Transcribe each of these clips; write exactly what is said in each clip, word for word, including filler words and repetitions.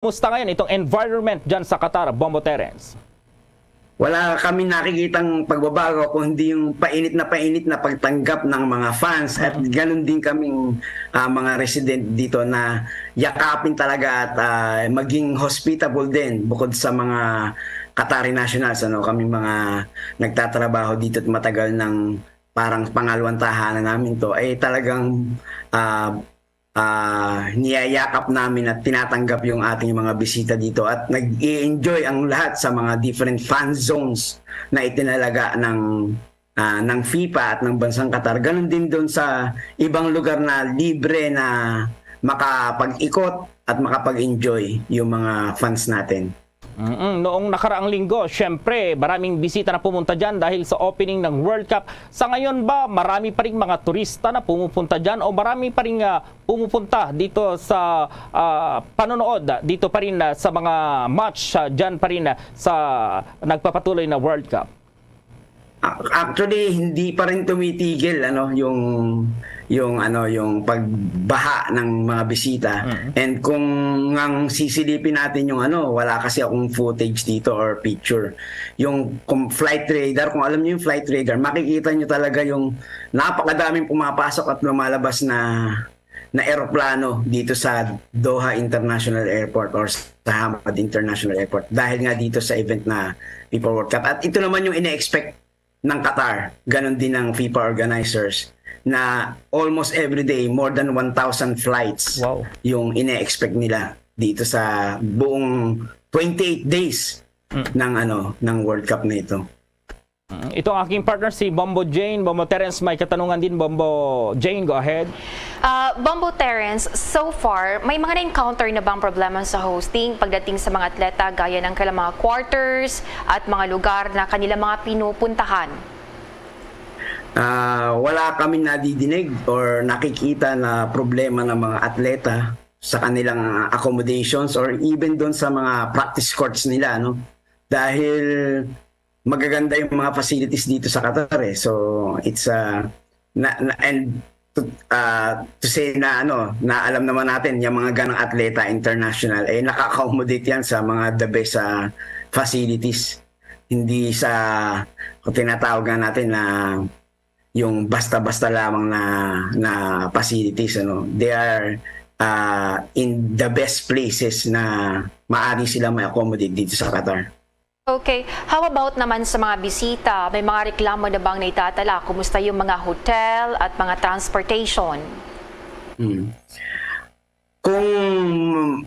Kumusta ngayon itong environment dyan sa Qatar, Bombo Terence? Wala kami nakikitang pagbabago kung hindi yung painit na painit na pagtanggap ng mga fans at ganun din kaming, ah, mga resident dito na yakapin talaga at, ah, maging hospitable din bukod sa mga Qatari nationals, ano, kami mga nagtatrabaho dito at matagal ng parang pangalawang tahanan namin 'to, ay talagang, ah, ah, niyayakap namin at tinatanggap yung ating mga bisita dito at nag-i-enjoy ang lahat sa mga different fan zones na itinalaga ng, ah, ng FIFA at ng bansang Qatar. Ganun din doon sa ibang lugar na libre na makapag-ikot at makapag-enjoy yung mga fans natin. Mm, noong nakaraang linggo, siyempre, maraming bisita na pumunta diyan dahil sa opening ng World Cup. Sa ngayon ba, marami pa ring mga turista na pumupunta diyan o marami pa ring, ah, pumupunta dito sa, ah, panonood, ah, dito pa rin, ah, sa mga match, ah, diyan pa rin, ah, sa nagpapatuloy na World Cup? A-, actually, hindi pa rin tumitigil, ano, yung, yung, ano, yung pagbaha ng mga bisita. Mm. And kung ngang sisilipin natin yung, ano, wala kasi akong footage dito or picture. Yung kung flight radar, kung alam niyo yung flight radar, makikita niyo talaga yung napakadaming pumapasok at lumalabas na, na eroplano dito sa Doha International Airport or sa Hamad International Airport dahil nga dito sa event na FIFA World Cup. At ito naman yung ine-expect ng Qatar, ganon din ng FIFA organizers, na almost every day, more than one thousand flights Wow. yung ine-expect nila dito sa buong twenty-eight days Mm. ng, ano, ng World Cup na ito. Mm, ito ang aking partner, si Bombo Jane. Bombo Terence, may katanungan din, Bombo Jane, go ahead. Ah, Bombo Terence, so far, may mga na-encounter na bang problema sa hosting pagdating sa mga atleta, gaya ng kailang mga quarters at mga lugar na kanila mga pinupuntahan? Ah, wala kami nadidinig or nakikita na problema ng mga atleta sa kanilang accommodations or even doon sa mga practice courts nila, no? Dahil magaganda yung mga facilities dito sa Qatar, eh. So, it's, uh, na, na, and to, uh, to say na, ano, na alam naman natin, yung mga ganang atleta international, eh, naka-accommodate yan sa mga the best, uh, facilities. Hindi sa, kung tinatawag nga natin na yung basta-basta lamang na, na facilities, ano. They are, uh, in the best places na maaari sila ma-accommodate dito sa Qatar. Okay. How about naman sa mga bisita? May mga reklamo na bang naitatala? Kumusta yung mga hotel at mga transportation? Mm. Kung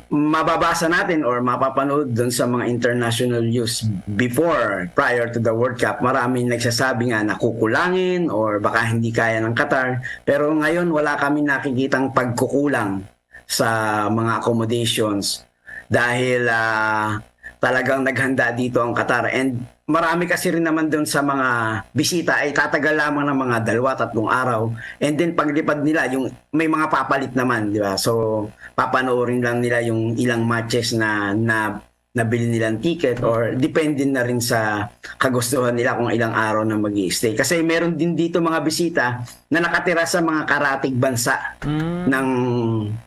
mababasa natin or mapapanood dun sa mga international news before, prior to the World Cup, maraming nagsasabi nga na kukulangin or baka hindi kaya ng Qatar. Pero ngayon, wala kami nakikitang pagkukulang sa mga accommodations dahil, ah, talagang naghanda dito ang Qatar. And marami kasi rin naman dun sa mga bisita ay tatagal lamang ng mga dalawa, tatlong araw. And then paglipad nila, yung may mga papalit naman, di ba? So, papanoorin lang nila yung ilang matches na, na nabili nilang ticket or depende na rin sa kagustuhan nila kung ilang araw na mag-i-stay. Kasi meron din dito mga bisita na nakatira sa mga karatig bansa Mm. ng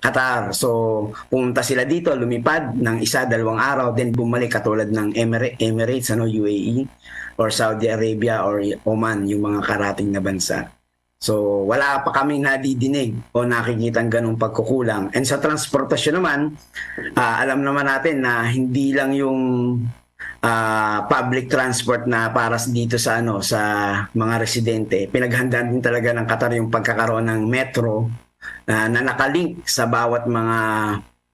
Qatar. So, pumunta sila dito, lumipad ng isa, dalawang araw, then bumalik katulad ng Emira-, Emirates, ano, U A E, or Saudi Arabia, or Oman, yung mga karating na bansa. So, wala pa kami nadidinig o nakikitang ganong pagkukulang. And sa transportasyon naman, ah, alam naman natin na hindi lang yung, ah, public transport na para s-, dito sa, ano, sa mga residente. Pinaghandaan din talaga ng Qatar yung pagkakaroon ng metro, ah, na nakalink sa bawat mga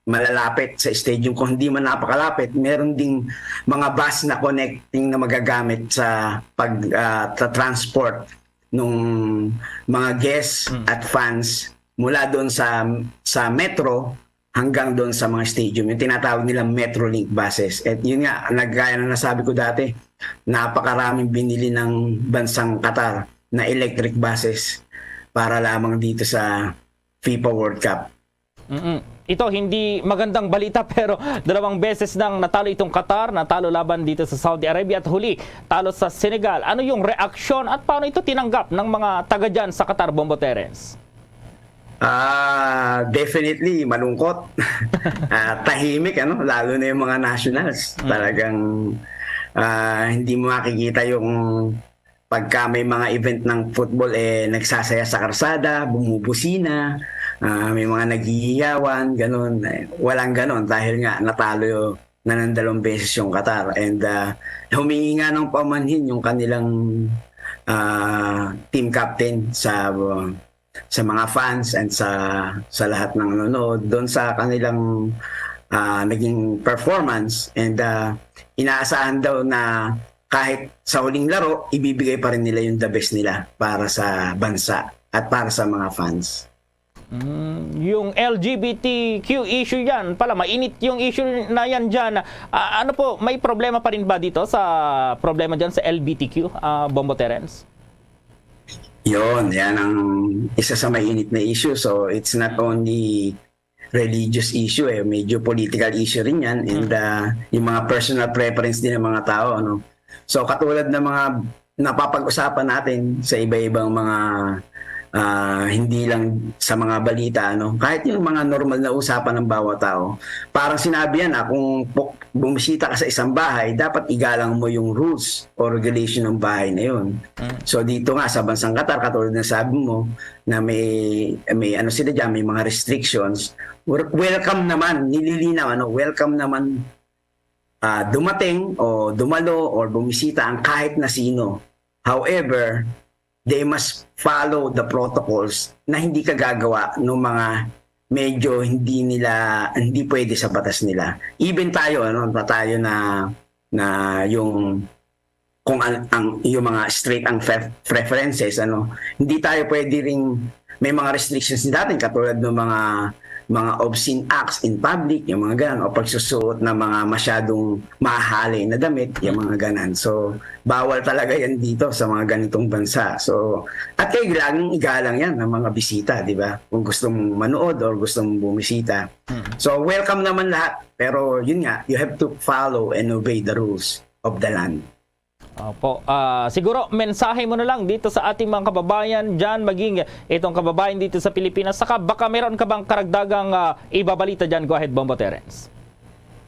malalapit sa stadium. Kung hindi man napakalapit, meron ding mga bus na connecting na magagamit sa pag, ah, tra-, transport nung mga guests Mm. at fans mula doon sa, sa metro hanggang doon sa mga stadium, yung tinatawag nilang Metrolink buses. At yun nga, nagkaya na nasabi ko dati, napakaraming binili ng bansang Qatar na electric buses para lamang dito sa FIFA World Cup. Mm-mm. Ito, hindi magandang balita, pero dalawang beses nang natalo itong Qatar, natalo laban dito sa Saudi Arabia at huli, talo sa Senegal. Ano yung reaksyon at paano ito tinanggap ng mga taga dyan sa Qatar, Bombo Terence? Ah, definitely malungkot. Ah, tahimik, ano, lalo na yung mga nationals. Mm. Talagang, ah, hindi mo makikita yung pagka may mga event ng football, eh, nagsasaya sa karsada, bumubusina, ah, may mga naghihiyawan, ganun. Eh, walang ganun dahil nga natalo nanandalawang beses yung Qatar. And, ah, humingi nga ng paumanhin yung kanilang, ah, team captain sa, sa mga fans and sa, sa lahat ng nanonood doon sa kanilang, ah, naging performance. And, ah, inaasahan daw na kahit sa huling laro, ibibigay pa rin nila yung the best nila para sa bansa at para sa mga fans. Mm, yung L G B T Q issue yan pala, mainit yung issue na yan dyan. Ah, ano po, may problema pa rin ba dito sa problema dyan sa L G B T Q, ah, Bombo Terence? Yun, yan ang isa sa mainit na issue. So, it's not only religious issue eh, medyo political issue rin yan. And, Mm. ah, yung mga personal preference din ng mga tao, ano. So, katulad ng mga napapag-usapan natin sa iba-ibang mga, ah, hindi lang sa mga balita, ano, kahit yung mga normal na usapan ng bawat tao, parang sinabi yan, ah, kung pu-, bumisita ka sa isang bahay, dapat igalang mo yung rules o regulation ng bahay na yun. Mm. So, dito nga sa bansang Qatar, katulad na sabi mo, na may, may ano sila dyan, may mga restrictions, wel-, welcome naman, nililinaw, ano, welcome naman, ah, dumating o dumalo or bumisita ang kahit na sino. However, they must follow the protocols na hindi kagagawa ng mga medyo hindi nila, hindi pwede sa batas nila. Even tayo, ano, na tayo na, na yung kung an-, ang, yung mga straight ang fe-, preferences, ano, hindi tayo pwede ring may mga restrictions natin katulad ng mga, mga obscene acts in public, yung mga ganun, o pagsusuot ng mga masyadong mahali na damit, yung mga ganun. So, bawal talaga yan dito sa mga ganitong bansa. So, at kay laging igalang yan ng mga bisita, di ba? Kung gusto mong manood or gusto mong bumisita. Mm. So, welcome naman lahat. Pero yun nga, you have to follow and obey the rules of the land. Opo. Ah, siguro, mensahe mo na lang dito sa ating mga kababayan dyan, maging itong kababayan dito sa Pilipinas. Saka baka meron ka bang karagdagang, ah, ibabalita dyan? Go ahead, Bombo Terence.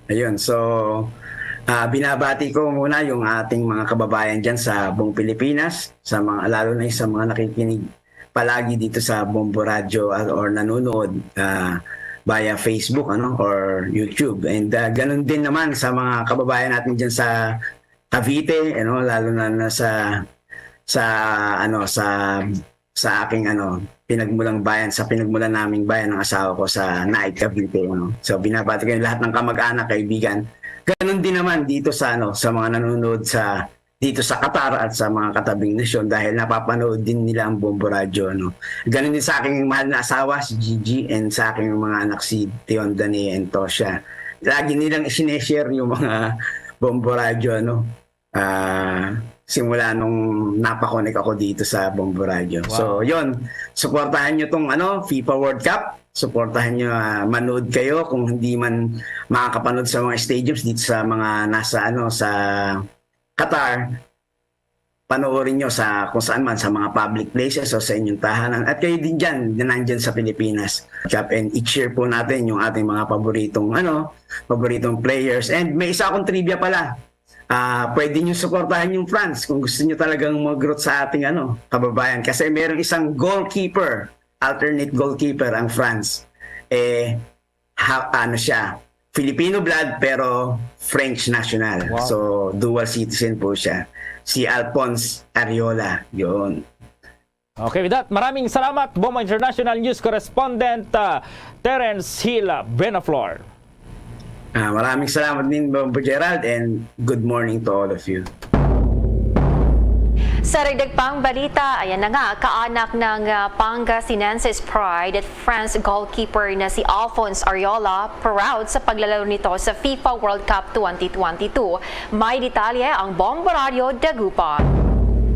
Ayun, so, ah, binabati ko muna yung ating mga kababayan dyan sa buong Pilipinas, sa mga, lalo na yung sa mga nakikinig palagi dito sa Bombo Radyo, ah, or nanonood, ah, via Facebook, ano, or YouTube. And, ah, ganun din naman sa mga kababayan natin dyan sa Cavite, ano, lalo na, na sa, sa, ano, sa, sa aking, ano, pinagmulang bayan, sa pinagmulan naming bayan ng asawa ko sa Naig, Cavite, ano. So, binabati ko yung lahat ng kamag-anak, kaibigan. Ganun din naman dito sa, ano, sa mga nanonood sa, dito sa Qatar at sa mga katabing nasyon dahil napapanood din nila ang Bombo Radyo, ano. Ganun din sa aking mahal na asawa, si Gigi, and sa aking mga anak, si Tion, Danae, and Tosia. Lagi nilang isineshare yung mga Bombo Radyo, ano. Ah, simula nung napakonek ako dito sa Bombo Radyo. Wow. So, yun. Suportahan nyo tong, ano, FIFA World Cup. Suportahan nyo, ah, manood kayo kung hindi man makakapanood sa mga stadiums dito sa mga nasa, ano, sa Qatar. Panoorin nyo sa kung saan man, sa mga public places o sa inyong tahanan. At kayo din dyan, na nandyan sa Pilipinas. Cup, and i-cheer po natin yung ating mga paboritong, ano, paboritong players. And may isa akong trivia pala. Ah, pwede nyo suportahan yung France kung gusto nyo talagang mag-root sa ating, ano, kababayan. Kasi merong isang goalkeeper, alternate goalkeeper ang France. Eh, ha-, ano siya, Filipino blood pero French national. Wow. So, dual citizen po siya. Si Alphonse Arriola, yun. Okay, with that, maraming salamat, Bombo International News Correspondent, ah, Terence Hill Benaflor. Ah, maraming salamat din, Bombo Gerald, and good morning to all of you. Sa dagdag pang balita, ayan na nga, kaanak ng, ah, Pangasinensis Pride at France goalkeeper na si Alphonse Arriola, proud sa paglalaro nito sa FIFA World Cup twenty twenty-two. May detalye ang Bombo Radyo Dagupan.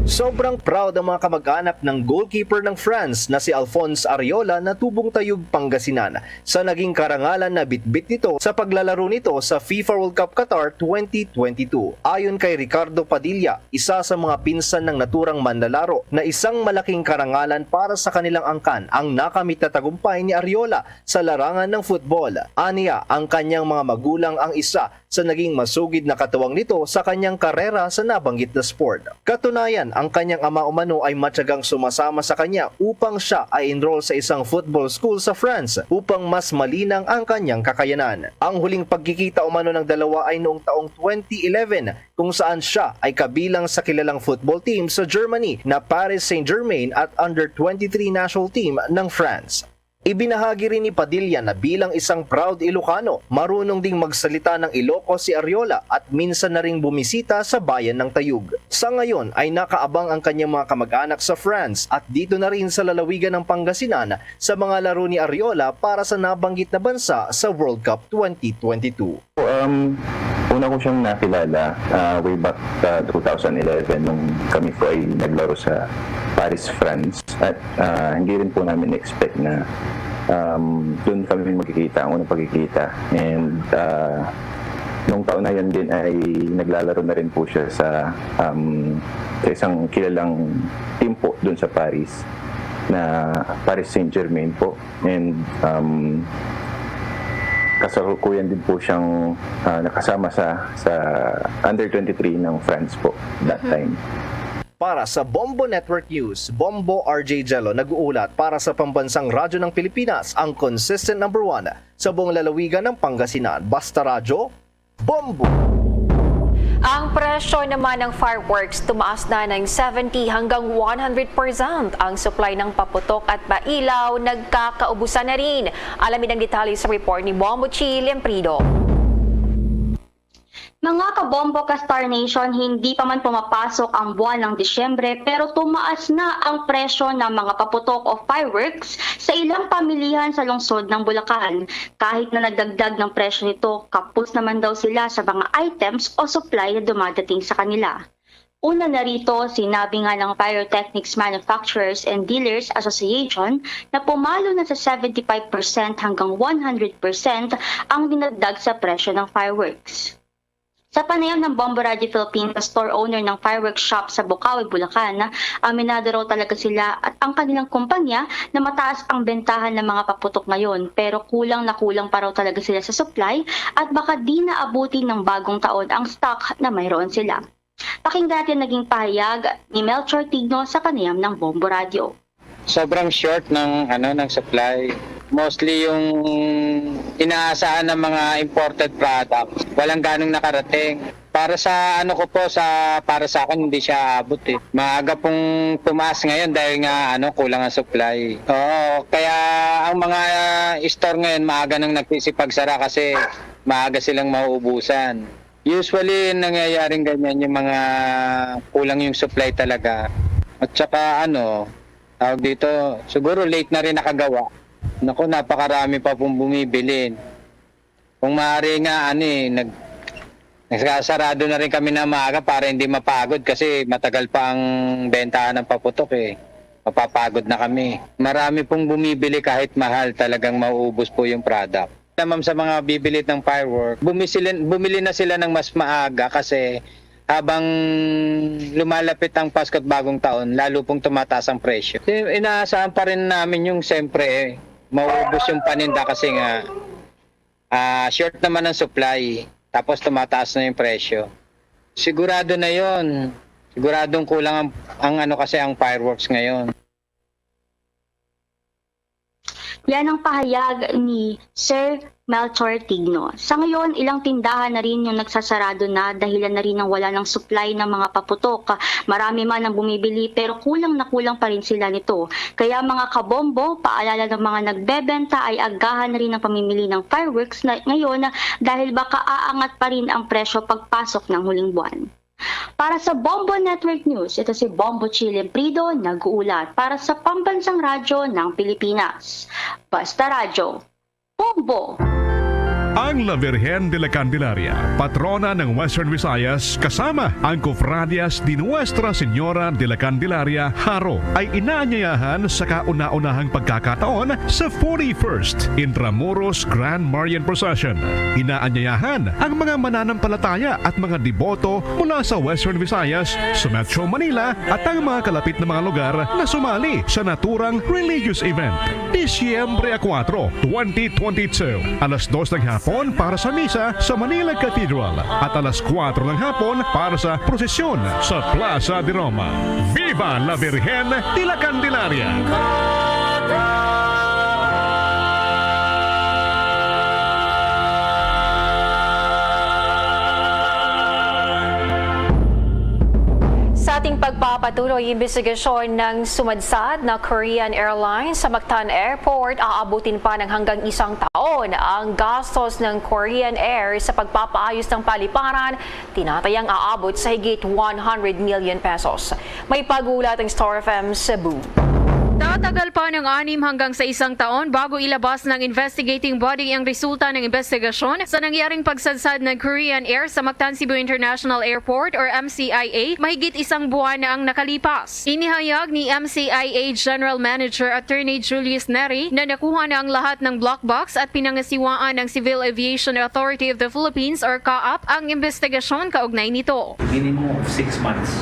Sobrang proud ang mga kamag-anak ng goalkeeper ng France na si Alphonse Arriola na tubong Tayug, Pangasinan, sa naging karangalan na bitbit nito sa paglalaro nito sa FIFA World Cup Qatar twenty twenty-two. Ayon kay Ricardo Padilla, isa sa mga pinsan ng naturang manlalaro, na isang malaking karangalan para sa kanilang angkan ang nakamit na tagumpay ni Arriola sa larangan ng football. Aniya, ang kanyang mga magulang ang isa sa naging masugid na katuwang nito sa kanyang karera sa nabanggit na sport. Katunayan, ang kanyang ama umano ay matyagang sumasama sa kanya upang siya ay enroll sa isang football school sa France upang mas malinang ang kanyang kakayanan. Ang huling pagkikita umano ng dalawa ay noong taong twenty eleven, kung saan siya ay kabilang sa kilalang football team sa Germany na Paris Saint-Germain at under twenty-three national team ng France. Ibinahagi rin ni Padilla na bilang isang proud Ilocano, marunong ding magsalita ng Ilocos si Arriola at minsan na ring bumisita sa bayan ng Tayug. Sa ngayon ay nakaabang ang kanyang mga kamag-anak sa France at dito na rin sa lalawigan ng Pangasinan sa mga laro ni Arriola para sa nabanggit na bansa sa World Cup twenty twenty-two. Um, una ko siyang nakilala ah, way back sa two thousand eleven nung kami po ay naglaro sa Paris, France. At ah, hindi rin po namin expect na um, doon kami magkikita, ang unang pagkikita. And ah, nung taon na yun din ay naglalaro na rin po siya sa, um, sa isang kilalang team po doon sa Paris na Paris Saint-Germain po. And um, kasalukuyan din po siyang ah, nakasama sa sa under twenty-three ng France po that time. Para sa Bombo Network News, Bombo R J Jello nag-uulat para sa Pambansang Radyo ng Pilipinas, ang consistent number one sa buong lalawigan ng Pangasinan. Basta Radyo, Bombo! Ang presyo naman ng fireworks tumaas na ng seventy hanggang one hundred percent. Ang supply ng paputok at pailaw nagkakaubusan na rin. Alamin ang detalye sa report ni Bombo Chi Lemprido. Mga kabombo ka Star Nation, hindi pa man pumapasok ang buwan ng Disyembre pero tumaas na ang presyo ng mga paputok o fireworks sa ilang pamilihan sa lungsod ng Bulacan. Kahit na nagdagdag ng presyo nito, kapos naman daw sila sa mga items o supply na dumadating sa kanila. Una na rito, sinabi nga ng Pyrotechnics Manufacturers and Dealers Association na pumalo na sa seventy-five percent hanggang one hundred percent ang dinagdag sa presyo ng fireworks. Sa panayam ng Bombo Radio Philippines sa store owner ng fireworks shop sa Bukawi, Bulacan, aminado raw talaga sila at ang kanilang kumpanya na mataas ang bentahan ng mga paputok ngayon, pero kulang na kulang pa raw talaga sila sa supply at baka di na abutin ng bagong taon ang stock na mayroon sila. Pakinggan natin naging pahayag ni Melchor Tigno sa panayam ng Bombo Radio. Sobrang short ng ano ng supply. Mostly yung inaasahan ng mga imported products, walang ganong nakarating. Para sa ano ko po, sa para sa akin hindi siya aabot eh. Maaga pong tumaas ngayon dahil nga ano kulang ang supply. Oo, kaya ang mga store ngayon maaga nang nagsisipagsara kasi maaga silang mauubusan. Usually, nangyayaring ganyan yung mga kulang yung supply talaga. At saka ano, tawag dito, siguro late na rin nakagawa. Naku, napakarami pa pong bumibili. Kung maaari nga, ano eh, nag, nagsasarado na rin kami na maaga para hindi mapagod kasi matagal pa ang bentahan ng paputok eh. Mapapagod na kami. Marami pong bumibili kahit mahal, talagang mauubos po yung product. Naman sa mga bibili ng firework, bumisili, bumili na sila ng mas maaga kasi habang lumalapit ang Pasko at Bagong Taon, lalo pong tumataas ang presyo. Inaasahan pa rin namin yung siyempre eh, maubos yung paninda kasi nga ah, short naman ang supply, tapos tumataas na yung presyo. Sigurado na yon. Siguradong kulang ang, ang ano kasi ang fireworks ngayon. Yan ang pahayag ni Sir Melchor Tigno. Sa ngayon, ilang tindahan na rin yung nagsasarado na dahilan na rin ng wala ng supply ng mga paputok. Marami man ang bumibili pero kulang na kulang pa rin sila nito. Kaya mga kabombo, paalala ng mga nagbebenta ay agahan na rin ang pamimili ng fireworks na ngayon dahil baka aangat pa rin ang presyo pagpasok ng huling buwan. Para sa Bombo Network News, ito si Bombo Chile Prido nag-uulat para sa Pambansang Radyo ng Pilipinas. Basta Radyo, Bombo! Ang La Virgen de la Candelaria, patrona ng Western Visayas, kasama ang Cofradias de Nuestra Señora de la Candelaria, Jaro, ay inaanyayahan sa kauna-unahang pagkakataon sa forty-first Intramuros Grand Marian Procession. Inaanyayahan ang mga mananampalataya at mga deboto mula sa Western Visayas, sa Metro Manila, at ang mga kalapit na mga lugar na sumali sa naturang religious event. Disyembre kuwatro, twenty twenty-two, alas dos ng hapon para sa misa sa Manila Cathedral at alas kuwatro ng hapon para sa prosesyon sa Plaza de Roma. Viva la Virgen de la Candelaria! Sa ating pagpapatuloy, imbestigasyon ng sumadsad na Korean Airlines sa Mactan Airport, aabutin pa ng hanggang isang taon ang gastos ng Korean Air sa pagpapaayos ng paliparan, tinatayang aabot sa higit one hundred million pesos. May pag-uulat ang Star F M Cebu. Tatagal pa ng anim hanggang sa isang taon bago ilabas ng investigating body ang resulta ng investigasyon sa nangyaring pagsadsad ng Korean Air sa Mactan Cebu International Airport or M C I A. Mahigit isang buwan na ang nakalipas. Inihayag ni M C I A General Manager Attorney Julius Neri na nakuha na ang lahat ng black box at pinangasiwaan ng Civil Aviation Authority of the Philippines or CAAP ang investigasyon kaugnay nito. Minimum of six months.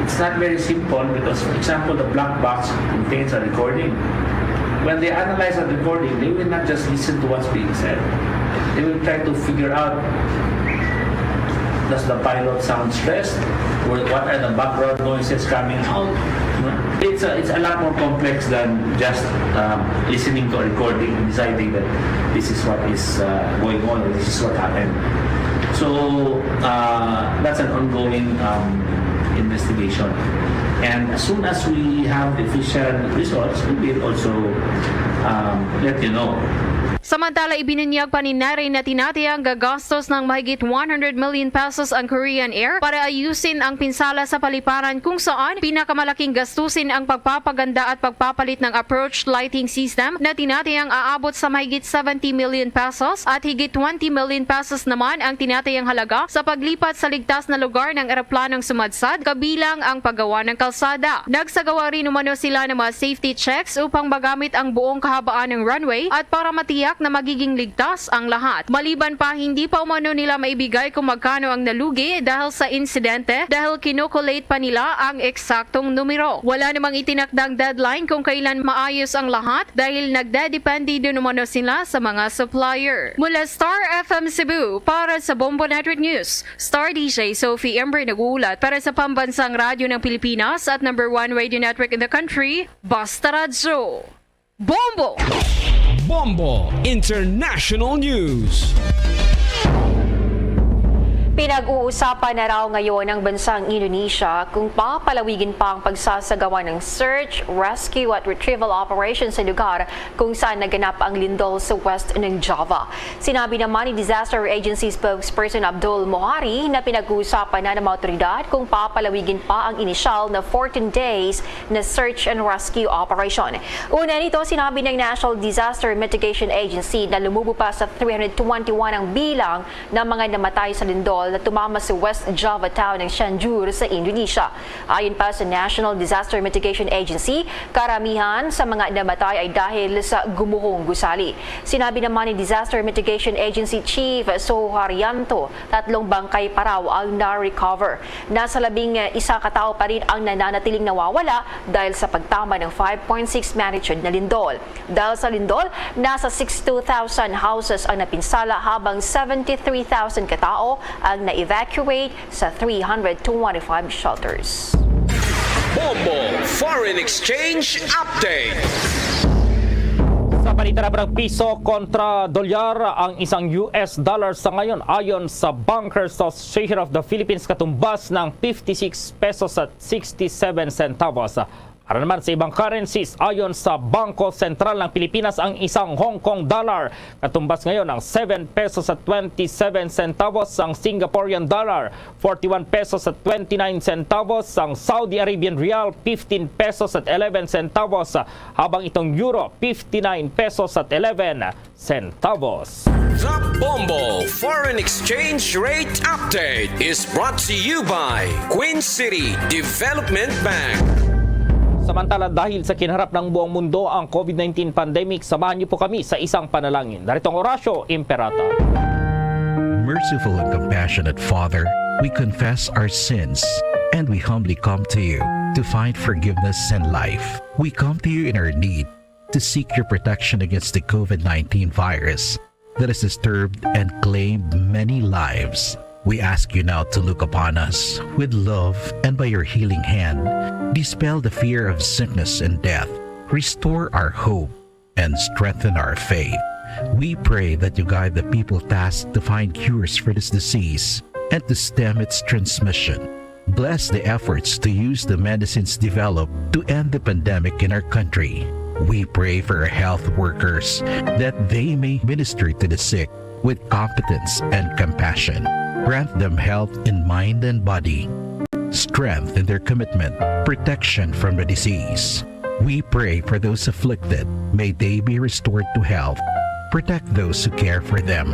It's not very simple because, for example, the black box contains a recording. When they analyze that recording, they will not just listen to what's being said. They will try to figure out, does the pilot sound stressed? Or what are the background noises coming out? No? It's a, it's a lot more complex than just um, listening to a recording and deciding that this is what is uh, going on, or this is what happened. So uh, that's an ongoing um, investigation. And as soon as we have the official results, we will also um, let you know. Samantala, ibinunyag pa ni Neri na tinatayang gagastos ng mahigit one hundred million pesos ang Korean Air para ayusin ang pinsala sa paliparan, kung saan pinakamalaking gastusin ang pagpapaganda at pagpapalit ng approach lighting system na tinatayang aabot sa mahigit seventy million pesos at higit twenty million pesos naman ang tinatayang halaga sa paglipat sa ligtas na lugar ng eroplanong sumadsad, kabilang ang paggawa ng kalsada. Nagsagawa rin umano sila ng mga safety checks upang magamit ang buong kahabaan ng runway at para matiyak na magiging ligtas ang lahat. Maliban pa, hindi pa umano nila maibigay kung magkano ang nalugi dahil sa insidente, dahil kinokolate pa nila ang eksaktong numero. Wala namang itinakdang deadline kung kailan maayos ang lahat dahil nagdedepende din umano sila sa mga supplier. Mula Star F M Cebu, para sa Bombo Network News, Star D J Sophie Ember nag-uulat para sa Pambansang Radyo ng Pilipinas at number one radio network in the country, Basta Radyo. Bombo! Bombo International News. Pinag-uusapan na raw ngayon ng bansang Indonesia kung papalawigin pa ang pagsasagawa ng search, rescue at retrieval operation sa lugar kung saan naganap ang lindol sa west ng Java. Sinabi naman ni Disaster Agency Spokesperson Abdul Mohari na pinag-uusapan na ng mga otoridad kung papalawigin pa ang inisyal na fourteen days na search and rescue operation. Una nito, sinabi ng National Disaster Mitigation Agency na lumubo pa sa three hundred twenty-one ang bilang ng mga namatay sa lindol na tumama sa West Java town ng Cianjur sa Indonesia. Ayon pa sa National Disaster Mitigation Agency, karamihan sa mga namatay ay dahil sa gumuhong gusali. Sinabi naman ni Disaster Mitigation Agency Chief Suharyanto, tatlong bangkay pa raw ang na-recover. Nasa labing isa ka tawo pa rin ang nananatiling nawawala dahil sa pagtama ng five point six magnitude na lindol. Dahil sa lindol, nasa sixty-two thousand houses ang napinsala, habang seventy-three thousand ka tawo ang na-evacuate sa three hundred twenty-five shelters. Bombo Foreign Exchange Update. Sa balita naman, piso kontra dolyar ang isang U S dollar sa ngayon, ayon sa Bankers Association of the Philippines, katumbas ng fifty-six pesos at sixty-seven centavos. Para naman sa ibang currencies, ayon sa Bangko Sentral ng Pilipinas, ang isang Hong Kong dollar katumbas ngayon ang seven pesos at twenty-seven centavos, ang Singaporean dollar forty-one pesos at twenty-nine centavos, ang Saudi Arabian rial fifteen pesos at eleven centavos, habang itong euro fifty-nine pesos at eleven centavos. The Bombo Foreign Exchange Rate Update is brought to you by Queen City Development Bank. Samantala, dahil sa kinaharap ng buong mundo ang COVID nineteen pandemic, samahan niyo po kami sa isang panalangin. Narito ang Orasyo Imperata. Merciful and compassionate Father, we confess our sins and we humbly come to you to find forgiveness and life. We come to you in our need to seek your protection against the COVID nineteen virus that has disturbed and claimed many lives. We ask you now to look upon us with love and by your healing hand, dispel the fear of sickness and death, restore our hope, and strengthen our faith. We pray that you guide the people tasked to find cures for this disease and to stem its transmission. Bless the efforts to use the medicines developed to end the pandemic in our country. We pray for our health workers that they may minister to the sick with competence and compassion. Grant them health in mind and body, strength in their commitment, protection from the disease. We pray for those afflicted. May they be restored to health. Protect those who care for them.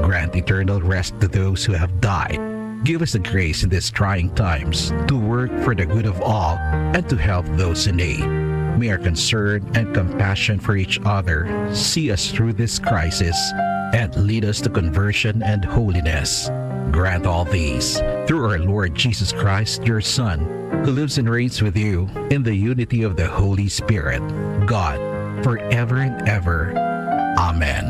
Grant eternal rest to those who have died. Give us the grace in these trying times to work for the good of all and to help those in need. May our concern and compassion for each other see us through this crisis and lead us to conversion and holiness. Grant all these through our Lord Jesus Christ, your Son, who lives and reigns with you in the unity of the Holy Spirit, God, forever and ever. Amen.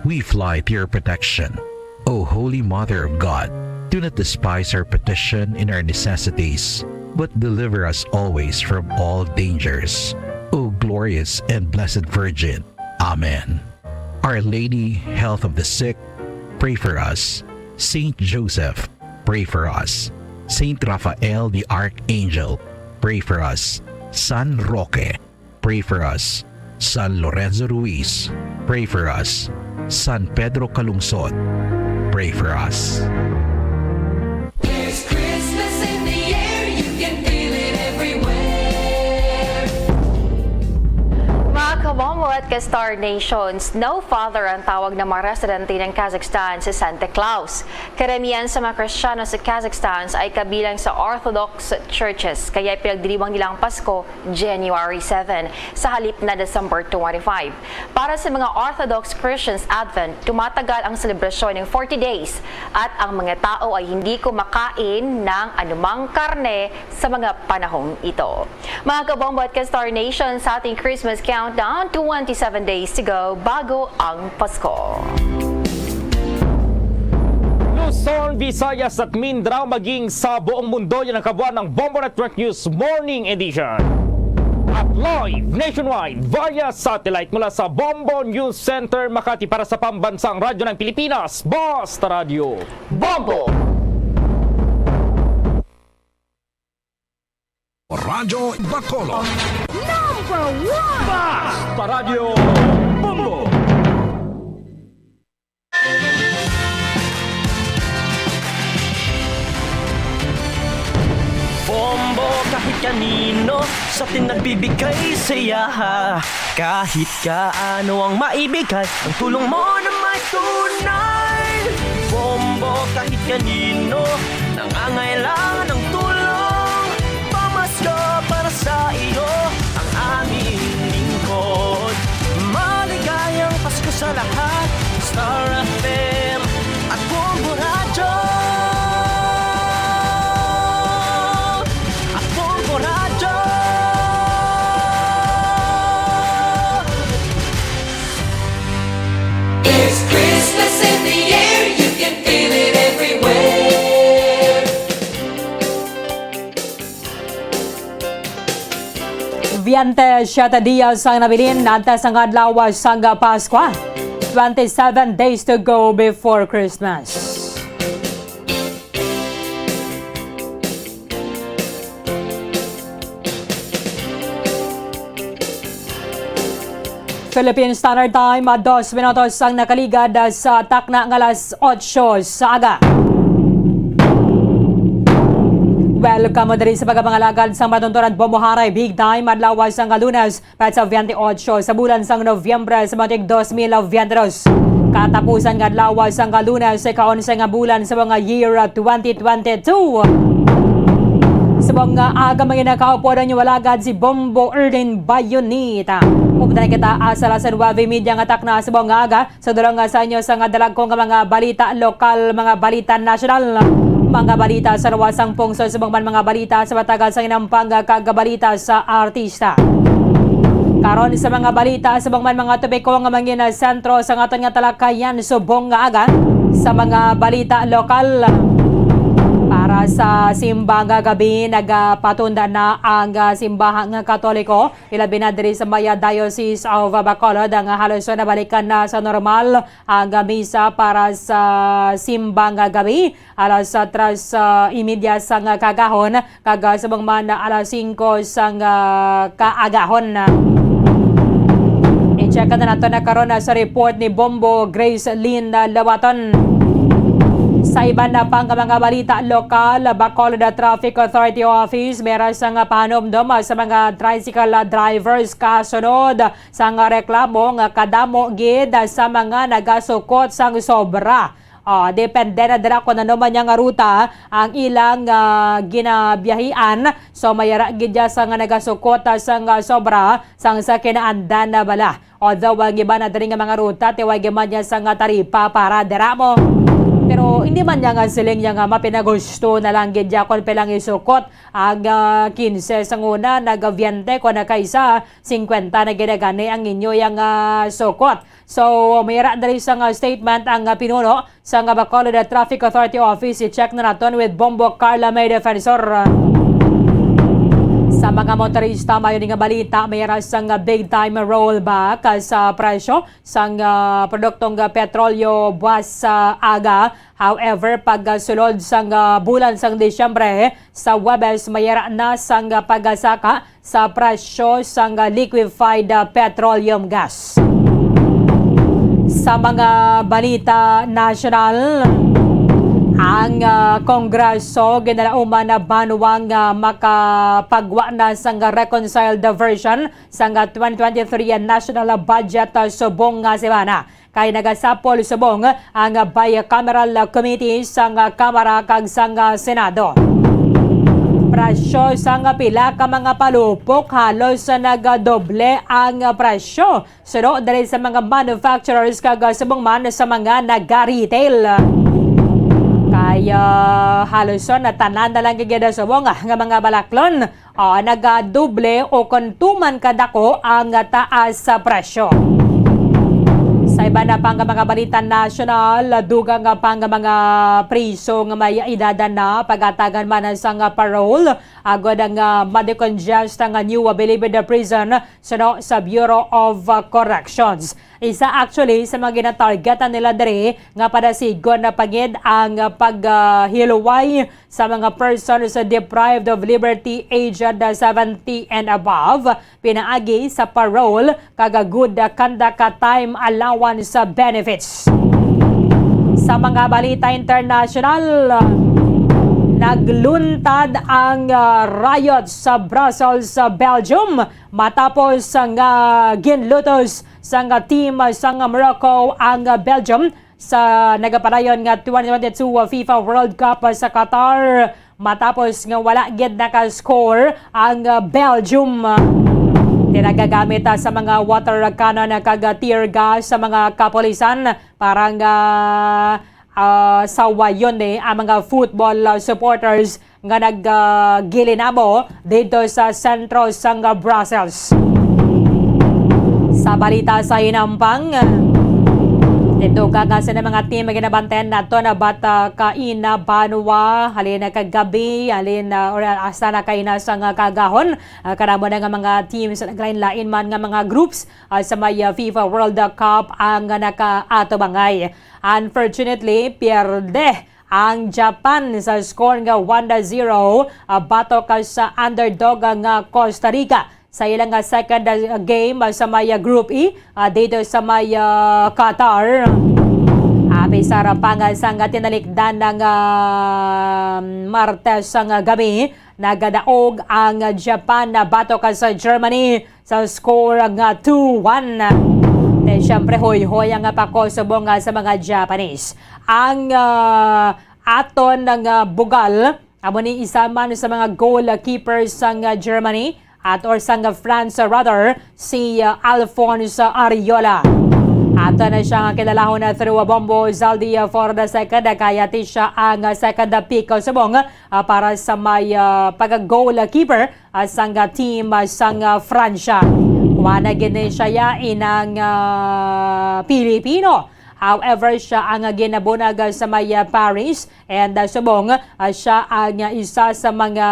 We fly to your protection, O Holy Mother of God. Do not despise our petition in our necessities, but deliver us always from all dangers, O glorious and blessed Virgin. Amen. Our Lady, Health of the Sick, pray for us. Saint Joseph, pray for us. Saint Raphael the Archangel, pray for us. San Roque, pray for us. San Lorenzo Ruiz, pray for us. San Pedro Calungsod, pray for us. There's Christmas in the air, you can feel it everywhere. Mga kabombo at ka-Star Nation, Snow Father ang tawag ng mga residente ng Kazakhstan sa Santa Claus. Karamihan sa mga Kristiyano sa Kazakhstan ay kabilang sa Orthodox churches, kaya pinagdiriwang nila ang Pasko January seven, sa halip na December twenty-five. Para sa mga Orthodox Christians, Advent, tumatagal ang selebrasyon ng forty days at ang mga tao ay hindi kumakain ng anumang karne sa mga panahong ito. Mga kabombo at ka-Star Nation, sa ating Christmas countdown, twenty-seven days to go bago ang Pasko. Luzon, Visayas at Mindanao, maging sa buong mundo, yan ang kabuuan ng Bombo Network News Morning Edition. At live nationwide via satellite mula sa Bombo News Center, Makati, para sa Pambansang Radyo ng Pilipinas, Basta Radyo Bombo! Radyo Bacolod. Number one! Basta Radyo Bombo! Bombo kahit kanino, sa atin nagbibigay saya. Kahit kaano ang maibigay, ang tulong mo na may tunay. Bombo kahit kanino, nangangailangan ng tulong. Pamasko para sa iyo, ang aming lingkod. Maligayang Pasko sa lahat, Star F M at Bombo Radyo. At Bombo Radyo. There's Christmas in the air, you can feel it everywhere. Veinte siete dias ang nabilin antes ang adlaw sang Paskwa. Twenty-seven days to go before Christmas. Philippine Standard Time, ah, dos minutos ang nakaligad, ah, sa takna nga alas otso sa aga. Welcome mo diri sa pagkapangalagad sang matuntunan, Bombo Haray, Big Time, adlaw sang Lunes, petsa twenty-eight sa bulan sang Nobyembre sa matig dos mil veintidos. Katapusan nga adlaw sang Lunes, ika-onse nga bulan sa mga year twenty twenty-two. Subong nga aga, mga nakaupo ang inyo alagad, si Bombo Erlin Bayonita. Updan kita, ah, sa alas nuebe media nga takna subong nga aga, sa dulong nga sa inyo sa nga dalagko nga mga balita lokal, mga balita nasyonal, mga balita sa luwas sang pungsod, subong man mga balita sa matagal sang inampang, kag balita sa artista. Karon sa mga balita, subong man mga topiko nga mangin sentro sa aton nga talakayan subong nga aga, sa mga balita lokal. Para sa simbang gabi, nagapatunda na ang, ah, simbahang Katoliko, ilabi na diri sa may Diocese of Bacolod, nga halos nabalikan na sa normal ang misa para sa simbang gabi, alas tres, ah, imedya sang kaagahon, kag, ah, subong man alas singko sang, ah, kaagahon. I-check na nato na karon, ah, sa report ni Bombo Grace Lynn, ah, Lawaton. Sa iban na pang mga balita lokal, Bacolod Traffic Authority Office, may ra sang pahanumdom, ah, sa mga tricycle, ah, drivers kasunod sang reklamo nga kadamo gid sa mga nagasukot sang sobra. Ah, depende na dira kung ano man nga ruta ang ilang, ah, ginabiyahian. So, may ara gid ya sa nga nagasukot, ah, sang, ah, sobra sang sa kinaandan na bala. Although ang iba na diri nga mga ruta, tiway gid man niya sa nga taripa para dira mo. Pero hindi man niya nga siling niya nga mapinagusto na lang gid ya kung pilang isukot ang, ah, kinse sang una, nag-biyente ko na kaysa singkwenta na ginagani ang inyo yang, ah, sukot. So, may ara diri sa nga statement ang, ah, pinuno sa nga Bacolod Traffic Authority Office. I-check na naton with Bombo Carla May Defensor. Sa mga motorista, mayo ni nga balita, may ara sang big time rollback, ah, sa presyo sang, ah, produktong, ah, petrolyo buwas sa aga. However, pagsulod sang, ah, bulan sang Disyembre, sa Huwebes, may ara na sang, ah, pagsaka sa presyo sang liquefied, ah, petroleum gas. Sa mga balita nasyonal, ang, ah, Kongreso ginalauman na banwa nga makapagwa na sang reconciled version sang twenty twenty-three national budget, ah, subong nga semana. Kay nagasapol subong ang bicameral committee sang Kamara kag sang Senado. Presyo sang pila ka mga palupok, halos nagadoble ang presyo suno diri sa mga manufacturers kag subong man sa mga naga-retail. Kay, ah, halos na tanan na lang gid subong nga mga balaklon, ah, nagadoble o kon tuman kadako ang taas sa presyo. Sa iban na pang mga balita nasyonal, dugang pa nga mga priso nga may edad na pagatagan man sang parole, agod nga ma-decongest ang New Bilibid Prison suno sa Bureau of Corrections. Isa actually sa mga ginatargetan nila diri nga padasigon na pa gid ang pag, ah, hilway sa mga persons deprived of liberty aged seventy and above, pinaagi sa parole kag good conduct time allowance benefits. Sa mga balita international, nagluntad ang, ah, riot sa Brussels, sa Belgium, matapos nga ginlutos sang team sang Morocco ang Belgium sa nagapadayon nga twenty twenty-two FIFA World Cup sa Qatar, matapos nga wala gid naka-score ang Belgium. Nagagamit sa mga water cannon kag tear gas sa mga kapulisan para nga, ah, sawayon ni ang mga football supporters nga nag, ah, gilinabo didto sa sentro sang Brussels. Sa balita sa hinampang, tinduga nga sa mga team nga ginabantayan nato na bata kaina banwa, halin na kagabi, halin na, or hasta na kaina sang kaagahon, ah, kadamo na nga mga teams, naglain-lain man nga mga groups, ah, sa may, ah, FIFA World Cup ang nakaatubangay. Unfortunately, pierde ang Japan sa score nga one to zero, ah, batok sa underdog nga Costa Rica sa ilang, ah, second, ah, game, ah, sa may, ah, Group E, ah, dito sa may, ah, Qatar. Apisar pa nga sang, ah, tinalikdan ng, ah, Martes sang, ah, gabi, nagadaog ang Japan na batok sa Germany sa score nga two one. Then, syempre, hoy-hoy ang pako subong nga sa mga Japanese. Ang, ah, aton nga bugal, amo ni isa man sa mga goalkeeper sang, ah, Germany at or sang, ah, France, ah, rather, si, ah, Alphonse Areola. Ato na siya nga kilalahon na through a bombo, Zaldi, ah, for the second, ah, kaya ti siya ang, ah, second, ah, pick, ah, subong, ah, para sa may, ah, pagka-goalkeeper, ah, sang, ah, team, ah, sang, ah, Francia. Kuha na gid ni siya ya inang, ah, Pilipino. However, siya ang ginabunag sa may, ah, Paris, and, ah, subong, ah, siya ang, ah, isa sa mga,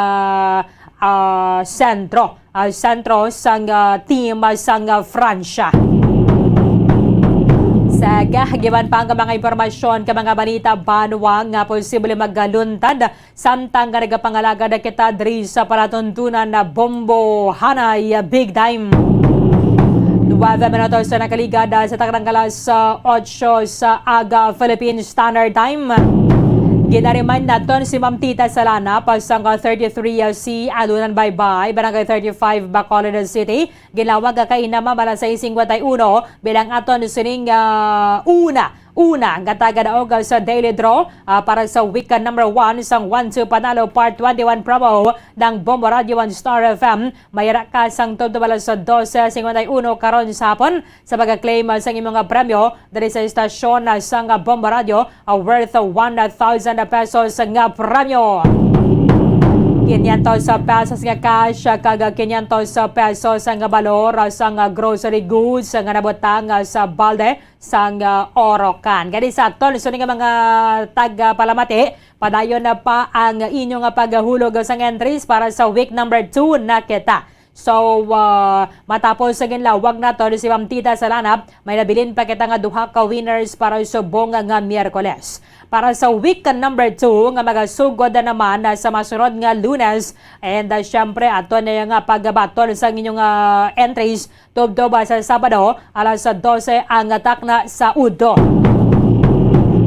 ah, sentro, ah, sentro sang, ah, team, ah, sang, ah, Francia. Sa kahagiban pa ang mga impormasyon ka mga balita banwa nga posible magaluntad samtang nga nagapangalagad kita diri sa palatuntunan na Bombo Hanay Big Time. Nuwebe minutos na nakaligad sa takdang alas, ah, otso sa aga Philippine Standard Time. Ginaremind naton si Ma'am Tita Salana, pasang thirty-three C Alunan Baybay, Barangay thirty-five, Bacolod City. Ginlawag ka kaina, Ma'am, alas sais cincuenta y uno, bilang aton sining, ah, una una nga tagadaog sa daily draw, ah, para sa week number one sang One Two Panalo Part twenty-one promo ng Bombo Radio and Star F M. Mayara ka sang tubtob alas dose cincuenta y uno karon sa hapon sa pagka-claim sang imong nga premyo diri sa estasyon sang Bombo Radio, ah, worth one thousand pesos nga premyo. Quinientos pesos nga cash kag quinientos pesos nga balor sang grocery goods nga nabutang sa balde sang, ah, Orocan. Gani sa aton, so nga mga tagapalamati, padayon na pa ang inyo nga paghulog sang entries para sa week number two na kita. So, ah, matapos sa ginlawag nato si Ma'am Tita Salanap, may nabilin pa kita nga duha ka winners para subong nga Miyerkules. Para sa week number two nga magasugod na naman, ah, sa masunod nga Lunes, and, ah, syempre, ato na nga pagbaton sa inyong, ah, entries tubtob sa Sabado, alas dose ang takna sa udto.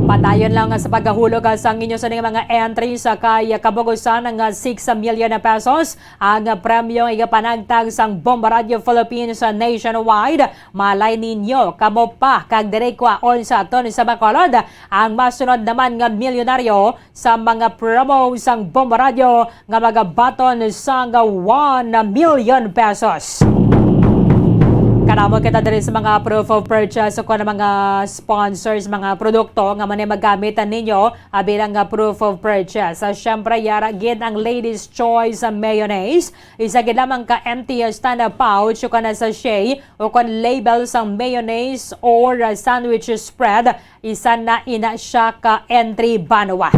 Padayon lang sa paghulog sa inyo sa mga entries kay kabugusan nga six million pesos ang premyo nga igapanagtag sang Bomba Radio Philippines nationwide. Malay ninyo, kamo pa kag diri kwaon sa aton sa Bacolod ang masunod naman nga milyonaryo sa mga promo sang Bomba Radio nga magabaton sang one million pesos. Kadamo kita diri sa mga proof of purchase o kon mga sponsors, mga produkto nga man magamit ninyo, ah, bilang nga proof of purchase. Ah, syempre, yara gid ang Ladies Choice Mayonnaise. Isa gid lamang ka empty stand pouch o kana sachet o kon label sang mayonnaise or, ah, sandwich spread. Isa na ina siya ka entry banwa.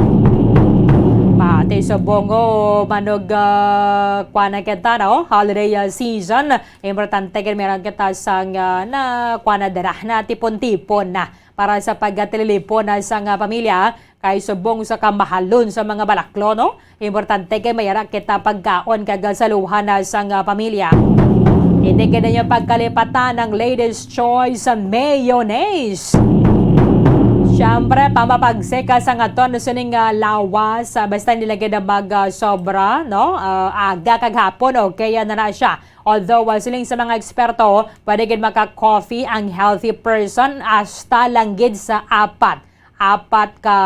Pati subong, oh, manog, ah, kwa na kita, no? Holiday, ah, season. Importante gid meron kita sang, ah, na kwa na dira, na tipon-tipon na para sa pagkatililipon na sang, ah, pamilya. Kay subong sa kamahalon sa mga balaklo, no? Importante kay mayara kita pagkaon kag saluhan na sang, ah, pamilya. Hindi gid ninyo pagkalipatan ang Ladies Choice Mayonnaise. Siyempre, pamapagsika sang aton sining, ah, lawas, ah, basta hindi lagi na mag, ah, sobra, no? Ah, aga kag hapon, okay, yan na na siya. Although, ah, siling sa mga eksperto, pwede gid maka-coffee ang healthy person hasta lang gid sa apat, apat ka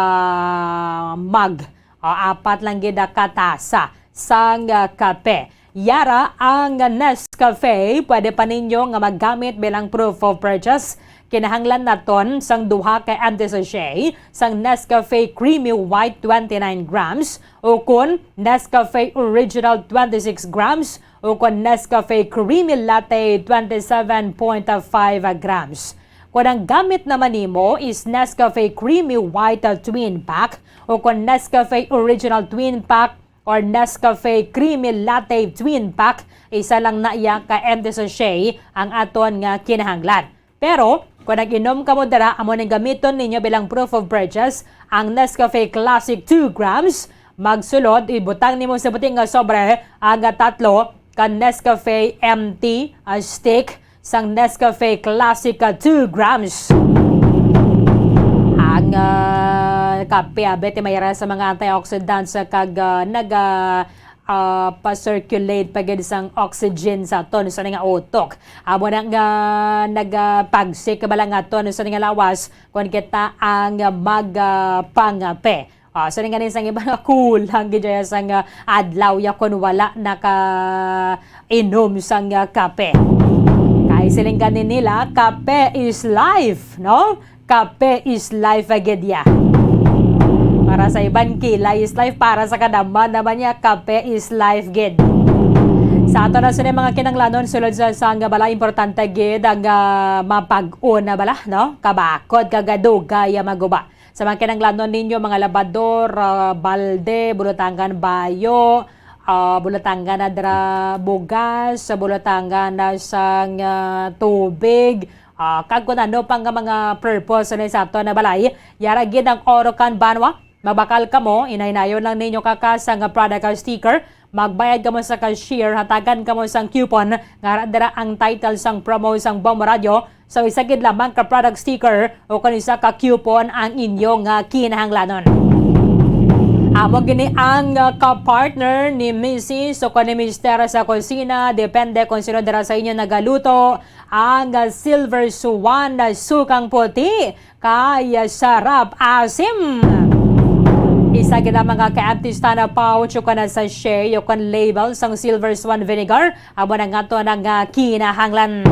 mug. O, apat lang gid ka tasa sang, ah, kape. Yara ang Nescafe, pwede pa ninyo nga magamit bilang proof of purchase. Kinahanglan naton sang duha ka empty sachet sang Nescafe Creamy White twenty-nine grams, o kon Nescafe Original twenty-six grams, o kon Nescafe Creamy Latte twenty-seven point five grams. Kon ang gamit naman nimo is Nescafe Creamy White, uh, Twin Pack o kon Nescafe Original Twin Pack or Nescafe Creamy Latte Twin Pack, isa lang na iya ka empty sachet ang aton nga kinahanglan. Pero, kung nag-inom kamo dira, amo ning gamiton ninyo bilang proof of purchase ang Nescafe Classic two grams. Magsulod, ibutang nimo sa buting nga sobre ang tatlo ka Nescafe M T, ah, stick, sang Nescafe Classic, ah, two grams. Ang, ah, kape, abi, ti mayra sa mga antioxidants, ah, kag, ah, naga, ah, pa-circulate pa gid sang oxygen sa aton sa nga utok. Amo na nga nagapagsik bala nga aton sa nga lawas kon kita ang mag, ah, pangape. Ah, so, nga ni sang iba nga kulang gid ya sang, ah, adlaw ya kon wala nakainom sang, ah, kape. Kay siling gani nila, "Kape is life," no? Kape is life, ah, gid ya. Para sa iban, kilay is life. Para sa kadama naman niya, kape is life gid. Sa ato na sini mga kinanglanon, sulod sa, sa nga bala, importante gid ang, ah, mapag-una bala, no? Kabakod, kag dugay, ah, maguba. Sa mga kinanglanon ninyo, mga labador, ah, balde, bulutangan bayo, ah, bulutangan na dira bugas, bulutangan na sang, ah, tubig, ah, kag kun ano pa nga mga purpose ni sa ato na balay. Yara gid ang Orocan Banwa. Mabakal kamo, inaynayon lang ninyo kaka sang product sticker, magbayad kamo sa cashier, hatagan kamo sang coupon, nga ara dira ang title sang promo sang Bombo Radio, so, isa gid lamang ka product sticker o kon isa ka coupon ang inyo nga kinahanglanon. Amo gini ang, uh, ka-partner ni Missus o kon ni Mister sa kusina, depende kung sino dira sa inyo nagaluto, ang, uh, Silver Swan na sukang puti kay, uh, sarap asim. Isa gid ang mga ka-empty stand pouch o kon sachet o kon label sang Silver Swan vinegar. Amo na nga to ang, ah, kinahanglan.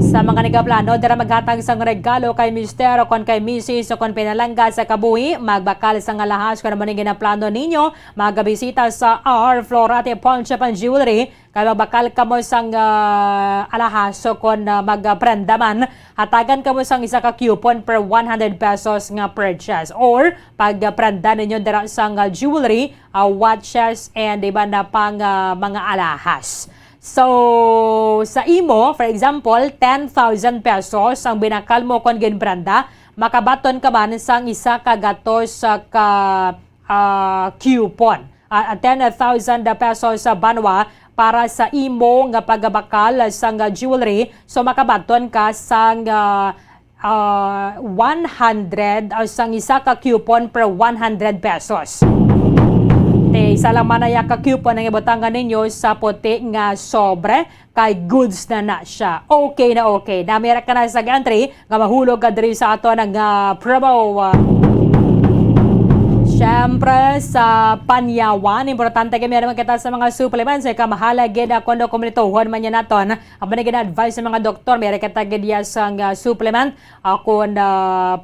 Sa mga nagaplano dira maghatag sang regalo kay mister o kon kay misis o kon pinalangga sa kabuhi, magbakal sang alahas kon amo ning ginaplano ninyo, magabisita sa R Florate Pawnshop and Jewelry, kay magbakal kamo sang, ah, alahas o kon, ah, magprenda man, hatagan kamo sang isa ka coupon per one hundred pesos nga purchase, or pagprenda ninyo dira sang, ah, jewelry, ah, watches, and iban na pang, ah, mga alahas. So, sa imo, for example, ten thousand pesos ang binakal mo kon ginprenda, makabaton ka man sang isa ka gatos, ah, ka, ah, coupon. Ah, ten thousand pesos sa banwa para sa imo nga pagabakal sang jewelry. So, makabaton ka sang, ah, ah, one hundred, ah, sang isa ka coupon per one hundred pesos. Te, isa lang man na ya ka coupon ang ibutangan ninyo sa puti nga sobre, kay goods na na siya. Okay na okay. Namira ka na sa entry nga mahulog ka diri sa ato nga promo. Siyempre, sa panyawan, importante kami naman kita sa mga supplements. Ay kamahala gid ako no kumplituhon man yan naton. Ang mga gina-advise sa mga doktor, may kita gid ya sa nga supplement. Ako na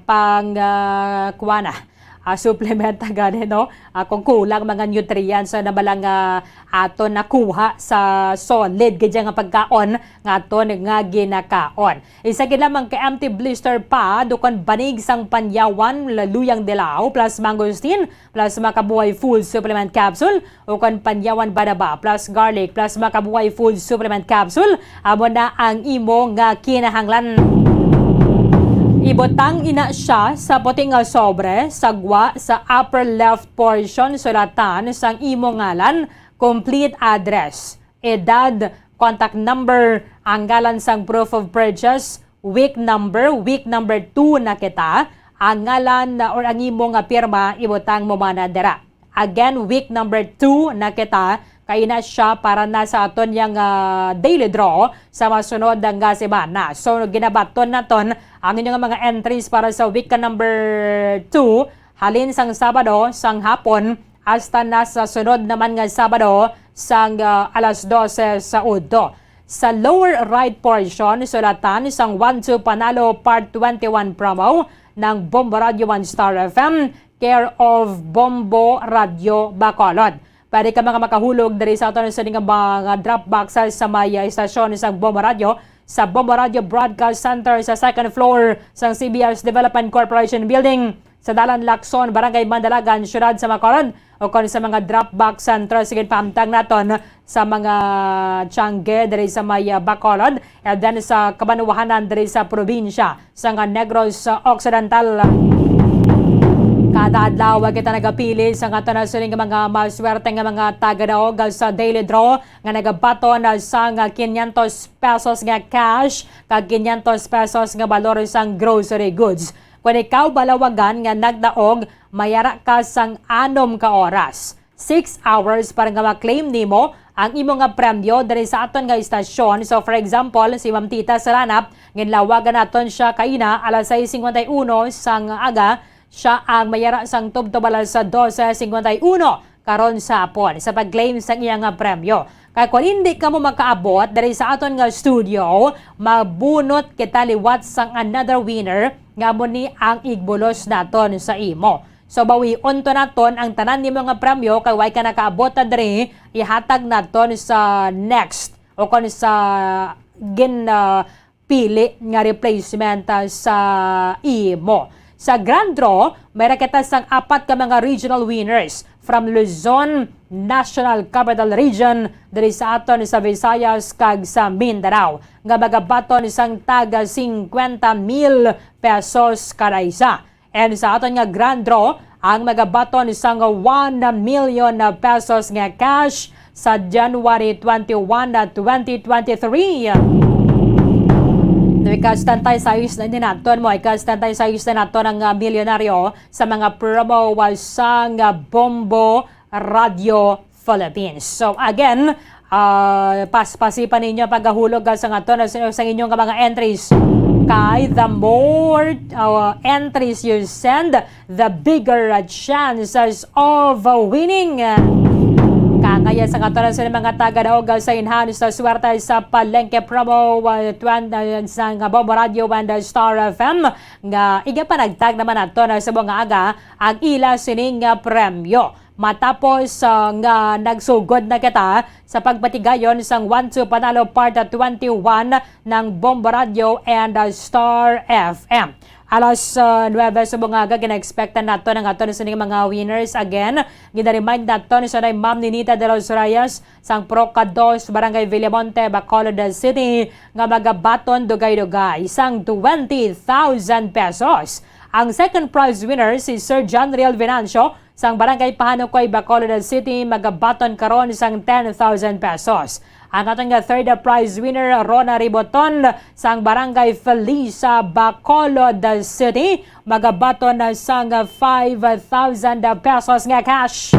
pang, ah, kuha na, ah, supplement gani, no? Ah, kung kulang mga nutrients na balang, ah, aton nakuha sa solid gid nga pagkaon nga aton nga ginakaon. Isa gid lamang ka empty blister pad, ukon banig sang panyawan, luyang dilaw, plus mangosteen, plus makabuhay food supplement capsule, ukon panyawan banaba, plus garlic, plus makabuhay food supplement capsule, amo na ang imo nga kinahanglan. Ibutang ina siya sa puti nga sobre, sa gwa, sa upper left portion, sulatan sang imo ngalan, complete address, edad, contact number, ang ngalan sang proof of purchase, week number, week number two na kita, ang ngalan or ang imo nga pirma, ibutang mo man na dira. Again, week number two na kita, kay na siya para na sa aton yang, ah, daily draw sa masunod nga semana. So, ginabaton naton ang inyong mga entries para sa week ka number two, halin sang Sabado sang hapon hasta na sa sunod naman nga Sabado sang, ah, alas dose sa udto. Sa lower right portion, sulatan sang One Two Panalo Part twenty-one promo ng Bombo Radio One Star F M, care of Bombo Radio Bacolod. Pwede ka mga makahulog diri sa aton sa nga mga drop boxes sa may, ah, istasyon sa Bombo Radio, sa Bombo Radio Broadcast Center sa second floor sang C B S Development Corporation Building, sa Dalan Lacson, Barangay Mandalagan, Siyudad sa Bacolod, o kon sa mga drop box center, sige, pahamtang naton sa mga tiyangge diri sa may, ah, Bacolod, and then sa kabanwahanan diri sa probinsya sa nga Negros Occidental. Kada adlaw kita nagapili sa aton sining mga maswerte nga mga tagadaog sa Daily Draw nga nagabaton sang quinientos pesos nga cash kag quinientos pesos nga balor sang grocery goods. Kung ikaw balawagan nga nagdaog, mayara ka sang anom ka oras, six hours, para nga ma-claim nimo ang imo nga premyo diri sa aton nga istasyon. So, for example, si Ma'am Tita Saranap, ginlawagan naton siya kaina alas sais cincuenta y uno sang aga, siya ang mayara sang tubtob alas dose cincuenta y uno karon sa hapon sa pag-claim sang iya nga premyo. Kay kung hindi ka mo makaabot diri sa aton nga studio, mabunot kita liwat sang another winner nga amo ni ang igbulos naton sa imo. So, bawion to naton ang tanan nimo nga premyo, kay way ka nakaabot na diri, ihatag naton sa next o kon sa gin, ah, pili nga replacement, ah, sa imo. Sa grand draw, may ra kita sang apat ka mga regional winners from Luzon, National Capital Region, diri sa aton sa Visayas kag sa Mindanao, nga magabaton sang taga cincuenta mil pesos kada isa. And sa aton nga grand draw, ang magabaton sang one million pesos nga cash sa January twenty-one, twenty twenty-three. No, ika-setenta y seis na din naton mo, ika-setenta y seis na naton ang, ah, milyonaryo sa mga promo, ah, sang, ah, Bombo Radio Philippines. So again, ah, paspasi pa ninyo pagahulog, ah, sa aton, ah, sa, sa inyong mga entries. Kay the more, ah, entries you send, the bigger, ah, chances of, ah, winning. Kangaya sa aton sa mga tagadaog, ah, sa Enhanced Swerte sa Palengke Promo, ah, twen-, ah, sa nga Bombo Radio and, ah, Star F M, nga igapanagtag naman naton, ah, sa mga aga ang ila sining nga premyo. Matapos, ah, nga nagsugod na kita sa pagpatigayon sang One Two Panalo Part twenty-one ng Bombo Radio and, ah, Star F M. Alas, ah, nuebe sa mga aga, gina-expectan naton ang aton sining mga winners. Again, gina-remind naton sa ni Ma'am Ninita de los Reyes sang Proca Dos, Barangay Villamonte, Bacolod City, nga magabaton dugay-dugay sang twenty thousand pesos. Ang second prize winner, si Sir John Riel Venancio, sang Barangay Pahanukoy, Bacolod City, magabaton karon sang ten thousand pesos. Ang aton nga third prize winner, Rona Riboton, sang Barangay Felisa, Bacolod City, magabaton na sang five thousand pesos nga cash.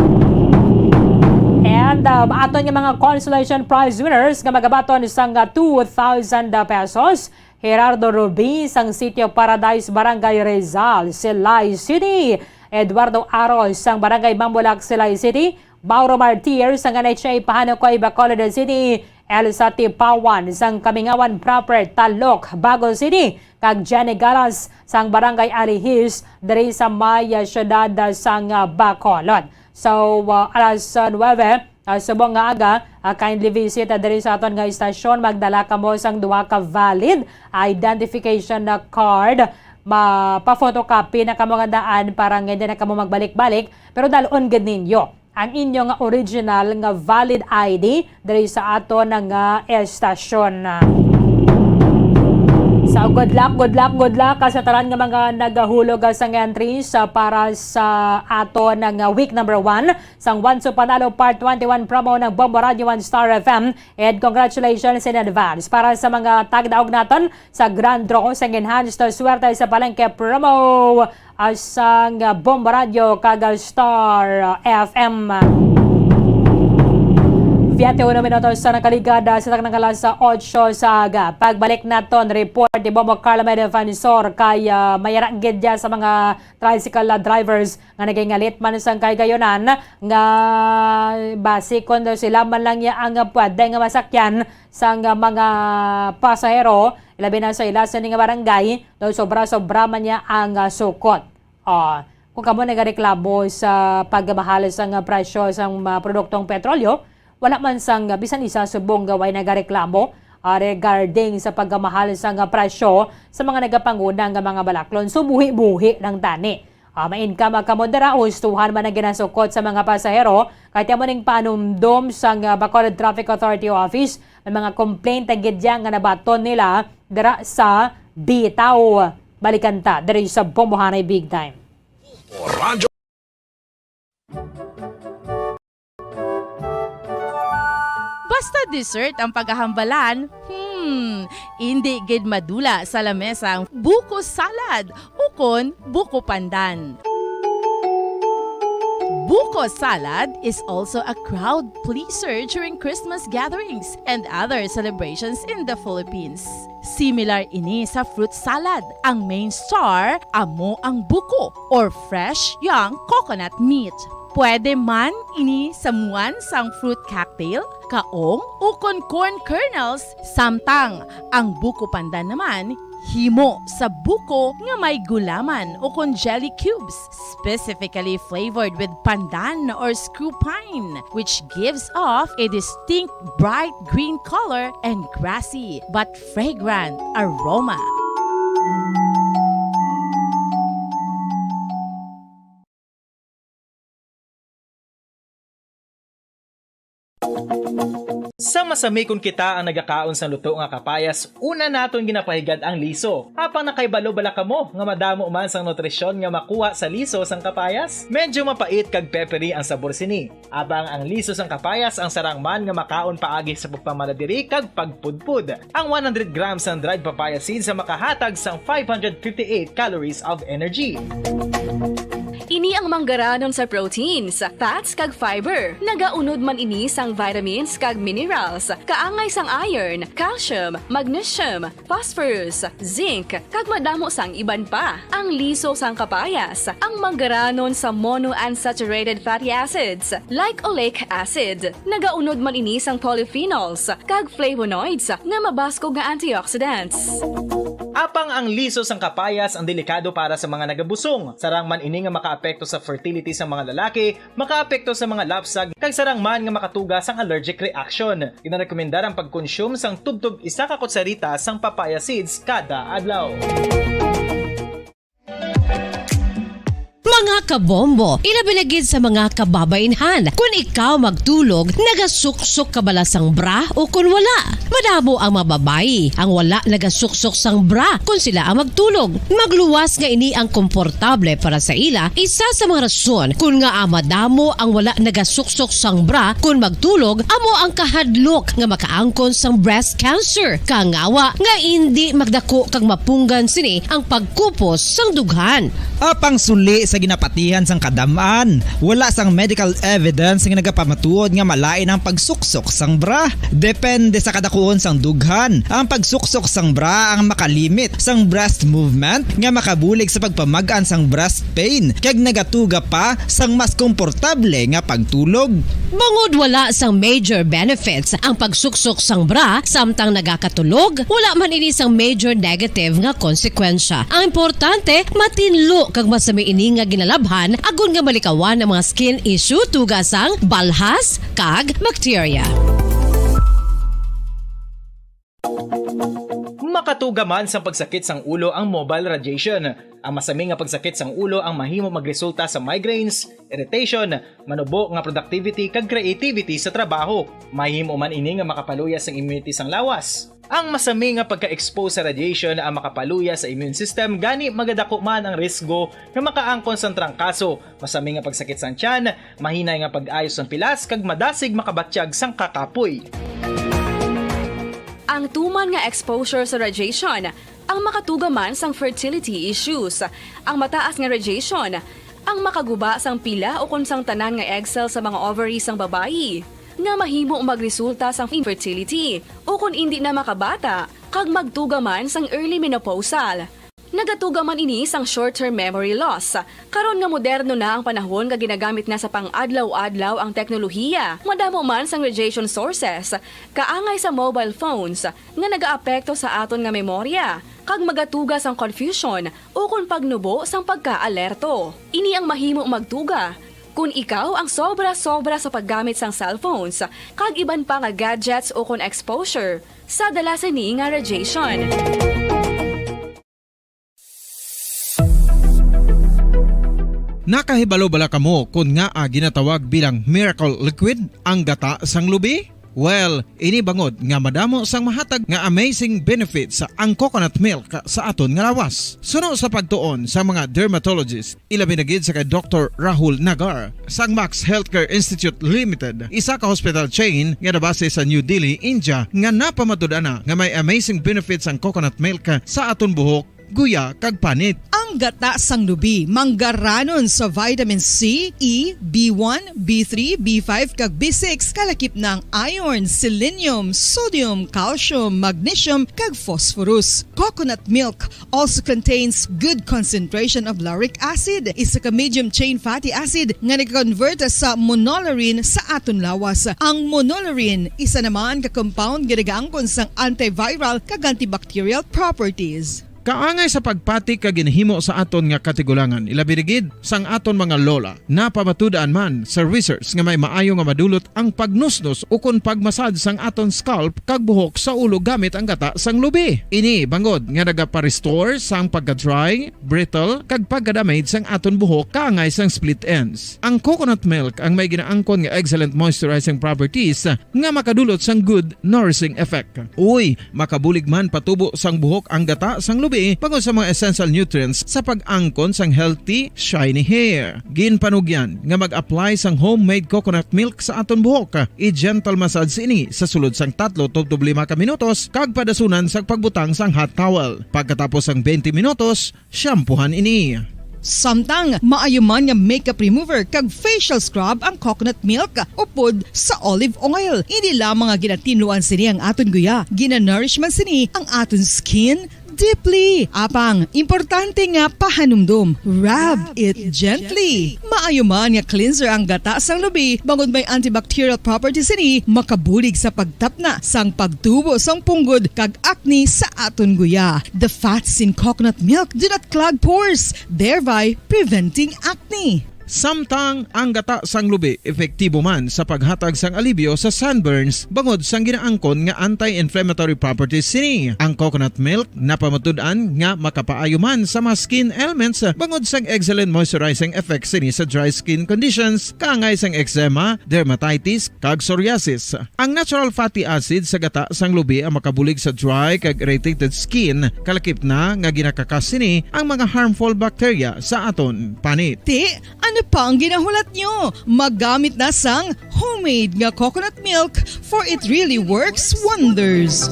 And, uh, aton nga mga consolation prize winners nga magabaton sang two thousand pesos, Gerardo Rubi sang Sitio Paradise, Barangay Rizal, Silay City. Eduardo Aros sang Barangay Mambulak, Silay City. Mauro Martir sang N H A Pahanukoy, Bacolod City. Elsa Tipawan sang Kamingawan Proper, Talok, Bago City. Kag Jenny Galas sang Barangay Alihis diri sa may, ah, siyudad, ah, sang, ah, Bacolod. So, ah, alas, ah, nuebe, ah, subong nga aga, ah, kindly visit, ah, diri sa aton nga istasyon. Magdala kamo sang duha ka valid identification na card. Mapa-photocopy na kamo nga daan para nga hindi na kamo magbalik-balik, pero dalon gid ninyo ang inyo nga original nga valid I D diri sa aton nga estasyon. So, good luck, good luck, good luck, ah, sa tanan nga mga nagahulog, ah, sang entries, ah, para sa aton nga week number one sang One Two Panalo Part twenty-one promo ng Bombo Radio and Star F M. And congratulations in advance para sa mga tagdaog naton sa Grand Draw sang Enhanced Swerte sa Palengke promo, ah, sang Bombo Radio kag Star F M. Veinte uno minutos sa nakaligad, ah, sa taknang alas otso sa aga. Pagbalik naton, report ni Bombo Carlo May Defensor kay, ah, mayara gid dya sa mga tricycle, ah, drivers nga nagaingalit man sang kahigayunan nga basi kon sila man lang niya ang pwede nga masakyan sang mga pasahero, labi na sa ila sini nga barangay, daw sobra-sobra man niya ang, ah, sukot. Ah, kung kamo nagareklamo sa pagmahal sang presyo sang mga produktong petrolyo, wala man sang bisan isa subong nga way nagareklamo, ah, regarding sa pagmahal sang presyo sa mga nagapanguna nga mga balaklon. So, buhi-buhi lang tani. Ah, ma-income kamo dira, hustuhan man ang ginasukot sa mga pasahero, kay amo ning panumdom sang, ah, Bacolod Traffic Authority Office. May mga complaint ang gid dyan nga nabaton nila dira sa Bitaw. Balikan ta diri sa Bombohanay Big Time. Radyo Hasta dessert ang pagahambalan, hmm, indi gid madula sa lamesa ang buko salad ukon buko pandan. Buko salad is also a crowd pleaser during Christmas gatherings and other celebrations in the Philippines. Similar ini sa fruit salad. Ang main star amo ang buko or fresh young coconut meat. Pwede man ini samuan sang fruit cocktail, kaong, ukon corn kernels, samtang ang buko pandan naman himo sa buko nga may gulaman ukon jelly cubes, specifically flavored with pandan or screw pine, which gives off a distinct bright green color and grassy but fragrant aroma. Sa masami kon kita ang nagakaon sang luto nga kapayas, una naton ginapahigad ang liso. Apang nakahibalo bala kamo nga madamo man sang nutrisyon nga makuha sa liso sang kapayas? Medyo mapait kag peppery ang sabor sini. Apang ang liso sang kapayas ang sarang man nga makaon paagi sa pagpamala diri kag pagpudpod. Ang one hundred grams sang dried papaya seeds ang makahatag sang five hundred fifty-eight calories of energy. Ini ang manggaranon sa proteins, fats kag fiber. Nagaunod man ini sang vitamins kag minerals, kaangay sang iron, calcium, magnesium, phosphorus, zinc, kag madamo sang iban pa. Ang liso sang kapayas, ang manggaranon sa monounsaturated fatty acids, like oleic acid. Nagaunod man ini sang polyphenols kag flavonoids nga mabaskog nga antioxidants. Apang ang liso sang kapayas ang delikado para sa mga nagabusong. Sarang man ini nga makaapekto sa fertility sang mga lalaki, makaapekto sa mga lapsag, kag sarang man nga makatuga sang allergic reaction. Ginarekomendar ang pagkonsume sang tubtob isa ka kutsarita sang papaya seeds kada adlaw. Mga kabombo, ilabi na gid sa mga kababainhan, kun ikaw magtulog, nagasuksok ka bala sang bra o kun wala? Madamo ang mga babayi ang wala nagasuksok sang bra kun sila ang magtulog. Magluwas nga ini ang komportable para sa ila, isa sa mga rason kun ngaa madamo ang wala nagasuksok sang bra kun magtulog amo ang kahadlok nga makaangkon sang breast cancer, kangawa nga indi magdako kag mapunggan sini ang pagkupos sang dughan. Apang suli sa ginapatihan sang kadam-an, wala sang medical evidence nga nagapamatuod nga malain ang pagsuksok sang bra. Depende sa kadakuon sang dughan, ang pagsuksok sang bra ang makalimit sang breast movement nga makabulig sa pagpamag-an sang breast pain kag nagatuga pa sang mas komportable nga pagtulog. Bangod wala sang major benefits ang pagsuksok sang bra samtang nagakatulog, wala man ini sang major negative nga konsekwensya. Ang importante, matinlo kag masami ini nga ginalabhan agod nga malikawan ang mga skin issue tuga sang balhas kag bakterya. Makatuga man sang pagsakit sang ulo ang mobile radiation. Ang masami nga pagsakit sang ulo ang mahimo magresulta sa migraines, irritation, manubo nga productivity kag creativity sa trabaho. Mahimo man ini nga makapaluya sang immunity sang lawas. Ang masami nga pagka-expose sa radiation ang makapaluya sa immune system, gani magadako man ang risgo nga makaangkon sang trangkaso. Masami nga pagsakit sang tiyan, mahinay nga pag-ayo sang pilas kag madasig makabatyag sang kakapoy. Ang tuman nga exposure sa radiation ang makatuga man sang fertility issues. Ang mataas nga radiation ang makaguba sang pila ukon sang tanan nga egg cell sa mga ovary sang babayi, nga mahimo magresulta sang infertility ukon indi na makabata kag magtuga man sang early menopausal. Nagatuga man ini sang short-term memory loss. Karon nga moderno na ang panahon nga ginagamit na sa pang-adlaw-adlaw ang teknolohiya, madamo man sang radiation sources, kaangay sa mobile phones, nga nagaapekto sa aton nga memorya, kag magatuga sang confusion ukon pagnubo sang pagkaalerto. Ini ang mahimo magtuga kon ikaw ang sobra-sobra sa paggamit sang cellphones kag iban pa nga gadgets ukon exposure sa dala sini nga radiation. Nakahibalo bala kamo kon ngaa ginatawag bilang miracle liquid ang gata sang lubi? Well, ini bangod nga madamo sang mahatag nga amazing benefits ang coconut milk sa aton nga lawas. Suno sa pagtuon sa mga dermatologist, ilabi na gid sa kay Doktor Rahul Nagar sang Max Healthcare Institute Limited, isa ka hospital chain nga nabase sa New Delhi, India, nga napamatud-an na nga may amazing benefits ang coconut milk sa aton buhok, guya, kag panit. Ang gata sang lubi manggaranon sa vitamin C, E, B one, B three, B five, kag B six, kalakip na ang iron, selenium, sodium, calcium, magnesium, kag phosphorus. Coconut milk also contains good concentration of lauric acid, isa ka medium chain fatty acid nga nag-convert sa monolaurin sa aton lawas. Ang monolaurin isa naman ka compound nga nagaangkon sang antiviral kag antibacterial properties. Kaangay sa pagpati kag ginhimo sa aton nga katigulangan, ilabi na gid sang aton mga lola. Napamatud-an man sa research nga may maayo nga madulot ang pagnusnos ukon pagmasad sang aton scalp kag buhok sa ulo gamit ang gata sang lubi. Ini bangod nga nagapa-restore sang pagka-dry, brittle, kag pagka-damage sang aton buhok kaangay sang split ends. Ang coconut milk ang may ginaangkon nga excellent moisturizing properties nga makadulot sang good nourishing effect. Uy, makabulig man patubo sang buhok ang gata sang lubi bangod sa mga essential nutrients sa pag-angkon sang healthy, shiny hair. Ginpanugyan nga mag-apply sang homemade coconut milk sa aton buhok. I-gentle massage ini sa sulod sang tatlo tubtob lima ka minutos kag padasunan sang pagbutang sang hot towel. Pagkatapos sang twenty minutos, shampoohan ini. Samtang maayo man nga makeup remover kag facial scrub ang coconut milk upod sa olive oil. Hindi lamang nga ginatinluan sini ang aton guya, ginanourish man sini ang aton skin deeply. Apang, importante nga pahanumdom, rub it gently. Maayo man nga cleanser ang gata sang lubi, bangod may antibacterial properties sini, makabulig sa pagtapna sang pagtubo sang punggod kag acne sa aton guya. The fats in coconut milk do not clog pores, thereby preventing acne. Samtang ang gata sang lubi epektibo man sa paghatag sang alibyo sa sunburns bangod sang ginaangkon nga anti-inflammatory properties sini. Ang coconut milk napamatud-an nga makapaayo man sa mga skin ailments bangod sang excellent moisturizing effects sini sa dry skin conditions, kaangay sang eczema, dermatitis, kag psoriasis. Ang natural fatty acid sa gata sang lubi ang makabulig sa dry kag irritated skin, kalakip na nga ginakakas sini ang mga harmful bacteria sa aton panit. Ti, ano pa ang ginahulat nyo? Maggamit na sang homemade nga coconut milk, for it really works wonders.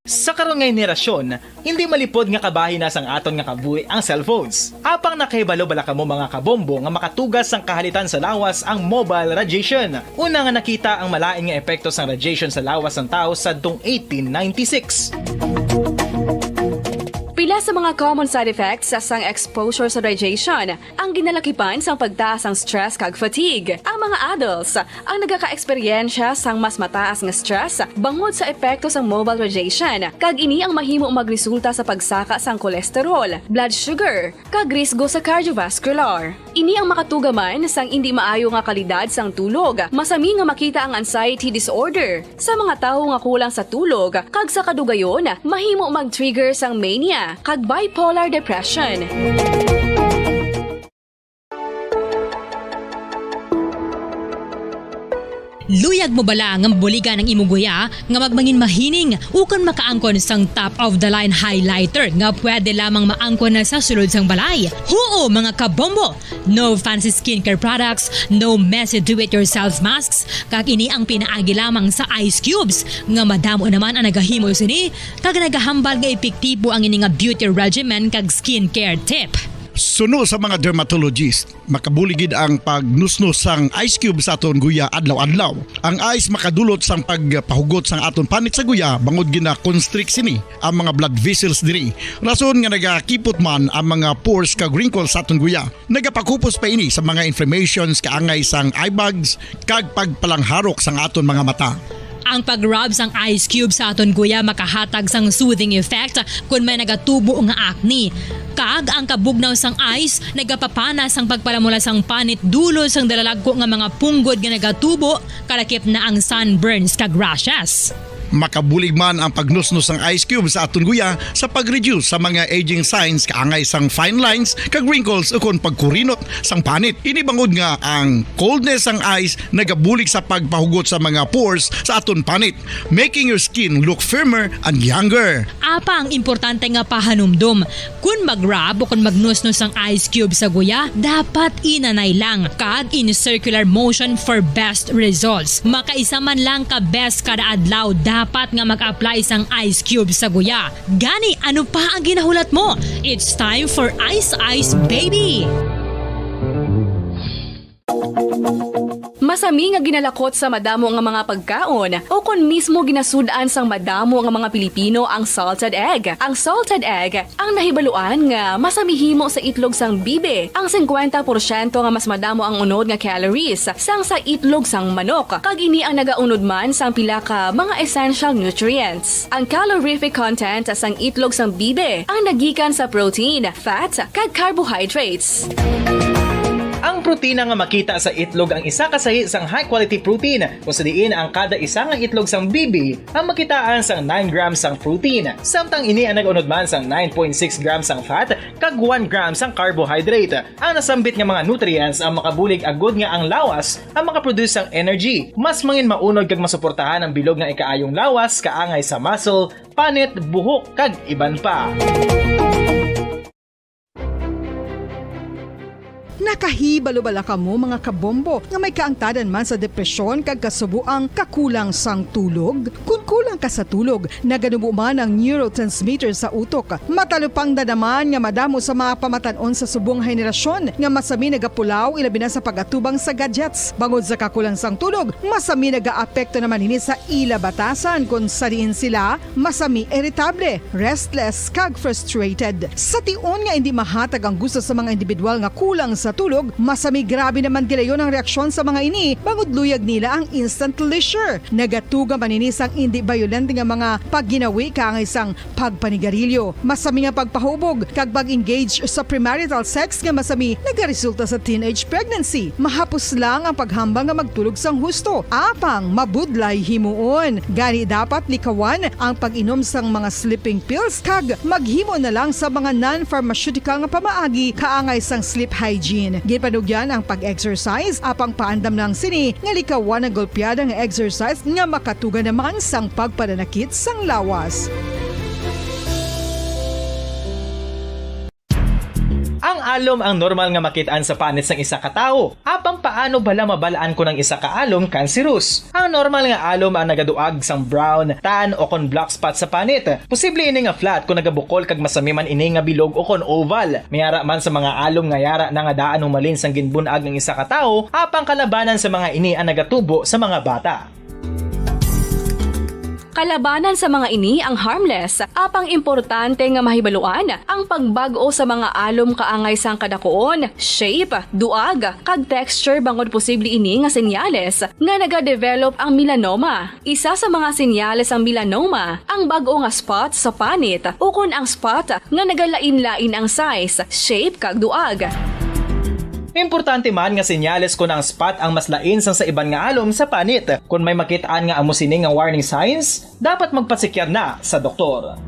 Sa karon nga henerasyon, hindi malipod nga kabahin na sang aton nga kabuhi ang cellphones. Apang nakahibalo bala kamo, mga kabombo, nga makatugas sang kahalitan sa lawas ang mobile radiation? Una nga nakita ang malain nga epekto sang radiation sa lawas sang tawo sadtong eighteen ninety-six. Pila sa mga common side effects sang exposure sa radiation ang ginalakipan sang pagtaas sang stress kag fatigue. Ang mga adults ang nagakaeksperyensya sang mas mataas nga stress bangod sa epekto sang mobile radiation, kag ini ang mahimo magresulta sa pagsaka sang cholesterol, blood sugar, kag risgo sa cardiovascular. Ini ang makatuga man sang indi maayo nga kalidad sang tulog. Masami nga makita ang anxiety disorder sa mga tawo nga kulang sa tulog, kag sa kadugayon, mahimo mag-trigger sang mania kag bipolar depression. Luyag mo bala nga mabuligan ang imo guya nga magmangin mahining ukon makaangkon sang top of the line highlighter nga pwede lamang maangkon na sa sulod sang balay? Huo, mga kabombo! No fancy skincare products, no messy do-it-yourself masks, kag ini ang pinaagi lamang sa ice cubes nga madamo naman ang nagahimo sini kag nagahambal nga epektibo ang ini nga beauty regimen kag skincare tip. Suno sa mga dermatologist, makabulig gid ang pagnusnos sang ice cube sa aton guya adlaw-adlaw. Ang ice makadulot sang pagpahugot sang aton panit sa guya bangod gina-constrict sini ang mga blood vessels diri. Rason nga nagakipot man ang mga pores kag wrinkles sa aton guya. Nagapakupos pa ini sa mga inflammations kaangay sang eye bags kag pagpalangharok sang aton mga mata. Ang pag-rub sang ice cube sa aton guya makahatag sang soothing effect kon may nagatubo nga acne. Kag ang kabugnaw sang ice nagapapana sang pagpalamula sang panit dulot sang dalalagko nga mga punggod nga nagatubo, kalakip na ang sunburns kag rashes. Makabulig man ang pagnusnos sang ice cube sa aton guya sa pag-reduce sa mga aging signs kaangay sang fine lines kag wrinkles ukon pagkurinot sang panit. Ini bangod nga ang coldness sang ice nagabulig sa pagpahugot sa mga pores sa aton panit, making your skin look firmer and younger. Apang importante nga pahanumdom, kon mag-rub o kon magnusnos ang ice cube sa guya, dapat inanay lang kag in circular motion for best results. Makaisa man lang ka beses kada adlaw dapat nga mag-apply sang ice cube sa guya. Gani, ano pa ang ginahulat mo? It's time for Ice Ice Baby! Masami nga ginalakot sa madamo nga mga pagkaon, o kon mismo ginasud-an sang madamo nga mga Pilipino ang salted egg. Ang salted egg, ang nahibaluan nga masami himo sa itlog sang bibi, ang singkwenta porsyento nga mas madamo ang unod nga calories sang sa itlog sang manok, kag ini ang nagaunod man sang pila ka mga essential nutrients. Ang calorific content sang itlog sang bibi ang nagikan sa protein, fat, kag carbohydrates. Ang protina nga makita sa itlog ang isa ka sahi sang high-quality protein, kung sa diin ang kada isa nga itlog sang bibi ang makitaan sang nine grams sang protein, samtang ini ang nag-unod man sang nine point six grams sang fat kag one gram sang carbohydrate. Ang nasambit nga mga nutrients ang makabulig agud nga ang lawas ang makaproduce sang energy. Mas mangin maunod kag masuportahan ang bilog nga ikaayong lawas kaangay sa muscle, panit, buhok, kag iban pa. Nakahibalo bala kamo, mga kabombo, nga may kaangtanan man sa depresyon kag kasubo ang kakulang sang tulog? Kon kulang ka sa tulog, naganubo man ang neurotransmitter sa utok. Matalupangdan naman nga madamo sa mga pamatan-on sa subong henerasyon nga masami nagapulaw, ilabi na sa pag-atubang sa gadgets. Bangod sa kakulang sang tulog, masami nagaapekto naman ini sa ila batasan, kon sa diin sila masami iritable, restless, kag frustrated. Sa tion nga indi mahatag ang gusto sa mga individual nga kulang sa tulog, masami grabe naman gilayon ang reaksyon sa mga ini, bangod luyag nila ang instant leisure. Nagatuga man ini sang indi bayolente nga mga pagginawi kaangay sang pagpanigarilyo, masami nga pagpahubog, kag pag-engage sa premarital sex nga masami nagaresulta sa teenage pregnancy. Mahapos lang ang paghambal nga magtulog sang husto, apang mabudlay himuon. Gani, dapat likawan ang pag-inom sang mga sleeping pills kag maghimo na lang sa mga non-pharmaceutical nga pamaagi kaangay sang sleep hygiene. Ginpanugyan ang pag-exercise, apang paandam lang sini nga likawan ang golpeada nga exercise nga makatuga naman sang pagpananakit sang lawas. Ang alom ang normal nga makit-an sa panit sang isa ka tawo. Apang paano bala mabal-an kon ang isa ka alom kanserus? Ang normal nga alom ang nagaduag sang brown, tan, o kon black spot sa panit. Posible ini nga flat kon nagabukol kag masami man ini nga bilog o kon oval. May ara man sa mga alom nga yara na nga daan humalin sang ginbun-ag ang isa ka tawo, apang kalabanan sa mga ini ang nagatubo sa mga bata. Kalabanan sa mga ini ang harmless, apang importante nga mahibaluan ang pagbag-o sa mga alom kaangay sang kadakuon, shape, duag, kag texture, bangod posible ini nga senyales nga nagadevelop ang melanoma. Isa sa mga senyales sang melanoma ang bag-o nga spot sa panit, ukon ang spot nga nagalain-lain ang size, shape, kag duag. Importante man nga senyales kon ang spot ang mas lain sang sa iban nga alom sa panit. Kon may makit-an nga amo sini nga warning signs, dapat magpasekyar na sa doktor.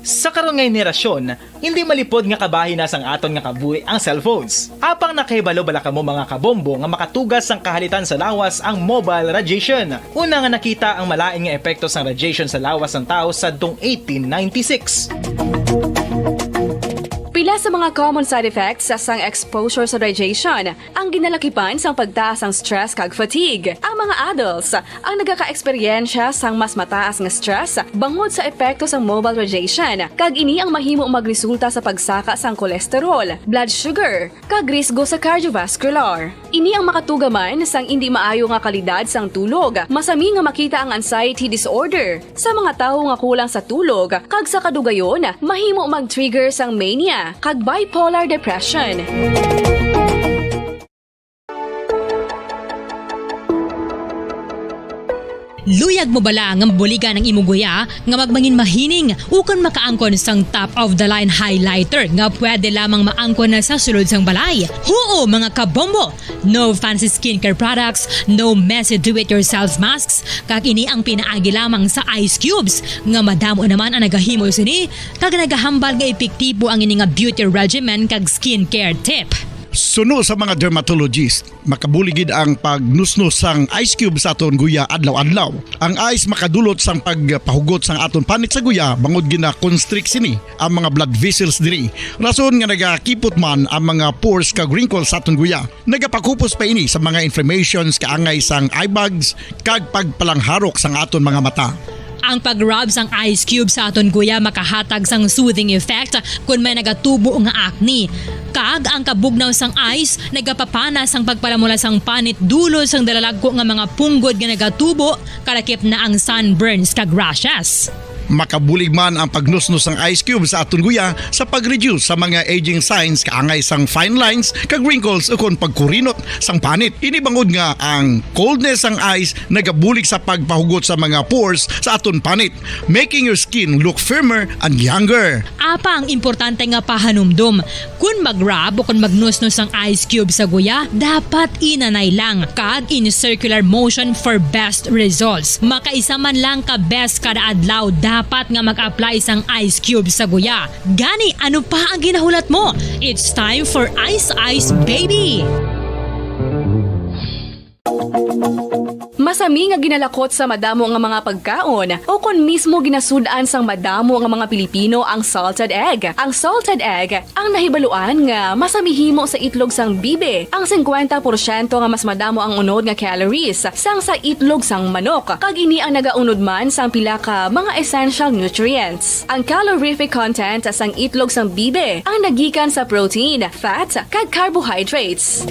Sa karon nga henerasyon, hindi malipod nga kabahin na sang aton nga kabuhi ang cellphones. Apang nakahibalo bala kamo, mga kabombo, nga makatuga sang kahalitan sa lawas ang mobile radiation? Una nga nakita ang malain nga epekto sang radiation sa lawas sang tawo sadtong eighteen ninety-six. Pila sa mga common side effects sang exposure sa radiation ang ginalakipan sang pagtaas sang stress kag fatigue. Ang mga adults ang nagakaeksperyensya sang mas mataas nga stress bangod sa epekto sang mobile radiation, kag ini ang mahimo magresulta sa pagsaka sang cholesterol, blood sugar, kag risgo sa cardiovascular. Ini ang makatuga man sang indi maayo nga kalidad sang tulog. Masami nga makita ang anxiety disorder sa mga tawo nga kulang sa tulog, kag sa kadugayon, mahimo mag-trigger sang mania kag bipolar depression. Luyag mo bala nga mabuligan ang imo guya nga magmangin mahining ukon makaangkon sang top of the line highlighter nga pwede lamang maangkon na sa sulod sang balay? Huo, mga kabombo! No fancy skincare products, no messy do-it-yourself masks, kag ini ang pinaagi lamang sa ice cubes nga madamo naman ang nagahimo sini kag nagahambal nga epektibo ang ini nga beauty regimen kag skincare tip. Suno sa mga dermatologist, makabulig gid ang pagnusnos sang ice cube sa aton guya adlaw-adlaw. Ang ice makadulot sang pagpahugot sang aton panit sa guya bangod gina-constrict sini ang mga blood vessels diri. Rason nga nagakipot man ang mga pores kag wrinkles sa aton guya. Nagapakupos pa ini sa mga inflammations kaangay sang eye bags kag pagpalangharok sang aton mga mata. Ang pag-rub sang ice cube sa aton guya makahatag sang soothing effect kon may nagatubo nga acne. Kag ang kabugnaw sang ice nagapapana sang pagpalamula sang panit dulot sang dalalagko nga mga punggod nga nagatubo, kalakip na ang sunburns kag rashes. Makabulig man ang pagnusnos sang ice cube sa aton guya sa pag-reduce sa mga aging signs kaangay sang fine lines kag wrinkles ukon pagkurinot sang panit. Ini bangod nga ang coldness sang ice nagabulig sa pagpahugot sa mga pores sa aton panit, making your skin look firmer and younger. Apa ang importante nga pahanumdom, kon mag-rub o kon magnusnos ang ice cube sa guya, dapat inanay lang kag in circular motion for best results. Makaisa man lang ka beses kada adlaw dapat nga mag-apply sang ice cube sa guya. Gani, ano pa ang ginahulat mo? It's time for Ice Ice Baby! Masami nga ginalakot sa madamo nga mga pagkaon, o kon mismo ginasud-an sang madamo nga mga Pilipino ang salted egg. Ang salted egg ang nahibaluan nga masami himo sa itlog sang bibi. Ang singkwenta porsyento nga mas madamo ang unod nga calories sang sa itlog sang manok, kag ini ang nagaunod man sang pila ka mga essential nutrients. Ang calorific content sang itlog sang bibi ang nagikan sa protein, fat, kag carbohydrates.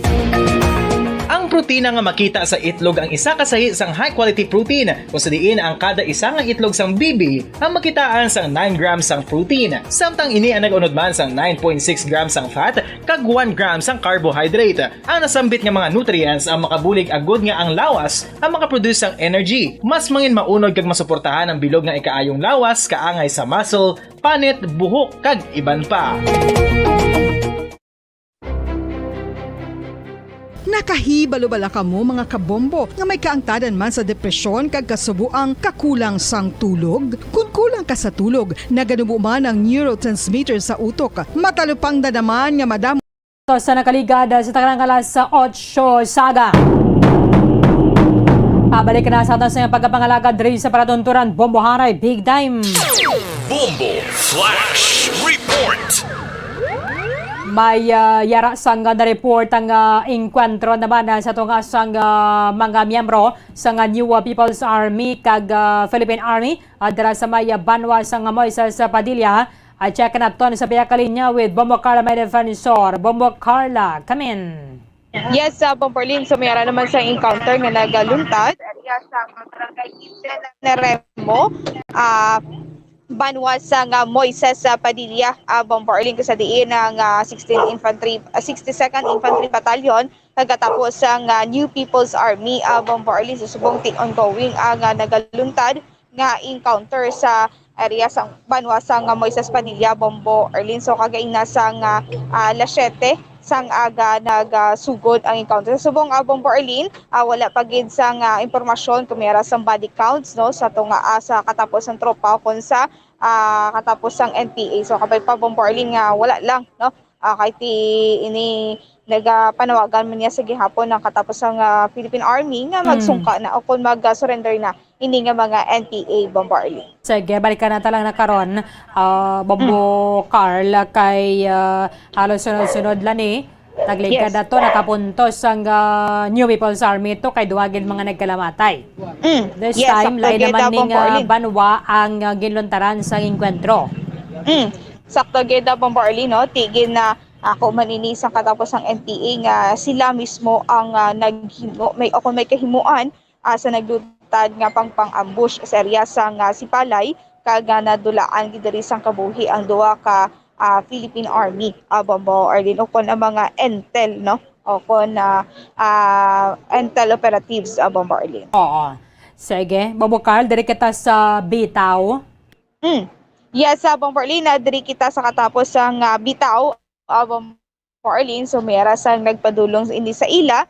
Ang protina nga makita sa itlog ang isa ka sahi sang high-quality protein, kung sa diin ang kada isa nga itlog sang bibi ang makitaan sang nine grams sang protein, samtang ini ang nag-unod man sang nine point six grams sang fat kag one gram sang carbohydrate. Ang nasambit nga mga nutrients ang makabulig agud nga ang lawas ang makaproduce sang energy. Mas mangin maunod kag masuportahan ang bilog nga ikaayong lawas kaangay sa muscle, panit, buhok, kag iban pa. Nakahibalo bala kamo, mga kabombo, nga may kaangtanan man sa depresyon kag kasubo ang kakulang sang tulog? Kon kulang ka sa tulog, naganubo man ang neurotransmitter sa utok. Matalupangdan naman nga madamo. Sa nakaligad sa tanang alas otso sa aga. Pabalik na sa aton sa pagkapangalagad diri sa palatunturan, Bombo Haray, Big Time. Bombo Flash Report. May, ah, yara sang, ah, na-report ang, ah, engkwentro naman, ah, sa tunga sang, ah, mga miyembro sang, ah, New, ah, People's Army kag, ah, Philippine Army, ah, dira sa may, ah, banwa sang, ah, Moises Padilla. Ah, check naton sa pihak linya with Bombo Carla, may defensor. Bombo Carla, come in. Yes, sa Bombo Arlene, so may ara naman sa encounter nga nagaluntad. Area sa Barangay Eden Remo, ah, banwa sang, ah, Moises, ah, Padilla, ah, Bombo Arlene, kung sa diin ang, ah, sixteen Infantry, ah, sixty-second Infantry Battalion, pagkatapos sang, ah, New People's Army, ah, Bombo Arlene, so subong ti ongoing ang, ah, nagaluntad nga encounter sa area sa banwa sang Moises Padilla, Bombo Arlene. So, kagaina sang, ah, ah, alas siyete sang aga nagasugod ang encounter. Sa subong, ah, Bombo Arlene, ah, wala pa gid sang, ah, impormasyon kung may ara sang body counts, no, sa tunga, ah, sa katapos sang tropa o kung sa, ah, katapos sang N P A. So, kabay pa, Bombo Arlene, nga wala lang, no, ah, kay ti ini nagapanawagan man niya sa gihapon ang katapos sang, ah, Philippine Army nga Mm. magsungka na o kung mag-surrender na ini nga mga N P A, Bombo Arlene. Sige, balikan na ta lang na karon, ah, Bombo Mm. Carl, kay, ah, halos sunod-sunod lang ni. Nagligad Yes. na to, nakapuntos ang, ah, New People's Army to, kay duha gid mga nagkalamatay. Mm. This Yes, time, sakto lain gid, naman ah, ning, Bombo ah, Arlene. banwa ang, ah, ginluntaran sa engkwentro. Mm. Sakto gid, ah, Bombo Arlene, no? Ti gid na ako man ini sa katapos ang N P A nga sila mismo ang, ah, naghimo, may, o kung may kahimuan, ah, sa nagluntad nga pangpang-ambush sa area sang, ah, Sipalay, kag, ah, nadulaan gid diri sang kabuhi ang duha ka, ah, Philippine Army, ah, Bombo Arlene, o kon ang mga intel, no? O kon, ah, ah, intel operatives, ah, Bombo Arlene. Oo. Sige, Bobo Carl, diri kita sa Bitaw. Mm. Yes, sa Bombo Arlene, diri kita sa katapos sang, ah, Bitaw, ah, Bombo Arlene. So, may ara sang nagpadulong ini sa ila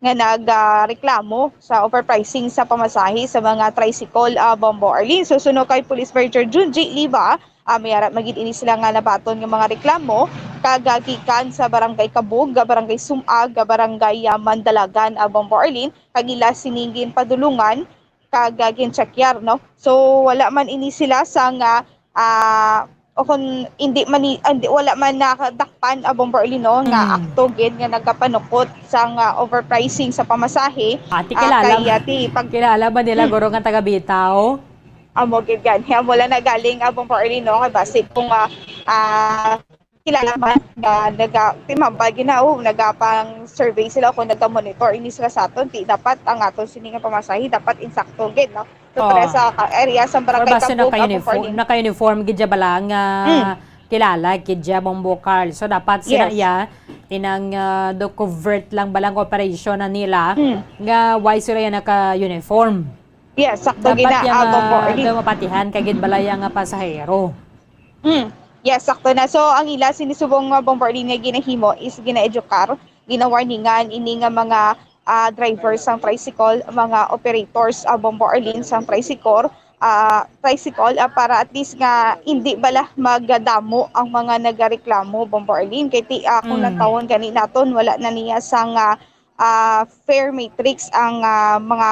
nga nag, ah, reklamo sa overpricing sa pamasahe sa mga tricycle, ah, Bombo Arlene. So, suno kay Police Major Junji Liva, ah, may ara man gid ini sila nga nabaton nga mga reklamo, kag, ah, gikan sa Barangay Kabug, Barangay Sumag, Barangay, ah, Mandalagan, ah, Bombo Arlene, kag ila sini ginpadulungan kag, ah, ginchekyar, no? So, wala man ini sila sang, ah, ah, o kung hindi man ni-, hindi, wala man nakadakpan, ah, Bombo Arlene, no, nga Mm. akto gid nga nagapanukot sang, ah, overpricing sa pamasahe, Ati, ah, kilala kay, ba, ah, ti pag- kilala ba nila, Hmm. guro, nga taga Bitaw? Amo gid gani. Amo lang nagaling, ah, Bombo Arlene, no, kay basi kung, ah, ah, kilala man nga naga-, timambal gid na, oh, nagapang-survey sila o kung naga-monitor ini sila sa aton, ti dapat ang aton sini nga pamasahe dapat insakto gid, no? So, Oh. para sa ka-, area sa Or Barangay basta Kabug, naka-uniform, Bombo Arlene. Naka-uniform gid siya bala nga Mm. kilala gid siya, Bombo Carl. So, dapat sila Yes. iya inang, ah, do covert lang bala ang operation na nila Mm. nga why sila iya naka-uniform. Yes, sakto Dapat gina, iya ah, nga Bombo Arlene. daw mapatihan kay gid bala iya nga pasahero. Mm. Yes, sakto na. So, ang ila sini subong nga Bombo Arlene nga ginahimo is gina-educar, ginawarningan ini nga mga, ah, drivers sang tricycle, mga operators, ah, Bombo Arlene, sang tricycle, ah, tricycle, ah, para at least nga hindi bala magdamo ang mga nagareklamo, Bombo Arlene. Kay ti, ah, kung Mm. lantawon gani naton, wala na niya sang, ah, ah, fare matrix ang, ah, mga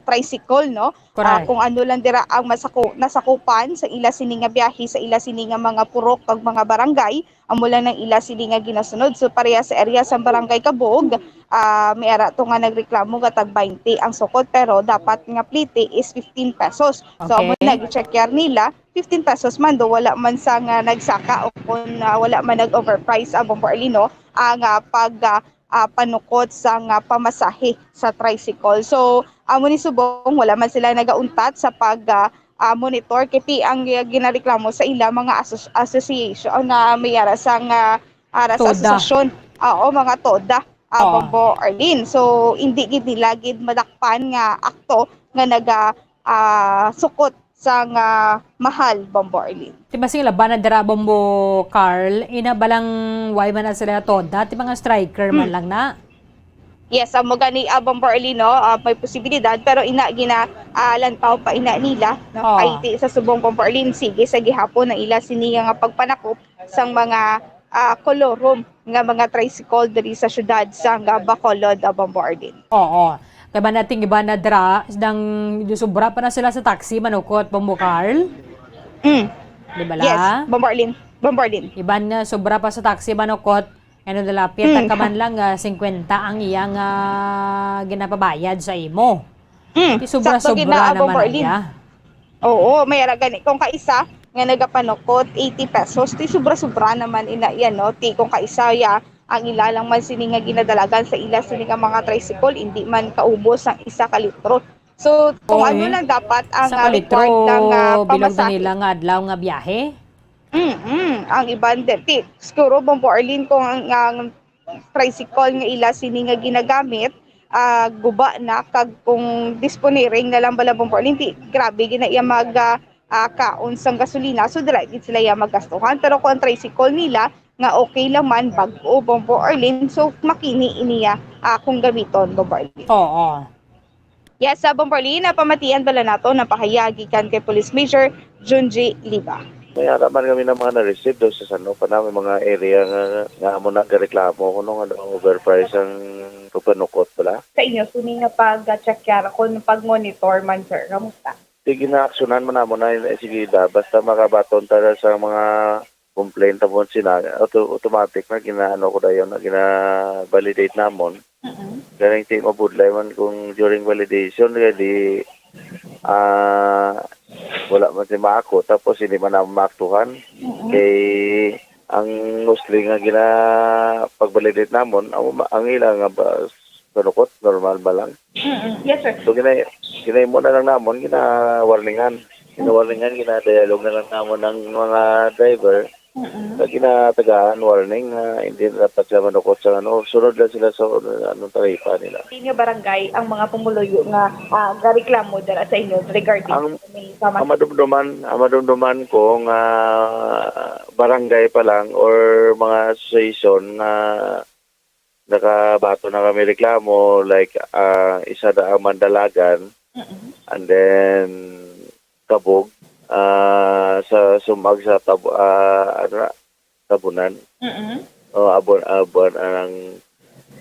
tricycle, no? Ah, Correct. kung ano lang dira ang masaku-, nasakupan sa ila sini nga biyahe, sa ila sini nga mga purok kag mga barangay, amo lang ang ila sini nga ginasunod. So, pareha sa area sa Barangay Kabug, ah, may ara to nga nagreklamo nga tag twenty ang sukot, pero dapat nga plete is fifteen pesos. So, amo Okay. na, gi-check yar nila, fifteen pesos man do, wala man sa nga nagsaka o kung, ah, wala man nag-overprice ang Bombo Arlene, no, ang, ah, pag, ah, ah, panukot sang, ah, pamasahe sa tricycle. So, amo ni subong, wala man sila nagauntat sa pag, ah, ah, monitor, kay ti ang, ah, ginareklamo sa ila mga asos-, association nga may ara sang, ah, ara sa TODA. asosasyon. Oo, mga TODA, ah, Oo. Bombo Arlene. So, hindi gid nila gid madakpan nga akto nga naga, ah, sukot sang, ah, mahal, Bombo Arlene. Ti basing labanan dira, Bombo Carl, ina balang why man na sila TODA, ti mga striker man Hmm. lang na. Yes, amo gani, ah, Bombo Arlene, no? Ah, may posibilidad, pero ina gina, ah, lantaw pa ina nila, no? Oh. Ay, ti sa subong, Bombo Arlene, sige sa gihapon ang ila sini nga pagpanakop sang mga, ah, kolorum nga mga tricycle diri sa siyudad sang, ah, Bacolod, ah, Bombo Arlene. Oo. Kay ba nating iba na dra, dang sobra pa na sila sa taxi, manukot, Bombo Carl? Mm. Di ba la? Yes, Bombo Arlene. Bombo Arlene. Iban nga sobra pa sa taxi, manukot. Ano, nalapit Mm. na ka man lang, ah, singkwenta ang iyang, ah, ginapabayad sa imo. Mm. Ti sobra-sobra Sakto gid na, naman Bombo Arlene. Iya. Oo, may ara gani. Kung kaisa nga nagapanukot, eighty pesos, ti sobra-sobra naman ina yan, no? Ti kung kaisa ya, ang ila lang man sini nga ginadalagan sa ila sini nga mga tricycle, hindi man kaubos ang isa ka litro. So, kung Oy, ano lang dapat ang, isa ka ah, litro, required lang nga bilog na pamasahe. Nila nga adlaw nga biyahe? Mm-mm. Ang iban din, ti, siguro, Bombo Arlene, kung ang, ang tricycle nga ila sini nga ginagamit, ah, guba na, kag kung disponiring na lang bala, Bombo Arlene, ti, grabe gid na iya mag, ah, ah, kaon sang gasolina. So, dira gid sila iya magastuhan. Pero kung ang tricycle nila nga okay lang man, bag-o, Bombo Arlene, so, makini iniya, ah, kung gamiton, Bombo Arlene. Oo. Yes, sa Bombo Arlene, napamatian bala nato ang pahayag gikan kay Police Major Junji Liba. May ara man kami na mga na-receive daw sa Sano pa na, may mga area nga, nga amo nagareklamo kuno nga daw overprice ang pagpanukot bala. Sa inyo, sini nga pag-check yara kung pag-monitor man, sir, kamusta? Sige, naaksyonan man namo na, eh, sige da. Basta makabaton ta sa mga complaint tapos sina, auto-, automatic na ginaano ko dayon na gina-validate namon. Mm-mm. Galing ti mabudlay man kung during validation, kaya di, ah, wala man si maako, tapos hindi man naman maaktuhan. Mm-mm. Kay ang mostly nga gina-, pag-validate namon, ang, ang ila nga ba, panukot, normal ba lang? Mm-mm. Yes, sir. So, gina-, ginahimo na lang namon, gina-warningan. Gina-warningan, gina-dialogue na lang namon ang mga driver. Mm-mm. Sa ginatagaan, warning, nga hindi na dapat sila manukot sa ano, sunod lang sila sa ano, anong taripa nila. Sa inyo barangay ang mga pumuluyo nga ah, gareklamo dira sa inyo regarding Ang- may Ang madumduman, ang madumduman ko nga barangay pa lang or mga association nga nakabato na kami reklamo, like ah, isa na ang Mandalagan, Mm-mm. and then Kabog, ah, sa sumag sa Tab ah, ano na, Tabunan. Mm-mm. O abon abon ang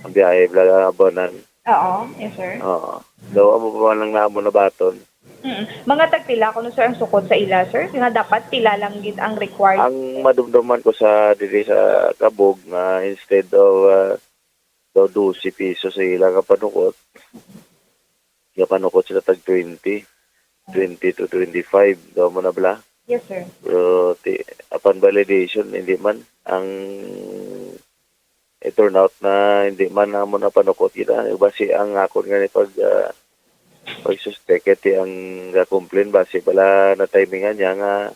ang biyahe bala Tabunan. Oo, yes sir. Oo. Daw amo pa man ang namo nabaton. Mm. Mga tagpila kuno sir ang sukod sa ila sir? Nga dapat pila lang gid ang required? Ang madumduman ko sa diri sa Kabog nga instead of ah, daw dose pesos sa ila nga panukot, nga panukot sila tag twenty, twenty to twenty-five daw mo na bala. Yes sir. Pero ti, upon validation, hindi man ang it turn out na hindi man namo na panukot kita. Basi ang akon nga ni pag ah, pag suspect kay ti ang ga-complain basi bala na timingan niya nga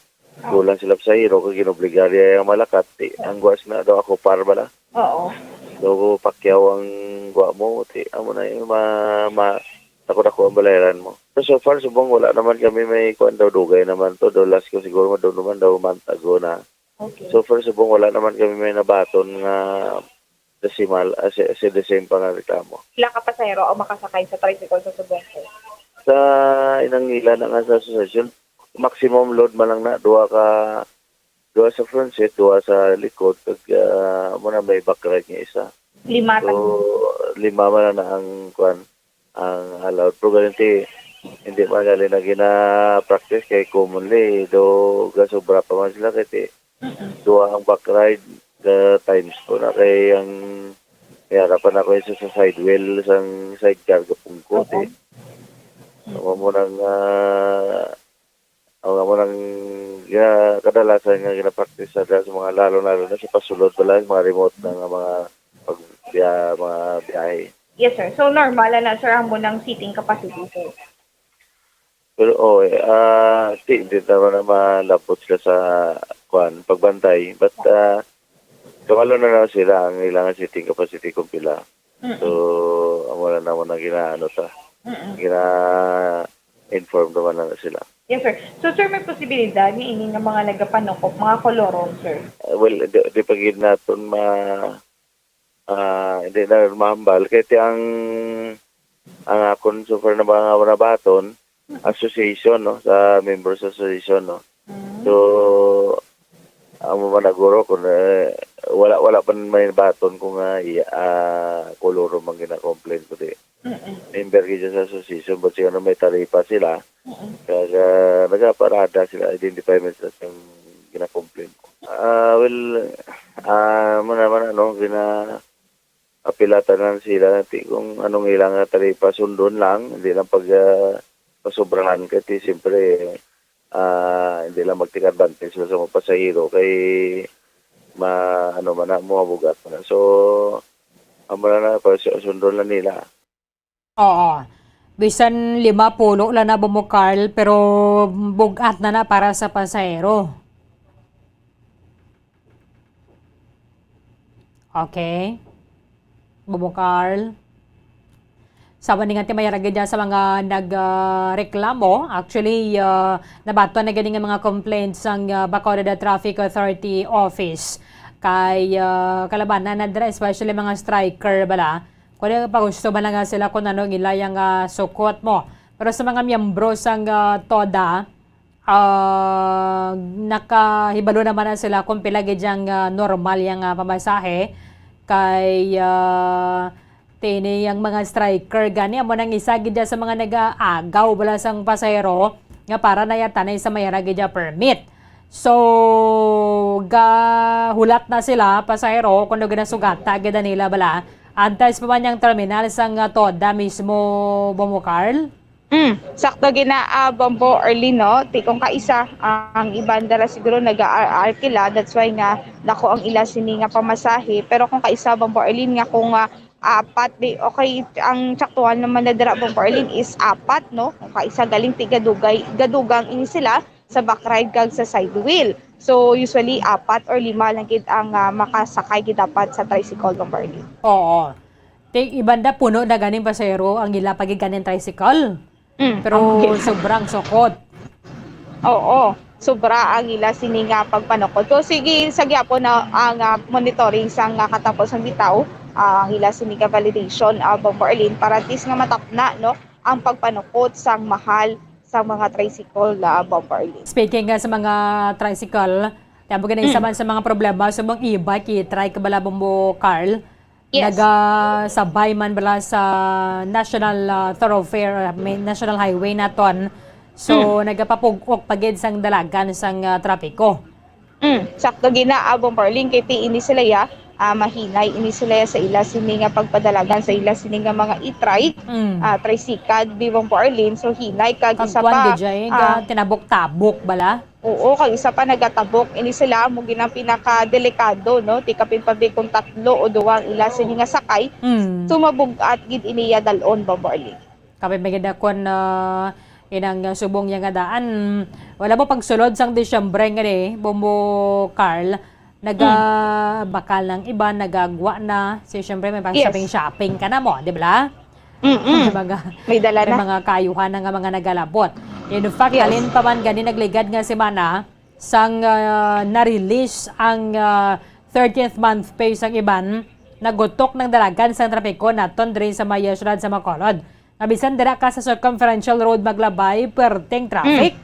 kulang sila pasahero kag ginobligar niya ang malakat. Ti ang guas na daw ako par bala. Oo. So pakyaw ang guwa mo, ti amo na yung ma, ma takot ako ang balayran mo. Pero so far subong wala naman kami may kuan daw, dugay naman to. Daw last ko siguro madumduman daw month ago na. Okay. So far subong wala naman kami may nabaton nga decimal as, as the same pa nga reklamo. Pila ka pasahero ang makasakay sa tricycle sa Subong sir? Sa inang ila na nga sa association, maximum load man lang na duha ka, duha sa front seat, duha sa likod, kag ah, mo na may back ride nga isa. Lima So tag lima man na ang kuan ang allowed. Pero ganun ti, hindi man gali na gina-practice kay commonly do gasobra pa man sila kay ti Mm-mm. duha ang back ride ka times ko na kay ang may harapan ako isa sa side wheel sang sidecar gapungko Oo. Ti amo mo nang ah, ang amo nang gina, kadalasan nga gina-practice sa, sa mga lalo lalo na sa pasulod bala mga remote na nga mga pag biya, mga biyahe. Yes sir. So normal na sir ang mo ng seating capacity sir? Pero oh, ah, di, di naman na malabot sila sa kuan pagbantay, but ah, kabalo na lang sila ang ilang seating capacity kung pila. So Mm-mm. amo na naman ang ginaano ta, Mm-mm. gina-inform naman na sila. Yes sir. So sir, may posibilidad nga ini nga mga nagapanukop mga kolorom sir? Ah, well, di, di pa gid naton ma ah, hindi na mahambal kay ti ang ang akon so far na mga nabaton association, no, sa members association, no. Mm. So amo man na guro kung eh, wala wala pa may baton kung ah, iya, ah, koloro man gina-complain ko di. Mm-mm. Member gid sa association but siguro may taripa sila. Mm-mm. Kag ah, nagaparada sila, identify man sila sa gina-complain ko. Ah, well, ah, mo naman ano, gina apila tanan sila ti kung anong ilang taripa sundon lang, hindi lang pag ah, pasobrahan kay ti siyempre ah, hindi lang mag-take advantage sila sa mga pasahero kay ma ano man na, mabugat man na. So amo na na pa sundon lang nila. Oo. Bisan lima pulo lang na bumukal, pero bugat na na para sa pasahero. Okay. Bumukal. Sa maningan ti mayara gid sa mga nagreklamo. Actually, ah, nabaton na gid nga mga complaints sang ah, Bacolod Traffic Authority Office. Kay ah, kalabanan na dira, especially mga striker bala. Kung ano, pagusto man lang nga sila kung ano ang ila yang ah, sukot mo. Pero sa mga miyembro sang ah, TODA, ah, nakahibalo naman na sila kung pila gid yang ah, normal yang ah, pamasahe kay ah, tini yang mga striker gani amo nang isa gid sa mga nagaagaw bala sang pasahero nga para nayatanay sa mayara gid permit. So gahulat na sila pasahero kung ano ginasugata gid nila bala antes pa man yang terminal sang ah, TODA mismo, Bomo Carl. Mm, sakto gina ah, Bombo Arlene, no? Ti kung kaisa ang iban dara siguro nag-aarkila, that's why nga dako ang ila sini nga pamasahe. Pero kung kaisa Bombo Arlene nga kung ah, apat di okay ang tsaktuhan naman na dira Bombo Arlene is apat, no? Kung kaisa galing ti gadugay gadugang ini sila sa back ride kag sa side wheel. So, usually, apat or lima lang gid ang, ah, makasakay gid dapat sa tricycle, Bomber Arlene. Oo. Ti, iban da, puno na ganing pasahero ang ila pa gid ganing tricycle. Mm, Pero ang gid. sobrang sukot. Oo, sobra ang ila sini nga pagpanukod. So, sige, sa gyapon na ang, ah, monitoring sang, ah, katapos sang bitaw, ah, ang ila sini nga validation, ah, Bomber Arlene, para at least nga matapna, no, ang pagpanukot sang mahal sa mga tricycle, ah, Bomber Arlene. Speaking nga sa mga tricycle, tamo gani Mm. isa man sa mga problema sa mga e-bike, e-trike bala, Bombo Carl, Yes. nagasabay man bala sa national, ah, thoroughfare, ah, may national highway naton. So, Mm. nagapapug-ok pa gid sang dalagan sang, ah, trapiko. Mm, sakto gid na, ah, Bomber Arlene, kay ti ini sila ya, ah, mahinay ini sila ya sa ila sini nga pagpadalagan sa ila sini nga mga e-trike, Mm. ah, tricycle, di, Bomber Arlene, so hinay kag Kag isa kuwan pa, gid siya, eh, ah, ga-, tinabok-tabok bala? Oo, kag isa pa nagatabok ini sila, amo gid ang pinakadelikado, no? Ti kapin pa bi kung tatlo o duwa ang ila sini nga sakay, Mm. so mabug-at gid ini ya dal-on, Bomber Arlene. Kami may gidakon na inang subong niya nga daan. Wala mo pagsulod sang Disyembre nga ni, Bombo Carl, naga-, Mm. bakal ng iban, nagagwa na. Si, syempre, may pang Yes. shopping-shopping ka na mo, di ba? Mm-mm. May mga, May dala may na. mga kaayuhan na nga mga nagalabot. In fact, Yes. halin pa man gani nagligad nga semana, sang, ah, na-release ang, ah, thirtieth month pay sang iban, nagutok ng dalagan sang trapiko naton diri sa may, ah, syudad sa Bacolod. Nga bisan dira ka sa Circumferential Road maglabay, perting traffic. Mm.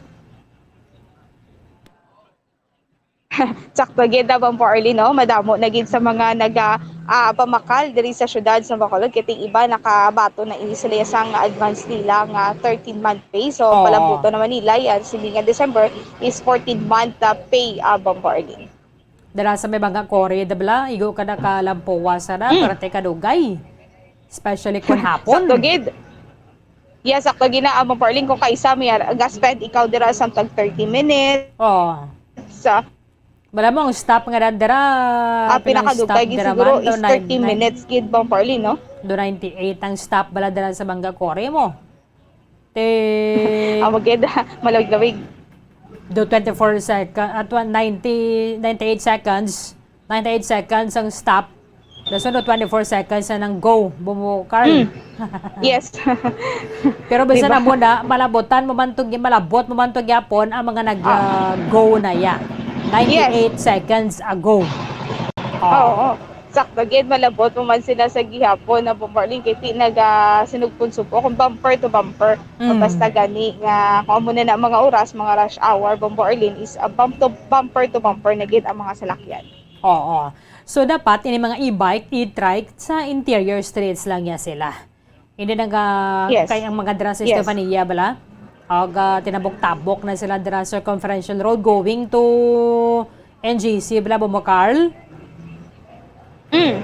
Sakto gid, ah, Bombo Arlene, no? Madamo na gid sa mga naga, ah, pamakal diri sa syudad sa Bacolod, kay ting iba nakabaton na ini sila sang advance nila nga thirteen month pay. So, Oo. palabuton naman nila yan, sini nga December is fourteen month, ah, pay, ah, Bombo Arlene. Dala sa may mga kore, dabla, igo ka na kalampuwa sa na, Mm. parte ka dugay. Especially kung hapon. Sakto gid. Yes, sakto gid na, ah, Bombo Arlene, kung kaisa may ar-, ga-spend ikaw dira sa tag thirty minutes. Oo. Sa Wala mo ang stop nga dira, Ah, pinang pinakadugay stop gid dira siguro man, do is thirty nine-, nine-, minutes gid, Bombo Arlene, no? Do ninety-eight ang stop bala dira sa Mangga Kore mo. Te Amo gid, malawig-lawig. Do twenty-four second, at one ninety, ninety-eight seconds, ninety-eight seconds ang stop. Dason do twenty-four seconds na nang go, Bombo Carl. Mm. Yes. Pero bisan Diba? amo na, malabotan mo man to gi-, malabot mo man to gyapon ang mga nag, Ah. ah, go na ya. Yes. Ninety-eight seconds ago. Oo, Oh. oo. Sakto gid, malabot mo man sila sa gihapon na Bombo Arlene, kay ti naga sinugpon-subo kung bumper to bumper. Mm. Basta gani nga, kung amo na na mga oras, mga rush hour, Bombo Arlene, is, ah, bump to, bumper to bumper na gid ang mga salakyan. Oo. So, dapat ini mga e-bike, e-trike, sa interior streets lang ya sila. Hindi na nga Yes. kay ang mga dira sa Yes. Estefania, bala? Og, ah, tinabok-tabok na sila dira sa Circumferential Road going to N G C, bala, Bombo Carl? Mm.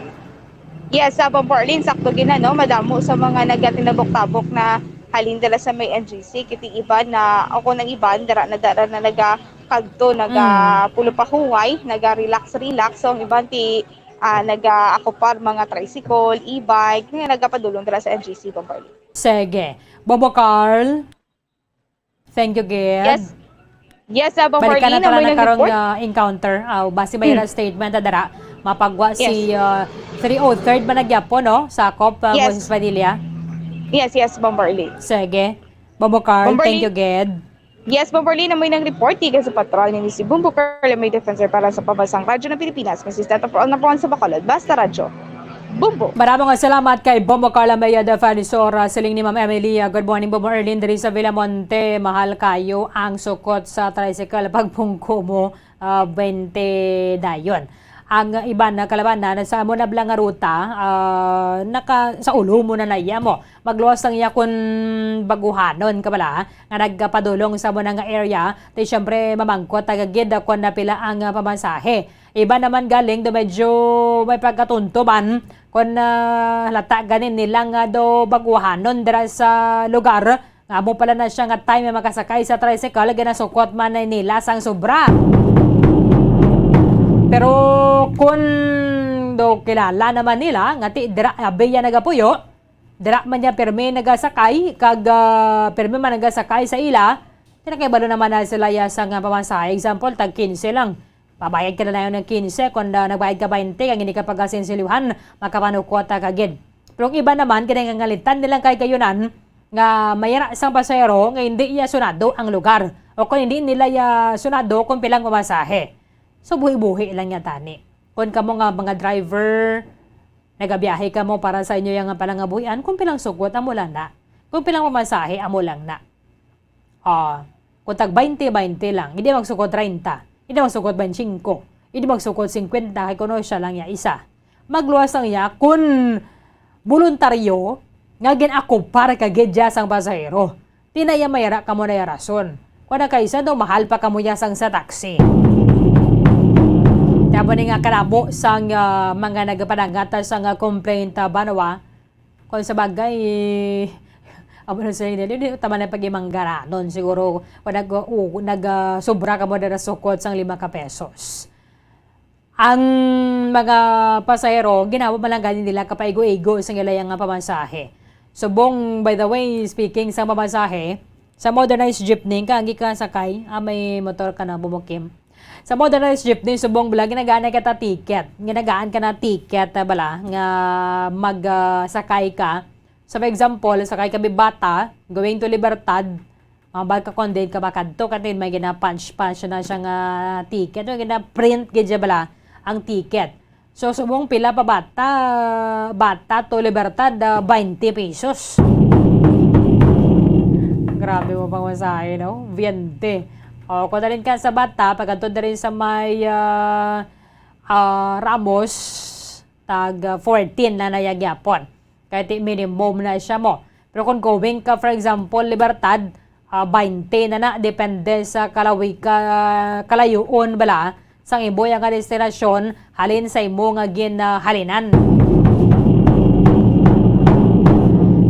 Yes, sa Bombo Arlene, sakto gid na, no? Madamo sa mga nagatinabok-tabok na halin dala sa may N G C. Kiti iban na, o kung ang iban, dara na, dara na nagakagto, naga Mm. pulo pa huway, naga-relax-relax. So, ang iban ti, ah, naga-akupar mga tricycle, e-bike, nga nagapadulong dala sa N G C, Bombo Arlene. Sige. Bombo Carl? Thank you, gid. Yes. Yes, ah, Bombo Balikan Arlene, na tala may na karong, nag-report. ah, encounter. Ah, base may Hmm. ira statement na dara, mapagwa Yes. si, ah, three oh third ba na gyapon, no? Sakop, ah, Yes. Moses Padilla. Yes, yes, Bombo Arlene. Sige. Bombo Carl, Bombo thank Arlene. you, gid. Yes, Bombo Arlene, may nang report, tiga sa patrol ni si Bombo Carl, may defensor para sa pambansang Radyo ng Pilipinas, consistent of all na sa Bacolod. Basta Radyo. Bombo. Maraming salamat kay Bombo Carla Maya Defensor, ah, siling ni Ma'am Emily. Ah, good morning, Bombo Erlin, diri sa Villamonte. Mahal kayo ang sukot sa tricycle pagpungko mo, ah, twenty dayon. Ang iban na kalabanan sa amo na bala nga ruta, ah, naka, sa ulo mo na naiya mo. Magluwas lang iya kun baguhanon ka bala, nga nagpadulong sa amo na nga area. Ti, syempre, mamangkot ta gid kun napila ang, ah, pamasahe. Iba naman galing do medyo may pagkatunto man kon, ah, halata ganin nila nga do baguhanon dira sa lugar, nga amo pala na siya nga time nga makasakay sa tricycle, ginasukot man na nila sang sobra. Pero kun do kilala naman nila nga ti dira abi ya nagapuyo, dira man niya pirmi nagasakay, kag, ah, pirmi man nagasakay sa ila, Kaya kay balo naman na sila ya sa nga pamasahe. Example, tag quince lang. Pabayad ka na lang ng quince, kung na, nagbayad ka twenty, ang hindi ka pagkasensilihan, makapanukot ka gid. Pero ang iba naman, kinangangalitan nilang kay kayunan nga mayara sang pasahero nga hindi iya sunado ang lugar o kung hindi nila iya sunado kung pilang pamasahe. So, buhi-buhi lang niya tani. Kung kamo nga mga driver, nagabiyahe kamo para sa inyo yang palangabuhian, kung pilang sugot, amo lang na. Kung pilang pamasahe, amo lang na. Ah, kung tag twenty, twenty lang. Hindi magsukot treinta. Hindi magsukot twenty-five. Hindi magsukot fifty, kay kuno siya lang ya isa. Magluwas lang ya kung voluntaryo nga gin-akupar ka gid ya sang pasahero. Di na ya mayara kamo na ya rason. Kung na kaysa daw mahal pa kamo ya sang sa taxi. Tapos ni nga kanamo sang, ah, mga nagpanangata sang, ah, complaint, ah, ba, no, ah? Kung sa bagay, amo na sila, hindi, hindi tama na pag-imanggaranon siguro. Kung nag, uh, nag, ah, sobra ka mo na sukot sang lima ka pesos. Ang mga pasahero, ginawa man lang gani nila kapaigo-igo sa ila nga pamasahe. Subong, by the way, speaking sa pamasahe, sa modernized jeepney, kaagi ka sakay, ah, may motor ka na bumukim. Sa modernized jeepney, subong bala, ginagaan na kita ticket. Ginagaan ka na ticket, ah, bala, nga mag, ah, sakay ka. So, for example, sakay ka Bibata, going to Libertad, mabal ka kung din ka makadto, katin may gina-punch-punch na siya nga ticket, may gina-print gid siya bala ang ticket. So, subong pila pa Bata, Bata to Libertad, ah, twenty pesos. Grabe mo pang masahe, no? Twenty. O, kung dalin ka sa Bata, pagkadto na rin sa may, ah, ah, Ramos, tag, ah, fourteen na naya gyapon. Kay ti minimum na siya mo. Pero kung going ka, for example, Libertad, ah, twenty na na, depende sa kalawi-, ka-, kalayuon bala sang imo nga destinasyon halin sa imo nga ginhalinan.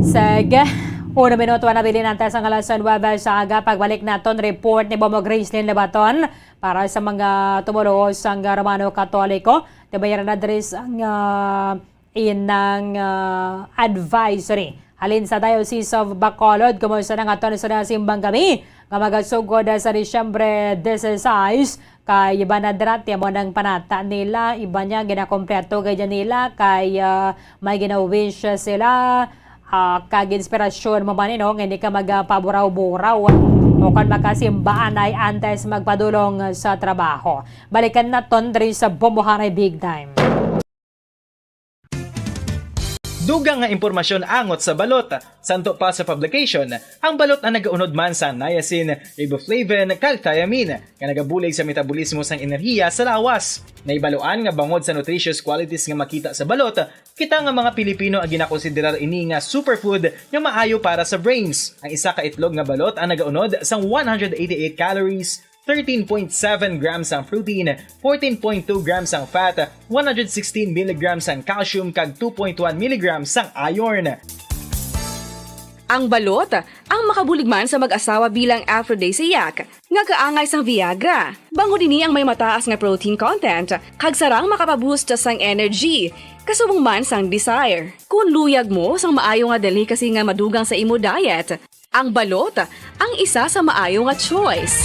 Sige, uno minuto na bilin antes ang alas nuebe sa aga. Pagbalik naton, report ni Bomo Gracelyn Lebaton para sa mga tumuluo sang Romano Katoliko. Tibayaran na diri sang, ah, inang, ah, advisory halin sa Diocese of Bacolod. Kumusta na nga ton sa nasimbang kami nga magasugod sa Disyembre dieciséis, kay iba na dira, ti amo nang panata nila, iba niya ginakompleto gaya nila, kay, ah, may gina-wish sila, ah, kag inspirasyon mo man, no, nga hindi ka magpaburaw-buraw o kon makasimbaan ay antes magpadulong sa trabaho. Balikan naton diri sa Bombo Haray Big Time. Dugang nga impormasyon angot sa balot. Santo pa sa publication, ang balot ang nagaunod man sa niacin, riboflavin, kag thiamine, nga nagabulig sa metabolismo sang enerhiya sa lawas. Naibaluan nga bangod sa nutritious qualities nga makita sa balot, kita nga mga Pilipino ang ginakonsiderar ini nga superfood nga maayo para sa brains. Ang isa ka itlog nga balot ang nagaunod sang one hundred eighty-eight calories, thirteen point seven grams ang protein, fourteen point two grams ang fat, one hundred sixteen milligrams ang calcium, kag two point one milligrams ang iron. Ang balot, ang makabulig man sa mag-asawa bilang aphrodisiac, nga kaangay sang Viagra. Bangod ini ang may mataas nga protein content, kag sarang makapaboost sang energy, kasubong man sang desire. Kung luyag mo sang maayo nga delicacy nga madugang sa imo diet, ang balot ang isa sa maayo nga choice.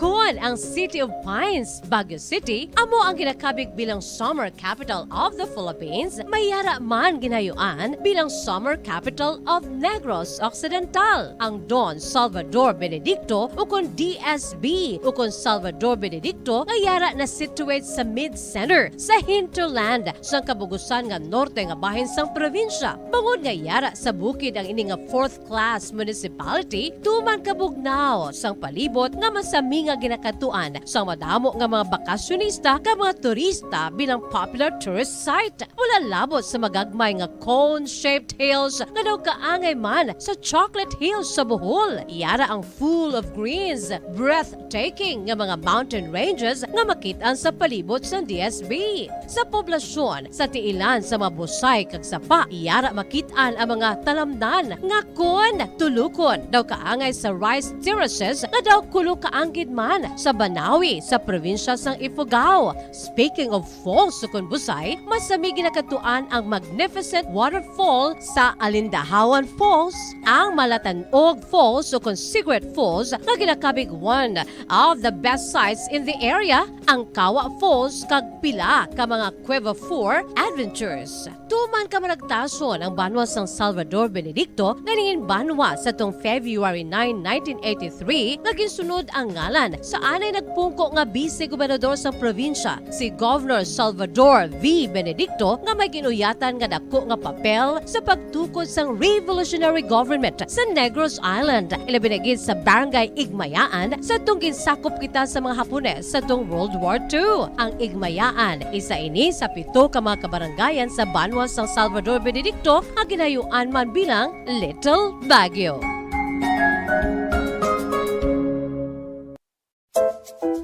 Kon ang City of Pines, Baguio City, amo ang ginakabig bilang Summer Capital of the Philippines, may yara man ginayuan bilang Summer Capital of Negros Occidental. Ang Don Salvador Benedicto, ukon D S B, ukon Salvador Benedicto, nga yara na-situate sa mid-center, sa hinterland, sang kabugusan nga norte nga bahin sang probinsya. Bangod nga yara sa bukid ang ini nga fourth class municipality, tuman kabugnaw sang palibot nga masami nga ginakadtuan sang madamo nga mga bakasyonista kag mga turista bilang popular tourist site. Mula labot sa magagmay nga cone-shaped hills nga daw kaangay man sa Chocolate Hills sa Bohol, yara ang full of greens, breathtaking nga mga mountain ranges nga makit-an sa palibot sang D S B. Sa poblasyon, sa tiilan sa mga busay kag sapa, yara makit-an ang mga talamnan nga kon tulukon daw kaangay sa rice terraces nga daw kulo kaanggid man sa Banawi, sa probinsya sang Ifugao. Speaking of falls, sukon Busay, masami ginakadtuan ang magnificent waterfall sa Alindahawan Falls, ang Malatanog Falls, sukon Secret Falls, nga ginakabig one of the best sights in the area, ang Kawa Falls, kag pila ka mga Cueva Four adventures. Tuman ka managtason ang banwa sang Salvador Benedicto nga nangin banwa sa tong February nine, nineteen eighty-three, nga ginsunod ang ngalan sa anay nagpungko nga bise gobernador sang probinsya, si Governor Salvador V. Benedicto, nga may ginuyatan nga dako nga papel sa pagtukod sang revolutionary government sa Negros Island, ilabi na gid sa Barangay Igmayaan, sa tong ginsakop kita sa mga Hapones sa tong World War Two. Ang Igmayaan, isa ini sa pito ka mga kabarangayan sa banwa sang Salvador Benedicto nga ginayuan man bilang Little Baguio.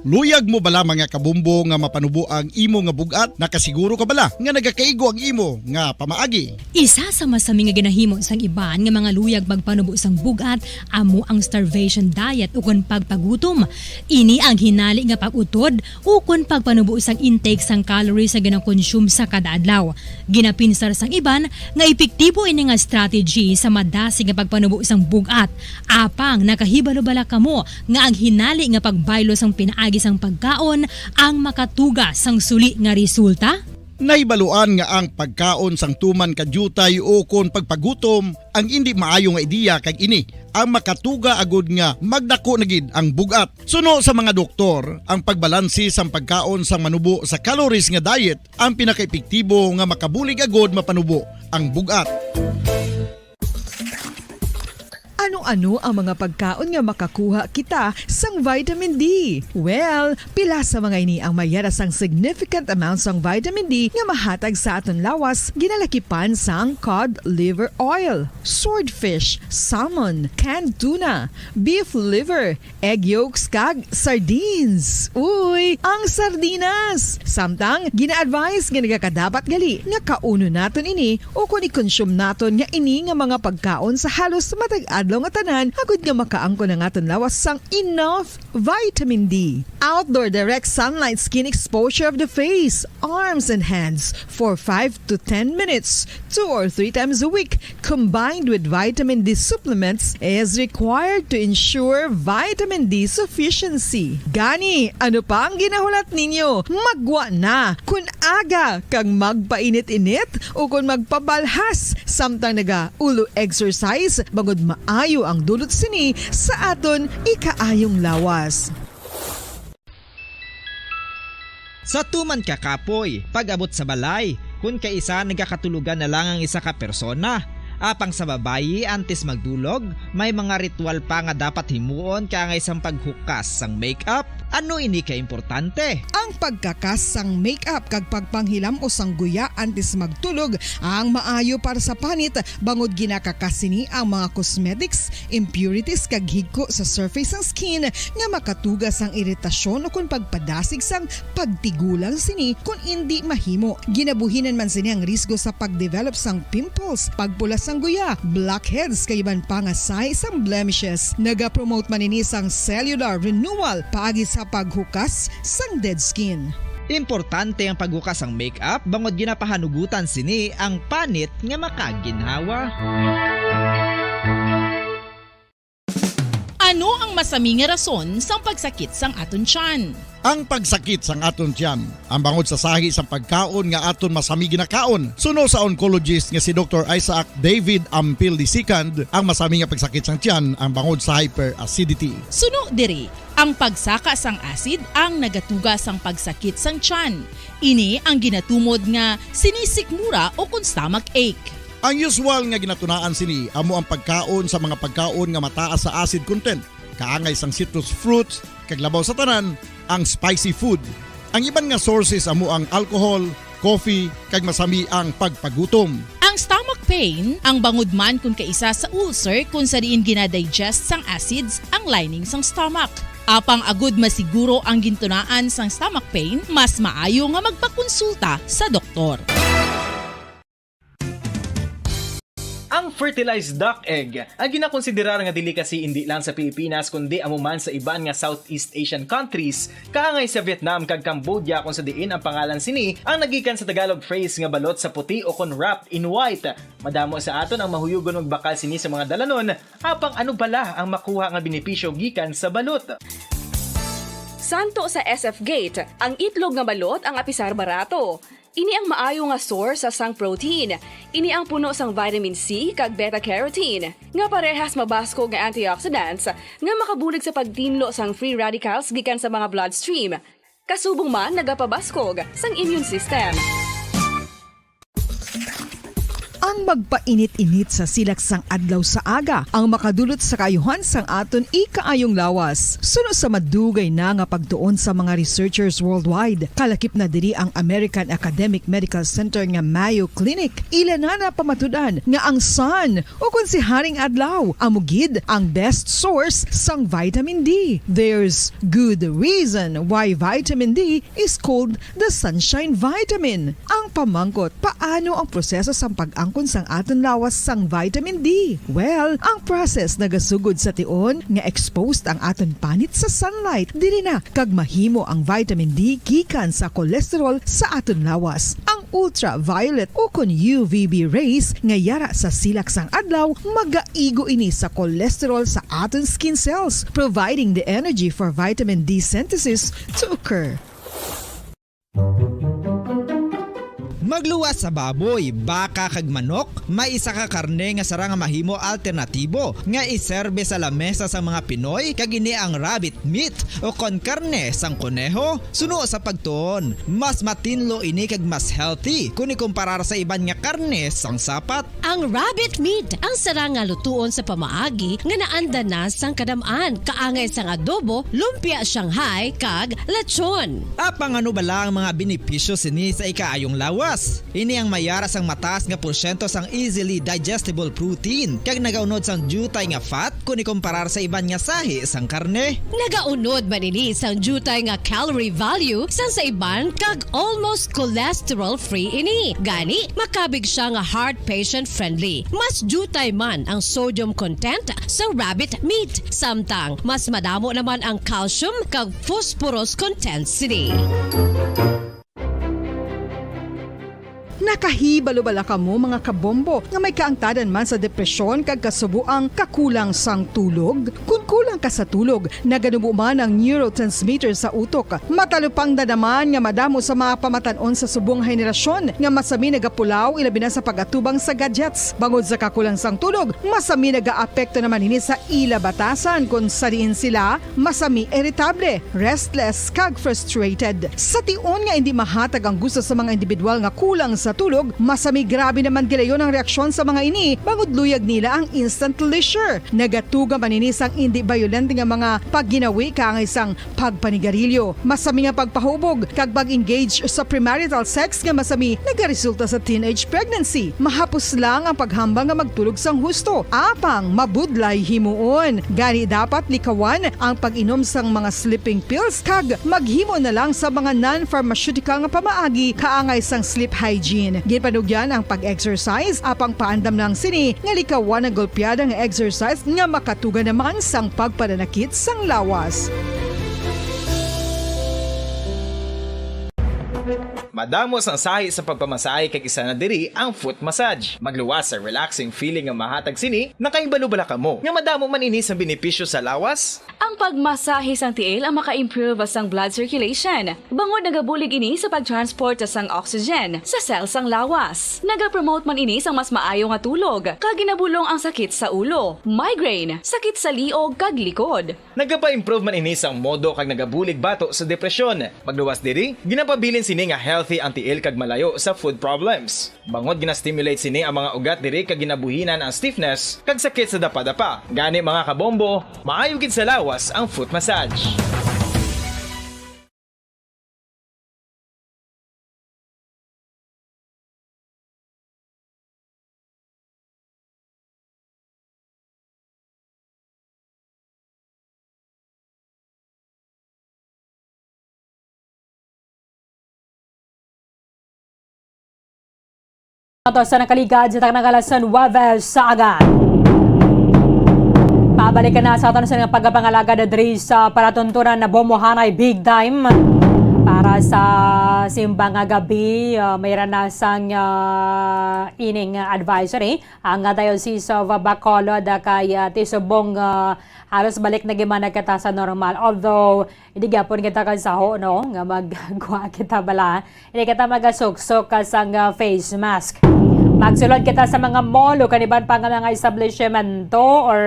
Luyag mo bala, mga kabumbo, nga mapanubo ang imo nga bug-at? Nakasiguro ka bala nga nagakaigo ang imo nga pamaagi? Isa sa masami nga ginahimo sang iban nga mga luyag magpanubo sang bug-at amo ang starvation diet ukon pagpagutom. Ini ang hinali nga pag-utod ukon pagpanubo sang intake sang calories nga ginakonsume sa kada adlaw. Ginapinsar sang iban nga epektibo ini nga strategy sa madasig nga pagpanubo sang bug-at. Apang nakahibalo bala kamo nga ang hinali nga pagbaylo sang pinaagi sang pagkaon ang makatuga sang suli nga resulta? Nahibaluan nga ang pagkaon sang tuman ka diutay ukon pagpagutom ang indi maayo nga ideya, kag ini ang makatuga agud nga magdako na gid ang bug-at. Suno sa mga doktor, ang pagbalanse sang pagkaon sang manubo sa calories nga diet ang pinakaepektibo nga makabulig agud mapanubo ang bug-at. Ano-ano ang mga pagkaon nga makakuha kita sang vitamin D? Well, pila sa mga ini ang may yara sang significant amount sang vitamin D nga mahatag sa aton lawas, ginalakipan sang cod liver oil, swordfish, salmon, canned tuna, beef liver, egg yolks, kag sardines. Uy, ang sardinas! Samtang, gina-advise nga nagakadapat gali nga kaunon naton ini ukon i-consume naton nga ini nga mga pagkaon sa halos matag adlaw nga tanan, agud nga makaangkon ang aton lawas sang enough vitamin D. Outdoor direct sunlight skin exposure of the face, arms, and hands for five to ten minutes, two or three times a week, combined with vitamin D supplements, is required to ensure vitamin D sufficiency. Gani, ano pa ang ginahulat ninyo? Maggwa na! Kon aga kag magpainit-init ukon magpabalhas samtang naga-ulo exercise, bangod maayo ang dulot sini sa aton ikaayong lawas. Sa tuman ka kapoy, pag-abot sa balay, kon kaisa nagakatulogan na lang ang isa ka persona. Apang sa babayi, antes magdulog, may mga ritual pa nga dapat himuon kaangay sang paghukas sang makeup. Ano ini ka importante? Ang pagkakas sang makeup kag pagpanghilam-os sang guya antes magtulog ang maayo para sa panit, bangod ginakakas sini ang mga cosmetics, impurities, kag higko sa surface sang skin nga makatuga sang iritasyon ukon pagpadasig sang pagtigulang sini kon indi mahimo. Ginabuhinan man sini ang risgo sa pagdevelop sang pimples, pagpula sang guya, blackheads, kag iban pa nga sahi sang blemishes. Nagapromote man ini sang cellular renewal paagi sa paghukas sang dead skin. Importante ang paghukas sang makeup bangod ginapahanugutan sini ang panit nga makaginhawa. Ano ang masami nga rason sang pagsakit sang aton tiyan? Ang pagsakit sang aton tiyan, ang bangod sa sahi sang pagkaon nga aton masami ginakaon. Suno sa oncologist nga si Doktor Isaac David Ampil the second, ang masami nga pagsakit sang tiyan ang bangod sa hyperacidity. Suno diri, ang pagsaka sang acid ang nagatuga sang pagsakit sang tiyan. Ini ang ginatumod nga sinisikmura ukon stomach ache. Ang usual nga ginatunaan sini amo ang pagkaon sa mga pagkaon nga mataas sa acid content, kaangay sang citrus fruits, kag labaw sa tanan, ang spicy food. Ang iban nga sources amo ang alcohol, coffee, kag masami ang pagpagutom. Ang stomach pain, ang bangod man kon kaisa sa ulcer, kon sa diin ginadigest sang acids ang lining sang stomach. Apang agud masiguro ang gintunaan sang stomach pain, mas maayo nga magpakonsulta sa doktor. Ang fertilized duck egg ay ginakonsiderar nga delicacy indi lang sa Pilipinas kundi amo man sa iban nga Southeast Asian countries, kaangay sa Vietnam kag Cambodia, kung sa diin ang pangalan sini ang nagikan sa Tagalog phrase nga balot sa puti o kon wrapped in white. Madamo sa aton ang mahuyugon magbakal sini sa mga dalanon, apang ano bala ang makuha nga benepisyo gikan sa balot? Santo sa S F Gate, ang itlog nga balot ang apisar barato. Ini ang maayo nga source sa sang protein. Ini ang puno sang vitamin C kag beta carotene, nga parehas mabaskog nga antioxidants nga makabulig sa pagtinlo sang free radicals gikan sa mga bloodstream. Kasubong man nagapabaskog sang immune system. Ang magpainit-init sa silak sang adlaw sa aga ang makadulot sa kaayuhan sang aton ikaayong lawas. Suno sa madugay na nga pagtuon sa mga researchers worldwide, kalakip na diri ang American Academic Medical Center nga Mayo Clinic, ila na napamatud-an nga ang sun, o kon si Haring Adlaw, amo gid ang best source sang vitamin D. There's good reason why vitamin D is called the sunshine vitamin. Ang pamangkot, paano ang proseso sang pag-angkon sang aton lawas sang vitamin D? Well, ang process nagasugod sa tion nga exposed ang aton panit sa sunlight. Diri na kag mahimo ang vitamin D gikan sa cholesterol sa aton lawas. Ang ultraviolet o kon U V B rays nga yara sa silak sang adlaw magaigo ini sa cholesterol sa aton skin cells, providing the energy for vitamin D synthesis to occur. Magluwas sa baboy, baka, kag manok, may isa ka karne nga sarang nga mahimo alternatibo nga iserbe sa lamesa sang mga Pinoy, kag ini ang rabbit meat o kon karne sang koneho. Suno sa pagtuon, mas matinlo ini kag mas healthy kon ikumparar sa iban nga karne sang sapat. Ang rabbit meat ang sarang nga lutuon sa pamaagi nga naanda na sang kadam-an, kaangay sang adobo, lumpia Shanghai, kag lechon. Apang ano bala ang mga benepisyo sini sa ikaayong lawas? Ini ang mayara sang mataas nga porsyento sang easily digestible protein, kag nagaunod sang diutay nga fat kon ikumparar sa iban nga sahi sang karne. Nagaunod man ini sang diutay nga calorie value sang sa iban, kag almost cholesterol-free ini. Gani, makabig sia nga heart patient-friendly. Mas diutay man ang sodium content sa rabbit meat, samtang mas madamo naman ang calcium kag phosphorus content sini. Nakahibalo bala kamo, mga kabombo, nga may kaangtadan man sa depresyon kag kasubo ang kakulang sang tulog? Kon kulang ka sa tulog, naganubo man ang neurotransmitter sa utok. Matalupangdan naman nga madamo sa mga pamatan-on sa subong henerasyon nga masami nagapulaw, ilabi na sa pag-atubang sa gadgets. Bangod sa kakulang sang tulog, masami nagaapekto naman ini sa ila batasan, kon sa diin sila masami iritable, restless, kag frustrated. Sa tion nga indi mahatag ang gusto sa mga individual nga kulang sa tulog, masami grabe naman gilayon ang reaksyon sa mga ini, bangod luyag nila ang instant leisure. Nagatuga man ini sang indi bayolente nga mga pagginawi, kaangay sang pagpanigarilyo, masami nga pagpahubog, kag pag-engage sa premarital sex nga masami nagaresulta sa teenage pregnancy. Mahapos lang ang paghambal nga magtulog sang husto, apang mabudlay himuon. Gani, dapat likawan ang pag-inom sang mga sleeping pills kag maghimo na lang sa mga non-pharmaceutical nga pamaagi kaangay sang sleep hygiene. Ginpanugyan ang pag-exercise, apang paandam lang sini nga likawan ang golpeada nga exercise nga makatuga naman sang pagpananakit sang lawas. Madamo sang sahi sa pagpamasahe, kag isa na diri ang foot massage. Magluwas sa relaxing feeling nga mahatag sini. Nakahibalo bala kamo nga madamo man ini sang benepisyo sa lawas? Ang pagmasahe sang tiil ang maka-improve sang blood circulation, bangod nagabulig ini sa pag-transport sang oxygen sa cell sang lawas. Nagapromote man ini sang mas maayo nga tulog, kag ginabulong ang sakit sa ulo, migraine, sakit sa liog, kag likod. Nagapa-improve man ini sang modo kag nagabulig bato sa depresyon. Magluwas diri, ginapabilin sini nga healthy ang tiil kag malayo sa food problems. Bangod gina-stimulate sini ang mga ugat diri kag ginabuhinan ang stiffness kag sakit sa dapadapa. Gani, mga kabombo, maayo gid sa lawas ang foot massage. Ato sa nakaligad sa tanang kalasan, Webes sa aga. Pabalikan na sa aton sa mga pagpangalagad diri sa palatuntunan na Bomohanay Big Time. Para sa simbang nga gabi, ah, mayroon na sang, ah, ining advisory ang, ah, Diocese of Bacolod, ah, kay, ah, tisubong, ah, halos balik na gid man kita sa normal. Although, hindi gyapon kita kasaho, no, nga magkuha kita bala. Hindi kita magasuksok ka sang, ah, face mask. Magsulod kita sa mga mall o kaniban pa nga mga establishmento or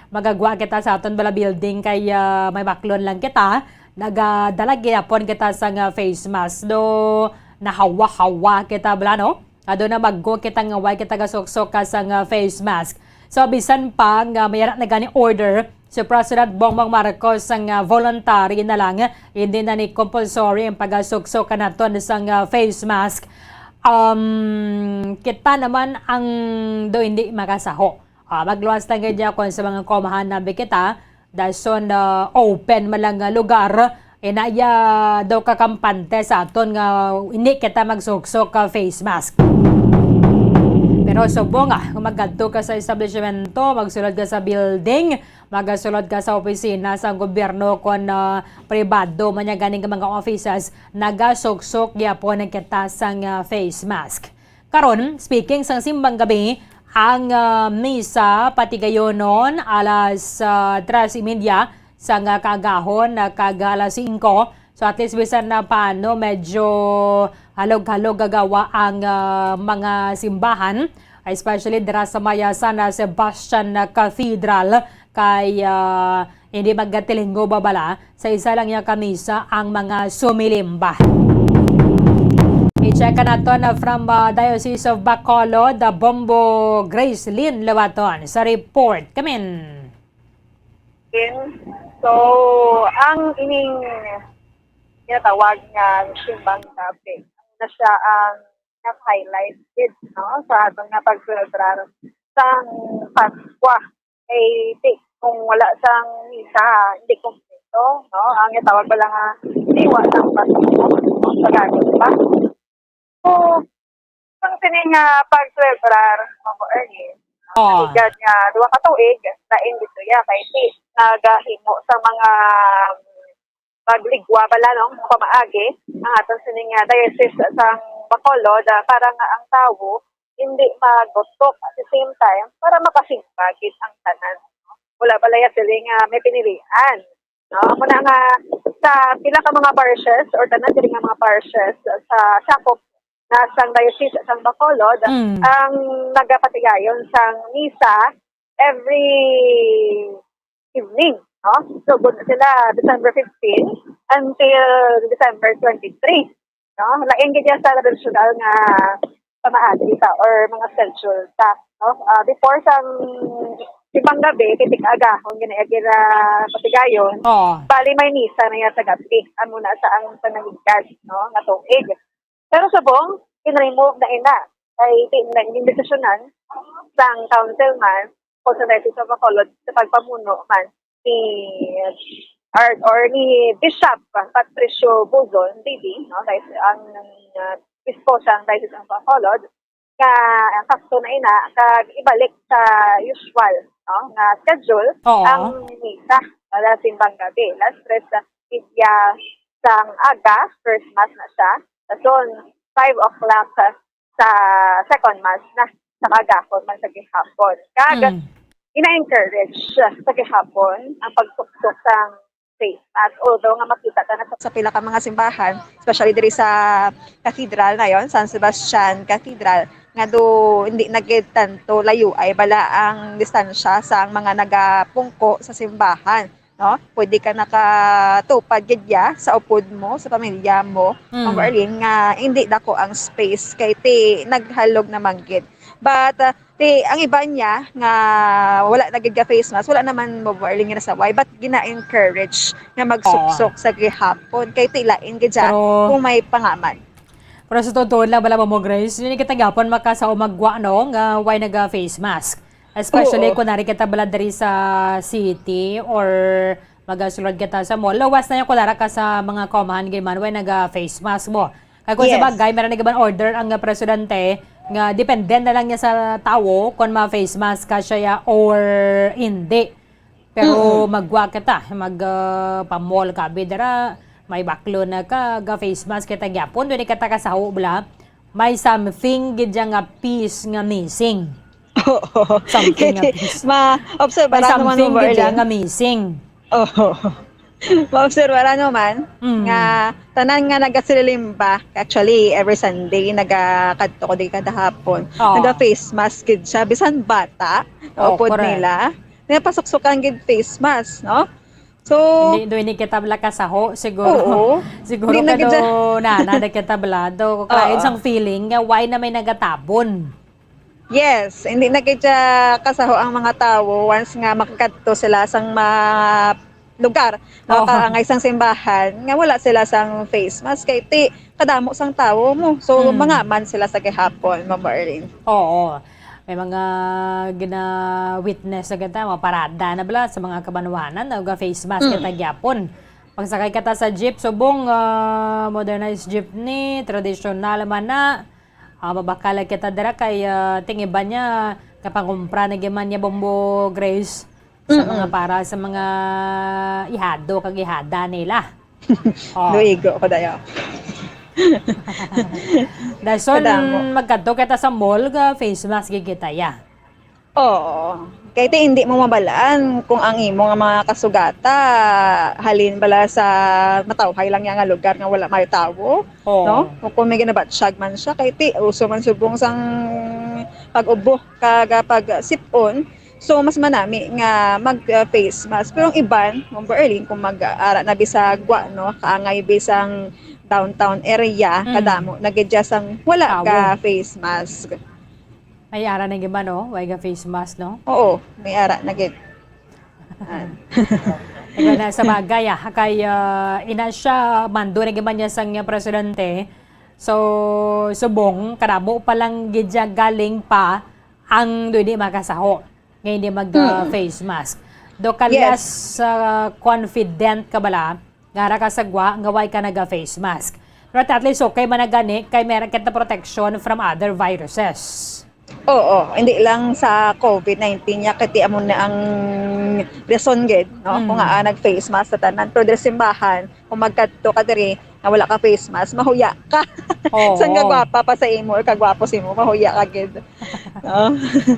magagwa kita sa aton bala building kay, ah, may baklon lang kita. Nagadala gyapon kita sang, ah, face mask. Do nahawa-hawa kita bala, no? Ado na maggo kita nga way kita gasuksok ka sang, ah, face mask. So, bisan pa nga mayara na gani order si President Bongbong Marcos nga voluntary na lang, hindi na ni compulsory ang pagasuksok kanaton sang, ah, face mask. Um, kita naman ang do hindi makasaho. Ah, magluwas lang gid kon sa mga komahan na kita, dason, ah, open man lang nga lugar, eh, na iya daw kakampante sa aton nga hindi kita magsuksok ka face mask. Pero subong, ah, kung magkadto ka sa establishmento, magsulod ka sa building, magasulod ka sa opisina sa gobyerno kon, ah, pribado man niya ganing mga offices, nagasuksok gyapon ang kita sang, ah, face mask. Karon, speaking sang simbang gabi, ang, ah, misa patigayonon alas, ah, tres y media sang, ah, kaagahon, ah, kag alas singko. So, at least, bisan na paano, medyo halog-halog gagawa ang, ah, mga simbahan, especially dira sa may, ah, San Sebastian, ah, Cathedral, kay, ah, hindi magatilingo ba bala sa isa lang niya ka misa ang mga sumilimba. I-check ka nato na from, ah, Diocese of Bacolod, the Bombo Grace Lynn Lewaton sa report. Kamin. So, ang ining ginatawag nga simbang gabi, na siya ang nag-highlight gid, no, sa aton nga pagselebrar sang Paskwa. Kay di, kung wala sang misa, hindi kompleto, no? Ang itawag pala nga diwa sang Pasko, no? Sa Tagalog pa. So, ang sining nga pagselebrar, Ma'am Ernie, Oh. Ligad nga duha ka tuig, lain dito ya, kay di nagahimo sa mga pagligwa bala, no, nga pamaagi ang aton sining, ah, diocese sang Bacolod, ah, para nga ang tawo hindi magutok at the same time para makasigpagit ang tanan, no? Wala bala ya sila nga may pinilian, no? Amo na nga sa pila ka mga parishes or tanan diri nga mga parishes sa sakop na sang diocese sang Bacolod, Mm. ang nagapatigayon sang misa every evening, no? So, good sila December fifteen until December twenty-three, no? Lain gid yan sa tradisyonal nga pamaagi ta or mga schedule ta, no? Ah, before sang simbang gabi, kay tig-agahon, gina-, ginapatigayon. Oo. Bali, may misa na yan sa gabi. Amo na sa ang panahigad, no? Nga tuig. Pero subong, in-remove na ina. Kay di na imbestisyonan sang councilman o sa Diocese of Bacolod sa pagpamuno man ni or, or ni Bishop Patricio Buzon, D D, no? Dahil ang, uh, bispo sang Diocese of Bacolod, nga sakto na ina, kag ibalik sa usual, no, nga schedule Oo. ang misa para simbang gabi. Alas tres sa media sang aga, first mass na siya. Dason, five o'clock sa second mass na, sa kaagahon man sa gihapon. Kag, Mm. ina-encourage sa gihapon ang pagsuksok sang face mask. Although nga makita ta na sa, sa pila ka mga simbahan, especially diri sa cathedral na yon, San Sebastian Cathedral, nga do hindi na gid tanto layo ay bala ang distansya sa mga nagapungko sa simbahan, no? Pwede ka nakatupad gid ya sa upod mo, sa pamilya mo, Mm. Ma'am Arlene, nga hindi dako ang space kay ti naghalog naman gid. But, uh, Ti, ang iba niya nga wala na gid ka face mask, wala naman mo warning nga nasaway, but gina-encourage nga magsuksok Oo. sa gihapon. Kay ti lain gid siya Pero kung may pangaman. Pero sa totoo lang, bala mo, Grace, hindi kita gihapon makasao magwa, no, nga way naga face mask. Especially Oo. kung nari kita bala diri sa city or magasulod kita sa mall. Lawas na yung kung nara ka sa mga komahan, gid man, way naga face mask mo. Kay kung Yes. sa bagay, meron na gid man order ang, uh, presidente, nga depende na lang niya sa tawo kon ma-face mask ka siya or hindi. Pero Mm-mm. magwa kita, mag, ah, pa-mall ka, abi, dira, may baklo na ka, ga-face mask kita gyapon, dili kita kasaho, bala. May something gid siya nga piece nga missing. Oo. Something nga piece. May something gid siya nga missing. Oo. Maobserbaran mo man Mm. nga tanan nga nagasilimba, actually, every Sunday, nagakadto ko di kada hapon. Oo. Naga-face mask gid siya, bisan bata, Oh, upod correct. nila. Napasuksukan gid face mask, no? So, Hindi, hindi kita bala kasaho, siguro. Oo. Siguro Hindi na kano gid siya. na, na, na kita bala. Do, kain Oo. sang feeling nga, why na may nagatabon? Yes, hindi na gid siya kasaho ang mga tawo once nga makakadto sila sang mga lugar, Oo. makaangay sang simbahan, nga wala sila sang face mask, kay ti, kadamo sang tawo mo. So, Mm. mangaman sila sa gihapon, Ma'am Marlene. Oo. May mga gina-witness na kita, mga parada na bala sa mga kabanwanan, nga face mask Mm. kita gyapon. Pagsakay kita sa jeep, subong, ah, modernized jeepney, traditional man na. Ah, mabakal kita dira kay, ah, ting iban niya, kapangumpra na giman niya Bombo Grace sa Mm-mm. mga para sa mga ihado kag ihada nila. Oh. Luigo ko dayo. Dason, Kadamo. magkadto kita sa mall, ga face mask gid kita, ya. Oo. Kay ti hindi mo mabalaan kung ang imo nga mga kasugata halin bala sa matawhay lang niya nga lugar nga wala may tawo, Oo. no? O kung may ginabatsyag man siya, kay ti uso man subong sang pag-ubo kag pagsip-on. So, mas manami nga mag, uh, face mask. Pero ang iban, Ma'am Berlin, kung mag-ara na bisag wa, no, kaangay bisang downtown area, Mm. kadamo na gid dya sang wala Tawo. ka face mask. May ara na gid ba, no? Way ga face mask, no? Oo, may ara na gid. Ah. Iba na sa bagay, ah. Kay, ah, ina siya, mando na gid man niya sang, ah, presidente. So, subong, kadamo pa lang gid siya galing pa ang dili makasaho nga hindi mag, ah, Mm. face mask. Do, kalyas Yes. sa confident ka bala, nga ara ka sa gwa, nga way ka naga-face mask. Pero at least okay man na gani, kay meron kita protection from other viruses. Oo, hindi lang sa covid nineteen niya, kay ti amo na ang reason gid, no? Mm. Kung nga, ah, nag-face mask sa tanan, pero diri sa simbahan, kung magkadto ka diri, nga wala ka face mask, mahuya ka. Oo. Sang kagwapa pa sa imo or kagwapo sa imo, mahuya ka gid. No?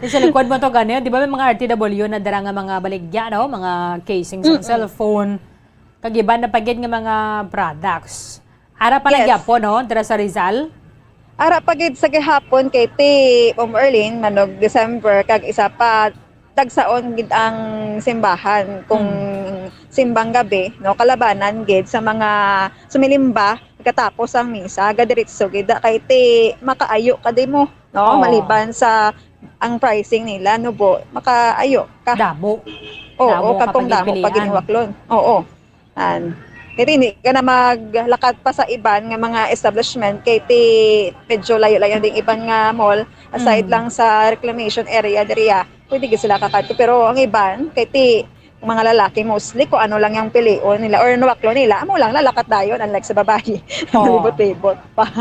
Sa likod mo to gani, di ba may mga R T W na dira nga mga baligya, no? Mga casing sa Mm-mm. cellphone. Kag iban na pa gid nga mga products. Ara pa lang Yes. gyapon, no? Dira sa Rizal? Ara pa gid sa gihapon, kay ti, Ma'am Erlene, manog December, kag isa pa, dagsaon gid ang simbahan kung Hmm. simbang gabi, no? Kalabanan gid sa mga sumilimba, katapos ang misa, gadiritso gid, kay ti makaayo ka di mo, no? Oo. Maliban sa ang pricing nila, no, bo, makaayo ka. Damo. Oo, Damo kag kung kapag damo pa ginpilian. giniwaklon. Oo. An. Kay ti hindi ka na maglakat pa sa iban nga mga establishment, kay ti medyo layo-layo ding iban nga mall, aside Mm. lang sa reclamation area diriya, pwede gid sila kakadto. Pero ang iban, kay ti mga lalaki mostly, kung ano lang yung pilion nila or nawaklon nila, amo lang, lalakat dayon, unlike sa babayi, Oo. libot-libot pa.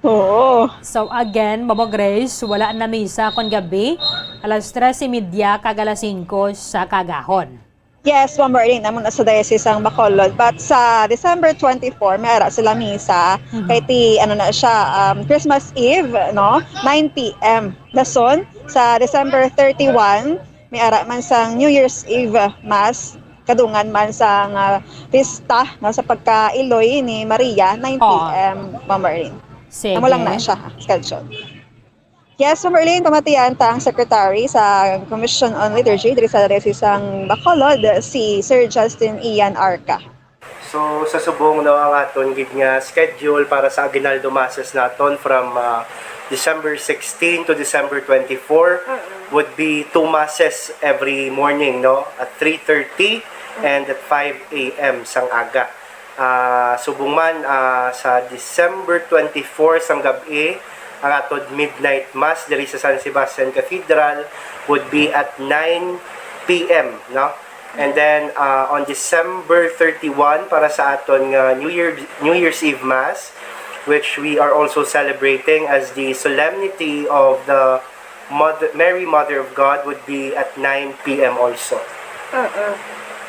Oo. So again, Mama Grace, wala na misa kon gabi, alas tres y media kag alas singko sa kagahon. Yes, Ma'am Marlene, amo na sa Diocese sang Bacolod. But sa December twenty-four, may ara sila misa. Mhm. Kay ti, ano na siya, um, Christmas Eve, no? Nine p m. Dason, sa December thirty-one, may ara man sang New Year's Eve, uh, Mass. Kadungan man sang, uh, pista, no? Sa pagka-iloy ni Maria, nine p m, Oo. Ma'am Marlene. Sige. Amo lang na siya, schedule. Yes, Ma'am Erlene, pamatian ta ang secretary sa Commission on Liturgy diri sa Diocese sang Bacolod, si Sir Justin Ian Arca. So, sa subong, no, ang aton gid nga schedule para sa Aguinaldo Masses naton from, ah, December sixteen to December twenty-four Mm-mm. would be two masses every morning, no, at three thirty Mm. and at five a m sang aga. Ah, subong man, ah, sa December twenty-four sang gab-i, ang aton midnight mass diri sa San Sebastian Cathedral would be at nine p m, no? And then, ah, on December thirty-one, para sa aton nga New Year, New Year's Eve Mass, which we are also celebrating as the solemnity of the Mother, Mary, Mother of God, would be at nine p m also. Mm-mm.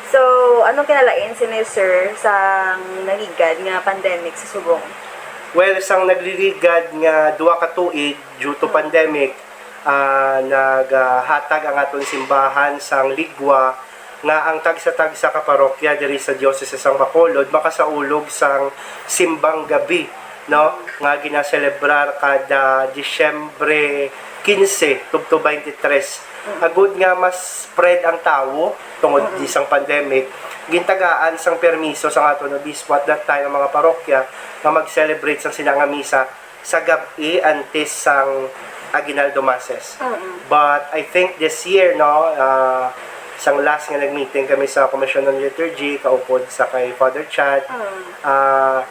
So, anong kinalain sini, sir, sa nagligad nga pandemic sa subong? Well, sang nagligad nga duha ka tuig due to pandemic, ah, naghatag ang aton simbahan sang ligwa nga ang tagsa-tagsa ka parokya diri sa Diocese sang Bacolod makasaulog sang simbang gabi, no, nga ginaselebrar kada Disyembre quince tubtob twenty-three. Agud nga mas spread ang tawo tungod di sang pandemic, gintagaan sang permiso sang aton obispo at that time ang mga parokya nga mag-celebrate sang sina nga misa sa gab-i antes sang Aguinaldo Masses. Mm-mm. But I think this year, no, ah, sang last nga nag-meeting kami sa Commission on Liturgy, kaupod sa kay Father Chad, ah,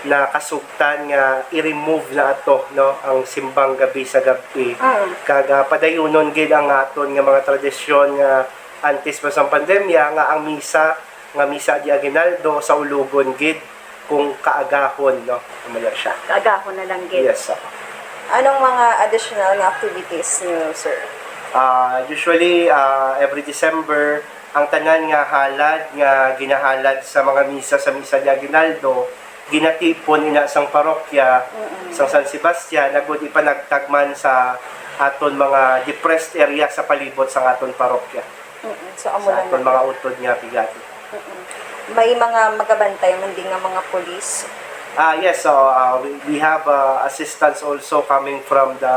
nakasugtan nga i-remove na ato, no, ang simbang gabi sa gab-i. Mm. Kag, ah, padayunon gid ang aton nga mga tradisyon nga antes pa sang pandemya nga ang misa, nga misa di Aguinaldo sa ulogon gid kung kaagahon, no? Amo na siya. Kaagahon na lang gid. Yes, sir. Anong mga additional nga activities niyo, sir? Ah, usually, ah, every December, ang tanan nga halad nga ginahalad sa mga misa sa Misa de Aguinaldo, ginatipon ina sang parokya sang San Sebastian, agud ipanagtag man sa aton mga depressed area sa palibot sang aton parokya, Mm-mm. So, amo sa lang aton na. Mga utod nga pigado. Mm-mm. May mga magabantay man din nga mga pulis. Ah, yes, so, ah, we, we have, ah, assistance also coming from the,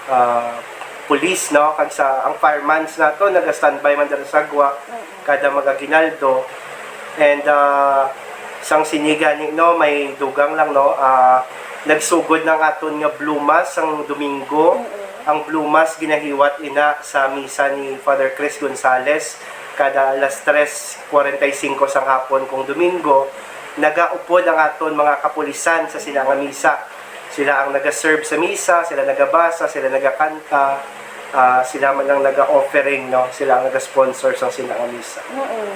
ah, police, no? Kag sa, ang firemen's nato naga-standby man diri sa gwa kada mag-Aguinaldo. And, ah, sang sini gani, no, may dugang lang, no, ah, nagsugod na ang aton nga Blue Mass sang Domingo. Ang Blue Mass ginahiwat ina sa misa ni Father Chris Gonzalez kada alas tres cuarenta y cinco sang hapon kung Domingo. Nagaupod ang aton mga kapulisan sa sila nga misa. Sila ang nagaserve sa misa, sila nagabasa, sila nagakanta, ah, sila man ang naga-offering, no? Sila ang nagasponsor sa sila nga misa. Mm-mm.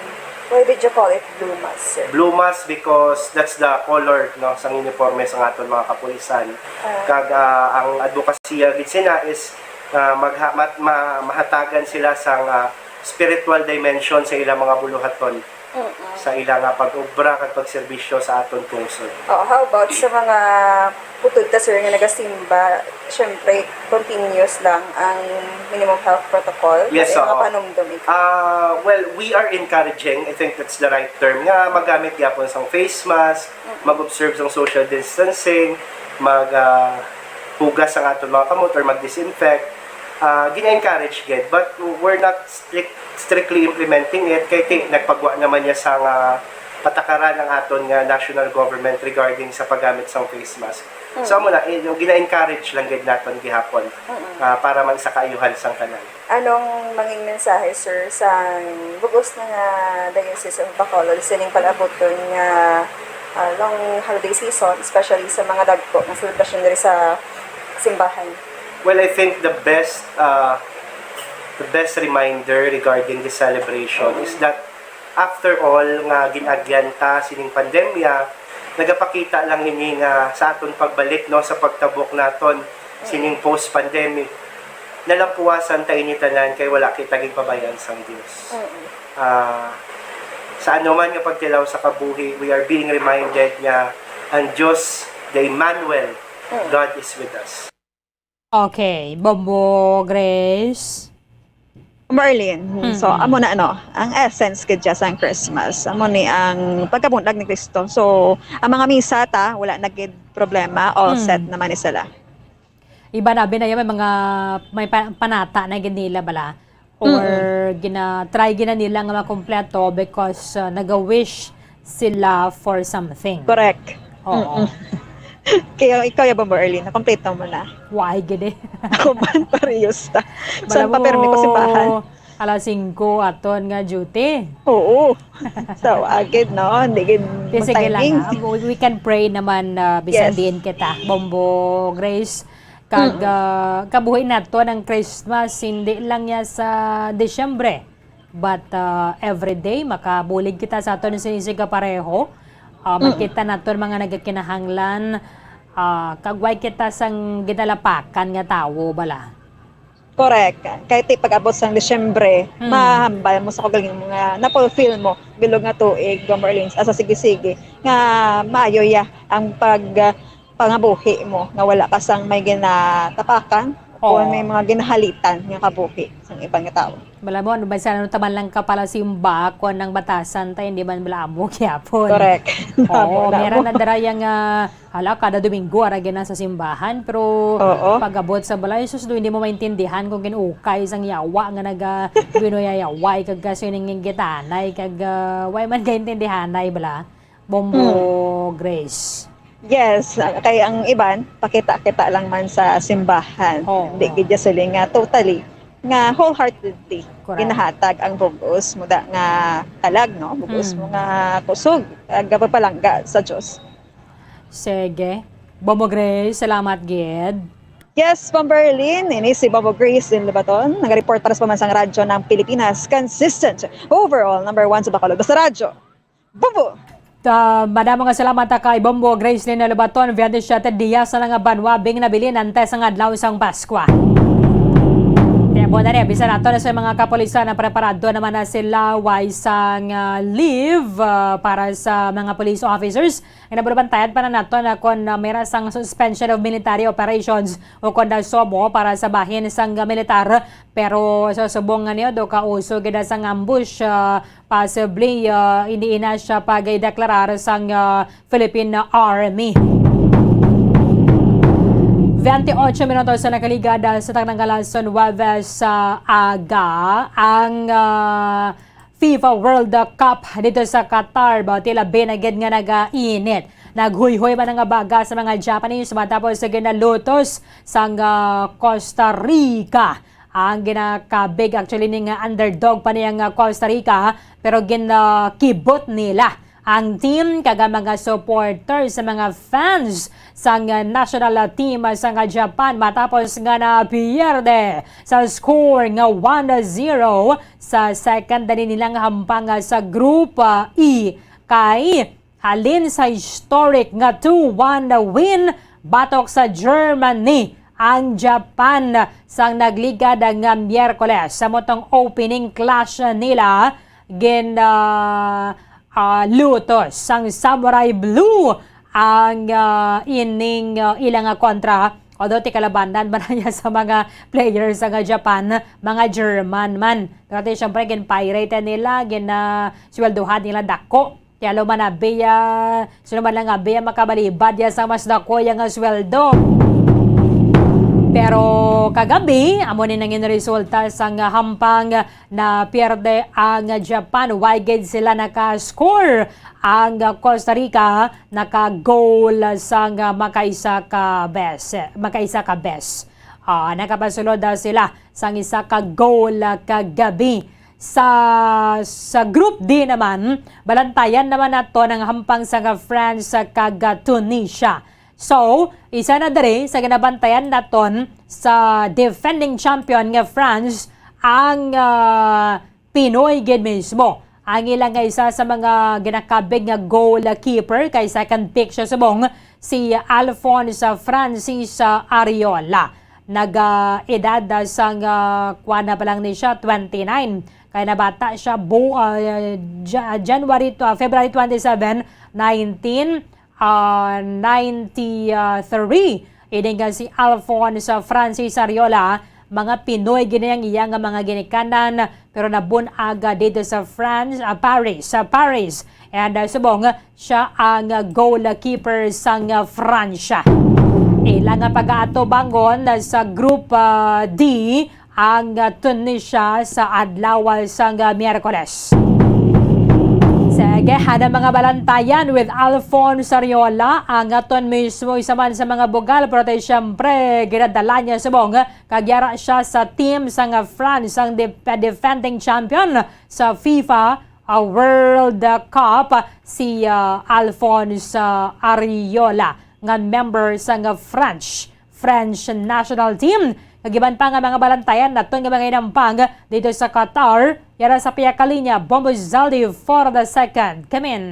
Why did you call it Blue Mass, sir? Blue Mass because that's the color, no, sang uniforme sang aton mga kapulisan. Ah. Kag, ah, ang advokasya gid sina is, ah, magha-, mat-, ma-, mahatagan sila sang, ah, spiritual dimension sa ilang mga buluhaton, Mm-mm. sa ilang, ah, pag-obra kag pagserbisyo sa aton pungsod. Oh, how about sa mga putod ta, sir, nga nagasimba? Siyempre, continuous lang ang minimum health protocol. Yes, May mga oo. panumdom ikaw. Ah, well, we are encouraging, I think that's the right term, nga magamit gyapon sang face mask, mag-observe sang social distancing, mag, ah, hugas ang aton mga kamot or mag-disinfect. Ah, gina-encourage gid, but we're not strict, strictly implementing it kay ti, nagpagwa naman niya sa nga patakaran ang aton nga national government regarding sa paggamit sang face mask. So, amo na, eh, yung gina-encourage lang gid naton gihapon, ah, para man sa kaayuhan sang tanan. Anong mangin mensahe, sir, sa bugos na nga Diocese of Bacolod sining palabuton nga, ah, long holiday season, especially sa mga dagko nga selebrasyon diri sa simbahan? Well, I think the best, uh, the best reminder regarding this celebration is that after all nga gin-agyan ta sining pandemya, nagapakita lang ini nga sa aton pagbalik, no, sa pagtabok naton sining post-pandemic, nalampuasan ta ini tanan kay wala kita ginpabayaan sang Dios. Mm. Ah, sa anuman nga pagtilaw sa kabuhi, we are being reminded nga ang Dios, the Emmanuel, God is with us. Okay, Bombo Grace. Merlin. So, amo na, ano, ang essence gid siya sang Christmas. Amo ni ang pagkabunlag ni Kristo. So, ang mga misa ta, wala na gid problema, all set naman ni sila. Iba na, abi na yan, may mga, may pa- panata na gid nila bala. Or gina, try gina nila nga makompleto because uh, naga-wish sila for something. Correct. Oo. Kaya ikaw, ya Bombo Erlin, nakompleto mo na. Why gid eh? Ako man, parehas ta. Bala Saan pa permi ko mo, simbahan? Alas singko aton nga duty. Oo. So, agad, no? Hindi gid Di, sige lang, timing. Ah. We, we can pray naman uh, bisan Yes. diin kita. Bombo Grace, kag ah, kabuhi nato ng Christmas, hindi lang niya sa Disyembre, but uh, every day, makabulig kita sa aton sinisig kapareho. Uh, makita naton mga nagakinahanglan, Ah, kag way kita sang ginalapakan nga tawo bala. Correct. Kay ti pag-abot sang Disyembre, Mm. mahambal mo sa kaugalingon mo nga na-fulfill mo bilog nga tuig, Bomber Lins, asa sige-sige nga maayo ya ang pag ah, pangabuhi mo nga wala ka sang may ginatapakan o Oo. may mga ginahalitan nga kabuhi sang iban nga tawo. Bala mo, ano ba sana taman lang ka pala simba, kung ang batasan tayo, hindi man bala amo gyapon. Correct. Oo, Wala meron mo. Na dara yang ah, hala, kada Domingo ara gina sa simbahan, pero Oo. pag-abot sa balay, sus, do, hindi mo maintindihan kung ginukay sang yawa nga naga binuyayaway kag kasi ning gitanay kag ah, way man kaintindihanay bala. Bombo Grace. Yes, ah, kay ang iban pakita-kita lang man sa simbahan. Oo. Hindi gid ya sila nga totally nga wholeheartedly Correct. ginahatag ang bug-os mo da nga kalag, no? Bug-os mo Mm. nga kusog, nga pagpalangga sa Dios. Sige. Bombo Grace, salamat gid. Yes, Bomber Lin, ini si Bombo Grace Lin Lubaton, nag-report para sa Pambansang Radyo ng Pilipinas, consistent, overall, number one sa Bacolod. Basta Radyo, Bombo! Ta, madamo nga salamat ta kay Bombo Grace Lin Lubaton, twenty-seven dias na nga banwa, bing nabilin antes ang adlaw sang Paskwa. Kaya mo na rin, bisan nato na sa mga kapulisan na preparado naman na sila, way sang ah, leave ah, para sa mga police officers. Ang nababantayan pa na nato na kung ah, may ra sang suspension of military operations o kung na somo para sa bahin sang militar. Pero sa subong nga niyo, do kauso gid sang ambush, ah, possibly ah, hindi ina siya pag-deklarar sang ah, Philippine Army. Twenty-ocho minutos sa nakaligad ah, sa tanang alas nuwebe sa aga ang ah, FIFA World Cup dito sa Qatar. Ba, tila binagid nga nag-init. Naghuyhoy man ang baga sa mga Japanese matapos sa ginalutos sang ah, Costa Rica. Ang ginakabig actually ni nga underdog pa niya nga Costa Rica, pero ginakibot nila ang team kag ang mga supporters sa mga fans sang national team sang Japan matapos nga napierde sa score nga one zero sa second na nilang hampang sa Group E, kay halin sa historic nga two one win batok sa Germany ang Japan sang nagligad nga Miyerkules. Sa motong opening clash nila, gin ah, ah, lutos sang Samurai Blue ang ah, ining ah, ilang nga kontra. Although ti kalabanan man niya sa mga players sa nga Japan, mga German man. Pero ti syempre gin-pirate nila, gin ah, sweldohan nila dako. Kaya lo man abi ya, sino man lang abi ya makabalibad ya sa mas dako ya nga sweldo. Pero kagabi, amo ni nangin resulta sang hampang na pierde ang Japan. Way gid sila naka-score. Ang Costa Rica naka-goal sang makaisa ka bes, makaisa ka bes. Ah, nakapasulod na sila sang isa ka goal kagabi. Sa, sa Group D naman, balantayan naman nato ang hampang sang France kag Tunisia. So, isa na diri sa ginabantayan naton sa defending champion nga France ang ah, Pinoy gid mismo. Ang ila nga isa sa mga ginakabig nga goalkeeper kay second pick siya subong si Alphonse Francis Arriola. Nag-edad sang ah, kuwan na pa lang ni siya, twenty-nine. Kaya nabata siya bu, ah, Ja- January to, ah, February twenty-seven, nineteen ah, ninety-three. Ini nga si Alphonse Francis Arriola, mga Pinoy gid ang iya nga mga ginikanan, pero nabun-ag dito sa France, ah, Paris, sa Paris. And ah, subong siya ang goalkeeper sang ah, Francia. Ila nga pag-aatubangon sa Group ah, D ang ah, Tunisia sa adlaw sang ah, Miyerkules. Sige, hana mga balantayan with Alphonse Arriola, ang aton mismo isa man sa mga bugal, pero tayo siyempre ginadala niya subong kag yara siya sa team sang ah, France, ang def- defending champion sa FIFA ah, World Cup, si ah, Alphonse ah, Arriola, nga member sang ah, French French national team. Kag iban pa nga mga balantayan naton nga mga inampang dito sa Qatar, yara sa piyakalinya, Bombo Zaldi for the second. Kamin.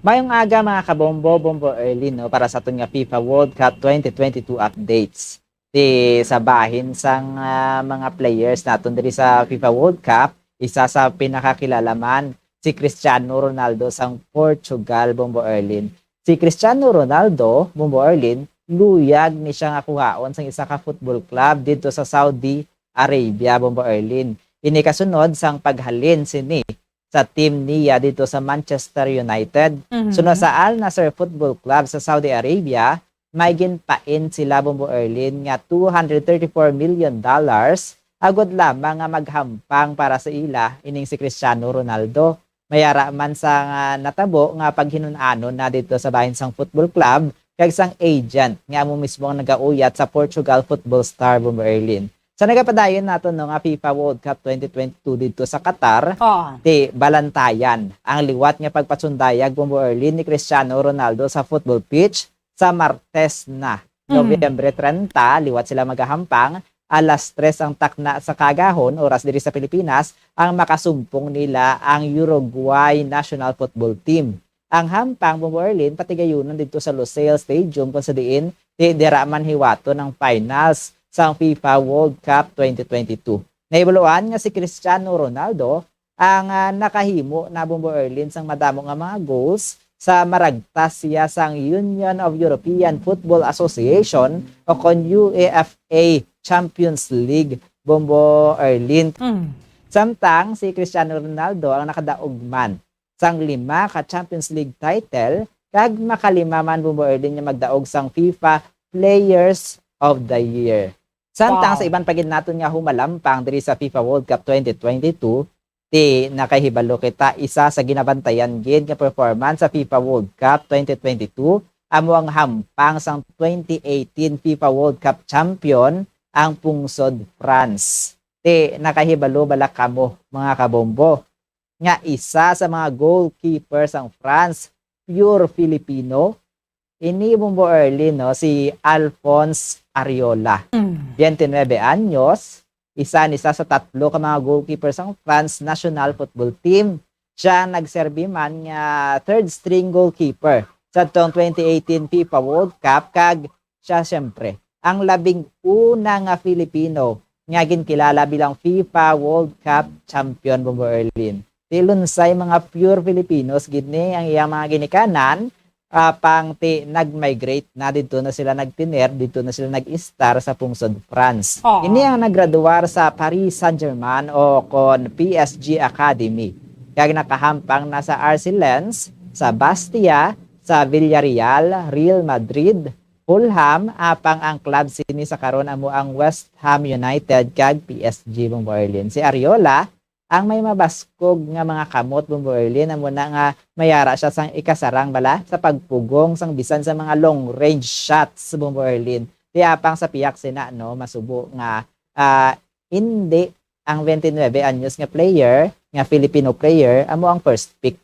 Mayong aga, mga kabombo, Bombo Early, no, para sa aton nga FIFA World Cup twenty twenty-two updates. Di sa bahin sang, ah, mga players naton diri sa FIFA World Cup, isa sa pinakakilala man si Cristiano Ronaldo sang Portugal, Bombo Erlin. Si Cristiano Ronaldo, Bombo Erlin, luyag ni siya nga kuhaon sang isa ka football club didto sa Saudi Arabia, Bombo Erlin. Ini kasunod sang paghalin sini sa team niya didto sa Manchester United. Mhm. Sunod sa Al Nassr Football Club sa Saudi Arabia, may ginpain sila, Bombo Erlin, nga two hundred thirty-four million dollars agod lamang nga maghampang para sa ila ining si Cristiano Ronaldo. May ara man sa nga natabo nga paghinun-anon na didto sa bahin sang football club kag sang agent nga amo mismo ang nagauyat sa Portugal football star, Bombo Erlin. Sa nagapadayon nato, no, nga FIFA World Cup twenty twenty-two didto sa Qatar, Oh. Di balantayan ang liwat nga pagpasundayag, Bombo Erlin, ni Cristiano Ronaldo sa football pitch sa Martes na, Mm. Nobyembre treinta, liwat sila magahampang. Alas tres ang takna sa kaagahon, oras diri sa Pilipinas, ang makasumpong nila ang Uruguay national football team. Ang hampang, Bombo Erlin, patigayunon didto sa Lusail Stadium, kung sa diin di dira man hiwaton ang finals sang FIFA World Cup twenty twenty-two. Nahibaluan nga si Cristiano Ronaldo ang, ah, nakahimo na, Bombo Erlin, sang madamo nga mga goals sa maragtas siya sang Union of European Football Association o kon UEFA Champions League, Bombo Erlin. Mm. Samtang si Cristiano Ronaldo ang nakadaog man sang lima ka Champions League title kag makalima man, Bombo Erlin, nga magdaog sang FIFA Players of the Year. Samtang Wow. sa iban pa gid naton nga humalampang diri sa FIFA World Cup twenty twenty-two, di nakahibalo kita, isa sa ginabantayan gid nga performance sa FIFA World Cup twenty twenty-two amo ang hampang sang twenty eighteen FIFA World Cup champion, ang pungsod France. Di nakahibalo bala kamo, mga kabombo, nga isa sa mga goalkeeper sang France, pure Filipino? Ini, Bombo Erlin, no, si Alphonse Areola. Mm. Twenty-nine anyos, isa ni sa, sa tatlo ka mga goalkeeper sang France national football team. Siya ang nagserbi man nga third string goalkeeper sa tong twenty eighteen FIFA World Cup, kag siya, siyempre, ang labing una nga Filipino nga ginkilala bilang FIFA World Cup champion, Bombo Erlin. Ti lunsay mga pure Filipinos gid ni ang iyang mga ginikanan, ah, pang ti nag-migrate na, didto na sila nagtener, didto na sila nag-istar sa pungsod France. Aw. Ini ang naggraduar sa Paris Saint-Germain o kon P S G Academy, kag nakahampang na sa R C Lens, sa Bastia, sa Villarreal, Real Madrid, Fulham, apang ang club sini sa karon amo ang West Ham United kag P S G, Bombo Erlin. Si Areola, ang may mabaskog nga mga kamot, Bombo Erlin, amo na nga mayara siya sang ikasarang bala sa pagpugong sang bisan sa mga long-range shots, Bombo Erlin. Di apang sa pihak sina, no, masubo nga, ah, hindi ang twenty-nine anyos nga player, nga Filipino player, amo ang first pick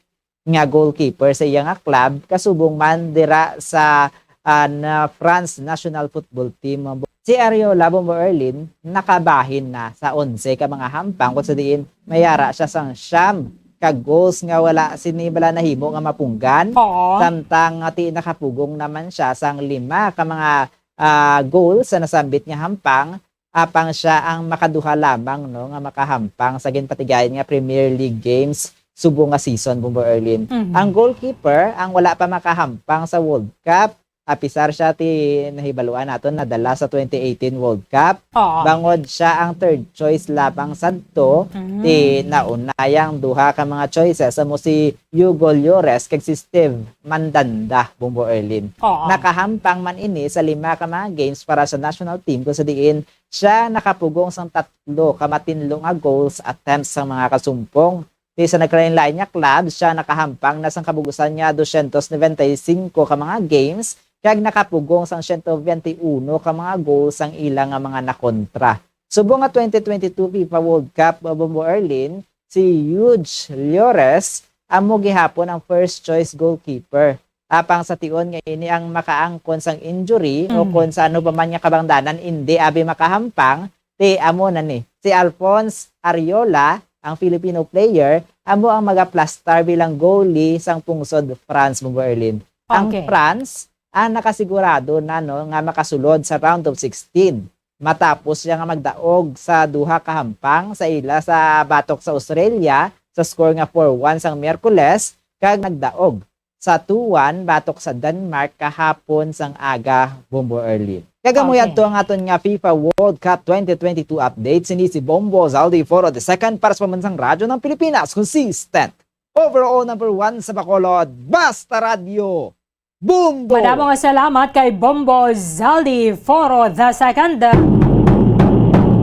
nga goalkeeper sa iya nga club, kasubong man dira sa, ah, na France national football team. Si Areola, Bombo Erlin, nakabahin na sa onse ka mga hampang, kung sa diin mayara siya sang siyam ka goals nga wala sini bala nahimo nga mapunggan. Oo. Samtang nga ti nakapugong naman siya sang lima ka mga, ah, goals sa nasambit nga hampang, apang siya ang makaduha lamang, no, nga makahampang sa ginpatigayon nga Premier League games subong nga season, Bombo Erlin. Mhm. Ang goalkeeper ang wala pa makahampang sa World Cup, apisar siya ti nahibaluan naton nadala sa twenty eighteen World Cup. Oo. Bangod siya ang third choice lamang sadto, Mm. ti nauna yang duha ka mga choices, amo si Hugo Lloris kag si Steve Mandanda, Bombo Erlin. Oo. Nakahampang man ini sa lima ka mga games para sa national team, kung sa diin siya nakapugong sang tatlo ka matinlo nga goals attempts sang mga kasumpong. Ti sa nagkalain-lain nga club, siya nakahampang na sang kabugusan nga dosyentos noventa y cinco ka mga games, kag nakapugong sang siyento bente uno ka mga goals sang ila nga mga nakontra. Subong nga twenty twenty-two FIFA World Cup, Bombo Erlin, si Hugo Lloris amo gihapon ang first choice goalkeeper. Apang sa tion nga ini ang makaangkon sang injury o Mm. kon sa ano pa man nga kabangdanan, indi abi makahampang, ti amo na ni si Alphonse Areola Ang Filipino player amo ang magaplastar bilang goalie sang pungsod France, Bombo Erlin. Ang Okay. France ang nakasigurado na, no, nga makasulod sa round of sixteen matapos siya nga magdaog sa duha ka hampang sa ila sa batok sa Australia sa score nga four one sang Miyerkules kag nagdaog sa two one batok sa Denmark kahapon sang aga, Bombo Erlin. Kag amo Okay. yadto ang aton nga FIFA World Cup twenty twenty-two update. Sini si Bombo Zaldi Foro the second para sa Pambansang Radyo ng Pilipinas. Consistent. Overall number one sa Bacolod. Basta Radyo. Bombo! Madamo nga salamat kay Bombo Zaldi Foro the second.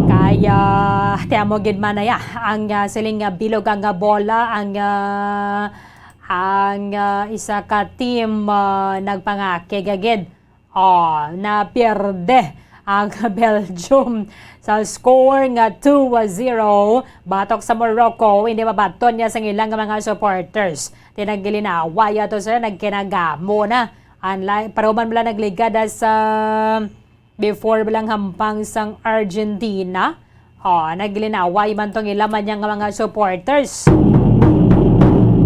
Kaya, tiamo gid man na ya ang, ah, siling nga bilog ang, ah, bola, ang, ah, ang, ah, isa ka team, ah, nagpangakig agid. Oh, napierde ang Belgium sa score nga two zero batok sa Morocco. Hindi mabaton niya sa ilang mga supporters. Tinagilinawa yato sila, nagkinagamo na. Unlike, paruman bala nagligad sa before bilang hampang sang Argentina. Oh, naglinaway man tong ila man niya nga mga supporters.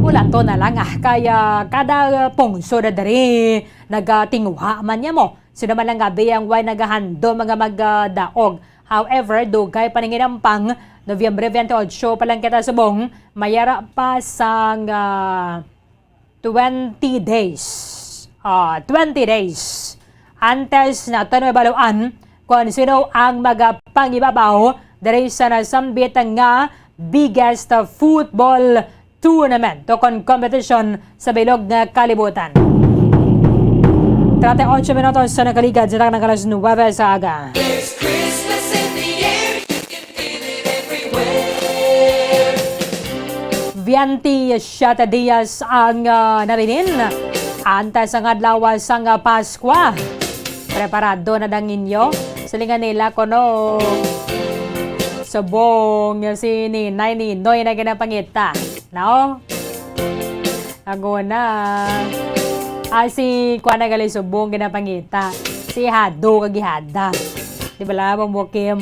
Ulato na lang, ah, kay, ah, kada pungsod na diri nagatinguha man niya mo. Sino man lang gabi ang way nagahando mga magdaog. However, dugay pa ning inampang, Nobyembre twenty-eight pa lang kita subong, mayara pa sang, ah, twenty days. Ah, twenty days. Antes naton mabaluan kung sino ang magapangibabaw diri sa nasambit nga biggest football tournament o kon competition sa bilog nga kalibutan. Treinta y ocho minutos sa nakaligad sa taknang alas nuwebe sa aga. There's Christmas in the air. Veinte y siete dias ang, ah, nabilin antes ang adlaw sang, ah, Paskwa. Preparado na dang inyo? Silingan nila kuno subong si Ninay Ninoy na ginapangita. No? Aguna. Ah, si kuan na gali subong ginapangita. Si Hado kag Ihada. Di ba lang, Bong Bukim?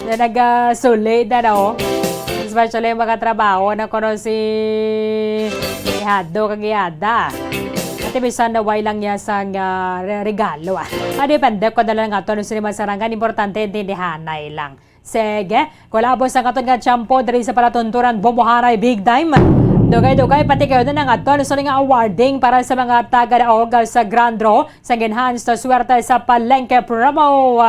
Na nagasulid na, no? Especially yung mga trabaho na kuno si Ihado kag Ihada. Ate, bisan na way lang niya sang, ah, re-, regalo, ah. Ah, depende ko na lang ato, ano sila masarangan. Importante, intindihanay lang. Sige, kulabos ang aton nga tiyempo diri sa palatunturan, Bombohanay Big Time. Dugay-dugay, pati kayo na ang aton sa nga awarding para sa mga taga-daog sa Grand Draw sang Enhanced Swerte sa Palengke Promo.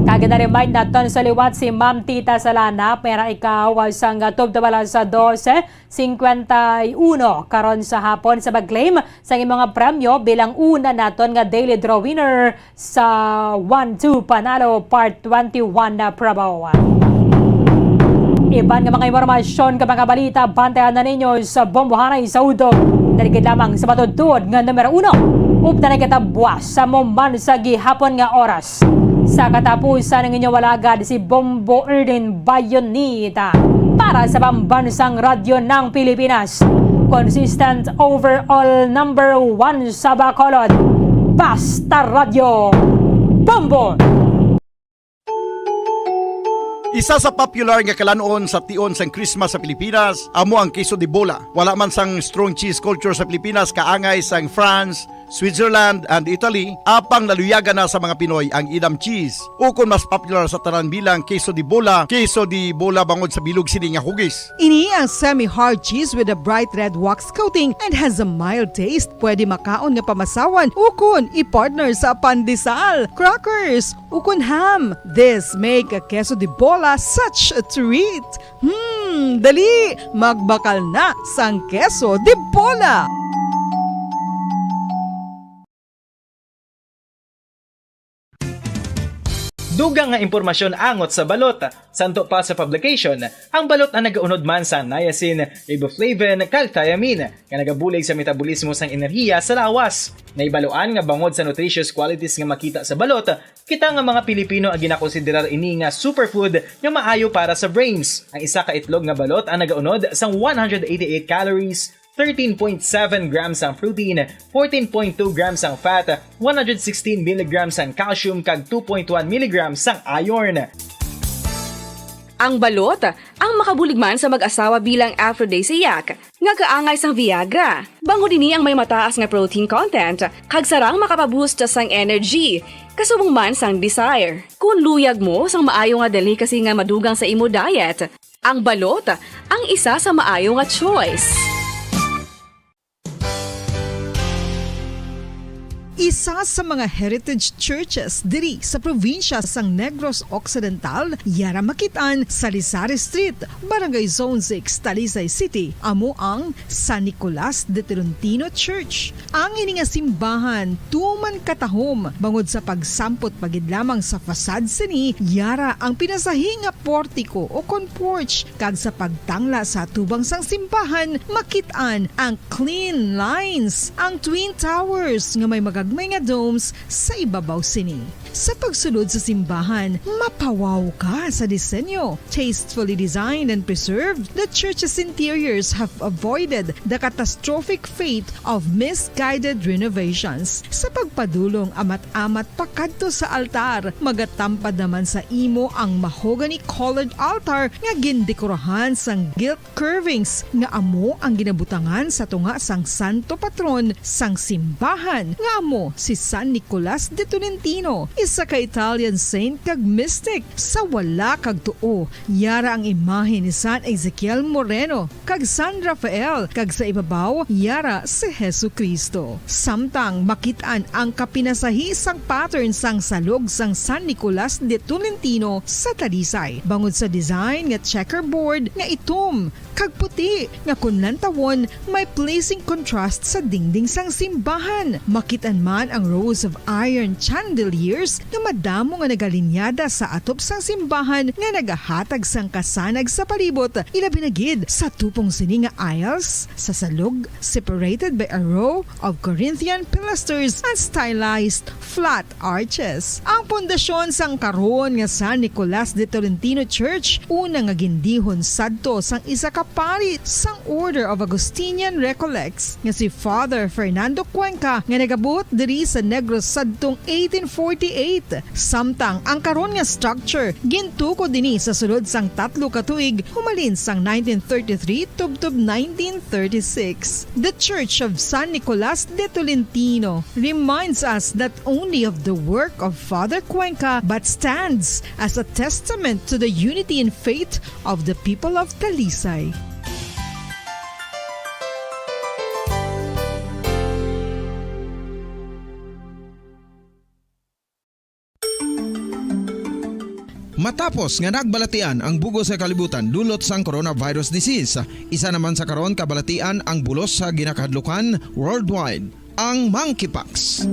Kag na-remind naton sa liwat si Ma'am Tita Salana, pera ikaw sang tubtub alas dose cincuenta y uno karon sa hapon sa pag-claim sang imong mga premyo bilang una naton nga daily draw winner sa One Two Panalo Part twenty-one na promo. Iban nga mga impormasyon kag mga balita, bantayan na ninyo sa Bombohanay sa Udog. Dali gid lamang sa matuod-tuod nga numero uno. Updan na kita buwas sa mo man sa gihapon nga oras. Sa katapusan, ang inyong alagad, si Bombo Erdin Bayonita. Para sa Pambansang Radyo ng Pilipinas, consistent overall number one sa Bacolod. Basta Radyo, Bombo! Isa sa popular nga kalan-on sa tion sang Christmas sa Pilipinas amo ang queso de bola. Wala man sang strong cheese culture sa Pilipinas kaangay sang France, Switzerland, and Italy, apang naluyagan na sa mga Pinoy ang Edam cheese, ukon mas popular sa tanan bilang queso de bola, queso de bola bangod sa bilog sini nga hugis. Ini ang semi-hard cheese with a bright red wax coating and has a mild taste. Pwede makaon nga pamasawan ukon i-partner sa pandesal, crackers, ukon ham. This make a queso de bola such a treat. Hmm, dali, magbakal na sang queso de bola. Dugang nga impormasyon angot sa balot. Santo pa sa publication, ang balot ang nagaunod man sa niacin, riboflavin, kag thiamine, nga nagabulig sa metabolismo sang enerhiya sa lawas. Nahibaluan nga bangod sa nutritious qualities nga makita sa balot, kita nga mga Pilipino ang ginakonsiderar ini nga superfood nga maayo para sa brains. Ang isa ka itlog nga balot ang nagaunod sang one hundred eighty-eight calories, thirteen point seven grams ang protein, fourteen point two grams ang fat, one hundred sixteen milligrams ang calcium, kag two point one milligrams ang iron. Ang balot, ang makabulig man sa mag-asawa bilang aphrodisiac, nga kaangay sang Viagra. Bangod ini ang may mataas nga protein content, kag sarang makapaboost sang energy, kasubong man sang desire. Kung luyag mo sang maayo nga delicacy nga madugang sa imo diet, ang balot ang isa sa maayo nga choice. Isa sa mga heritage churches diri sa probinsya sang Negros Occidental, yara makit-an sa Rizal Street, Barangay Zone six, Talisay City, amo ang San Nicolas de Tolentino Church. Ang ini nga simbahan tuman katahom bangod sa pagsampot pa gid lamang sa facade sini, yara ang pinasahi nga portiko o kon porch, kag sa pagtangla sa atubang sang simbahan, makit-an ang clean lines, ang twin towers nga may magagmay nga domes sa ibabaw sini. Sa pagsulod sa simbahan, mapawaw ka sa disenyo. Tastefully designed and preserved, the church's interiors have avoided the catastrophic fate of misguided renovations. Sa pagpadulong amat-amat pakadto sa altar, magatampad naman sa imo ang mahogany-colored altar nga gindekorahan sang gilt curvings nga amo ang ginabutangan sa tunga sang santo patron sang simbahan, nga amo si San Nicolas de Tolentino, isa ka Italian saint kag mystic. Sa wala kag tuo, yara ang imahe ni San Ezekiel Moreno kag San Rafael, kag sa ibabaw, yara si Jesu-Cristo. Samtang makit-an ang kapinasahi sang pattern sang salog sang San Nicolas de Tolentino sa Talisay, bangod sa design nga checkerboard nga itom kag puti nga kon lantawon may pleasing contrast sa dingding sang simbahan. Makit-an man ang rows of iron chandeliers nga madamo nga nagalinyada sa atop sang simbahan nga nagahatag sang kasanag sa palibot, ilabi na gid sa tupong sini nga aisles sa salog, separated by a row of Corinthian pilasters and stylized flat arches. Ang pundasyon sang karon nga San Nicolas de Tolentino Church, una nga gindihon sadto sang isa ka pari sang Order of Augustinian Recollects, nga si Father Fernando Cuenca, nga nagabot diri sa Negros sadtong eighteen forty-eight. Samtang ang karon nga structure gintukod dinhi sa sulod sang tatlo ka tuig, humalin sang nineteen thirty-three tubtob nineteen thirty-six. The Church of San Nicolas de Tolentino reminds us not only of the work of Father Cuenca but stands as a testament to the unity in faith of the people of Talisay. Matapos nga nagbalatian ang bug-os nga kalibutan dulot sang coronavirus disease, isa naman sa karon kabalatian ang bulos sa ginakahadlukan worldwide, ang monkeypox.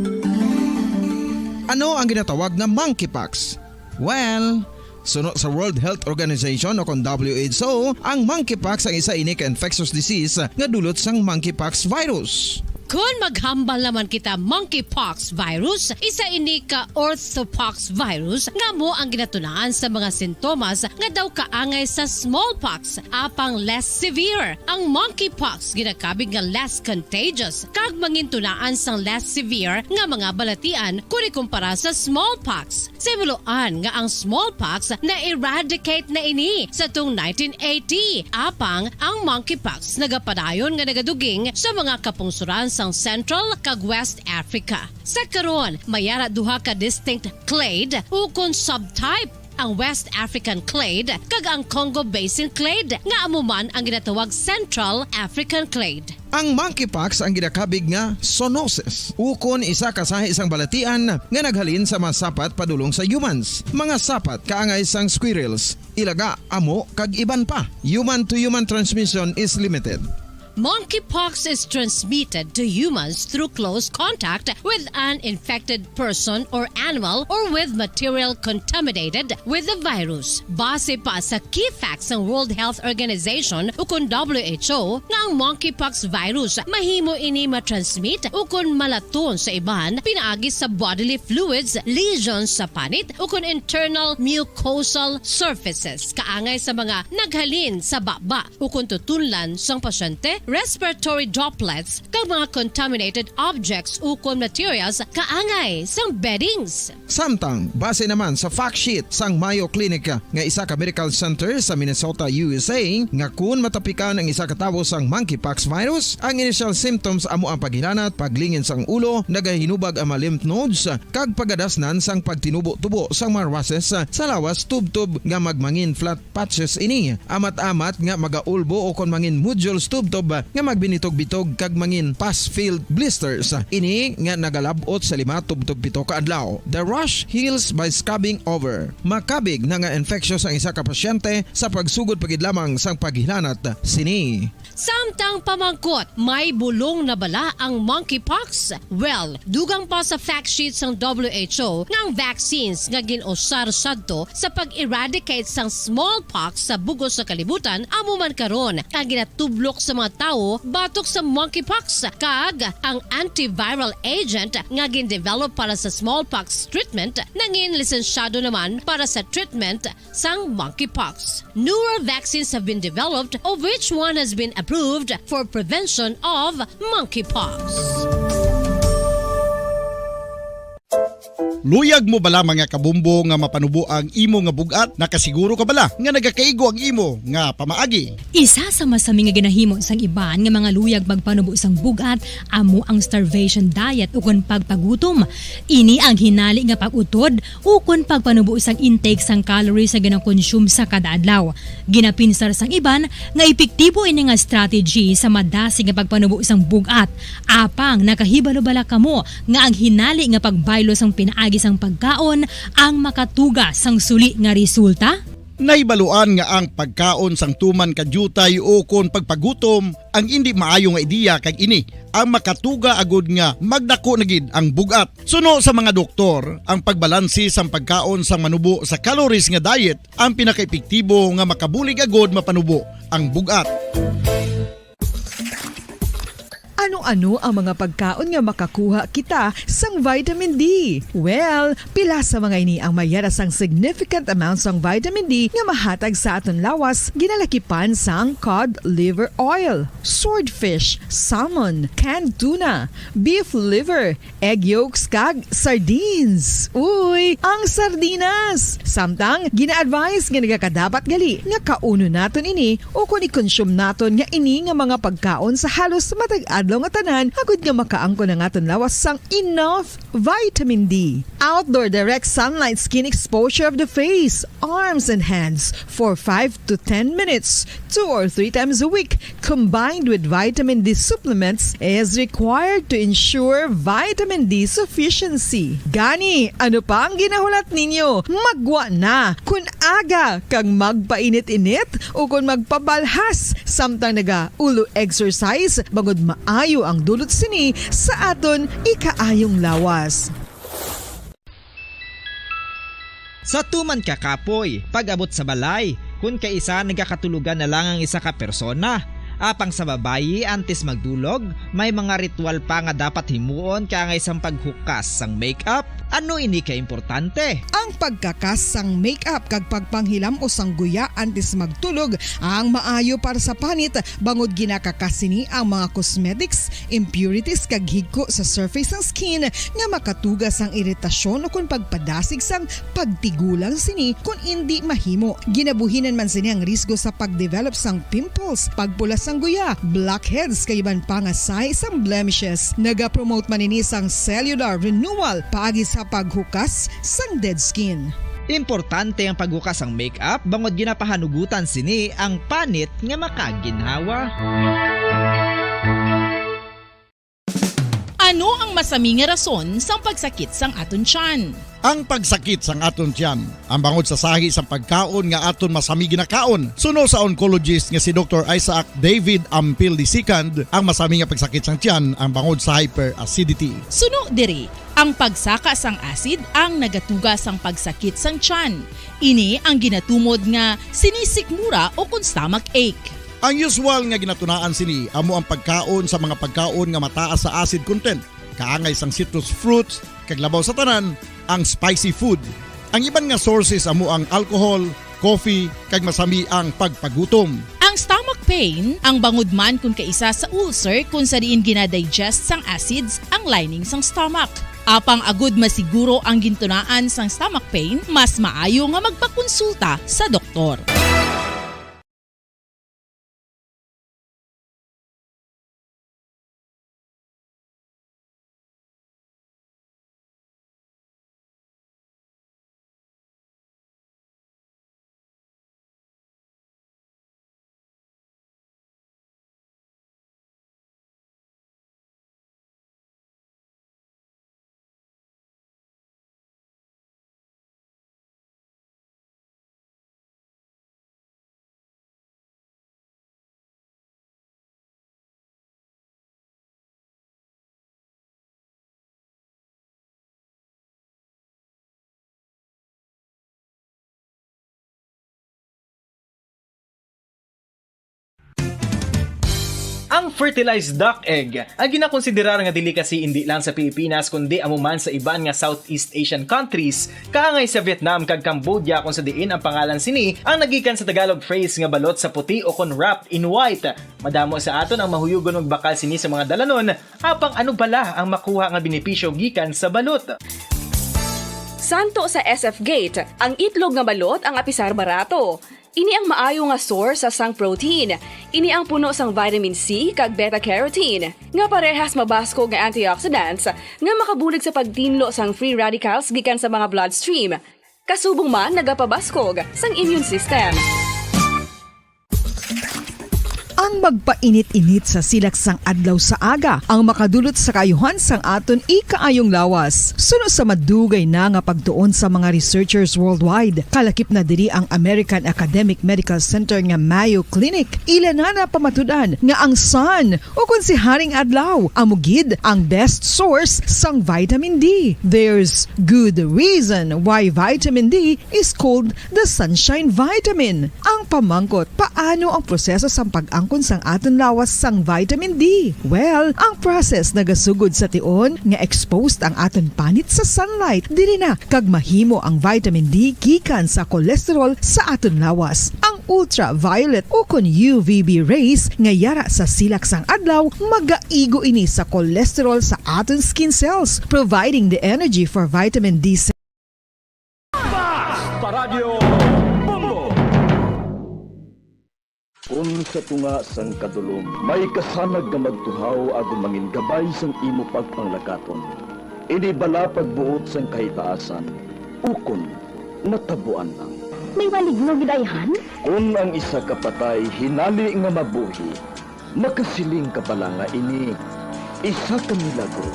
Ano ang ginatawag nga monkeypox? Well, suno sa World Health Organization o kon W H O, ang monkeypox ang isa ini ka infectious disease nga dulot sang monkeypox virus. Kon maghambal naman kita, monkeypox virus, isa ini ka orthopox virus nga amo ang ginatunaan sa mga sintomas nga daw kaangay sa smallpox, apang less severe. Ang monkeypox ginakabig nga less contagious kag mangintunaan sang less severe nga mga balatian kon ikumpara sa smallpox. Sa himuloan nga ang smallpox na-eradicate na ini sa tung nineteen eighty, apang ang monkeypox nagapadayon nga nagaduging sa mga kapungsoran sang Central kag West Africa. Sa karon, may ara duha ka distinct clade ukon subtype, ang West African clade kag ang Congo Basin clade, nga amo man ang ginatawag Central African clade. Ang monkeypox ang ginakabig nga zoonosis, ukon isa ka sahi sang balatian nga naghalin sa mga sapat padulong sa humans, mga sapat kaangay sang squirrels, ilaga, amo, kag iban pa. Human-to-human transmission is limited. Monkeypox is transmitted to humans through close contact with an infected person or animal or with material contaminated with the virus. Base pa sa key facts sang World Health Organization ukon W H O nga ang monkeypox virus mahimo ini matransmit ukon malaton sa iban pinaagi sa bodily fluids, lesions sa panit ukon internal mucosal surfaces kaangay sa mga naghalin sa baba ukon tutunlan sang pasyente respiratory droplets, kag mga contaminated objects ukon materials kaangay sang beddings. Samtang, base naman sa fact sheet sang Mayo Clinic nga isa ka medical center sa Minnesota, U S A, nga kun matapikan ang isa ka tawo sang monkeypox virus, ang initial symptoms amo ang paghilanat, paglingin sang ulo, nagahinubag ang mga lymph nodes, kag pagadasnan sang pagtinubo-tubo sang mga rushes sa lawas tubtob nga magmangin flat patches ini. Amat-amat nga magaulbo o kon mangin nodules tubtob nga magbinitog-bitog kag mangin pus-filled blisters. Ini nga nagalab-ot sa lima tubtob pito ka adlaw. The rash heals by scabbing over. Makabig na nga infectious ang isa ka pasyente sa pagsugod pa gid lamang sang paghilanat sini. Samtang pamangkot, may bulong na bala ang monkeypox? Well, dugang pa sa fact sheet sang W H O nga ang vaccines nga gin-usar sadto sa pag-eradicate sang smallpox sa bug-os nga kalibutan amo man karon ang ginatublok sa mga tawo batok sa monkeypox, kag ang antiviral agent nga gin-develop para sa smallpox treatment nangin lisensyado naman para sa treatment sang monkeypox. Newer vaccines have been developed, of which one has been approved for prevention of monkeypox. Luyag mo bala, mga kabumbo, nga mapanubo ang imo nga bug-at? Nakasiguro ka bala nga nagakaigo ang imo nga pamaagi? Isa sa masami nga ginahimo sang iban nga mga luyag magpanubo sang bug-at amo ang starvation diet ukon pagpagutom. Ini ang hinali nga pag-utod ukon pagpanubo sang intake sang calories nga gina-consume sa kada adlaw. Ginapinsar sang iban nga epektibo ini nga strategy sa madasig nga pagpanubo sang bug-at. Apang nakahibalo bala kamo nga ang hinali nga pagbaylo sang pinaagi sang pagkaon ang makatuga sang suli nga resulta? Nahibaluan nga ang pagkaon sang tuman ka diutay ukon pagpagutom ang indi maayo nga ideya, kag ini ang makatuga agud nga magdako na gid ang bug-at. Suno sa mga doktor, ang pagbalanse sang pagkaon sang manubo sa calories nga diet ang pinakaepektibo nga makabulig agud mapanubo ang bug-at. Ano-ano ang mga pagkaon nga makakuha kita sang vitamin D? Well, pila sa mga ini ang mayara sang significant amount sang vitamin D nga mahatag sa aton lawas, ginalakipan sang cod liver oil, swordfish, salmon, canned tuna, beef liver, egg yolks, kag sardines. Uy, ang sardinas! Samtang, gina-advise nga nagakadapat gali nga kaunon naton ini ukon i-consume naton nga ini nga mga pagkaon sa halos matag adlaw nga tanan, agud nga makaangkon ang aton lawas sang enough vitamin D. Outdoor direct sunlight skin exposure of the face, arms, and hands for five to ten minutes, two or three times a week, combined with vitamin D supplements, is required to ensure vitamin D sufficiency. Gani, ano pa ang ginahulat ninyo? Maggwa na! Kun aga kag magpainit-init ukon magpabalhas samtang naga-ulo exercise, bangod maayo ang dulot sini sa aton ikaayong lawas. Sa tuman ka kapoy, pag-abot sa balay, kun kaisa nagakatulogan na lang ang isa ka persona. Apang sa babayi, antes magdulog, may mga ritual pa nga dapat himuon kaangay sang paghukas sang makeup. Ano ini ka importante? Ang pagkakas sang makeup kag pagpanghilam-os sang guya antes magtulog ang maayo para sa panit, bangod ginakakas sini ang mga cosmetics, impurities, kag higko sa surface sang skin nga makatuga sang iritasyon ukon pagpadasig sang pagtigulang sini kon indi mahimo. Ginabuhinan man sini ang risgo sa pag-develop sang pimples, pagpula sang guya, blackheads, kag iban pa nga sahi sang blemishes. Nagapromote man ini sang cellular renewal paagi sa paghukas sang dead skin. Importante ang paghukas sang makeup bangod ginapahanugutan sini ang panit nga makaginhawa. Ano ang masami nga rason sang pagsakit sang aton tiyan? Ang pagsakit sang aton tiyan, ang bangod sa sahi sang pagkaon nga aton masami ginakaon. Suno sa oncologist nga si Doktor Isaac David Ampil the second, ang masami nga pagsakit sang tiyan ang bangod sa hyperacidity. Suno diri, ang pagsaka sang acid ang nagatuga sang pagsakit sang tiyan. Ini ang ginatumod nga sinisikmura o kon stomach ache. Ang usual nga ginatunaan sini amo ang pagkaon sa mga pagkaon nga mataas sa acid content, kaangay sang citrus fruits, kag labaw sa tanan, ang spicy food. Ang iban nga sources amo ang alcohol, coffee, kag masami ang pagpagutom. Ang stomach pain ang bangod man kon kaisa sa ulcer, kon sa diin ginadigest sang acids ang lining sang stomach. Apang agud masiguro ang gintunaan sang stomach pain, mas maayo nga magpakonsulta sa doktor. Ang fertilized duck egg, ang ginakonsiderar nga delicacy indi lang sa Pilipinas, kundi amo man sa iban nga Southeast Asian countries, kaangay sa Vietnam kag Cambodia, kung sa diin ang pangalan sini ang nagikan sa Tagalog phrase nga balot sa puti o kon wrapped in white. Madamo sa aton ang mahuyugon magbakal sini sa mga dalanon, apang ano bala ang makuha nga benepisyo gikan sa balot? Santo sa S F Gate, ang itlog nga balot ang apisar barato. Ini ang maayo nga source sa sang protein. Ini ang puno sang vitamin C kag beta carotene, nga parehas mabaskog nga antioxidants nga makabulig sa pagtinlo sang free radicals gikan sa mga bloodstream. Kasubong man nagapabaskog sang immune system. Ang magpainit-init sa silak sang adlaw sa aga ang makadulot sa kaayuhan sang aton ikaayong lawas. Suno sa madugay na nga pagtuon sa mga researchers worldwide, kalakip na diri ang American Academic Medical Center nga Mayo Clinic. Ila na napamatud-an nga ang sun, o kon si Haring Adlaw, amo gid ang best source sang vitamin D. There's good reason why vitamin D is called the sunshine vitamin. Ang pamangkot, paano ang proseso sang pag-angkon sang aton lawas sang vitamin D? Well, ang process nagasugod sa tion nga exposed ang aton panit sa sunlight. Diri na kag mahimo ang vitamin D gikan sa cholesterol sa aton lawas. Ang ultraviolet o kon U V B rays nga yara sa silak sang adlaw, magaigo ini sa cholesterol sa aton skin cells, providing the energy for vitamin D. Basta Radyo Bombo! Kon sa tunga sang kadulom, may kasanag nga magtuhaw agud mangin gabay sang imo pagpanglakaton. Ini bala pagbuot sang kahitaasan, ukon natabuan lang. May maligno gid ayhan? Kon ang isa ka patay hinali nga mabuhi, makasiling ka bala nga ini isa ka milagro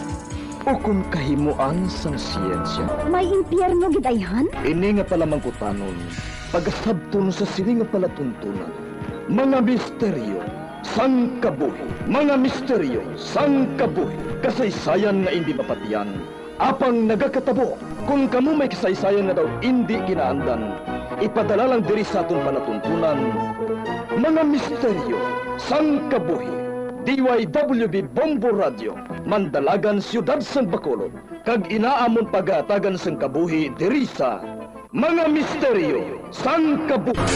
ukon kahimoan sang siyensya? May impyerno gid ayhan? Ini nga palamangkutanon, pagasabton sa sini nga palatuntunan, mga misteryo sang kabuhi, mga misteryo sang kabuhi, kasaysayan nga indi mapatian, apang nagakatabo. Kon kamo may kasaysayan nga daw indi kinaandan, ipadala lang diri sa aton palatuntunan, mga misteryo sang kabuhi. D Y W B Bombo Radio, Mandalagan, Siyudad sang Bacolod, kag inaamon pagahatagan sang kabuhi diri sa Mga Misteryo sang Kabuhi.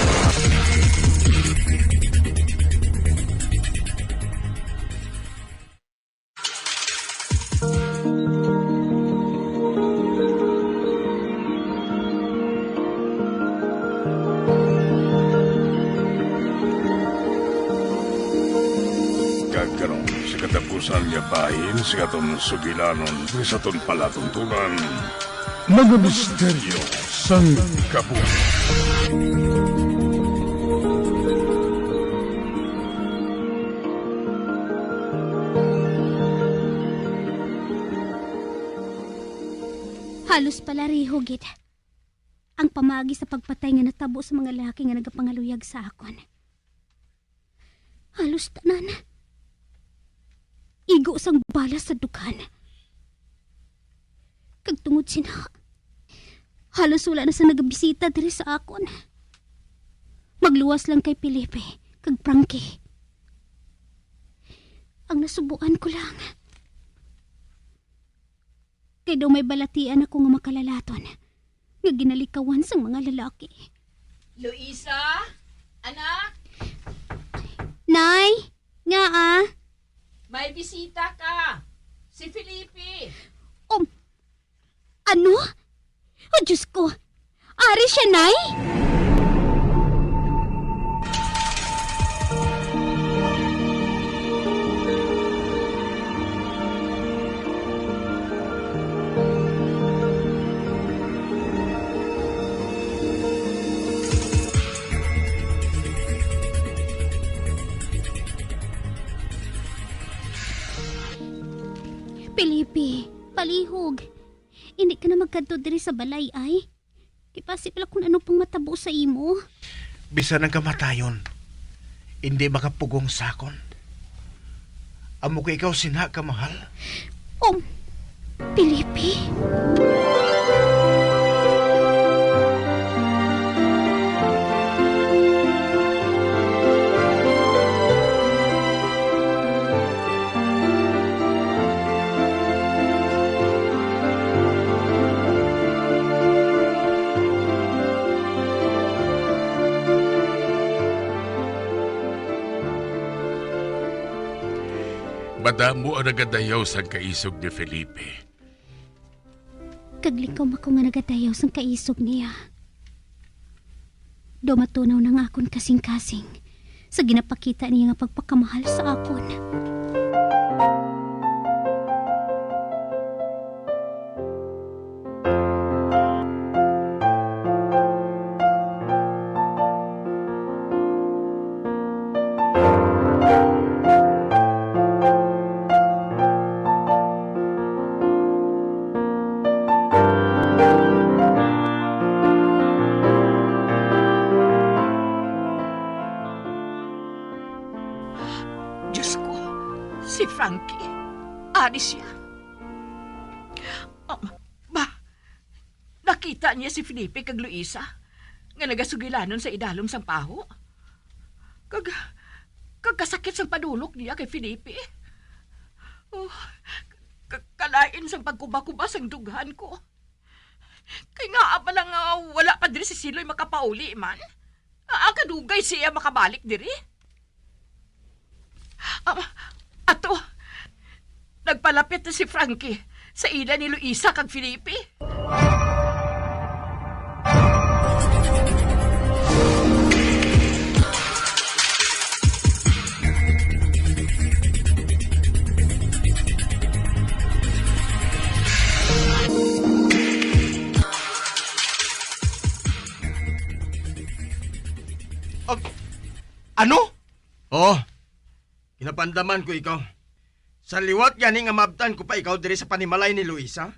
Kag karon, sa katapusan nga bahin sa aton sugilanon, sa aton palatuntunan, mga misteryo sang kabuhi. Halos palareho gid ang pamaagi sa pagpatay nga natabo sa mga laki nga nagapangaluyag sa akon. Halos tanan. Igo sang bala sa dughan. Kag tungod sina, halos wala na sa nagabisita diri sa akon. Magluwas lang kay Felipe kag Frankie. Ang nasubuan ko lang, kay daw may balatian ako nga makalalaton nga ginalikawan sang mga lalaki. Luisa, anak. Nay, ngaa? May bisita ka. Si Felipe. Um, ano? Oh, Diyos ko! Ari siya, Nay? Felipe, palihog. Indi ka na magkadto diri sa balay, ay. Kay basi bala kung ano pang matabo sa imo. Bisan ang kamatayon, indi makapugong sa akon. Amo ko ikaw sina kamahal. Um, Felipe? Madamo ang nagadayaw sang kaisog ni Felipe. Kag likom ako nga nagadayaw sang kaisog niya. Daw matunaw na nga akon kasing-kasing sa ginapakita niya nga pagpakamahal sa akon. Diyos ko, si Frankie. Ari siya. Um, ba, nakita niya si Felipe kag Luisa nga nagasugilanon sa idalom sang paho. Kag, kag kasakit sang padulok niya kay Felipe. Oh, ka-, kalain sang pagkuba-kuba sang dughan ko. Kay ngaa bala nga wala pa diri si Siloy makapauli man? Ah, kadugay siya makabalik diri? Ah, ato, nagpalapit na si Frankie sa ila ni Luisa kag Felipe. Ag-, ano? Oh, ginapandaman ko ikaw. Sa liwat gani nga maabtan ko pa ikaw diri sa panimalay ni Luisa,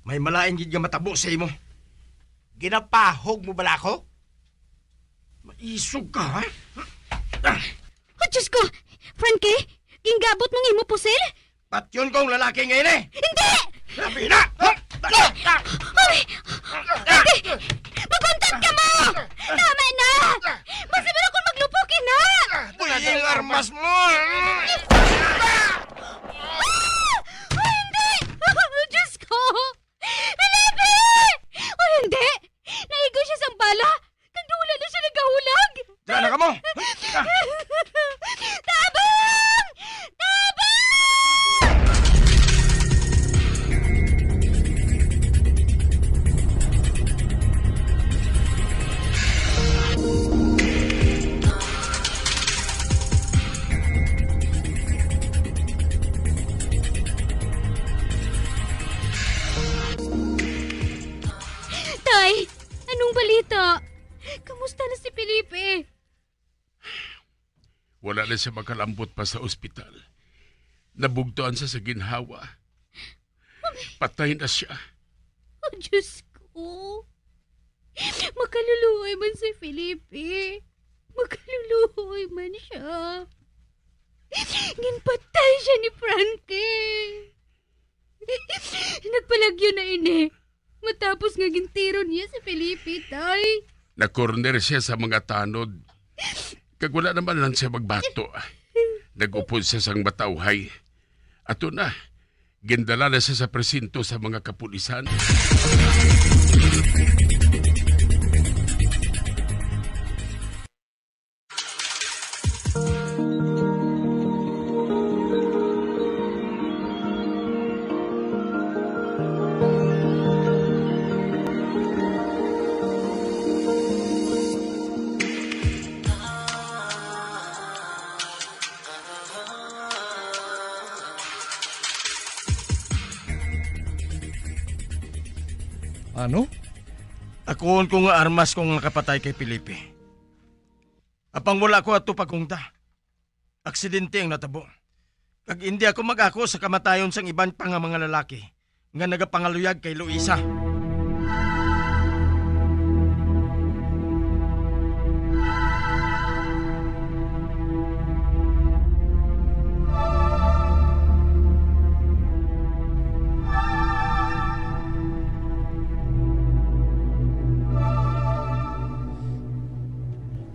may malain gid nga matabo sa imo. Ginapahog mo bala ako? Maisog ka, ha? Oh, Diyos ko! Frankie, ginggabot mo ang imo pusil? Patyon ko ang lalaki nga ini! Hindi! Labi na! Ay! Hindi! Maguntat ka mo! Tama na! Mas ibig akong maglupok, ina! Uy, ang armas mo! Ah! Ay, hindi! Diyos ko! Felipe! Ay, hindi! Naigo siya sang bala! Kag wala na siya nagahulag! Dala ka mo! Ah! Tabang! Tabang! Tay, anong balita? Kamusta na si Felipe? Wala na siya makalambot pa sa ospital. Nabugtuan siya sa ginhawa. Patay na siya. Oh, Diyos ko. Makaluluoy man si Felipe. Makaluluoy man siya. Ginpatay siya ni Frankie. Nagpalagyo na ini. Matapos nga gintiro niya si Felipe, tay. Nakorner siya sa mga tanod. Kag wala naman lang siya magbato. Nag-upod siya sang matawhay. Ato na, gindala na siya sa presinto sa mga kapulisan. Ano? Akuon ko nga armas ko nga kapatay kay Felipe. Apang wala ko ato pagkungda. Aksidente ang natabo. Kag indi ako mag-ako sa kamatayon sang iban pa nga mga lalaki nga nagapangaluyag kay Luisa.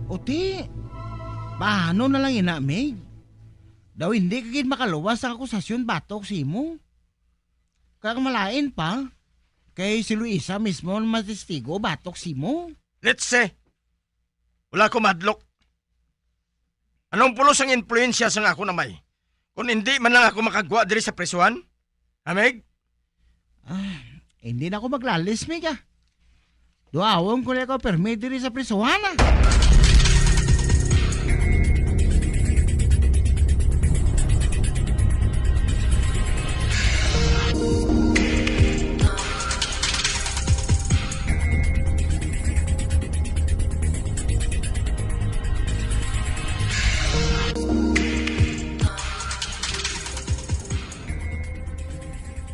Uti, paano na lang ina, Mig? Daw hindi ka gid makaluwas sang akusasyon batok sa imo. Kag malain pa, kay si Luisa mismo ang matestigo batok sa imo. Let's say, wala ko mahadlok. Anong pulos ang impluwensya sang akon amay? Kung hindi man lang ako makagwa diri sa prisuhan? Ha, Meg? Ah, hindi na ako maglalis, Mig, ah. Duawon ko na ikaw permi diri sa prisuhan, ah.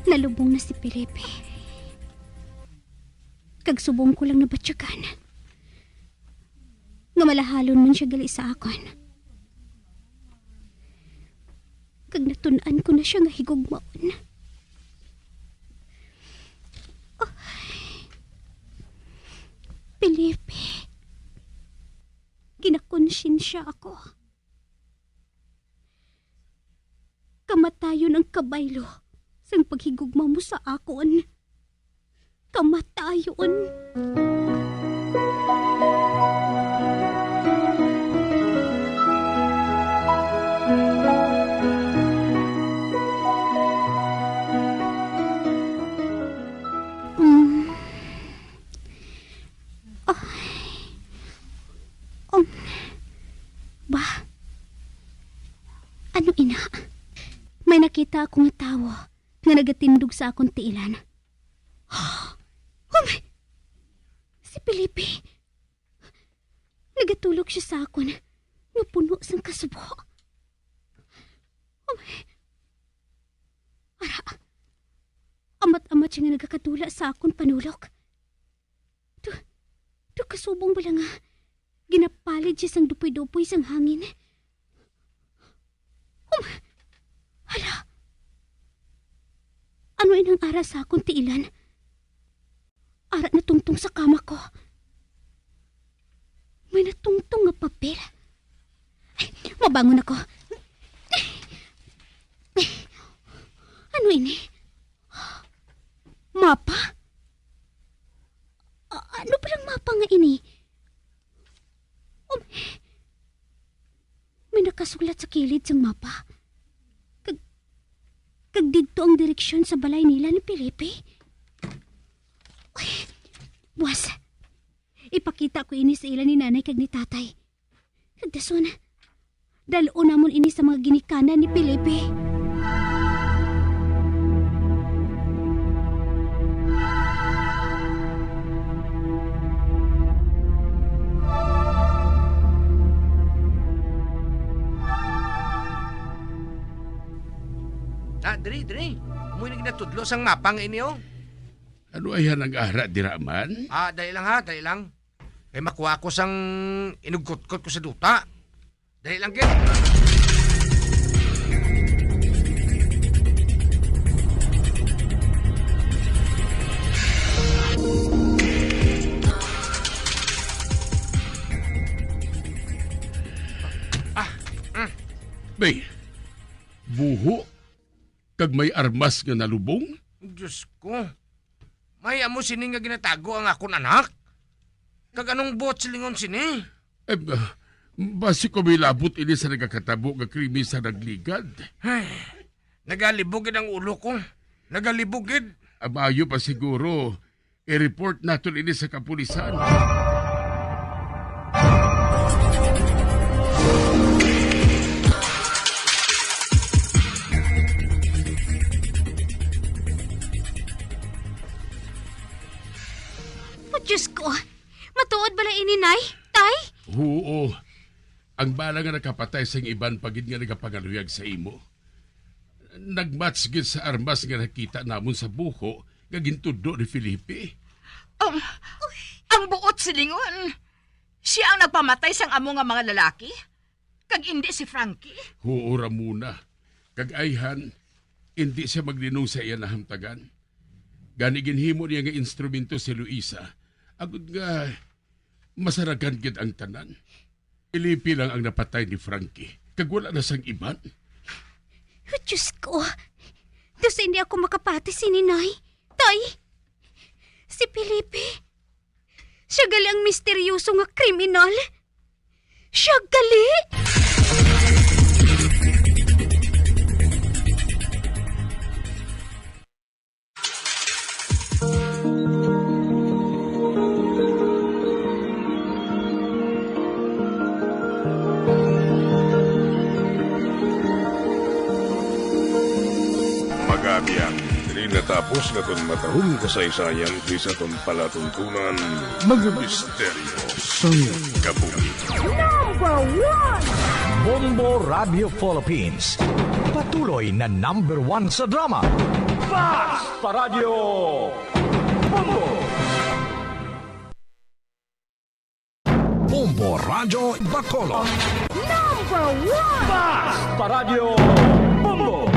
Nalubong na si Felipe. Kag subong ko lang nabatyagan nga malahalon man sia gali sa akon. Kag natun-an ko na sia nga higugmaon. Oh. Felipe, ginakonsensya ako. Kamatayon ang kabaylo sang paghigugma mo sa akon. Kamatayon. Mm. Ay. Um, ba? Ano ina? May nakita ako nga tawo nga nagatindog sa akon tiilan. Oh my! Si Felipe! Nagatulok sia sa akon nga puno sang kasubo. Oh my! Ara, amat-amat sia nga nagakadula sa akon panulok. Tu, tu kasubong bala nga ginapalid sia sang dupoy-dupoy sang hangin. Um, hala! Ano inang ara sa akon tiilan? Ara natungtong sa kama ko. May natungtong nga papel. Ay, mabangon ako. Ano ini? Mapa? A-, ano palang mapa nga ini? Um, may nakasulat sa kilid sang mapa. Kag, kag didto ang direksyon sa balay nila ni Felipe. Ay, buwas. Ipakita ko ini sa ila ni nanay kag ni tatay. Kag dason, dal-on namon ini sa mga ginikanan ni Felipe. Ah, diri, diri. Amo na ginatudlo sang mapa nga ini, oh. Ano ay ang ara dira man? Ah, dali lang ha, dali lang. Kay makuha ko sang inugkotkot ko sa duta. Dali lang, gid. Ah, mm. Bay, buho kag may armas nga nalubong? Diyos ko. May amo sini nga ginatago ang akon anak? Kag anong buot silingon sini? Eh, ah, basi ko may labot ini sa nagakatabo nga krimen sa nagligad. Ay, nagalibog gid ang ulo ko. Nagalibog gid. Ah, maayo pa siguro i-report naton ini sa kapulisan. Oo, ang bala nga nakapatay sang iban pa gid nga nagapangaluyag sa imo, nagmatch gid sa armas nga nakita namon sa buho nga gintudlo ni Felipe. Ang, ang buot silingon, sia ang nagpamatay sang amo nga mga lalaki, kag indi si Frankie? Huo, Ramona. Kag ayhan, indi sia maglinong sa iya nahamtagan. Gani ginhimo niya nga instrumento si Luisa, agod nga masaragan gid ang tanan. Felipe lang ang napatay ni Frankie, kag wala na sang iban. Diyos ko, daw sa hindi ako makapati sini, Nay. Tay, si Felipe, siya gali ang misteryoso nga kriminal. Siya gali! Magabiya, diri natapos nga aton matahom kasaysayan diri sa aton palatuntunan, Mga Misteryo sang Kabuhi. Number one! Bombo Radio Philippines, patuloy na number one sa drama. Basta Radyo Bombo! Bombo Radyo Bacolod. Number one! Basta Radyo Bombo!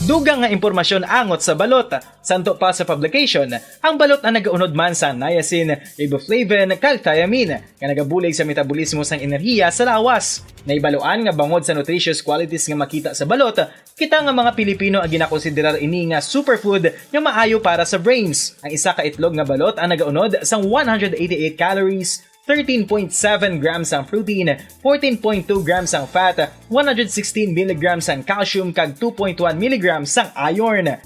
Dugang nga impormasyon angot sa balot. Santo pa sa publication, ang balot ang nagaunod man sa niacin, riboflavin, kag thiamine, nga nagabulig sa metabolismo sang enerhiya sa lawas. Nahibaluan nga bangod sa nutritious qualities nga makita sa balot, kita nga mga Pilipino ang ginakonsiderar ini nga superfood nga maayo para sa brains. Ang isa ka itlog nga balot ang nagaunod sang one hundred eighty-eight calories, thirteen point seven grams ang protein, fourteen point two grams ang fat, one hundred sixteen milligrams ang calcium, kag two point one milligrams ang iron.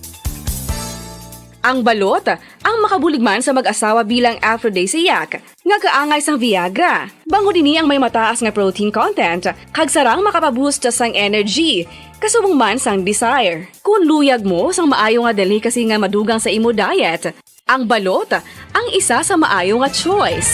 Ang balot ang makabulig man sa mag-asawa bilang aphrodisiac nga kaangay sang Viagra. Bangod ini ang may mataas nga protein content, kag sarang makapaboost sang energy, kasubong man sang desire. Kung luyag mo sang maayo nga delicacy nga madugang sa imo diet, ang balot ang isa sa maayo nga choice.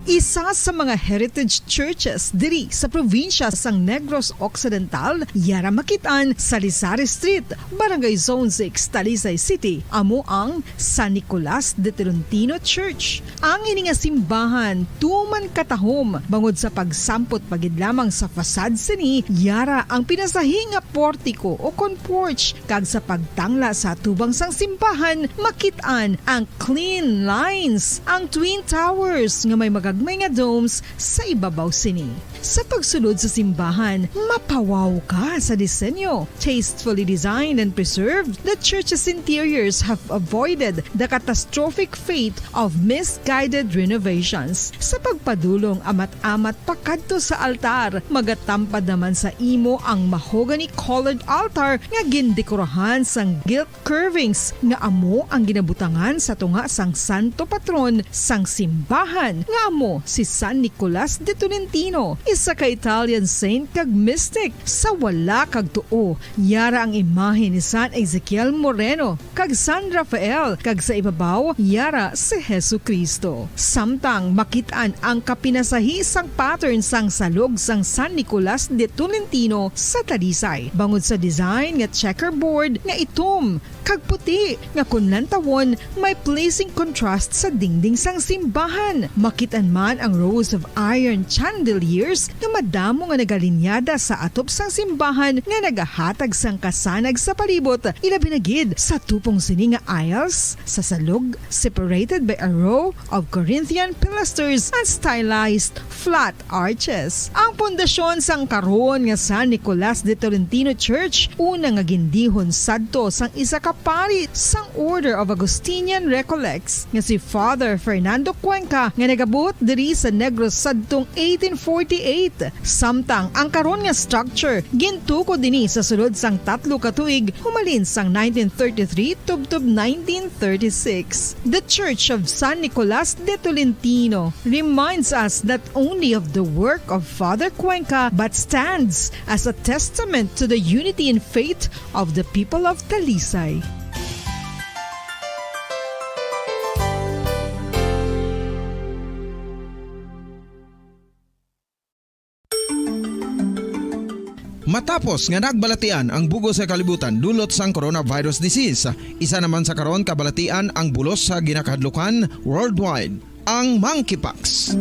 Isa sa mga heritage churches diri sa probinsya sang Negros Occidental, yara makit-an sa Rizal Street, Barangay Zone six, Talisay City, amo ang San Nicolas de Tolentino Church. Ang ini nga simbahan tuman katahom bangod sa pagsampot pa gid lamang sa facade sini, yara ang pinasahi nga portiko o kon porch, kag sa pagtangla sa atubang sang simbahan makit-an ang clean lines, ang twin towers nga may magagmay nga domes sa ibabaw sini. Sa pagsulod sa simbahan, mapawaw ka sa disenyo. Tastefully designed and preserved, the church's interiors have avoided the catastrophic fate of misguided renovations. Sa pagpadulong amat-amat pakadto sa altar, magatampad naman sa imo ang mahogany-colored altar nga gindekorahan sang gilt curvings nga amo ang ginabutangan sa tunga sang santo patron sang simbahan, nga amo si San Nicolas de Tolentino, isa ka Italian saint kag mystic. Sa wala kag tuo, yara ang imahe ni San Ezekiel Moreno kag San Rafael, kag sa ibabaw, yara si Jesu-Cristo. Samtang makit-an ang kapinasahi sang pattern sang salog sang San Nicolas de Tolentino sa Talisay, bangod sa design nga checkerboard nga itom kag puti, nga kon lantawon, may pleasing contrast sa dingding sang simbahan. Makit-an man ang rows of iron chandeliers nga madamo nga nagalinyada sa atop sang simbahan nga nagahatag sang kasanag sa palibot, ilabi na gid sa tupong sini nga aisles sa salog, separated by a row of Corinthian pilasters and stylized flat arches. Ang pundasyon sang karon nga San Nicolas de Tolentino Church, una nga gindihon sadto sang isa ka pari sang Order of Augustinian Recollects nga si Father Fernando Cuenca, nga nagabuot diri sa Negros sadtong eighteen forty-eight. Samtang ang karon nga structure gintukod ini sa sulod sang tatlo ka tuig, humalin sang nineteen thirty-three tubtob nineteen thirty-six. The Church of San Nicolas de Tolentino reminds us not only of the work of Father Cuenca, but stands as a testament to the unity in faith of the people of Talisay. Matapos nga nagbalatian ang bug-os nga kalibutan dulot sang coronavirus disease, isa naman sa karon kabalatian ang bulos sa ginakahadlukan worldwide, ang monkeypox.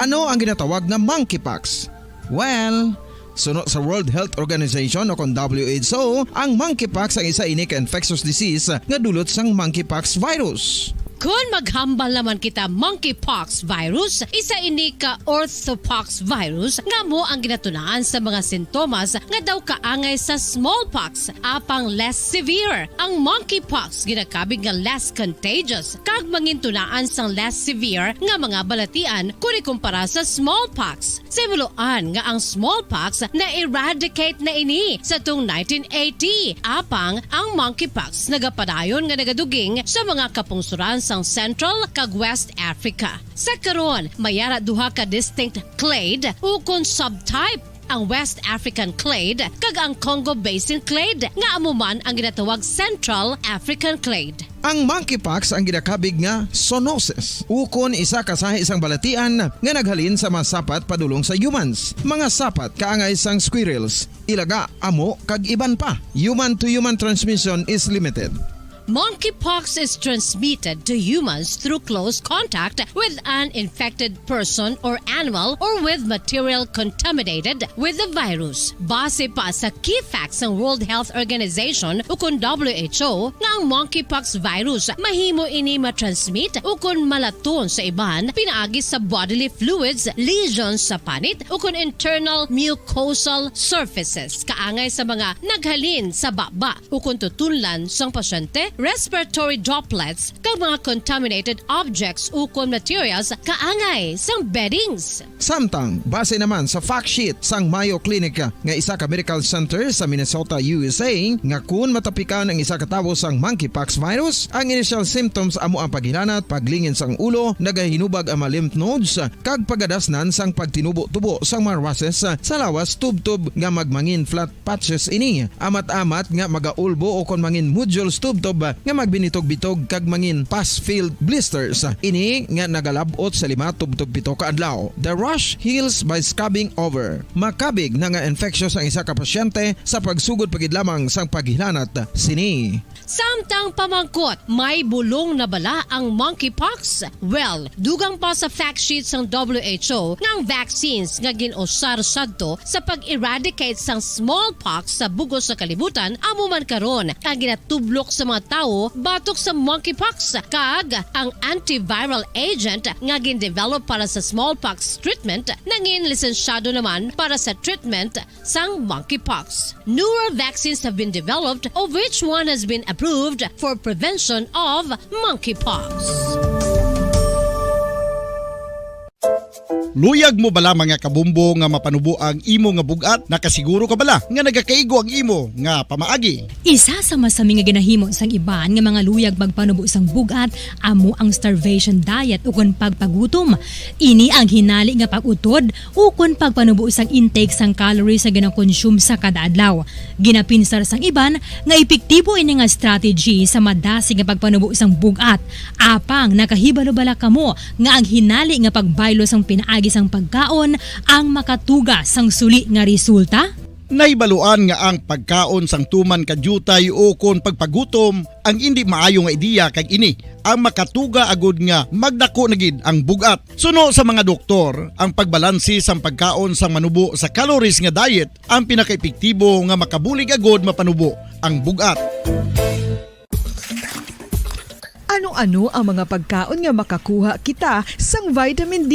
Ano ang ginatawag nga monkeypox? Well, suno sa World Health Organization o kon W H O, ang monkeypox ang isa ini ka infectious disease nga dulot sang monkeypox virus. Kon maghambal naman kita monkeypox virus, isa ini ka orthopox virus nga amo ang ginatunaan sa mga sintomas nga daw kaangay sa smallpox, apang less severe. Ang monkeypox ginakabig nga less contagious kag mangintunaan sang less severe nga mga balatian kon ikumpara sa smallpox. Sa himuloan nga ang smallpox na-eradicate na ini sa tung nineteen eighty, apang ang monkeypox nagapadayon nga nagaduging sa mga kapungsoran sang Central kag West Africa. Sa karon, may ara duha ka distinct clade ukon subtype, ang West African clade kag ang Congo Basin clade, nga amo man ang ginatawag Central African clade. Ang monkeypox ang ginakabig nga zoonosis, ukon isa ka sahi sang balatian nga naghalin sa mga sapat padulong sa humans, mga sapat kaangay sang squirrels, ilaga, amo, kag iban pa. Human to human transmission is limited. Monkeypox is transmitted to humans through close contact with an infected person or animal or with material contaminated with the virus. Base pa sa key facts sang World Health Organization ukon W H O nga ang monkeypox virus mahimo ini matransmit ukon malaton sa iban pinaagi sa bodily fluids, lesions sa panit ukon internal mucosal surfaces kaangay sa mga naghalin sa baba ukon tutunlan sang pasyente, respiratory droplets, kag mga contaminated objects ukon materials kaangay sang beddings. Samtang, base naman sa fact sheet sang Mayo Clinic nga isa ka medical center sa Minnesota, U S A, nga kun matapikan ang isa ka tawo sang monkeypox virus, ang initial symptoms amo ang paghilanat, paglingin sang ulo, nagahinubag ang mga lymph nodes, kag pagadasnan sang pagtinubo-tubo sang mga rushes sa lawas tubtob nga magmangin flat patches ini, amat-amat nga magaulbo ukon mangin nodules tubtob nga magbinitog-bitog kag mangin pus-filled blisters. Ini nga nagalab-ot sa lima tubtob pito ka adlaw. The rash heals by scabbing over. Makabig na nga infectious ang isa ka pasyente sa pagsugod pa gid lamang sang paghilanat sini. Samtang pamangkot, may bulong na bala ang monkeypox? Well, dugang pa sa fact sheet sang W H O nga ang vaccines nga gin-usar sadto sa pag-eradicate sang smallpox sa bug-os nga kalibutan amo man karon ang ginatublok sa mga tawo batok sa monkeypox, kag ang antiviral agent nga gin-develop para sa smallpox treatment nangin lisensyado naman para sa treatment sang monkeypox. Newer vaccines have been developed, of which one has been approved for prevention of monkeypox. Luyag mo bala, mga kabumbo, nga mapanubo ang imo nga bug-at? Nakasiguro ka bala nga nagakaigo ang imo nga pamaagi? Isa sa masami nga ginahimo sang iban nga mga luyag magpanubo sang bug-at amo ang starvation diet ukon pagpagutom. Ini ang hinali nga pag-utod ukon pagpanubo sang intake sang calories nga ginakonsume sa kada adlaw. Ginapinsar sang iban nga epektibo ini nga strategy sa madasig nga pagpanubo sang bug-at. Apang nakahibalo bala kamo nga ang hinali nga pagbaylo sang pinaagi sang pagkaon ang makatuga sang suli nga resulta? Nahibaluan nga ang pagkaon sang tuman ka diutay ukon pagpagutom ang indi maayo nga ideya, kag ini ang makatuga agud nga magdako na gid ang bug-at. Suno sa mga doktor, ang pagbalanse sang pagkaon sang manubo sa calories nga diet ang pinakaepektibo nga makabulig agud mapanubo ang bug-at. Ano-ano ang mga pagkaon nga makakuha kita sang vitamin D?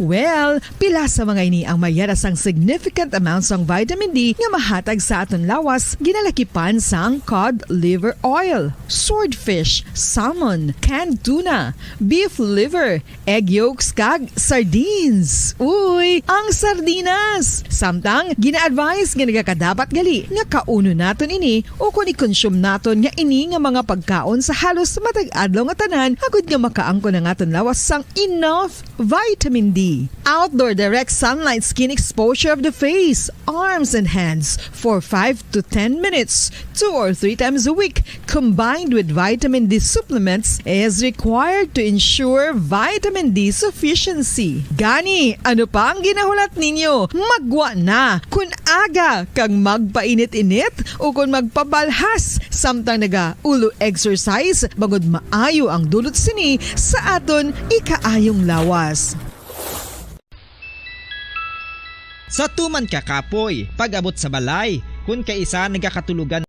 Well, pila sa mga ini ang may yara sang significant amount sang vitamin D nga mahatag sa aton lawas, ginalakipan sang cod liver oil, swordfish, salmon, canned tuna, beef liver, egg yolks, kag sardines. Uy, ang sardinas! Samtang, gina-advise nga nagakadapat gali nga kaunon naton ini ukon i-consume naton nga ini nga mga pagkaon sa halos matag adlaw nga tanan, agud nga makaangkon ang aton lawas sang enough vitamin D. Outdoor direct sunlight skin exposure of the face, arms, and hands for five to ten minutes, two or three times a week, combined with vitamin D supplements, is required to ensure vitamin D sufficiency. Gani, ano pa ang ginahulat ninyo? Maggwa na! Kun aga kag magpainit-init, ukon magpabalhas samtang naga-ulo exercise, bangod maayo ang dulot sini sa aton ikaayong lawas. Sa tuman ka kapoy, pag-abot sa balay, kun kaisa nagakatulogan.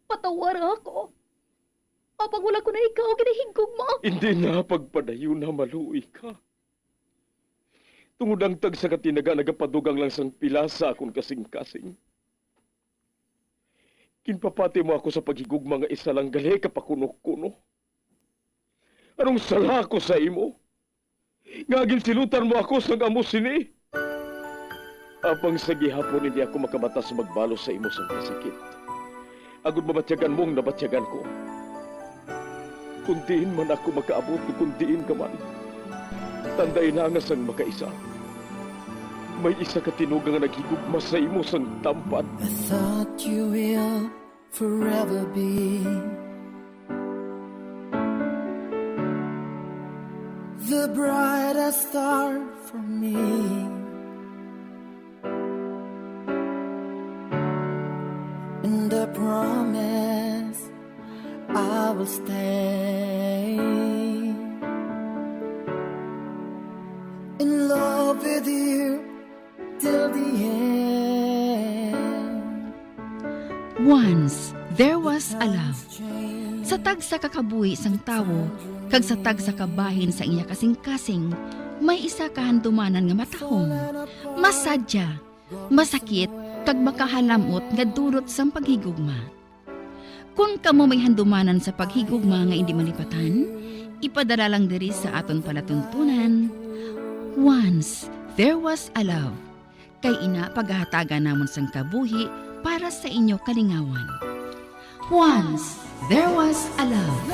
Patawara ako. Apang wala ko na ikaw ginahigugma. Hindi na pagpadayon na maluoy ka. Tungod ang tagsa ka tinaga nagapadugang lang sang pila sa akon kasing-kasing. Ginpapati mo ako sa paghigugma nga isa lang gali ka pakuno-kuno. Anong sala ko sa imo? Nga ginsilutan mo ako sang amo sini? Apang sa gihapon hindi ako makabata sa magbalos sa imo sang kasakit. Agod mabatyagan mo ang nabatyagan ko. Kung diin man ako makaabot o kung diin ka man, tandai na nga sang makaisa, may isa ka tinuga nga naghigugma sa imo sang tampad. I thought you will forever be the brightest star for me. And I promise I will stay in love with you till the end. Once there was a love. Sa tagsa ka kabuhi sang tawo kag sa tagsa ka bahin sa iya kasing-kasing, may isa ka handumanan nga matahom, masadya, masakit, kag makahalam-ot nga dulot sang paghigugma. Kon kamo may handumanan sa paghigugma nga indi malipatan, ipadala lang diri sa aton palatuntunan, Once There Was a Love. Kay ina pagahatagan namon sang kabuhi para sa inyo kalingawan. Once There Was a Love.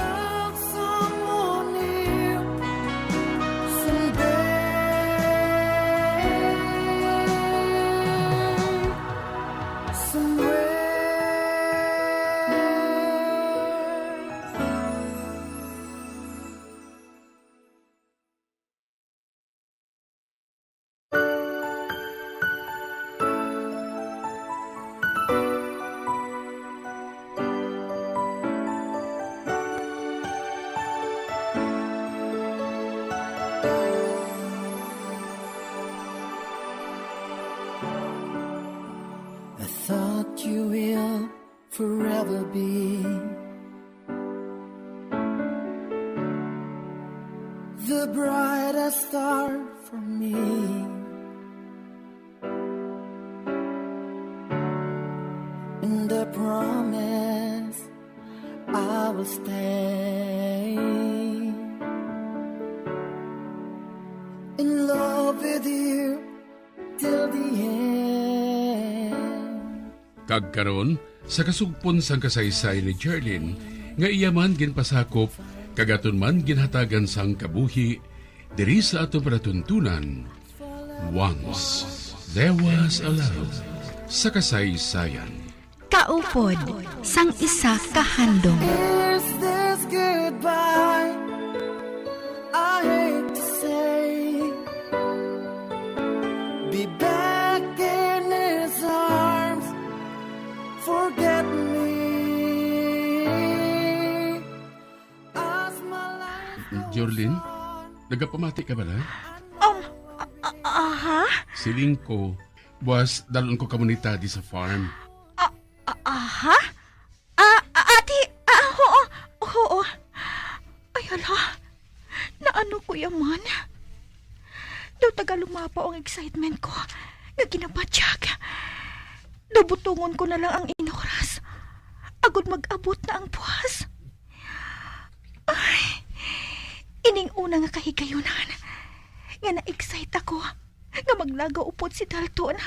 I thought you will forever be the brightest star for me. And I promise I will stay in love with you till the end. Kag karon, sa kasugpon sang kasaysayan ni Jerlyn, nga iya man ginpasakop kag aton man ginhatagan sang kabuhi, diri sa aton palatuntunan, Once There Was a Love sa kasaysayan. Kaupod sang isa ka handom. Is this goodbye? I hate to say, be back in his arms. Forget me as my life goes Jorlin, on. Nagapamati ka bala? Um, a- a- aha? Siling ko, buwas dalon ko kamo ni Tadi sa farm. A- aha? Ah, ah, ate, ah, oo, oo. Ay, hala. Naano ko yaman? Daw taga lumapaw ang excitement ko nga ginabatyag. Daw butongon ko na lang ang inoras agod mag-abot na ang buwas. Ay, ining una nga kahigayunan nga na-excite ako nga maglagaw upod si Dalton.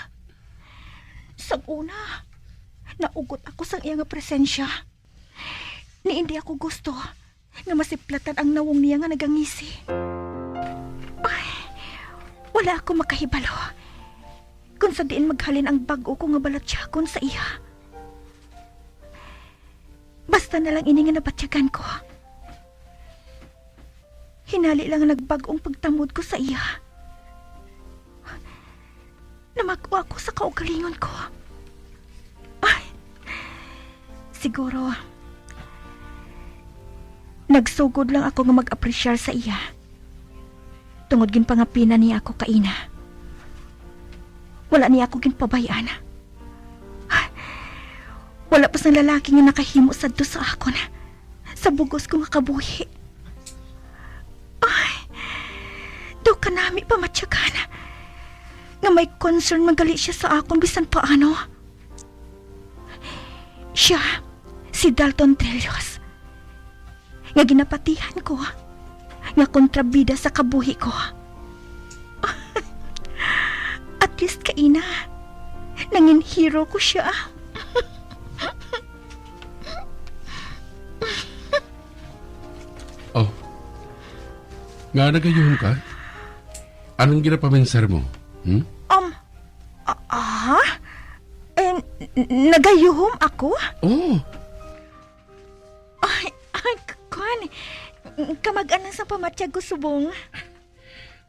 Sang una, naugot ako sang iya nga presensya. Ni indi ako gusto nga masiplatan ang nawong niya nga nagangisi. Ay, wala ako makahibalo kung sa diin maghalin ang bag-o ko nga balatyagon sa iya. Basta na lang ini nga nabatyagan ko. Hinali lang ang nagbag-ong pagtamod ko sa iya. Namag-o ako sa kaugalingon ko. Ay, siguro, nagsugod lang ako nga mag-apresyar sa iya. Tungod ginpangapinan niya ako kaina. Wala niya ako ginpabay-an. Wala pa sang lalaki nga nakahimo sadto sa akon, sa bugos ko nga kabuhi. Ay, daw kanami pamatyagan nga may concern man gali siya sa akon bisan paano. Siya, si Dalton Trillos, nga ginapatihan ko, nga kontrabida sa kabuhi ko. At least kaina, nangin hero ko siya. Oh. Nga nagayuhom ka? Anong ginapaminsar mo? Hmm? Um, ah, ah? Eh, n- n- nagayuhom ako? Oh, Ay, ay, k- kwan. Kamag-anan sa pamatyag ko subong.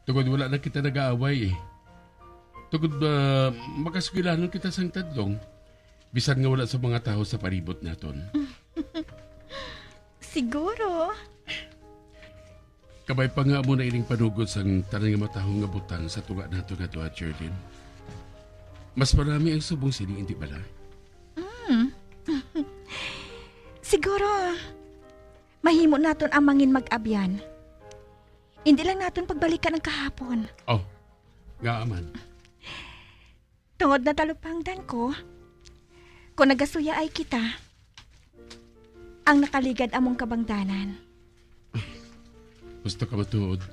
Tungod wala na kita nag-aaway eh. Tungod ba makasukilhanon kita sang tadlong, bisan nga wala sa mga tawo sa palibot naton. Siguro. Kabay pa nga amo na ining panugod sang tanan nga matahom nga butang sa tunga nato nga duha, Jerlyn. Mas marami ang subong sini, hindi bala? Siguro, mahimo naton ang mangin mag-abyan. Hindi lang naton pagbalikan ang kahapon. Oh, nga man. Tungod na talupangdan ko, kung nagasuyaay kita, ang nakaligad among kabangdanan. Gusto ka matuod.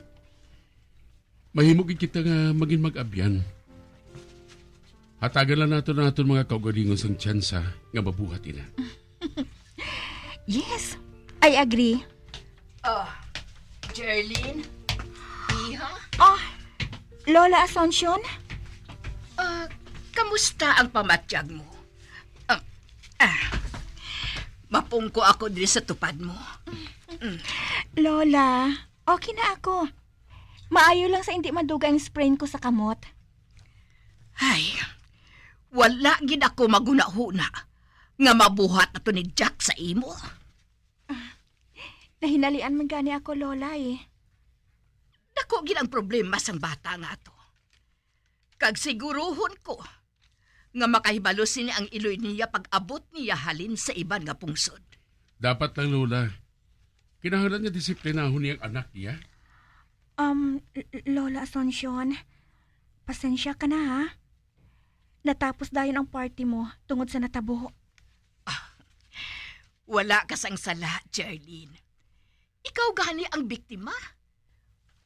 Mahimo gid kita nga mangin mag-abyan. Hatagan lang nato na aton mga kaugalingon sang tsansa nga mabuhat ina. Yes, I agree. Ah, Jerlyn? Iha? Oh, Lola Asuncion? Ah, kamusta ang pamatyag mo? Ah, ah, mapungko ako diri sa tupad mo. Lola, okay na ako. Maayo lang sa hindi maduga ang sprain ko sa kamot. Ay, wala gid ako maghunahuna nga mabuhat ato ni Jack sa imo. Nahinalian man gani ako, Lola, eh. Dako gid ang problema sang bata nga ato. Kag siguruhon ko nga makahibalo sini ang iloy niya pag-abot niya halin sa iban nga pungsod. Dapat lang, Lola. Kinahanglan nga disiplinahon niya ang anak niya. Um, L- Lola Asuncion, pasensya ka na, ha? Natapos dayon ang party mo tungod sa natabo. Wala ka sang sala, Jerlyn. Ikaw gani ang biktima.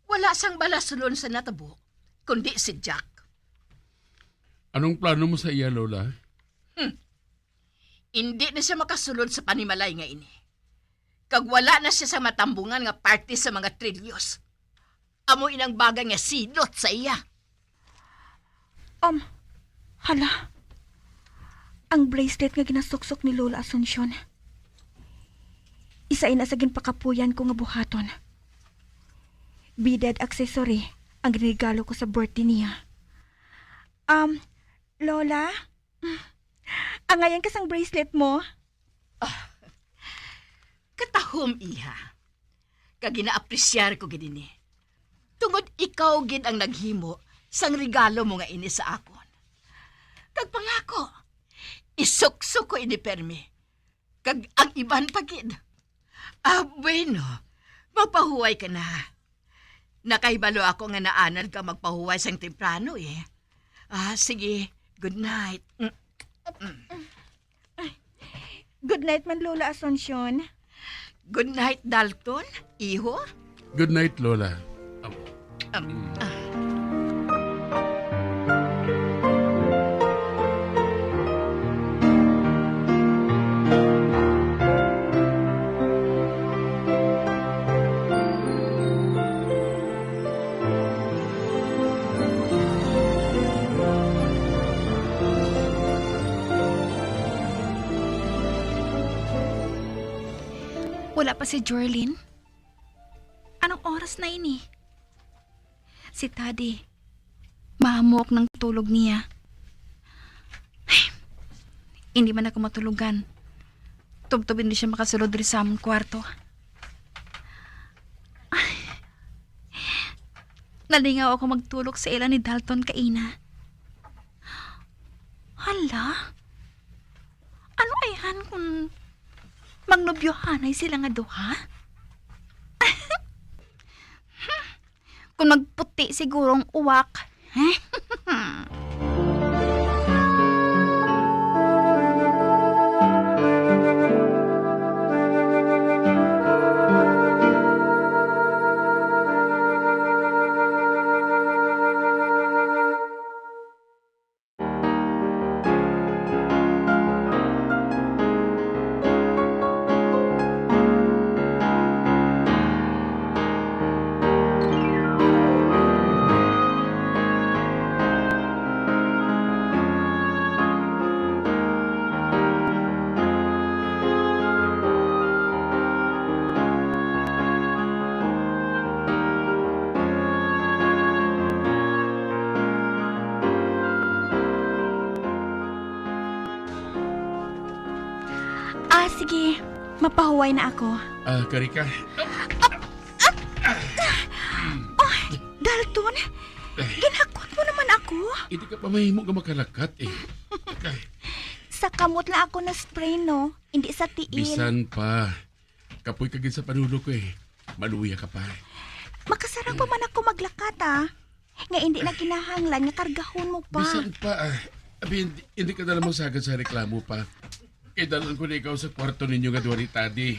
Wala sang balasulon sa natabo, kundi si Jack. Anong plano mo sa iya, Lola? Indi na siya makasulod sa panimalay nga ini. Kag wala na siya sa matambungan nga parte sa mga Trillos. Amo inang bagay nga silot sa iya. Um, hala. Ang bracelet nga ginasuksok ni Lola Asuncion. Isa ina sa ginpakapuyan ko nga buhaton. Beaded accessory ang ginregalo ko sa birthday niya. Um, Lola, angayan ka sang bracelet mo? Katahom, iha. Kag ginaapresyar ko gid ini. Tungod ikaw gid ang naghimo sang regalo mo nga ini sa akon. Kag pangako, isuksok ko ini permi. Kag ang iban pa gid. Ah, bueno. Magpahuway ka na. Nakahibalo ako nga naanad ka magpahuway sang temprano, eh. Ah, sige. Good night. Mm. Good night man, Lola Asuncion. Good night, Dalton. Iho? Good night, Lola. Um, ah. Wala pa si Jorlin? Anong oras na ini? Si Tadi, mahamok ng tulog niya. Ay, hindi man ako matulugan. Tubtob hindi siya makasulod diri sa among kwarto. Ay, nalingaw ako magtulog sa ila ni Dalton kaina. Hala, ano ayhan kung magnobyohanay sila nga duha? Kung magputi siguro ang uwak. Ah, sige. Mapahuway na ako. Ah, kari ka. Oh, Dalton, ginhakwat mo naman ako. Hindi ka pa mahimo nga makalakat eh. Ay, Sa kamot lang ako na-sprain, no? Hindi sa tiil. Bisan pa. Kapoy ka gid sa panulog ko eh. Maluya ka pa. Makasarang pa man ako maglakat, ah. Nga hindi na kinahanglan nga kargahon mo pa. Bisan pa, ah. Abi, hindi, hindi ka na lang magsagad sa reklamo pa. Kay dalhan ko na ikaw sa kwarto ninyo nga duha ni Tadi.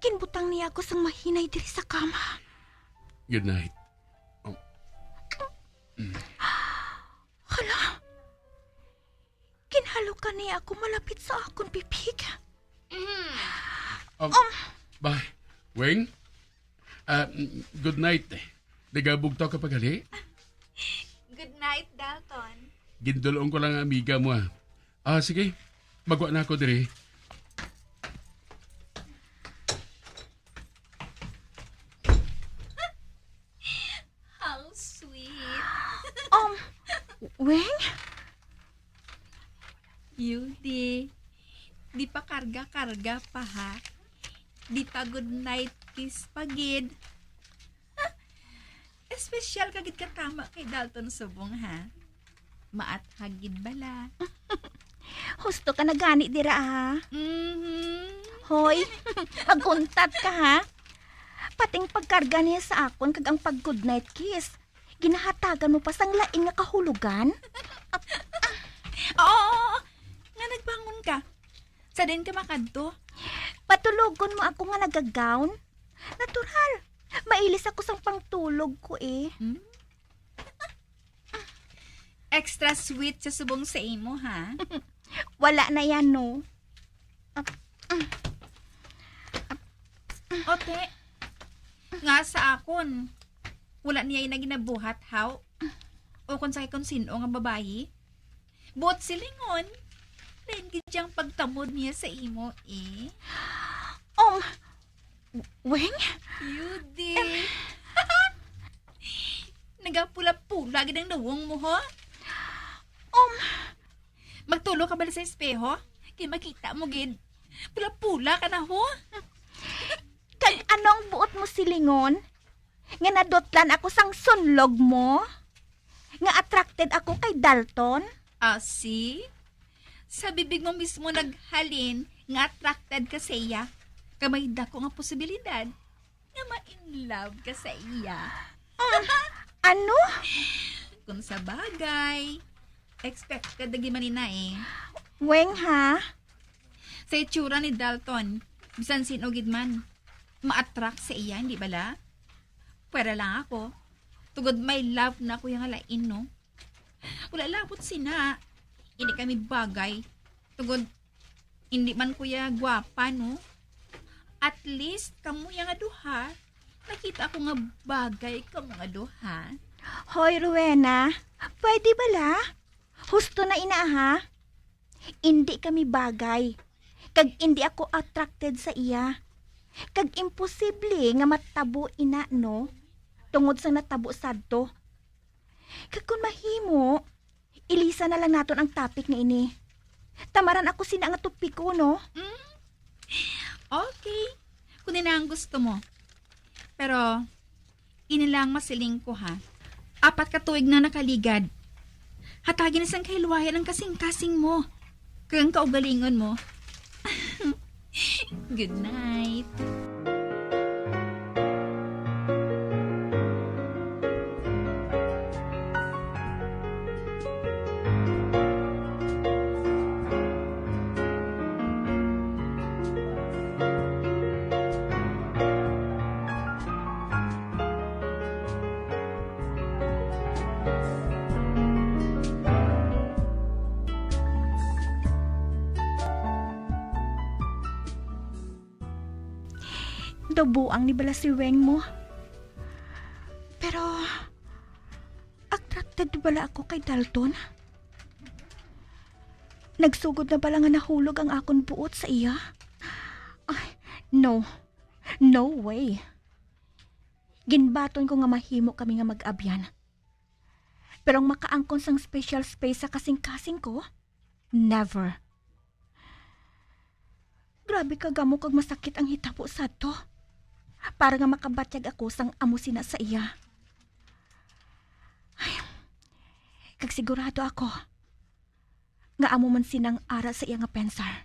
Ginbutang niya ako sang mahinay diri sa kama. Good night. Oh. Hala, ginhalokan niya ako malapit sa akon bibig. Um, Um, ba, Weng? Ah, mm, good night. Nagabugtaw ka pa gali? Good night, Dalton. Gindulong ko lang ang amiga mo, ah. Ah, sige. Magwa na ako diri. How sweet. Um, Weng? Yudi, di pa karga-karga pa, ha? Di pa good night kiss pa gid. Espesyal ka gid katama kay Dalton subong, ha? Maathag gid bala. Husto ka na gani dira, ha? Mhm. Hoy, mag-untat ka, ha? Pating pagkarga niya sa akon kag ang pag-good night kiss, ginahatagan mo pa sang lain nga kahulogan? Oo, oo, oo. Nga nagbangon ka? Sa din ka makadto? Patulogon mo ako nga nagagawn? Natural. Mailis ako sang pangtulog ko, eh. Hmm? Extra sweet sa subong sa imo, ha? Wala na yan, no? Ote, nga sa akon, wala niya ina ginabuhat, haw? O kung sa kay kung sin-o nga babayi? Buot silingon, lain gid ang pagtamod niya sa imo, eh. Um, Weng? Yudi. Nagapula-pula gid ang nawong mo, ho? Um, Magtulo ka bala sa espeho? Kay makita mo gid. Pula-pula ka na, ho? Kag ano ang buot mo silingon? Nga nadutlan ako sang sunlog mo? Nga attracted ako kay Dalton? Ah, see? Sa bibig mo mismo naghalin nga attracted ka sa iya. Kay may dako nga posibilidad nga ma-in love ka sa iya. Ah, ano? Kung sa bagay, Expected na gid man ina eh. Weng, ha? Sa itsura ni Dalton, bisan sin-o gid man, ma-attract sa iya, hindi bala? Pwera lang ako. Tugod may love na ako yang lain, no? Wala labot sina. Hindi kami bagay. Tugod, hindi man ko ya gwapa, no? At least, kamo yang duha, nakita ko nga bagay kamo nga duha. Hoy, Rowena, pwede bala? Husto na ina, ha? Indi kami bagay, kag indi ako attracted sa iya. Kag imposible nga matabo ina, no? Tungod sa natabo sadto. Kag kun mahimo, ilisa na lang naton ang topic nga ini. Tamaran ako sina nga topiko, no? Mm. Okay. Kung ina ang gusto mo. Pero, ini lang masiling ko, ha. Apat ka tuig na nakaligad. Hatagi na sang kahilwayan ang kasing-kasing mo. Kag ang kaugalingon mo. Good night. Daw buang ni bala si Weng mo. Pero, attracted bala ako kay Dalton? Nagsugod na bala nga nahulog ang akon buot sa iya? Ay, no. No way. Ginbaton ko nga mahimo kami nga mag-abyan. Pero ang makaangkon sang special space sa kasing-kasing ko, never. Grabe ka gamo kag masakit ang hitabo sadto. Para nga makabatyag ako sang amo sina sa iya. Ay, kag sigurado ako nga amo man sinang ara sa iya nga pensar.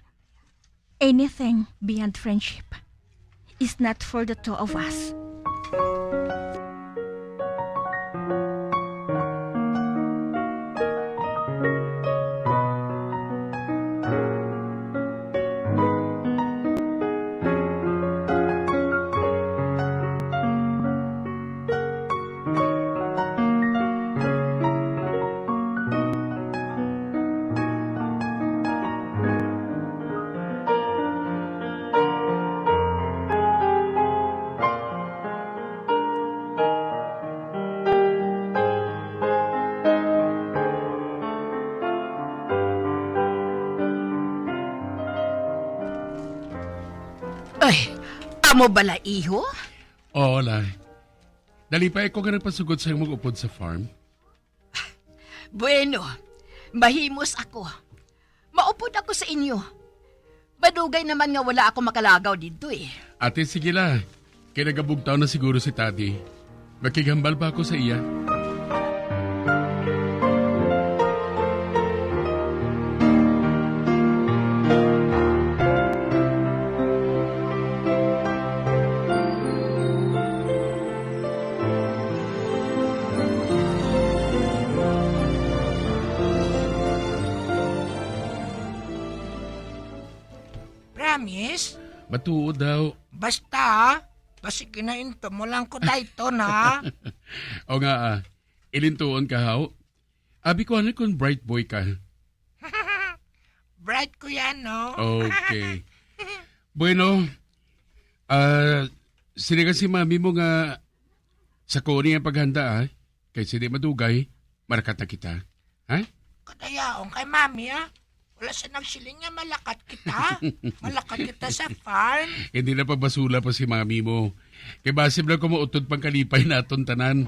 Anything beyond friendship is not for the two of us. Ay, amo bala, iho? Oo, Lay. Nalipay ako nga nagpasugod sa imong upod sa farm. Bueno, mahimos ako. Maupod ako sa inyo. Madugay naman nga wala ako makalagaw didto, eh. Ate, sige la. Kay nagabugtaw na siguro si Tadi. Makighambal pa ako sa iya. Promise? Matuod daw. Basta, basig ginainto mo lang ko dayton, ha? O nga, ah. Ilintuon ka, haw? Abi ko, ano, kung bright boy ka? Bright ko yan, no? Okay. Bueno, ah, sinagan si mami mo nga sa kuno ang paghanda, ah. Kay sini madugay, marakat na kita. Ha? Kadayaon kay mami, ah. Wala siya nagsiling nga malakat kita. Malakat kita sa farm. Hindi na pagbasula pa si mami mo. Kay basin lang ko mautod pang kalipay naton tanan.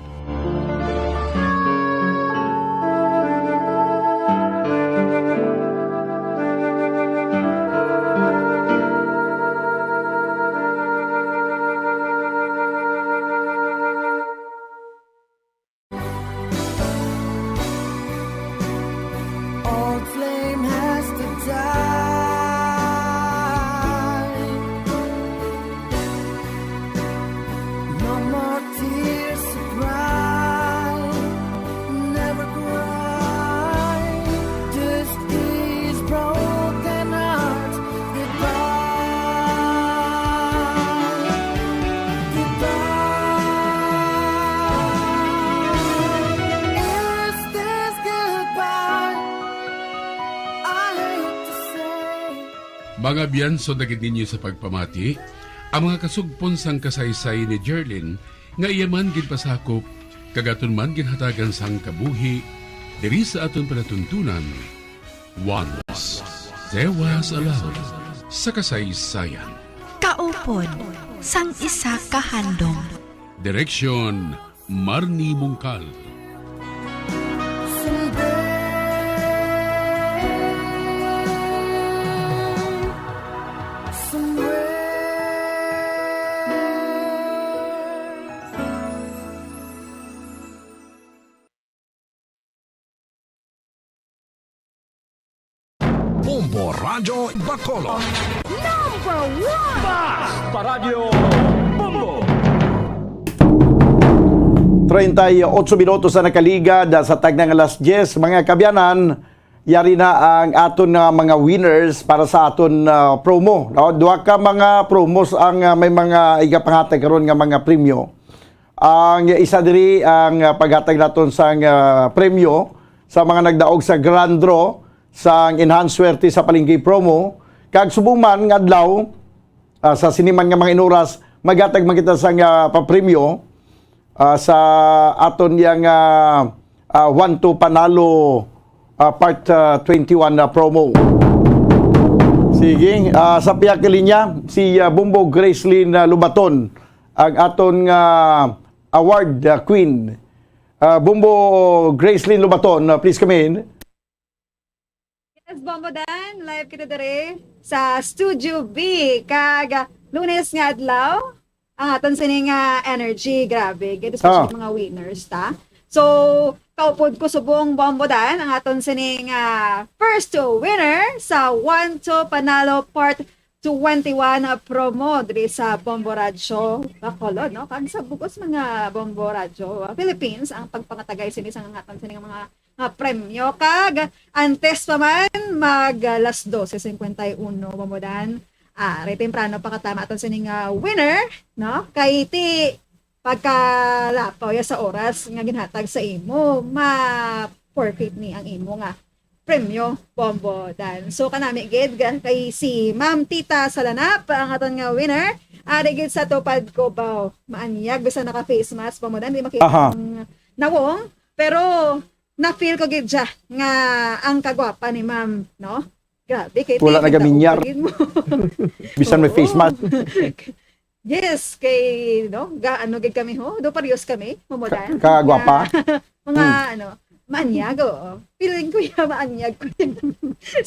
Old flame has to die. No more tears to cry. Mga biyanso na gid ninyo sa pagpamati, ang mga kasugpon sang kasaysayan ni Jerlin nga iya man ginpasakop kag aton man ginhatagan sang kabuhi diri sa aton palatuntunan. Once there was a love sa kasaysayan. Kaupod sang isa ka handom. Direksyon, Marnie Mungkal. Bombo Radyo Bacolod. Number one! Bas! Paradyo Bombo! Treinta y ocho minutos na nakaligad, ah, sa tagna nga alas diyes, mga kaabyanan. Yari na ang aton nga mga winners para sa aton, ah, promo, no? Duha ka mga promos ang, ah, may mga igapanghatag karon nga mga premyo. Ang isa diri ang, ah, paghatag naton sang, ah, premyo sa mga nagdaog sa grand draw sang Enhanced Swerte sa Palengke promo. Kag subong man nga adlaw, ah, sa sini man nga mga inuras, maghatag man kita sang, ah, papremyo, ah, sa aton yang, ah, ah, One to Panalo, ah, Part, ah, twenty-one na promo. Sige, ah, sa pihak linya, si, ah, Bumbo Gracelyn, ah, Lubaton, ang aton nga award, ah, queen. Ah, Bumbo Gracelyn Lubaton, ah, please come in. Yes, Bombo Dan, live kita diri sa Studio B. Kag Lunes nga adlaw, ang aton sining, ah, energy, grabe. Gid, especially Ah. mga winners, ta. So, kaupod ko subong, Bombo Dan, ang aton sining, ah, first winner sa One to Panalo Part twenty-one, ah, promo diri sa Bombo Radyo Bacolod, no? Kag sa bug-os mga Bombo Radyo, ah, Philippines, ang pagpangatagay sini sa aton sining mga, ah, premyo. Kag antes pa man mag, ah, las dose cincuenta y uno, Bombo Dan, ah, ray temprano pa katama aton sining, ah, winner, no? Kay ti pagkalapaw ya sa oras nga ginhatag sa imo, ma-forfeit ni ang imo nga premyo, Bombo Dan. So, kanami gid, ga-, kay si Ma'am Tita Salanap, ang aton nga winner. Ari gid sa Tupad Cubao. Maanyag, bisan naka-face mask, Bombo Dan, di makita Aha. ang nawong. Pero, na-feel ko gid siya nga ang kagwapa ni Ma'am, no? Grabe, kay Wala Tita, nagaminyar. Tupad gid mo. Bisan may Oo. face mask. Yes, kay, no, ga-, ano gid kami, ho? Do pareos kami, Bombo Dan. Ka-, kagwapa? Mga, mga, Hmm. ano, maanyag, oo. Feeling ko yung maanyag ko yun.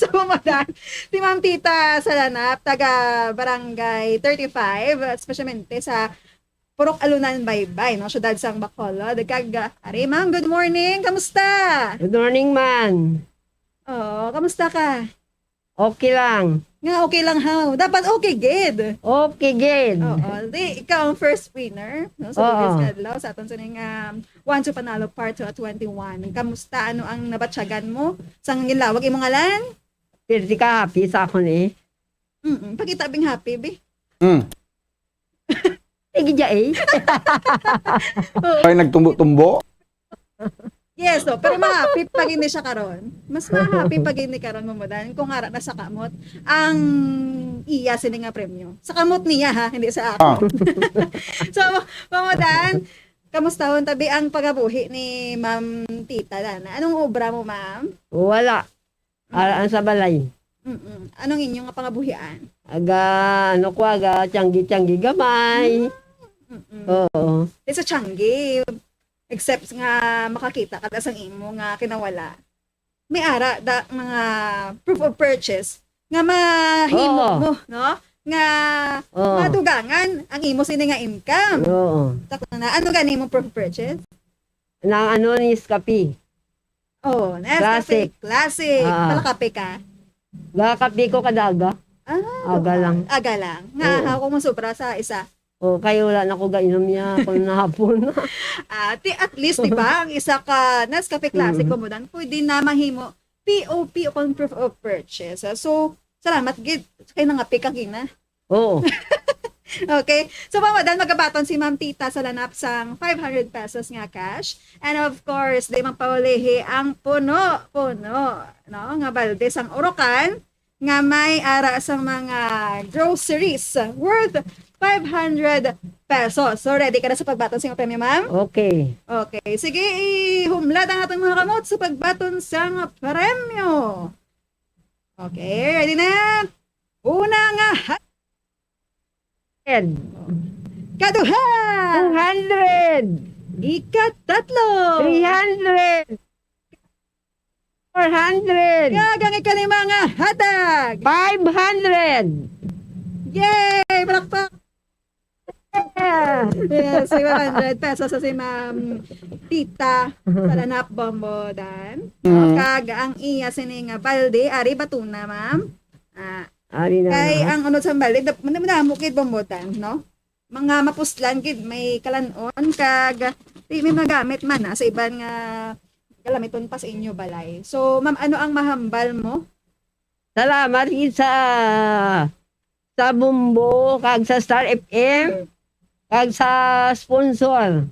So, Bombo Dan, si Ma'am Tita Salanap, taga Barangay thirty-five, especialmente sa Purok Alunan, Baybay, no? Siyudad sang Bacolod. Kag, ah, ari, ma'am, good morning. Kamusta? Good morning, man. Oo, kamusta ka? Okay lang. Nga okay lang, ha? Dapat okay gid. Okay gid. Oo. Di, ikaw ang first winner, no? Sa Oo. Lunes nga adlaw, sa aton sining, um, One to Panalo Part twenty-one. Kamusta? Ano ang nabatyagan mo? Sang ginlawag imong ngalan? Pirti ka happy sa akon, eh. Mm-mm. Pakita bing happy, bi. Mm. Sige, ja, eh. Oo. Ay, nagtumbo-tumbo. Yes, so, pero ma-happy pa gid ni siya karon. Mas ma-happy pa gid ni karon, Bombo Dan, kung ara na sa kamot ang iya sini nga premyo. Sa kamot niya, ha, hindi sa ako. Ah. So, Bombo Dan, kamusta hon tabi ang pagabuhi ni Ma'am Tita Lana? Anong obra mo, ma'am? Wala. Ara, ang sa balay. Mm-mm. Anong inyo nga pangabuhian? Aga, ano ko, aga, tiyanggi-tiyanggi gamay. Mm-mm. Oo. Di sa tiyanggi, except nga makakita ka sang imo nga kinawala. May ara da mga proof of purchase nga mahimo Oo. mo, no? Nga Oo. madugangan ang imo sini nga income. Oo. Sakto na. Ano gani imong proof of purchase? Nang ano, Nescafe. Oh, Nescafe Classic. Classic. Ah. Palakape ka? Gakape ko kada aga. Ah, Aga lang. Aga lang. Nga, Oo. ha, kung masobra sa isa. Oh, kay wala na ko gainom niya kung nahapon. Ah, ti-, at least, di ba, ang isa ka Nescafe Classic Mm. Bombo Dan, pwede na mahimo P O P o kung proof of purchase. Ah, so, salamat gid kay nangape ka gina. Oo. Okay. So, Bombo Dan, magabaton si Ma'am Tita Salanap sang five hundred pesos nga cash. And of course, di magpaulihi ang puno, puno, no, nga balde sang Orocan. nga may ara sa mga groceries worth five hundred pesos. So, ready ka na sa pagbaton sa imong premyo, ma'am? Okay. Okay. Sige, ihumlad ang atong mga kamot sa pagbaton sa mga premyo. Okay, ready na? Una nga ha- Ten. Kaduha! Two hundred! Ikatatlo! Three hundred! Four hundred! Kag ang ikalima nga hatag! Five hundred! Yay! Palakpak! Yeah! Yes, five hundred pesos sa si Ma'am Tita Salanap Bombodan. Mm. Kag ang iya sini nga balde, ari batuna, ma'am. Ah, Ari na kay nga. Ang unod sa balde, dap-, madamo gid bombodan, no? Mga mapuslan gid, may kalan-on, kag di may magamit man na sa iban nga galamiton pa sa inyo balay. So, ma'am, ano ang mahambal mo? Salamat gid sa, sa Bumbo, kag sa Star F M, kag sa sponsor.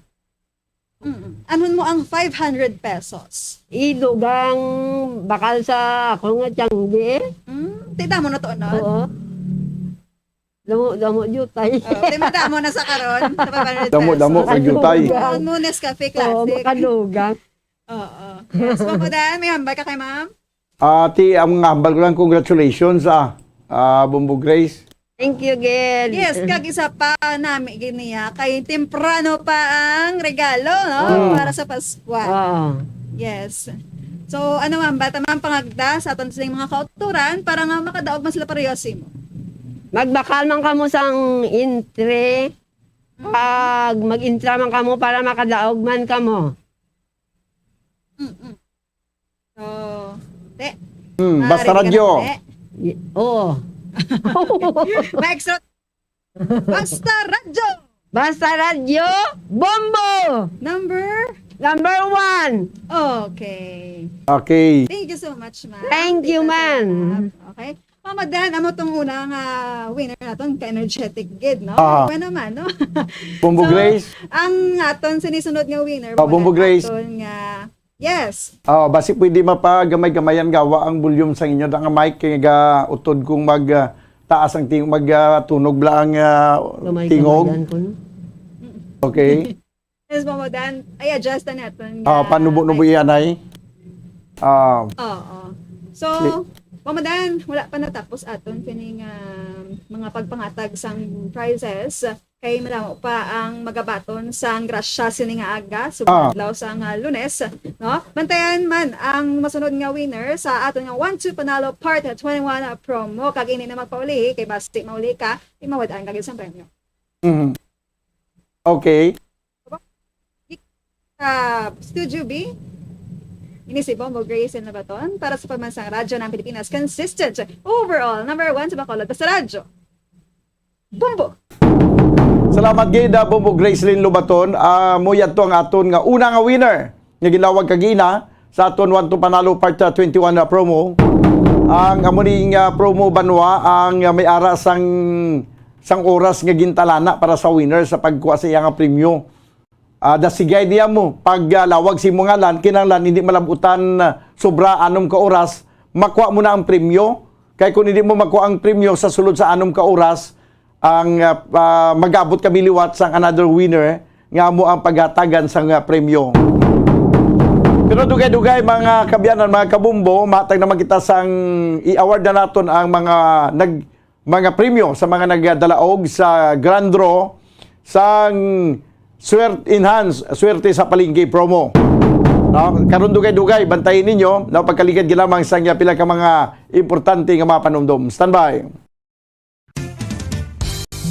Mm. Anhon mo ang five hundred pesos? Idugang bakal sa ako nga tiyanggi. Mm, ti damo na to, no? Oo. Damo, damo, jutay. Oh, ti madamo na sa karon, sa five hundred pesos. Damo, damo, kay jutay. Ang Nescafe Classic. Oo, makadugang. Oo. Yes, Ma'am Odan, may hambal ka kay ma'am? Ah, ti, ang hambal ko lang, congratulations, ah, ah, Bumbo Grace. Thank you, gid. Yes, kag isa pa nami gid niya, kay temprano pa ang regalo, no? Oo. Para sa Paskwa. Oo. Yes. So, ano, ma'am, bata man pangagda sa aton sining mga kautoran para nga makadaog man sila pareho sa imo? Magbakal man kamo sang entry, pag mag-intra man kamo para makadaog man kamo. Mm-mm. So, te. Hmm, ah, basta ready ka radyo. Na, te? Y-, oo. Maestro. Basta radyo. Basta radyo, Bombo! Number? Number one. Okay. Okay. Thank you so much, ma'am. Thank you, Tita ma'am. Sarap. Okay. Mama Dan, amo tong una nga winner naton, ka-energetic gid, no? Ah. Bueno man, no? Bombo So, Grace. Ang aton sinisunod nga winner, Ah, Bombo Grace. Aton nga, yes. Ah, basi pwede mapagamay-gamayan gawa ang volume sa inyo da nga mic kay ga utod kong mag, ah, taas ang ting-, mag, ah, tunog bla ang, ah, Gamay-gamayan tingog. Ko, no? Okay. Yes, Mama Dan, ay adjust na naton Ah, nga panubo-nubo mic. Iyan ay. Ah. Oo. So, Di- Mama Dan, wala pa natapos aton kining, ah, mga pagpangatag sang prizes. Kay malamo pa ang magabaton sang grasya sini nga aga, subong Ah. Adlaw sang, ah, Lunes, no? Bantayan man ang masunod nga winner sa aton nga One Two Panalo Part twenty-one promo. Kag hindi na magpauli, kay basi mauli ka, imawad-an ka gid sang premyo. Mhm. Okay. Sa Studio B, ini si Bombo Grace Lin Lobaton para sa Pamansang Radyo ng Pilipinas. Consistent, overall, number one sa Bacolod. Basta Radyo. Bombo! Salamat gid, ah, Bombo Grace Lin Lobaton. Ah, mo yadto ang aton nga una nga winner nga gilawag kagina sa aton One to Panalo Part, ah, twenty-one na promo. Ang amo ning, ah, promo banwa ang, ah, may ara sang, sang oras nga gintalana para sa winner sa pagkuha sa iya nga premyo. Ah, dasigay niya mo pag, ah, lawag sa imong ngalan, kinahanglan hindi malabutan, ah, sobra anom ka oras, makuha mo na ang premyo. Kay kung hindi mo makuha ang premyo sa sulod sa anom ka oras, ang, ah, ah, mag-abot kami liwat sang another winner nga amo ang paghatagan sang, ah, premyo. Pero dugay-dugay, mga kaabyanan, mga kabumbo, matag naman kita sang i-award na naton ang mga nag-, mga premyo sa mga nagdalaog sa grand draw sang Swerte Enhance, Swerte sa Palengke promo. No? Karon dugay-dugay, bantayin ninyo, no? Pagkaligad gid lamang sa pila ka mga importante nga mga panumdom. Standby.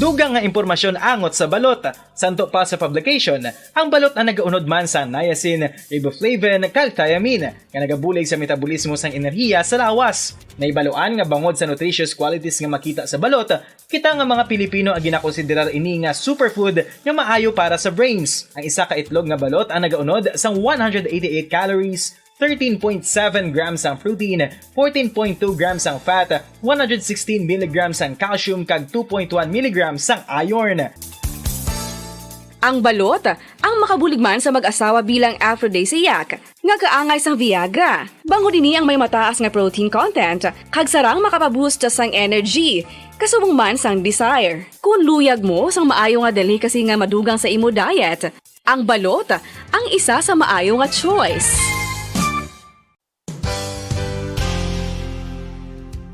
Dugang nga impormasyon angot sa balot. Santo pa sa publication, ang balot ang nagaunod man sa niacin, riboflavin, kag thiamine, nga nagabulig sa metabolismo sang enerhiya sa lawas. Nahibaluan nga bangod sa nutritious qualities nga makita sa balot, kita nga mga Pilipino ang ginakonsiderar ini nga superfood nga maayo para sa brains. Ang isa ka itlog nga balot ang nagaunod sang one hundred eighty-eight calories, thirteen point seven grams ang protein, fourteen point two grams ang fat, one hundred sixteen milligrams ang calcium, kag two point one milligrams ang iron. Ang balot, ang makabulig man sa mag-asawa bilang aphrodisiac, nga kaangay sang Viagra. Bangod ini ang may mataas nga protein content, kag sarang makapaboost sang energy, kasubong man sang desire. Kung luyag mo sang maayo nga delicacy nga madugang sa imo diet, ang balot ang isa sa maayo nga choice.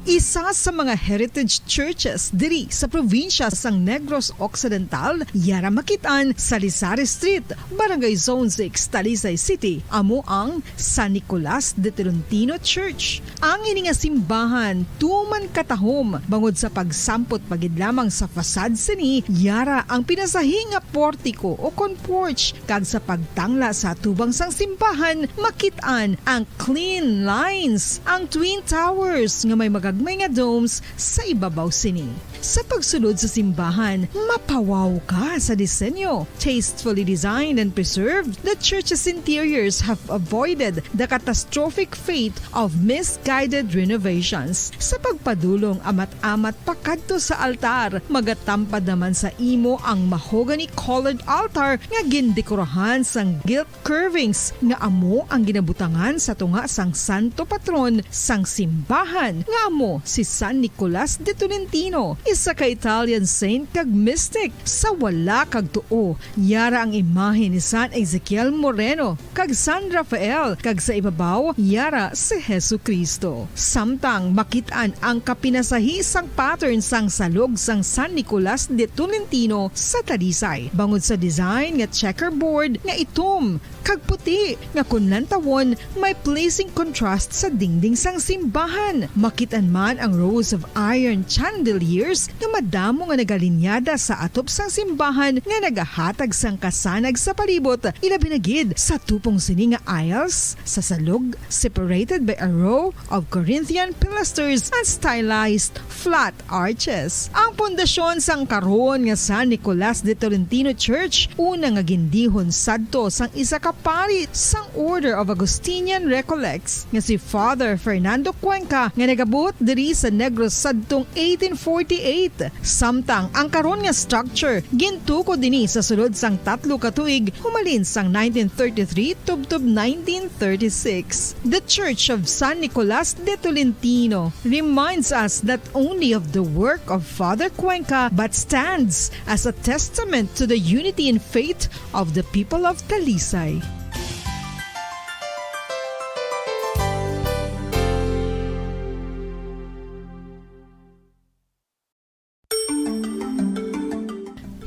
Isa sa mga heritage churches diri sa probinsya sang Negros Occidental, yara makit-an sa Lisari Street, Barangay Zone six, Talisay City, amo ang San Nicolas de Tolentino Church. Ang ini nga simbahan tuman katahom bangod sa pagsampot pa gid lamang sa facade sini, yara ang pinasahi nga portiko o kon porch, kag sa pagtangla sa atubang sang simbahan, makit-an ang clean lines, ang twin towers nga may magagmay nga domes sa ibabaw sini. Sa pagsulod sa simbahan, mapawaw ka sa disenyo. Tastefully designed and preserved, the church's interiors have avoided the catastrophic fate of misguided renovations. Sa pagpadulong amat-amat pakadto sa altar, magatampad naman sa imo ang mahogany-colored altar nga gindekorahan sang gilt curvings nga amo ang ginabutangan sa tunga sang santo patron sang simbahan, nga amo si San Nicolas de Tolentino, isa ka Italian saint kag mystic. Sa wala kag tuo, yara ang imahe ni San Ezekiel Moreno kag San Rafael, kag sa ibabaw, yara si Jesu-Cristo. Samtang makit-an ang kapinasahi sang pattern sang salog sang San Nicolas de Tolentino sa Talisay, bangod sa design nga checkerboard nga itom kag puti nga kon lantawon may pleasing contrast sa dingding sang simbahan. Makit-an man ang rows of iron chandeliers nga madamo nga nagalinyada sa atop sang simbahan nga nagahatag sang kasanag sa palibot, ilabi na gid sa tupong sini nga aisles sa salog, separated by a row of Corinthian pilasters and stylized flat arches. Ang pundasyon sang karon nga San Nicolas de Tolentino Church, una nga gindihon sadto sang isa ka pari sang Order of Augustinian Recollects nga si Father Fernando Cuenca, nga nagabuot diri sa Negros sadtong eighteen forty-eight. Samtang ang karon nga structure gintukod ini sa sulod sang tatlo ka tuig, humalin sang nineteen thirty-three tubtob nineteen thirty-six. The Church of San Nicolas de Tolentino reminds us not only of the work of Father Cuenca but stands as a testament to the unity in faith of the people of Talisay.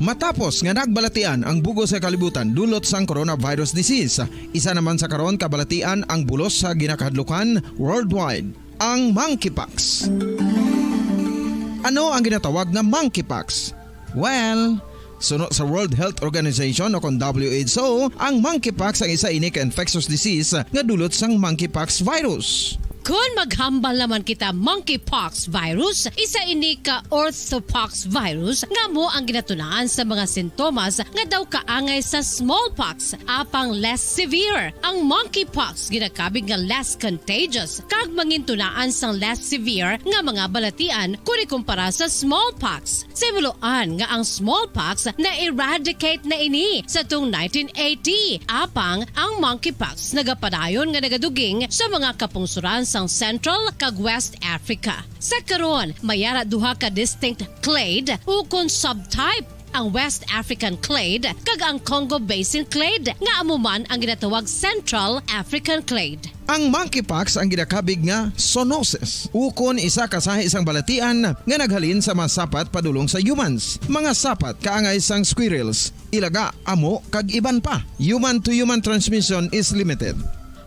Matapos nga nagbalatian ang bug-os nga kalibutan dulot sang coronavirus disease, isa naman sa karon kabalatian ang bulos sa ginakahadlukan worldwide, ang monkeypox. Ano ang ginatawag nga monkeypox? Well, suno sa World Health Organization o kon W H O, ang monkeypox ang isa ini ka infectious disease nga dulot sang monkeypox virus. Kon maghambal naman kita monkeypox virus, isa ini ka orthopox virus nga amo ang ginatunaan sa mga sintomas nga daw kaangay sa smallpox, apang less severe. Ang monkeypox ginakabig nga less contagious kag mangintunaan sang less severe nga mga balatian kon ikumpara sa smallpox. Sa himuloan nga ang smallpox na-eradicate na ini sa tung nineteen eighty, apang ang monkeypox nagapadayon nga nagaduging sa mga kapungsoran sang Central kag West Africa. Sa karon, may ara duha ka distinct clade ukon subtype, ang West African clade kag ang Congo Basin clade, nga amo man ang ginatawag Central African clade. Ang monkeypox ang ginakabig nga zoonosis, ukon isa ka sahi sang balatian nga naghalin sa mga sapat padulong sa humans, mga sapat kaangay sang squirrels, ilaga, amo, kag iban pa. Human-to-human transmission is limited.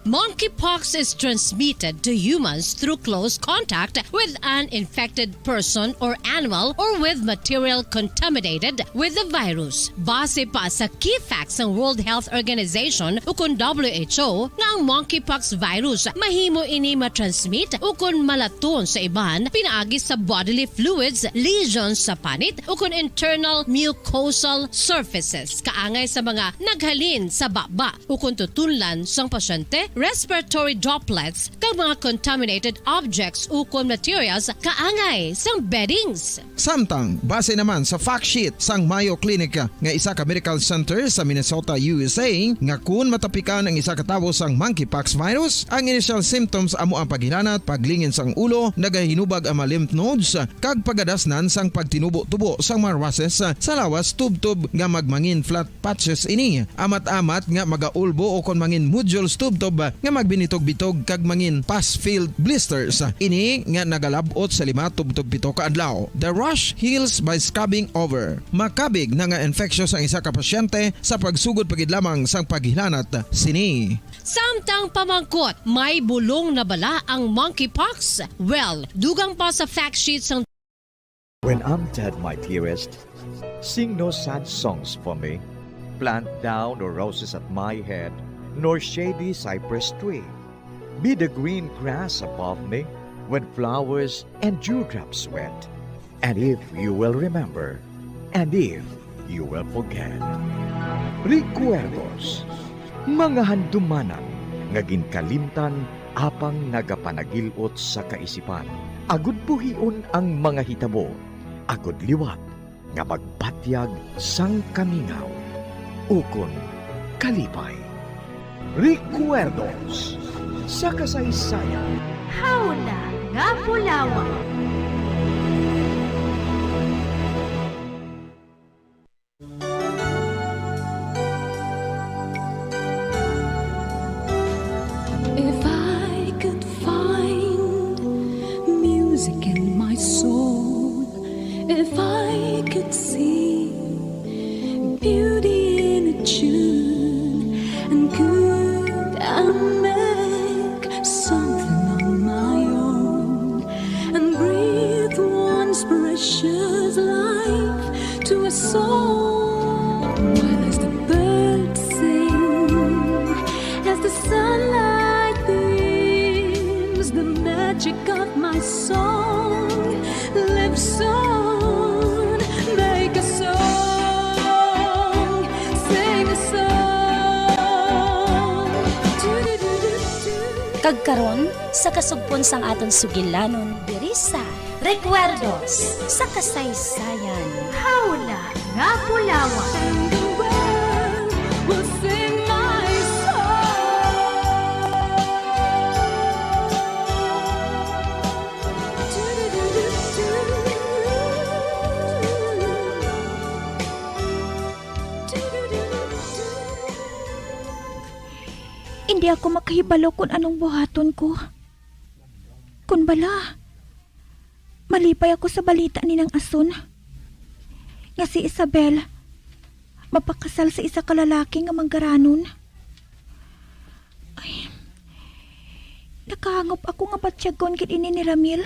Monkeypox is transmitted to humans through close contact with an infected person or animal or with material contaminated with the virus. Base pa sa key facts sang World Health Organization ukon W H O nga ang monkeypox virus mahimo ini matransmit ukon malaton sa iban pinaagi sa bodily fluids, lesions sa panit ukon internal mucosal surfaces kaangay sa mga naghalin sa baba ukon tutunlan sang pasyente respiratory droplets, kag mga contaminated objects ukon materials kaangay sang beddings. Samtang, base naman sa fact sheet sang Mayo Clinic nga isa ka medical center sa Minnesota, U S A, nga kun matapikan ang isa ka tawo sang monkeypox virus, ang initial symptoms amo ang paghilanat, paglingin sang ulo, nagahinubag ang mga lymph nodes, kag pagadasnan sang pagtinubo-tubo sang mga rushes sa lawas tubtob nga magmangin flat patches ini, amat-amat nga magaulbo o kon mangin nodules tubtob nga magbinitog-bitog kag mangin pus-filled blisters. Ini nga nagalab-ot sa lima tubtob pito ka adlaw. The rash heals by scrubbing over. Makabig na nga infectious ang isa ka pasyente sa pagsugod pa gid lamang sang paghilanat sini. Samtang pamangkot, may bulong na bala ang monkeypox? Well, dugang pa sa fact sheet sang When I'm dead, my dearest, sing no sad songs for me. Plant thou no roses at my head, nor shady cypress tree. Be the green grass above me when flowers and dewdrops wet. And if you will remember, and if you will forget. Recuerdos, mga handumanan nga ginkalimtan apang nagapanagil-ot sa kaisipan, agud buhion ang mga hitabo, agud liwat nga magbatyag sang kamingaw ukon kalipay. Recuerdos sa kasaysayan. Hawla nga Bulawan. If I could find music in my soul, if I could see beauty in a tune, and could I make something on my own and breathe once precious life to a soul. While as the birds sing, as the sunlight beams, the magic of my song lives on. Make a song, sing a song. Kag karon, sa kasugpon sang aton sugilanon, diri sa Recuerdos sa Kasaysayan. Hawla nga Bulawan. And the world will sing my song. Indi ako makahibalo kon anong buhaton ko. Kon bala, malipay ako sa balita ni Nang Ason nga si Isabel mapakasal sa isa ka lalaki nga manggaranon. Ay, nakahangop ako nga batyagon gid ini ni Ramil.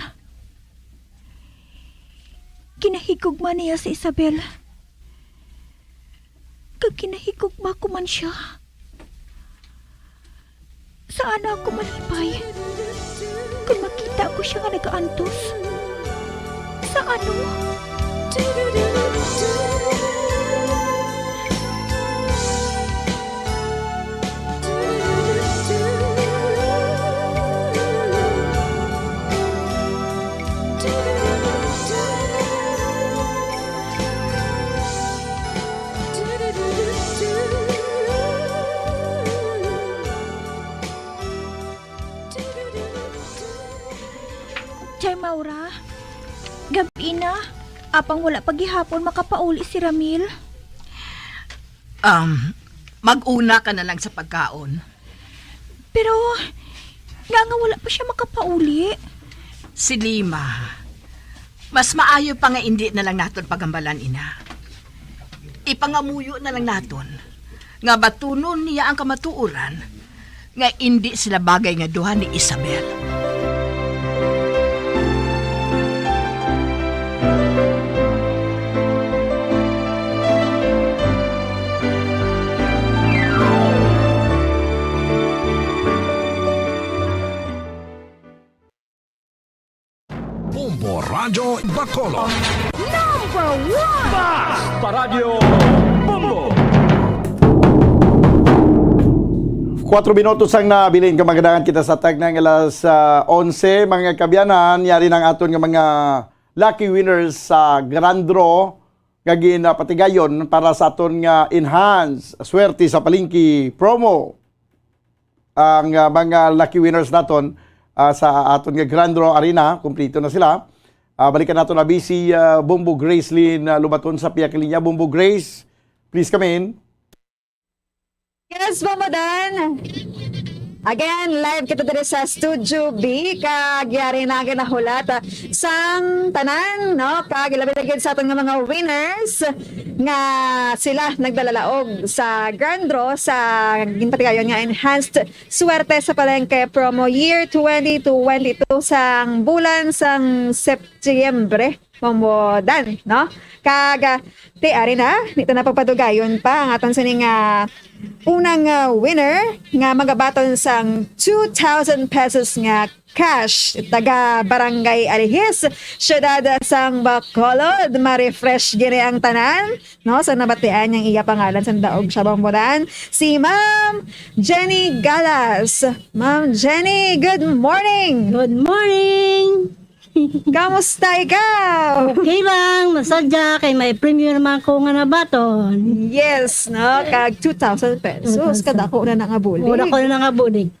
Ginahigugma niya si Isabel. Kag ginahigugma ko man sia. Sa ano ako malipay kon makita ko sia nga nagaantos? Sa ano? Chay Maura, gab-i na, apang wala pa gihapon makapauli si Ramil. Um, mag-una ka na lang sa pagkaon. Pero, nga nga wala pa sia makapauli. Si Lima, mas maayo pa nga indi na lang naton pagambalan ina. Ipangamuyo na lang naton nga batunon niya ang kamatuoran nga indi sila bagay nga duha ni Isabel. Bombo Radyo Bacolod. Number one! Basta Radyo Bombo! Of Kuwatro minutos ang nabilin, kamagdagan kita sa tag ng alas, ah, onse. Mga kaabyanan, yari ng aton nga mga lucky winners sa Grand Draw nga ginapatigayon para sa aton nga Enhance Swerte sa Palengke promo. Ang, ah, mga lucky winners naton, ah, sa aton nga Grand Draw Arena, kumplito na sila. Ah, balikan nato na B C, ah, Bombo Grace Lynn, ah, Lubaton sa pihak linya. Bombo Grace, please come in. Yes, Bombo Dan. Again, live kita diri sa Studio B, kag yari na ang ginahulat, ah, sang tanan, no? Kag ilabi na gid sa aton nga mga winners nga sila nagdalalaog sa Grand Draw sa ginpatigayon nga Enhanced Swerte sa Palengke Promo Year twenty twenty-two sang bulan sang Setyembre. Bombo Dan, no? Kag, ah, ti ari na, dito na pagpadugayon pa ang aton sining, ah, unang, ah, winner nga magabaton sang two thousand pesos nga cash, taga Barangay Alihis, Siyudad sang Bacolod. Ma-refresh gini ang tanan, no? So, nabatian niyang iya pangalan sa daog siya, Bombo Dan. Si Ma'am Jenny Galas. Ma'am Jenny, good morning! Good morning! Kamusta ikaw? Okay lang, masadya kay may premyo naman ko nga nabaton. Yes, no? Kag two thousand pesos. Two thousand. Kadako na na nga bulig. Wala ko na nga bulig.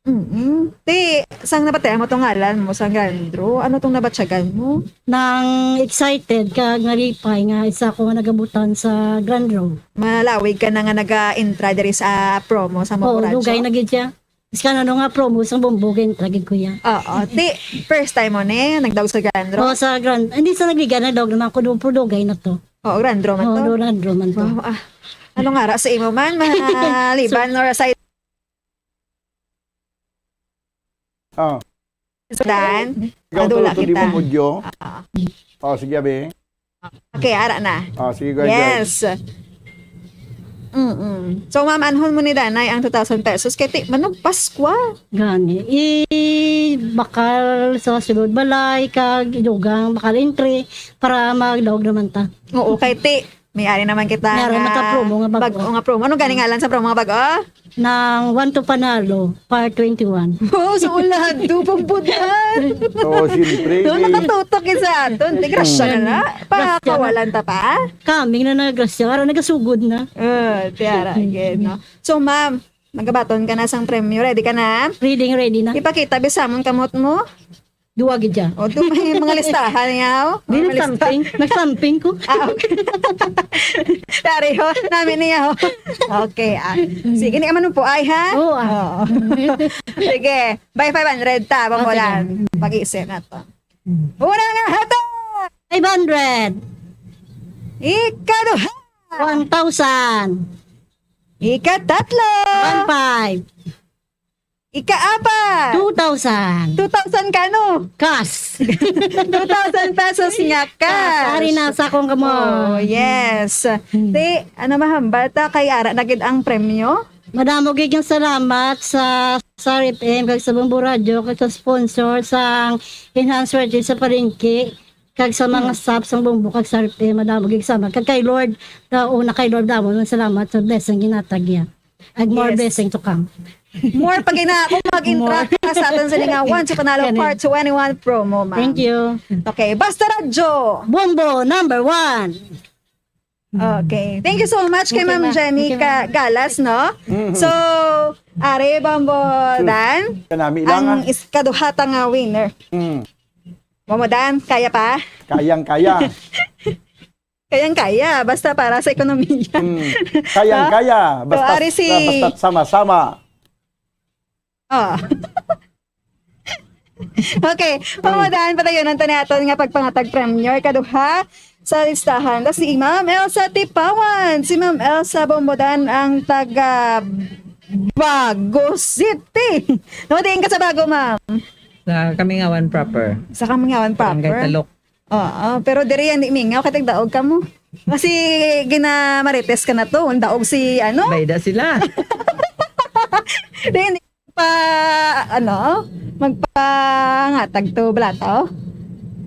Mm-mm. Ti, sang nabatian mo tong ngalan mo sa Grand Draw, ano tong nabatyagan mo? Nang excited kag nalipay nga isa ko nga nagabutan sa Grand Draw. Malawig ka na nga naga-entra diri sa promo sa Mako Oo, Radyo? Dugay na gid siya. Is ka na nga promo sang Bombo, gid lagi, kuya. Oo. Ti, first time mo ni nagdaog sa Grand Draw? Oo, sa Grand, hindi sa nagliga, nagdaog naman ko doon, pero dugay na to. Oo, Grand Draw man Oo, to. Grand Draw man to. Wow, ah. Ano nga ra sa imo man, maliban or aside? Ah. So, Dan, Ikaw, madula tulo, tuloy kita. Mo audio. Ah. Oh, sige, abi. Okay, ara na. Oh, sige, go ahead, go ahead. Yes. Mm-mm. So, ma'am, anhon mo ni Danay ang two thousand pesos? Kay ti, manag Paskwa. Gani. I-bakal sa sulod balay, kag idugang bakal entry para magdaog naman ta. Oo, kay ti, may ari naman kita Meron nga man ta promo nga bag-o. Bag-o nga promo. Ano gani ngalan sa promo nga bag-o? Nang One to Panalo, Part twenty-one. Oh, so ulad, tupong putan. Oo, siyempre, So, eh. Nakatutok yun sa aton. Di, grasya na na. Mm. Grasya na. Pakawalan ta pa. Kaming na nagrasya, ara nagasugod na. Ah, tiara, again, no? So, ma'am, nagabaton ka na sang premyo. Ready ka na? Ready, ready na. Ipakita, bisamon kamot mo. Duwa gid siya. O, to may mga listahan niya, oh. Di, mga lista. Nag-something. Nag-something ko. Ah, okay. Dari, ho. Namin niya, ho. Okay, ah. Sige, ni, ano po, ay, ha? Oo, ah. Oo. Sige. By five hundred ta, Oh, sige. Pambolan. Pag-iisip na to. Hmm. Una nga hatag! Five hundred. Ikaduha! One thousand. Ikatatlo! One five. Ikaapat! Two thousand. Two thousand kano? Cash. Two thousand pesos nga cash. Cash. Ari na sa akong kamot. Oh, yes. Hmm. Ti, ano mahambal ta kay ara na gid ang premyo? Madamo gid nga salamat sa, sa R F M, kag sa Bombo Radyo, kag sa sponsor sang Enhance Swerte sa Palengke, kag sa mga Hmm. staff sang Bombo, kag sa R F M, madamo gid salamat. Kag kay Lord, na una kay Lord, damo nga salamat sa blessing ginatag niya. And more Yes. blessing to come. More pa gina, kung mag-interact More. ka sa aton sa lingawan sa Panalo Gani. Part twenty-one promo, ma'am. Thank you. Okay, Basta Radyo. Bombo, number one. Okay. Thank you so much kay Okay, Ma'am ma'am. Jenny Okay, ma'am. Ka-, Galas, no? Mm-hmm. So, are, Bombo Sus, Dan, kanami lang, ang ah. Ikaduha ta nga winner. Mm. Bombo Dan, kaya pa? Kayang-kaya. Kayang-kaya, basta para sa ekonomiya. Mm. Kayang-kaya, No? So, basta, ari si basta't sama-sama. Oh. Okay, Bombo Dan, padayon ang tanaton nga pagpangatag premyo. Ikaduha sa listahan, ta si Ma'am Elsa Tipawan. Si Ma'am Elsa Bombo Dan ang taga Bago City. No, diin ka sa Bago, ma'am? Sa Kamingawan proper. Sa Kamingawan proper? Barangay Talok. Oo, pero diri yan, di mingaw, kay tagdaog ka mo. Kasi ginamarites ka na to, ang daog si, ano? Bayda sila. Di, hindi pa, ano, magpangatag to, balato?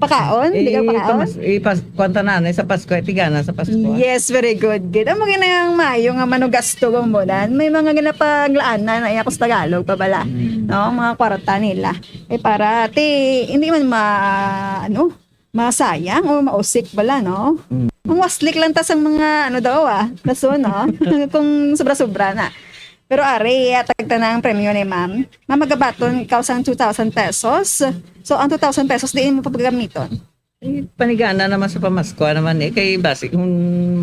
Pakaon? Di ka pakaon? Ipas-, ipas-, kuwan ta na, sa Pasko, itigana sa Pasko. Yes, very good. Good. Amo gid na ang maayo nga manugasto, Bombodan. May mga ginapaglaanan na iya ko sa Tagalog pa bala. Mm. No, mga kwarta nila. Eh, para, ti, hindi man ma-, ano, masayang o mausik bala, no? Mm. Ang waslik lang ta sa mga, ano daw, ah, lason, no? Kung sobra-sobra na. Pero ari, atag ta na ang premyo ni ma'am. Ma'am, magabaton ikaw sang two thousand pesos. So, ang two thousand pesos, diin mo pagamiton? Eh, panigana naman sa pamaskwa naman eh. Kay basi kung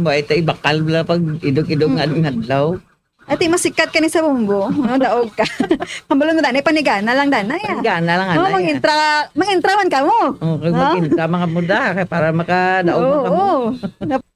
buhay ta ibakal bala pag idog-idog nga Mm. adlaw. Ati, masikat ka ni sa Bombo. Ano, daog ka. Kambalon mo, danay, panigana lang, danay, ah. Panigana lang, Oh, anay, ah. Mag-intra, mag-intra man ka mo. Oh, kag No? mag-intra, mga muda, kay para makadaog Oo, man ka mo. Oo.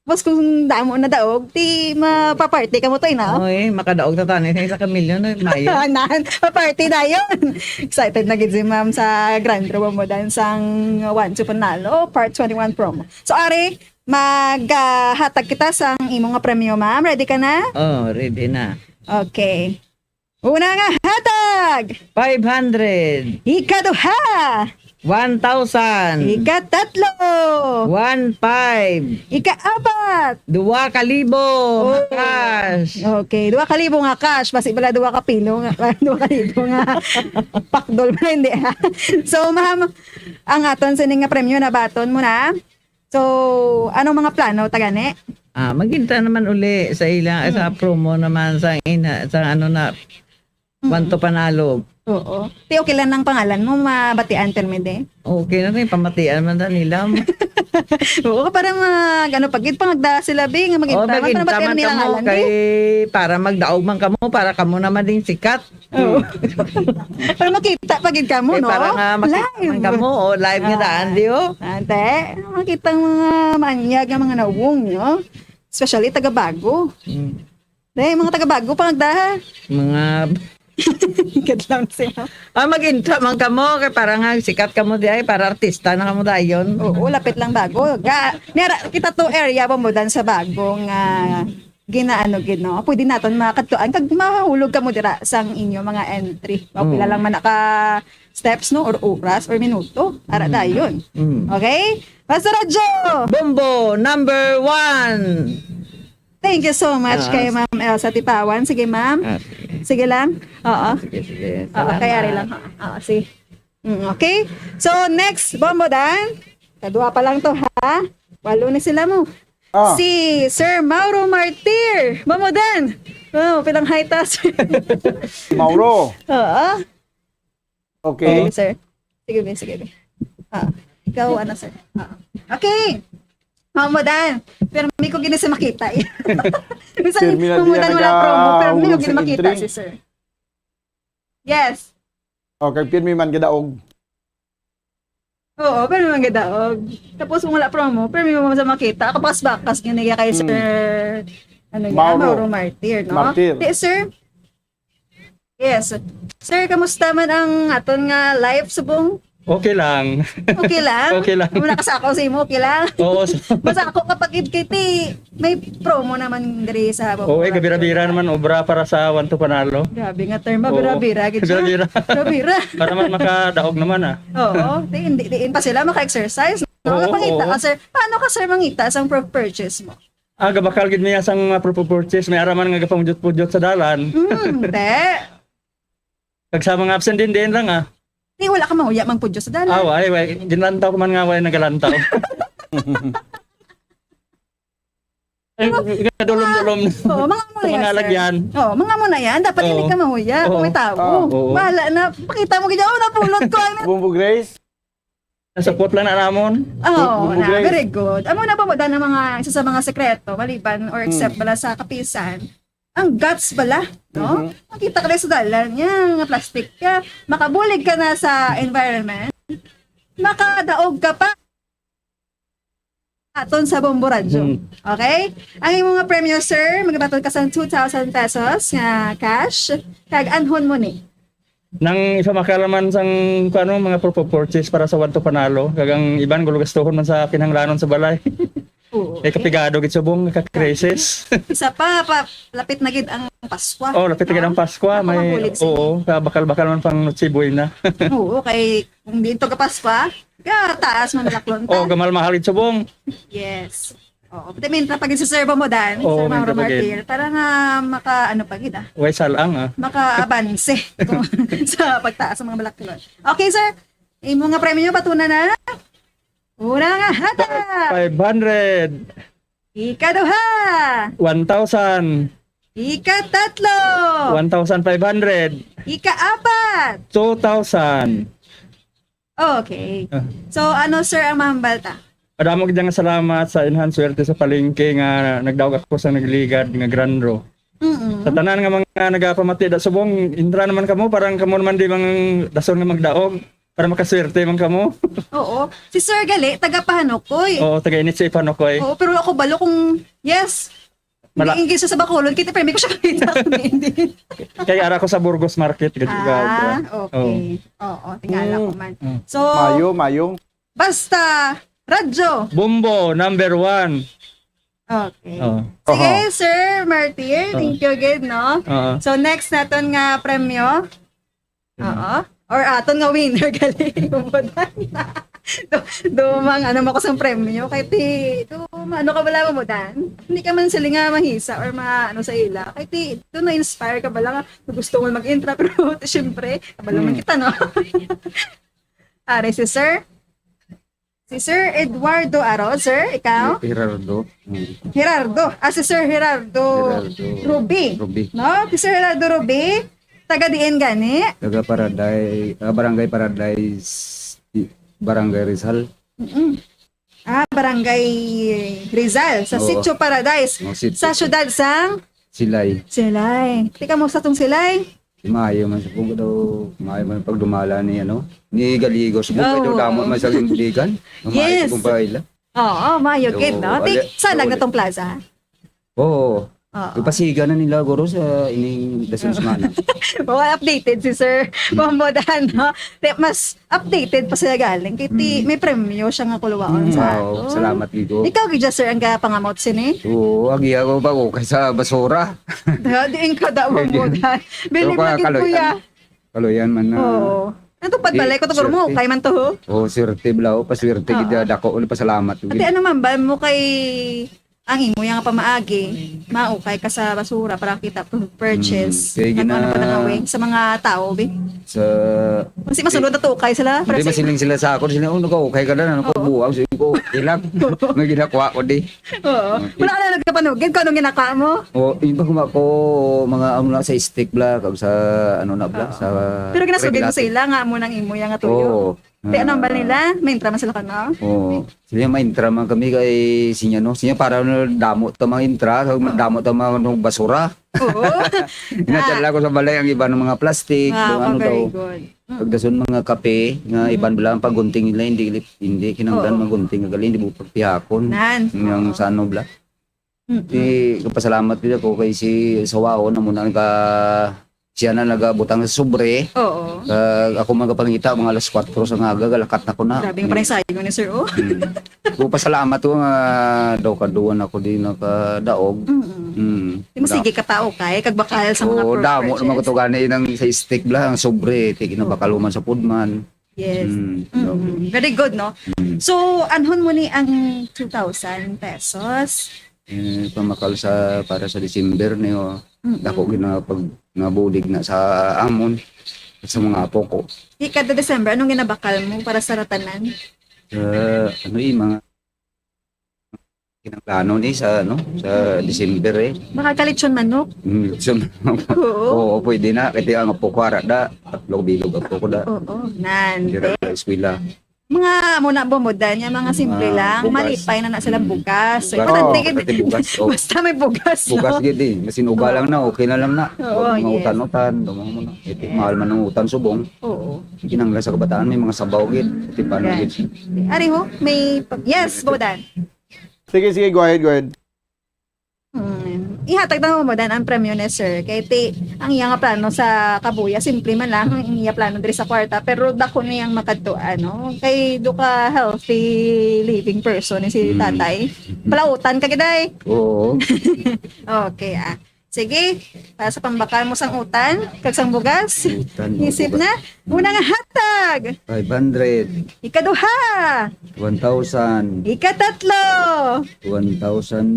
Tapos kung damo na daog, ti mapaparty ka mo to, eh, no? Oh, eh, makadaog ta tani sa isa ka milyon, eh, mayo. Anan, pa-party na yun. Excited na gid si ma'am sa Grand Draw mo dan sang One to Panalo, Part twenty-one promo. So, ari, maghatag kita sang imo nga premyo, ma'am. Ready ka na? Oh, ready na. Okay. Una nga hatag! Five hundred. Ikaduha! One thousand. Ikatatlo! One five. Ikaapat! Duwa ka libo Oh. nga cash. Okay, duwa ka libo nga cash. Basi pala duwa ka pilo nga, duwa ka libo nga pakdol pa, hindi, ha? So, ma'am, ang aton sini nga premyo, nabaton mo na. So, anong mga plano ta gani? Ah, magkita naman uli sa ila, sa Mm. promo naman, sa ina-, sa ano na, Mm. Kwanto panalo. Oo. Ti, okay lang ang pangalan mo, mabatian permi de. Okay na rin, pamatian man na nila. Oo, para mag, ano, pag, pangagda sila, be, nga Oh, maging para, para maging matian taman nila kamo, ngalan, kay be. Para magdaog man kamo, para kamo naman ding sikat. Oo. Para makita pa gid kamo, Eh, no? para nga makita Live. man kamo, oh, live nga Ah. daan, di, oh. Ante, makita ang mga maanyag nga mga nawong, no? Especially taga Bago. Mm. Dahil mga taga Bago, pangagdaha. Mga Kadlaw na sila. Ah, mag-intra man kamo, kay para nga sikat kamo di ay, para artista na kamo dayon. Oo, lapit lang Bago. Ga, nira, kita to area ba mo dan sa Bago nga ginaano gid, no? Pwede naton makadtuan kag mahulog kamo dira sang inyo mga entry. O pila Mm. lang man naka steps, no? Or oras or minuto. Ara Mm. dayon. Mm. Okay? Basta Radyo! Bombo number one! Thank you so much Ah, kay s- Ma'am Elsa Tipawan. Sige, ma'am. Ah, sige. Sige lang. Oo. Sige, sige. Oo, Salamat. kay ari lang. Oo, sige. Mm, okay. So, next, Bombo Dan. Kadua pa lang to, ha? Walo ni sila mo. Ah. Si Sir Mauro Martir. Bombo Dan. Oh, pilang height ta, sir? Mauro. Oo. Okay. Sige, sir. Sige, be, sige, be. Ah, ikaw, ano, sir? Ah. Okay. Mamudan. Pero may ko gini sa makita, eh. Minsan, Pirmi na mamudan diyan wala promo, pero may ko nagahulog gini sa makita entry. Si sir. Yes. Okay, pirmi man gadaog. Oo, pero may gadaog. Tapos kung wala promo, pero may mo sa makita. Kapas-bakas gini kay Hmm. Sir, ano yun, Mauro. Mauro Martir, no? Martir. Yes, sir. Yes. Sir, kamusta man ang aton nga life subong? Okay lang. Okay lang? Okay lang. Amo nakasakaw sa imo, okay lang? Oo, so Basta ako kapag kiti, may promo naman diri sa Oo, eh, Bombo gabira-bira Radio. Naman obra para sa One to Panalo. Grabe nga term, Oo. Gabira-bira, gid siya. Gabira-bira. Para man makadaog naman, ah. Oo, di, hindi, diin pa sila maka-exercise. No? Oo, Mapangita oo. Ka, sir. Paano ka, sir, mangita sa pro-, purchase mo? Ah, gabakal gid niya sang mga pro-, purchase, may araman nga gapamujot-pujot sa dalan. Hmm, te. Kag sa mga absent din, din lang, ah. Di, wala ka mahuya mang pudyo sa dalan. Ah, way, way. Ginlantaw ko man nga, way nagalantaw. Ay, Pero, gadulom-dulom. Oo, mga amo Sa na yan, mga sir. Lagyan. Oo, mga amo na yan. Dapat Oo. Hindi ka mahuya kung Oo. May tao. Oo. Bahala na. Pakita mo, gid, "Oh, napulot ko." Ano? Bumbo Grace? Nasapot lang na namon. Oh, Bumbo na, Grace. Very good. Amo na ba mo, Dan, ang mga, isa sa mga sekreto, maliban or except Hmm. Bala sa kapisan, ang guts bala, no? Mhm. Makita ka na sa dalan niya, nga plastic ka, makabulig ka na sa environment, makadaog ka pa aton sa Bombo Radyo. Hmm. Okay? Ang imo nga premyo, sir, magabaton ka sa two thousand pesos nga cash, kag anhon mo ni. Nang isa makalaman sang, kuano, mga pro-, purchase para sa One to Panalo, kag ang iban gulugastuhon man sa kinahanglanon sa balay. Oo. Eh, kapigado gid subong ka crisis. Isa pa, pa, lapit na gid ang Paskwa. Oh, lapit na gid ang Paskwa. May, oo, kabakal-bakal man pang Noche Buena. Oo, kay kung dito ka Paskwa, Kataas man laklon ta. Oh, gamal mahal gid subong. Yes. Oo. Pati mintra pag sa serbo mo, Dan, Oo, Sir Mauro mintra pa gid. Martir, para nga maka, ano pa gid, ah, Way salang, ah. Maka-abanse sa pagtaas sa mga balaklon. Okay, sir. Imo nga premyo, batuna na. Una nga hata. Five hundred. Ikaduha. One thousand. Ikatatlo. One thousand five hundred. Ikaapat. Two thousand. Okay. Ah. So, ano, sir, ang mahambal ta? Madamo gid nga salamat sa Enhance Swerte sa Palengke nga nagdaog ako sa nagligad nga Grand Draw. Mm-mm. Sa tanan nga mga nagapamati da subong, intra naman kamo, parang kamo naman di mang dason nga magdaog para makaswerte man kamo. Oo. Si Sir gali, taga Pahanukoy. Oo, taga init sa Ipanukoy. Oo, pero ako balo kung, yes. Mala- Hindi, hindi sa Bacolod, kita, pero may ko siya kakita kung hindi. Kay ara ko sa Burgos Market, gid Ah, ikaw, okay. Oo, tingala ko man. Mm. So, Mayo, Mayo. Basta, radyo. Bombo, number one. Okay. Oo. Sige, Oho. Sir Martir, Oo. thank you again, no? Oo. So, next naton nga premyo. Mm. Oo. Or aton nga winner, gali. Umudan. Do, do, mang, ano, makusang premyo. Kay ti, do, ma-, ano ka bala mo, Dan? Hindi ka man sila nga mahisa or ma-, ano sa ila. Kay ti, do, na-inspire ka bala nga gusto mo mag-intra, pero siyempre, kabalo man Mm. kita, no? Are, si Sir? Si Sir Eduardo Aro, sir, ikaw? Gerardo. Mm. Gerardo. Ah, si Sir Gerardo Gerardo Ruby. Ruby. No? Si Sir Gerardo Ruby, taga diin gani? Taga Paraday, ah, Barangay Paradise, i-, Barangay Rizal. Mm-mm. Ah, Barangay Rizal, sa Oo. Sitio Paradise, Oh, Sitio. sa siyudad sang Silay. Silay. Tika mo sa tong Silay? Maayo man sa pugo daw, maayo man pagdumala ni, ano, ni Galigos. Kung Oo. pwede damo man sa Limbuligan, maayo Yes. sa kung paila. Oo, maayo So, gid, no? Ti, ali-, sa so, nagna tong plaza? Oo. Oo. Ipasiga na nila, guro, sa ining dason semana. Well, updated si Sir Bombo Dan, no? Ti, mas updated pa sila galing. Kay ti, Mm. may premyo siya nga kuluwaon Mm, sa oo. ato. Salamat, Gigo. Ikaw, gid, sir, ang gapangamot sini? Oo, agi ako pa ko kay sa basura. Da, diin ka da, Bombo Dan. Bili So, pa gid, kaloy-, kuya. Kaloyan man na. Oo. Ang tupad Di, balay ko, tuguro mo, swerte. Kay man to, ho? Oh, swerte, bla, oh, paswerte, Oo. gid, dako, ulit pasalamat, Ate, gid. Ano man, ba mo kay ang imo yang pamaagi, maukay ka sa basura para kita pu-, purchase. Mm, kay Ang gina-, ano pa na nga way, sa mga tao, be? Sa Kasi masunod na tukay sila, Hindi, para sa masiling sila sa akon, sila, "Oh, naka-ukay ka na, ano ko, Oo. buang," sabi ko, "Okay lang." May ginakuha ko, di. Oo. Okay. Wala ka na nagkapanugid kung anong ginaka mo? O, yun pa kuma ko, mga ano na, sa stick bla, kag sa ano na bla, Oo. sa Pero ginasugid mo regulatory. Sa ila nga amo nang imo yang nga tuyo? Oo. Ti, ano ang bal nila? May intra man sila ka, no? Oo. Sige, may intra man kami kay sinya, no? Sinya para, no, damo ta mga intra, so, Oo. damo ta mga, no, basura. Oo. Inadala Ah. ko sa balay ang iba ng mga plastic, Wow, kung ano very daw. good. Mm. Pagdason mga kape, nga Mm. iban bala ang pagunting nila, hindi, hindi kinanglan Oo. magunting, kagali, hindi mo pagpihakon. Nan, Yung oo. sa ano bla. Mm. Di, kapasalamat gid ako kay si Sawao na muna nagka-, siya na nagabutang sa sobre. Oo. Kag ako man kapangita, mga alas kwatro sa ngaga, galakat na ko na. Grabe nga Okay. panaysayon ni sir, oh. Mm. Ko pasalamat ko nga daw kaduan ako di nakadaog. Mm-mm. Mm. Di mo Da- sige ka pa, okay? Kag bakal sa mga Oo, damo purchases. Naman ko to gani nang sa stick bla, ang sobre, ti kinabakal Mm. man sa pudman. Yes. Mm, Mm-mm. okay. Very good, no? Mm. So, anhon mo ni ang two thousand pesos? Eh, pamakal sa, para sa December ni, oh, Mm-mm. dako gid na pag nabulig na sa amon at sa mga apo ko. Di kada December, anong ginabakal mo para sa ratanan? Sa, ano, eh, mga kinanglanon, eh, sa, ano, sa December, eh. Baka kalitsyon manok? Mm, so, Oo. Oo, pwede na. Kasi ang apo ko, ara da, tatlo bilog apo ko da. Oo, nan. Hindi ra eskwela. Mga amo na bumuda niya, mga simple Mga lang. bugas. Malipay na na sila Mm. bugas. So, Bugas. importante Oo, gid. pati bugas, oh. Basta may bugas, Bugas no? gid, eh. Masin uga Oo. lang na, okay na lang na. Oo, Huwag mga yes. utan-utan, dumang mo na. Ito, Yes. mahal man ang utan subong. Oo. Kinanglan sa kabataan, may mga sabaw gid. Ito, paano Right. gid? Ari ho, may pag-, yes, Bodan. Sige, sige, go ahead, go ahead. Hmm. Ihatag na mo, Bodan, ang premyo ni sir. Kay ti, ang iya nga plano sa kabuya, simple man lang ang iya plano diri sa kwarta, pero dako na yang makadto, ano, kay do ka healthy living person ni si Hmm. tatay. Palautan ka gid, ay. Oo. Okay, ah. Sige, para sa pambakal mo sang utan, kag sang bugas. Utan, Isip bugas. Na. Una nga hatag. Five hundred. Ikaduha. One thousand. Ikatatlo. One thousand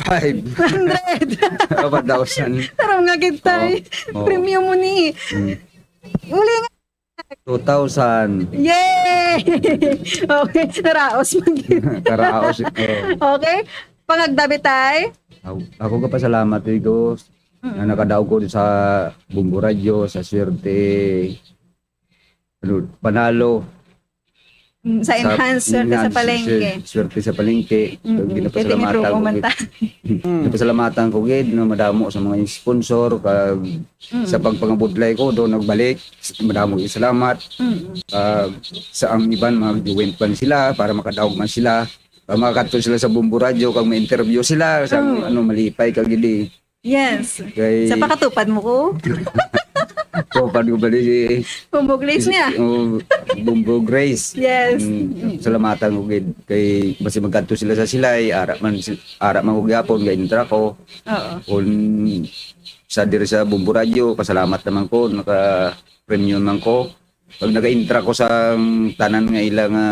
five. Hundred. One thousand. Tarong nga gid, tay. Oo. Oo. Premium mo ni. Mm. Uli nga. Two thousand. Yay! Okay, naraos man gid. Karaos, oo. Okay. Pangagdabi, tay. Ako, ako kapasalamat ko Mm. na nakadaog ko sa Bombo Radyo, sa Swerte, ano, Panalo. Mm, sa Sa enhance, Swerte sa enhance, Palengke. Swer-, Swerte sa Palengke. Mm-mm. Kaya Ginapasalamatan tinipromo ko man gid. Ta. Ginapasalamatan ko gid na madamo sa mga sponsor, kag Mm. sa pagpangabudlay ko, doon nagbalik, madamo yung salamat. Mm. Ah, sa ang iban, mag-went man sila para makadaog man sila. Para makakadto sila sa Bombo Radyo, kag ma-interview sila, sa Mm. ano, malipay kag gidi. Yes. Kay Sa pakatupad mo ko? Tupad ko ba ni si Bombo Grace niya. Oh, Bombo Grace. Yes. Mm, Mm. salamatan ko gid kay basi magkadto sila sa Silay, ara man si-, ara man ko gyapon, ga-intra ko. Oo. Kung sa diri sa Bombo Radyo, pasalamat naman ko, naka-premium man ko. Pag naka-intra ko sa tanan nga ila nga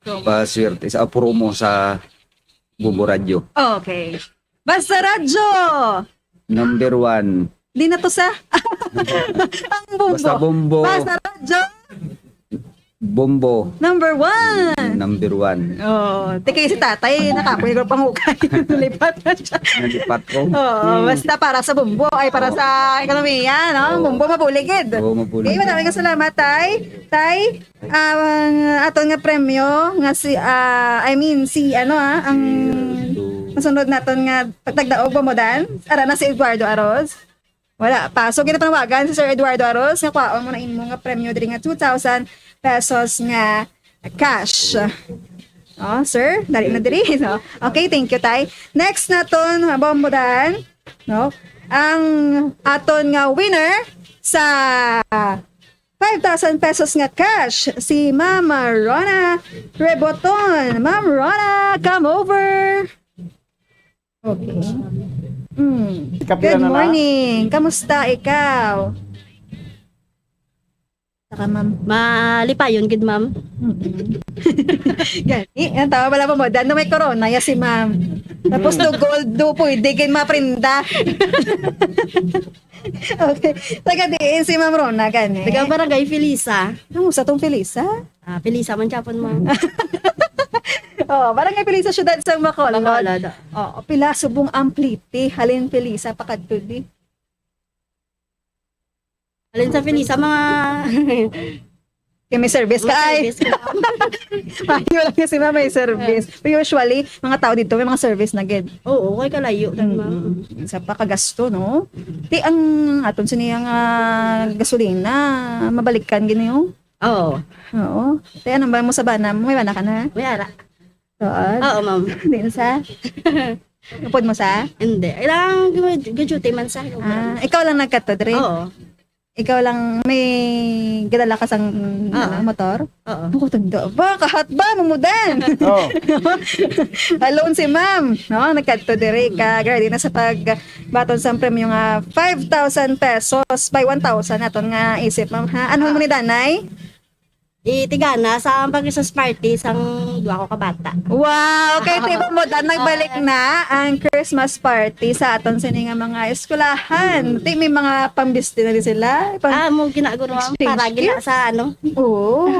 Promo. Paswerte sa promo sa Bombo Radyo. Okay. Basta Radyo! Number one. Di na to sa ang Bombo. Basta Bombo. Basta Radyo. Bombo. Number one. Number one. Oh, tikay si tatay, nakapoy ko pangukay. Lipat na siya. Nalipat ko. Oo, Hmm. basta para sa Bombo, ay para Oo. sa ekonomiya, no? Oo. Bombo, mabuligid. Oo, mabuligid. Okay, maraming salamat, tay. Tay, ang aton nga premyo nga si, ah, I mean, si ano, ah, ang Si Eduardo. masunod naton nga pagtagdaog, Bombodan, ara na si Eduardo Aros. Wala pa. So, ginatawagan si Sir Eduardo Aros nga kwaon mo na imo nga premyo diri nga two thousand pesos nga cash. Oh, sir, dali na diri, no? Okay, thank you, tay. Next naton, Bombodan, no? Ang aton nga winner sa five thousand pesos nga cash, si Ma'am Rona Reboton. Ma'am Rona, come over. Okay. Mm. Ikapila Good na na? morning. Kamusta ikaw? Saka, ma'am. Malipayon gid, ma'am. Mm-mm. Gani, ang tawa wala pa mo. Dano may corona, ya si ma'am. Tapos do gold, do pwede gid maprinda. Okay. Taga diin si Ma'am Rona, gani? Taga Barangay Felisa. Kamusta tong Felisa? Ah, Felisa man siya po, ma'am. Oh, Barangay Felisa, siyudad sa Bacolod. Bacolod. Oh, pila subong ang plite, halin Felisa, pakadto di. Halin sa Felisa, mga Kay may service ka, May ay. service ka. Mayo lang kasi, ma'am, may service. Pero usually, mga tao dito, may mga service na gid. Oo, kay kalayo lang, ma'am. Mm. Sa pakagasto, no? Ti ang aton sini ang, ah, gasolina, mabalikan gini, oh. Oo. Oo. Ti, anong ba mo sa bana mo? May bana ka na? May ara. Doon? Oo, ma'am. Di na sa? Upod mo sa? Hindi. Kailangan gud-, gud-, duty man sa Ah, ikaw lang nagkadto diri? Oo. Ikaw lang may gadala ka sang, Oo. ano, motor? Oo. Ako, tanda ba? Kahat ba? Mamudan? Oo. Alone si ma'am, no? Nagkadto diri ka, ready na sa pagbaton sang premyo nga five thousand pesos by one thousand aton nga isip, ma'am, ha? Ano mo ni danay? Itigana sa ang pag-Christmas party sang duha ko ka bata. Wow! Kay Tito Modan, nagbalik Ah. na ang Christmas party sa aton sini nga mga eskwelahan. Hmm. Ti, may mga pambiste na din sila. Pang Ah, mo ginaguro, ma'am. Exchange Para gina gift? sa ano. Oo.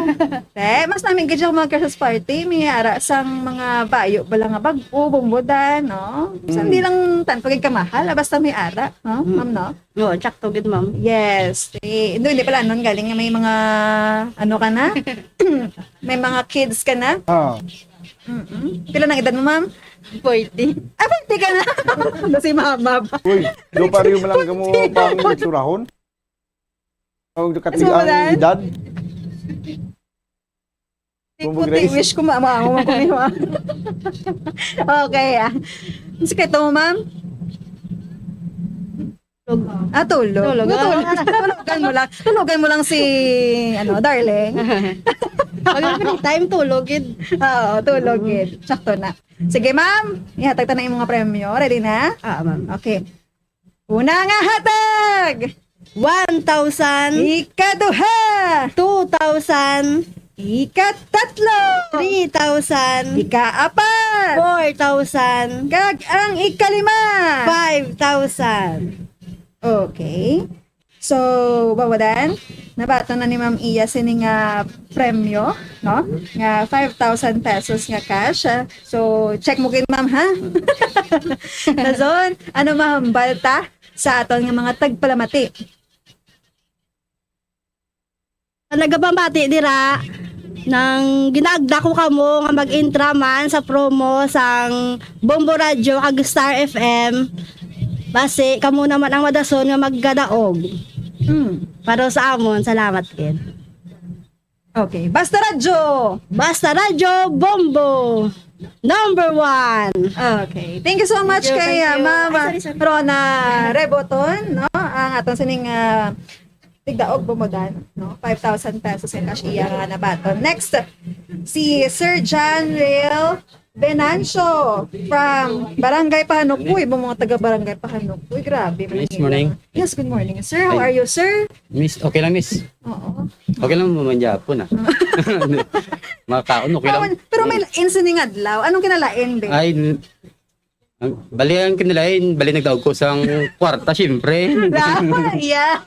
Te, mas namin gid yung mga Christmas party. May ara sang mga bayo, bala nga bag-o, Bombodan, no? Sa Mm. hindi lang tanto gid kamahal, ah, basta may ara, no? Mm. Ma'am, no? Oo, tsakto gid, ma'am. Yes. Eh, hindi, hindi pala nun galing nga may mga, ano ka na? May mga kids ka na? Ah. Mm-mm. Pila nang edad mo, ma'am? Forty. Ah, forty ka na? Ano si mama ba? Uy, do pareho man lang kamo Forty. pang itsurahon? Ang Mas katigang mama na? edad? Puti, Bombo Grace. Wish ko ma-, ma-, ma-, ma-, Okay, ah. Sige to, ma'am. Tulog. Ah, tulog. Tulog. Tulog. Tulugan mo lang. Tulugan mo lang si, ano, darling. Pag ang free time, tulog gid. Oo, tulog Mm. gid. Sakto na. Sige, ma'am. Ihatag ta na yung mga premyo. Ready na? Ah, ma'am. Okay. Una nga hatag! One thousand. Ikaduha! Two thousand. Ikatatlo! Three thousand. Ikaapat! Four thousand. Kag ang ikalima! Five thousand. Okay. So, Babadan, nabaton na ni Ma'am Iya sini nga premyo, no? Nga five thousand pesos nga cash. So, check mo gid, ma'am, ha? Dazon, ano mahambal ta sa aton nga mga tagpalamati? Nagapamati dira nang ginaagda ko kamo nga mag-intra man sa promo sang Bombo Radio kag Star F M. Basi kamo naman ang madason nga magkadaog. Hmm. Para sa amon, salamat gid. Okay. Basta Radyo! Basta Radyo Bombo! Number one! Okay. Thank you so much Thank you, kay thank uh, you. Ma'am Ay, sorry, sorry. Rona Reboton, no? Ang atong sining uh, tigdaog bumudan, no? Five thousand pesos ang cash iya nga nabaton. Next, si Sir John Real Venancio from Barangay Pahanukoy. Ibang mga taga Barangay Pahanukoy. Grabe. Good Manila. Morning. Yes, good morning. Sir, how Ay. Are you, sir? Miss, okay lang, miss. Oo. Okay lang mo man gyapon, ah. Makaon, okay lang. Pero may insining adlaw. Anong kinalain, be? Ay, ang, bali ang kinalain, bali nagdaog ko sang kwarta, siyempre. Yeah.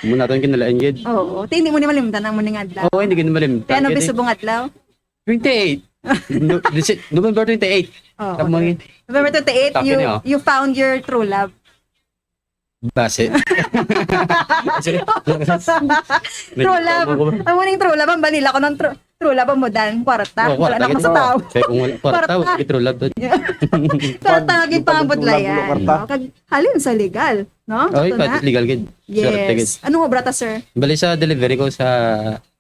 Muna rin kinalain, gid. Oo. Ti, hindi mo ni malimtan ang muning adlaw. Oo, hindi ko ni malimtan. Kaya ano, bisubong adlaw? Twenty-eight. No, disi-, November twenty-eight. Oo. Tama yun. November twenty-eight, Tapi you, niyo. You found your true love. Base. True love. Ang muning true love, ang banila ko ng true, true love, ang mudan, kwarta. Oh, wala kwarta na ako gid. Sa tao. Kaya kung wala kwarta, kwarta. Wala gid true love doon. Kwarta nga gid pangabudlayan. Kwarta. Kag halin sa legal, no? Oy, ito na. Legal gid. Swerte gid. Yes. Anong obra ta, sir? Bali sa delivery ko sa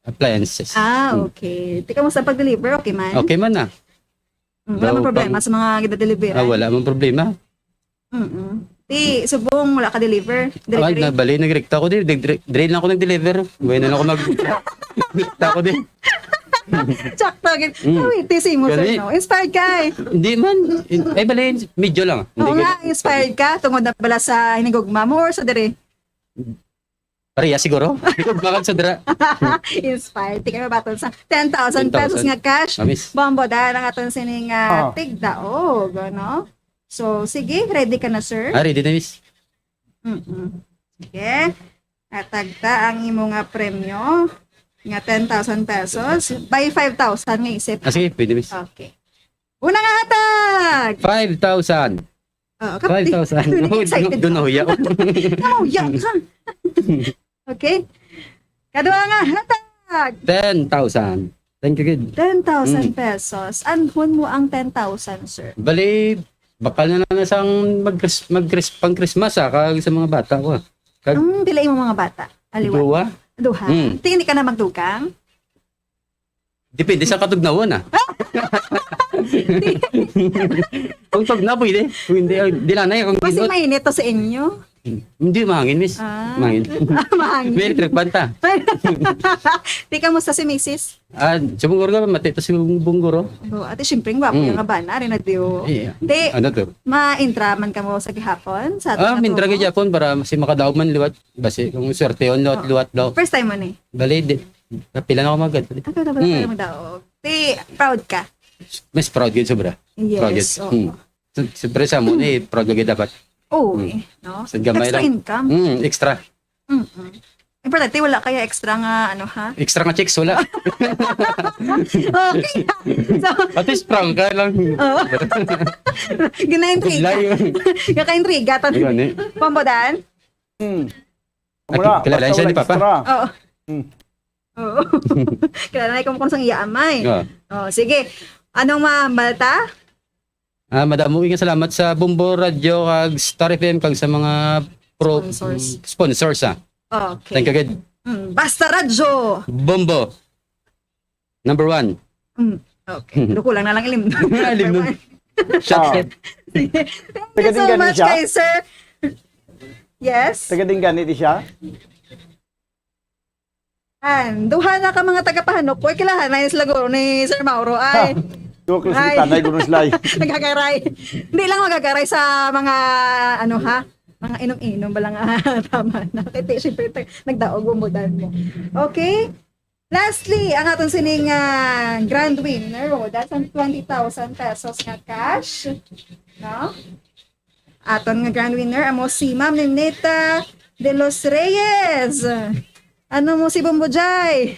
appliances. Ah, okay. Tika mo sa pag-deliver, okay man? Okay man na. Mm, wala man problema sa mga gida-deliveran? Ah, wala man problema. Mm-mm. Ti, subong, wala ka deliver. Ay, nabali, nagrekta ko di. Dre-, dre-, drain lang ako nag-deliver. Buhay na lang ako mag-, rekta ko di. Sakto, gid. Mm. Kawiti si mo, sir, no? Inspired ka eh. Hindi man. In-, ay, bali, medyo lang. Oo nga, inspired ka. Tungod na pala sa hinigugma mo or sa dire? Pareha siguro. Bakit sa dra? Inspired. Tika mabaton sa ten thousand pesos nga cash. Ten thousand. Amis. Bombo, dahil ang aton sining, ah, tigdaog, ano? So, sige, ready ka na, sir? Ah, ready na, miss. Mm-mm. Sige. Atagta ang imo nga premyo nga ten thousand pesos. By five thousand nga isip. Ah, sige, pwede, miss. Okay. Una nga hatag! Five thousand. Oo, kapti. Five thousand. Excited. Doon nahuya. Nahuya ka. Okay. Kadua nga hatag. Ten thousand. Thank you, kid. Ten thousand pesos. Anhon mo ang ten thousand, sir? Bali, bakal na lang na sang mag-, mag-, pang Christmas, ah, kag sa mga bata ko, ah. Kag ang pila imo mga bata? Aliwa? Duha. Duha? Mm. Ti, hindi ka na magdugang? Depende sa katugnawan, ah. Kung tugnaw, pwede. Kung hindi, ah, di lang na, kung kasi mainit to sa inyo. Hindi, mahangin, miss. Ah. Mahangin. Ah, mahangin. May electric fan ta. Di, kamusta si misis? Ah, sa Bunggor ka, mati to si Bunggor, oh. Oh, ate, siyempre, gwapo yung abana, rin na diyo. Iya. Di, ano to? Ma-intra man ka mo sa gihapon? Sa ah, mintra gihapon para si makadaog man liwat. Basi, kung swerte yun, liwat, liwat daw. First time mo ni? Bali, di, Napila na ako magad. Ang ganda pala, hmm, pala magdaog. Ti, proud ka? Mas proud gid sobra. Yes, proud gid. Oo. Hmm. Siyempre sa mo, eh, proud gid dapat. Oo, hmm, eh, no? Sa gamay extra lang. Income. Hmm, extra. Mm-mm. Importante, wala kaya extra nga, ano, ha? Extra nga chicks, wala. Okay. So, at least, proud ka lang. Oo. Ginaintriga. Gakaintriga, tan-, ayun, eh. Pambodan? Hmm. Wala, kilala siya ni Papa? Oo. Hmm. Oo. Kilala na ikaw kung sang iya amay. Oo. Oh, sige. Anong mabalta? Ah, madamo nga salamat sa Bombo Radio kag Star F M kag sa mga pro-, sponsors, mm, sponsors, ah. Okay. Thank you, kid. Mm, Basta Radyo. Bombo. Number one. Mm, okay. Duko lang na lang ilim. Ilim nun. Shot. Ah. Sige. Thank you so much kay sir. Yes? Taga Dingani di siya? An, duha na ka mga taga Pahanok. Uy, kilahan na yung sila guro ni Sir Mauro. Ay. Duha ko sila, ay, tanay ko nung sila. Nagagaray. Hindi lang magagaray sa mga, ano, ha? Mga inom-inom ba lang, ah, tama na. Kay ti-, syempre, ti-, nagdaog, bumbudan mo. Okay? Lastly, ang aton sining, ah, grand winner, oh, that's ang twenty thousand pesos nga cash. No? Aton nga grand winner, amo si Ma'am Nineta de los Reyes. Ano mo si Bombo Jai?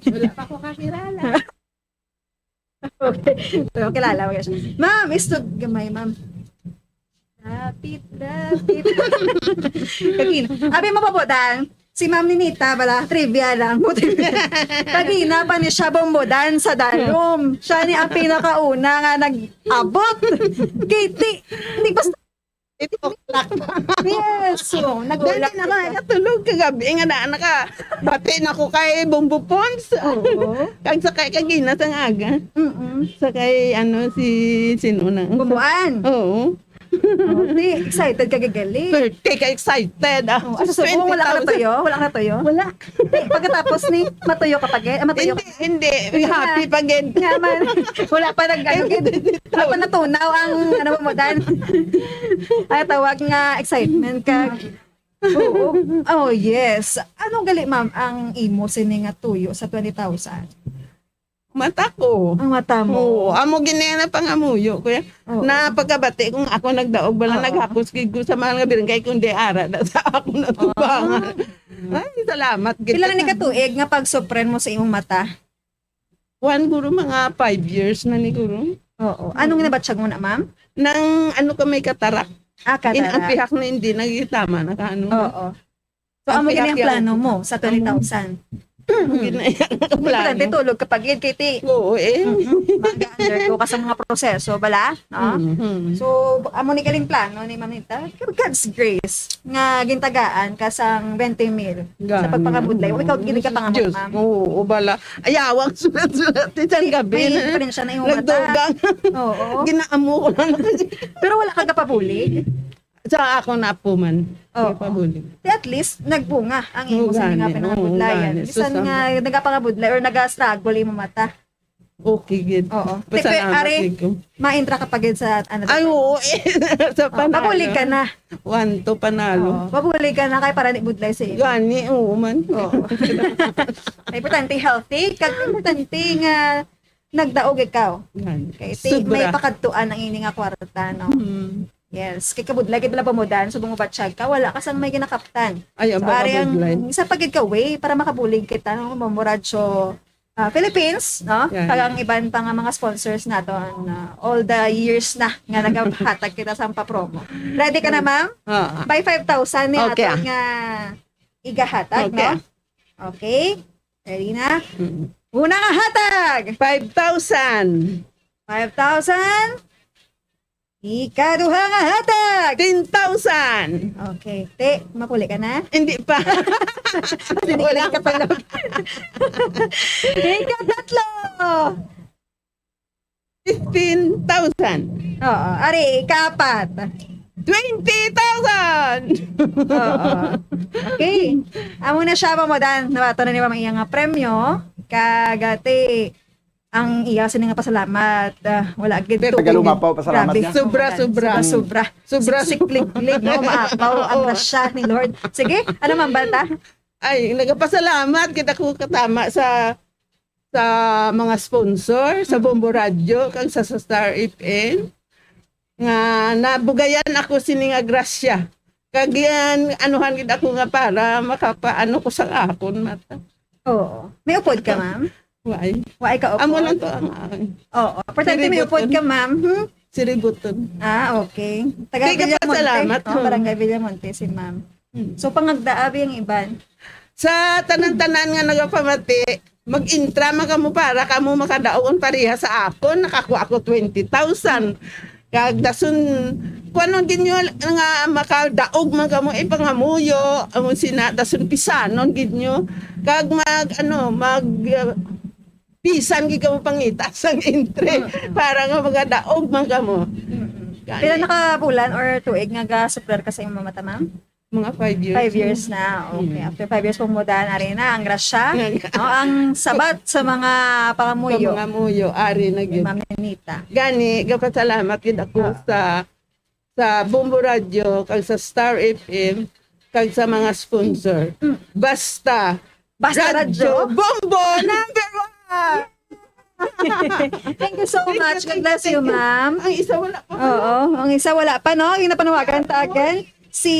Wala pa ko kakilala. Okay. Pero kilala mo siya. Ma'am, istud gamay, ma'am. Lapit, lapit. Kagina. Abi mo pa po, Dan? Si Ma'am Ninita, bala, trivia lang. Kagina pa ni siya bumbudan sa Dalom. Siya ni ang pinakauna nga nag-abot. Katie, hindi basta. Eight o'clock. Yes, so, nag-uulak Dali na ako kita. Nakatulog kagabi nga na, naka, bati na ko kay Bombo Pons. Oo. Kag sakay kagina sa aga. Mm-mm. Sakay, ano, si, sino na? Bumbuan. Oo. Oh, di, excited ka gagali. Thirty ka excited. Ah, Oh, asa sa buong wala ka twenty thousand. Natuyo? Wala ka natuyo? Wala. Di, pagkatapos ni, matuyo ka pa, ge? Ah, matuyo ka? Hindi, hindi. Hindi Happy na. Pa, gid. Nga man. Wala pa nag, ano, Hindi, gid. hindi. Wala pa natunaw ang, ano mo, Dan? Ay, tawag nga, excitement ka. Oo. Oh, yes. Ano gali, ma'am, ang imo sini nga tuyo sa twenty thousand? Mata ko. Ang mata mo. Oo, amo gini na pangamuyo, kuya. Oo. Na pagkabati kung ako nagdaog, bala Oo. Naghapos gid ko sa mahal nga birangay, kundi ara na sa ako na tubangan. Ah. Ay, salamat gid. Pila ni ka tuig nga pagsupren mo sa imong mata? One, guro, mga five years na ni, guro. Oo. Anong nabatyag mo na, ma'am? Nang ano ka may katarak. Ah, In ang katarak. Pihak na hindi nagitama na ka ano. Oo. So, Ang amo gini ang pihak plano yan. Mo sa twenty thousand? Ang gina-, ang plano. Importante, tulog ka pa gid, Katie. Oo, eh. Mm-mm. Mag-undergo ka sa mga proseso, bala? No? Mhm. So, amo ni galing plano ni Ma'am Nita. God's grace nga gintagaan ka sang twenty mil sa Gani. Pagpangabudlay. O, ikaw, gini ka Diyos, pangamot, ma'am. Oo, bala. Ayawang sulat-sulat. Isang Di, gabi may na. Diferensya na yung mata. Nagdugang. Oo. Ginaamo ko lang. Pero wala ka gapabulig? Sa ako na po man. Oo. Gapabulig. Di at least, nagbunga ang imo Oo, sa mga gani. Oo, panangabudlayan. Gani. Bisan Sus, nga ang nagapangabudlay or nagastruggle imo mata. Okay, gid. Oo. Pasalamat Te, are, gid ko. Maentra ka pa gid sa, ano, Ay, oo, eh. Sa Oh, panalo. Mabulig ka na. One to panalo. Oo, mabulig ka na kay para ni budlay sa imo. Gani, oo man. Oo. Importante healthy. Kag importante nga nagdaog ikaw. Gani. Kay ti-, Sobra. May pakadtuan ang ini nga kwarta, no? Hmm. Yes. Kay kabudlay, kay bala pamudan, subong mo batsyag ka, wala ka sang may ginakaptan. Ay, ang So, mga ari ang kabudlay. Isa pa gid ka way para makabulig kita, no? Mamuradyo, ah, Philippines, no? Yan. Kag ang iban pa nga mga sponsors naton, ah, all the years na nga nagahatag kita sa papromo. Ready ka na, ma'am? Oo. By five thousand ni Okay, aton ah. Nga igahatag, Okay. No? Okay? Ready na? Mm. Una nga hatag! Five thousand. Five thousand. Ikaduha nga hatag! Ten thousand. Okay. Te, mapuli ka na? Hindi pa. Hindi Wala ka pa. Tulog. Ikatatlo! Fifteen thousand. Oo. Ari, ikapat. Twenty thousand. Oo. Okay. Amo na siya, Ma'am Odan. Nabato na ni Ma'am ang iyang, ah, premyo. Kag, ah, ti, ang iya sini nga pasalamat, ah, wala gid Te, tubig. Tagalumapaw, pasalamat Grabe. Niya. Sobra, sobra. Sobra, sobra. Sobra. Siksik, liglig, no? Maapaw ang Oo. Grasya ni Lord. Sige, ano man balta? Ay, nagapasalamat kita ko katama sa, sa mga sponsor, sa Bombo Radio, kag sa, sa Star F M, nga nabugayan ako sini nga grasya. Kag yan, anuhan gid ako nga para makapaano ko sa akon mata. Oo. May upod ka, ma'am? Why? Why ka upod? Amo lang to ang akin. Oo. Importante may Siributon. Upod ka, ma'am. Hmm? Siributon. Ah, okay. Taga Kay Villamonte. Salamat, Oh, ho. Barangay Villamonte si ma'am. Hmm. So, pangagdaabi ang iban. Sa tanan-tanan nga nagapamati, mag-intra man kamo para kamo makadaog pareha sa akon. Nakakuha ako twenty thousand. Kag dason, kuanon gid nyo nga makadaog man kamo, ipangamuyo, amo sina, dason pisanon gid nyo. Kag mag, ano, mag, uh, pisan gid kamo pangita sang entry Mm. para nga makadaog man kamo. Mm. Gani. Pila na ka bulan or tuig nga ga-supler ka sa imong mata, ma'am? Mga five years Five na. Years na. Okay. Mm. After five years, pumudahan, ari na, ang grasya. Nga. No, ang sabat sa mga pangamuyo. Sa mga muyo, ari na Ni gid. Ma'am Nenita. Gani, gapasalamat gid ako Ah. sa sa Bombo Radio, kag sa Star F M, kag sa mga sponsor. Mm. Basta, Basta Radyo Radyo. Bombo, number one! Thank you so Thank you, much. God thank you, bless you, thank you. Ma'am. Ang isa wala pa pala. Oo, ang isa wala pa, no? Yung napanawagan ta again, si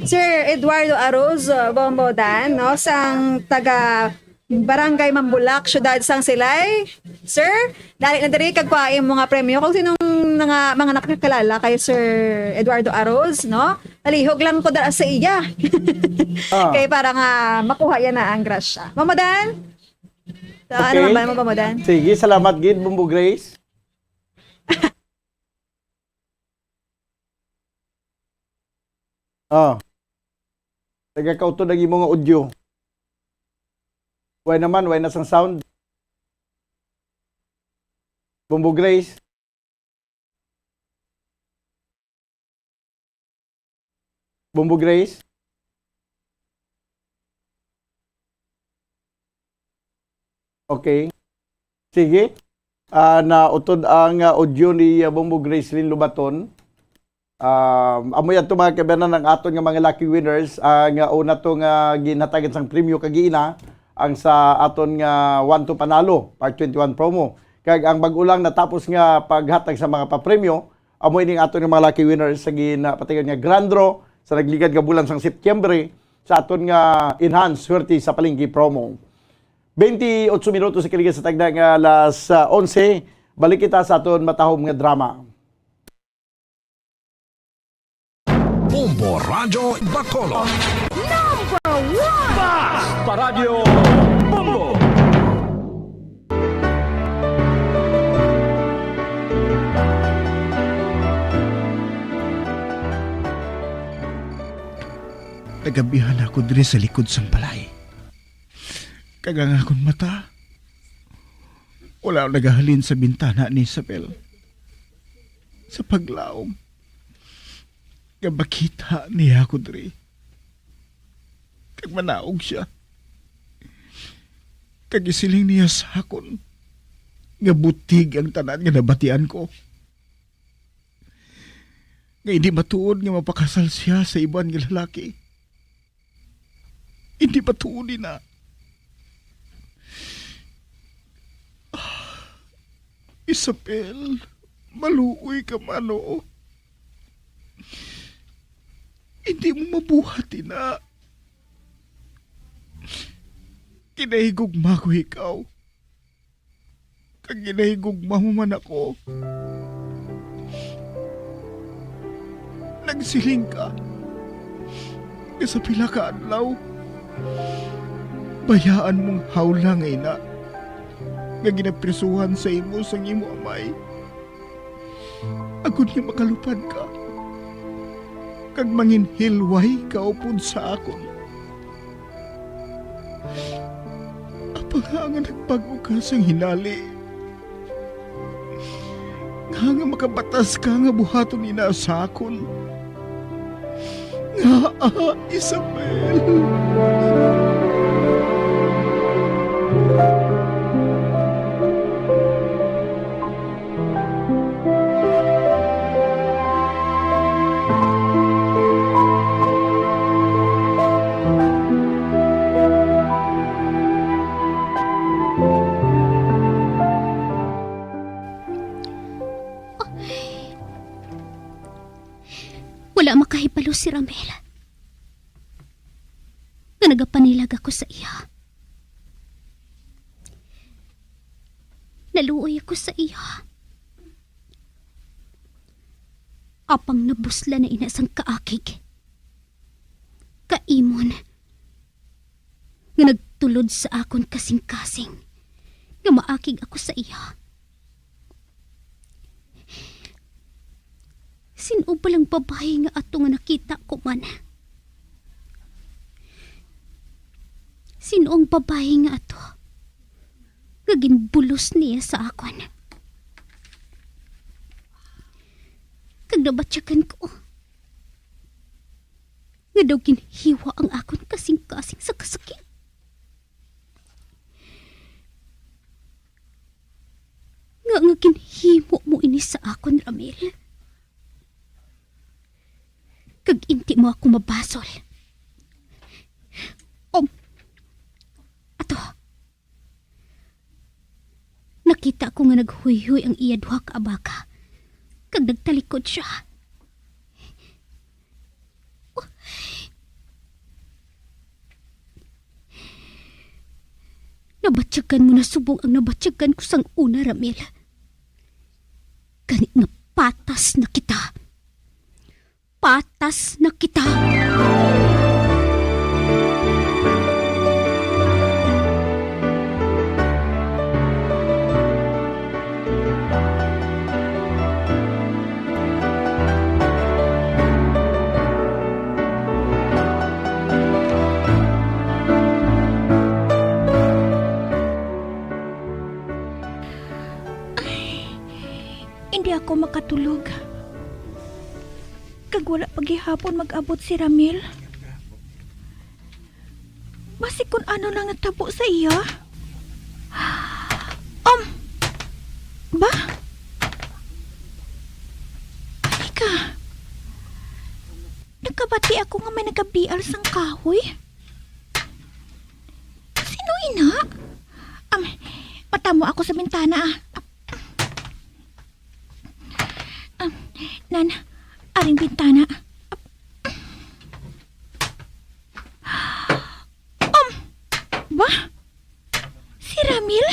Sir Eduardo Arroz, uh, Bombo Dan, no? Sang taga Barangay Mambulak, Siyudad sang Silay. Sir, dali na diri kag kuha imo nga premyo. Kung sinong nga mga nakakalala kay Sir Eduardo Arroz, no? Palihog lang ko dala sa iya. Ah. Kay para nga makuha yan na ang grasya. Ma'am Modan? So, ano Okay. man ba, Ma'am Modan? Sige, salamat gid, Bumbo Grace. Oh. Taga kautod ang imo nga audio. Why naman? Why na sang sound? Bumbo Grace? Bumbo Grace? Okay. Sige. Ah, nautod ang, ah, audio ni, ah, Bumbo Gracelyn Lubaton. Um, amo yan to, mga kaibanan, ang aton nga mga lucky winners. Ang, ah, una to nga ginhatagan sang premyo kagiina, ang sa aton nga One to Panalo, Part twenty-one promo. Kag ang bag-o lang natapos nga paghatag sa mga papremyo, amo ining aton nga mga lucky winners sa ginapatigan nga grand draw sa nagligad nga bulan sang Setyembre sa aton nga Enhanced Swerte sa Palengke promo. Twenty-eight minutos sa kaligid sa tagna nga alas, ah, onse. Balik kita sa aton matahom nga drama. Bombo Radyo Bacolod. Number one! Bas pa Radyo Bombo! Nagabihan ako diri sa likod sang balay. Kag ang akon mata, wala nagahalin sa bintana ni Isabel. Sa paglaom, nga makita niya ako diri. Kag manaog siya. Kag isiling niya sa akon, nga butig ang tanan nga nabatian ko. Nga hindi matuod nga mapakasal siya sa iban nga lalaki. Hindi matuod ina. Ah, Isabel, maluoy ka man, oh. Hindi mo mabuhat ina. Kinahigugma ko ikaw. Kag ginahigugma mo man ako. Nagsiling ka nga sa pila ka adlaw, bayaan mong hawla nga ina nga ginaprisuhan sa imo sang imo amay, agod nga makalupad ka kag manginhilway ka upod sa akon. Apang nga nagbag-o ka sang hinali, nga, nga makabatas ka nga buhaton ina sa akon. Nga, ah, Isabel. Wala makahibalo si Ramel nga nagapanilag ako sa iya. Naluoy ako sa iya. Apang nabusla na ina sang kaakig. Kaimon nga nagtulod sa akon kasing-kasing nga maakig ako sa iya. Sin-o bala ang babayi nga ato nga nakita ko man? Sin-o ang babayi nga ato nga ginbulos niya sa akon? Kag nabatyagan ko nga daw ginhiwa ang akon kasing-kasing sa kasakit. Nga, nga ginhimo mo ini sa akon, Ramil? pabasol. Om, ato. Nakita ko nga naghuyhoy ang iya duha ka abaka, kag nagtalikod sia. Nabatyagan mo na subong ang nabatyagan ko sang una, Ramil. Gani nga patas na kita. Patas na kita. Ay, hindi ako makatulog. Kag wala pa gihapon mag-abot si Ramil. Basi kun ano lang natabo sa iya. Um, ba? Halika. Nakabati ako nga may nagabial sang kahoy. Sino ina? Um, matamo ako sa bintana, ah. Um, nan, aring bintana. Um, ba? Si Ramil?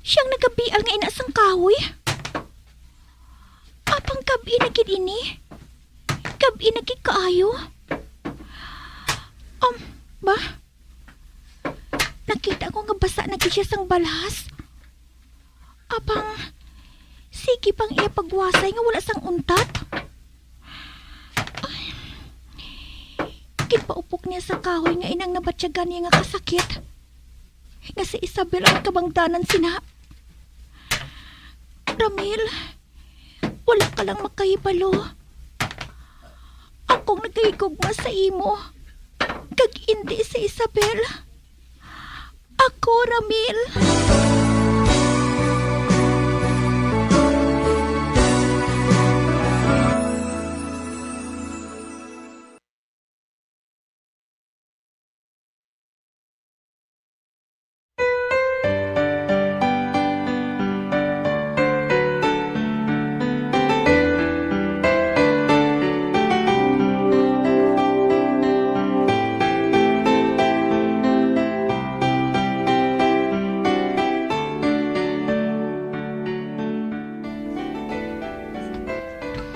Siyang nagabial nga ina sang kahoy? Apang gab-i na gid ini? Gab-i na gid kaayo? Um, ba? Nakita ko nga basa na gid siya sang balhas. Apang, sige pang iya pagwasay nga wala sang untat. Ay, ginpaupok niya sa kahoy nga inang nabatyagan niya nga kasakit. Nga si Isabel ang kabangdanan sina. Ramil, wala ka lang makahibalo. Akong nagahigugma sa imo, kag indi si Isabel. Ako, Ramil.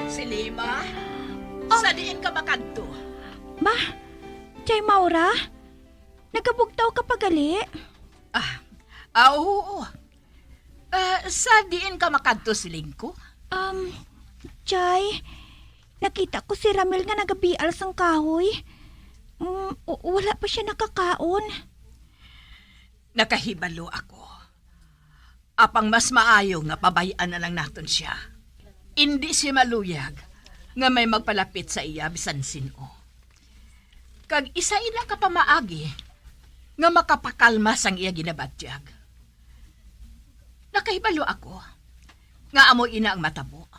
Si Lima, sa diin ka makadto? Ma, Chay Maura, nagabugtaw ka pa gali? Ah, ah, oo. Ah, sa diin ka makadto, siling ko? Um, Chay, nakita ko si Ramil nga nagabial sang kahoy. Mm, w-, wala pa siya nakakaon. Nakahibalo ako. Apang mas maayo nga pabay-an na lang naton sia. Indi siya maluyag nga may magpalapit sa iya bisan sin-o. Kag isa ina ka pamaagi nga makapakalma sang iya ginabatyag. Nakahibalo ako nga amo ina ang matabo.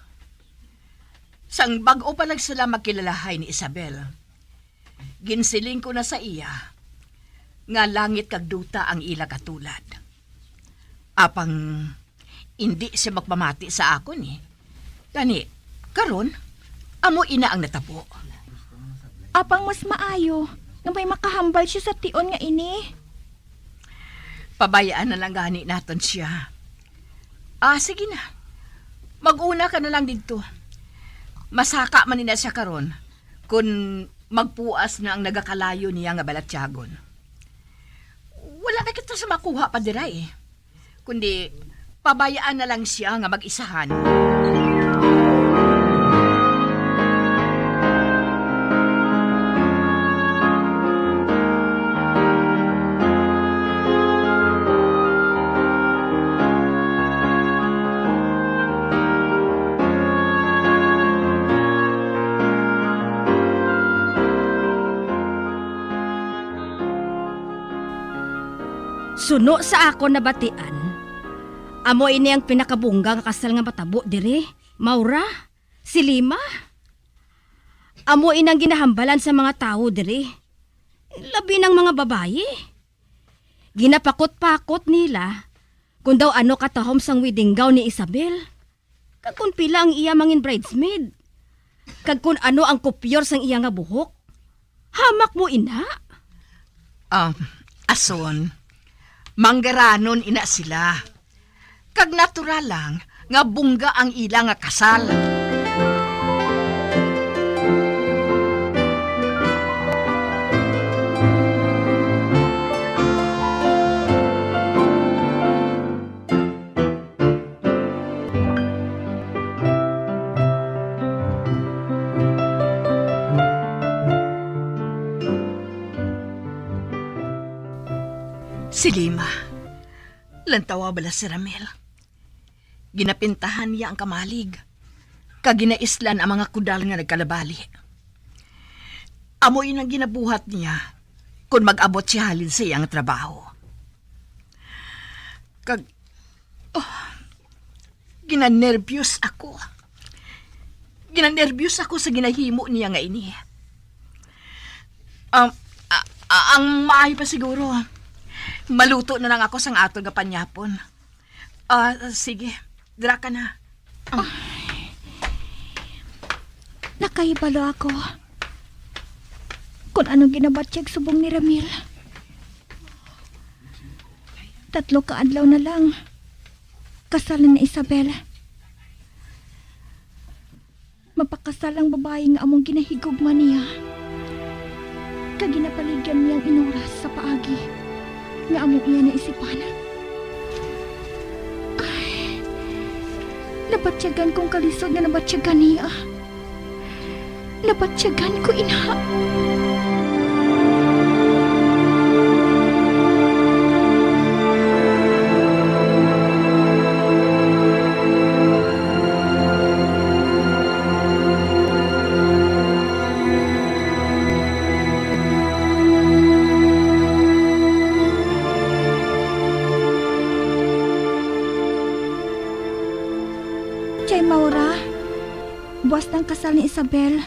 Sang bag-o pa lang sila magkilalahay ni Isabel, ginsiling ko na sa iya nga langit kag duta ang ila katulad. Apang indi siya magpamati sa akon, eh. Gani, karon, amo ina ang natabo. Apang mas maayo nga may makahambal siya sa tion nga ini. Pabayaan na lang gani naton siya. Ah, sige na. Mag-una ka na lang didto. Masaka man ni na siya karon kun magpuas na ang nagakalayo niya nga balatyagon. Wala na kita sa makuha pa dira, eh. Kundi, pabayaan na lang siya nga mag-isahan. Suno sa akon nabatian, amo ini ang pinakabungga nga kasal nga matabo diri, Maura, si Lima. Amo inang ginahambalan sa mga tawo diri, labi nang mga babayi. Ginapakot-pakot nila kung daw ano katahom sang wedding gown ni Isabel, kag kung pila ang iya mangin bridesmaid, kag kung ano ang kupyor sang iya nga buhok. Hamak mo ina? Ah, Ason, manggaranon ina sila. Kag natural lang nga bungga ang ila nga kasal. Si Lima, lantawa bala si Ramil. Ginapintahan niya ang kamalig, kag ginaislan ang mga kudal nga nagkalabali. Amo ini ang ginabuhat niya kon mag-abot siya halin sa iya nga trabaho. Kag, oh, ginanerbyos ako. Ginanerbyos ako sa ginahimo niya nga ini. Um, a- a- ang maayo pa siguro, maluto na lang ako sang aton nga panyapon. Ah, sige. Dira ka na. Ay. Nakahibalo ako kung anong ginabatyag subong ni Ramil. Tatlo ka adlaw na lang. Kasal na ni Isabel. Mapakasal ang babayi nga among ginahigugma niya, kag ginapaligyan niya ang inoras sa paagi nga amo iya naisipan. Ay, nabatyagan kong kalisod nga nabatyagan niya. Nabatyagan ko ina. Chay Maura, buas ng kasal ni Isabel.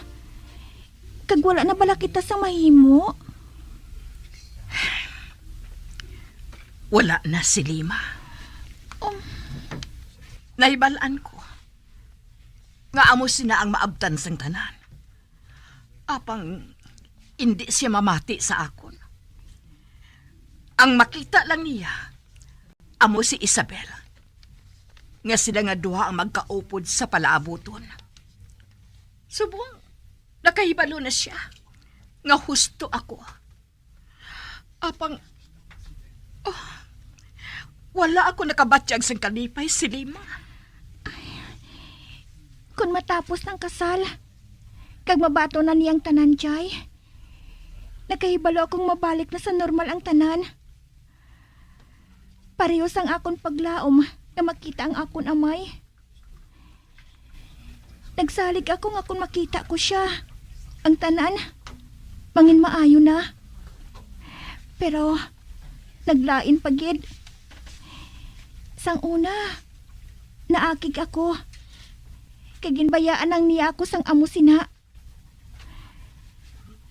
Kag wala na bala kita sang mahimo? Wala na si Lima. Um. Nahibalaan ko nga amo sina ang maabtan sang tanan. Apang indi siya mamati sa akon. Ang makita lang niya, amo si Isabel, nga sila nga duha ang magkaupod sa palaabuton. Subong nakahibalo na sia nga husto ako. Apang, oh, wala ako nakabatyag sang kalipay si Lima. Ay, kung matapos ang kasal, kag mabaton na niyang tanan, Jay, nakahibalo akong mabalik na sa normal ang tanan. Pareho sang akon paglaom nga makita ang akon amay. Nagsalig ako nga kon makita ko sia, ang tanan mangin maayo na. Pero naglain pa gid. Sang una, naakig ako, kag ginbayaan lang niya ako sang amo sina.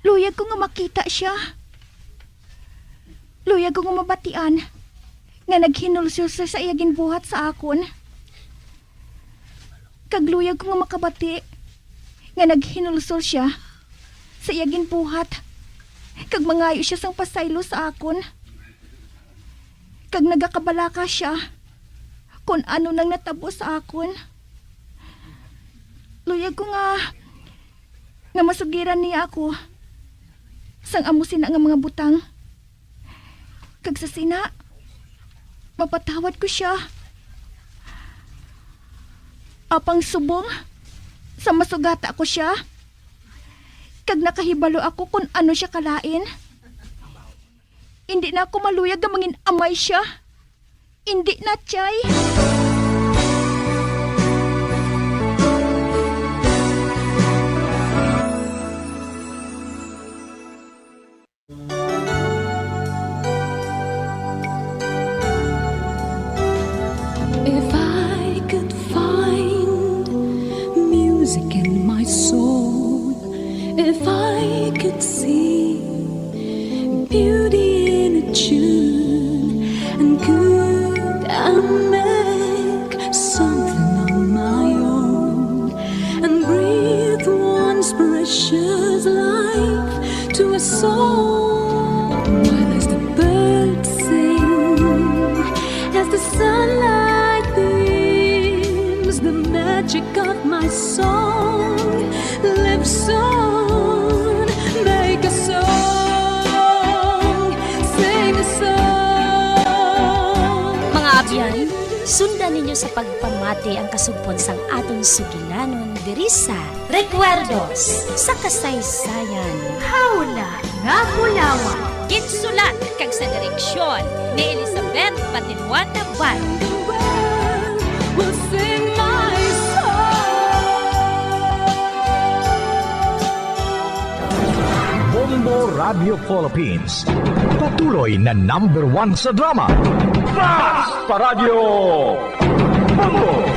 Luyag ko nga makita sia. Luyag ko nga mabatian nga naghinulsol sia sa iya ginbuhat sa akon. Kag luyag ko nga makabati nga naghinulsol sia sa iya ginbuhat, kag mangayo sia sang pasaylo sa akon. Kag nagakabalaka sia kon ano nang natabo sa akon. Luyag ko nga nga masugiran niya ako sang amo sina nga mga butang. Kag sa sina, mapatawad ko sia. Apang subong sa masugata ko sia, kag nakahibalo ako kon ano sia kalain, indi na ako maluyag nga mangin-amay sia. Indi na, Chay. If I could find music in my soul, song. While as the birds sing, as the sunlight beams, the magic of my song lives on. Make a song, sing a song. Mga abyan, sundan ninyo sa pagpamati ang kasugpon sang aton sugilanon diri sa Recuerdos sa Kasaysayan. Hawla nga Bulawan. Ginsulat kag sa direksyon ni Elizabeth Batiluan Navarro. The world will sing my song. Bombo Radio Philippines, patuloy na number one sa drama. Basta Radyo Bombo!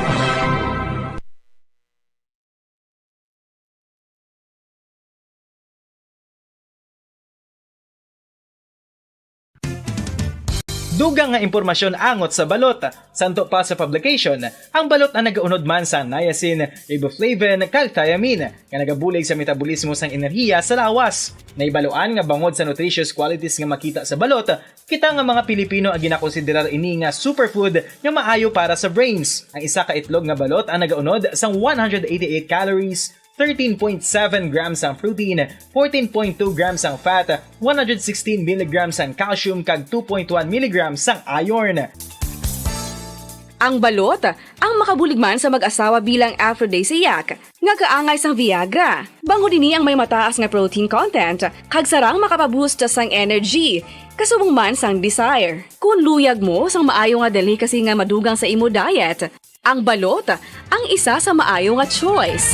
Dugang nga impormasyon angot sa balot. Santo pa sa publication, ang balot ang nagaunod man sang niacin, riboflavin, kag thiamine, nga nagabulig sa metabolismo sang enerhiya sa lawas. Nahibaluan nga bangod sa nutritious qualities nga makita sa balot, kita nga mga Pilipino ang ginakonsiderar ini nga superfood nga maayo para sa brains. Ang isa ka itlog nga balot ang nagaunod sang one hundred eighty-eight calories, thirteen point seven grams ang protein, fourteen point two grams ang fat, one hundred sixteen milligrams ang calcium, kag two point one milligrams ang iron. Ang balot ang makabulig man sa mag-asawa bilang aphrodisiac nga kaangay sang Viagra. Bangod ini ang may mataas nga protein content kag sarang makapaboost sang energy, kasubong man sang desire. Kon luyag mo sang maayo nga delicacy nga madugang sa imo diet, ang balot ang isa sa maayo nga choice.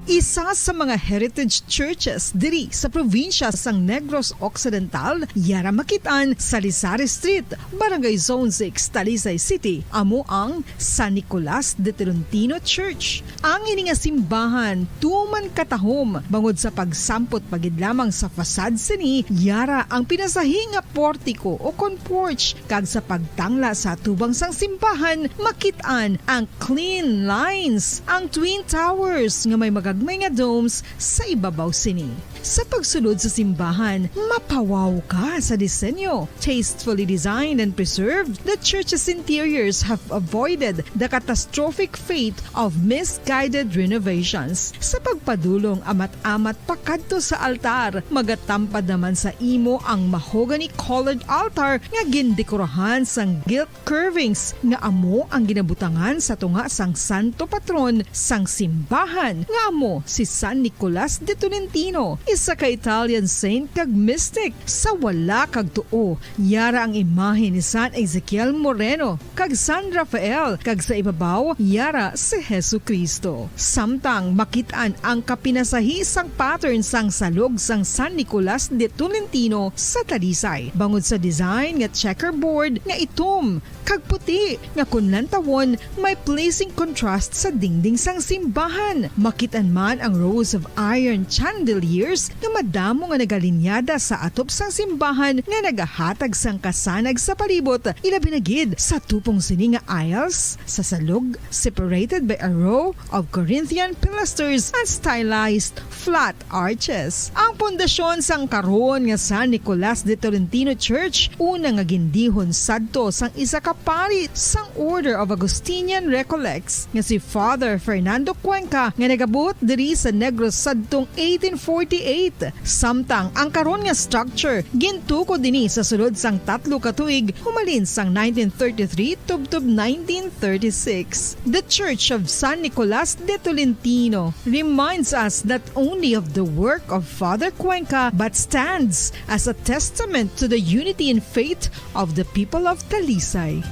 Isa sa mga heritage churches diri sa probinsya sang Negros Occidental, yara makit-an sa Salisari Street, Barangay Zone six, Talisay City, amo ang San Nicolas de Tolentino Church. Ang ini nga simbahan tuman katahom bangod sa pagsampot pa gid lamang sa facade sini, yara ang pinasahi nga portiko o kon porch, kag sa pagtangla sa atubang sang simbahan, makit-an ang clean lines, ang twin towers nga may magagmay nga domes sa ibabaw sini. Sa pagsulod sa simbahan, mapawaw ka sa disenyo. Tastefully designed and preserved, the church's interiors have avoided the catastrophic fate of misguided renovations. Sa pagpadulong amat-amat pakadto sa altar, magatampad naman sa imo ang mahogany-colored altar nga gindekorahan sang gilt curvings nga amo ang ginabutangan sa tunga sang santo patron sang simbahan, nga amo si San Nicolas de Tolentino, isa ka Italian saint kag mystic. Sa wala kag tuo, yara ang imahe ni San Ezekiel Moreno kag San Rafael, kag sa ibabaw, yara si Jesu-Cristo. Samtang makit-an ang kapinasahi sang pattern sang salog sang San Nicolas de Tolentino sa Talisay, bangod sa design nga checkerboard nga itom kag puti, nga kon lantawon, may pleasing contrast sa dingding sang simbahan. Makit-an man ang rows of iron chandeliers nga madamo nga nagalinyada sa atop sang simbahan nga nagahatag sang kasanag sa palibot, ilabi na gid sa tupong sini nga aisles sa salog, separated by a row of Corinthian pilasters and stylized flat arches. Ang pundasyon sang karon nga San Nicolas de Tolentino Church, una nga gindihon sadto sang isa ka pari sang Order of Augustinian Recollects nga si Father Fernando Cuenca, nga nagabuot diri sa Negros sadtong eighteen forty-eight. Samtang ang karon nga structure gintukod ini sa sulod sang tatlo ka tuig, humalin sang nineteen thirty-three tubtob nineteen thirty-six. The Church of San Nicolas de Tolentino reminds us not only of the work of Father Cuenca, but stands as a testament to the unity in faith of the people of Talisay.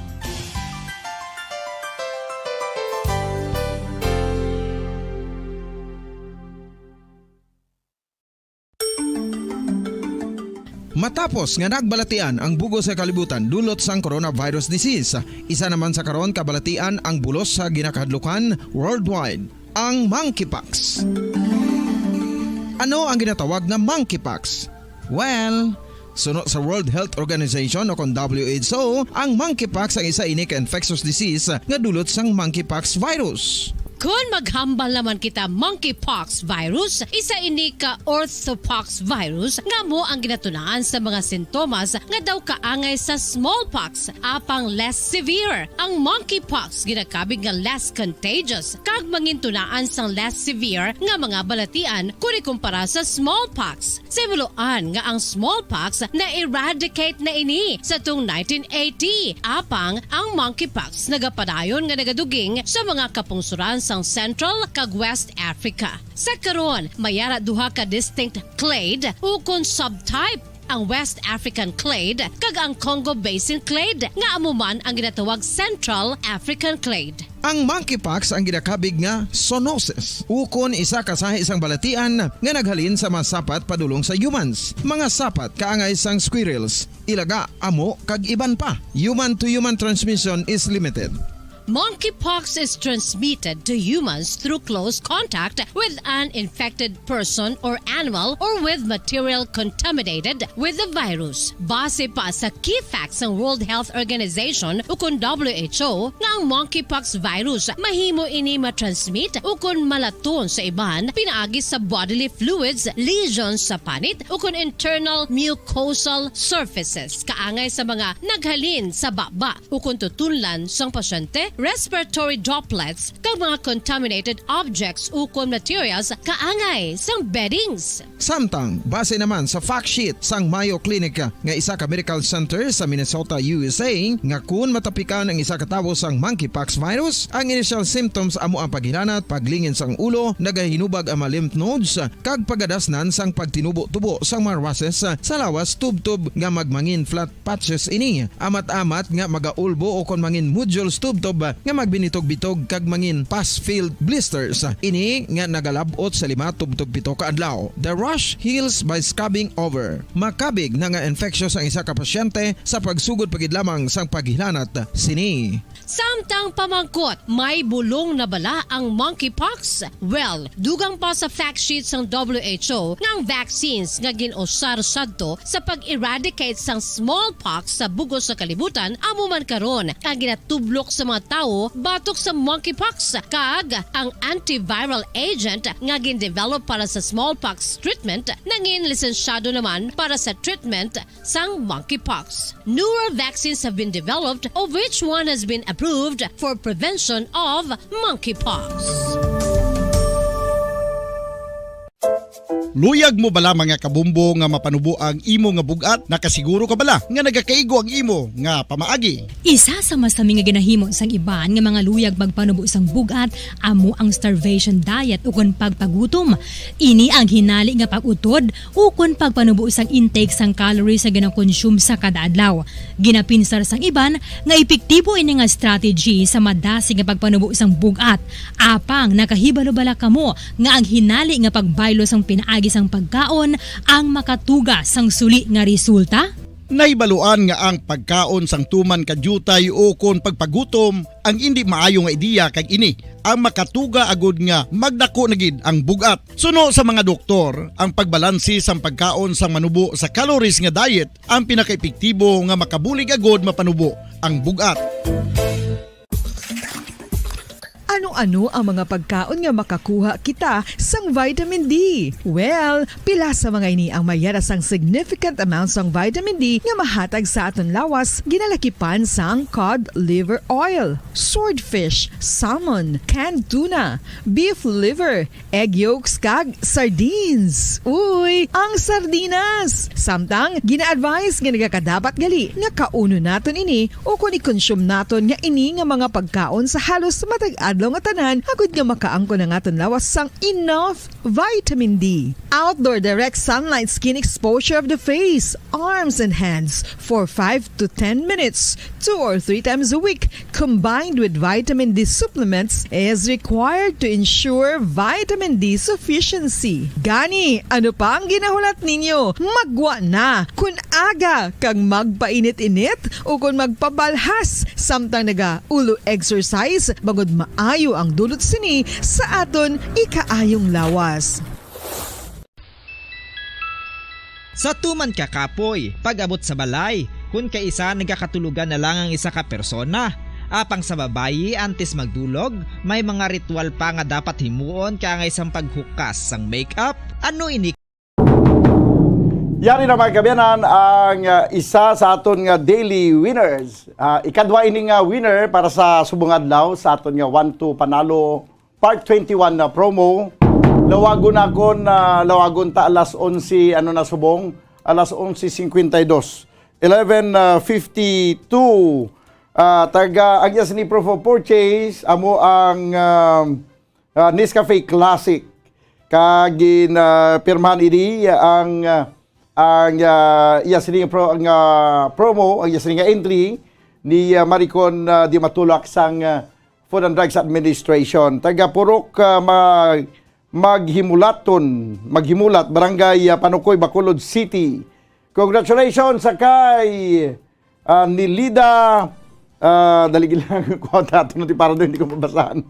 Matapos nga nagbalatian ang bug-os nga kalibutan dulot sang coronavirus disease, isa naman sa karon kabalatian ang bulos sa ginakahadlukan worldwide, ang monkeypox. Ano ang ginatawag na monkeypox? Well, suno sa World Health Organization o kon W H O, ang monkeypox ang isa ini ka infectious disease nga dulot sang monkeypox virus. Kon maghambal naman kita monkeypox virus, isa ini ka orthopox virus nga amo ang ginatunaan sa mga sintomas nga daw kaangay sa smallpox, apang less severe. Ang monkeypox ginakabig nga less contagious kag mangintunaan sang less severe nga mga balatian kon ikumpara sa smallpox. Sa himuloan nga ang smallpox na-eradicate na ini sa tung nineteen eighty, apang ang monkeypox nagapadayon nga nagaduging sa mga kapungsoran sang Central kag West Africa. Sa karon, may ara duha ka distinct clade ukon subtype, ang West African clade kag ang Congo Basin clade, nga amo man ang ginatawag Central African clade. Ang monkeypox ang ginakabig nga zoonosis, ukon isa ka sahi sang balatian nga naghalin sa mga sapat padulong sa humans, mga sapat kaangay sang squirrels, ilaga, amo, kag iban pa. Human-to-human transmission is limited. Monkeypox is transmitted to humans through close contact with an infected person or animal or with material contaminated with the virus. Base pa sa key facts sang World Health Organization ukon W H O, nga ang monkeypox virus mahimo ini matransmit ukon malaton sa iban pinaagi sa bodily fluids, lesions sa panit, ukon internal mucosal surfaces, kaangay sa mga naghalin sa baba ukon tutunlan sang pasyente, respiratory droplets, kag mga contaminated objects ukon materials kaangay sang beddings. Samtang, base naman sa fact sheet sang Mayo Clinic nga isa ka medical center sa Minnesota, U S A, nga kun matapikan ang isa ka tawo sang monkeypox virus, ang initial symptoms amo ang paghilanat, paglingin sang ulo, nagahinubag ang mga lymph nodes, kag pagadasnan sang pagtinubo-tubo sang mga rushes sa lawas tubtob nga magmangin flat patches ini, amat-amat nga magaulbo ukon mangin nodules tubtob nga magbinitog-bitog kag mangin pus-filled blisters. Ini nga nagalab-ot sa lima tubtob pito ka adlaw. The rash heals by scabbing over. Makabig na nga infectious ang isa ka pasyente sa pagsugod pa gid lamang sang paghilanat sini. Samtang pamangkot, may bulong na bala ang monkeypox? Well, dugang pa sa fact sheet sang W H O nga ang vaccines nga gin-usar sadto sa pag-eradicate sang smallpox sa bug-os sa kalibutan amo man karon ang ginatublok sa mga tawo batok sa monkeypox, kag ang antiviral agent nga gin-develop para sa smallpox treatment nangin lisensyado naman para sa treatment sang monkeypox. Newer vaccines have been developed, of which one has been approved for prevention of monkeypox. Luyag mo bala, mga kabumbo, nga mapanubo ang imo nga bug-at? Nakasiguro ka bala nga nagakaigo ang imo nga pamaagi? Isa sa masami nga ginahimo sang iban nga mga luyag magpanubo sang bug-at amo ang starvation diet ukon pagpagutom. Ini ang hinali nga pag-utod ukon pagpanubo sang intake sang calories nga ginakonsume sa kada adlaw. Ginapinsar sang iban nga epektibo ini nga strategy sa madasig nga pagpanubo sang bug-at. Apang nakahibalo bala kamo nga ang hinali nga pagbaylo sang pinaagi sang pagkaon ang makatuga sang suli nga resulta? Nahibaluan nga ang pagkaon sang tuman ka diutay ukon pagpagutom ang indi maayo nga ideya, kag ini ang makatuga agud nga magdako na gid ang bug-at. Suno sa mga doktor, ang pagbalanse sang pagkaon sang manubo sa calories nga diet ang pinakaepektibo nga makabulig agud mapanubo ang bug-at. Ano-ano ang mga pagkaon nga makakuha kita sang vitamin D? Well, pila sa mga ini ang may yara sang significant amount sang vitamin D nga mahatag sa aton lawas, ginalakipan sang cod liver oil, swordfish, salmon, canned tuna, beef liver, egg yolks, kag sardines. Uy, ang sardinas! Samtang, gina-advise nga nagakadapat gali nga kaunon naton ini ukon i-consume naton nga ini nga mga pagkaon sa halos matag adlaw nga tanan, agud nga makaangkon ang aton lawas sang enough vitamin D. Outdoor direct sunlight skin exposure of the face, arms, and hands for five to ten minutes, two or three times a week, combined with vitamin D supplements, is required to ensure vitamin D sufficiency. Gani, ano pa ang ginahulat ninyo? Maggwa na! Kun aga kag magpainit-init ukon magpabalhas samtang nagaulo exercise, bangod maayo ang dulot sini sa aton ikaayong lawas. Sa tuman ka kapoy, pag-abot sa balay, kun kaisa nagakatulogan na lang ang isa ka persona, Apang sa babayi, antes magdulog, may mga ritual pa nga dapat himuon, kaangay sang paghukas sang makeup. Ano ini? Yari na, mga kaabyanan, ang, ah, isa sa aton nga daily winners. Ah, ikadwa ini nga winner para sa subong adlaw sa aton nga One to Panalo Part twenty-one na promo. Lawagon nakon, ah, lawagon ta alas onse, ano na subong? Alas onse cincuenta y dos. Eleven fifty-two. Ah, taga, ang iya sini proof of purchase, amo ang, ah, ah, Nescafe Classic. Kag gin, ah, pirmahan ini ang, ah, ang, ah, iya sini pro-, ang, ah, promo, ang iya sini nga entry ni, ah, Maricon, ah, Di Matulak sang, ah, Food and Drugs Administration. Taga Purok, ah, ma-, Maghimulaton, Maghimulat, Barangay, ah, Panukoy, Bacolod City. Congratulations sa kay, ah, Nilida, ah, dali lang, kuha ta, ito na ti para doon, hindi ko mabasahan.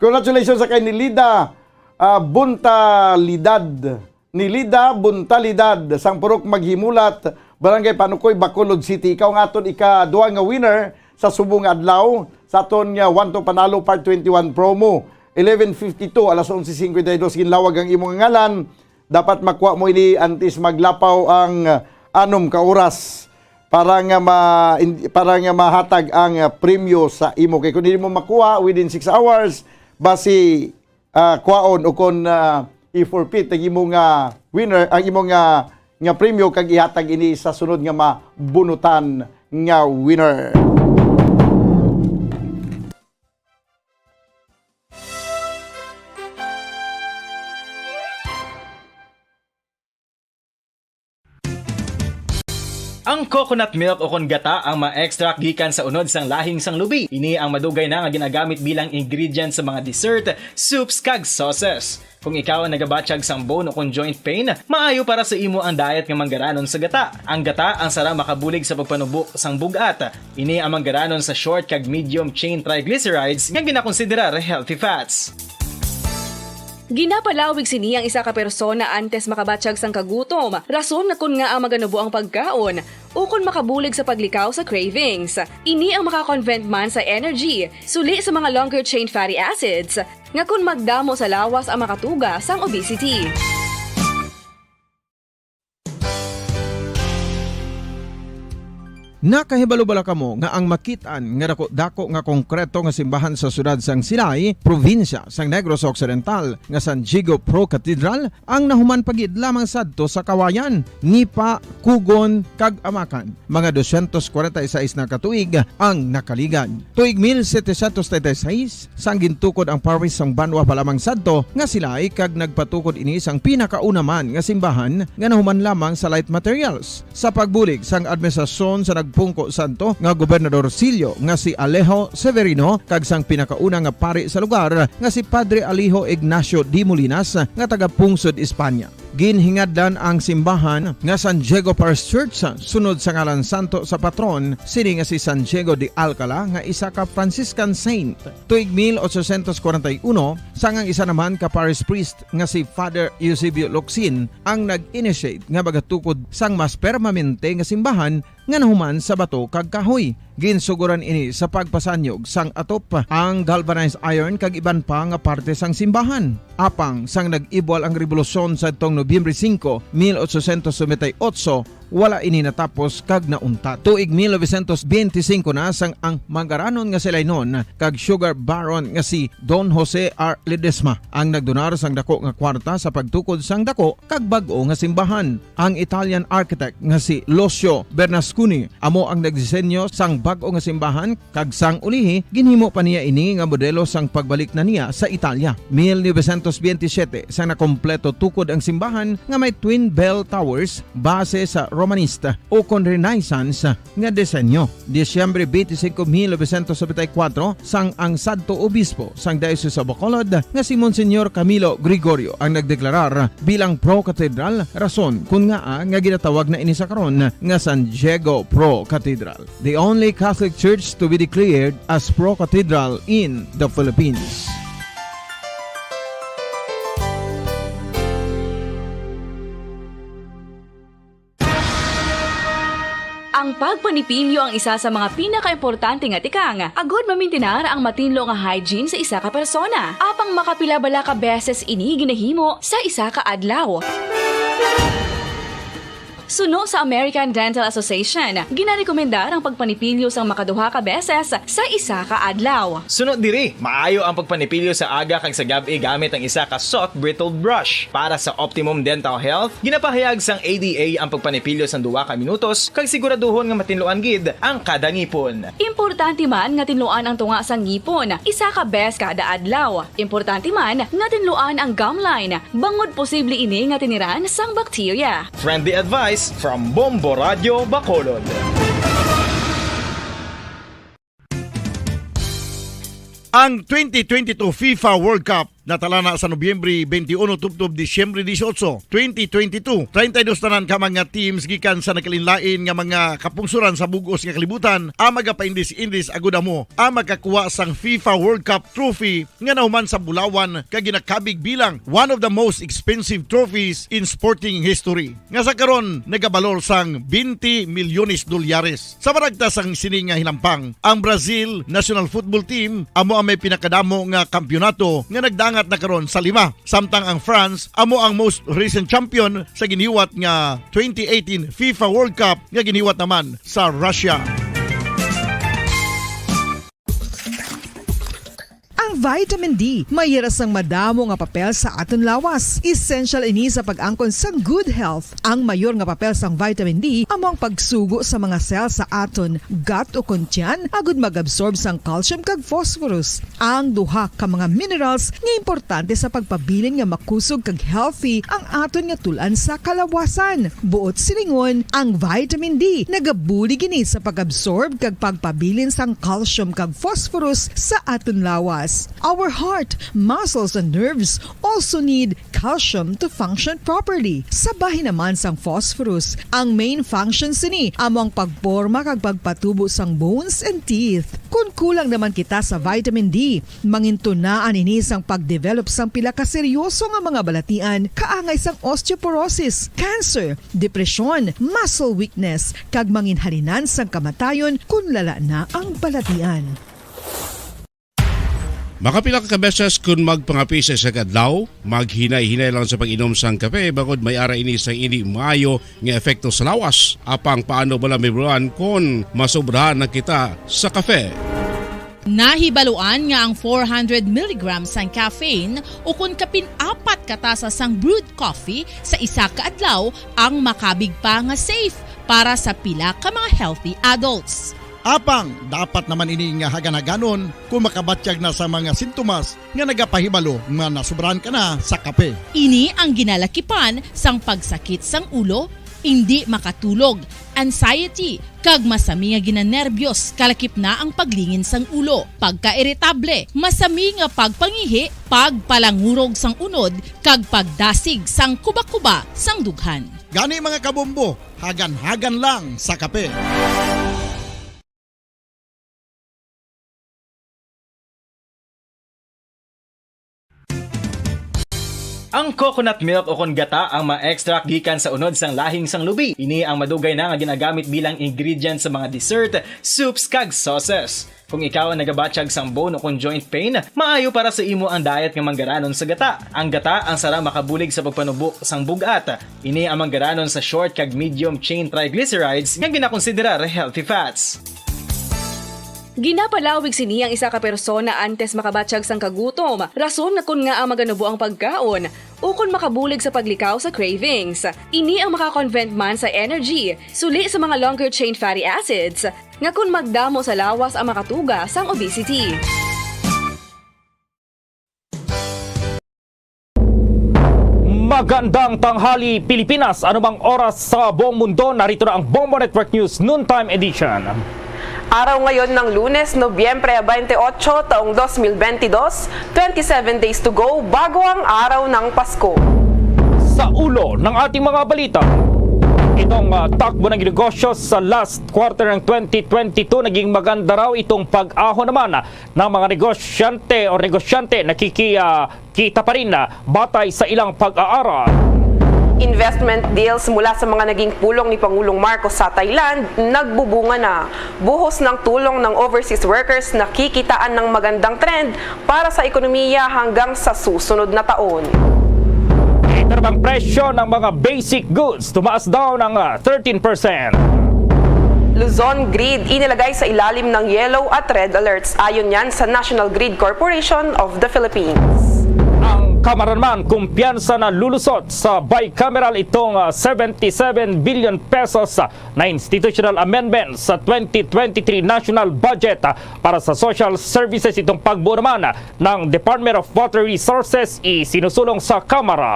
Congratulations sa kay Nilida, ah, Buntalidad. Nilida Buntalidad, sang Purok Maghimulat, Barangay Panukoy, Bacolod City. Ikaw ang aton ikaduha nga winner sa subong nga adlaw sa aton nga One to Panalo Part twenty-one promo. Eleven fifty-two, alas onse cincuenta y dos, ginlawag ang imong ngalan. Dapat makuha mo ini antes maglapaw ang, ah, anom ka oras para nga ma-, in-, para nga mahatag ang, ah, premyo sa imo. Kay kung hindi mo makuha within six hours, basi, ah, kwaon o kon, ah, i-forfeit ang imo nga winner, ang imo nga, nga premyo kag ihatag ini sa sunod nga mabunutan nga winner. Ang coconut milk o kon gata ang ma-extract gikan sa unod sang lahing sang lubi. Ini ang madugay na nga ginagamit bilang ingredient sa mga dessert, soups, kag sauces. Kung ikaw ang nagabatyag sang bone o kon joint pain, maayo para sa imo ang diet nga manggaranon sa gata. Ang gata ang sara makabulig sa pagpanubo sang bug-at. Ini ang manggaranon sa short kag medium chain triglycerides nga ginakonsiderar healthy fats. Ginapalawig sini ang isa ka persona antes makabatyag sang kagutom, rason nga kon ngaa maganubo ang pagkaon, ukon makabulig sa paglikaw sa cravings. Ini ang maka-convert man sa energy, suli sa mga longer chain fatty acids, nga kon magdamo sa lawas ang makatuga sang obesity. Nakahibalo bala kamo nga ang makit-an nga dako-dako nga konkreto nga simbahan sa siyudad sang Silay, probinsya sang Negros Occidental, nga San Diego Pro Cathedral ang nahuman pa gid lamang sadto sa Kawayan, Nipa, Cogon, kag Amacan? Mga dosyentos kwarenta y seis na ka tuig ang nakaligad. Tuig mil setecientos treinta y seis, sang gintukod ang parish sang banwa pa lamang sadto nga Silay, kag nagpatukod ini sang pinakauna man nga simbahan nga nahuman lamang sa light materials. Sa pagbulig sang administrasyon sa nagpungko sadto nga Gobernador Sillo nga si Alejo Severino kag sang pinakauna nga pari sa lugar nga si Padre Alejo Ignacio de Molinas nga taga-pungsod Espanya. Ginhingadlan ang simbahan nga San Diego Parish Church sunod sa ngalan santo sa patron sini nga si San Diego de Alcala nga isa ka Franciscan saint. Tuig mil ochocientos kwarenta y uno, sang ang isa naman ka parish priest nga si Father Eusebio Locsin ang nag-initiate nga magatukod sang mas permanente nga simbahan nga nahuman sa bato kag kahoy. Ginsugoran ini sa pagpasanyog sang atop, ang galvanized iron kag iban pa nga parte sang simbahan. Apang sang nag-ibwal ang rebolusyon sadtong Nobyembre singko, mil ochocientos noventa y ocho, wala ini natapos kag nauntat. Tuig mil novecientos benti singko na sang ang manggaranon nga si Lainon kag sugar baron nga si Don Jose R. Ledesma ang nagdonar sang dako nga kwarta sa pagtukod sang dako kag bag-o nga simbahan. Ang Italian architect nga si Lucio Bernasconi amo ang nagdisenyo sang bag-o nga simbahan, kag sang ulihi ginhimo pa niya ini nga modelo sang pagbalik na niya sa Italia. Mil novecientos benti siyete, sang nakompleto tukod ang simbahan nga may twin bell towers base sa Romanista o kon Renaissance nga disenyo. Disyembre twenty-five, mil novecientos noventa y cuatro, sang ang sadto obispo sang Diocese of Bacolod nga si Monsignor Camilo Gregorio ang nagdeklarar bilang pro-cathedral, rason kon ngaa nga ginatawag na ini sa karon nga San Diego Pro Cathedral, the only Catholic Church to be declared as pro-cathedral in the Philippines. Ang Pagpanipilyo ang isa sa mga pinakaimportante nga tikang, agod mamintinar ang matinlo nga hygiene sa isa ka persona. Apang makapila bala ka beses ini ginahimo sa isa ka adlaw? Suno sa American Dental Association, ginarekomendar ang pagpanipilyo sang makaduha ka beses sa isa ka adlaw. Suno diri, maayo ang pagpanipilyo sa aga kag sa gab-i gamit ang isa ka soft bristled brush. Para sa optimum dental health, ginapahayag sang A D A ang pagpanipilyo sang duha ka minutos kag siguraduhon nga matinluan gid ang kada ngipon. Importante man nga tinluan ang tunga sang ngipon isa ka bes kada adlaw. Importante man nga tinluan ang gum line, bangod posible ini nga tiniran sang bakterya. Friendly advice from Bombo Radio Bacolod. Ang twenty twenty-two FIFA World Cup natalana sa Nobyembre twenty-one tubtob Disyembre dieciocho, twenty twenty-two. Treinta y dos tanan ka mga teams gikan sa nagkalainlain nga mga kapungsoran sa bug-os nga kalibutan ang magapaindis-indis agud amo ang makakuha sang FIFA World Cup trophy nga nahuman sa bulawan kag ginakabig bilang one of the most expensive trophies in sporting history, nga sa karon nagabalor sang twenty milyones dolyares. Sa maragtas sang sini nga hinampang, ang Brazil national football team amo ang may pinakadamo nga kampiyonato nga nagdangat na karon sa lima, samtang ang France amo ang most recent champion sa giniwat nga twenty eighteen FIFA World Cup nga giniwat naman sa Russia. Ang vitamin D may hira sang madamo nga papel sa aton lawas. Essential ini sa pag-angkon sang good health. Ang mayor nga papel sang vitamin D amo ang pagsugo sa mga cell sa aton gut ukon tiyan agud mag-absorb sang calcium kag phosphorus, ang duha ka mga minerals nga importante sa pagpabilin nga makusog kag healthy ang aton nga tul-an sa kalawasan. Buot silingon, ang vitamin D nagabulig ini sa pag-absorb kag pagpabilin sang calcium kag phosphorus sa aton lawas. Our heart, muscles, and nerves also need calcium to function properly. Sa bahin naman sang phosphorus, ang main function sini amo ang pagporma kag pagpatubo sang bones and teeth. Kon kulang naman kita sa vitamin D, mangintunaan ini sang pagdevelop sang pila ka seryoso nga mga balatian, kaangay sang osteoporosis, cancer, depresyon, muscle weakness, kag manginhalinan sang kamatayon kon lala na ang balatian. Makapila ka beses kon magpangapi sa isa ka adlaw, maghinay-hinay lang sa pag-inom sang kape, bangod may ara ini sang indi maayo nga epekto sa lawas. Apang paano bala mahibaluan kon masobrahan na kita sa kape? Nahibaluan nga ang four hundred milligrams sang caffeine ukon kapin apat ka tasa sang brewed coffee sa isa ka adlaw ang makabig pa nga safe para sa pila ka mga healthy adults. Apang dapat naman ini nga hagan-haganon kon makabatyag na sa mga sintomas nga nagapahibalo nga nasobrahan ka na sa kape. Ini ang ginalakipan sang pagsakit sang ulo, indi makatulog, anxiety, kag masami nga ginanerbyos, kalakip na ang paglingin sang ulo, pagkairitable, masami nga pagpangihi, pagpalangurog sang unod, kag pagdasig sang kubakuba sang dughan. Gani, mga kabombo, hagan-hagan lang sa kape. Ang coconut milk ukon gata ang ma-extract gikan sa unod sang lahing sang lubi. Ini ang madugay na nga ginagamit bilang ingredient sa mga dessert, soups, kag sauces. Kung ikaw ang nagabatyag sang bone ukon joint pain, maayo para sa imo ang diet nga manggaranon sa gata. Ang gata ang sara makabulig sa pagpanubo sang bug-at. Ini ang manggaranon sa short kag medium chain triglycerides nga ginakonsiderar healthy fats. Ginapalawig sini ang isa ka persona antes makabatyag sang kagutom, rason nga kon ngaa maganubo ang pagkaon, ukon makabulig sa paglikaw sa cravings. Ini ang makakonvert man sa energy, suli sa mga longer chain fatty acids, nga kon magdamo sa lawas ang makatuga sang obesity. Magandang tanghali, Pilipinas. Anumang oras sa buong mundo, narito na ang Bombo Network News Noontime Edition. Araw ngayon ng Lunes, Nobyembre twenty-eight, taong twenty twenty-two, twenty-seven days to go bago ang araw ng Pasko. Sa ulo ng ating mga balita, itong, ah, takbo ng negosyo sa last quarter ng twenty twenty-two, naging maganda raw itong pag-ahon naman ng mga negosyante o negosyante nakiki-, ah, kita pa rin, ah, batay sa ilang pag-aaral. Investment deals mula sa mga naging pulong ni Pangulong Marcos sa Thailand nagbubunga na. Buhos ng tulong ng overseas workers, nakikitaan ng magandang trend para sa ekonomiya hanggang sa susunod na taon. Ito namang presyo ng mga basic goods tumaas daw ng ah, thirteen percent. Luzon Grid inilagay sa ilalim ng yellow at red alerts, ayon yan sa National Grid Corporation of the Philippines. Ang Kamara naman kumpiyansa na lulusot sa bicameral itong ah, seventy-seven billion pesos ah, na institutional amendment sa twenty twenty-three national budget ah, para sa social services, itong pagbuo naman ng Department of Water Resources isinusulong sa Kamara.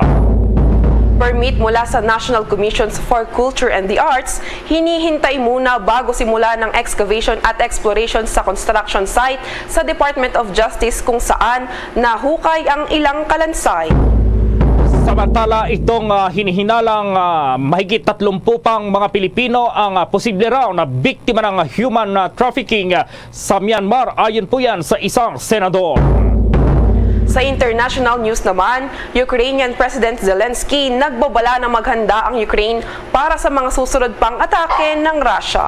Permit mula sa National Commissions for Culture and the Arts, hinihintay muna bago simula ng excavation at exploration sa construction site sa Department of Justice, kung saan nahukay ang ilang kalansay. Samantala, itong ah, hinihinalang ah, mahigit tatlumpu pang mga Pilipino ang ah, posible raw na biktima ng human ah, trafficking ah, sa Myanmar, ayon po yan sa isang senador. Sa international news naman, Ukrainian President Zelensky nagbabala na maghanda ang Ukraine para sa mga susunod pang atake ng Russia.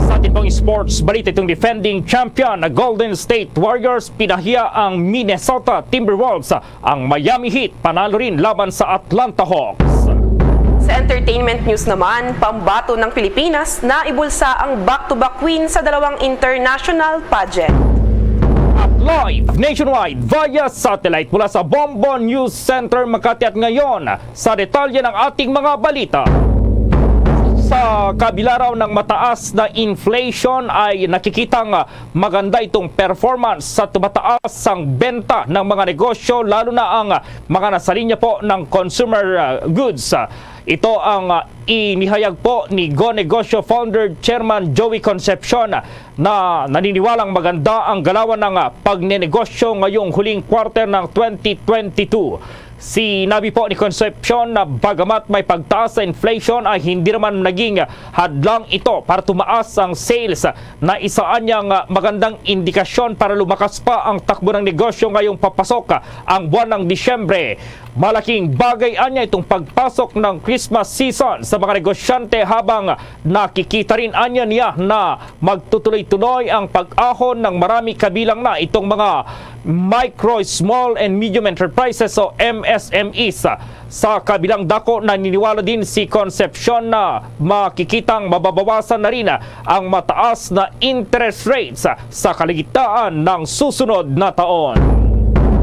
Sa ating pang sports balita, itong defending champion na Golden State Warriors pinahiya ang Minnesota Timberwolves, ang Miami Heat panalo rin laban sa Atlanta Hawks. Sa entertainment news naman, pambato ng Pilipinas na ibulsa ang back-to-back win sa dalawang international pageant. At live nationwide via satellite mula sa Bombo News Center Makati at ngayon, sa detalye ng ating mga balita. Sa kabila raw ng mataas na inflation ay nakikitang maganda itong performance sa tumataas ang benta ng mga negosyo, lalo na ang mga nasa linya po ng consumer uh, goods. Ito ang uh, inihayag po ni Go Negosyo Founder Chairman Joey Concepcion na naniniwalang maganda ang galawan ng uh, pagnenegosyo ngayong huling quarter ng twenty twenty-two. Sinabi po ni Concepcion na bagamat may pagtaas sa inflation ay hindi naman naging hadlang ito para tumaas ang sales, na isa anyang magandang indikasyon para lumakas pa ang takbo ng negosyo ngayong papasok ang buwan ng Disyembre. Malaking bagay anya itong pagpasok ng Christmas season sa mga negosyante, habang nakikita rin anya niya na magtutuloy-tuloy ang pag-ahon ng marami, kabilang na itong mga micro, small, and medium enterprises o M S M Es. Sa kabilang dako, naniniwala din si Concepcion na makikitang mababawasan na rin ang mataas na interest rates sa kaligtaan ng susunod na taon.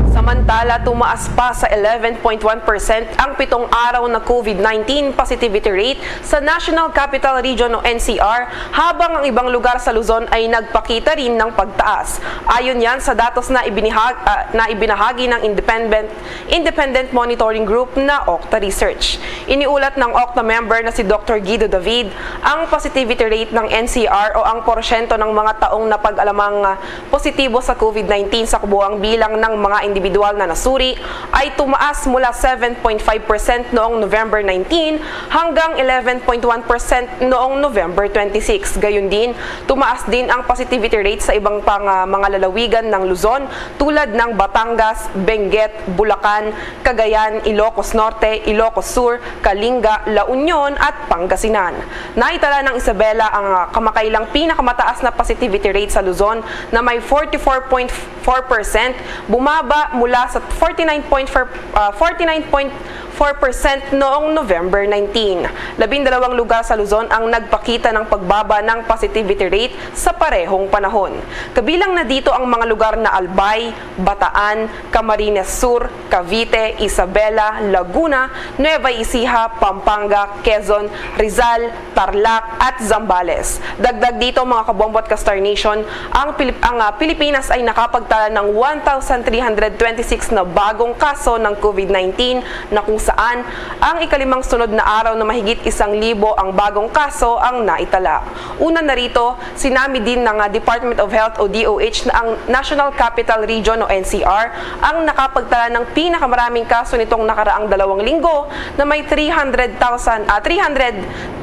Samantala, tumaas pa sa eleven point one percent ang pitong araw na COVID nineteen positivity rate sa National Capital Region o N C R, habang ang ibang lugar sa Luzon ay nagpakita rin ng pagtaas. Ayon yan sa datos na, ibinihag, ah, na ibinahagi ng Independent, Independent Monitoring Group na Octa Research. Iniulat ng Octa member na si Doctor Guido David, ang positivity rate ng N C R o ang porsyento ng mga taong napag-alamang positibo sa COVID nineteen sa kabuoang bilang ng mga individual na nasuri ay tumaas mula seven point five percent noong November nineteen hanggang eleven point one percent noong November twenty-six. Gayon din, tumaas din ang positivity rate sa ibang pang, ah, mga lalawigan ng Luzon, tulad ng Batangas, Benguet, Bulacan, Cagayan, Ilocos Norte, Ilocos Sur, Kalinga, La Union at Pangasinan. Naitala ng Isabela ang, ah, kamakailang pinakamataas na positivity rate sa Luzon na may forty-four point four percent, bumaba mula sa forty-nine point four, ah, forty-nine point four percent noong November nineteen. Labindalawang lugar sa Luzon ang nagpakita ng pagbaba ng positivity rate sa parehong panahon. Kabilang na dito ang mga lugar na Albay, Bataan, Camarines Sur, Cavite, Isabela, Laguna, Nueva Ecija, Pampanga, Quezon, Rizal, Tarlac, at Zambales. Dagdag dito, mga kabombo at ka-Star Nation, ang, Pilip- ang ah, Pilipinas ay nakapagtala ng one thousand three hundred twenty-six na bagong kaso ng COVID nineteen, na kung saan ang ikalimang sunod na araw na mahigit isang libo ang bagong kaso ang naitala. Una na rito, sinami din ng ah, Department of Health o D O H na ang National Capital Region o N C R ang nakapagtala ng pinakamaraming kaso nitong nakaraang dalawang linggo, na may three hundred thousand, ah, three hundred,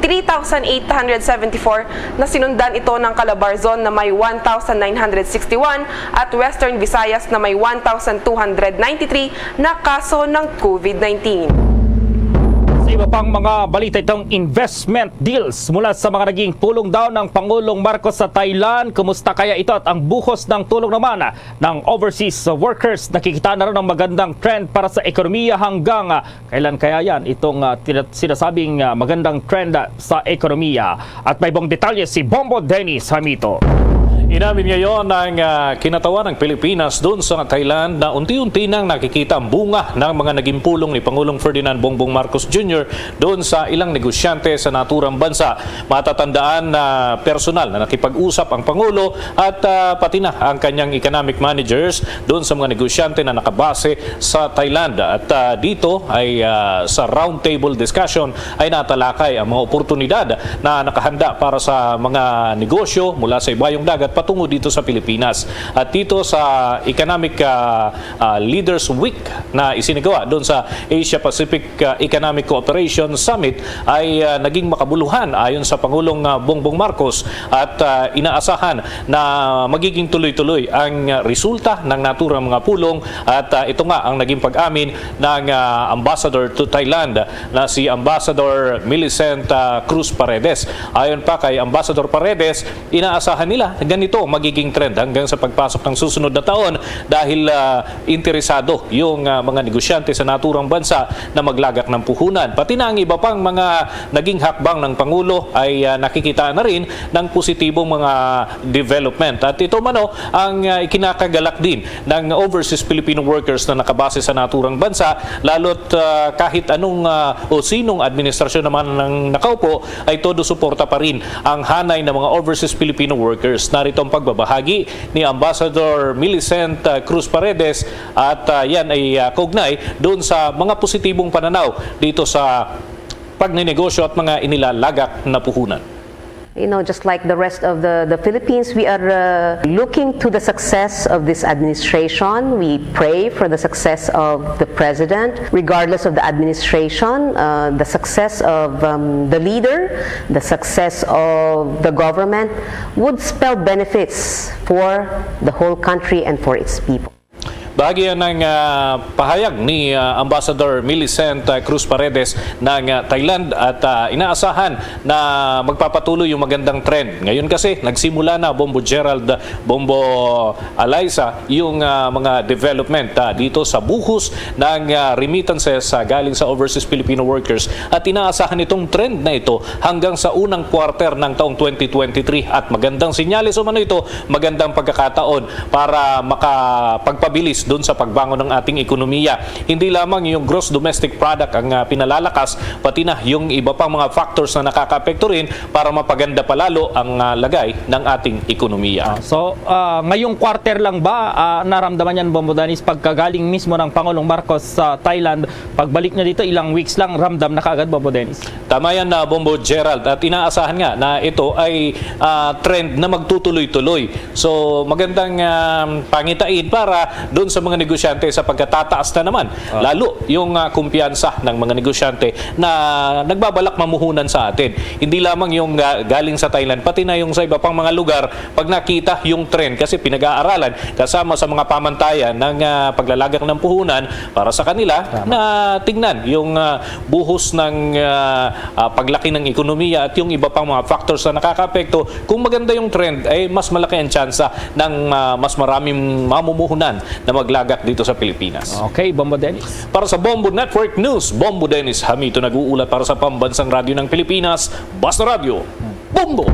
three thousand eight hundred seventy-four, na sinundan ito ng Calabarzon na may one thousand nine hundred sixty-one at Western Visayas na may one thousand two hundred ninety-three na kaso ng COVID nineteen. Iba pang mga balita, itong investment deals mula sa mga naging pulong daw ng Pangulong Marcos sa Thailand. Kumusta kaya ito at ang buhos ng tulong naman ng overseas workers? Nakikita na rin ang magandang trend para sa ekonomiya. Hanggang, ah, kailan kaya yan itong, ah, tina-, sinasabing, ah, magandang trend, ah, sa ekonomiya? At may buong detalye si Bombo Dennis Hamito. Inamin ngayon ng, ah, kinatawan ng Pilipinas doon sa Thailand na unti-unti nang nakikita ang bunga ng mga naging pulong ni Pangulong Ferdinand Bongbong Marcos Junior doon sa ilang negosyante sa naturang bansa. Matatandaan na personal na nakipag-usap ang Pangulo at, ah, pati na ang kanyang economic managers doon sa mga negosyante na nakabase sa Thailand. At, ah, dito ay, ah, sa roundtable discussion ay natalakay ang mga oportunidad na nakahanda para sa mga negosyo mula sa Ibayong Dagat patungo dito sa Pilipinas. At dito sa Economic, ah, ah, Leaders Week na isinagawa doon sa Asia Pacific, ah, Economic Cooperation Summit ay, ah, naging makabuluhan ayon sa Pangulong, ah, Bongbong Marcos at, ah, inaasahan na magiging tuloy-tuloy ang resulta ng naturang mga pulong at, ah, ito nga ang naging pag-amin ng, ah, ambassador to Thailand na si Ambassador Millicent, ah, Cruz Paredes. Ayon pa kay Ambassador Paredes, inaasahan nila na ganito magiging trend hanggang sa pagpasok ng susunod na taon dahil, ah, interesado yung, ah, mga negosyante sa naturang bansa na maglagak ng puhunan. Pati na ang iba pang mga naging hakbang ng Pangulo ay, ah, nakikita na rin ng positibong mga development. At ito mano ang, ah, ikinakagalak din ng overseas Filipino workers na nakabase sa naturang bansa, lalo't, ah, kahit anong, ah, o sinong administrasyon naman ang nakaupo, ay todo suporta pa rin ang hanay ng mga overseas Filipino workers. Narito ang pagbabahagi ni Ambassador Millicent, ah, Cruz Paredes at, ah, yan ay, ah, kaugnay doon sa mga positibong pananaw dito sa pagninegosyo at mga inilalagak na puhunan. You know, just like the rest of the, the Philippines, we are, uh, looking to the success of this administration. We pray for the success of the president. Regardless of the administration, uh, the success of, um, the leader, the success of the government would spell benefits for the whole country and for its people. Bahagi yan ng, ah, pahayag ni, ah, Ambassador Millicent, ah, Cruz Paredes ng, ah, Thailand at, ah, inaasahan na magpapatuloy yung magandang trend. Ngayon kasi, nagsimula na, Bombo Gerald, Bombo Eliza, yung, ah, mga development, ah, dito sa buhos ng, ah, remittances, ah, galing sa overseas Filipino workers at inaasahan itong trend na ito hanggang sa unang quarter ng taong twenty twenty-three at magandang sinyales umano ito, magandang pagkakataon para makapagpabilis dun sa pagbangon ng ating ekonomiya. Hindi lamang yung gross domestic product ang, ah, pinalalakas, pati na yung iba pang mga factors na nakakaapekto rin para mapaganda pa lalo ang, ah, lagay ng ating ekonomiya. Ah, so, ah, ngayong quarter lang ba, ah, naramdaman yan, Bombo Dennis, pagkagaling mismo ng Pangulong Marcos sa Thailand? Pagbalik niya dito, ilang weeks lang, ramdam na kaagad, Bombo Dennis? Tama yan, ah, Bombo Gerald. At inaasahan nga na ito ay, ah, trend na magtutuloy-tuloy. So, magandang, ah, pangitain para doon sa mga negosyante sa pagkatataas na naman. Ah. Lalo yung, ah, kumpiyansa ng mga negosyante na nagbabalak mamuhunan sa atin. Hindi lamang yung ga-, galing sa Thailand, pati na yung sa iba pang mga lugar, pag nakita yung trend, kasi pinag-aaralan kasama sa mga pamantayan ng, ah, paglalagak ng puhunan para sa kanila. Tama. Na tingnan yung, ah, buhos ng, ah, ah, paglaki ng ekonomiya at yung iba pang mga factors na nakakaapekto. Kung maganda yung trend, ay mas malaki ang tsansa ng, ah, mas maraming mamumuhunan na maglagak dito sa Pilipinas. Okay, Bombo Dennis. Para sa Bombo Network News, Bombo Dennis Hamito nag-uulat para sa Pambansang Radyo ng Pilipinas, Basta Radyo, Bombo!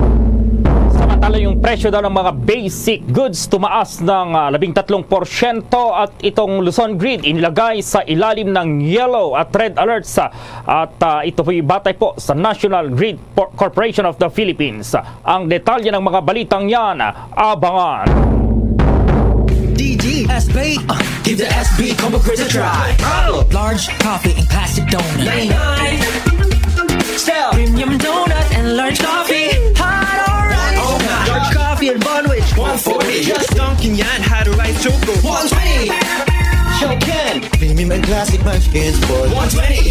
Samantala, yung presyo daw ng mga basic goods tumaas ng, ah, labing tatlong porsyento at itong Luzon Grid inilagay sa ilalim ng yellow at red alerts, ah, at, ah, ito po'y batay po sa National Grid Por-, Corporation of the Philippines. Ang detalye ng mga balitang yan, abangan. D D S B. Uh, give the S B Combo Quiz a try. Large coffee and classic donut. Late night. Sell premium donut and large coffee. Hot or ice. Oh my. Large coffee and bun, which one forty. Just dunking yan, had a rice choco. One twenty. Show can. Premium and classic munchkins for one twenty.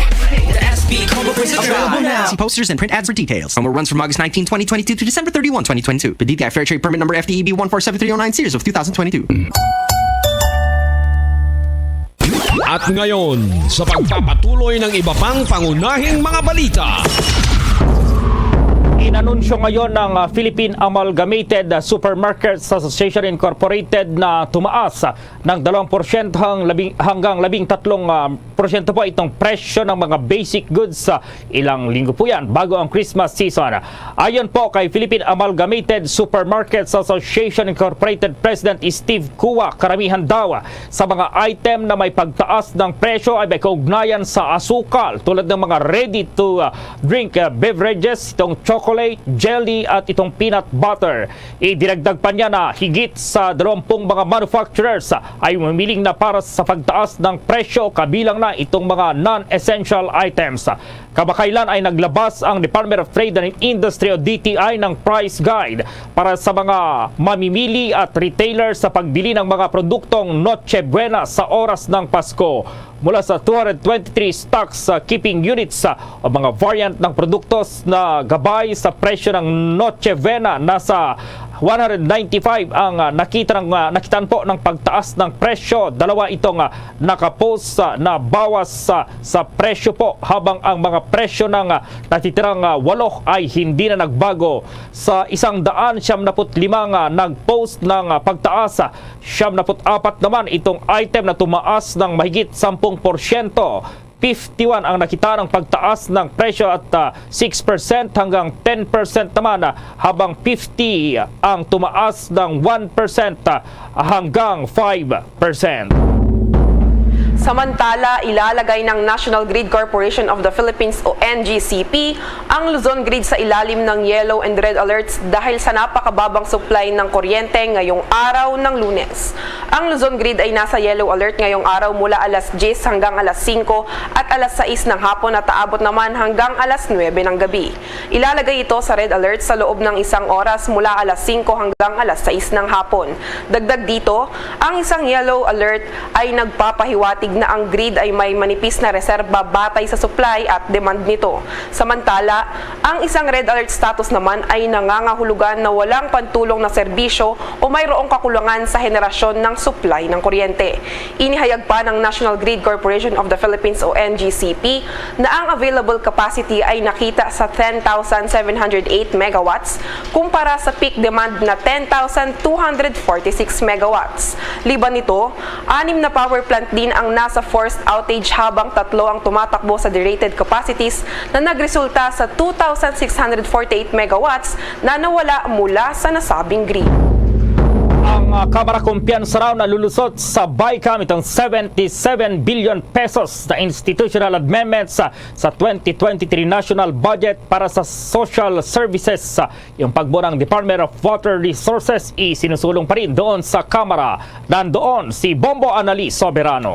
The S B Combo Quiz a try. Available now. See posters and print ads for details. Promo runs from August nineteen, twenty twenty-two to December thirty-one, twenty twenty-two. P D T I Fair Trade Permit Number F T E B one four seven three oh nine, series of two thousand twenty-two. At ngayon, sa pagpapatuloy ng iba pang pangunahing mga balita. Inanunsyo ngayon ng, ah, Philippine Amalgamated, ah, Supermarkets Association Incorporated na tumaas, ah, ng dalawang porsyento hang-, labing, hanggang labing tatlong, ah, porsyento po itong presyo ng mga basic goods sa ilang linggo po yan bago ang Christmas season. Ayon po kay Philippine Amalgamated Supermarkets Association Incorporated President Steve Cua, karamihan daw sa mga item na may pagtaas ng presyo ay may kaugnayan sa asukal, tulad ng mga ready to, uh, drink, uh, beverages, itong chocolate, jelly, at itong peanut butter. Idinagdag pa niya na higit sa dalawampung mga manufacturers ay umiling na para sa pagtaas ng presyo, kabilang na itong mga non-essential items. Kamakailan ay naglabas ang Department of Trade and Industry o D T I ng price guide para sa mga mamimili at retailer sa pagbili ng mga produktong Noche Buena sa oras ng Pasko. Mula sa two hundred twenty-three stocks, uh, keeping units, uh, o mga variant ng produktos na gabay sa presyo ng Noche Buena, nasa one hundred ninety-five ang, uh, nakita ng, uh, nakitaan po ng pagtaas ng presyo. Dalawa itong, uh, nakapost, uh, na bawas, uh, sa presyo po, habang ang mga presyo ng, uh, natitirang, uh, walo ay hindi na nagbago. Sa isang daan siyam naput lima nga nag-post ng, uh, pagtaas, uh, siyam naput apat naman itong item na tumaas ng mahigit sampung porsyento. Fifty-one ang nakita ng pagtaas ng presyo at, ah, six percent hanggang ten percent naman, ah, habang fifty ang tumaas ng one percent, ah, hanggang five percent. Samantala, ilalagay ng National Grid Corporation of the Philippines o N G C P ang Luzon Grid sa ilalim ng yellow and red alerts dahil sa napakababang supply ng kuryente ngayong araw ng Lunes. Ang Luzon Grid ay nasa yellow alert ngayong araw mula alas diyes hanggang alas singko at alas sais ng hapon at aabot naman hanggang alas nuwebe ng gabi. Ilalagay ito sa red alert sa loob ng isang oras mula alas singko hanggang alas sais ng hapon. Dagdag dito, ang isang yellow alert ay nagpapahiwatig na ang grid ay may manipis na reserba batay sa supply at demand nito. Samantala, ang isang red alert status naman ay nangangahulugan na walang pantulong na serbisyo o mayroong kakulangan sa henerasyon ng supply ng kuryente. Inihayag pa ng National Grid Corporation of the Philippines o N G C P na ang available capacity ay nakita sa ten thousand seven hundred eight megawatts kumpara sa peak demand na ten thousand two hundred forty-six megawatts. Liban nito, anim na power plant din ang nasa forced outage, habang tatlo ang tumatakbo sa derated capacities na nagresulta sa two thousand six hundred forty-eight megawatts na nawala mula sa nasabing grid. Ang, ah, Kamara kumpiyansa raw na lulusot sa BICAM itong seventy-seven billion pesos na institutional amendments sa, sa twenty twenty-three national budget para sa social services. Yung pagbuo ng Department of Water Resources, isinusulong pa rin doon sa Kamara. Nandoon si Bombo Annalise Soberano.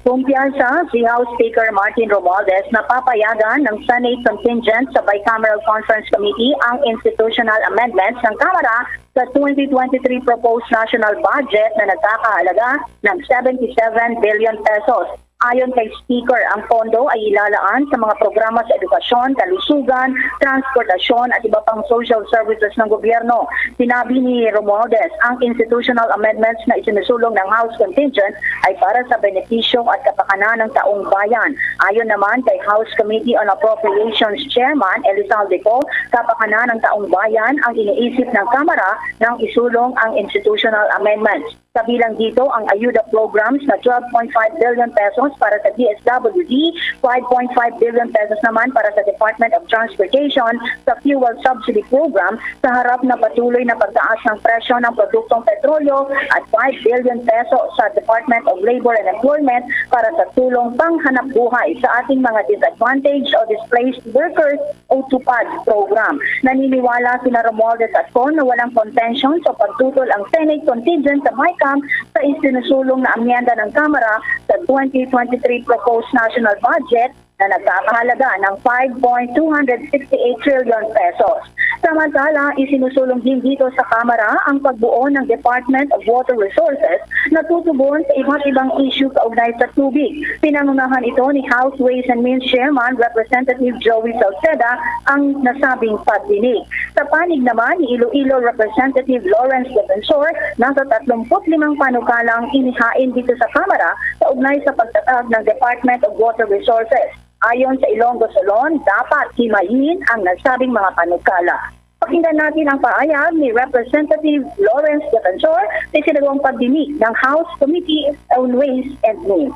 Kumpiyansa si House Speaker Martin Romualdez na papayagan ng Senate contingent sa Bicameral Conference Committee ang institutional amendments ng Kamara sa twenty twenty-three proposed national budget na nagkakahalaga ng seventy-seven billion pesos. Ayon kay Speaker, ang pondo ay ilalaan sa mga programa sa edukasyon, kalusugan, transportasyon at iba pang social services ng gobyerno. Sinabi ni Romualdez, ang institutional amendments na isinusulong ng House contingent ay para sa benepisyo at kapakanan ng taong bayan. Ayon naman kay House Committee on Appropriations Chairman Elizalde Co, kapakanan ng taong bayan ang iniisip ng Kamara nang isulong ang institutional amendments. Kabilang dito ang ayuda programs na twelve point five billion pesos para sa D S W D, five point five billion pesos naman para sa Department of Transportation sa fuel subsidy program sa harap na patuloy na pagtaas ng presyo ng produktong petrolyo at five billion pesos sa Department of Labor and Employment para sa tulong panghanapbuhay sa ating mga disadvantaged o displaced workers o TUPAD program. Naniniwala sina Romualdez at Co na walang contentions o pagtutol ang Senate contingent sa BICAM sa isinusulong na amyenda ng Kamara sa twenty twenty-three proposed national budget na nagkakahalaga ng five point two hundred sixty-eight trillion pesos. Samantala, isinusulong din dito sa Kamara ang pagbuo ng Department of Water Resources na tutugon sa iba't ibang issue kaugnay sa tubig. Pinangunahan ito ni House Ways and Means Chairman Representative Joey Salceda ang nasabing pagdinig. Sa panig naman ni Iloilo Representative Lawrence Defensor, nasa tatlumpu't limang panukalang inihain dito sa Kamara kaugnay sa pagtatag ng Department of Water Resources. Ayon sa Ilonggo Solon, dapat himayin ang nasabing mga panukala. Pakinggan natin ang pahayag ni Representative Lawrence Defensor sa isinagawang pagdinig ng House Committee on Ways and Means.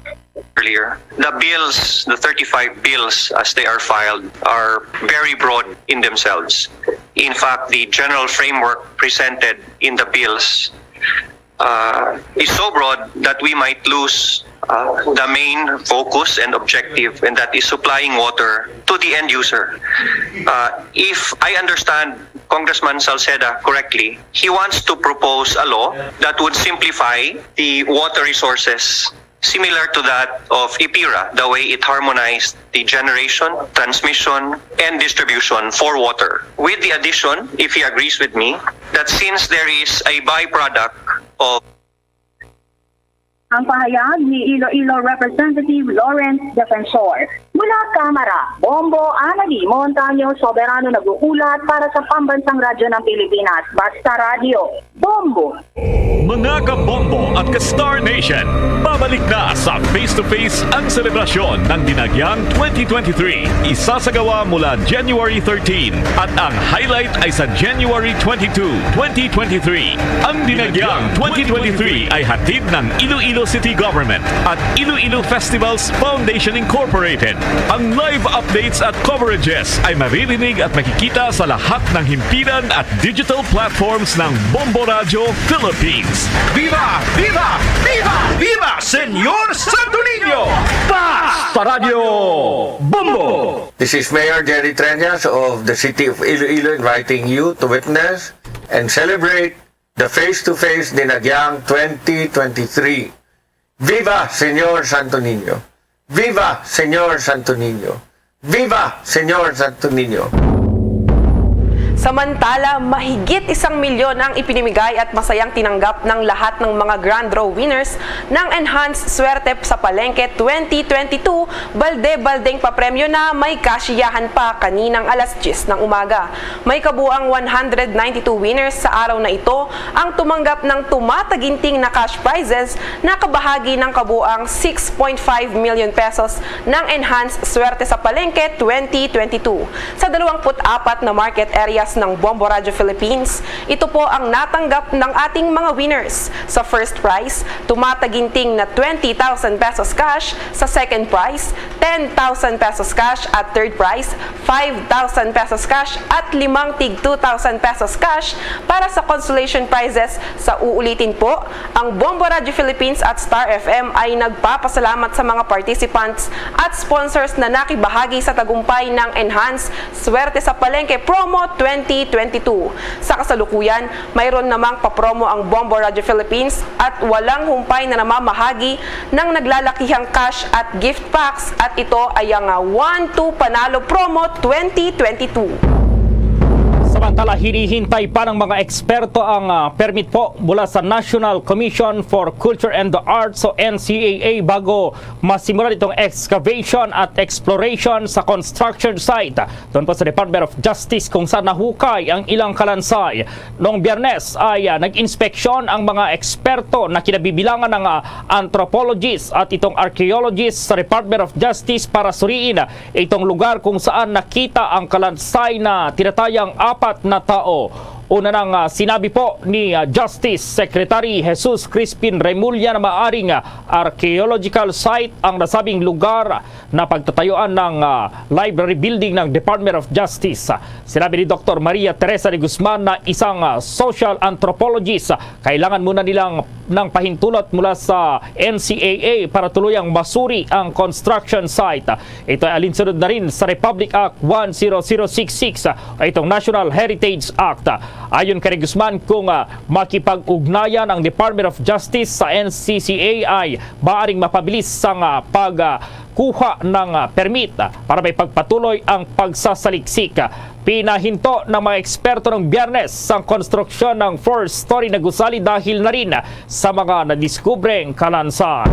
Earlier, the bills, the thirty-five bills as they are filed, are very broad in themselves. In fact, the general framework presented in the bills uh, is so broad that we might lose uh, the main focus and objective, and that is supplying water to the end user. Uh, if I understand Congressman Salceda correctly, he wants to propose a law that would simplify the water resources, similar to that of IPIRA, the way it harmonized the generation, transmission, and distribution for water. With the addition, if he agrees with me, that since there is a byproduct of Ang pahayag ni Iloilo Representative Lawrence Defensor. Mula Kamara, Bombo Anali Montaño Soberano nag-uulat para sa Pambansang Radyo ng Pilipinas, Basta Radyo, Bombo. Mga ka-Bombo at ka-Star Nation, babalik na sa Face to Face ang selebrasyon ng Dinagyang twenty twenty-three. Isasagawa mula January thirteen at ang highlight ay sa January twenty-two, twenty twenty-three. Ang Dinagyang twenty twenty-three ay hatid ng Iloilo City Government at Iloilo Festivals Foundation Incorporated. Ang live updates at coverages ay maririnig at makikita sa lahat ng himpilan at digital platforms ng Bombo Radyo Philippines. Viva! Viva! Viva! Viva Senyor Santo Niño! Basta Radyo Bombo! This is Mayor Jerry Treñas of the City of Iloilo inviting you to witness and celebrate the Face to Face Dinagyang twenty twenty-three. Viva Senyor Santo Niño! Viva Senyor Santo Niño! Viva Senyor Santo Niño! Samantala, mahigit isang milyon ang ipinamigay at masayang tinanggap ng lahat ng mga Grand Draw winners ng Enhanced Swerte sa Palengke twenty twenty-two. Balde-baldeng papremyo na, may kasiyahan pa kaninang alas diyes ng umaga. May kabuang one hundred ninety-two winners sa araw na ito ang tumanggap ng tumataginting na cash prizes na kabahagi ng kabuang six point five million pesos ng Enhanced Swerte sa Palengke twenty twenty-two. Sa dalawampu't apat na market areas ng Bombo Radyo Philippines, ito po ang natanggap ng ating mga winners. Sa first prize, tumataginting na twenty thousand pesos cash. Sa second prize, ten thousand pesos cash. At third prize, five thousand pesos cash at limang tig two thousand pesos cash para sa consolation prizes. Sa uulitin po, ang Bombo Radyo Philippines at Star F M ay nagpapasalamat sa mga participants at sponsors na nakibahagi sa tagumpay ng Enhance Swerte sa Palengke Promo twenty twenty-two. Sa kasalukuyan, mayroon namang papromo ang Bombo Radyo Philippines at walang humpay na namamahagi ng naglalakihang cash at gift packs, at ito ay ang, ah, One Two Panalo Promo twenty twenty-two. Samantala, hinihintay pa ng mga eksperto ang, ah, permit po mula sa National Commission for Culture and the Arts o N C A A bago masimulan itong excavation at exploration sa construction site doon po sa Department of Justice, kung saan nahukay ang ilang kalansay. Noong Biyernes ay, ah, nag-inspeksyon ang mga eksperto na kinabibilangan ng, ah, anthropologists at itong archaeologists sa Department of Justice para suriin, ah, itong lugar kung saan nakita ang kalansay na tinatayang apat na tao. Una nang, ah, sinabi po ni, ah, Justice Secretary Jesus Crispin Remulla na maaring, ah, archaeological site ang nasabing lugar na pagtatayuan ng, ah, library building ng Department of Justice. Sinabi ni Doktor Maria Teresa de Guzman na isang, ah, social anthropologist, ah, kailangan muna nilang ng pahintulot mula sa N C A A para tuluyang masuri ang construction site. Ito ay alinsunod na rin sa Republic Act one zero zero six six, ah, itong National Heritage Act. Ayon kay Guzman, kung, ah, makipag-ugnayan ang Department of Justice sa N C C A, ay maaring mapabilis ang, ah, pag, ah, kuha ng, ah, permit, ah, para may pagpatuloy ang pagsasaliksik, ah, Pinahinto ng mga eksperto ng Biyernes ang konstruksyon ng four-story na gusali dahil na rin sa mga nadiskubreng kalansan.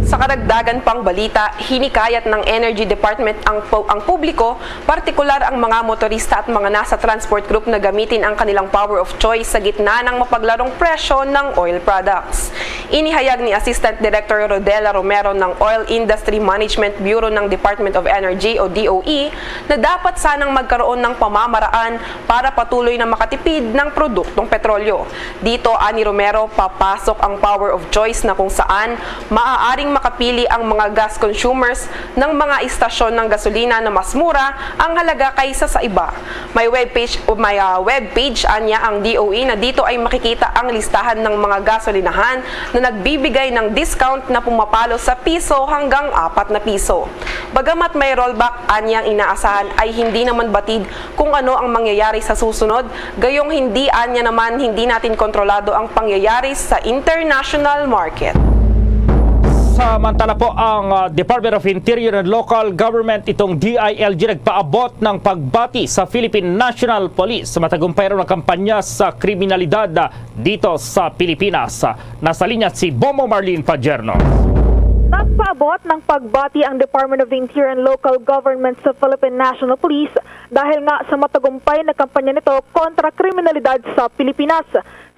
Sa karagdagan pang balita, hinikayat ng Energy Department ang pu-, ang publiko, partikular ang mga motorista at mga nasa transport group, na gamitin ang kanilang power of choice sa gitna ng mapaglarong presyo ng oil products. Inihayag ni Assistant Director Rodela Romero ng Oil Industry Management Bureau ng Department of Energy o D O E na dapat sanang magkaroon ng pamamaraan para patuloy na makatipid ng produktong petrolyo. Dito, ani Romero, papasok ang power of choice, na kung saan maaaring makapili ang mga gas consumers ng mga istasyon ng gasolina na mas mura ang halaga kaysa sa iba. May webpage, may, ah, webpage anya ang D O E, na dito ay makikita ang listahan ng mga gasolinahan na nagbibigay ng discount na pumapalo sa piso hanggang apat na piso. Bagamat may rollback anyang inaasahan, ay hindi naman batid kung ano ang mangyayari sa susunod, gayong hindi anya naman, hindi natin kontrolado ang pangyayari sa international market. Samantala po, ang, ah, Department of Interior and Local Government, itong D I L G, nagpaabot ng pagbati sa Philippine National Police sa matagumpay raw na kampanya sa kriminalidad, ah, dito sa Pilipinas. Nasa linya si Bombo Marlene Pajerno. Nagpaabot ng pagbati ang Department of the Interior and Local Government sa Philippine National Police dahil nga sa matagumpay na kampanya nito kontra kriminalidad sa Pilipinas.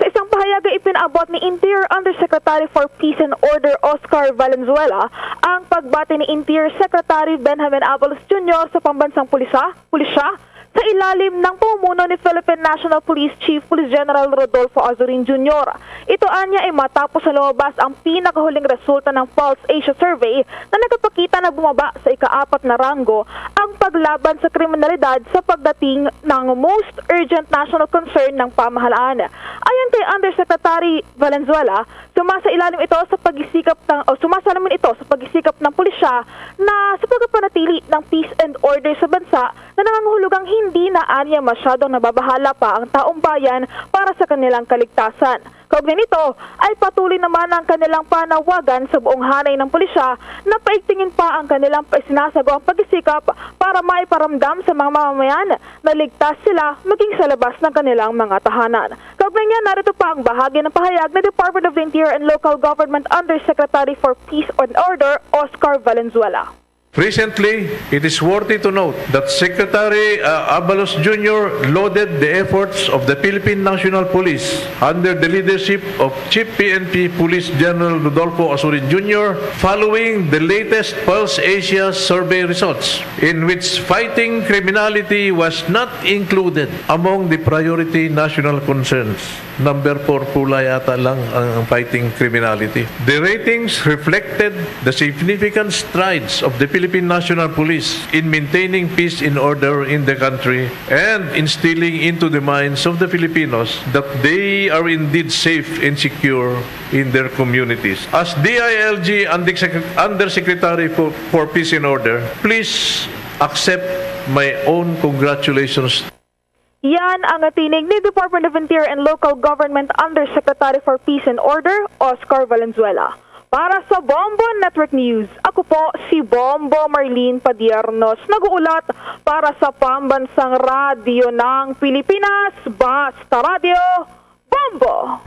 Sa isang pahayag, ipinaabot ni Interior Undersecretary for Peace and Order Oscar Valenzuela ang pagbati ni Interior Secretary Benjamin Abalos Junior sa pambansang pulisya, pulisya sa ilalim ng pamumuno ni Philippine National Police Chief Police General Rodolfo Azurin Junior. Ito anya ay matapos na lumabas ang pinakahuling resulta ng Pulse Asia Survey na nagapakita na bumaba sa ikaapat na ranggo ang paglaban sa kriminalidad sa pagdating ng most urgent national concern ng pamahalaan. Ayon kay Undersecretary Valenzuela, sumasailalim ito sa pagsisikap ng, o sumasalamin ito sa pagsisikap ng pulisya na sa pagpanatili ng peace and order sa bansa na nangangahulugang hindi na anya masyadong nababahala pa ang taong bayan para sa kanilang kaligtasan. Kaugnay nito ay patuloy naman ang kanilang panawagan sa buong hanay ng pulisya na paigtingin pa ang kanilang isinasagawang pagsisikap para maiparamdam sa mga mamamayan na ligtas sila maging sa labas ng kanilang mga tahanan. Kaugnay niya, narito pa ang bahagi ng pahayag ni Department of the Interior and Local Government Undersecretary for Peace and Order, Oscar Valenzuela. Recently, it is worthy to note that Secretary, uh, Abalos Junior lauded the efforts of the Philippine National Police under the leadership of Chief P N P Police General Rodolfo Azurin Junior following the latest Pulse Asia survey results, in which fighting criminality was not included among the priority national concerns. Number four pula yata lang ang, ang fighting criminality. The ratings reflected the significant strides of the Philippine National Police in maintaining peace and order in the country and instilling into the minds of the Filipinos that they are indeed safe and secure in their communities. As D I L G Undersec-, Undersecretary for, for Peace and Order, please accept my own congratulations. Yan ang tinig ni Department of Interior and Local Government Undersecretary for Peace and Order, Oscar Valenzuela. Para sa Bombo Network News, ako po si Bombo Marlene Padiernos, nag-uulat para sa Pambansang Radyo ng Pilipinas, Basta Radyo, Bombo!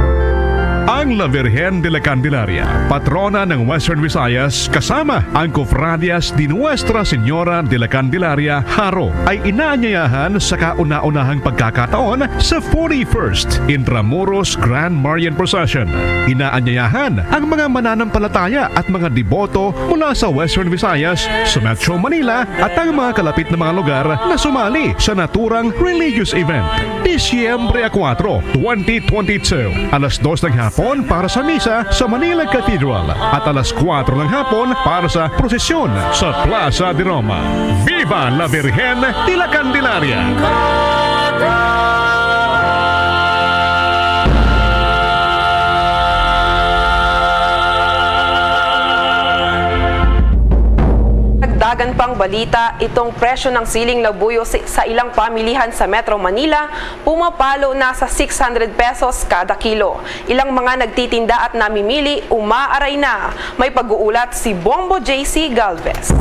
Ang La Virgen de la Candelaria, patrona ng Western Visayas, kasama ang Cofradias de Nuestra Señora de la Candelaria, Jaro, ay inaanyayahan sa kauna-unahang pagkakataon sa forty-first Intramuros Grand Marian Procession. Inaanyayahan ang mga mananampalataya at mga deboto mula sa Western Visayas, sa Metro Manila, at ang mga kalapit na mga lugar na sumali sa naturang religious event. Disyembre kuwatro, twenty twenty-two, alas dos ng hapon para sa misa sa Manila Cathedral at alas kuwatro ng hapon para sa prosesyon sa Plaza de Roma. Viva la Virgen de la Candelaria! Dagdagan pang balita, itong presyo ng siling labuyo si-, sa ilang pamilihan sa Metro Manila pumapalo na sa six hundred pesos kada kilo. Ilang mga nagtitinda at namimili, umaaray na. May pag-uulat si Bombo J C Galvez.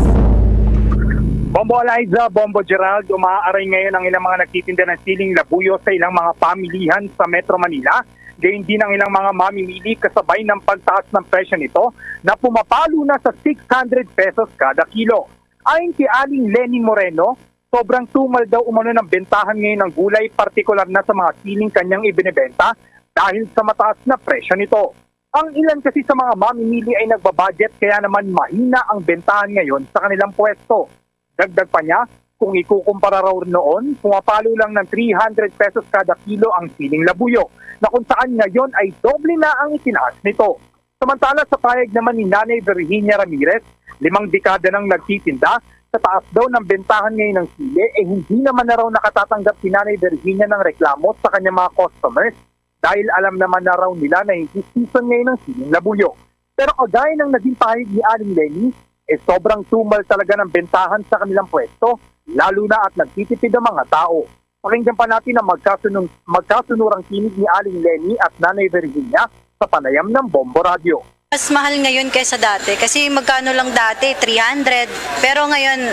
Bombo Eliza, Bombo Gerald, umaaray ngayon ang ilang mga nagtitinda ng siling labuyo sa ilang mga pamilihan sa Metro Manila. Gayon din ang ilang mga mamimili kasabay ng pagtaas ng presyo nito na pumapalo na sa six hundred pesos kada kilo. Ayon kay Aling Leni Moreno, sobrang tumal daw umano ng bentahan ngayon ng gulay, partikular na sa mga siling kanyang ibinebenta dahil sa mataas na presyo nito. Ang ilan kasi sa mga mamimili ay nagbabudget, kaya naman mahina ang bentahan ngayon sa kanilang pwesto. Dagdag pa niya, kung ikukumpara raw noon, pumapalo lang ng three hundred pesos kada kilo ang siling labuyo, na kung saan ngayon ay doble na ang itinaas nito. Samantala, sa pahayag naman ni Nanay Virginia Ramirez, limang dekada nang nagtitinda, sa taas daw ng bentahan ngayon ng sili, eh hindi naman na raw nakatatanggap si Nanay Virginia ng reklamo sa kanyang mga customers dahil alam naman na raw nila na hindi season ngayon ng siling labuyo. Pero kagaya ng naging pahayag ni Aling Leni, eh sobrang tumal talaga ng bentahan sa kanilang pwesto, lalo na at nagtitipid ang mga tao. Pakinggan pa natin ang magkasunung, magkasunurang tinig ni Aling Leni at Nanay Virginia sa panayam ng Bombo Radio. Mas mahal ngayon kaysa dati. Kasi magkano lang dati? Three hundred. Pero ngayon,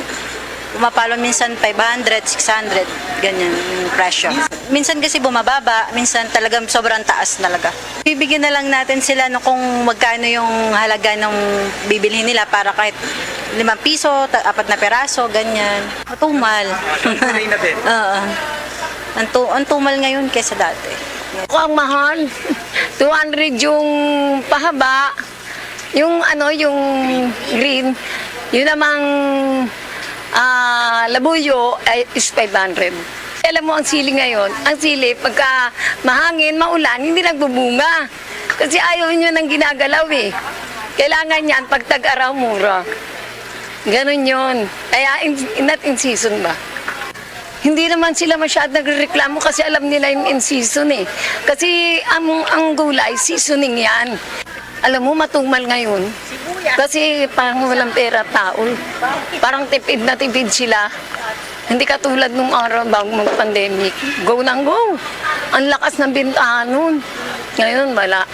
pumapalo minsan five hundred, six hundred. Ganyan yung presyo. Minsan kasi bumababa, minsan talagang sobrang taas talaga. Bibigyan na lang natin sila no, kung magkano yung halaga ng bibilhin nila para kahit limang piso, ta- apat na peraso, ganyan. Matumal. Pare na din. Oo. Ang, tu- ang tumal ngayon kaysa dati. Ang mahal, two hundred yung pahaba, yung ano, yung green, yun namang ah, labuyo ay is five hundred. Alam mo, ang sili ngayon, ang sili, pagka mahangin, maulan, hindi nagbubunga. Kasi ayaw nyo nang ginagalaw eh. Kailangan yan, pag tag-araw, mura. Ganun yun. Kaya in, not in season ba? Hindi naman sila masyadong nagreklamo kasi alam nila yung in season eh. Kasi ang, ang gulay, seasoning yan. Alam mo, matumal ngayon. Kasi parang walang pera tao. Parang tipid na tipid sila. Hindi katulad nung araw bago mag-pandemic. Go nang go. Ang lakas ng bintahan nun. Ngayon, wala.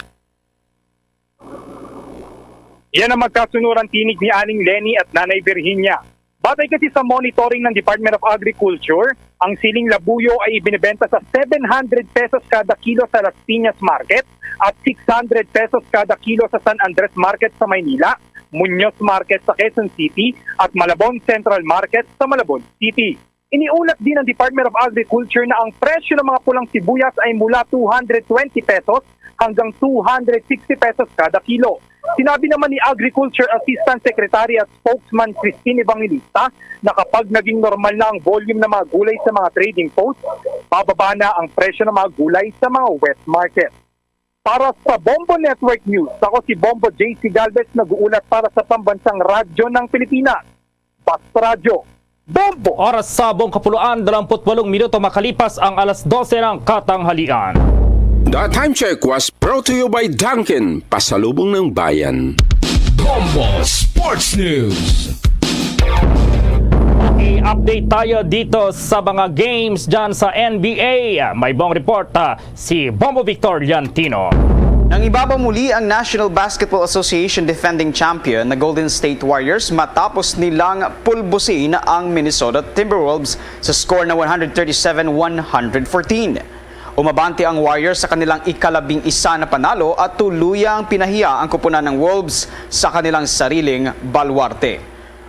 Yan ang magkasunurang tinig ni Aling Leni at Nanay Virginia. Batay kasi sa monitoring ng Department of Agriculture, ang siling labuyo ay ibinebenta sa seven hundred pesos kada kilo sa Las Piñas Market at six hundred pesos kada kilo sa San Andres Market sa Maynila, Muñoz Market sa Quezon City, at Malabon Central Market sa Malabon City. Iniulat din ng Department of Agriculture na ang presyo ng mga pulang sibuyas ay mula two hundred twenty pesos hanggang two hundred sixty pesos kada kilo. Sinabi naman ni Agriculture Assistant Secretary at Spokesman Christine Evangelista na kapag naging normal na ang volume ng mga gulay sa mga trading post, bababa na ang presyo ng mga gulay sa mga wet market. Para sa Bombo Network News, ako si Bombo J C Galvez, nag-uulat para sa Pambansang Radyo ng Pilipinas, Bas Radyo, Bombo! Oras sa buong kapuluan, dalawamput walong minuto makalipas ang alas dose ng katanghalian. The time check was brought to you by Dunkin, pasalubong ng bayan. Bombo Sports News. Okay, update tayo dito sa mga games dyan sa N B A. May buong report ah, si Bombo Victor Liantino. Nangibabaw muli ang National Basketball Association defending champion na Golden State Warriors matapos nilang pulbusin ang Minnesota Timberwolves sa score na one hundred thirty-seven one hundred fourteen. Umabante ang Warriors sa kanilang ikalabing isa na panalo at tuluyang pinahiya ang kupunan ng Wolves sa kanilang sariling baluarte.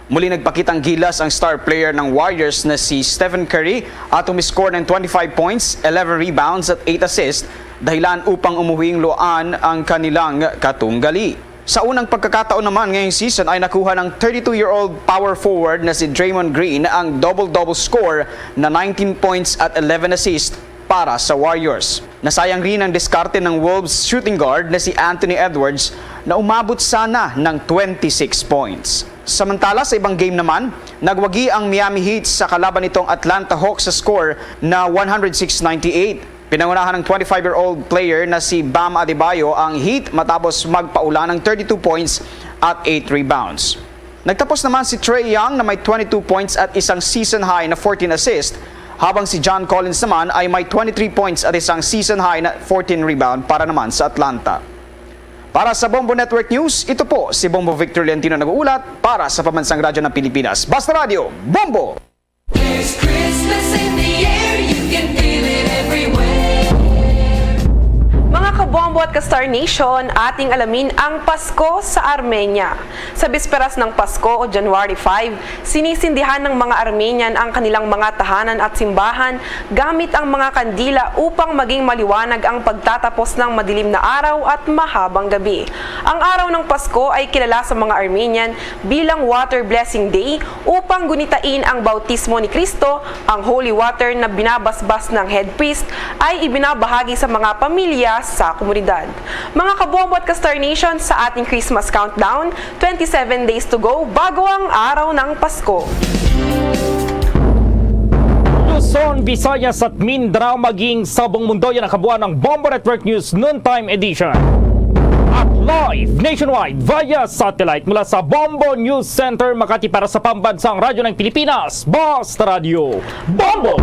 Muli nagpakitang gilas ang star player ng Warriors na si Stephen Curry at umiscore ng twenty-five points, eleven rebounds at eight assists, dahilan upang umuhing luan ang kanilang katunggali. Sa unang pagkakataon naman ngayong season ay nakuha ng thirty-two-year-old power forward na si Draymond Green ang double-double score na nineteen points at eleven assists para sa Warriors. Nasayang rin ang diskarte ng Wolves shooting guard na si Anthony Edwards na umabot sana ng twenty-six points. Samantala sa ibang game naman, nagwagi ang Miami Heat sa kalaban nitong Atlanta Hawks sa score na one hundred six ninety-eight. Pinangunahan ng twenty-five-year-old player na si Bam Adebayo ang Heat matapos magpaula ng thirty-two points at eight rebounds. Nagtapos naman si Trae Young na may twenty-two points at isang season high na fourteen assists, habang si John Collins naman ay may twenty-three points at isang season high na fourteen rebound para naman sa Atlanta. Para sa Bombo Network News, ito po si Bombo Victor Leontino nag-uulat para sa Pambansang Radyo ng Pilipinas. Basta Radyo, Bombo! There's Christmas in the air, you can feel it everywhere. Mga kabombo at ka-Star Nation, ating alamin ang Pasko sa Armenia. Sa bisperas ng Pasko o January five, sinisindihan ng mga Armenian ang kanilang mga tahanan at simbahan gamit ang mga kandila upang maging maliwanag ang pagtatapos ng madilim na araw at mahabang gabi. Ang araw ng Pasko ay kilala sa mga Armenian bilang Water Blessing Day upang gunitain ang bautismo ni Kristo, ang holy water na binabasbas ng head priest ay ibinabahagi sa mga pamilya sa komunidad. Mga kabombo at ka-Star Nation, sa ating Christmas countdown, twenty-seven days to go bago ang araw ng Pasko. Luzon, Visayas at Mindanao, maging sa buong mundo, yan ang kabuuan ng Bombo Network News Noontime Edition. At live nationwide via satellite mula sa Bombo News Center, Makati, para sa Pambansang Radyo ng Pilipinas, Basta Radyo, Bombo!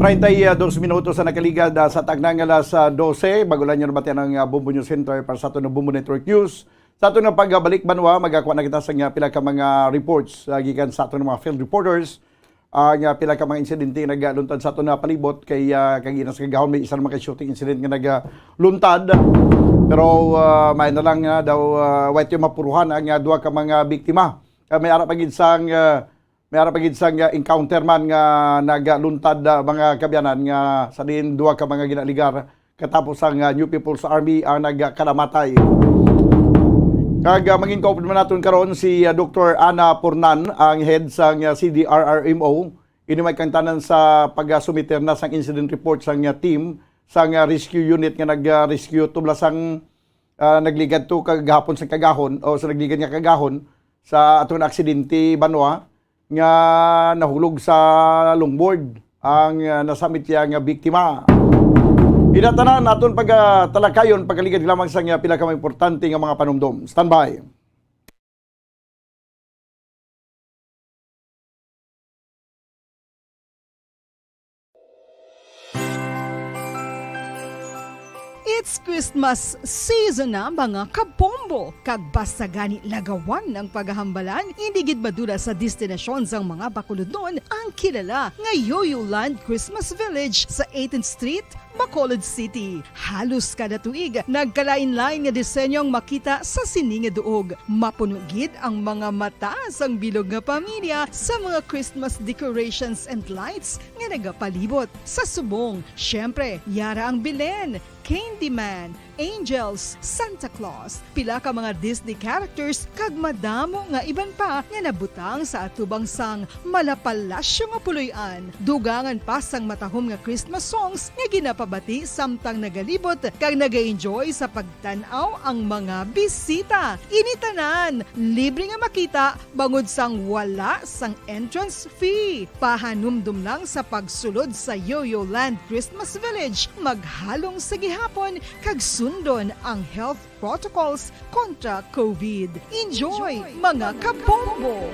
Treinta y dos minutos ang nakaligad, ah, sa takna nga alas, ah, dose. Bago lang yun, batian ang, ah, Bombo News Center para sa aton nga Bombo Network News. Sa aton nga pagbalik, banwa, magakuha na kita sa nga pila ka mga reports, ah, gikan sa aton nga mga field reporters. Ah, nga pila ka mga insidente nga nagaluntad sa aton nga palibot kay, ah, kag inas kagahon may isa naman ka shooting incident nga nagaluntad. Pero, ah, may na lang nga daw, ah, way mapuruhan ang, ah, duha ka mga biktima. Ah, may ara pa gid sang, ah, May ara pa gid sang, ah, encounter man nga nagaluntad, ah, mga kaabyanan, nga sa diin duha ka mga ginaligar katapos ang, ah, New People's Army ang nagkalamatay. Kag, ah, mangin-cooperate man naton karon si, ah, Doktor Ana Pornan, ang head sang, ah, C D R R M O. Ini may kaangtanan sa pagasumiter na sang incident report sang, ah, team sang, ah, rescue unit nga nag, ah, rescue tubla sang, ah, nagligad to kagahapon sa kagahon o sa nagligad nga kagahon sa aton aksidente, banwa nga nahulog sa longboard ang, ah, nasamit niya nga biktima. Ina tanan aton pagatalakayon, pagaligad lamang sa nga pila ka mga importante nga mga panumdom. Standby. It's Christmas season na, mga kabombo, kag basta gani lagawan ang paghahambalan, indi gid madula sa destinasyon sang mga bakulodnon ang kilala nga Yoyo Land Christmas Village sa eighteenth Street, Bacolod City. Halos kada tuig, nagkalain-lain nga disenyo ang makita sa sini nga duog. Mapuno gid ang mga mata sang bilog nga pamilya sa mga Christmas decorations and lights nga nagapalibot. Sa subong, siyempre, yara ang Belen, Candyman, Angels, Santa Claus, pila ka mga Disney characters, kag madamo nga iban pa nga nabutang sa atubang sang malapalasyo nga puloy-an. Dugangan pa sang matahom nga Christmas songs nga ginapabati samtang nagalibot kag nag-enjoy sa pagtan-aw ang mga bisita. Ini tanan libre nga makita bangod sang wala sang entrance fee. Pahanumdom lang sa pagsulod sa Yoyo Land Christmas Village. Maghalong sa gihapon kag sundon ang health protocols kontra COVID. Enjoy, mga kabombo!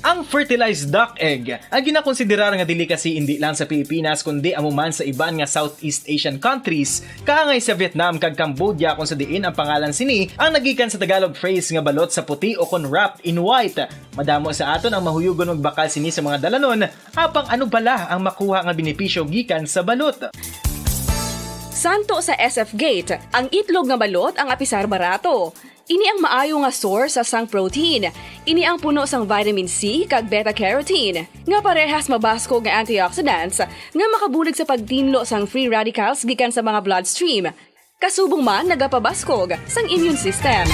Ang fertilized duck egg, ang ginakonsiderar nga delicacy indi lang sa Pilipinas kundi amo man sa iban nga Southeast Asian countries, kaangay sa Vietnam kag Cambodia, kung sa diin ang pangalan sini ang nagikan sa Tagalog phrase nga balot sa puti o kon wrapped in white. Madamo sa aton ang mahuyugon magbakal sini sa mga dalanon, apang ano bala ang makuha nga benepisyo gikan sa balot? Santo sa S F Gate, ang itlog nga balot ang apisar barato. Ini ang maayo nga source sa sang protein. Ini ang puno sang vitamin C kag beta-carotene, nga parehas mabaskog nga antioxidants nga makabulig sa pagtinlo sang free radicals gikan sa mga bloodstream. Kasubong man nagapabaskog sang immune system.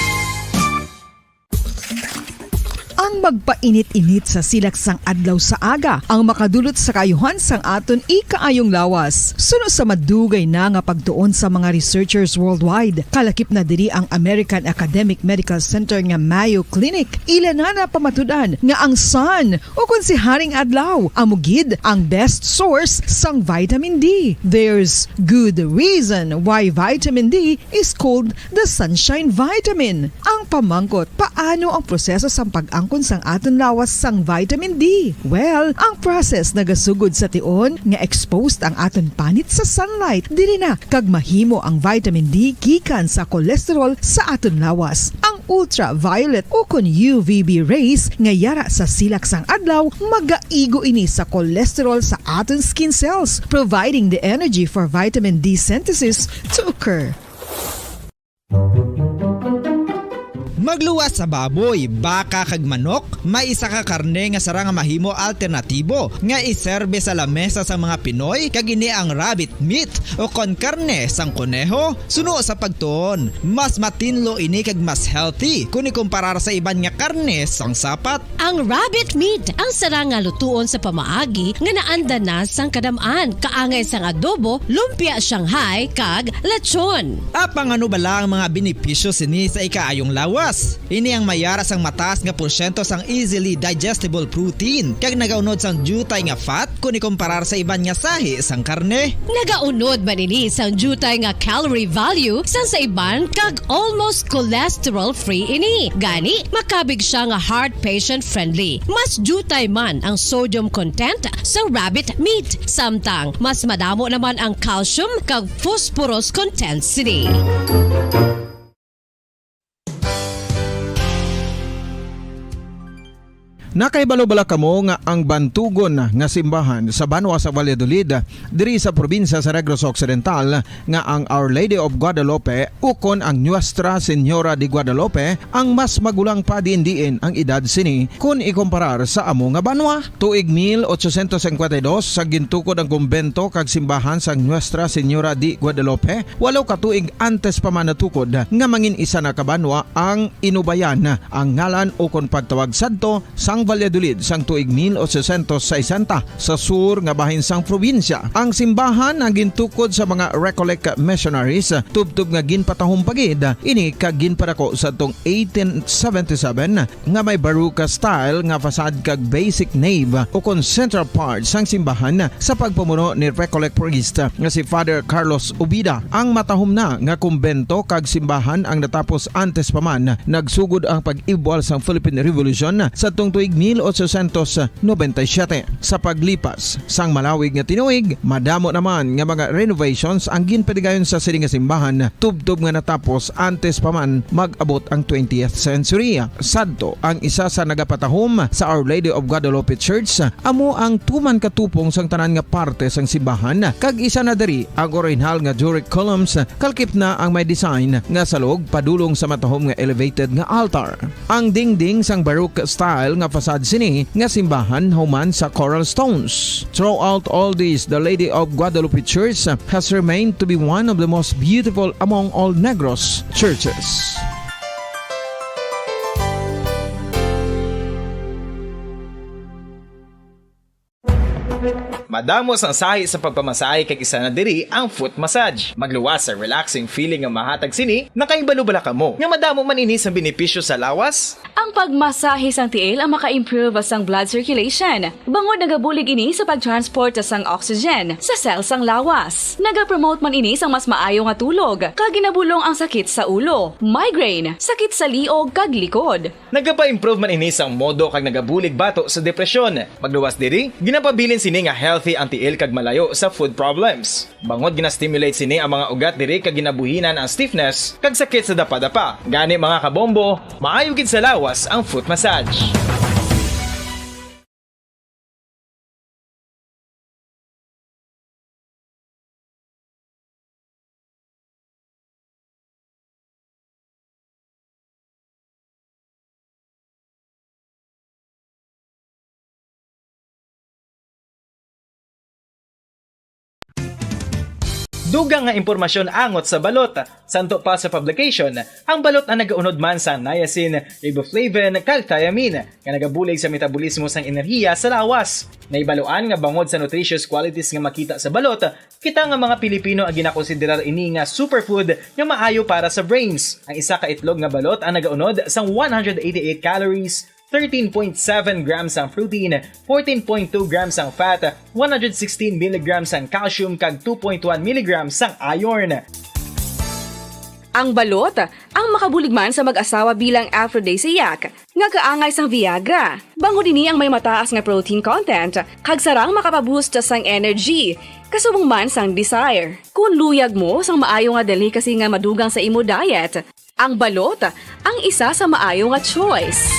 Ang magpainit-init sa silak sang adlaw sa aga ang makadulot sa kaayuhan sang aton ikaayong lawas. Suno sa madugay na nga pagtuon sa mga researchers worldwide, kalakip na diri ang American Academic Medical Center nga Mayo Clinic. Ila na napamatud-an nga ang sun, o kon si Haring Adlaw, amo gid ang best source sang vitamin D. There's good reason why vitamin D is called the sunshine vitamin. Ang pamangkot, paano ang proseso sang pag-angkon sang aton lawas sang vitamin D? Well, ang process nagasugod sa tion nga exposed ang aton panit sa sunlight, diri na kag mahimo ang vitamin D gikan sa cholesterol sa aton lawas. Ang ultraviolet ukon U V B rays nga yara sa silak sang adlaw magaigo ini sa cholesterol sa aton skin cells, providing the energy for vitamin D synthesis to occur. Magluwas sa baboy, baka, kag manok, may isa ka karne nga sarang nga mahimo alternatibo nga iserbe sa lamesa sa mga Pinoy, kag ini ang rabbit meat o kon karne sang koneho. Suno sa pagtuon, mas matinlo ini kag mas healthy kon ikumparar sa iban nga karne sang sapat. Ang rabbit meat ang sarang nga lutuon sa pamaagi nga naanda na sang kadam-an, kaangay sang adobo, lumpia Shanghai, kag lechon. Apang ano bala ang mga benepisyo sini sa ikaayong lawas? Ini ang mayara sang mataas nga porsyento sang easily digestible protein, kag nagaunod sang diutay nga fat kon ikumparar sa iban nga sahi sang karne. Nagaunod man ini sang diutay nga calorie value sang sa iban, kag almost cholesterol-free ini. Gani, makabig siya nga heart patient-friendly. Mas diutay man ang sodium content sa rabbit meat, samtang mas madamo naman ang calcium kag phosphorus content sini. Nakahibalo bala kamo nga ang bantugon nga simbahan sa banwa sa Valladolid, diri sa probinsya sa Negros Occidental, nga ang Our Lady of Guadalupe ukon ang Nuestra Señora de Guadalupe ang mas magulang pa diin-diin ang edad sini kon ikumparar sa amo nga banwa? Tuig mil ochocientos cincuenta y dos sa gintukod ang kumbento kag simbahan sang Nuestra Señora de Guadalupe, walo ka tuig antes pa man natukod nga mangin isa na ka banwa ang inubayan ang ngalan ukon pagtawag sadto sang Valladolid sang tuig mil ochocientos sesenta sa sur nga bahin sang probinsya. Ang simbahan ang gintukod sa mga Recollect missionaries, tubtob nga ginpatahom pa gid ini kag ginpadako sadtong eighteen seventy-seven nga may Baroque style nga facade kag basic nave ukon central part sang simbahan sa pagpamuno ni Recollect priest nga si Father Carlos Ubida. Ang matahom na nga kumbento kag simbahan ang natapos antes pa man nagsugod ang pag-ibwal sang Philippine Revolution sadtong tuig mil ochocientos noventa y siete. Sa paglipas sang malawig nga tinuig, madamo naman nga mga renovations ang ginpatigayon sa sini nga simbahan, tubtob nga natapos antes pa man mag-abot ang twentieth century. Sadto, ang isa sa nagapatahom sa Our Lady of Guadalupe Church amo ang tuman ka tupong sang tanan nga parte sang simbahan, kag isa na diri ang orihinal nga Doric columns, kalkip na ang may design nga salog padulong sa matahom nga elevated nga altar. Ang dingding sang Baroque style nga facade sini nga simbahan human sa coral stones. Throughout all this, the Lady of Guadalupe Church has remained to be one of the most beautiful among all Negros churches. Madamo sang sahi sa pagpamasahe, kag isa na diri ang foot massage. Magluwas sa relaxing feeling nga mahatag sini. Nakahibalo bala kamo nga madamo man ini sa benepisyo sa lawas? Ang pagmasahe sang tiil ang maka-improve sang blood circulation, bangod nagabulig ini sa pag-transport sang oxygen sa cell sang lawas. Nagapromote man ini sang mas maayo nga tulog, kag ginabulong ang sakit sa ulo, migraine, sakit sa liog, kag likod. Nagapa-improve man ini sang modo kag nagabulig bato sa depresyon. Magluwas diri, ginapabilin sini nga healthy ang tiil kag malayo sa foot problems. Bangod gina-stimulate sini ang mga ugat diri kag ginabuhinan ang stiffness kag sakit sa dapadapa. Gani, mga kabombo, maayo gid sa lawas ang foot massage. Dugang nga impormasyon angot sa balot. Santo pa sa publication, ang balot ang nagaunod man sa niacin, riboflavin, kag thiamine, nga nagabulig sa metabolismo sang enerhiya sa lawas. Nahibaluan nga bangod sa nutritious qualities nga makita sa balot, kita nga mga Pilipino ang ginakonsiderar ini nga superfood nga maayo para sa brains. Ang isa ka itlog nga balot ang nagaunod sang one hundred eighty-eight calories, thirteen point seven grams ang protein, fourteen point two grams ang fat, one hundred sixteen milligrams ang calcium, kag two point one milligrams ang iron. Ang balot, ang makabulig man sa mag-asawa bilang aphrodisiac, nga kaangay sang Viagra. Bangod ini ang may mataas nga protein content, kag sarang makapaboost sang energy, kasubong man sang desire. Kung luyag mo sang maayo nga delicacy nga madugang sa imo diet, ang balot ang isa sa maayo nga choice.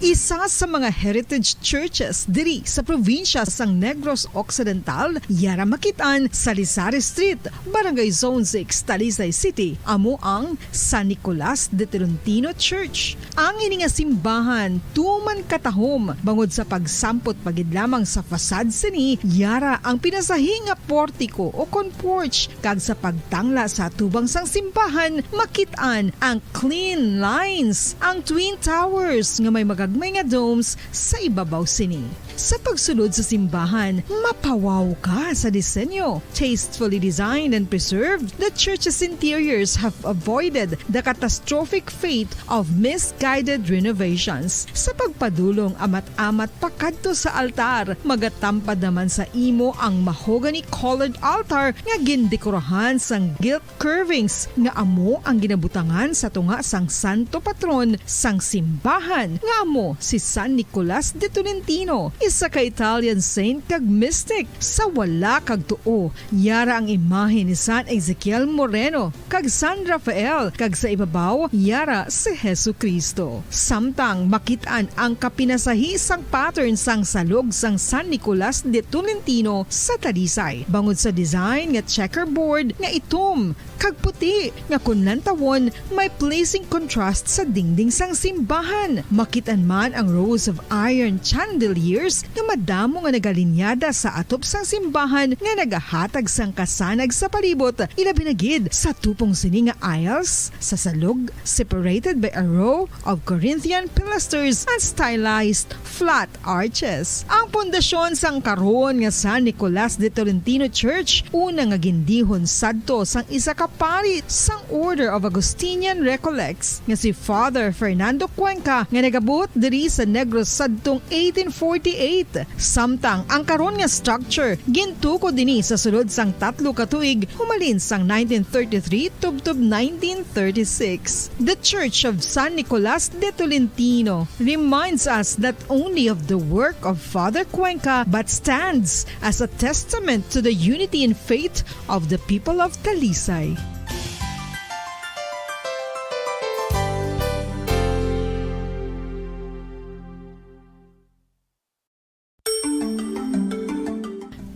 Isa sa mga heritage churches diri sa probinsya sang Negros Occidental, yara makit-an sa Lisari Street, Barangay Zone six, Talisay City, amo ang San Nicolas de Tolentino Church. Ang ini nga simbahan tuman katahom bangod sa pagsampot pa gid lamang sa facade sini, yara ang pinasahi nga portiko o kon porch, kag sa pagtangla sa atubang sang simbahan, makit-an ang clean lines, ang twin towers nga may magagmay nga domes sa ibabaw sini. Sa pagsulod sa simbahan, mapawaw ka sa disenyo. Tastefully designed and preserved, the church's interiors have avoided the catastrophic fate of misguided renovations. Sa pagpadulong amat-amat pakadto sa altar, magatampad naman sa imo ang mahogany-colored altar nga gindekorahan sang gilt curvings nga amo ang ginabutangan sa tunga sang santo patron sang simbahan, nga amo si San Nicolas de Tolentino, isa ka Italian saint kag mystic. Sa wala kag tuo, yara ang imahe ni San Ezekiel Moreno kag San Rafael, kag sa ibabaw, yara si Jesu-Cristo. Samtang makit-an ang kapinasahi sang pattern sang salog sang San Nicolas de Tolentino sa Talisay, bangod sa design nga checkerboard nga itom kag puti nga kon lantawon may pleasing contrast sa dingding sang simbahan. Makit-an man ang rows of iron chandeliers nga madamo nga nagalinyada sa atop sang simbahan nga nagahatag sang kasanag sa palibot, ilabi na gid sa tupong sini nga aisles sa salog, separated by a row of Corinthian pilasters and stylized flat arches. Ang pundasyon sang karon nga San Nicolas de Tolentino Church, una nga gindihon sadto sang isa ka pari sang Order of Augustinian Recollects nga si Father Fernando Cuenca, nga nagabuot diri sa Negros sadtong eighteen forty-eight. Samtang ang karon nga structure gintukod dinhi sa sulod sang tatlo ka tuig, humalin sang nineteen thirty-three tubtob nineteen thirty-six. The Church of San Nicolas de Tolentino reminds us not only of the work of Father Cuenca but stands as a testament to the unity in faith of the people of Talisay.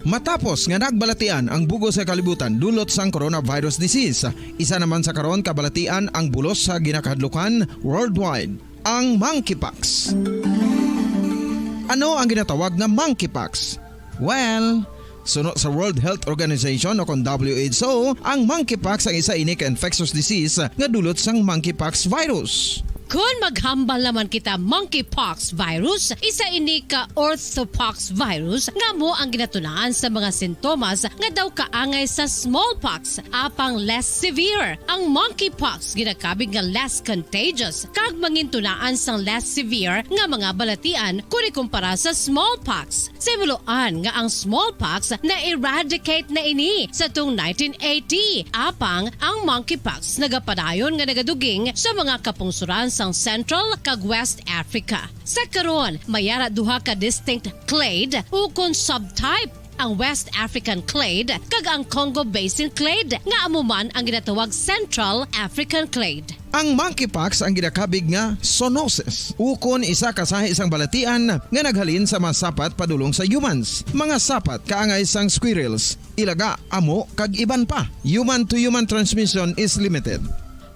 Matapos nga nagbalatian ang bug-os nga kalibutan dulot sang coronavirus disease, isa naman sa karon kabalatian ang bulos sa ginakahadlukan worldwide, ang monkeypox. Ano ang ginatawag nga monkeypox? Well, suno sa World Health Organization o kon W H O, ang monkeypox ang isa ini ka infectious disease nga dulot sang monkeypox virus. Kon maghambal naman kita, monkeypox virus, isa ini ka orthopox virus nga amo ang ginatunaan sa mga sintomas nga daw kaangay sa smallpox, apang less severe. Ang monkeypox ginakabig nga less contagious kag mangintunaan sang less severe nga mga balatian kon ikumpara sa smallpox. Sa himuloan nga ang smallpox na-eradicate na ini sa tung nineteen eighty, apang ang monkeypox nagapadayon nga nagaduging sa mga kapungsoran sang Central kag West Africa. Sa karon, may ara duha ka distinct clade ukon subtype, ang West African clade kag ang Congo Basin clade, nga amo man ang ginatawag Central African clade. Ang monkeypox ang ginakabig nga zoonosis, ukon isa ka sahi sang balatian nga naghalin sa mga sapat padulong sa humans, mga sapat kaangay sang squirrels, ilaga, amo, kag iban pa. Human-to-human transmission is limited.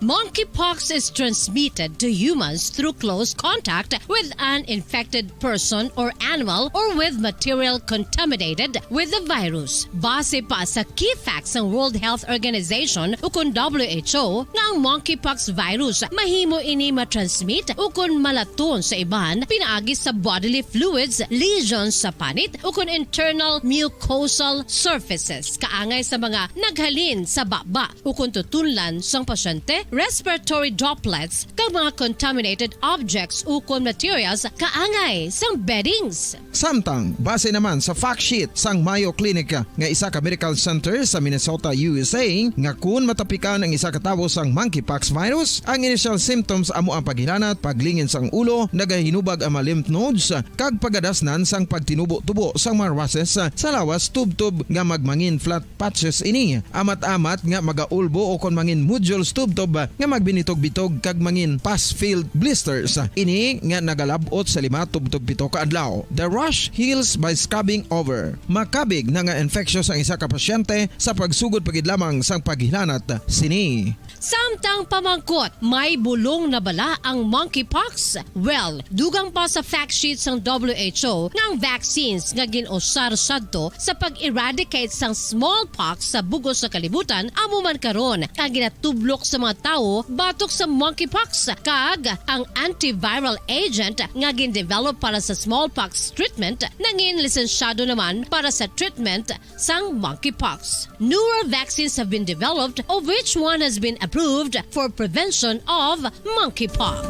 Monkeypox is transmitted to humans through close contact with an infected person or animal or with material contaminated with the virus. Base pa sa key facts sang World Health Organization ukon W H O nga ang monkeypox virus mahimo ini matransmit ukon malaton sa iban pinaagi sa bodily fluids, lesions sa panit ukon internal mucosal surfaces kaangay sa mga naghalin sa baba ukon tutunlan sang pasyente respiratory droplets, kag mga contaminated objects ukon materials kaangay sang beddings. Samtang, base naman sa fact sheet sang Mayo Clinic nga isa ka medical center sa Minnesota, U S A, nga kun matapikan ang isa ka tawo sang monkeypox virus, ang initial symptoms amo ang paghilanat, paglingin sang ulo, nagahinubag ang mga lymph nodes, kag pagadasnan sang pagtinubo-tubo sang mga rushes sa lawas tubtob nga magmangin flat patches ini, amat-amat nga magaulbo o kon mangin nodules tubtob nga magbinitog-bitog kag mangin pus-filled blisters. Ini nga nagalab-ot sa lima tubtob pito ka adlaw. The rash heals by scabbing over. Makabig na nga infectious ang isa ka pasyente sa pagsugod pa gid lamang sang paghilanat sini. Samtang pamangkot, may bulong na bala ang monkeypox? Well, dugang pa sa fact sheet sang W H O nga ang vaccines nga gin-usar sadto sa pag-eradicate sang smallpox sa bug-os nga kalibutan amo man karon ang ginatublok sa mga tawo batok sa monkeypox, kag ang antiviral agent nga gin-develop para sa smallpox treatment nangin lisensyado naman para sa treatment sang monkeypox. Newer vaccines have been developed, of which one has been approved for prevention of monkeypox.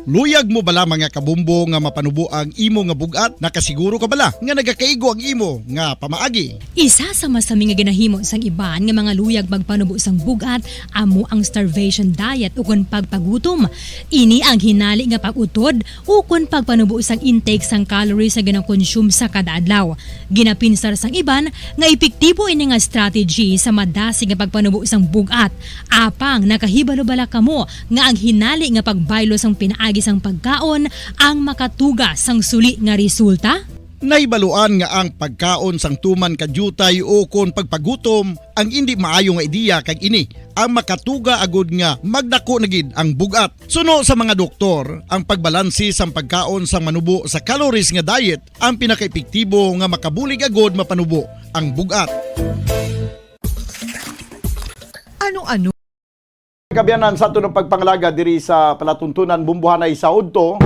Luyag mo bala, mga kabumbo, nga mapanubo ang imo nga bug-at? Nakasiguro ka bala nga nagakaigo ang imo nga pamaagi? Isa sa masami nga ginahimo sang iban nga mga luyag magpanubo sang bug-at amo ang starvation diet ukon pagpagutom. Ini ang hinali nga pag-utod ukon pagpanubo sang intake sang calories nga gina-consume sa kada adlaw. Ginapinsar sang iban nga epektibo ini nga strategy sa madasig nga pagpanubo sang bug-at. Apang nakahibalo bala kamo nga ang hinali nga pagbaylo sang pinaagi sang pagkaon ang makatuga sang suli nga resulta? Nahibaluan nga ang pagkaon sang tuman ka diutay ukon pagpagutom ang indi maayo nga ideya, kag ini ang makatuga agud nga magdako na gid ang bug-at. Suno sa mga doktor, ang pagbalanse sang pagkaon sang manubo sa calories nga diet ang pinakaepektibo nga makabulig agud mapanubo ang bug-at. Ano-ano? Kabiyanan, sa aton pagpangalaga diri sa palatuntunan, Bumbuhanay sa udto.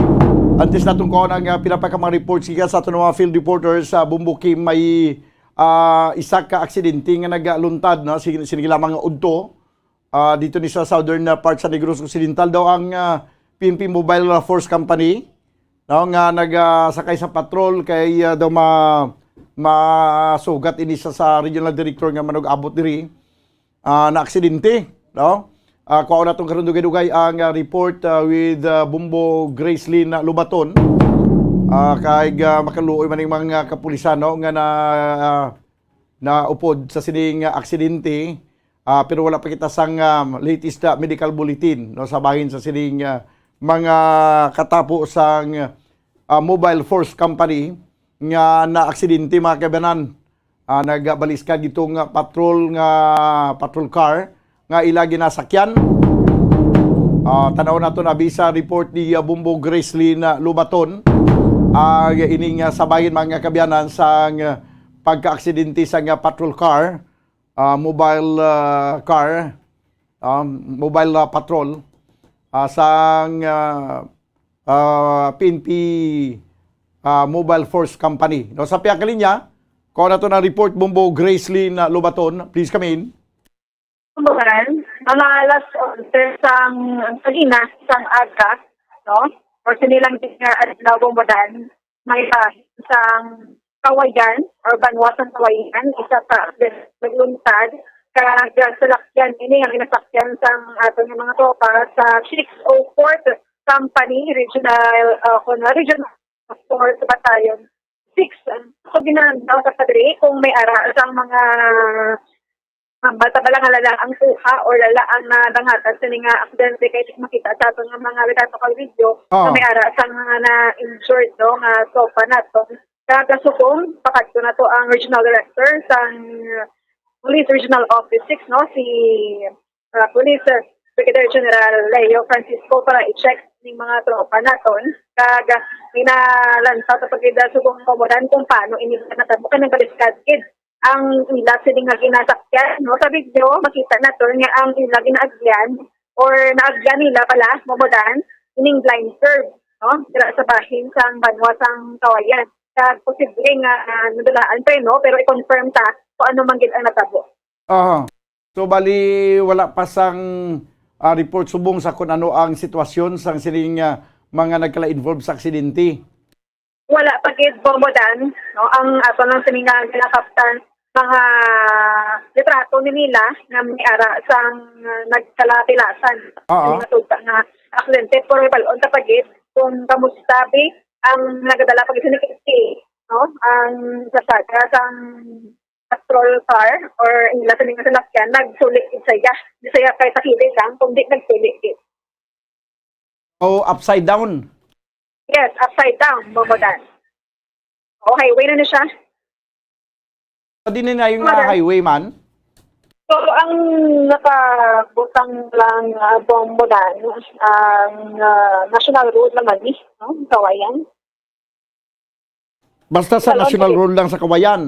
Antes naton kuhaon ang, ah, pila pa ka mga reports gikan sa aton mga field reporters sa Bumbo Kim, may, ah, isa ka aksidente nga nagaluntad, no? Sige, sige lamang nga udto. Ah, dito ni sa southern, ah, part sa Negros Occidental daw ang, ah, P N P Mobile Force Company, no, nga nagasakay sa patrol kay, ah, daw ma-, masugat ini sa, sa regional director nga manug-abot diri, ah, na aksidente, no? Ah, kuhaon naton karon dugay-dugay ang, ah, report, ah, with, ah, Bumbo Gracelyn Lobaton. Ah, kay, ah, makaluoy man ning mga kapulisan, no, nga na, ah, naupod sa sining, ah, aksidente. Ah, pero wala pa kita sang, ah, latest, ah, medical bulletin, no, sa bahin sa sining, ah, mga katapo sang, ah, Mobile Force Company nga naaksidente, mga kaibanan. Ah, nagabaliskad gitong, ah, patrol nga, patrol car nga ila ginasakyan. Ah, tanaw nato na bisa report ni, ah, Bumbo Gracelyn, ah, Lobaton. Ah, ining, ah, sabahin, mga kabiyanan, sang, ah, pagkaaksidente sang, ah, patrol car, ah, mobile, ah, car, ah, mobile, ah, patrol, ah, sang, ah, ah, P N P, ah, Mobile Force Company. No, sa pihak nga linya, kuhaon naton ang report, Bumbo Gracelyn, ah, Lobaton. Please come in. Kumbahan, mga alas onse sang kagina, sang aga, no? Or sini lang din nga adlaw, Bumbudan, may bahin sang Kawayan or banwa sang Kawayan, isa ka nagluntad, kag salakyan ini ang ginasakyan sang aton nga mga tropa sa six oh fourth Company Regional, ah, kun, Regional Fourth Battalion Six. So, ginahangyo sa padre kung may ara sang mga, ah, bata bala nga lala ang kuha or lala ang nadangatan sini nga aksidente, kay makita sa aton nga mga litrato kag video nga Oo. may ara sang mga na-injured, no, nga tropa naton. Kag kasubong, pakadto na to ang regional director sang Police Regional Office Six, no, si, ah, Police, ah, Brigadier General Leo Francisco para i-check ning mga tropa naton. Kag, ah, ginalantaw sa pagkita subong Bumbudan kung paano ini natabo kay nagbaliskad gid ang ila sini nga ginasakyan, no? Sa video, makita naton nga ang ila ginaagyan or naagyan nila pala, Bumbudan, ining blind curve, no? Dira sa bahin sang banwa sang Kawayan. Kag posible nga, ah, nadulaan pa, no? Pero i-confirm ta kung ano man gid ang natabo. Aha. So, bali, wala pa sang, ah, report subong sa kung ano ang sitwasyon sang sining, ah, mga nagkala-involve sa aksidente. Wala pa gid, Bombo Dan, no? Ang ato lang sini nga ginakaptan, mga litrato ni nila nga may ara sang, ah, nagkalapilasan. Oo. Ang natugta nga aksidente, pero balon ta pa gid kung kamusta bi ang nagadala pa gid sini, no? Ang sasaka sang patrol car or ila sini nga salakyan, nagsuli gid siya. Di siya kay sa kilid lang, kundi nagsuli gid. O upside down? Yes, upside down, Bombo Dan. O, highway na ni siya. Sa din na yung, Bombo Dan, ah, highway man? So, ang nakabutang lang, ah, Bombo Dan, ang, ah, National Road naman ni, no? Kawayan. Basta sa Balon, National sige. Road lang sa Kawayan.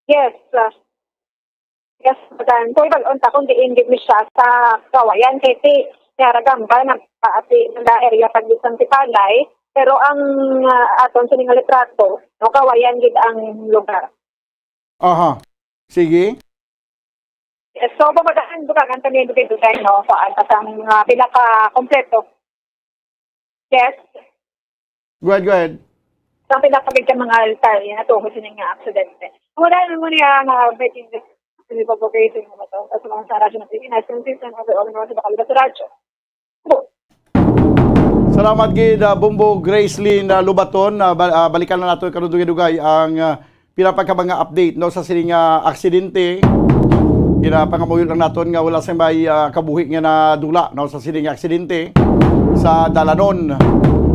Yes, ah. Yes, Bombo Dan. So, ibalon ta kung diin gid ni siya sa Kawayan, kay si Yara Gamba nagpaati sa area pag sa Sipalay, pero ang, ah, aton sini nga litrato, no, Kawayan gid ang lugar. Aha. Sige. Yes, so, Bombo Dan, dugangan kami dugay-dugay, no? So, ang kasang, ah, pila ka kompleto. Yes. Go ahead, go ahead. Sa pinakabig ka mga detalye na tungkol sa inyong aksidente. Wala na mo niya nga breaking news. Hindi pa po kayo sa inyo ba to? Sa mga sa radyo ng Pilipinas, consistent overall nga sa Bakalibas Radyo. Salamat gid, ah, Bombo Gracelyn, ah, Lubaton. Ah, ba-, ah, balikan na nato karon dugay-dugay ang, ah, pila pa ka mga update, no, sa sining, ah, aksidente. Ginapangamuyo lang naton nga wala sa may, ah, kabuhi nga nadula, no, sa sining aksidente sa dalanon.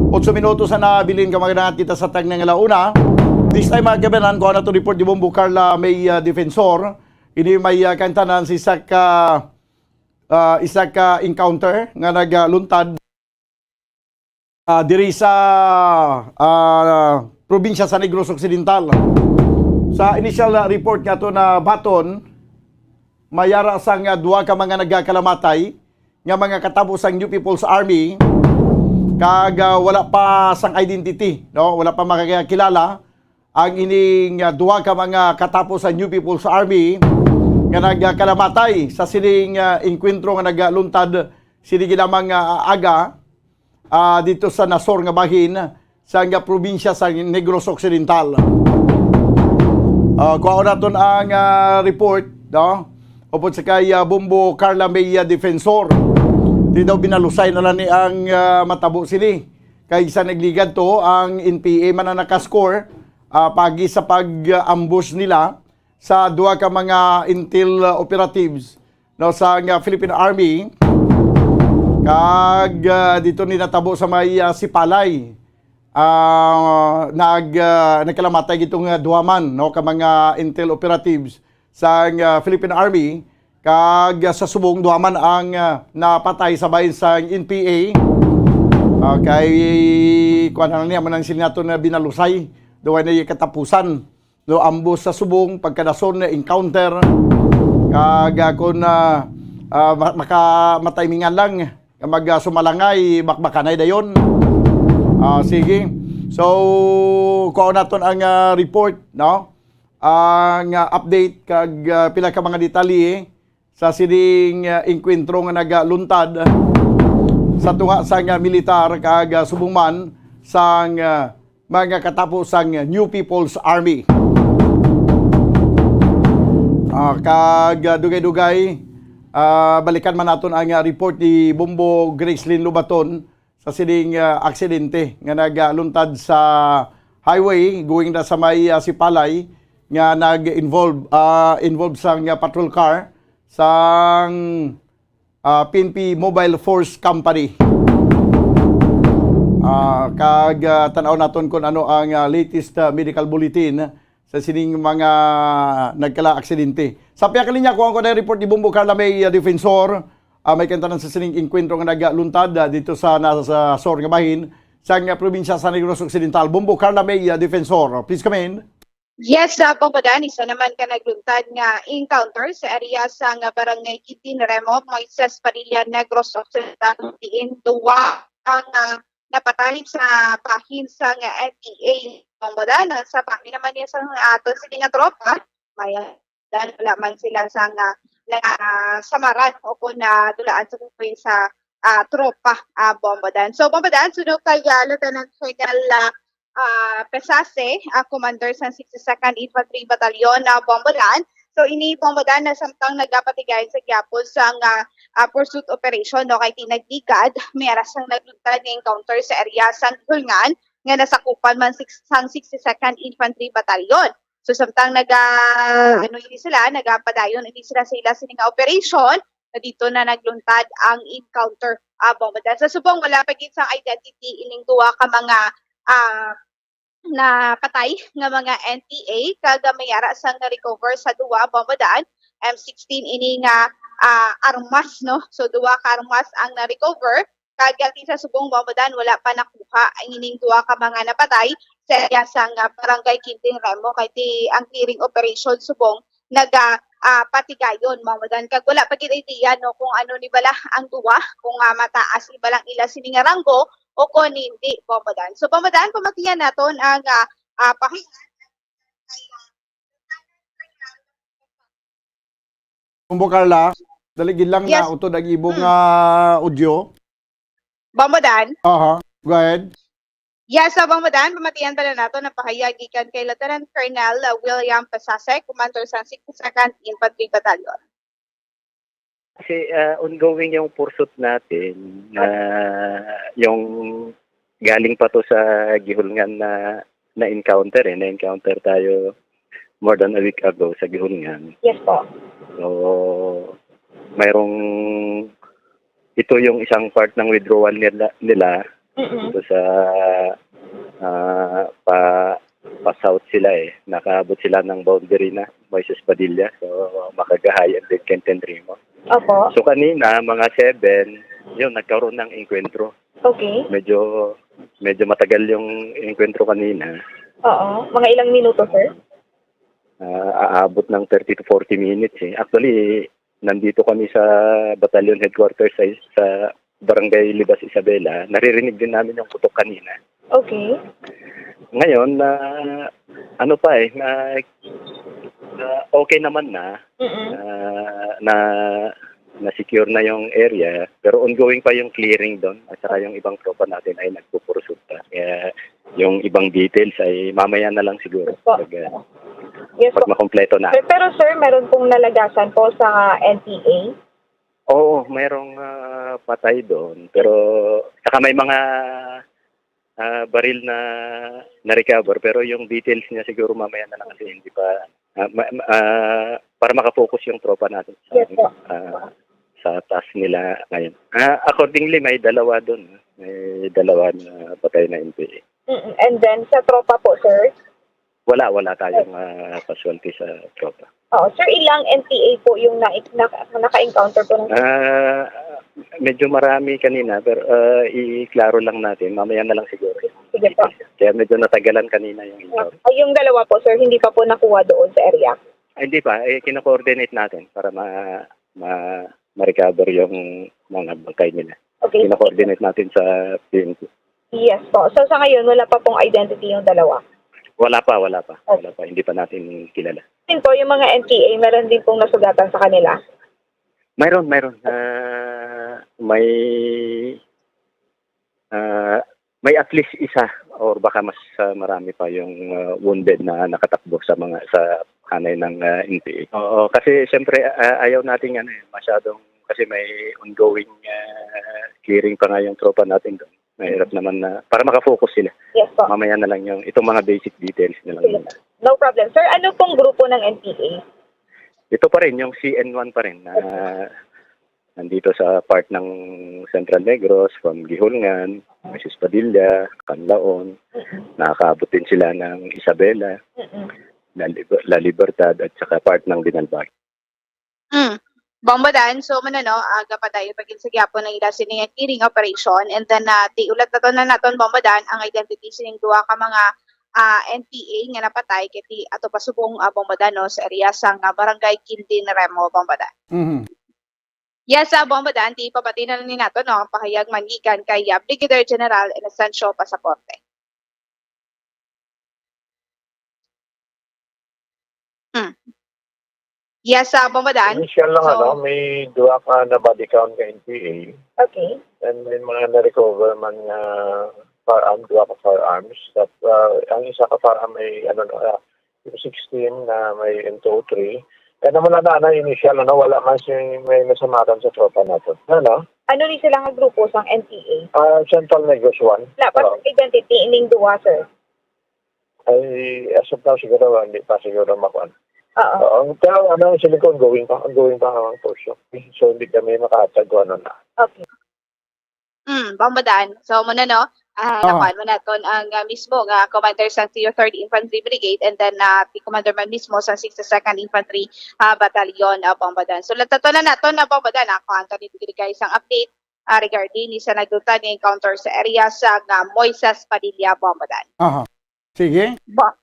Otso minutos na nabilin ka mga kita sa tag nga launa. This time, mga kabanan, kuha na to report ni Bombo Carla May, ah, Defensor. Ini may, ah, kantanan si Saka, ah, isa ka encounter nga nagluntad, ah, diri sa, ah, probinsya sa Negros Occidental. Sa initial, ah, report nga to na baton, mayara sang, ah, duha ka mga nagakalamatay nga mga katapo sang New People's Army, kag, ah, wala pa sang identity, no? Wala pa makakilala ang ining, ah, duha ka mga katapo sa New People's Army nga nagkalamatay sa sining, ah, engkwentro nga nagluntad sini lamang nga aga, ah, dito sa nasor nga bahin sa nga probinsya sa Negros Occidental. Ah, kuhaon naton ang, ah, report, no? Upod sa kay, ah, Bombo Carla May, ah, Defensor. Di daw binalusay na lang ni ang, ah, matabo sini. Kay sa nagligad to, ang N P A man ang nakascore, ah, pagi sa pag-ambush nila sa duha ka mga intel, ah, operatives, no, sa nga Philippine Army. Kag, ah, dito ni natabo sa may, ah, Sipalay. Ah, nag, ah, nagkalamatay gitong, ah, duha man, no, ka mga intel operatives sa, ah, Philippine Army. Kag, ah, sa subong, duha man ang, ah, napatay sa bahin sa N P A. Ah, kay, kuwan na niya, manang sila nato na binalusay. Duha na yung katapusan. No, ambos sa subong, pagkadason na encounter. Kag, ah, kung, ah, ah, ma-, maka-, mataymingan lang, mag, ah, sumalangay, bakbakanay dayon. Ah, sige. So, kuha naton ang, ah, report, no? Ang, ah, update kag, ah, pila ka mga detalye sa sining, ah, engkwentro nga nagaluntad sa tunga sang, ah, militar kag, ah, subong man sang, ah, mga katapo sang New People's Army. Ah, kag, ah, dugay-dugay, ah, balikan man naton ang, ah, report ni Bombo Gracelyn Lobaton sa sining, ah, aksidente nga nagaluntad sa highway going na sa may, ah, Sipalay nga nag-involve, ah, involve sang, ah, patrol car sang, ah, P N P Mobile Force Company. Ah, kag, ah, tan-aw naton kung ano ang, ah, latest, ah, medical bulletin sa sining mga nagkala aksidente. Sa pihak linya, kuha ko na yung report ni Bombo Carla May, ah, Defensor. Ah, may kantanan sa sining engkwentro nga nagaluntad, ah, dito sa, na, sa sur nga bahin sa, ah, probinsya sa Negros Occidental. Bombo Carla May, ah, Defensor. Please come in. Yes, ah, Bombo Dan, isa naman ka nagluntad nga encounter sa area sa nga barangay Kitin Remo, Moises Padilla, Negros Occidental, diin duwa ang, ah, napatay sa bahin sa nga N P A. Bombo Dan, sa bahin naman niya sa aton, sige nga tropa, may dan wala man sila sa nga na samaran o kung na dulaan sa kukoy sa, ah, tropa, ah, Bombo Dan. So, Bombo Dan, suno kay, ah, Lieutenant Colonel, ah, ah, Pesase, ah, commander sa sixty-second Infantry Battalion, ah, Bombo Dan. So, ini Bombo Dan na samtang nagapatigayon sa gihapon sang, ah, ah, pursuit operation, no, kay tinagligad, may aras sang nagluntad nga encounter sa area sang Hulngan nga nasakupan man six, sang sixty-second Infantry Battalion. So, samtang naga, ano, ini sila, nagapadayon ini sila sa ila sini nga operation, na dito na nagluntad ang encounter, ah, Bombo Dan. Sa subong, wala pa gid sang identity ining duha ka mga, ah, napatay nga mga N P A, kag may ara sang na-recover sa duha, Bombo Dan, M sixteen ini nga, ah, armas, no? So, duha ka armas ang na-recover. Kag ti sa subong, Bombo Dan, wala pa nakuha ang ining duha ka mga napatay sa area sang, ah, Barangay Quintin Remo, kay ti ang clearing operation subong naga, ah, patigayon, Bombo Dan. Kag wala pa gid idea, no, kung ano ni bala ang duha, kung, ah, mataas ni bala ang ila sini nga ranggo o kung hindi, Bombo Dan. So, Bombo Dan, pamatian naton ang, ah, ah, pahi- Bombo Carla, dali gid lang. Yes. Na utod ang imo nga audio. Bombo Dan? Aha. Go ahead. Yes, sa Bombo Dan, pamatian pala nato na pahayag gikan kay Lieutenant Colonel, uh, William Pasase, commander sa sixty-second Infantry Battalion. Kasi, ah, ongoing yung pursuit natin, na yung galing pa to sa Gihulngan na na-encounter, eh. Na-encounter tayo more than a week ago sa Gihulngan. Yes po. So, mayroong, ito yung isang part ng withdrawal nila, nila Mm-mm. Ito sa, ah, pa, pa south sila, eh. Nakaabot sila ng boundary na, Moises Padilla. So, Makagahay and then Quintin Remo. Opo. So, kanina, mga seven, yun, nagkaroon ng engkwentro. Okay. Medyo, medyo matagal yung engkwentro kanina. Oo. Mga ilang minuto, sir? Ah, aabot ng thirty to forty minutes, eh. Actually, nandito kami sa battalion headquarters sa, sa Barangay Libas Isabela. Naririnig din namin yung putok kanina. Okay. Ngayon, na ano pa, eh, na, na okay naman na, Mm-mm. na, na, na-secure na yung area, pero ongoing pa yung clearing doon, at saka yung ibang tropa natin ay nagpupursuit pa. Kaya yung ibang details ay mamaya na lang siguro. Yes po. Pag, ah, Yes pag po. makompleto na. Sir, pero sir, meron pong nalagasan po sa N P A? Oo, mayroong, ah, patay doon. Pero saka may mga, ah, baril na na-recover, pero yung details niya siguro mamaya na lang kasi hindi pa, ah, ma- ma- ah, para makafocus yung tropa natin sa, Yes po. ah, sa task nila ngayon. Ah, accordingly, may dalawa doon. May dalawa na patay na N P A. Mm-mm. And then, sa tropa po, sir? Wala, wala tayong, ah, casualty sa tropa. Oo. Sir, ilang N P A po yung na, na, naka-encounter po ng... Ah, medyo marami kanina, pero, ah, iklaro lang natin. Mamaya na lang siguro. Sige po. Kaya medyo natagalan kanina yung encounter. Ay, yung dalawa po, sir, hindi pa po nakuha doon sa area? Ay, hindi pa. Eh, kino-coordinate natin para ma, ma, ma-recover yung mga bangkay nila. Okay. Kino-coordinate natin sa P N P. Yes po. So, sa ngayon, wala pa pong identity yung dalawa? Wala pa, wala pa. Wala pa. Hindi pa natin kilala. Din po, yung mga N P A, meron din pong nasugatan sa kanila? Mayroon, mayroon. Ah, may, ah, may at least isa or baka mas, ah, marami pa yung, ah, wounded na nakatakbo sa mga, sa hanay ng, ah, N P A. Oo, kasi siyempre, ah, ayaw natin ano, eh, masyadong, kasi may ongoing, ah, clearing pa nga yung tropa natin doon. Mahirap naman na, para makafocus sila. Yes po. Mamaya na lang yung, itong mga basic details na lang Sige. muna. No problem. Sir, ano pong grupo ng N P A? Ito pa rin, yung C N one pa rin, na nandito sa part ng Central Negros, from Gihulngan, Moises Padilla, Canlaon, nakakaabot din sila ng Isabela, Mm-mm. La, Liber- La Libertad, at saka part ng Binalbac. Mm. Bombo Dan, so muna no, aga pa tayo pag sa gyapon ng ila sini nga clearing operation, and then, ah, ti ulat naton na naton, Bombo Dan, ang identity sining duha ka mga, ah, N P A nga napatay kay ti ato pa subong, ah, Bombo Dan, no, sa area sang, ah, Barangay Quintin Remo, Bombo Dan. Mhm. Yes, ah, Bombo Dan, ti ipabati na lang ni nato, no, ang pahayag man gikan kay, ah, Brigadier General Inocencio Pasaporte. Mm. Yes, ah, Bombo Dan. Initial lang, So- ano, may duha ka na body count nga N P A. Okay. And may mga na-recover man nga firearm, duha ka firearms. That, ah, ang isa ka firearm may, ano, ah, M sixteen na may M two oh three. Kaya naman na, na initial, ano, wala man si may nasamatan sa tropa nato. Ano? Ano ni sila nga grupo sang N P A? Ah, Central Negros one. Wala pa Oo. sa identity ining duha, sir. Ay, as of now, siguro, hindi pa siguro makuan. Oo. Oo, pero ano, sila ko ongoing pa, ongoing pa ang portion. So, hindi kami makatag kung ano na. Okay. Mm, Bombo Dan. So, muna, no? Ah, Oo. nakuan mo naton ang ah, mismo nga commander sang T U third Infantry Brigade and then ah, the commander man mismo sang sixty-second Infantry ah, Battalion, ah, Bombo Dan. So, latato na naton na Bombo Dan, ah, kung ang kanil binigay sang update ah, regarding ni sa nagduta nga encounter sa area sa nga Moises Padilla, Bombo Dan. Aha. Sige. Ba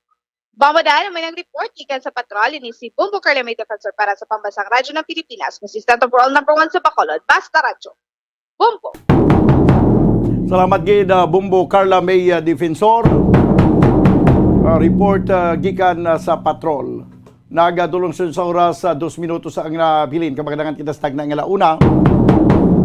Bombo Dan, may nang report gikan sa patrol ni si Bombo Carla May Defensor para sa Pambansang Radyo ng Pilipinas, consistent of world number one sa Bacolod, Basta Radyo. Bombo! Salamat gid, ah, Bombo Carla May, ah, Defensor. Ah, report, ah, gikan, ah, sa patrol. Nagadulong sa oras sa dos minutos ang nabilin. Kabagadangan kita sa tagna nga launa.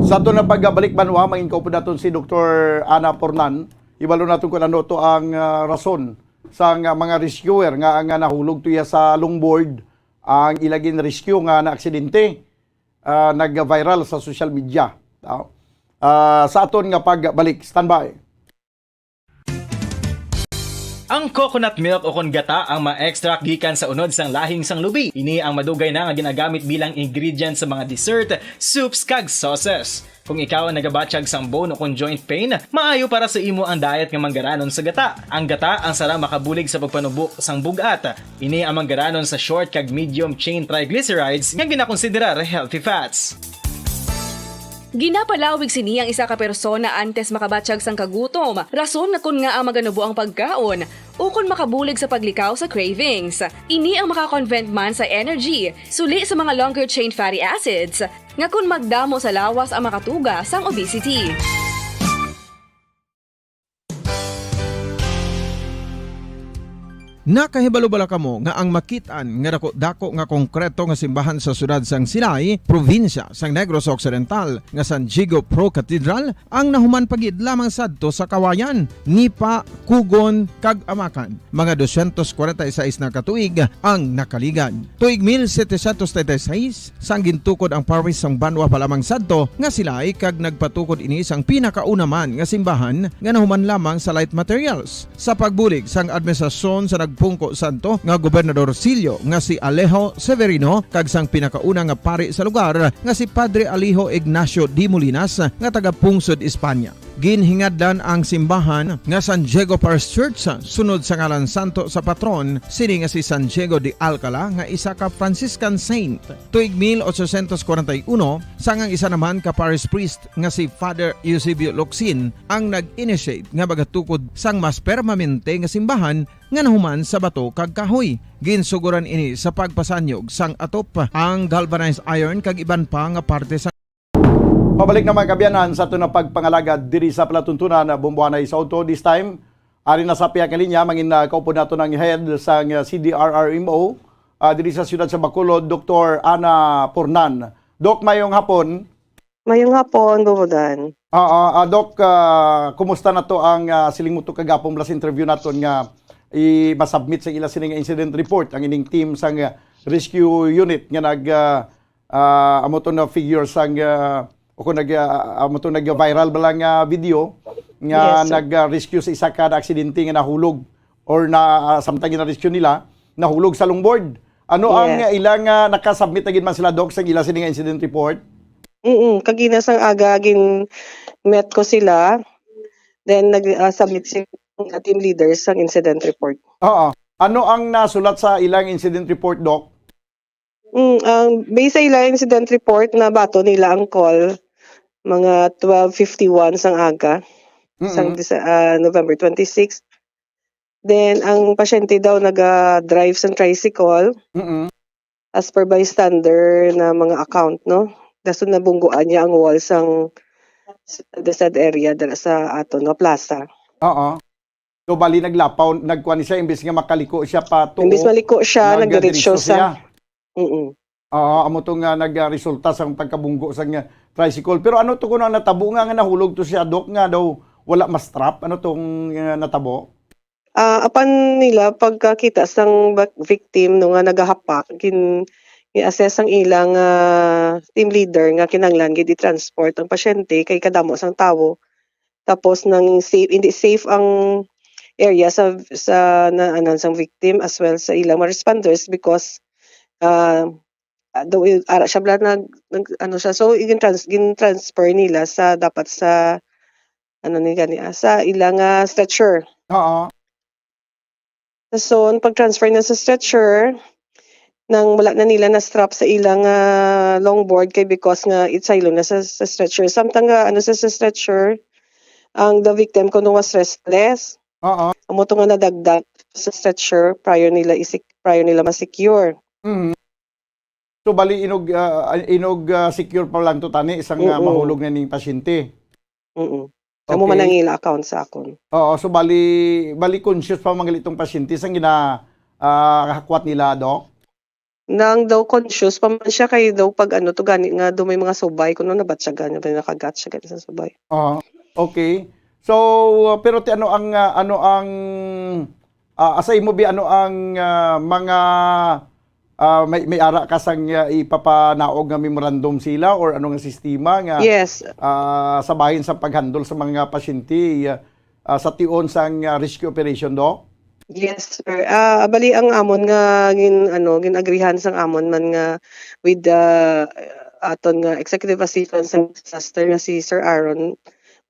Sa ato na pagbalik banwa, mangin ko po naton si Doktor Ana Pornan. Ibalo naton kung ano to ang ah, rason sa nga mga rescuer nga ang ah, nahulog tuya sa longboard ang ilagin rescue nga na aksidente. Ah, nag-viral sa social media. Ah, ah, sa aton nga pagbalik, standby. Ang coconut milk o kon gata ang ma-extract gikan sa unod sang lahing sang lubi. Ini ang madugay na nga ginagamit bilang ingredient sa mga dessert, soups, kag sauces. Kung ikaw ang nagabatyag sang bone o kon joint pain, maayo para sa imo ang diet nga manggaranon sa gata. Ang gata ang sara makabulig sa pagpanubo sang bug-at. Ini ang manggaranon sa short kag medium chain triglycerides nga ginakonsiderar healthy fats. Ginapalawig sini ang isa ka persona antes makabatyag sang kagutom, rason nga kon ngaa maganubo ang pagkaon, ukon makabulig sa paglikaw sa cravings. Ini ang makakonvent man sa energy, suli sa mga longer chain fatty acids, nga kon magdamo sa lawas ang makatuga sang obesity. Nakahibalo bala kamo nga ang makit-an nga dako-dako nga konkreto nga simbahan sa siyudad sang Silay, probinsya sang Negros Occidental, nga San Diego Pro Cathedral, ang nahuman pa gid lamang sadto sa Kawayan, Nipa, Kugon, kag Amacan? Mga dosyentos kwarenta y seis na ka tuig ang nakaligad. Tuig mil setecientos treinta y seis, sang gintukod ang parish sang banwa pa lamang sadto nga Silay, kag nagpatukod ini sang pinakauna man nga simbahan nga nahuman lamang sa light materials. Sa pagbulig sang administrasyon sa nagpungko sadto nga Gobernador Silio nga si Alejo Severino kag sang pinakauna nga pari sa lugar nga si Padre Alejo Ignacio de Molinas nga taga-pungsod Espanya. Ginhingadlan ang simbahan nga San Diego Parish Church sunod sa ngalan santo sa patron sini nga si San Diego de Alcala nga isa ka Franciscan saint. Tuig mil ochocientos kwarenta y uno, sang ang isa naman ka parish priest nga si Father Eusebio Locsin ang nag-initiate nga magatukod sang mas permanente nga simbahan nga nahuman sa bato kag kahoy. Ginsuguran ini sa pagpasanyog sang atop, ang galvanized iron kag iban pa nga parte sa Pabalik na, mga kaabyanan, sa aton na pagpangalagad diri sa palatuntunan na Bomboanay sa Auto. This time, ari na sa pihak nga linya, mangin na kaupod nato ng head sa C D R R M O, ah, diri sa siyudad sa Bacolod, Doktor Ana Pornan. Doc, mayong hapon. Mayong hapon, Bombo Dan. Ah, ah, ah, Doc, ah, kumusta na to ang ah, siling mo to kagapong plus interview naton nga i-masubmit sa ila sining incident report ang ining team sang ah, rescue unit nga nag ah, ah, amo to na figure sang ah, o kung nag ah, amo to nag-viral ba lang nga video nga Yes, sir. nag-rescue sa isa ka na aksidente nga nahulog or na ah, samtang gina-rescue nila, nahulog sa longboard. Ano ang Yes. ah, ilang ah, nakasubmit na gid man sila, Doc, sa ila sini nga incident report? Mm, kagina sang aga gin met ko sila. Then nag-submit si team leaders sang incident report. Oo. Ano ang nasulat sa ilang incident report, Doc? Mm, ang based sa ilang incident report, nabaton nila ang call mga twelve fifty-one sang aga sang Mm-mm. Dece- ah, November twenty-six. Then ang pasyente daw naga-drive sang tricycle. Mm-mm. As per bystander na mga account, no? Dason nabungguan niya ang wall sang the said area dala sa aton nga plaza. Oo. So, bali, naglapaw, nagkuha ni siya, imbis nga makaliko siya pa tuo, Imbis maliko siya, nagdiretso nagdiretso siya. sa Mm-mm. Ah, amo to nga nagresulta sa pagkabunggo sang, ah, tricycle. Pero ano to kuno ang natabo nga, nga nahulog to siya, Doc, nga daw wala ma-strap? Ano tong, ah, natabo? Ah, apan nila pagkakita sang bak-, victim, no, nga nagahapak, gin-, i-assess ang ilang, ah, team leader nga kinahanglan gid i-transport ang pasyente kay kadamo sang tawo. Tapos nang safe, hindi safe ang area sa, sa naanan sang victim as well sa ilang mga responders because, ah, ah, daw i-, ara siya bala nag, nag, ano siya, so gin-trans-, gin-transfer nila sa, dapat sa, ano ni gani, ah, sa ilang, ah, stretcher. Oo. So, ang pag-transfer na sa stretcher, nang wala na nila na-strap sa ilang, ah, longboard kay because nga it-silo na sa, sa stretcher. Samtang nga, ano, sa, sa stretcher, ang the victim kuno was restless. Oo. Amo to nga nadagdag sa stretcher prior nila isik-, prior nila ma-secure. Mhm. So, bali inog, ah, inog, ah, secure pa lang to tani isang, ah, Mm. mahulog na ning pasyente. Mm. Amo man Okay. ang ila account sa akon. Oo, so bali, bali conscious pa man gali tong pasyente sang gina, ah, hakwat nila, Doc? Nang daw conscious pa man siya kay daw pag ano to gani nga daw may mga subay kuno nabatyagan niya, nakagat siya gani sa subay. Oo. Okay. So, uh, pero ti ano ang, ah, ano ang, ah, asay mo bi ano ang, ah, mga, ah, may, may ara ka sang, ah, ipapanaog nga memorandum sila or ano nga sistema nga, Yes. ah, sa bahin sa paghandle sa mga pasyente, ah, ah, sa tion sang, ah, rescue operation, Doc? Yes, sir. Ah, bali ang amon nga gin-, ano, gin-agrihan sang amon man nga with the, uh, aton nga executive assistant sa disaster nga si Sir Aaron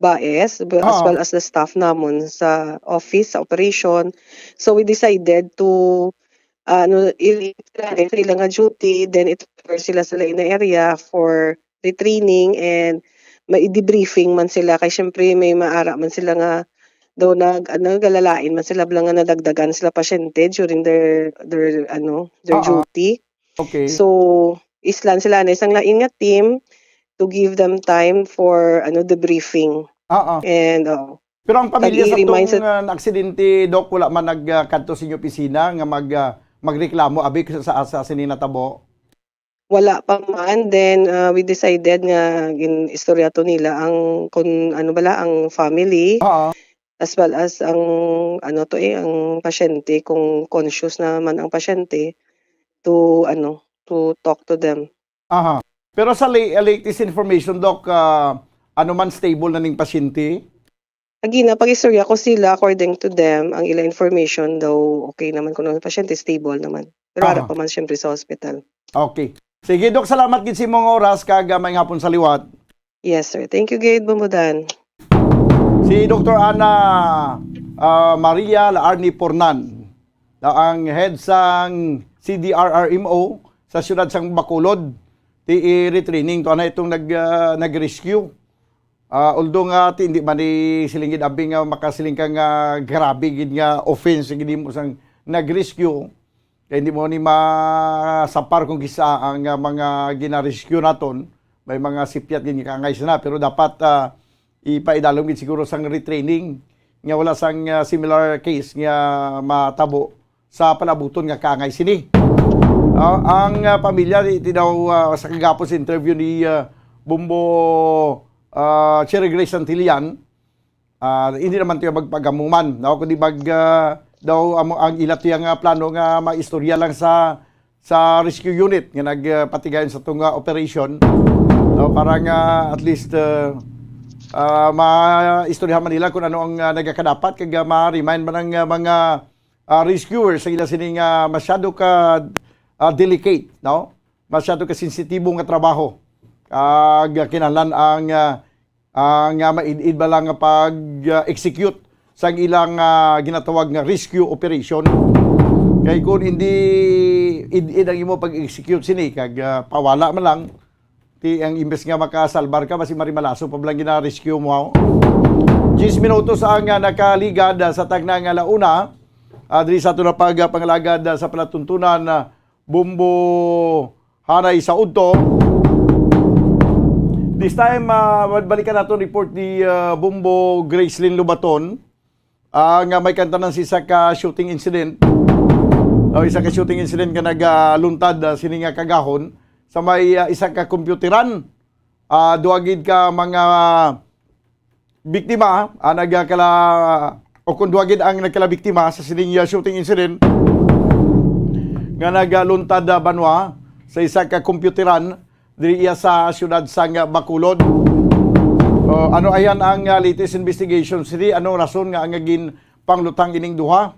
Baez, b-, as Oo. well as the staff namon sa office, sa operation. So we decided to, ah, ano, i-, i-, sa ilang nga duty, then i-transfer sila sa lain na area for retraining and may debriefing man sila kay syempre may maara man sila nga daw nag-, ano, galalain man sila bala nga nadagdagan sila pasyente during their, their, ano, their Oo. duty. Okay. So, islan sila na isang lain nga team to give them time for, ano, debriefing. Oo. And, oh, Pero ang pamilya sa Pag-i-remind tong, sa ah, naaksidente, Doc, wala man nag, ah, kadto sa inyo opisina nga mag, ah, magreklamo abi sa, sa, sa sini natabo? Wala pa man. Then, ah, we decided nga gin-istorya to nila ang, kung ano bala, ang family, Oo. as well as ang, ano to eh, ang pasyente, kung conscious naman ang pasyente, to, ano, to talk to them. Aha. Pero sa la-, latest information, Doc, ah, ano man, stable na ning pasyente? Lagi na, pag-istorya ko sila, according to them, ang ila information daw, okay naman kuno ang pasyente, stable naman. Pero ara Aha. pa man, syempre, sa hospital. Okay. Sige, Doc, salamat gid sa imong oras, kag, ah, maayong hapon sa liwat. Yes, sir. Thank you gid, Bombo Dan. Si Doktor Ana, ah, Maria Laarni Pornan, na ang head sang C D R R M O sa siyudad sang Bacolod, ti i-retraining to, ana itong nag, ah, nag-rescue. Ah, although nga ti, hindi man ni siling gid abi nga makasiling ka nga grabe gid nga offense gid mo sang nag-rescue. Kay hindi mo ni masapar kung kisa ang, ah, mga gina-rescue naton. May mga sipyat gid nga kaangay sina, pero dapat, ah, ipaidalom gid siguro sang retraining nga wala sang, ah, similar case nga matabo sa palabuton nga kaangay sini. Ah, ang, ah, pamilya, di, di daw, ah, sa kagapon sa interview ni, ah, Bombo, ah, Cherry Grace Santillan, ah, hindi naman to magpagamuman, no? Kundi mag, ah, daw amo ang ila to yang, ah, plano nga maistorya lang sa, sa rescue unit nga nagpatigayon sa tong, ah, operation, no? Para nga at least, ah, ah, maistoryahan man nila kung ano ang, ah, nagakadapat, kag, ah, ma-remind man ang, ah, mga, ah, rescuer sa ila sini nga masyado ka, ah, delicate, no? Masyado ka sensitibo nga trabaho. Kag kinahanglan ang, ah, ah, nga maid-id ba lang nga pag, ah, execute sang ilang, ah, ginatawag nga rescue operation. Kay kung hindi id-id ang imo pag-execute sini, kag, ah, pawala man lang, ti ang imbes nga makasalbar ka, basi marimalaso pa lang gina-rescue mo. Diyes minutos ang, ah, nakaligad, ah, sa tagna nga launa. Ah, diri sa ato na pag, ah, pangalagad, ah, sa palatuntunan, ah, Bombo Hanay sa Udto. This time, ah, balikan naton report ni, ah, Bombo Gracelyn Lubaton, ah, nga may kantanan sa isa ka shooting incident. O, isa ka shooting incident nga nagaluntad, ah, sini nga kagahon. sa may, ah, isa ka kompyuteran. Ah, duha gid ka mga biktima, ah, nagkala-, o kung duha gid ang nagkalabiktima sa sining, ah, shooting incident nga nagaluntad, ah, banwa sa isa ka kompyuteran diri iya sa siyudad sang Bacolod. O, ano ayan ang, ah, latest investigation, sini? Anong rason nga ang ginpanglutang ining duha?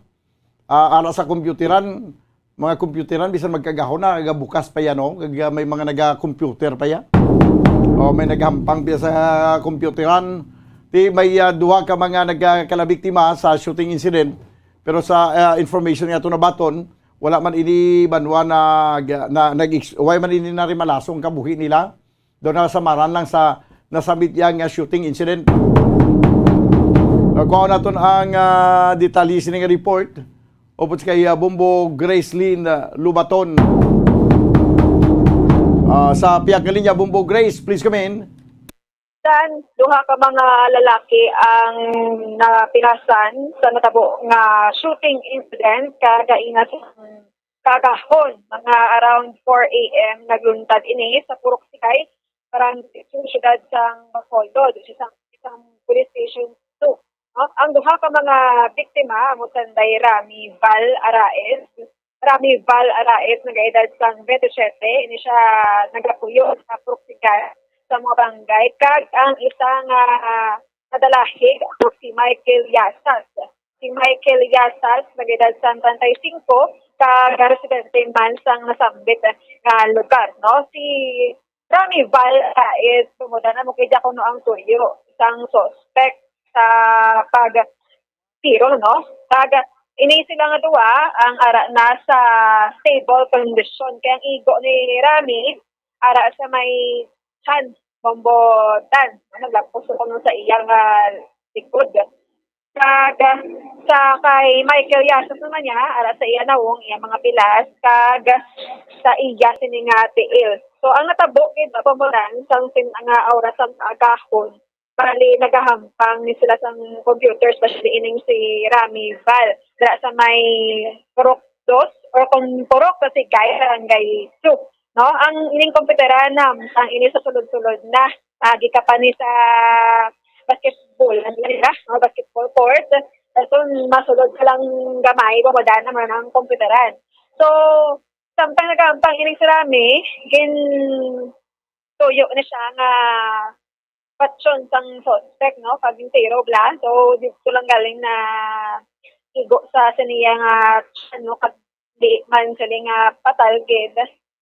Ah, ara sa kompyuteran, mga kompyuteran, bisan magkagahon na, gabukas pa yan, no? Kag, ah, may mga naga-computer pa yan. O, may naghampang pa sa kompyuteran. Ti, may, ah, duha ka mga nagkalabiktima sa shooting incident. Pero sa, ah, information nga ito nabaton, wala man ini banwa na, na, nag-, wala man ini narimalasong kabuhi nila. Daw nasamaran lang sa nasambit iya nga shooting incident. Nakuha naton ang, ah, detalye sini nga report. Upod kay, ah, Bombo Grace Lynn, ah, Lubaton. Ah, sa pihak nga linya, Bombo Grace, please come in. Dan, duha ka mga lalaki ang napirasan sa natabo nga shooting incident kagaina sa kagahon, mga around four a m, nagluntad ini sa Purok Sigay, Barangay Two, siyudad sang Bacolod, isang, isang police station two. No? Ang duha ka mga biktima amo sanday Rami Val Araez. Rami Val Araez, nagaedad sang twenty-seven, ini siya nagapuyo sa Purok Sigay sa mga barangay. Kag ang isa nga nadalahig, si Michael Yasas. Si Michael Yasas, nag-edad sang treinta y cinco, kag residente man sang nasambit nga lugar, no? Si Rami Val, ah, is tumudan na mo kay Diakono ang tuyo sang suspect sa pagtiro, no? Kag ini sila nga duwa ang ara na sa stable condition. Kay ang igo ni Rami, ara sa may tiyan, Bombo Dan, naglapos ko kuno sa iyang, ah, likod. Kag, ah, sa kay Michael Yasas naman niya, ara sa iya nawong, iya mga pilas, kag sa iya sini nga tiil. So, ang natabo gid, Bombo Dan, sang sin-, nga oras sang agahon, bali, nagahampang ni sila sang computer, especially ining si Rami Val, dira sa may Purok Dos, or kung Purok sa Sigay, Barangay Two. No? Ang ining komputera, nam, ang ini sa sulod-sulod na, ah, gikapan ni sa basketball, ano nila, no? Basketball court. So, masulod ka lang gamay, Bombo Dan, naman ang komputeran. So, samtang nagahampang ining si Rami, gin-, tuyo na siya nga patyon sang suspect, no? Kag yung tiro bala. So, dito lang galing na igo sa siniya nga, ano, kag di man sila nga patal gid.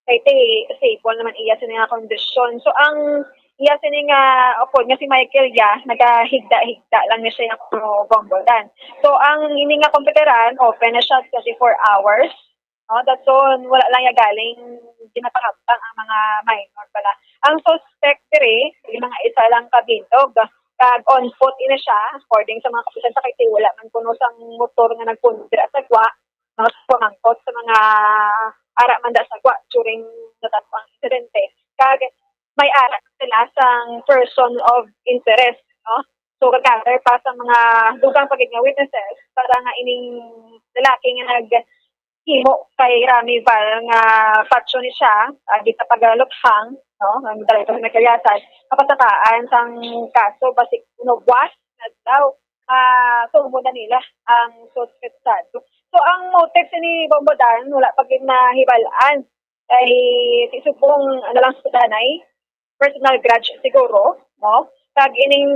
Kay ti, stable naman iya sini nga kondisyon. So, ang iya sini nga upod nga si Michael, ya, nagahigda-higda lang ni siya yung Bombo Dan. So, ang ini nga komputeran, open na siya twenty-four hours. No, that's all. Wala lang ya galing ginapahampang ang mga minor pala. Ang suspect diri, yung mga isa lang ka bilog. Kag on foot ina siya, according sa mga kapitan sa kay wala man kuno sang motor nga nagpundo dira sa gwa, no, sa pamangkot sa mga ara man da sa gwa during natabo ang insidente. Kag may ara sila sang person of interest, no? So, gagather pa sa mga dugang pa gid nga witnesses para nga ining lalaki nga nag himo kay Rami Val nga patyon ni siya, ah, gid sa pagluthang, no, ang dalaga sa nagkayasad, kapatakaan sang kaso basig kuno buwas nga adlaw, ah, sumo na nila ang suspetsado. So, ang motive ni Bombo Dan, wala pa gid nahibal-an. Kay ti subong, ano lang sa danay, personal grudge siguro, no? Kag ining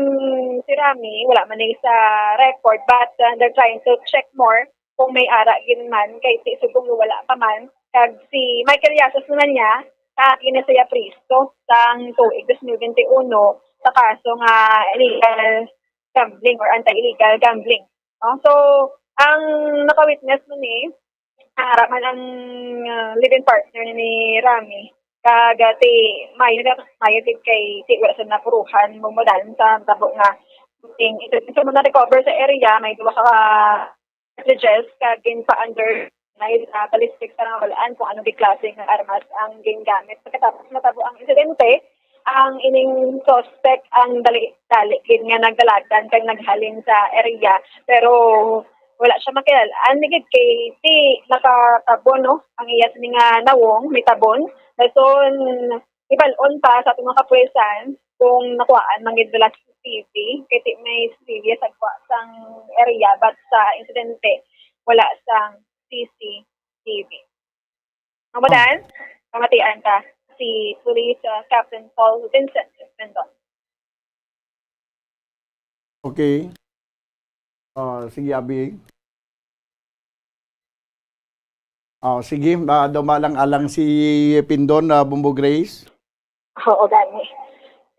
si Rami, wala man ni sa record, but, uh, they're trying to check more kung may ara gid man, kay si subong wala pa man. Kag si Michael Yasas naman niya, kag ini siya pristo sang tuig dos mil bente uno sa kaso nga illegal gambling or anti-illegal gambling, no? So, ang naka-witness man ni, ara man ang, uh, live-in partner ni Rami. Kag, uh, ti, mayo na, mayo gid kay ti wala sa napuruhan, mo madalom sa tabo nga ting, ito, ito mo na-recover sa area, may duha ka cartridges, kag ginpa-under na, uh, ballistic sa nga walaan kung anong klase nga armas ang gingamit. Pagkatapos matabo ang insidente, ang ining suspect ang dali-dali gid nga nagdalagan kag naghalin sa area. Pero Wala siya makilal-an. Ni gid kay ti nakatabon, no? Ang iya sini nga nawong, may tabon. Dason, ibal-on pa sa atong mga kapulisan kung nakuhaan man gid nila sa C C T V. Kay ti may C C T V sa kuha sang area, but sa insidente, wala sang C C T V. Mamudan, pamatian ka si Police, ah, Captain Paul Vincent Rendon. Okay. Ah, sige, Abi. Ah, sige, ah, dumalang alang si Pindon, ah, Bumbo Grace. Oo, gani.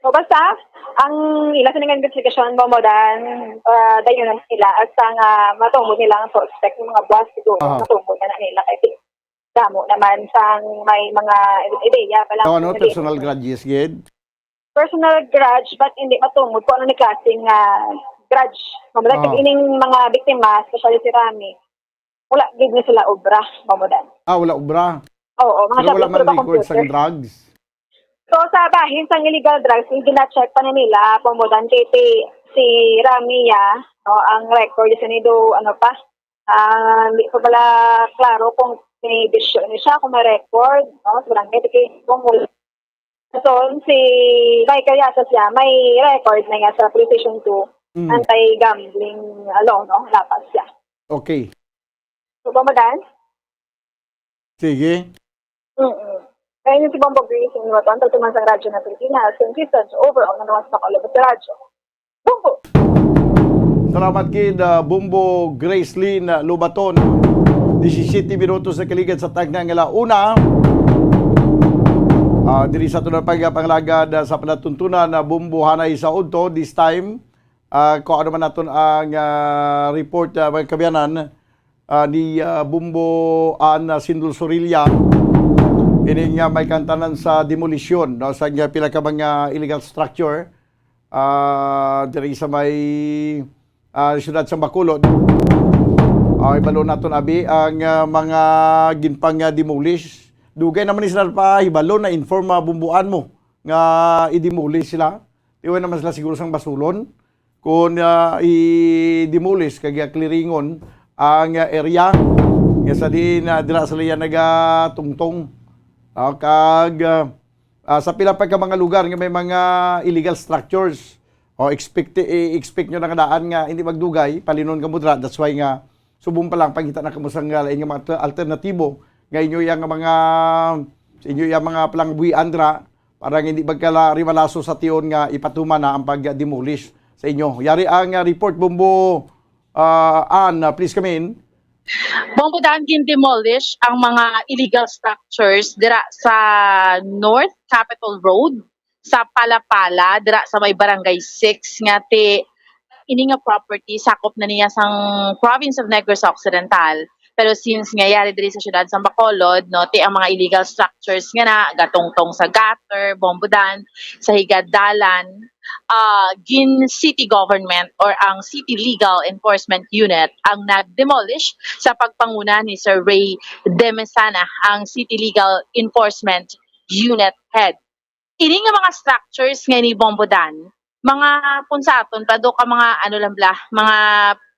So, basta, ang ila sa nga investigasyon, Bombo Dan, ah, dayon na nila, hasta nga matungod nila ang suspect, yung mga boss, siguro, Aha. matungod na, na nila, kay damo naman sang may mga ideya pa lang. So, ano, Hindi. Personal grudges, gid? Personal grudge, but hindi matungod kung ano ni klaseng, ah, grudge. Mamula Ah. ining mga biktima, especially si Rami, wala gid ni sila obra, Bombo Dan. Ah, wala obra. Oo, mga Pero wala sabi, man puro ba record sang computer? Drugs. So, sa bahin sang illegal drugs, yung gina-check pa na nila, Bombo Dan, kay ti-, si Rami, ya, no, ang record sa nido, ano pa, ah, hindi pa pala klaro kung may bisyo ni siya, kung may record, no, sa barangay, kay kung wala. So, si Michael Yasas, ya, may record na nga sa Police Station two, Mm. anti-gambling law, no, lapas siya. Okay. So, Bombo Dan? Sige. Mm-mm. Kaya yung si Bombo Grace, yung iwatan, tagtuman sa Radyo ng Pilipinas, yung Christian, overall, na nawas na kalabas sa radyo. Bombo! Salamat gid, ah, Bumbo Grace Lynn Lubaton. Disisyete minutos na kaligad sa tagna nga ala una. Ah, diri sa tunang pagpanglagad, ah, sa palatuntunan na Bumbo Hanay sa Udto, this time, ah, kung ano man naton ang, ah, report, ah, mga kaabyanan, ah, ni, ah, Bumbo Ann, ah, Sindol Sorilla, ini nga may kaangtanan sa demolisyon, no, sa nga pila ka mga illegal structure, ah, diri sa may, ah, siyudad sa Bacolod. Ah, ibalo naton, Abi, ang, ah, mga ginpang, ah, demolish. Dugay naman ni sila pa hibalo na inform, ah, Bumbuan mo nga i-demolish sila. Iwan naman sila siguro sang basulon kung, ah, i-demolish kag, ah, clearingon ang, ah, area nga sa diin, ah, dira sila yan nagatungtong. Ah, kag, ah, ah, sa pila pa ka mga lugar nga may mga illegal structures. O expect, i-expect nyo na nga daan nga hindi magdugay, palinon ka mo dira. That's why nga subong pa lang pangita na kamo sang lain nga mga alter-, alternatibo nga inyo yang mga, sa inyo yang mga palangbuhian dira para nga hindi magkala rimalaso sa tion nga ipatuman na ang pag-demolish sa inyo. Yari ang, ah, report, Bumbo, ah, Ann, ah, please come in. Bombo Dan, gin-demolish ang mga illegal structures dira sa North Capitol Road, sa Palapala, dira sa may Barangay six, nga ti ini nga property sakop na niya sang province of Negros Occidental. Pero since nga yari diri sa siyudad sang Bacolod, no, ti ang mga illegal structures nga na gatungtong sa gutter, Bombo Dan, sa higad dalan, ah, gin city government or ang city legal enforcement unit ang nag-demolish sa pagpanguna ni Sir Ray Demesana, ang city legal enforcement unit head. Ini nga mga structures nga ini, Bombo Dan, mga kung sa aton pa do ka mga ano lang bla, mga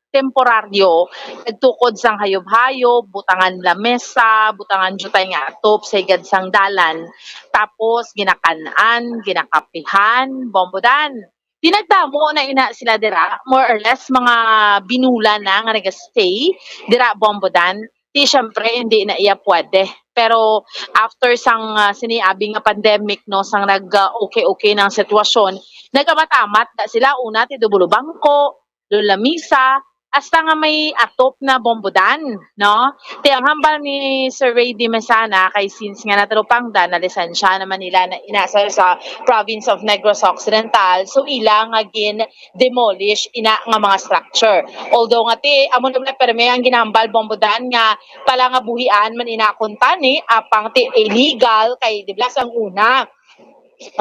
temporaryo, nagtukod sang hayop-hayop, butangan lamesa, butangan jutay nga atop sa higad sang dalan, tapos ginakan-an, ginakapihan, Bombo Dan. Di nagdamo na ina sila dira, more or less mga binulan na nga nagastay dira, Bombo Dan. Di syempre hindi na iya pwede. Pero after sang, ah, sini abi nga pandemic, no, sang nag, ah, okay-okay na ang sitwasyon, nagamat-amat na sila una ti Dubulo Bangko, Lola Misa, hasta nga may atop na, Bombo Dan, no? Ti ang hambal ni Sir Ray Demesana, kay since nga natalupangdan na lisensya naman nila na inasal sa province of Negros Occidental, so ila nga gin demolish ina nga mga structure. Although nga ti, amo na perme ang ginambal, Bombo Dan, nga pala nga buhian man ina kuntani, apang ti illegal kay, di ba, sang una.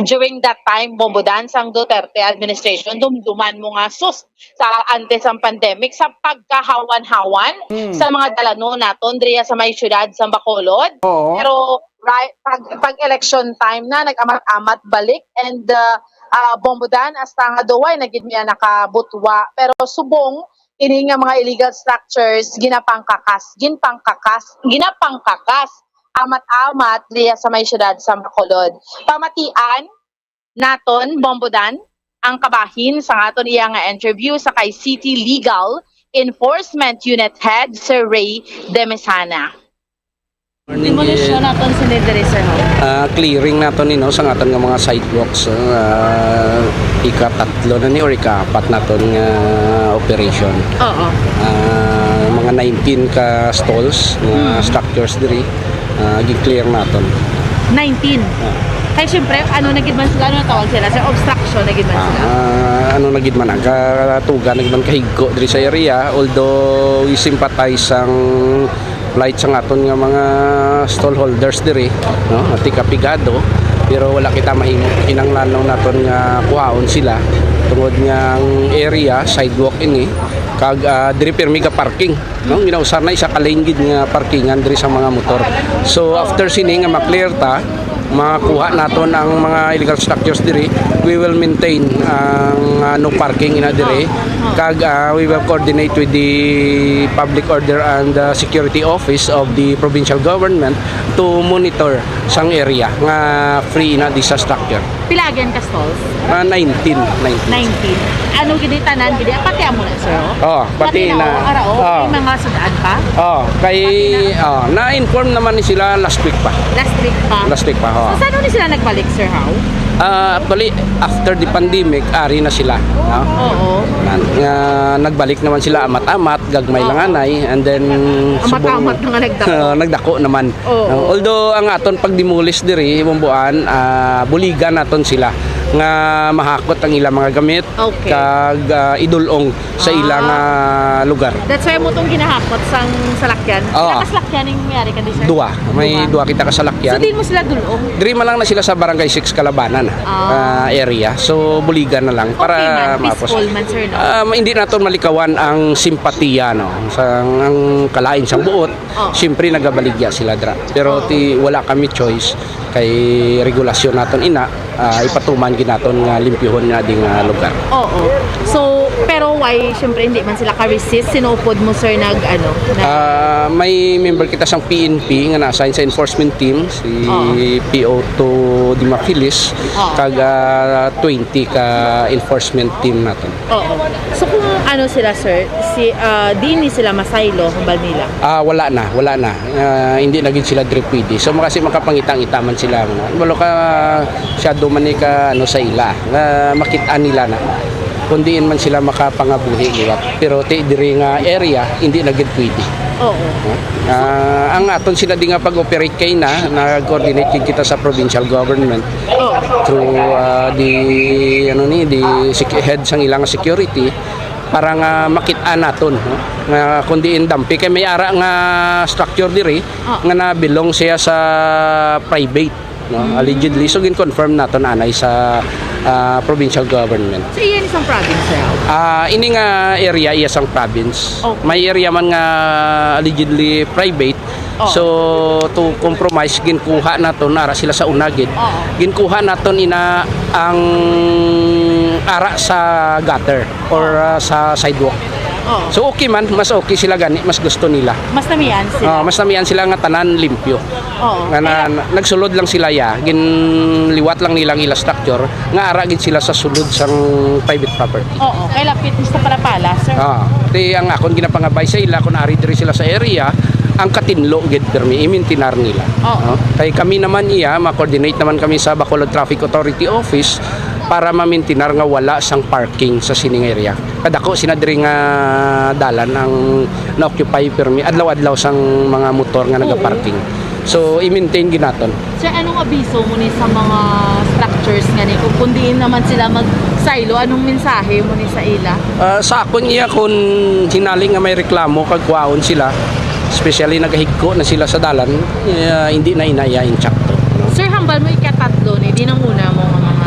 During that time, Bombo Dan, sang Duterte administration, dumduman mo nga sus, sa antes ang pandemic, sa pagkahawan-hawan Hmm. sa mga dalanon naton diriya sa may siyudad sa Bacolod. Oo. Pero right, pag, pag election time na, nag-amat-amat balik, and uh, uh, Bombo Dan, hasta nga duway na gid niya nakabutwa. Pero subong ini nga mga illegal structures ginapangkakas, ginpangkakas, ginapangkakas amat-amat diya sa may siyudad sa Bacolod. Pamatian naton, Bombodan, ang kabahin sa aton iya nga interview sa kay City Legal Enforcement Unit Head, Sir Ray Demesana. Demolition naton sini diri, sir, no? Ah, clearing naton ni, no, sa aton nga mga sidewalks, ah, ika-tatlo na ni or ika-apat naton nga operation. Oo. Ah, mga nineteen ka stalls, mga Hmm. structures diri, ah, gi-clear naton. Nineteen? Ah. Kay, syempre, ano na gid man sila, ano na tawag sila, sir? Obstruction na gid man sila. Ah, ano na gid man, ang katuga na gid man kahigko diri sa area, although we sympathize sang plight sang aton nga mga stallholders diri, no? Ati kapigado, pero wala kita mahimo. Kinahanglan naton nga kuhaon sila tungod nga ang area, sidewalk ini, kag, ah, diri pirmi ga parking, no? Ginausar na isa ka lane gid nga parkingan diri sa mga motor. So, after sini nga ma-clear ta, makuha naton ang mga illegal structures diri, we will maintain ang, ah, no parking ina diri. Kag, ah, we will coordinate with the Public Order and, ah, Security Office of the provincial government to monitor sang area nga free na di sa structure. Pila agyan ka stalls? Ah, nineteen, nineteen. Nineteen. Ano gid ni tanan gid? Pati amo na, sir, oh? Oh, pati Pati na, na, oh, ara, oh. Oh. May mga sud-an pa? Oh, kay, Pati na. Oh, na-inform naman ni sila last week pa. Last week pa? Last week pa, oh. So, saan ni sila nagbalik, sir, how? Ah, actually, after the pandemic, ari na sila, no? Oo. Nan-, nga nagbalik naman sila amat-amat, gagmay Oo. lang anay, and then Amat-amat subong na nga nagdako. Nagdako naman. Oo. No? Although ang aton pag-demolish diri, Bomboan, ah, buligan naton sila nga mahakot ang ilang mga gamit Okay. kag, ah, idul-ong sa Ah. ilang, ah, lugar. That's why mo tong ginahakot sang salakyan. Oo. Pila ka salakyan ning may-ari ka di, sir? Dua. May Dua. dua kita ka salakyan. So, din mo sila dul-ong? Diri man lang na sila sa Barangay Six Calabanan, Ah. ah, area. So, buligan na lang Okay para man, mapos. peaceful man, sir, no? Ah, ma-, hindi naton malikawan ang simpatiya, no? Sa, ang kalain sang buot, Oh. siyempre nagabaligya sila dira. Pero Oh. ti, wala kami choice kay regulasyon naton ina, ah, ipatuman gid naton nga limpyuhon nga ding, ah, lugar. Oo. So, pero why, syempre, hindi man sila ka-resist? Sino upod mo, sir, nag, ano, nag- Ah, may member kita sang P N P nga na-assign sa enforcement team, si Oo. P O two Dimafilis, Oo. kag, ah, twenty ka enforcement team naton. Oo. So, kung ano sila, sir, si, ah, di ni sila masaylo, hambal nila? Ah, wala na, wala na. Ah, hindi na gid sila diri pwede. So, makasi makapangita-ngita man sila, ano. Wala ka, masyado man ni ka, ano, sa ila, nga makit-an nila na kung diin man sila makapangabuhi, di ba? Pero ti diri nga area, hindi na gid pwede. Oo. Ah, ang aton sila di nga pag-operate kay na, nag-coordinate gid kita sa provincial government Oo. through, ah, di, ano ni, di sec-, head sang ilang security para nga makit-an naton, no? Nga kung diin dampi kay may ara nga structure diri Oo. nga na-belong siya sa private, no? Mm. Allegedly. So, gin-confirm naton anay sa, ah, provincial government. So, iya ni sang province, sir? Ah, ini nga area, iya sang province. Okay. May area man nga allegedly private. Oh. So, to compromise, ginkuha naton, ara sila sa una gid. Oo. Ginkuha naton ina ang ara sa gutter or, ah, sa sidewalk. Oo. So, okay man, mas okay sila gani, mas gusto nila. Mas namian sila. Ah, mas namian sila nga tanan limpyo. Oo. Nga na, Kaya na, nagsulod lang sila, ya. Ginliwat lang nila ang ila structure, nga ara gid sila sa sulod sang private property. Oo, kay lapit ni sa Palapala, sir. Ah, ti ang akon ginapangabay sa ila, kung ari diri sila sa area, ang katinlo gid pirmi, imintinar nila. Oo. No? Kay kami naman iya, ma-coordinate naman kami sa Bacolod Traffic Authority Office para mamintinar nga wala sang parking sa sining area. Kadako sina diri nga dalan ang na-occupy pirmi adlaw-adlaw sang mga motor nga Oo. nagaparking. So, i-maintain gid naton. Sir, anong abiso mo ni sa mga structures nga ni? Kung, kung diin naman sila magsaylo, anong mensahe mo ni sa ila? Ah, sa akon iya, kung hinali nga may reklamo kag kuhaon sila, especially nagahigko na sila sa dalan, eh, hindi na inaya insakto. Sir, hambal mo ikatatlo ni, di nang una mo nga mga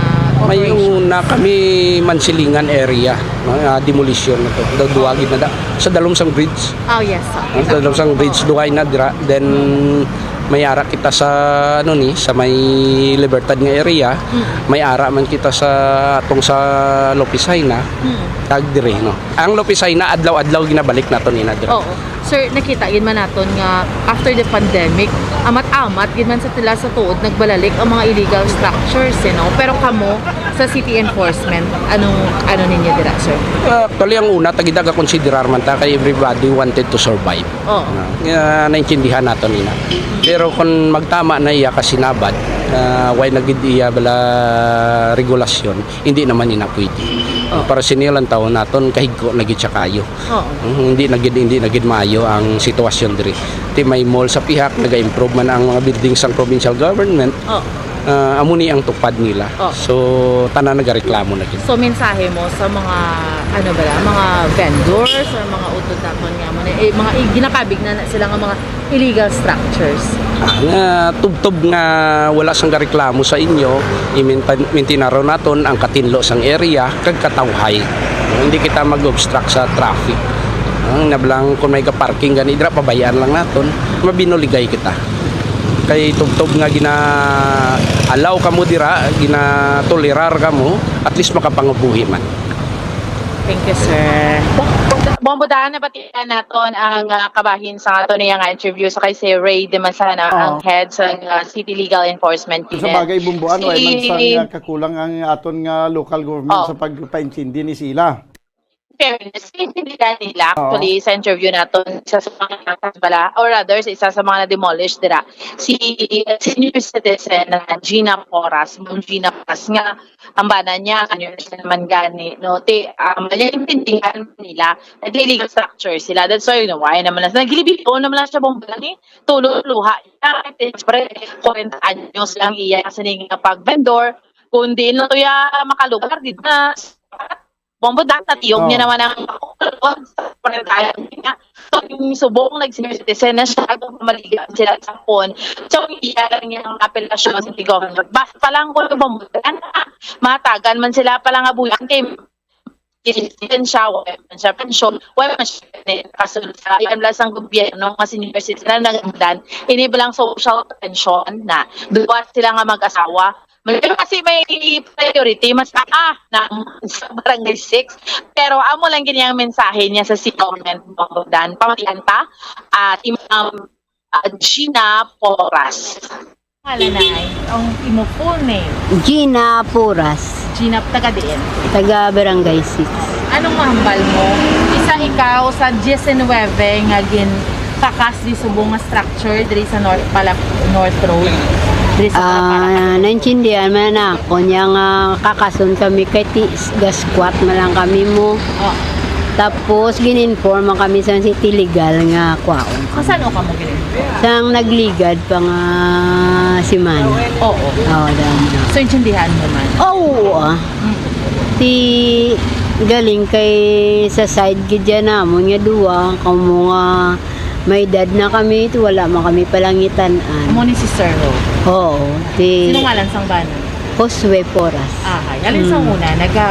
May operation? Una kami Mansilingan area, no, ah, demolition na to. Daw duwa gid na da. Sa dalom sang bridge. Oh, yes, sir. Ah, sa dalom sang bridge, duhay na dira. Then, May ara kita sa, ano ni, sa may Libertad nga area, Mm. may ara man kita sa, atong sa Lopisaina, Mm. kag dire, no. Ang Lopisaina, adlaw-adlaw ginabalik naton ina dire. Oo. Sir, nakita gid man naton nga after the pandemic, amat-amat gid man sa tila sa tuod nagbalalik ang mga illegal structures, you know? Pero kamo, sa city enforcement, anong, ano ninyo dira, sir? Ah, actually, ang una, tagida ka konsiderar man ta kay everybody wanted to survive. Oo. Ah, nga naintindihan naton ina. Pero kung magtama na iya kasinabad, ah, way na gid iya bala regulasyon, hindi naman ina pwede. Oo. Para sini lang taon naton, kahigko na gid siya kayo. Oo. Mm, hindi na gid, hindi na gid maayo ang sitwasyon diri. Ti may mall sa pihak, naga-improve man ang mga building sang provincial government. Oo. Ah, amo ni ang tupad nila. Oo. So, tanan nagareklamo na gid. So, mensahe mo sa mga, ano ba, mga vendors or mga utod naton nga mo na, eh, mga i-, ginakabig na, na sila nga mga illegal structures? Ah, nga tubtob nga wala sang gareklamo sa inyo, imintan-, mintinaro naton ang katinlo sang area kag katawhay. Hindi kita mag-obstruct sa traffic. Ang nablang kung may ka-parking gani dira, pabayaan lang naton, mabinuligay kita. Kay tubtob nga gina-allow kamo dira, ginatolerar kamo, at least makapangabuhi man. Thank you, sir. Bombo daan, nabatian naton ang, ah, kabahin sa ato niya nga interview sa kay si Ray De Masana, Oo. ang head sa, ah, City Legal Enforcement Sa Unit. bagay, Bumbuan, Si way man sang, ah, kakulang ang aton nga local government Oh. sa pagpaintindi ni sila. Fairness, intindihan nila. Oo. Actually, sa interview naton, isa sa mga natas bala, or rather, sa isa sa mga na-demolish dira, si senior citizen na Gina Porras, Ma'am Gina Porras, nga ang bana niya, ano siya naman gani, no? Ti, um, naiintindihan nila na di illegal structure sila. That's why, you know, why naman lang, naglibilo naman lang siya, bomba lang eh. Tulo, luha. Siyempre, kwarenta anyos lang iya sa ning pag-vendor. Kung di na to ya makalugar, di na, bombo, dahil natiyog niya Oo. naman ang kwarenta anyos niya. So, yung subong nag-senior citizen na siya, kung pamaligan sila sa phone. So, iya lang yung apelasyon sa government. Basta lang kung bombo, matagan man sila palangabuyan kay citizen siya, wala man siya pensyon, wala man siya kasulod sa yan lang sang gobyerno nga senior citizen na nagdan. Ini ba lang social pension na duwa sila nga mag-asawa? May, kasi may priority mas ah, na sa barangay six. Pero amo lang gini ang mensahe niya sa si government, Bogdan. Pamatian ta, at Imam, ah, Gina Porras. Ngalan na ay, ang imo full name? Gina Puras. Gina, taga diin? Taga Barangay six. Anong mahambal mo? Isa ikaw sa diecinuebe nga ginkakas di subong nga structure diri sa North Palap-, North Road, diri sa Ah, Palapalap. Naintindihan man ako niya nga kakason kami kay ti-, gaskwat man lang kami mo. Oh. Tapos, gin-inform man kami sa city legal nga kwaon. Sa saan o kamo gini? Sang nagligad pa nga si Manny. Oo. Oo, daw na. So, intindihan mo man? Oo, ah. Mm. Ti galing kay sa side gid dyan namon nga duwa, kamo nga may edad na kami, ti wala man kami palangitan-an. Amo ni si Sir Ro? Oo, ti Sino ngalan sang bana? Josue Porras. Ah, hay. Alin sa Mm. una? Naga,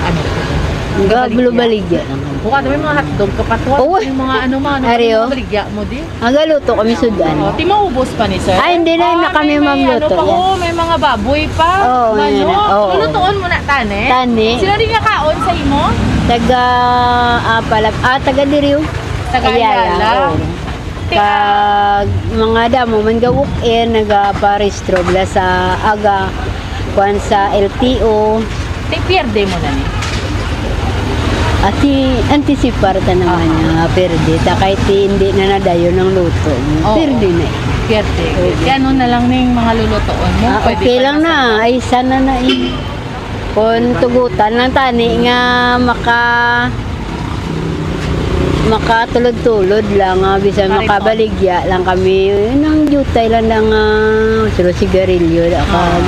ano? Naga Nagabaligya? Bulubaligya lang kami. Buka kami mga hotdog, kapatwa. Oo. Yung mga ano, mga ano, Ari, oh. Baligya mo di? Nagaluto kami sudan. Oh, ti maubos pa ni sir? Ay, hindi na, Ah, na kami may, may ano magluto pa, yan. Oh, may mga baboy pa. Oo, Manok. Yan na. Oo. Lulutuon mo na, tani? Tani. Sino rin nga kaon sa imo? Taga, ah, Palag-, ah, taga Diriw. Taga Ayala, Ayala. Oo. Ti, ah, Kag mga damo man ga walk-in, nagaparehistro bala sa aga, kwan sa L T O. Ti pierde mo na ni? Ati, antisipar ta naman Aha. nga perde. Ta kay ti hindi na nadayon ang luto mo. Oo. Perde na eh. Pierde. Perde. Kaya ano na lang ning mga lulutuon mo? Ah, Pwede okay pa lang na na. Ay, sana na eh. Kung tugutan lang tani nga maka-, makatulod-tulod lang, ah, bisan Pare, makabaligya lang kami. Yun ang jutay lang na nga, suro sigarilyo, da ka. Ah.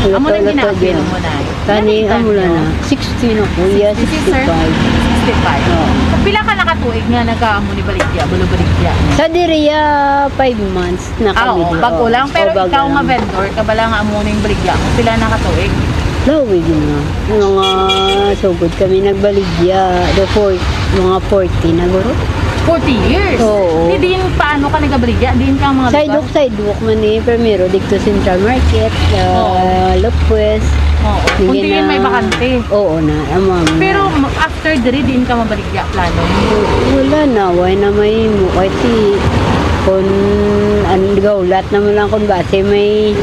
Amo na Luto-luto ginaapil yun. Mo na. Tani, Nani amo lang na. Sixty na, kuya, Sixty, si sir? Sixty-five. Sixty-five. Oo. Pila ka nakatuig nga nagkaamo ni baligya, bulo baligya? Sa diriya, five months. Na Ah, kami oo, di, bago oo. lang. Pero Oo, bago ikaw nga lang. Vendor, kabala nga amo ning baligya mo, pila na ka tuig? Lawig na. Mga sugod kami nagbaligya, the four, mga forty na guro. Forty years? Oo. Di din, paano ka nagabaligya? Din ka mga lugar? Sidewalk, sidewalk man eh. Primero, dito Central Market, ah, Oo. Lopez. Oo. Kung Sige diin may na. Bakante. Oo na, amo, amo Pero na. ma-, after diri, diin ka mabaligya, plano? Wala na, why na may mo? Kay ti, kung ang gaulat naman lang kung base may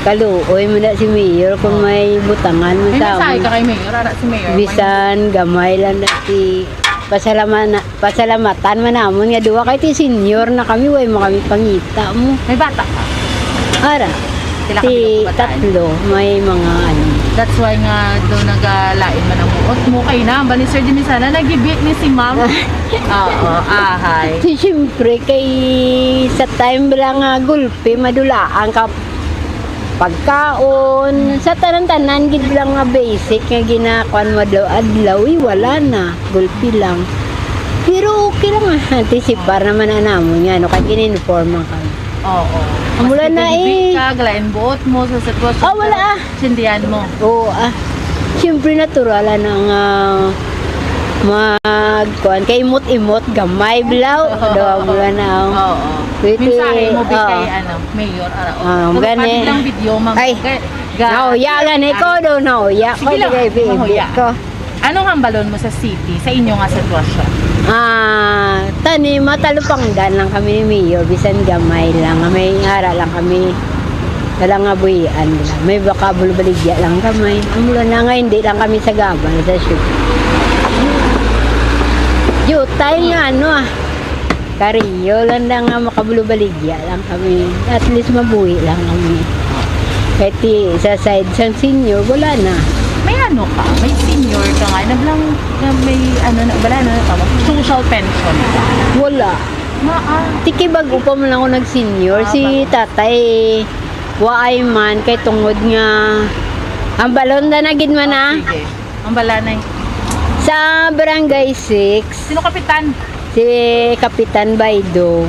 kaluoy mo na si Mayor, kung Oo. may butangan mo May sa mensahe amon. ka kay Mayor, ara si Mayor. Bisan gamay lang na si pasalama na, pasalamatan man namon nga duha kay ti senior na kami, way mo kami pangita mo. May bata ka? Ara, Pila ka ti bilog kabataan? tatlo, may mga ano. That's why nga do nagalain man ang buot mo. Kay na, ba ni Sir Jimmy sana nagibit ni si Ma'am? Oo, ahay. Ti siyempre, kay sa time lang nga gulpi, madulaan ka pagkaon, sa tanan-tanan gid lang nga basic nga ginakuan mo adlaw-adlaw, eh, wala na, gulpi lang. Pero okay lang, ah, anticipar naman na namon nga, ano, kay gin-inform man kami. Oo. Mula Mas na, kay eh. ka, galain buot mo sa sitwasyon, Ah, wala, pero ah. sindihan mo. Oo, ah. Siyempre, natural, ano, nga mag, kuan, kay imot-imot, gamay, blaw. Oo. Daw, mula na, oh. Oo. Pwede, Mensahe mo, bi, oo. kay, ano, Mayor, ara, oh. Ah, Pero gani. pati lang video, ma'am. Ay. Ga-, ga-, Nauya, gani ko, ah. do, nauya ko, Sige lang, di kay mahuya. ko. Anong hambalon mo sa city, sa inyo nga sitwasyon? Ah, tani, matalupangdan lang kami ni Mayor, bisan gamay lang, may ara lang kami. Wala nga buhian lang. May baka bulbaligya lang kami. Ang mula na nga, hindi lang kami sa gabal, sa shoot. Jutay nga, ano, ah. Kariyo lang na nga makabulubaligya lang kami. At least mabuhi lang kami. Kahit ti-, sa side sang senior, wala na. May ano ka? May senior ka nga? Na blang, na may ano na, wala na tawag? Social pension ka? Wala. Maa. Tiki bago pa man ako nag-senior. Ah, Si bago. tatay, waay man, kay tungod nga, ang balon na nagid man, ah. Sige. Ang balanay. Sa Barangay six, Sino kapitan? si Kapitan Baido.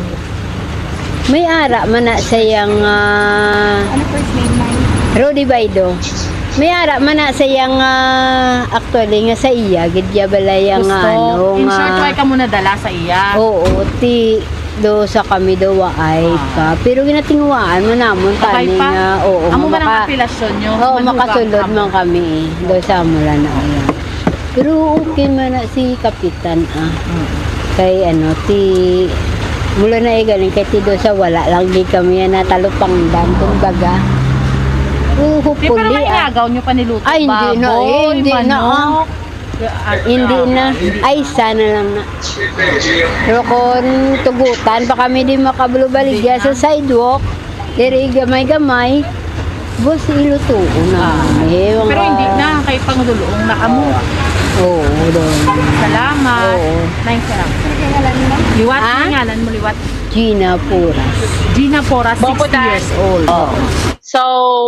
May ara man na sa iyang, ah, Ano first name, ma'am? Rudy Baido. May ara man na sa iyang, ah, actually nga sa iya, gid ya balay ang, Gusto. ano, In short, nga why ka mo nadala sa iya? Oo, ti, do sa kami do waay Ah. pa. Pero ginatinguhaan man namon Patay tani pa? nga, oo, Amo nga man ang maka-, apelasyon nyo? oo, Manugang makasulod ka mo? man kami, eh. Do sa amo lang na, ayan. Pero okay man na si Kapitan, ah. Mm. Kay ano, ti, mula na eh, galing kay ti do sa wala lang di kami yan natalupangdan, kumbaga. Oh, Di, pero hopefully, may ah. inagaw nyo pa niluto? Ay, hindi na, eh, Baboy, hindi na, ah. manok? Ah, Hindi ah, na. hindi Ay, na. sana lang na. Pero kung tugutan pa kami di makabulubaligya Hindi sa na. sidewalk, diri gamay-gamay, boss, iluto na. Ah. Eh, Pero mga hindi na, kay pangdulong na kamo. Oo, doon. Salamat. Oo. Nice lang. Liwat, Ah? ang ngalan mo, liwat. Gina Puras. Gina Poras, Bangkudan. sixty years old. Oo. So,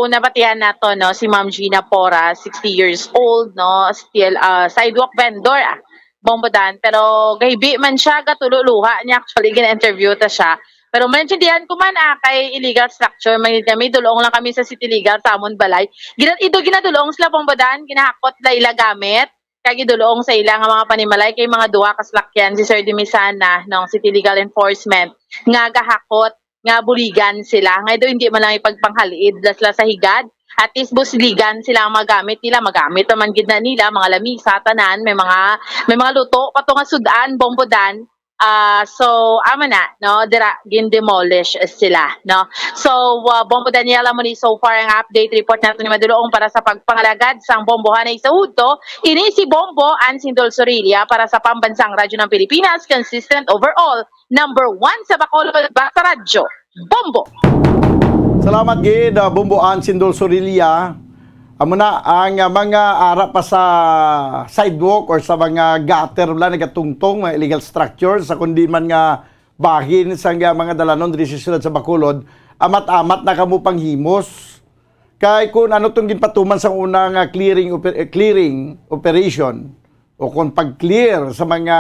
nabatihan nato, no, si Ma'am Gina Poras, sixty years old, no, still, ah, sidewalk vendor, ah, Bangkudan. Pero gahibi man siya, gatulo luha niya. Actually, gina-interview ta siya. Pero maintindihan ko man, ah, kay illegal structure, may kami, dulong lang kami sa city legal sa amon balay. Gina-, ido ginadulong sila, Bangkudan, ginahakot la ila gamit. Kay gidulong sa ila nga mga panimalay kay mga duha ka salakyan si Sir Dimisana, nong city legal enforcement, nga gahakot nga buligan sila. Nga daw hindi man lang ipagpanghaliid la sila sa higad. At least, busligan sila ang magamit nila. Magamit naman gid na nila, mga lamisa, tanan. May mga, may mga luto pa to nga sudan, Bangkudan. Ah, so, amo na, no? Dira, gin-demolish sila, no? So, ah, Bombo Daniela, mo ni so far ang update report nato ni Madulong para sa pagpangalagad sang bombohanay sa udto. Ini si Bombo Ansindol Sorilla para sa Pambansang Radyo ng Pilipinas, consistent overall, number one sa Bacolod, Basta Radyo. Bombo! Salamat gid, ah, Bombo Ansindol Sorilla. Amo na ang, ah, mga ara pa sa sidewalk or sa mga gutter wala nagatungtong, mga illegal structures, sa kundi man nga bahin sa nga mga dalanon diri sa siyudad sa Bacolod, amat-amat na kamo panghimos. Kay kung ano tong ginpatuman sa una nga clearing oper-, eh, clearing operation o kung pag-clear sa mga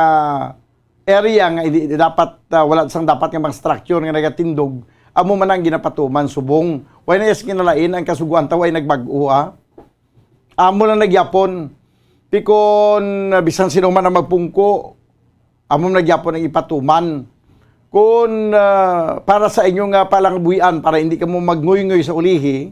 area nga hindi dapat, ah, wala sang dapat nga mga structure nga nagatindog, amo man ang ginapatuman subong. Way na is kinalain ang kasuguan ta, way nagbag-o, ah. Amo lang nagyapon. Ti kon, ah, bisan sino man ang magpungko, Amo na gyapon ang ipatuman. Kung, ah, para sa inyo nga palangbuy-an, para hindi kamo magnguynguy sa ulihi,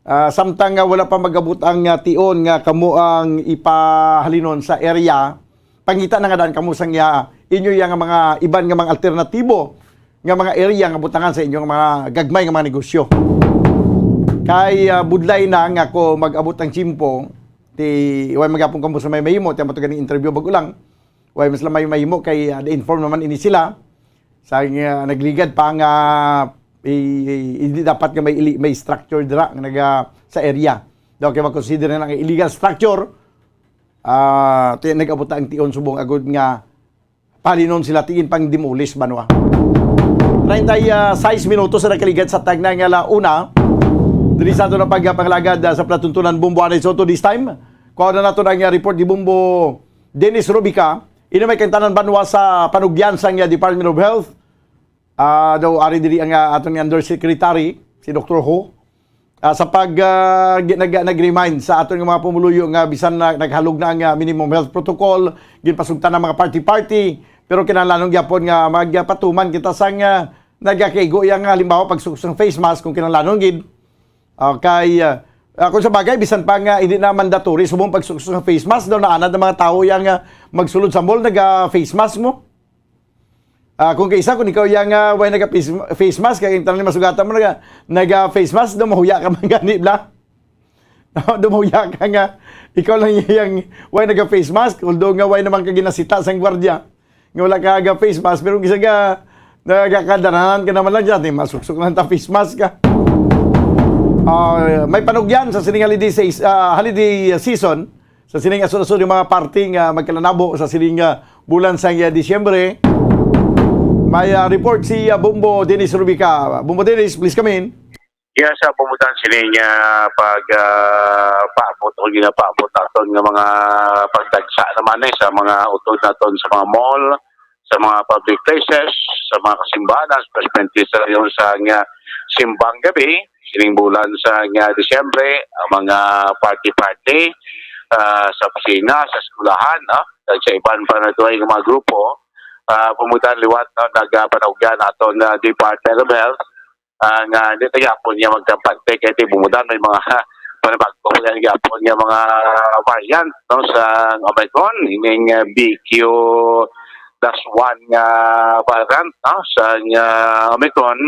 ah, samtang nga wala pa mag-abot ang, ah, tion nga kamo ang ipahalinon sa area, pangita na nga daan kamo sang, ah, inyo yang mga iban nga mga alternatibo nga mga area nga butangan sa inyong mga gagmay nga mga negosyo. Kay, ah, budlay na nga ko mag-abot ang tiyempo, ti, way magyapon kamo sa may mahimo, ti amo to ganing interview bago lang. Way mas lamay mahimo kay, ah, na-inform naman ini sila. Sa nga nagligad pa nga, i-, i-, hindi dapat nga may ili-, may structure dira nga naga sa area. Daw kay mag-consider na nga illegal structure, ah, ti-, nag-abot na ang tion subong agud nga palinon sila tiin pang demolish banwa. Treinta y seis minutos sa nakaligad sa tagna nga ala una. Diri sa ato na pagpangalagad, ah, sa palatuntunan Bombo Anay Soto this time. Kuha na nato ang, ah, report ni Bombo Dennis Rubica. Ina may kantanan banwa sa panugyan sang, ah, Department of Health. Ah, daw ari diri ang, ah, aton nga undersecretary, si Doktor Ho. Ah, sa pag, ah, gi-, nag-, nag-remind sa aton nga mga pumuluyo nga bisan na naghalog na ang, ah, minimum health protocol, ginpasugtan ang mga party-party, pero kinahanglanon gyapon nga magpatuman kita sang, ah, nagakaigo yang, ah, halimbawa pagsuksok sang face mask kung kinahanglanon gid. Ah, kay, ah, ah, kung sa bagay, bisan pa nga hindi na mandatory subong pagsuksok sang face mask, daw naanad ang mga tawo yang, ah, magsulod sa mall naga face mask mo. Ah, kung kaisa, kung ikaw yang, ah, way naga face, face mask, kay tanan masugatan mo naga, naga face mask, daw mahuya ka man gani bala. Daw mahuya ka nga ikaw lang yang way naga face mask, although nga way naman ka ginasita sang gwardiya nga wala ka ga face mask, pero kung isa ka nagakadaranan ka naman lang dyan, eh, masuksok lang ta face mask ka. Ah, may panugyan sa sining holiday, sa, ah, holiday season, sa sining aso-aso yung mga party nga magkalanabo sa sining, ah, bulan sa, ah, Disyembre. May, ah, report si, ah, Bombo Dennis Rubica. Bombo Dennis, please come in. Yes, sa pumutan sining, ah, pag, ah, paabot o ginapaabot naton nga mga pagdagsa naman, eh, sa mga utod naton sa mga mall, sa mga public places, sa mga kasimbahan, especially sa, yung sa nga simbang gabi, sining bulan sa nga Disyembre, ang mga party-party, ah, sa opisina, sa eskwelahan, no? Kag sa iban pa na tuway nga mga grupo, ah, pumutan liwat, no, nagapanugyan naton nga Department of Health, ah, nga di ta gyapon niya magkampante kay ti bumutan may mga panibag-o pa gyapon nga mga variant, no, sa Omicron, ining, ah, B Q dash one nga variant, no, sa, ah, Omicron.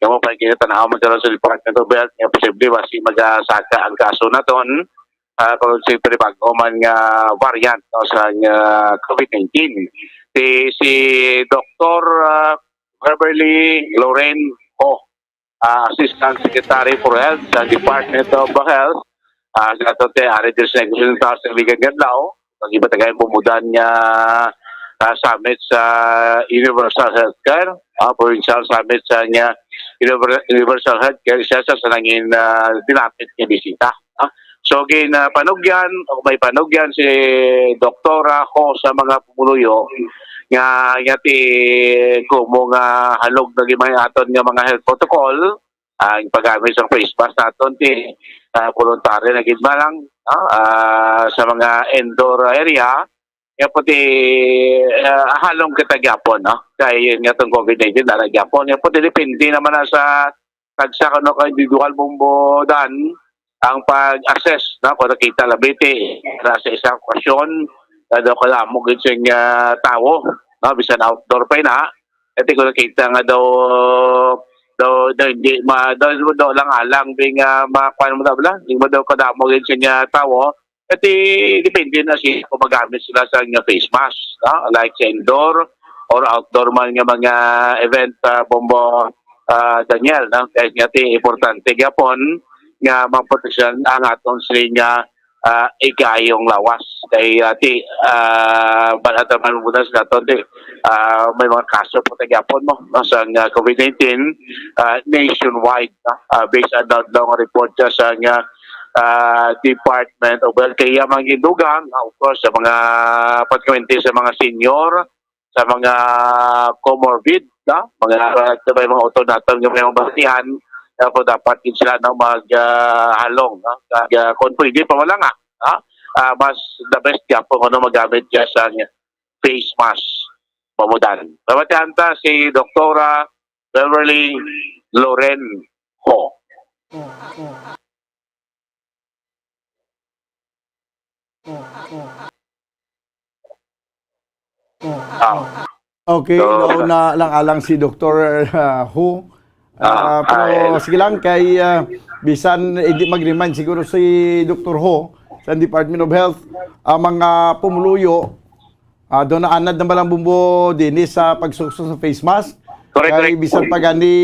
Yung mga pagkita tanaw magkaroon sa Department of Health nga posible basi magasaka ang kaso naton, ah, kung si panibag-o man nga variant, no, sa, ah, COVID nineteen. Si, si Doktor, ah, Beverly Loren Ho, ah, Assistant Secretary for Health sa Department of Health. Ah, sa ato te, ari din sa negosyo ng taas ng Ligang Ganlao. Ang iba tagay pumudan nga, ah, summit sa Universal Healthcare, ah, provincial summit sa nga Univer-, Universal Healthcare, isa sa sa nangin, ah, dinapit nga bisita. Ah. So, gin, ah, panugyan, o may panugyan si Doktora Ho sa mga pumuluyo nga, nga ti kumo nga halog na gid may aton nga mga health protocol, ang paggamit sa face mask naton ti, ah, voluntary na gid man lang, ah, ah, sa mga indoor area, nga po ti, ah, halong kita gyapon, no? Kay yun nga tong COVID nineteen, dara gyapon. Nga po ti, depende naman na sa tagsa kano ka individual bombo dan ang pag-assess, no? Kung nakita labi ti, na sa isang okasyon, na daw kadamo gid sing, ah, tawo, no? Bisan outdoor pa na. Ito ko nakita nga daw, daw, daw hindi ma-, daw, daw lang alang, bing, ah, makuha mo daw, bala? Hindi mo daw kadamo gid sing, ah, tawo. Ito, depende na siya kung magamit sila sa nga face mask, no? Like sa indoor or outdoor man nga mga event, ah, bombo, ah, Daniel, no? Kaya nga, ti, importante gyapon nga maproteksyon ang aton sila nga, ah, igayong lawas. Kay, ah, ti, ah, balata man muna sa aton, ti, ah, may mga kaso po ta gyapon, no? No, sa nga COVID nineteen, ah, nationwide, no? Ah, based on the, the report siya sa nga, ah, Department of Health. Kaya mga gidugang, ah, of course, sa mga pagkwente sa mga senior, sa mga comorbid, no? Mga, uh, may mga utod naton nga may mga basihan, kaya po dapat gid sila, no, mag, ah, halong, no? Kag, ah, kung pwede pa wala nga, no? Ah, mas the best gyapon kung ano magamit siya sa face mask. Pamudan. Pamatihan ta si Doktora Beverly Loren Ho. Ah, Okay, so, nauna lang alang si Doktor, ah, Ho. Ah, ah, pero ay, sige lang, kay, ah, bisan hindi mag-remind siguro si Doktor Ho sa Department of Health, ang mga pumuluyo, ah, doon naanad na ba lang, Bumbo Dennis, sa pagsuksok sa face mask? Correct, kay correct. Bisan pa gani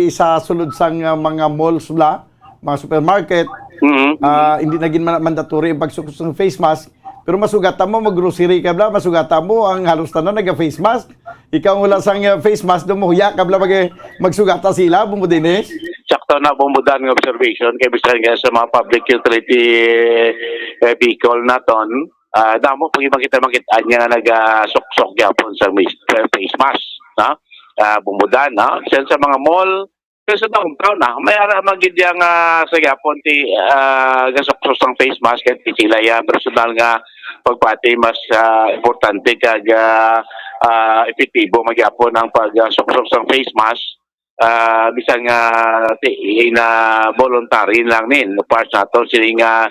sa sulod sang, ah, mga malls bla, mga supermarket, mm-hmm, ah, hindi na gid man-, mandatory ang pagsuksok sa face mask. Pero masugatan mo, mag-grocery ka bla, masugatan mo, ang halos tanan naga-face mask. Ikaw wala sang, ah, face mask, do mo huya ka bla, mag-, magsugata sila, Bumbo Dennis? Sakto na, Bumbo Dan, nga observation, kay bisan nga sa mga public utility, eh, vehicle naton, ah, damo pa gid makita, makita nga nagasuksok gyapon sa mis-, face mask, no? Ah, Bumbo Dan, no? Sa, sa mga mall, pero sa downtown, ah, may ara man gid yang, ah, sa gyapon ti, ah, gasuksok sang face mask, kay ti sila ya personal nga pagpati mas, ah, importante kag, ah, ah, epektibo man gyapon ang pagsuksok sang face mask. Ah, bisan nga ti, ina voluntary lang ni, part nato sini nga,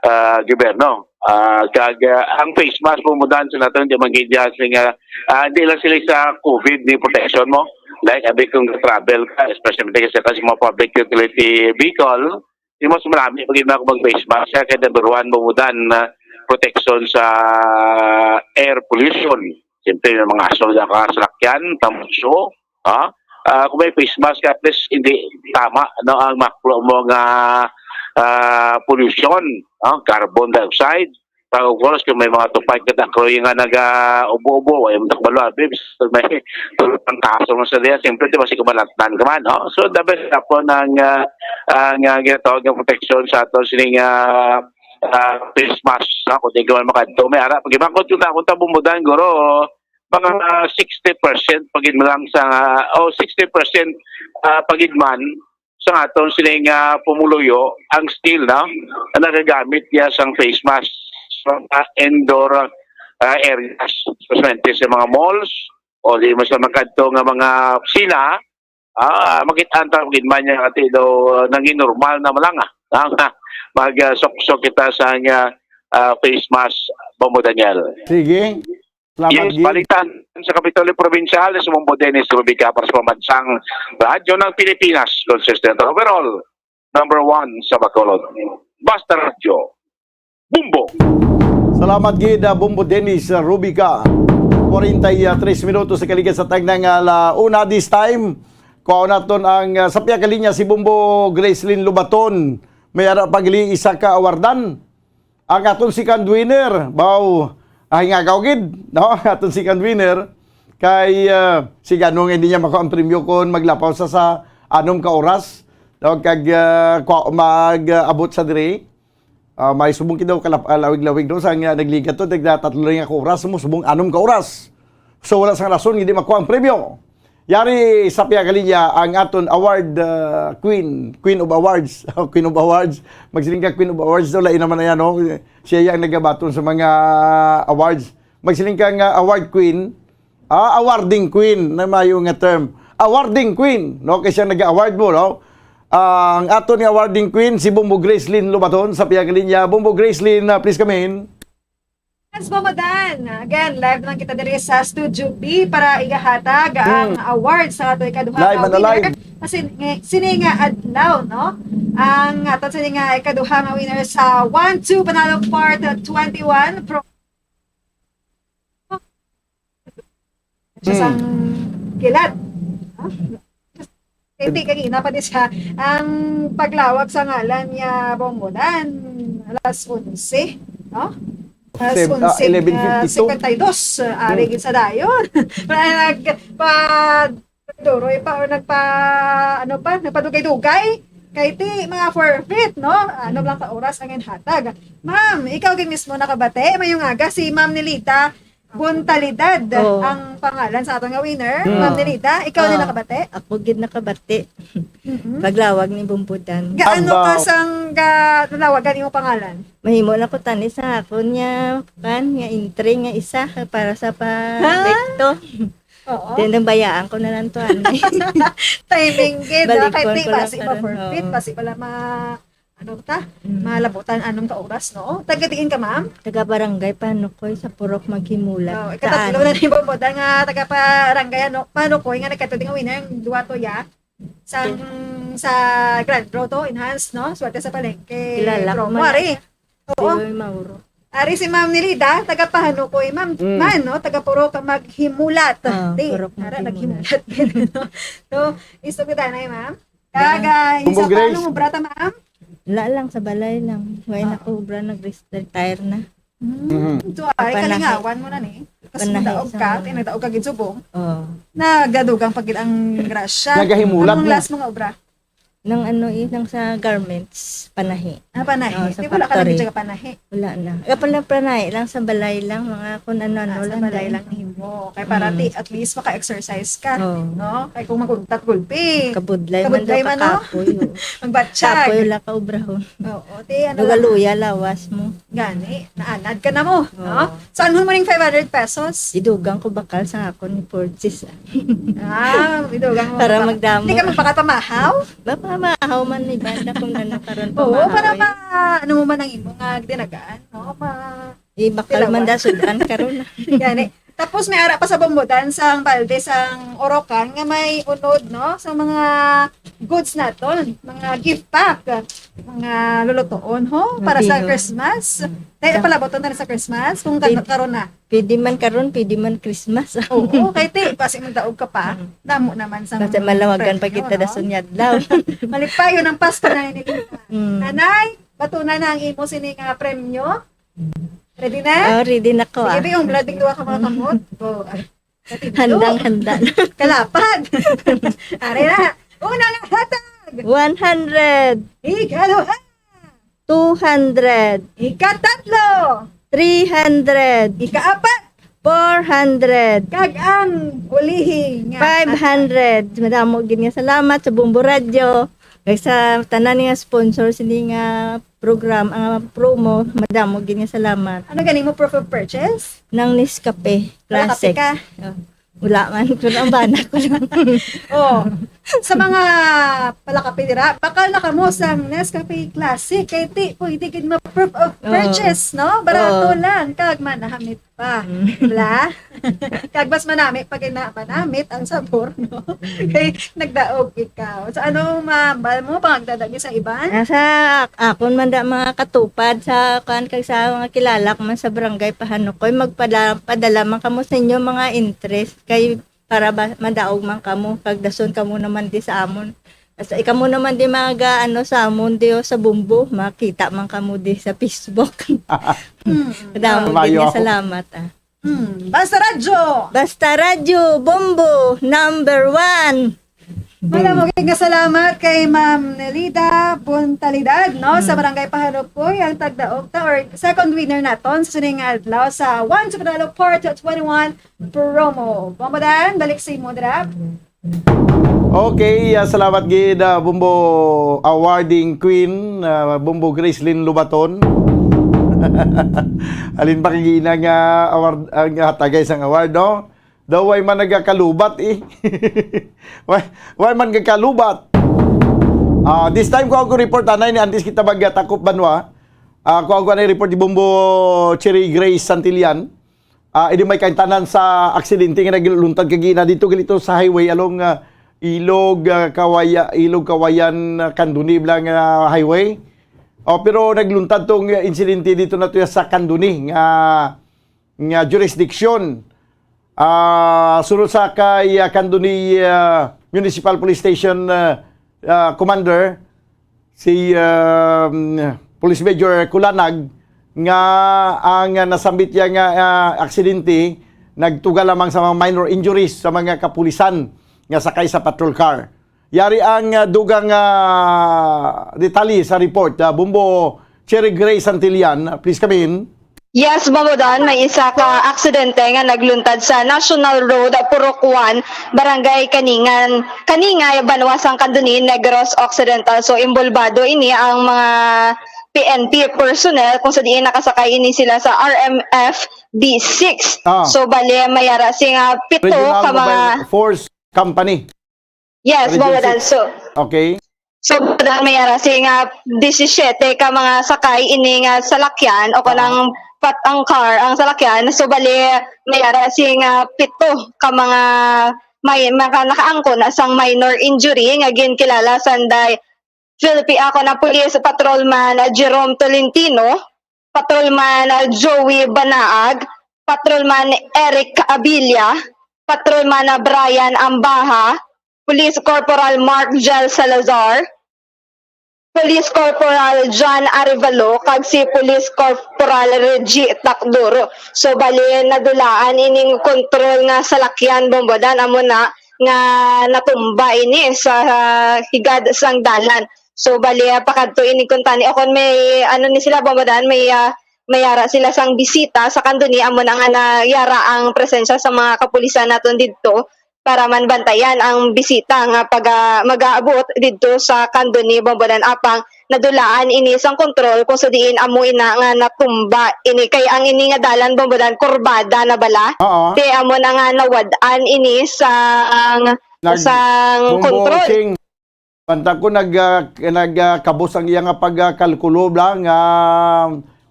ah, gobyerno. Ah, kag, ah, ang face mask, Bumbo Dan, sa naton, di man gid yan sini nga, ah, di lang sila sa COVID ni protection mo. Like, abi kung travel ka, especially kasi sa mga public utility vehicle, di mas marami pag ina mag-face mask siya, kay number one, Bumbo Dan, na protection sa air pollution. Siyempre, may mga aso na ka salakyan, tambutso, ha? Ah, kung may face mask ka, at least hindi tama, no, ang maklo mo nga, ah, pollution, no? Carbon dioxide. Pag, of course, kung may mga tupad ka takroy nga naga-ubo-ubo, ay mo takbalo, abi, so may tulad ang kaso mo sa diya, siyempre, di ba, si kumalatnan ka man, no? So, the best na po ng, ah, ang, ah, ginatawag ng protection sa ato sining, ah, ah, face mask, no? Kung di ka man makadto, may ara, pag ibangkot yung takot na Bumbo Dan, guro, mga sixty percent pagid lang sa, o sixty percent, ah, pagid man sa aton sining, ah, pumuluyo ang still, no? Ang nagagamit niya sang face mask sa mga indoor, ah, areas, especially sa mga malls, o di mo sa magkadto nga mga opisina, ah, makita ang tawag man niya ati daw, ah, nangin normal na malanga. Ang, ah, mag, ah, suksok kita sa nga, ah, face mask, Bumbo Daniel. Sige. Salamat, yes, Gid. Balitan sa Kapitolyo Probinsyal, si Bumbo Dennis Rubica para sa Pambansang Radyo ng Pilipinas, consistent overall, number one sa Bacolod. Basta Radyo, Bumbo! Salamat, Gid, ah, Bumbo Dennis, ah, Rubica. Kwarenta y tres minutos sa kaligat sa tagnang, ah, ala una this time. Kuha naton ang, ah, sa piyakalinya si Bumbo Gracelyn Lubaton. May ara pagli isa ka awardan. Ang aton second winner, baw, ay nga gawgid, no? Ang aton second winner, kay, ah, si Ganong hindi niya makuha ang premyo kung maglapaw sa, sa anom ka oras, no? Kag, ah, kwa-, mag, ah, abot sa diri. Ah, may subong kidaw kalap-, ah, lawig-lawig, no? Sa nga nagligat to, nagda tatlo lang ako oras, mo subong anom ka oras. So, wala sang rason, hindi makuha ang premyo. Yari sa piyakalinya ang aton award, ah, queen, queen of awards, queen of awards. Magsiling ka queen of awards daw, lain naman na yan, no? Siya yung nagabaton sa mga awards. Magsiling ka nga award queen, ah, awarding queen, na mayo nga term. Awarding queen, no? Kay siya nag-award mo, no? Ang aton nga awarding queen, si Bumbo Gracelyn Lubaton sa piyakalinya. Bumbo Gracelyn, ah, please come in. Yes, Mama Dan. Again, live naman kita diri sa Studio B para igahatag ang, hmm, award sa ato ikaduha, live nga and winner. Alive. Kasi, eh, sini nga adlaw, no? Ang ato sini nga ikaduha nga winner sa one two Panalo Part twenty-one. Pro- Sa, hmm, sang kilat. No? Hindi, kagina pa di siya. Ang paglawag sa ngalan niya, Bumbo Dan, alas onse, no? Alas onse, ah, eleven fifty-two. Singkwenta y dos, ah, ari gid sa dayon. Nagpa-, duroy pa or nagpa-, ano pa, nagpadugay-dugay. Kay ti, mga forfeit, no? Ano lang ka oras ang inhatag. Ma'am, ikaw gid mismo nakabati. Mayong aga, si Ma'am Nelita Buntalidad, oh, ang pangalan sa aton nga winner. Hmm. Ma'am Nelita, ikaw din, ah, nakabati? Ako gid nakabati. Mm-mm. Paglawag ni Bumbo Dan. Gaano ka sang ga-, nalawagan imong pangalan? Mahimo na ko tani sa akon nga, kan, nga entry nga isa para sa pa-, ha? Recto. Oo. Then, nang bayaan ko na lang to, ano. Timing gid, ah, kay Balikon ti, ko lang basi karon, ma-forfeit, oo. Basi pala ma-, ano ta? Mm. Malabutan, anong ka oras, no? Taga diin ka, ma'am? Taga Barangay Panukoy sa Purok Maghimulat. Oh, sa ikatlo ano? Na ni Bombod, nga taga Barangay, ano, Panukoy, nga nagkatuding winner ang duwa to, ya. Sang, sa Grand Draw to, enhanced, no? Swerte sa palengke. Kilala ko promo, man ari. Oo. Piloy Mauro. Ari si Ma'am Nelida, taga Pahanukoy, ma'am, Mm. man, no? Taga Purok Maghimulat. Ah, Di, Purok ara, Maghimulat. Naghimulat. So, isto ko danay, ma'am. Yan. Taga, Kumbong isa pa, Grace. Anong obra ta, ma'am? Wala lang, sa balay lang. Wala na Ah. ko obra, nag-retire na. Mm. Mhm. So, ay, Panahi. Kalingawan mo na ni. Tapos Panahi nagdaog sa ka, mga tinagdaog ka gid subong. Oh. Nagadugang pa gid ang grasya. Nagahimulat Anong mo. Last mga obra? Nang ano eh, nang sa garments, panahi. Ah, panahi. Oh, sa Di wala ka factory. Naging panahi. Wala na. Ah, pala panahi lang sa balay lang, mga kung ano-ano Ah, sa lang balay din. Lang nimo. Kay para Mm. ti, at least maka-exercise ka, Oh. no? Kay kung maguntat gulpi. Kabudlay man Kabudlay daw man, no? Kakapoy, oh. Magbatsyag. Kapoy wala ka obrahon. Oo, ti, ano lang. Luya-luya lawas mo. Gani, naanad ka na mo, no? Oo. So, anhon mo ning five hundred pesos? Idugang ko bakal sa akon ni Fortis, ah. Ah, idugang mo Para bakal. Magdamo. Hindi ka magbakal pamahaw? Ba, pamahaw man ni banda kung ano karon Oo, pamahaw, para eh. Ma-, ano mo man ang imo nga dinagaan, no? Ma-, Ibakal man tilawan. Da sudan karon, ah. Gani. Tapos may ara pa sa Bombodan sang balde sang Orocan nga may unod, no, sa mga goods naton, mga gift pack, mga lulutuon, ho, para sa Mabiho. Christmas. Mm. Dahil Sa palaboton na sa Christmas, kung kan-, Pwede, karon na. Pwede man karon, pwede man Christmas. Oo, kay ti, basi magdaog ka pa. Mm. Damo naman sa Basta mga malawagan pa premyo, kita no? Dason nga adlaw. Malipayon ang Pasko na ini. Mm. Nanay, batuna na ang imo sini nga premyo. Ready na? Oh, ready na ko, ah. Sige, be, yung blood, duha ka mga kamot. Oh, ah. Handang-handa na. Kalapag. Are na. Una nga hatag. One hundred. Ikaduha. Two hundred. Ikatatlo. Three hundred. Ikaapat. Four hundred. Kag ang ulihi nga Five hundred. Madamo gid nga salamat sa Bombo Radyo. Kag sa tanan nga sponsor sini nga program, ang promo, madamo gid nga salamat. Ano gani mo proof of purchase? Nang Nescafe Palakapi Classic. Ka? Oh, wala man, pero ang bana ko lang. Oh, sa mga palakapi dira, bakal na kamo sang Nescafe Classic, kay ti, pwede gid ma-proof of Oh. Purchase, no? Barato Oh. Lang, kag manamit pa. Mm. Bla? Kag mas manami pa gid na, manamit ang sabor, no? Mm. Kay nagdaog ikaw. So, ano, mabal mo, pangagdadagi sa iban? Ah, sa ak-, akon man da mga katupad, sa kuan, kag sa mga kilala ko man sa barangay Pahanukoy, magpadala, padala man kamo sa inyo mga interest. Kay para ba, madaog man kamo, kag dason kamo naman di sa amon. Basta ikaw mo naman di mga, ano, sa amon di, oh, sa Bombo, makita man kamo di sa Facebook. Mm. Madamo Mayo gid nga ako. Salamat, ah. Mm. Basta Radyo! Basta Radyo, Bombo, number one! Madamo gid nga salamat kay Ma'am Nelida Bontalidad, no, sa Mm. Barangay Pahanukoy, ang tagdaog ta or second winner naton sa sining adlaw sa One Superlalo Part twenty-one promo. Bombo Dan, balik sa imo, dira. Okay, ah, salamat gid, ah, Bombo Awarding Queen, ah, Bombo Gracelyn Lubaton. Alin pa kagina nga award, ah, nga hatagay sang award, no? Daw way man nagakalubat, eh. Way, way man nagakalubat. Ah, this time ko ako report, anay ni antes kita magtakop banwa. Ah, ko ako anay report ni Bombo Cherry Grace Santillan. Ah, idi may kaintanan sa aksidente nga nagluntad kagina dito, galito sa highway along, ah, Ilog, ah, Kawaya-, Ilog Kawayan, ah, Candoni bala nga highway. Oh, pero nagluntad tong, ah, insidente dito na to sa Candoni nga, nga jurisdiction. Ah, sunod sa kay, ah, Candoni, ah, Municipal Police Station, ah, ah, Commander, si, um, Police Major Kulanag nga ang nasambit niya nga, ah, aksidente nagtuga lamang sa mga minor injuries sa mga kapulisan nga sakay sa patrol car. Yari ang, ah, dugang, ah, detalye sa report. Ah, Bumbo Cherry Gray Santillan, please come in. Yes, Bumbo Don, may isa ka aksidente nga nagluntad sa National Road, Purok one, Barangay Kaningan, Kaningay, Banwa sang Candoni, Negros Occidental. So, imbulbado ini ang mga P N P personnel kung sa diin nakasakay ini sila sa R M F B six. Ah. So, bali, may ara sing, ah, pito Regional ka mga Mobile Force Company. Yes, Region Bambodan. six. So, Okay. So, Bambodan, may ara sing, ah, disisiete ka mga sakay ini nga salakyan o Ah. kanang pat-, ang car, ang salakyan. So, bali, may ara sing, ah, pito ka mga may, mga nakaangkon na sang minor injury nga ginkilala sanday Philippi-, ako na Police Patrolman, ah, Jerome Tolentino, Patrolman, ah, Joey Banaag, Patrolman Eric Abilia, Patrolman, ah, Brian Ambaha, Police Corporal Mark Jel Salazar, Police Corporal John Arevalo, kag si Police Corporal Reggie Takduro. So, bali, nadulaan ining kontrol nga salakyan, Bambodan, amo na nga natumba ini sa, ah, higad sang dalan. So, bali, ah, pakadto ini kuntani, o kon may, ano ni sila, Bambodan, may, ah, may ara sila sang bisita sa kandoni, amo na nga nayara ang presensya sa mga kapulisan naton didto para man bantayan ang bisita nga pag, ah, mag-aabot didto sa kandoni, Bambodan, apang nadulaan ini sang kontrol kung sa diin amo ina nga natumba ini. Kay ang ini nga dalan, Bambodan, kurbada na bala. Oo. Kay amo na nga nawad-an ini sang, Nag-, sang Bumbo kontrol. Ching, banta ko nag, ah, nag, ah, kabos ang iya nga pagkalkulo bala nga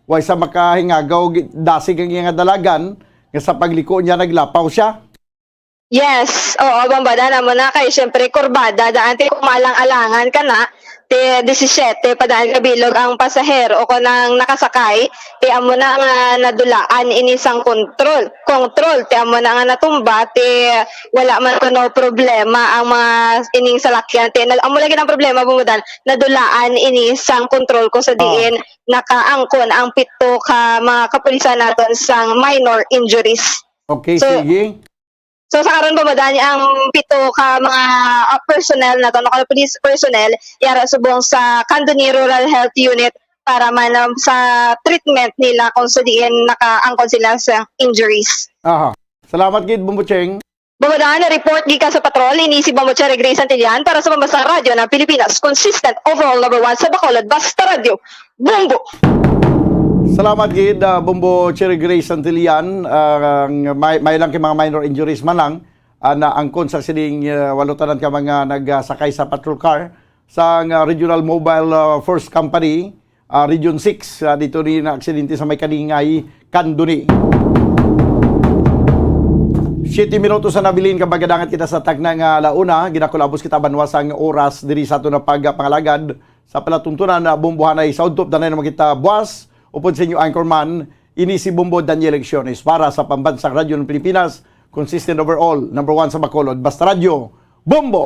way sa makahingagaw gi-, dasig ang iya nga dalagan, nga sa pagliko niya naglapaw siya. Yes, oo, Bambodan, amo na kay siyempre kurbada, daan ti kung maalang-alangan ka na, ti disisiete pa daan ka bilog ang pasahero o kon ang nakasakay, ti amo na nga nadulaan ini sang kontrol, kontrol, ti amo na nga natumba, ti wala man kuno problema ang mga ining salakyan, ti na-, amo lagi ang problema, Bambodan, nadulaan ini sang kontrol kung sa Oh. diin nakaangkon ang pito ka mga kapulisan naton sang minor injuries. Okay, So, sige. So, sa karon, Bambodan, ang pito ka mga, ah, personnel naton, mga police personnel, yara subong sa Candoni Rural Health Unit para man, um, sa treatment nila kung sa diin nakaangkon sila sa injuries. Aha. Salamat gid, Bumbo Cheng. Bambodan, report gikan sa patrol, ini si Bambo Cherry Grace Santillan para sa Pambansang Radyo ng Pilipinas. Consistent, overall number one sa Bacolod, Basta Radyo. Bumbo! Salamat gid, ah, Bumbo Cherry Grace Santillan. Ah, ang may, may lang kay mga minor injuries man lang, ah, na angkon sa sining, ah, walo tanan ka mga nagsakay sa patrol car sa, ah, Regional Mobile, ah, Force Company, ah, Region six, ah, dito ni na aksidente sa may Kaningay, Candoni. Siyete minutos na nabilin kag magadangat kita sa takna nga ala una, ginakulabos kita banwa sang oras diri sa aton nga pagpangalagad. Sa palatuntunan, ah, Bumbo, Hanay, sa udtop, danay naman kita buwas. Upod sa inyo anchorman, ini si Bumbo Daniel Lecciones para sa Pambansang Radyo ng Pilipinas, consistent overall, number one sa Bacolod, Basta Radyo, Bumbo!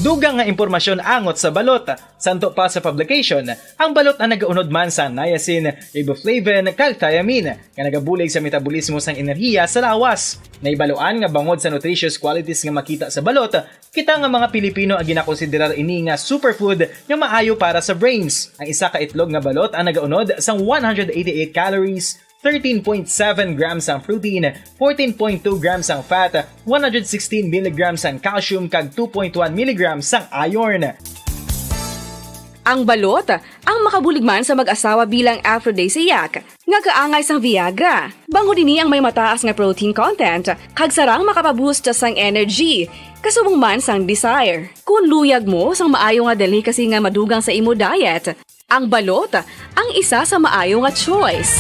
Dugang nga impormasyon angot sa balot. Santo pa sa publication, ang balot ang nagaunod man sa niacin, riboflavin, kag thiamine, nga nagabulig sa metabolismo sang enerhiya sa lawas. Naibaluan nga bangod sa nutritious qualities nga makita sa balot, kita nga mga Pilipino ang ginakonsiderar ini nga superfood nga maayo para sa brains. Ang isa ka itlog nga balot ang nagaunod sang one hundred eighty-eight calories, thirteen point seven grams ang protein, fourteen point two grams ang fat, one hundred sixteen milligrams ang calcium, kag two point one milligrams ang iron. Ang balot ang makabulig man sa mag-asawa bilang aphrodisiac nga kaangay sang Viagra. Bangod ini ang may mataas nga protein content, kag sarang makapaboost sang energy, kasubong man sang desire. Kung luyag mo sang maayo nga delicacy nga madugang sa imo diet, ang balot ang isa sa maayo nga choice.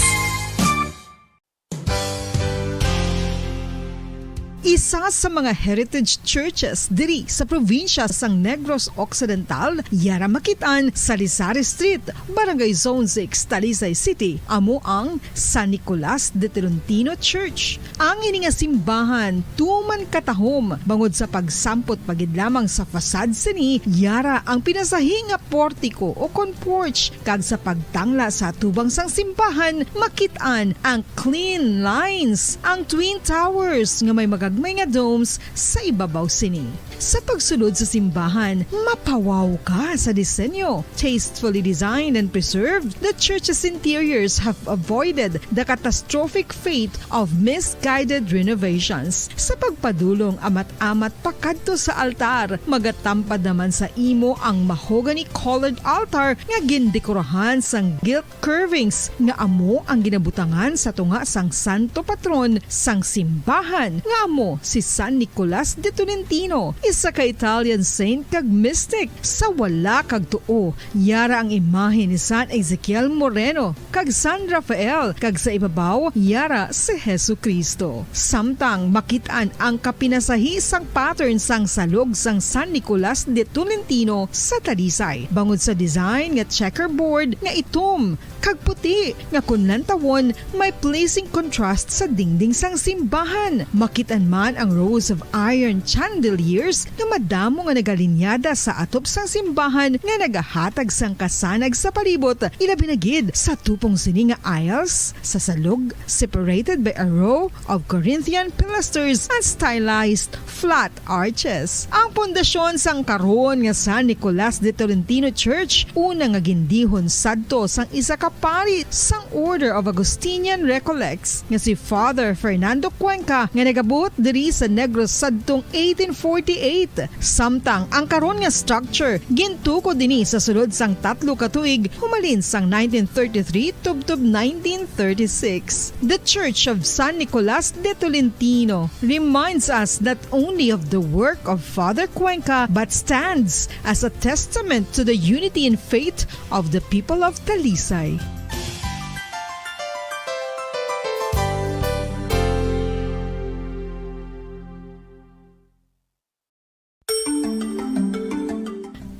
Isa sa mga heritage churches diri sa probinsya sang Negros Occidental, yara makit-an sa Rizal Street, Barangay Zone six, Talisay City, amo ang San Nicolas de Tolentino Church. Ang ini nga simbahan tuman katahom, bangod sa pagsampot pa gid lamang sa facade sini, yara ang pinasahi nga portiko o kon porch, kag sa pagtangla sa atubang sang simbahan, makit-an ang clean lines, ang twin towers nga may magagmay nga domes sa ibabaw sini. Sa pagsulod sa simbahan, mapawaw ka sa disenyo. Tastefully designed and preserved, the church's interiors have avoided the catastrophic fate of misguided renovations. Sa pagpadulong amat-amat pakadto sa altar, magatampad naman sa imo ang mahogany-colored altar nga gindekorahan sang gilt curvings nga amo ang ginabutangan sa tunga sang santo patron sang simbahan, nga amo si San Nicolas de Tolentino, isa ka Italian saint kag mystic. Sa wala kag tuo, yara ang imahe ni San Ezekiel Moreno kag San Rafael, kag sa ibabaw, yara si Jesu-Cristo. Samtang makit-an ang kapinasahi sang pattern sang salog sang San Nicolas de Tolentino sa Talisay, bangod sa design nga checkerboard nga itom kag puti, nga kon lantawon, may pleasing contrast sa dingding sang simbahan. Makit-an man ang rows of iron chandeliers nga madamo nga nagalinyada sa atop sang simbahan nga nagahatag sang kasanag sa palibot, ilabi na gid sa tupong sini nga aisles sa salog, separated by a row of Corinthian pilasters and stylized flat arches. Ang pundasyon sang karon nga San Nicolas de Tolentino Church, una nga gindihon sadto sang isa ka pari sang Order of Augustinian Recollects nga si Father Fernando Cuenca, nga nagabuot diri sa Negros sadtong eighteen forty-eight. Samtang ang karon nga structure gintukod dinhi sa sulod sang tatlo ka tuig, humalin sang nineteen thirty-three tubtob nineteen thirty-six. The Church of San Nicolas de Tolentino reminds us not only of the work of Father Cuenca, but stands as a testament to the unity in faith of the people of Talisay.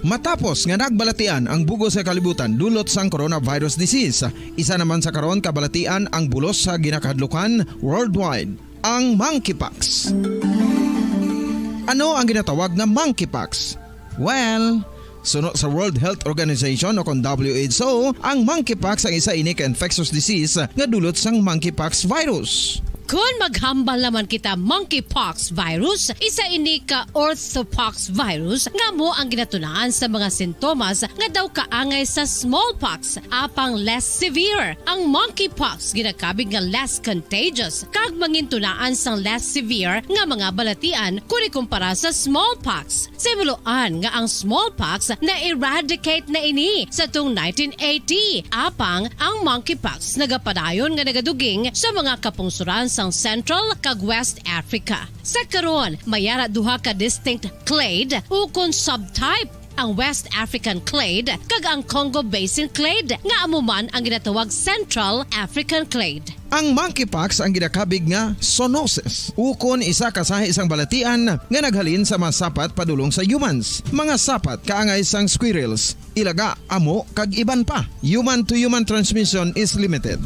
Matapos nga nagbalatian ang bug-os nga kalibutan dulot sang coronavirus disease, isa naman sa karon kabalatian ang bulos sa ginakahadlukan worldwide, ang monkeypox. Ano ang ginatawag nga monkeypox? Well, suno sa World Health Organization o kon W H O, ang monkeypox ang isa ini ka infectious disease nga dulot sang monkeypox virus. Kon maghambal naman kita monkeypox virus, isa ini ka orthopox virus nga amo ang ginatunaan sa mga sintomas nga daw kaangay sa smallpox, apang less severe. Ang monkeypox ginakabig nga less contagious kag mangintunaan sang less severe nga mga balatian kon ikumpara sa smallpox. Sa himuloan nga ang smallpox na-eradicate na ini sa tuong nineteen eighty, apang ang monkeypox nagapadayon nga nagaduging sa mga kapungsoran sang Central kag West Africa. Sa karon, may ara duha ka distinct clade ukon subtype, ang West African clade kag ang Congo Basin clade, nga amo man ang ginatawag Central African clade. Ang monkeypox ang ginakabig nga zoonosis, ukon isa ka sahi sang balatian nga naghalin sa mga sapat padulong sa humans, mga sapat kaangay sang squirrels, ilaga, amo, kag iban pa. Human-to-human transmission is limited.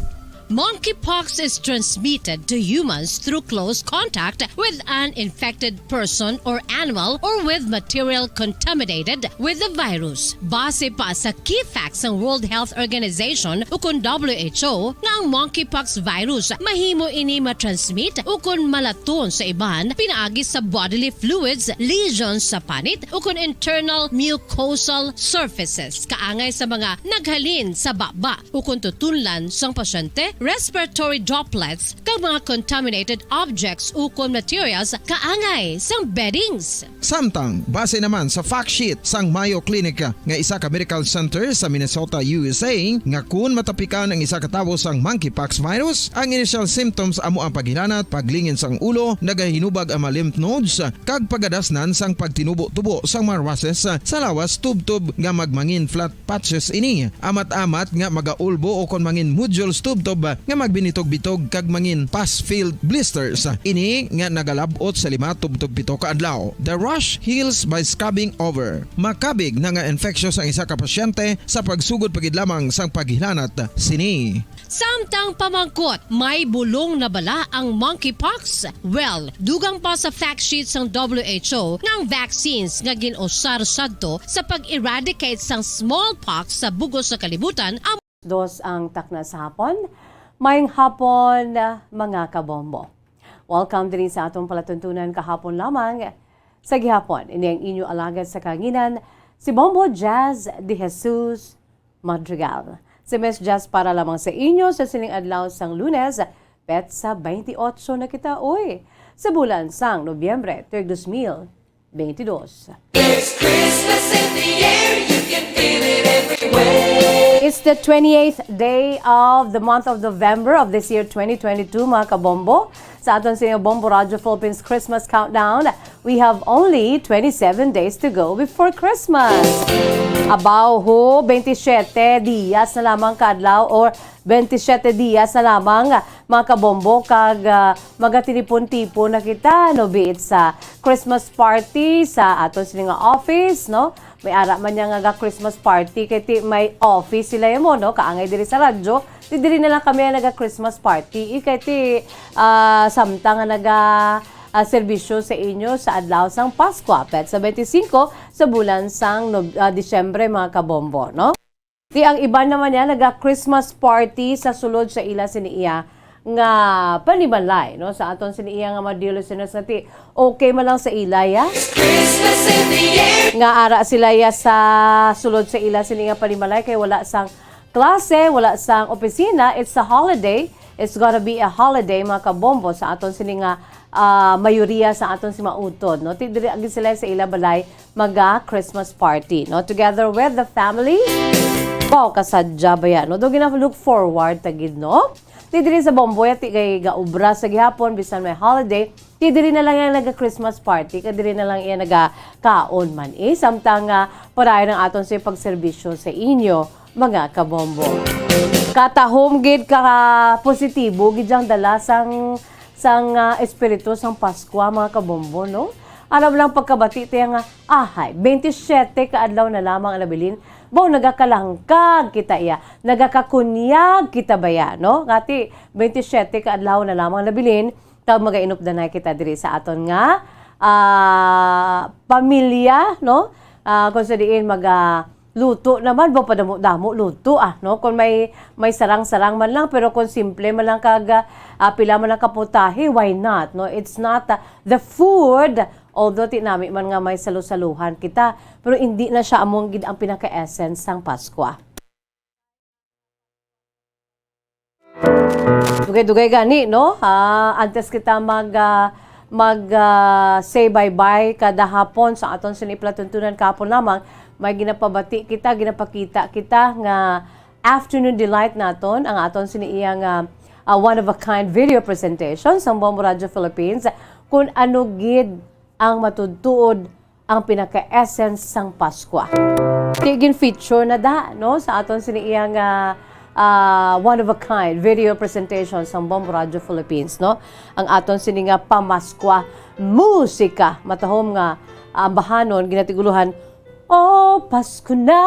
Monkeypox is transmitted to humans through close contact with an infected person or animal or with material contaminated with the virus. Base pa sa key facts sang World Health Organization ukon W H O nga ang monkeypox virus mahimo ini ma-transmit ukon malaton sa iban pinaagi sa bodily fluids, lesions sa panit ukon internal mucosal surfaces kaangay sa mga naghalin sa baba ukon tutunlan sang pasyente, respiratory droplets, kag mga contaminated objects ukon materials kaangay sang beddings. Samtang, base naman sa fact sheet sang Mayo Clinic nga isa ka medical center sa Minnesota, U S A, nga kun matapikan ang isa ka tawo sang monkeypox virus, ang initial symptoms amo ang paghilanat, paglingin sang ulo, nagahinubag ang mga lymph nodes, kag pagadasnan sang pagtinubo-tubo sang mga rushes sa lawas tubtob nga magmangin flat patches ini. Amat-amat nga magaulbo ukon mangin nodules tubtob nga magbinitog-bitog kag mangin pus-filled blisters. Ini nga nagalab-ot sa lima tubtob pito ka adlaw. The rash heals by scabbing over. Makabig na nga infectious ang isa ka pasyente sa pagsugod pa gid lamang sang paghilanat sini. Samtang pamangkot, may bulong na bala ang monkeypox? Well, dugang pa sa fact sheet sang W H O nga ang vaccines nga gin-usar sadto sa pag-eradicate sang smallpox sa bug-os nga kalibutan amo. Dos ang takna sa hapon. Maayong hapon, mga kabombo. Welcome diri sa atong palatuntunan kahapon lamang. Sa gihapon, ini ang inyo alagad sa kahanginan, si Bombo Jazz de Jesus Madrigal. Si Miss Jazz para lamang sa inyo sa sining adlaw sang Lunes, petsa twenty-eight na kita, oy, sa bulan sang Nobyembre, tuig dos mil bentidós. There's Christmas in the air, you can feel it everywhere. It's the twenty-eighth day of the month of November of this year, twenty twenty-two, mga kabombo. Sa aton sa Bombo Radyo Philippines Christmas Countdown, we have only twenty-seven days to go before Christmas. Abaw ho, twenty-seven dias na lamang ka adlaw or twenty-seven dias na lamang, mga kabombo, kag, ah, magatinipon-tipon na kita, no, be it sa Christmas party, sa aton sini nga office, no? May ara man niya nga ga-Christmas party, kay ti may office sila yamo, no? Kaangay diri sa radyo, ti diri na lang kami ang naga-Christmas party. Eh, kay ti, ah, samtang nga naga, ah, serbisyo sa inyo sa adlaw sang Paskwa, petsa twenty-five sa bulan sang Nob-, ah, Disyembre, mga kabombo, no? Ti ang iban naman niya naga-Christmas party sa sulod sa ila sini iya nga panimalay, no? Sa aton sini iya nga mga dear listeners nga ti okay man lang sa ila, ya? Christmas in the air. Nga ara sila, ya, sa sulod sa ila sini nga panimalay kay wala sang klase, wala sang opisina. It's a holiday. It's gonna be a holiday, mga kabombo, sa aton sini nga, ah, mayoriya sa aton si mautod, no? Ti diri agi sila sa ila balay maga Christmas party, no? Together with the family. Wow, kasadya ba yan, no? Do gina-look forward ta gid, no? Ti diri sa Bomboy, ti kay gaobra sa gihapon, bisan may holiday, ti diri na lang yan naga-Christmas party, kay diri na lang iya nagakaon man, eh. Samtang nga, padayon ang aton sa pagserbisyo sa inyo, mga kabombo. Katahom gid ka positibo gid ang dala sang, sang, ah, espiritu sang Paskwa, mga kabombo, no? Aram lang pagkabati tiya nga, ahay, twenty-seven ka adlaw na lamang ang nabilin. Baw, nagakalangkag kita iya, nagakakunyag kita baya, no? Ngati, twenty-seven ka adlaw na lamang nabilin, kag magainupdanay kita diri sa aton nga, ah, pamilya, no? Ah, kung sa diin maga-, luto naman, ba, padamo-damo luto, ah, no? Kung may, may sarang-sarang man lang, pero kung simple man lang kag, ah, pila man lang ka putahe, why not, no? It's not, ah, the food, although ti nami man nga may salu-saluhan kita, pero hindi na siya amo gid ang pinaka-essence sang Paskwa. Dugay-dugay gani, no? Ah, antes kita mag, ah, mag, ah, say bye-bye kada hapon sa aton sini palatuntunan kahapon lamang, may ginapabati kita, ginapakita kita nga afternoon delight naton, ang aton sini iya nga, ah, one of a kind video presentation sa Bombo Radio Philippines, kung ano gid ang matuod-tuod ang pinaka-essence sang Paskwa. Ti gin-feature na da, no, sa aton sini iya nga, ah, one of a kind video presentation sang Bombo Radio Philippines, no? Ang aton sini nga pamaskwa musika, matahom nga, ah, ambahanon, ginatiguluhan, "O Pasko na,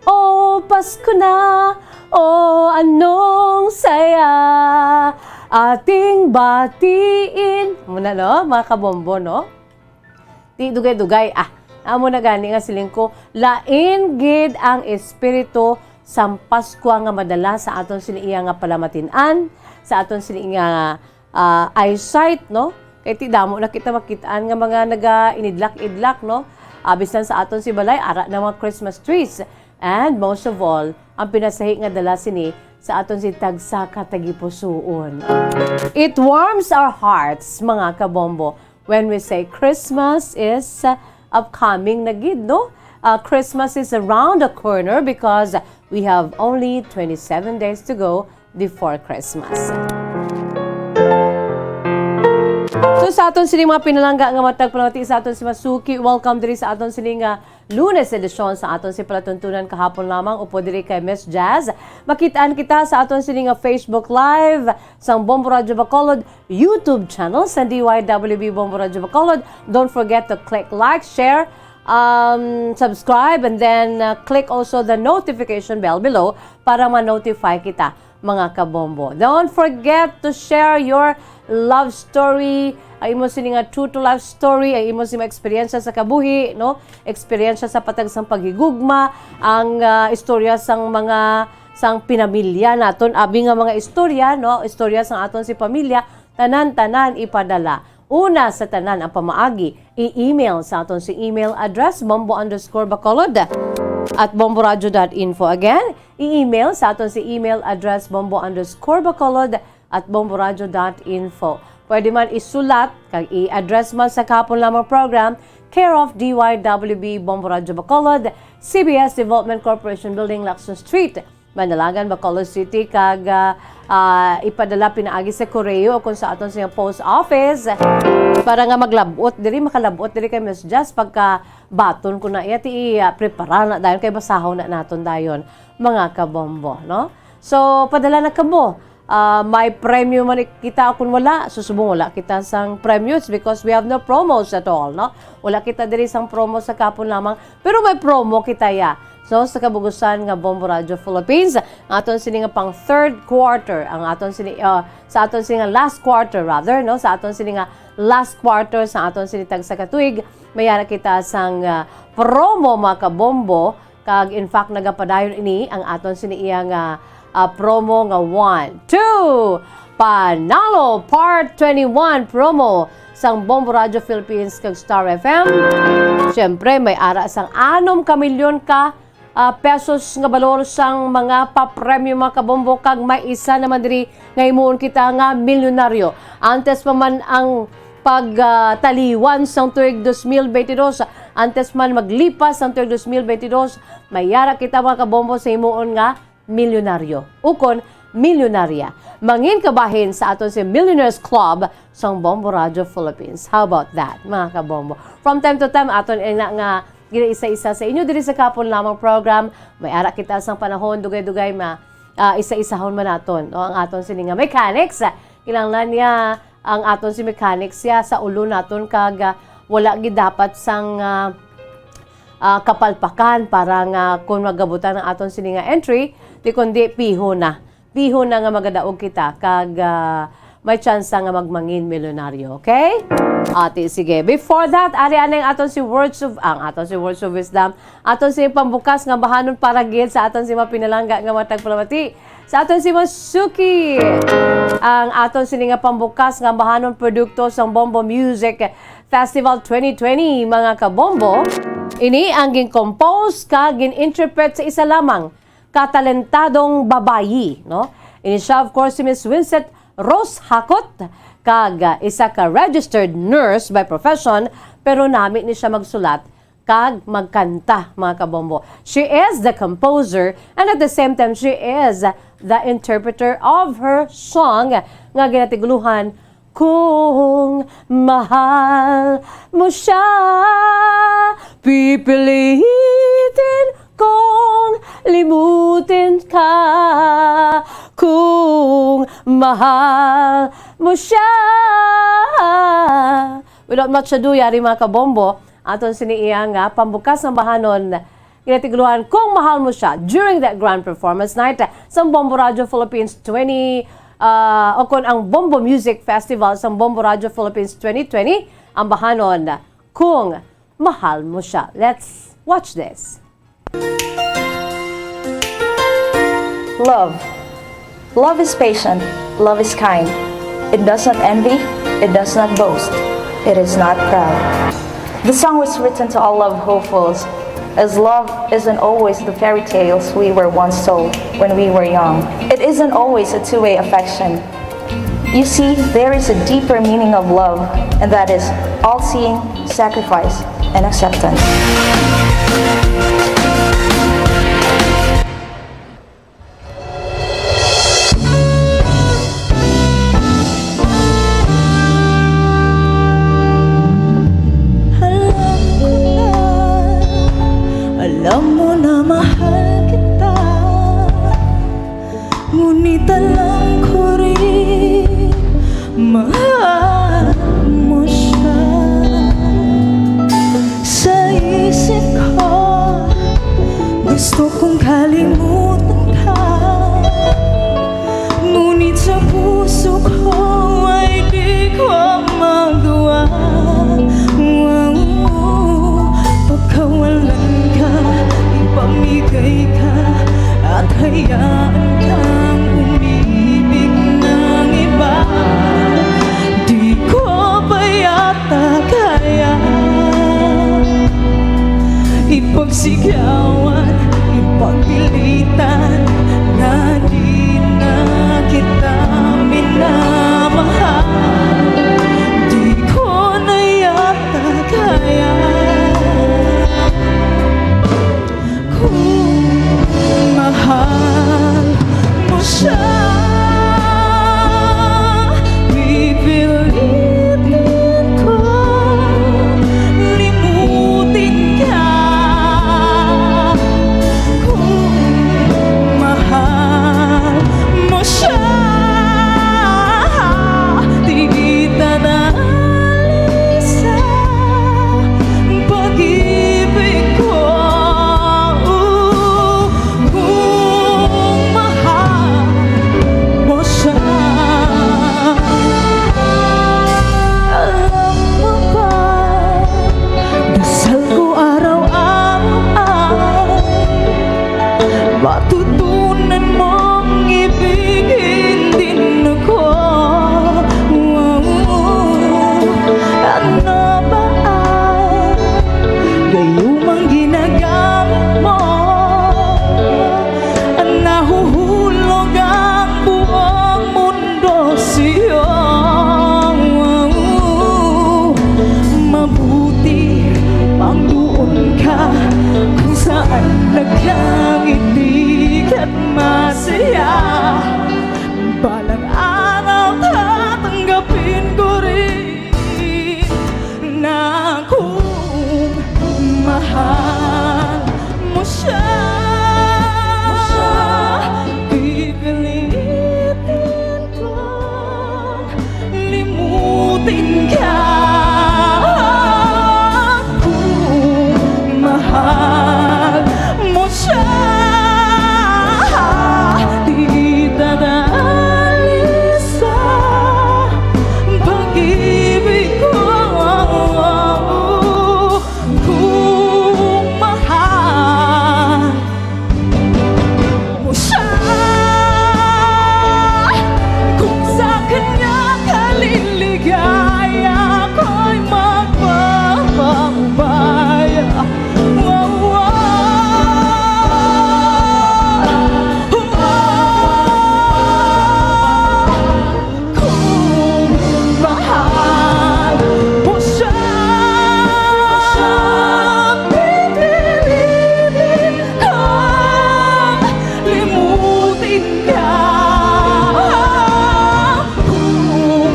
o Pasko na, o anong saya ating batiin." Muna, no, mga kabombo, no? Ti dugay-dugay, ah. Amo na gani nga siling ko, lain gid ang espiritu sang Paskwa nga madala sa aton sini iya nga palamatin-an, sa aton sini nga, ah, eyesight, no? Kay ti damo na kita makit-an nga mga naga-inidlak-idlak, no? Ah, bisan sa aton si balay, ara na mga Christmas trees. And most of all, ang pinasahi nga dala sini sa aton si tagsa ka tagipusoon. It warms our hearts, mga kabombo, when we say Christmas is, uh, upcoming na gid, no? Uh, Christmas is around the corner because we have only twenty-seven days to go before Christmas. So, sa aton sini mga pinalangga nga matag palamati sa aton si Masuki, welcome diri sa aton sini nga Lunes edisyon sa aton si palatuntunan kahapon lamang, upod diri kay Miss Jazz. Makitaan kita sa aton sini nga Facebook Live sang Bombo Radio Bacolod YouTube channel sa D Y W B Bombo Radio Bacolod. Don't forget to click like, share, um, subscribe, and then, uh, click also the notification bell below para ma-notify kita, mga kabombo. Don't forget to share your love story, ang imo sini nga true to life story, ang imo sini nga eksperyensya sa kabuhi, no? Eksperyensya sa patag sang paghigugma, ang, ah, istorya sang mga, sang pinamilya naton, abi nga mga istorya, no? Istorya sang aton si pamilya, tanan-tanan ipadala. Una sa tanan ang pamaagi, i-email sa aton si email address, bombo underscore bacolod at bomboradio dot info. Again, i-email sa aton si email address, bombo underscore bacolod at bomboradio dot info. Pwede man isulat kag i-address man sa kahapon lamang program, care of D Y W B, Bombo Radio Bacolod, C B S Development Corporation Building, Lacson Street, Manalagan, Bacolod City, kag, ah, ah, ipadala pinaagi sa koreo o kung sa aton sa post office para nga maglabot diri, makalabot diri kay Miss Jess. Pagka baton ko na iya, ti, ah, prepara na dayon kay basahon na naton dayon, mga kabombo, no? So, padala na kamo. Ah, may premyo man kita o kung wala, susubong wala kita sang premyo. It's because we have no promos at all, no? Wala kita diri sang promo sa kahapon lamang, pero may promo kita ya. So, sa kabugusan nga Bombo Radio Philippines, ang aton sini nga pang third quarter, ang aton sini, ah, sa aton sini nga last quarter rather, no? Sa aton sini nga last quarter sa aton sini tagsa ka tuig, may ara kita sang, ah, promo, mga kabombo, kag in fact nagapadayon ini ang aton sini iya nga, ah, promo nga one, two, Panalo Part twenty-one promo sang Bombo Radio Philippines kag Star F M. Siyempre, may ara sang anom ka milyon ka, ah, pesos nga balor sang mga papremyo, mga kabombo, kag may isa naman diri nga himuon kita nga milyonaryo. Antes pa man ang pag, ah, taliwan sang tuig dos mil bentidós, antes man maglipas ang tuig dos mil bentidós, may ara kita, mga kabombo, sa himuon nga milyonaryo ukon milyonarya. Mangin kabahin sa aton si Millionaires Club sang Bombo Radio Philippines. How about that, mga kabombo? From time to time, aton ina nga ginaisa-isa sa inyo diri sa kahapon lamang program. May ara kita sang panahon, dugay-dugay ma, ah, isa-isahon man naton, no, ang aton sini nga mechanics. Kinahanglan niya ang aton si mechanics siya sa ulo naton kag, ah, wala gid dapat sang, ah, ah, kapalpakan para nga kung magabutan ang aton sini nga entry, di kundi piho na. Piho na nga magadaog kita kag, ah, may tsansa nga magmangin milyonaryo, okay? Ati, sige. Before that, ari anay ang aton si words of, ang aton si words of wisdom, aton si pambukas nga bahanon para gid sa aton si mapinalangga nga matag palamati. Sa aton si Masuki, ang aton sini nga pambukas nga bahanon produkto sang Bombo Music Festival twenty twenty, mga kabombo. Ini ang gin-compose kag gin-interpret sa isa lamang katalentadong babayi, no? Ini siya, of course, si Miss Winsett Rose Hakot, kag, ah, isa ka registered nurse by profession, pero nami ni siya magsulat kag magkanta, mga kabombo. She is the composer, and at the same time, she is the interpreter of her song nga ginatiguluhan Kung mahal mo siya, pipilitin kong limutin ka. Kung mahal mo siya. Without much ado, yari, mga kabombo, aton sini iya nga pambukas nga bahanon. Ginatiguluhan, Kung Mahal Mo Siya, during that grand performance night sa Bombo Radio Philippines twenty, ah, o kon ang Bombo Music Festival sa Bombo Radio Philippines twenty twenty, ang bahanon, Kung Mahal Mo Siya. Let's watch this. Love. Love is patient. Love is kind. It does not envy. It does not boast. It is not proud. The song was written to all love hopefuls, as love isn't always the fairy tales we were once told when we were young. It isn't always a two-way affection. You see, there is a deeper meaning of love, and that is all-seeing, sacrifice, and acceptance. Alam ko na, alam mo na mahal kita. Ngunit alam ko rin, mahal mo siya. Sa isip ko, gusto kong kalimutan ka. Ngunit sa puso ko ay di ko magawa. Wow. Pagkawalan ka, ipamigay ka, at hayaan kang umibig ng iba. Di ko pa Langit di kat masaya, balang araw tatanggapin ko rin na kung mahal mo siya. Pipilitin kong limutin ka kung mahal mo siya. Di dadali sa pag-ibig ko kung mahal mo siya. Kung sa kanya ka liligaya, ako'y magpapaubaya. Wow, wow. Wow. Kung mahal mo siya, pipiliin kong limutin ka. Kung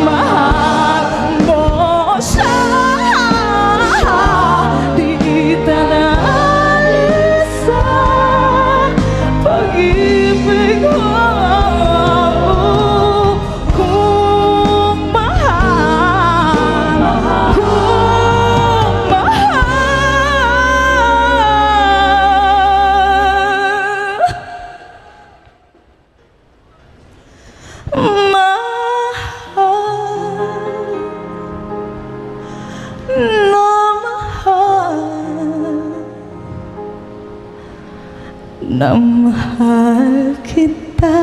mahal mo siya, di kita na sa pag-ibig mo. Kung mahal, kung mahal, mahal na mahal. Na mahal kita.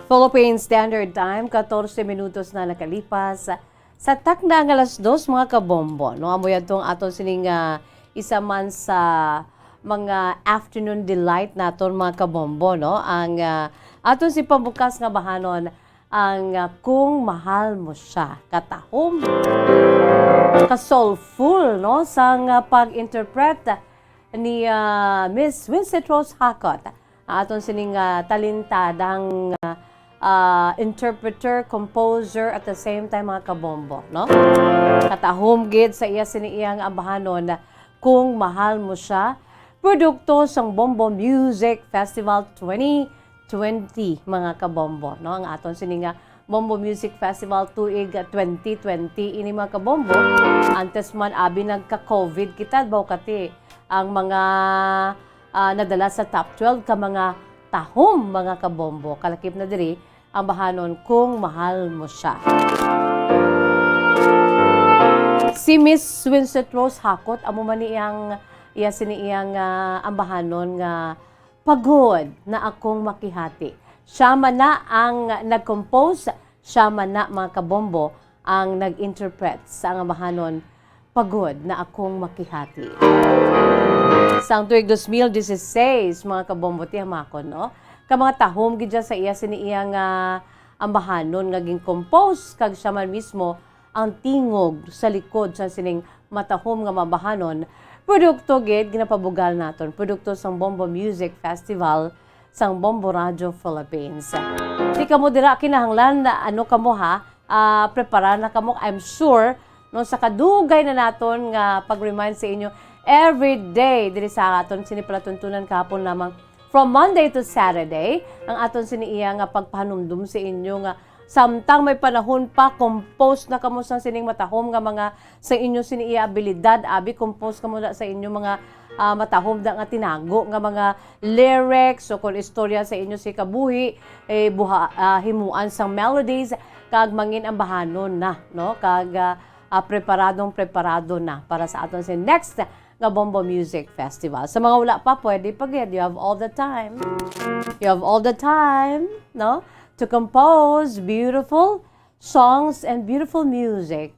Philippine Standard Time, katorse minutos na nakalipas sa takna nga alas dos, mga kabombo, no? Amo yadto ang aton sining, ah, isa man sa mga afternoon delight naton, mga kabombo, no? Ang, ah, aton si pambukas nga bahanon, ang, ah, Kung Mahal Mo Siya. Katahom, ka-soulful, no? Sang, ah, pag-interpret ni, ah, Miss Winsett Rose Jacot, ang aton sining, ah, talentadang, ah, ah, interpreter, composer, at the same time, mga kabombo, no? Katahom gid sa iya sini iyang ambahanon, Kung Mahal Mo Siya, produkto sang Bombo Music Festival twenty twenty, mga kabombo, no? Ang aton sini nga Bombo Music Festival tuig twenty twenty ini, mga kabombo. Antes man, abi, nagka-covid kita, baw kati ang mga, ah, nadala sa top twelve ka mga tahom, mga kabombo. Kalakip na diri ang bahanon Kung Mahal Mo Siya. Si Miss Winsett Rose Jacot, amo man ni iyang, iya sini iyang, ah, ambahanon nga Pagod na Akong Makihati. Siya man na ang nag-compose, siya man na, mga kabombo, ang nag-interpret sa ambahanon Pagod na Akong Makihati. Sang tuig dos mil dieciséis, mga kabombo, tiyamakon, no? Ka mga tahom gid dyan sa iya sini iyang, ah, ambahanon nga gin-compose, kag siya man mismo ang tingog sa likod sa sining matahom nga mabahanon. Produkto gid ginapabugal naton, produkto sang Bombo Music Festival sang Bombo Radio Philippines. Di kamo dira kinahanglan na ano kamo, ha, ah, prepara na kamo. I'm sure, no, sa kadugay na naton nga pag-remind sa inyo every day diri sa aton sini palatuntunan kahapon lamang, From Monday to Saturday, ang aton sini iya nga pagpahanumdom sa inyo nga samtang may panahon pa, compose na kamo sang sining matahom nga mga sa inyo sini iya abilidad, abi, compose kamo na sa inyo mga, ah, matahom na nga tinago nga mga lyrics, o kung istorya sa inyo si kabuhi, eh, buha-, ah, himuan sang melodies, kag mangin-ambahanon na, no? Kag, ah, ah, preparadong preparado na para sa aton si next nga Bombo Music Festival. Sa mga wala pa, pwede pa gid. You have all the time. You have all the time, no? To compose beautiful songs and beautiful music,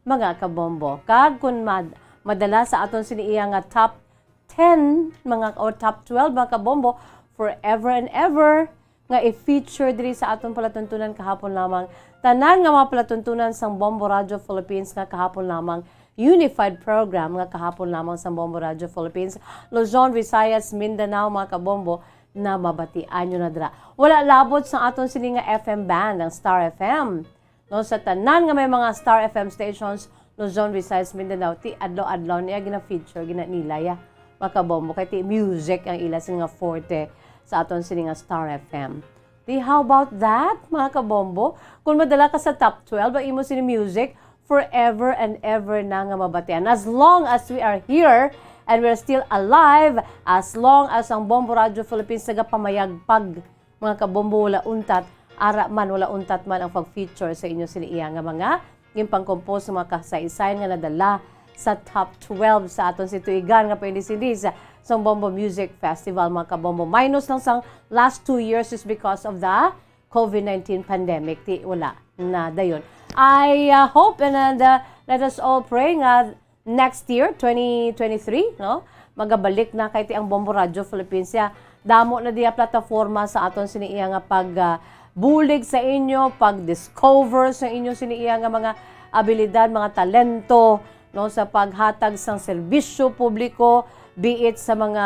mga kabombo. Kag kung mad-, madala sa aton sini iya nga top ten, mga, or top twelve, mga kabombo, forever and ever, nga i-feature diri sa aton palatuntunan kahapon lamang. Tanan nga mga palatuntunan sang Bombo Radio Philippines nga kahapon lamang, unified program nga kahapon lamang sang Bombo Radio Philippines, Luzon, Visayas, Mindanao, mga kabombo, na mabatian nyo na dira. Wala labot sa aton sini nga F M band, ang Star F M. No, sa tanan nga may mga Star F M stations, Luzon, Visayas, Mindanao, ti adlaw-adlaw niya gina-feature, gina-, nila ya, mga kabombo, kay ti music ang ila sini nga forte sa aton sini nga Star F M. Di, how about that, mga kabombo? Kung madala ka sa top twelve, ang imo sini music, forever and ever na nga mabatian. As long as we are here and we're still alive, as long as ang Bombo Radio Philippines nagapamayagpag, mga kabombo, wala untat, ara man, wala untat man ang pag-feature sa inyo sini iya nga mga ginpang-compose nga mga kasaysayan nga nadala sa top twelve sa aton si tuigan nga paindis-indis sa Bombo Music Festival, mga kabombo. Minus lang sang last two years is because of the COVID nineteen pandemic. Ti wala na dayon. I, uh, hope and, and, uh, let us all pray nga next year, twenty twenty-three, no? Magabalik na kay ti ang Bombo Radio Philippines ya. Damo na diya plataforma sa aton sini iya nga pag, ah, bulig sa inyo, pag-discover sa inyo sini iya nga mga abilidad, mga talento, no, sa paghatag sang serbisyo publiko, be it sa mga,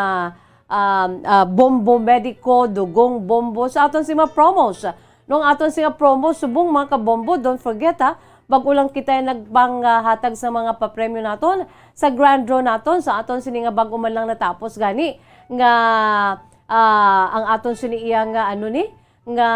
um, ah, bombo mediko, dugong bombo, sa aton sini mga promos. Nung aton sini nga promo, subong, mga kabombo, don't forget, ha, bag-o lang kita nagpanghatag sa mga papremyo naton sa grand draw naton sa aton sini nga bag-o man lang natapos gani nga, ah, ang aton sini iya nga, ano ni, nga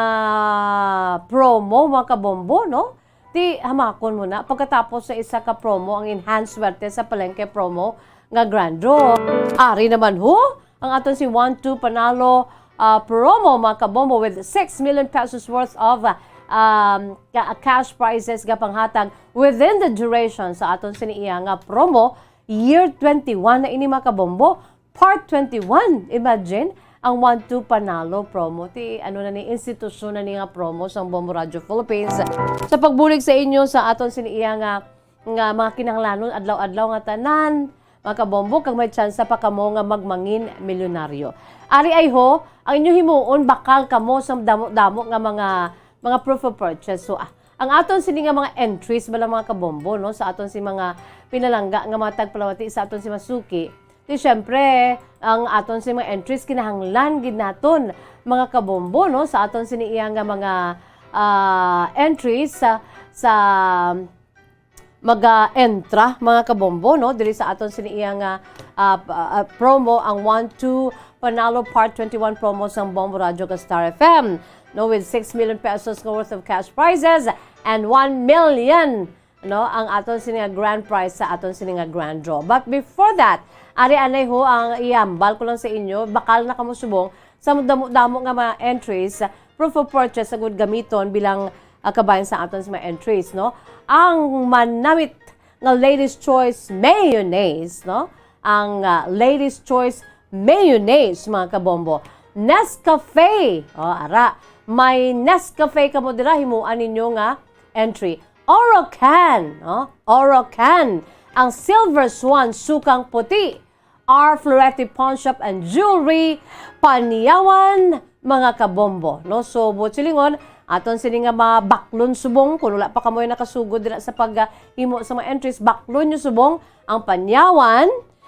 promo, mga kabombo, no? Ti hamakon mo na pagkatapos sa isa ka promo ang enhanced swerte sa palengke promo nga grand draw. Ari naman ho ang aton si One Two Panalo, ah, promo, mga kabombo, with six million pesos worth of, ah, um, ca-, cash prizes nga panghatag within the duration sa aton sini iya nga promo. Year twenty-one na ini, mga kabombo. Part twenty-one, imagine, ang One Two Panalo promo. Ti, ano na ni, institusyon na ni nga promo sang Bombo Radio Philippines. Sa pagbulig sa inyo sa aton sini iya nga, nga mga kinahanglanon adlaw-adlaw nga tanan, mga kabombo, kag may tsansa pa kamo nga magmangin milyonaryo. Ari ay ho, ang inyo himuon, bakal kamo sa damo-damo nga mga, mga proof of purchase. So, ah, ang aton sini nga mga entries bala, mga kabombo, no, sa aton si mga pinalangga nga mga tagpalawati sa aton si masuki. Di, syempre, ang aton si mga entries kinahanglan gid naton, mga kabombo, no, sa aton sini iya nga mga, ah, entries sa, sa mag-entra, mga kabombo, no? Diri sa aton sini iya nga, ah, p-, ah, promo, ang One Two Panalo Part twenty-one promo sang Bombo Radio kag Star F M, no? With six million pesos nga worth of cash prizes and one million, no, ang aton sini nga grand prize sa aton sini nga grand draw. But before that, ari anay ho ang ihambal ko lang sa inyo, bakal na kamo subong sa damo-damo nga mga entries, proof of purchase sa gud gamiton bilang, ah, kabahin sa aton sa mga entries, no? Ang manamit nga Ladies Choice Mayonnaise, no? Ang, ah, Ladies Choice Mayonnaise, mga kabombo. Nescafe, oh, ara, may Nescafe kamo dira, himuan ninyo nga entry. Orocan, no? Orocan, ang Silver Swan Sukang Puti, R Florete Pawn Shop and Jewelry, Panyawan, mga kabombo, no? So, buot silingon, aton sini nga mabaklon subong, kung wala pa kamoy nakasugod dira sa paghimo sa mga entries, baklon nyo subong ang Panyawan,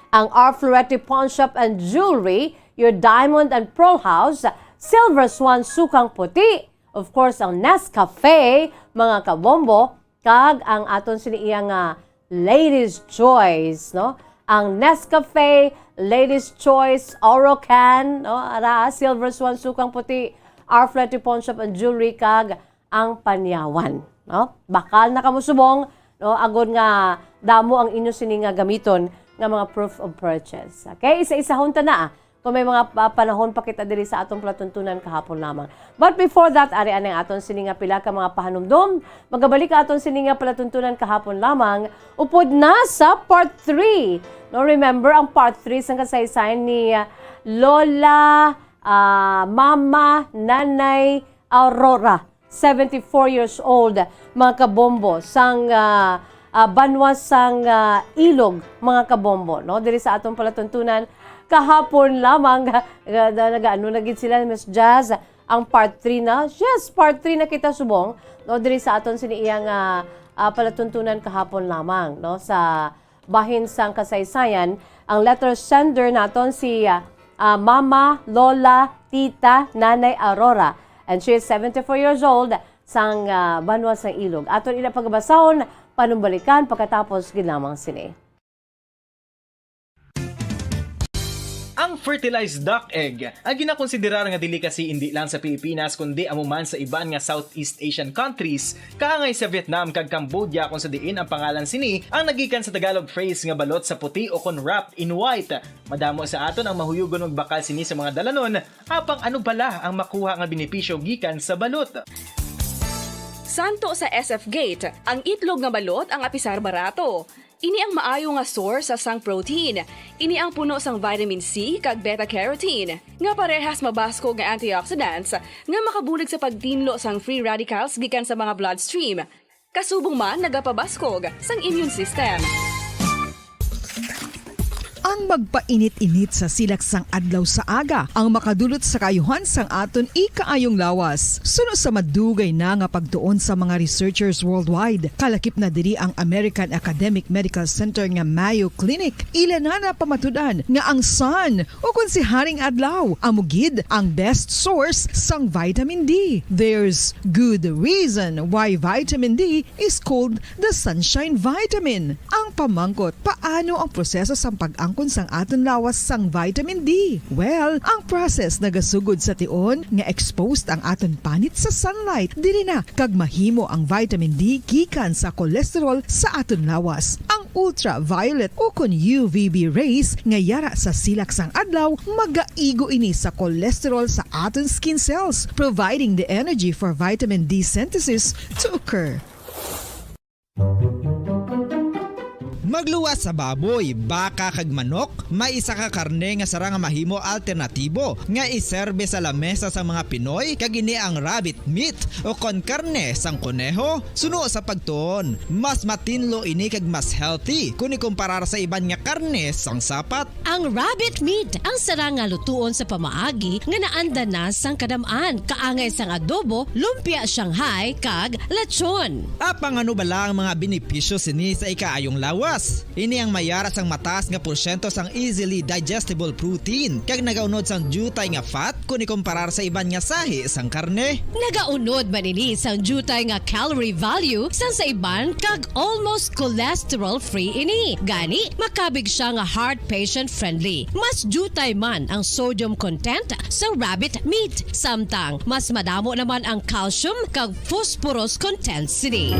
ang R Florete Pawn Shop and Jewelry, your Diamond and Pearl House, Silver Swan Sukang Puti, of course, ang Nescafe, mga kabombo, kag ang aton sini iya nga Ladies Choice, no? ang Nescafe, Ladies Choice, Orocan, no? Ara, Silver Swan, Sukang Puti, Our Flatty Pawn Shop and Jewelry, kag ang Panyawan, no? Bakal na kamo subong, no? Agod nga damo ang inyo sini nga gamiton nga mga proof of purchase. Okay, isa-isahon ta na, ah. Kung may mga pa-, panahon pa kita diri sa aton palatuntunan kahapon lamang. But before that, ari anay aton sini nga pila ka mga pahanumdom. Magabalik ang aton sini nga palatuntunan kahapon lamang, upod na sa part three. No, remember ang part three sang kasaysayan ni, ah, Lola, ah, Mama, Nanay Aurora, seventy-four years old, mga kabombo, sang, ah, ah, banwa sang, ah, Ilog, mga kabombo, no? Diri sa atong palatuntunan, kahapon lamang, ah, na-, nagaano na gid sila, Miss Jazz, ang part three na? Yes, part three na kita subong, no? Diri sa aton sini iyang, ah, ah, palatuntunan kahapon lamang, no? Sa bahin sang kasaysayan, ang letter sender naton si, ah, ah, Mama, Lola, Tita, Nanay Aurora. And she is seventy-four years old, sang, ah, banwa sang Ilog. Aton ila pagabasahon, panumbalikan pagkatapos gid lamang sini. Ang fertilized duck egg, ang ginakonsiderar nga delicacy indi lang sa Pilipinas kundi amo man sa iban nga Southeast Asian countries, kaangay sa Vietnam kag Cambodia, kung sa diin ang pangalan sini ang nagikan sa Tagalog phrase nga balot sa puti o kon wrapped in white. Madamo sa aton ang mahuyugon magbakal sini sa mga dalanon, apang ano bala ang makuha nga benepisyo gikan sa balot? Santo sa S F Gate, ang itlog nga balot ang apisar barato. Ini ang maayo nga source sang protein. Ini ang puno sang vitamin C kag beta-carotene, nga parehas mabaskog nga antioxidants nga makabulig sa pagtinlo sang free radicals gikan sa mga bloodstream. Kasubong man nagapabaskog sang immune system. Ang magpainit-init sa silak sang adlaw sa aga ang makadulot sa kaayuhan sang aton ikaayong lawas. Suno sa madugay na nga pagtuon sa mga researchers worldwide, kalakip na diri ang American Academic Medical Center nga Mayo Clinic. Ila na napamatud-an nga ang sun, o kon si Haring Adlaw, amo gid ang best source sang vitamin D. There's good reason why vitamin D is called the sunshine vitamin. Ang pamangkot, paano ang proseso sang pag-angkon sang aton lawas sang vitamin D? Well, ang process nagasugod sa tion nga exposed ang aton panit sa sunlight. Diri na kag mahimo ang vitamin D gikan sa cholesterol sa aton lawas. Ang ultraviolet o kon U V B rays nga yara sa silak sang adlaw, magaigo ini sa cholesterol sa aton skin cells, providing the energy for vitamin D synthesis to occur. Magluwas sa baboy, baka kag manok, may isa ka karne nga sarang nga mahimo alternatibo nga iserbe sa lamesa sang mga Pinoy, kag ini ang rabbit meat o kon karne sang koneho. Suno sa pagtuon, mas matinlo ini kag mas healthy kon ikumparar sa iban nga karne sang sapat. Ang rabbit meat ang sarang nga lutuon sa pamaagi nga naanda na sang kadam-an, kaangay sang adobo, lumpia Shanghai, kag lechon. Apang ano bala ang mga benepisyo sini sa ikaayong lawas? Ini ang mayara sang mataas nga porsyento sang easily digestible protein, kag nagaunod sang diutay nga fat kon ikumparar sa iban nga sahi sang karne. Nagaunod man ini sang diutay nga calorie value sang sa iban kag almost cholesterol-free ini. Gani, makabig siya nga heart patient-friendly. Mas diutay man ang sodium content sang rabbit meat, samtang mas madamo naman ang calcium kag phosphorus content sini.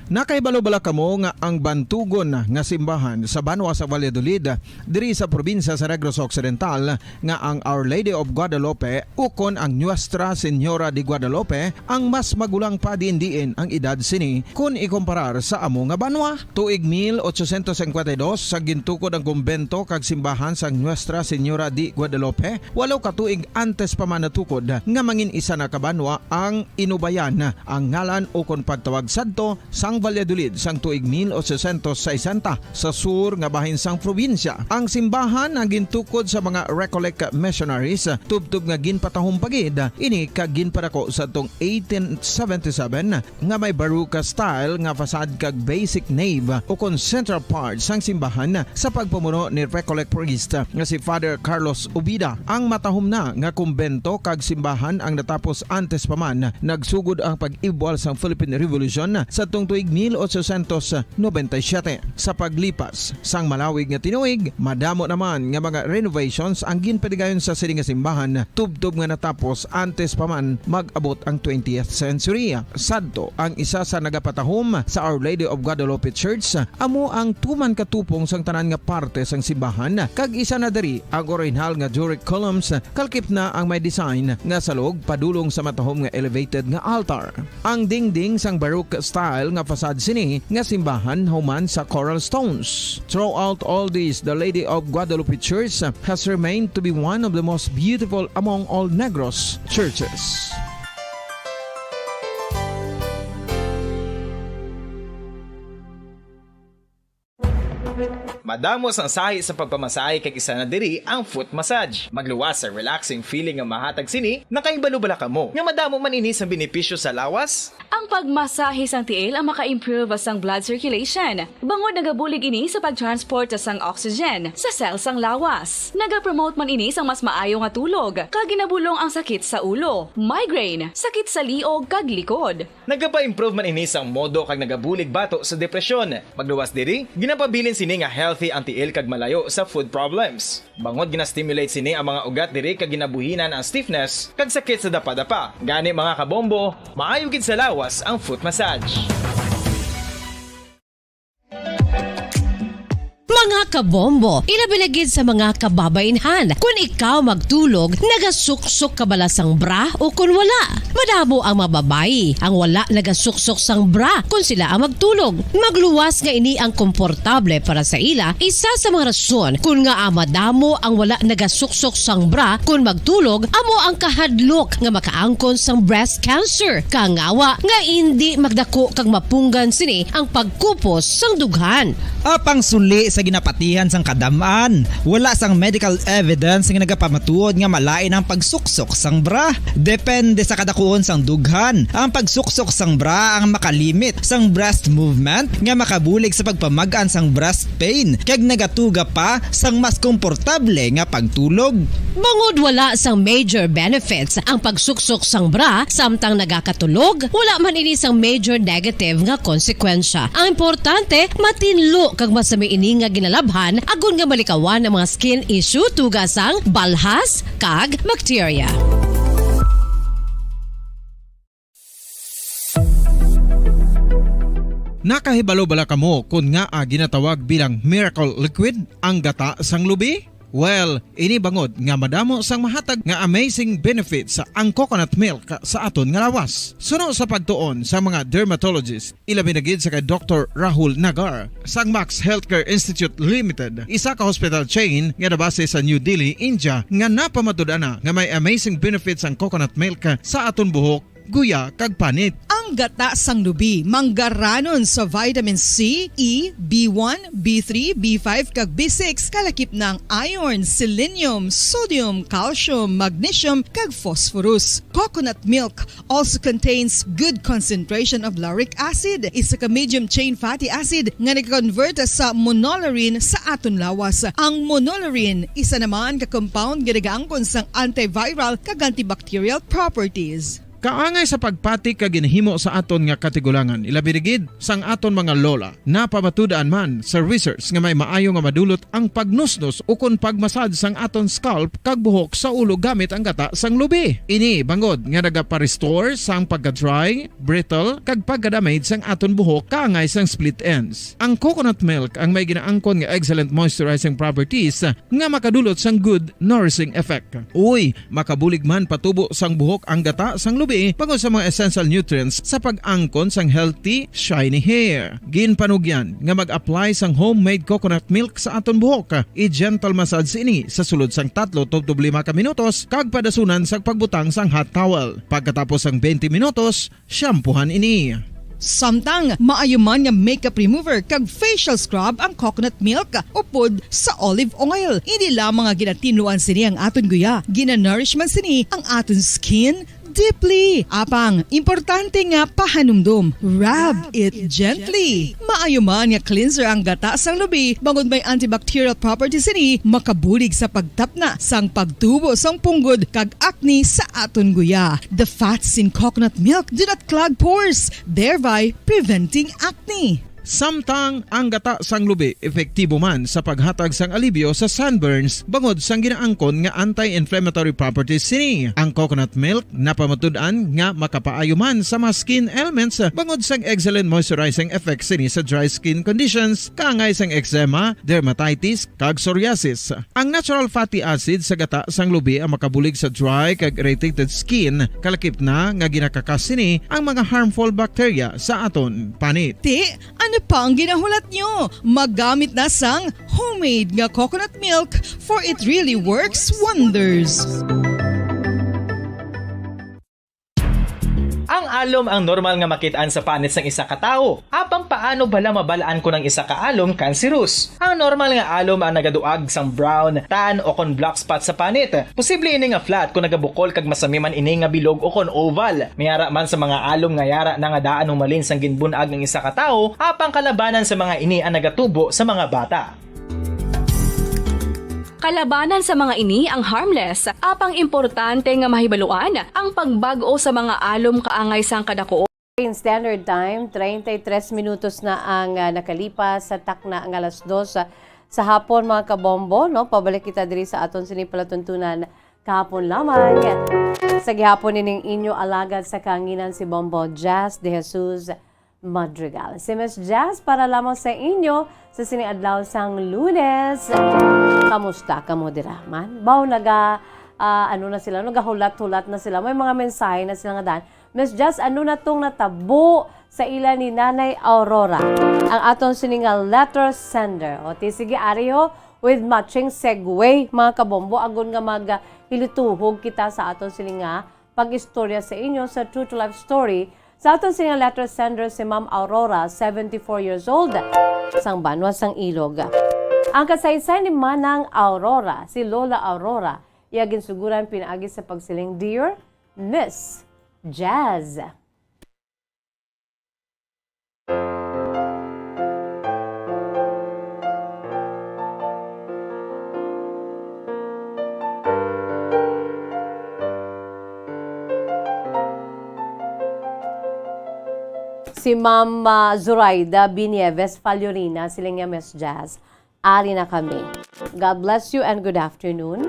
Nakahibalo bala kamo nga ang bantugon nga simbahan sa banwa sa Valladolid, diri sa probinsya sa Negros Occidental, nga ang Our Lady of Guadalupe ukon ang Nuestra Señora de Guadalupe ang mas magulang pa diin-diin ang edad sini kon ikomparar sa amo nga banwa? Tuig mil ochocientos cincuenta y dos sa gintukod ang kumbento kag simbahan sang Nuestra Señora de Guadalupe, walo ka tuig antes pa man natukod nga mangin isa na ka banwa ang Inubayan, ang ngalan ukon pagtawag sadto sang Valladolid sang tuig mil ochocientos sesenta sa sur nga bahin sang probinsya. Ang simbahan ang gintukod sa mga Recollect missionaries, tubtob nga ginpatahom pa gid ini kag ginpadako sa tong eighteen seventy-seven nga may Baroque style nga facade kag basic nave ukon central part sang simbahan sa pagpamuno ni Recollect priest nga si Father Carlos Ubida. Ang matahom na nga kumbento kag simbahan ang natapos antes pa man nagsugod ang pag-ibwal sang Philippine Revolution sadtong tuig mil ochocientos noventa y siete. Sa paglipas sang malawig nga tinuig, madamo naman nga mga renovations ang ginpadigayon sa sini nga simbahan, tubtob nga natapos antes pa man mag-abot ang twentieth century. Sadto, ang isa sa nagapatahom sa Our Lady of Guadalupe Church amo ang tuman ka tupong sang tanan nga parte sang simbahan, kag isa na diri ang orihinal nga Doric columns, kalakip na ang may design nga salog padulong sa matahom nga elevated nga altar. Ang dingding sang Baroque style nga facade sini nga simbahan human sa coral stones. Throughout all this, the Lady of Guadalupe Church has remained to be one of the most beautiful among all Negros churches. Madamo sang sahi sa pagpamasahe kag isa na diri ang foot massage. Magluwas sa relaxing feeling nga mahatag sini, nakahibalo bala kamo nga madamo man ini sang benepisyo sa lawas? Ang pagmasahe sang tiil ang maka-improve sang blood circulation, bangod nagabulig ini sa pag-transport sang oxygen sa cell sang lawas. Nagapromote man ini sang mas maayo nga tulog, kag ginabulong ang sakit sa ulo, migraine, sakit sa liog, kag likod. Nagapa-improve man ini sang modo kag nagabulig bato sa depresyon. Magluwas diri, ginapabilin sini nga healthy ang tiil kag malayo sa foot problems. Bangod gina-stimulate sini ang mga ugat diri kag ginabuhinan ang stiffness kag sakit sa dapadapa. Gani, mga kabombo, maayo gid sa lawas ang foot massage. Mga kabombo, ilabi na gid sa mga kababainhan, kun ikaw magtulog, nagasuksok ka bala sang bra o kun wala? Madamo ang mga babayi ang wala nagasuksok sang bra kun sila ang magtulog. Magluwas nga ini ang komportable para sa ila, isa sa mga rason kun ngaa madamo ang wala nagasuksok sang bra kun magtulog amo ang kahadlok nga makaangkon sang breast cancer, kangawa nga indi magdako kag mapunggan sini ang pagkupos sang dughan. Apang suli sa ginapatihan sang kadam-an, wala sang medical evidence nga nagapamatuod nga malain ang pagsuksok sang bra. Depende sa kadakuon sang dughan, ang pagsuksok sang bra ang makalimit sang breast movement nga makabulig sa pagpamag-an sang breast pain kag nagatuga pa sang mas komportable nga pagtulog. Bangod wala sang major benefits ang pagsuksok sang bra samtang nagakatulog, wala man ini sang major negative nga konsekwensya. Ang importante, matinlo kag masami ini nga ginalabhan agod nga malikawan ang mga skin issue, tuga sang balhas kag bakterya. Nakahibalo bala kamo kon ngaa ginatawag bilang miracle liquid ang gata sang lubi? Well, ini bangod nga madamo sang mahatag nga amazing benefits ang coconut milk sa aton nga lawas. Suno sa pagtuon sa mga dermatologist, ilabi na gid sa kay Doktor Rahul Nagar sang Max Healthcare Institute Limited, isa ka hospital chain nga nabase sa New Delhi, India, nga napamatud-an na nga may amazing benefits ang coconut milk sa aton buhok, guya, kag panit. Ang gata sang lubi manggaranon sa vitamin C, E, B one, B three, B five, kag B six, kalakip na ang iron, selenium, sodium, calcium, magnesium, kag phosphorus. Coconut milk also contains good concentration of lauric acid, isa ka medium chain fatty acid nga nag-convert sa monolaurin sa aton lawas. Ang monolaurin, isa naman ka compound nga nagaangkon sang antiviral kag antibacterial properties. Kaangay sa pagpati kag ginhimo sa aton nga katigulangan, ilabi na gid sang aton mga lola. Napamatud-an man sa research nga may maayo nga madulot ang pagnusnos ukon pagmasad sang aton scalp kag buhok sa ulo gamit ang gata sang lubi. Ini bangod nga nagapa-restore sang pagka-dry, brittle, kag pagka-damage sang aton buhok kaangay sang split ends. Ang coconut milk ang may ginaangkon nga excellent moisturizing properties nga makadulot sang good nourishing effect. Uy, makabulig man patubo sang buhok ang gata sang lubi bangod sa mga essential nutrients sa pag-angkon sang healthy, shiny hair. Ginpanugyan nga mag-apply sang homemade coconut milk sa aton buhok. I-gentle massage ini sa sulod sang tatlo tubtob lima ka minutos kag padasunan sa pagbutang sang hot towel. Pagkatapos sang twenty minutos, shampoohan ini. Samtang maayo man nga makeup remover kag facial scrub ang coconut milk upod sa olive oil. Hindi lamang nga ginatinluan sini ang aton guya, ginanourish man sini ang aton skin deeply. Apang importante nga pahanumdom, rub it gently. Maayo man nga cleanser ang gata sang lubi, bangod may antibacterial properties sini, makabulig sa pagtapna sang pagtubo sang punggod kag acne sa aton guya. The fats in coconut milk do not clog pores, thereby preventing acne. Samtang ang gata sang lubi epektibo man sa paghatag sang alibyo sa sunburns bangod sang ginaangkon nga anti-inflammatory properties sini. Ang coconut milk napamatud-an nga makapaayo man sa mga skin ailments bangod sang excellent moisturizing effect sini sa dry skin conditions, kaangay sang eczema, dermatitis, kag psoriasis. Ang natural fatty acid sa gata sang lubi ang makabulig sa dry kag irritated skin, kalakip na nga ginakakas sini ang mga harmful bacteria sa aton panit. Ti, ano pa ang ginahulat nyo? Magamit na sang homemade nga coconut milk, for it really works wonders. Ang alom ang normal nga makit-an sa panit sang isa ka tawo. Apang paano bala mabal-an kon ang isa ka alom kanseros? Ang normal nga alom ang nagaduag sang brown, tan, o kon black spot sa panit. Posible ini nga flat kon nagabukol kag masami man ini nga bilog o kon oval. May ara man sa mga alom nga yara na nga daan humalin sang ginbun-ag ang isa ka tawo, apang kalabanan sa mga ini ang nagatubo sa mga bata. Kalabanan sa mga ini ang harmless, apang importante nga mahibaluan ang pagbag-o sa mga alom kaangay sang kadakuon. In Standard Time, treinta y tres minutos na ang, ah, nakalipas sa takna nga alas dos, ah, sa hapon, mga kabombo, no? Pabalik kita diri sa aton sini palatuntunan kahapon lamang. Sa gihapon ining inyo alagad sa kahanginan, si Bombo Jazz De Jesus Madrigal. Si Miss Jazz para lamang sa inyo sa sini adlaw sang Lunes. Kamusta kamo dira man? Baw naga, ah, ano na sila, no? Gahulat-hulat na sila. May mga mensahe na sila nga daan. Miss Jazz, ano na tong natabo sa ila ni Nanay Aurora, ang aton sini nga letter sender? O, ti, sige, ari ho, with matching segue, mga kabombo, agon nga mag, ah, hilituhog kita sa aton sini nga pag-istorya sa inyo sa True to Life Story sa aton sini nga letter sender, si Ma'am Aurora, seventy-four years old, sang banwa sang Ilog. Ang kasaysayan ni Manang Aurora, si Lola Aurora, iya ginsuguran pinaagi sa pagsiling, "Dear Miss Jazz." Si Ma'am, ah, Zoraida B. Nieves Fallorina, siling niya, "Miss Jazz, ari na kami. God bless you and good afternoon."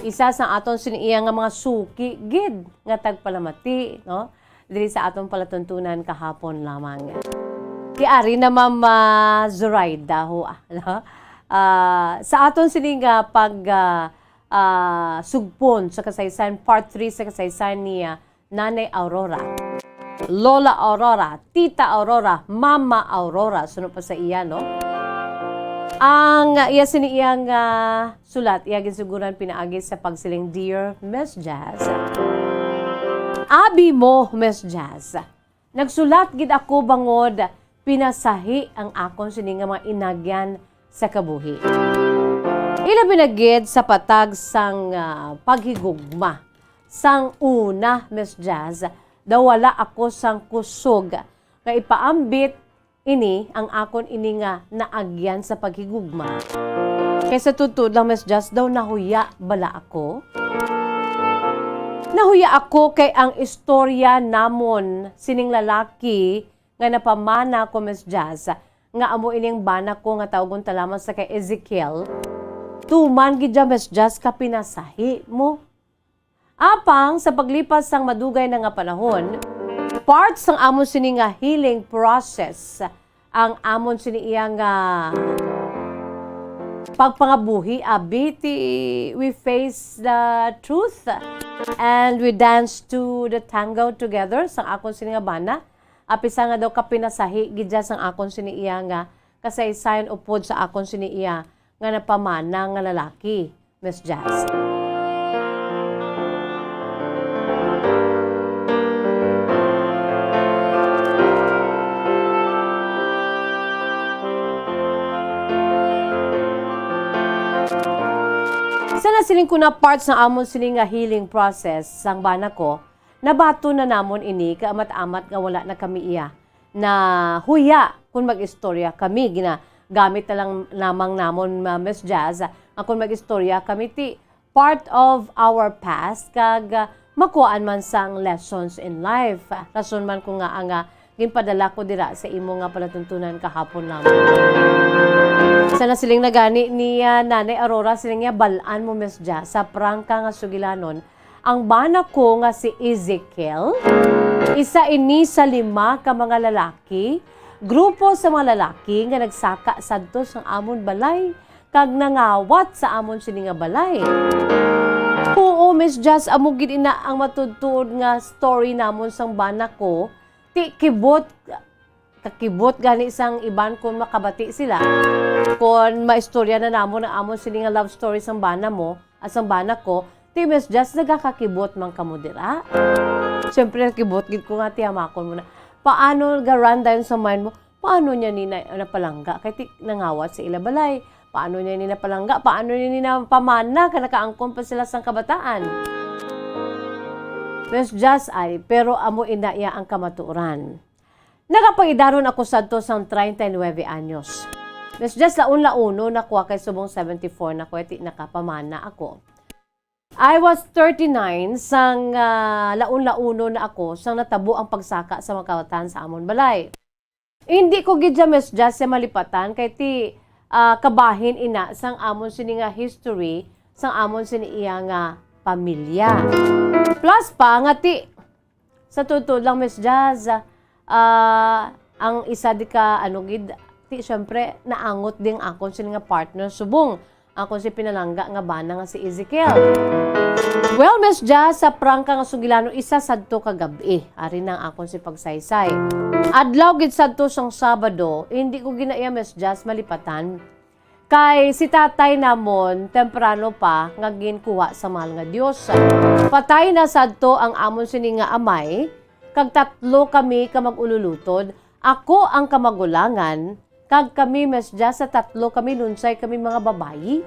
Isa sa aton sini iya nga mga suki gid nga tagpalamati, no? Diri sa aton palatuntunan kahapon lamang. Ti ari na, Ma'am, ah, Zoraida, ho, ah, no? Ah, sa aton sini nga pag, ah, ah, sugpon sa kasaysayan, part three sa kasaysayan ni, ah, Nanay Aurora, Lola Aurora, Tita Aurora, Mama Aurora, suno pa sa iya, no? Ang iya sini iyang, ah, sulat, iya ginsuguran pinaagi sa pagsiling, "Dear Miss Jazz, abi mo, Miss Jazz, nagsulat gid ako bangod pinasahi ang akon sini nga mga inagyan sa kabuhi. Ilabi na gid sa patag sang, ah, paghigugma. Sang una, Miss Jazz, daw wala ako sang kusog nga ipaambit ini ang akon ini nga naagyan sa paghigugma. Kay sa tuod-tuod lang, Miss Jazz, daw nahuya bala ako? Nahuya ako kay ang istorya namon sining lalaki nga napamana ko, Miss Jazz, nga amo ining bana ko nga tawgon ta lamang sa kay Ezekiel, tuman gid dya, Miss Jazz, ka pinasahi mo." Apang sa paglipas sang madugay na nga panahon, part sang amon sini nga healing process ang amon sini iya nga pagpangabuhi, abi, ti we face the truth and we dance to the tango together sang akon sini nga bana. Apisan nga daw kapinasahi gid dya sang akon sini iya nga kasaysayan upod sa akon sini iya nga napamana nga lalaki, Miss Jazz. Siling ko na part sa amon sini nga healing process sang bana ko, nabaton na namon ini kay amat-amat nga wala na kami iya na huya kon mag-istorya kami. Ginagamit na lang namang namon, ma-, Miss Jazz, nga kon mag-istorya kami, ti part of our past, kag, ah, makuhaan man sang lessons in life. Rason man ko nga ang, ah, ginpadala ko dira sa imo nga palatuntunan kahapon lamang. Sa nasiling na gani ni, ah, Nanay Aurora, siling niya, "Bal-an mo, Miss Ja, sa prangka nga sugilanon, ang bana ko nga si Ezekiel, isa ini sa lima ka mga lalaki, grupo sa mga lalaki nga nagsaka sadto sang amon balay kag nangawat sa amon sini nga balay." Oo, Miss Jazz, amo gid ina ang matuod-tuod nga story namon sang bana ko. Ti kibot, kakibot gani sang iban kon makabati sila. Kon maistorya na namon ang amon sini nga love story sang bana mo, at sang bana ko, ti Miss Jazz, nagakakibot man kamo dira? Siyempre, nakibot gid ko nga, ti, hamakon mo na. Paano ga-run dayon sa mind mo? Paano niya ni na-, napalangga? Kay ti nangawat sa ila balay. Paano niya ni napalangga? Paano niya ni napamana? Kay nakaangkon pa sila sang kabataan. Miss Jazz, ay, pero amo ina iya ang kamatuoran. Nagapaidaron ako sadto sang treinta y nueve anyos. Miss Jazz, laon-laonon ako kay subong seventy-four na ko, ti nakapamana ako. I was thirty-nine sang, ah, laon-laonon na ako sang natabo ang pagsaka sa mga kawatan sa amon balay. Hindi ko gid siya, Miss Jazz, siya malipatan kay ti, ah, kabahin ina sang amon sini nga history, sang amon sini iya nga pamilya. Plus pa nga ti, sa tuod-tuod lang, Miss Jazz, ah, ang isa di ka, ano gid, ti, syempre, naangot din akon sini nga partner subong akon si pinalangga nga bana nga si Ezekiel. Well, Miss Jazz, sa prangka nga sugilanon, isa sadto ka gab-i. Ari na ang akon si pagsaysay. Adlaw gid sadto sang Sabado, hindi ko gina iya, Miss Jazz, malipatan. Kay si tatay namon, temprano pa nga ginkuha sa mahal nga Dios. Patay na sadto ang amon sini nga amay, kag tatlo kami ka mag-ululutod. Ako ang kamagulangan, kag kami, Miss Jazz, sa tatlo kami, lunsay kami mga babayi.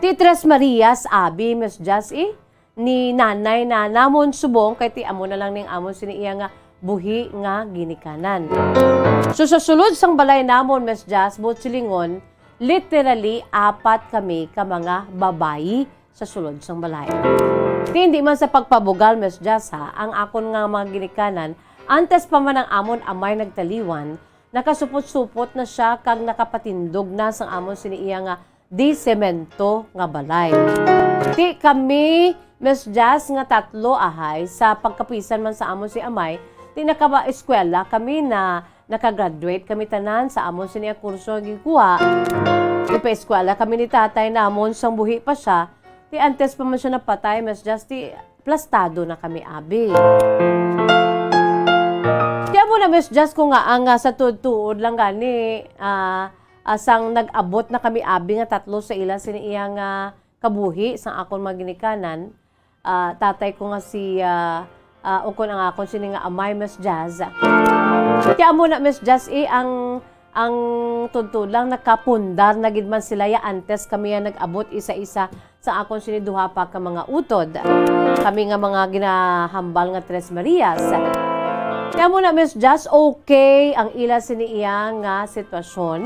Ti Tres Marias, abi, Miss Jazz, eh, ni nanay na namon subong, kay ti amo na lang ning amon sini iya nga buhi nga ginikanan. So, sa sulod sang balay namon, Miss Jazz, buot silingon, literally, apat kami ka mga babayi sa sulod sang balay. Ti hindi man sa pagpabugal, Miss Jazz, ha, ang akon nga mga ginikanan, antes pa man ang amon amay nagtaliwan, nakasupot-supot na sia kag nakapatindog na sang amon sini iya nga di semento nga balay. Ti kami, Miss Jazz, nga tatlo ahay, sa pagkapisan man sa amon si amay, ti nakaba-eskwela kami na nakagraduate kami tanan sa amon sini nga kurso nga ginkuha. Ipaeskwela kami ni tatay namon sang buhi pa sia. Ti antes pa man sia napatay, Miss Jazz, ti plastado na kami, abi. Ti amo na, Miss Jazz, ko nga ang, ah, sa tuod-tuod lang gani, ah, ah, sang nag-abot na kami, abi, nga tatlo sa ila sini iya nga kabuhi sang akon mga ginikanan, ah, tatay ko nga si, ah, ah, ukon ang akon sini nga amay, Miss Jazz. Ti amo na, Miss Jazz, eh, ang, ang tuod-tuod lang, nakapundar na gid man sila ya antes kami ya nag-abot isa-isa sa akon sini duha pa ka mga utod. Kami nga mga ginahambal nga Tres Marias. Ti amo na, Miss Jazz, okay ang ila sini iya nga sitwasyon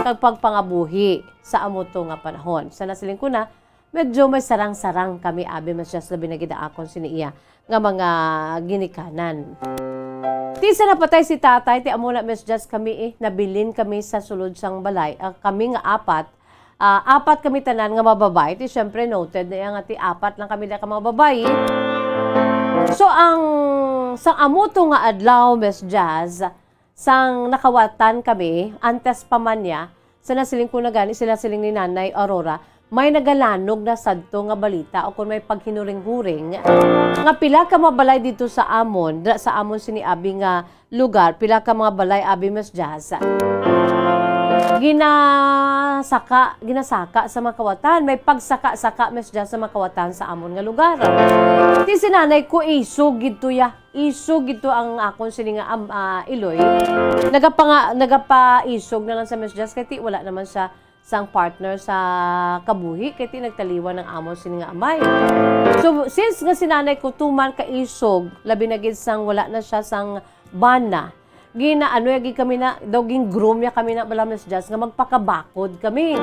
kag pagpangabuhi sa amo to nga panahon. Sa nasiling ko na, medyo may sarang-sarang kami, abi, Miss Jazz, labi na gid ang akon sini iya nga mga ginikanan. Ti sa napatay si tatay, ti amo na, Miss Jazz, kami, eh, nabilin kami sa sulod sang balay. Ah, kami nga apat, ah, apat kami tanan nga mababayi. Ti, syempre, noted na iya nga ti apat lang kami na ka mga babayi. So, ang, sang amo to nga adlaw, Miss Jazz, sang nakawatan kami, antes pa man niya, sa nasiling ko na gani sila siling ni Nanay Aurora, may nagalanog na sadto nga balita o kung may paghinuring-huring nga pila ka mga balay dito sa amon, dra-, sa amon sini abi nga lugar, pila ka mga balay abi, Miss Jazz, ginasaka, ginasaka sa mga kawatan. May pagsaka-saka, Miss Jazz, sa mga kawatan sa amon nga lugar. Ti si nanay ko, isog gid to ya. Isog gid to ang akon sini nga am-, ah, iloy. Nagapanga-, nagapaisog na lang sa Miss Jazz kay ti wala naman siya sang partner sa kabuhi, kay ti nagtaliwan ang amon sini nga amay. So, since nga si nanay ko tuman kaisog, labi na gid sang wala na siya sang bana, gina-, ano ya gid kami na, daw gin-groom ya kami na bala, Miss Jazz, nga magpakabakod kami.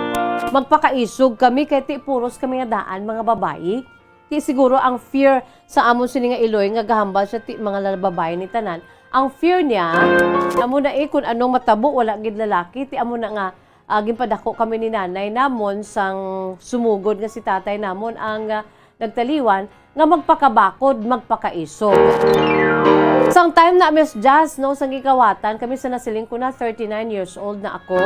Magpakaisog kami, kay ti puros kami nga daan, mga babayi. Ti siguro ang fear sa amon sini nga iloy nga gahambal siya ti mga lalababayan ni tanan. Ang fear niya, amo na, eh, kun anong matabo, wala gid lalaki, ti amo na nga, ah, ginpadako kami ni nanay namon sang sumugod nga si tatay namon ang, ah, nagtaliwan nga magpakabakod, magpakaisog. Sang time na, Miss Jazz, no, sang gikawatan kami sa nasiling ko na, thirty-nine years old na ako.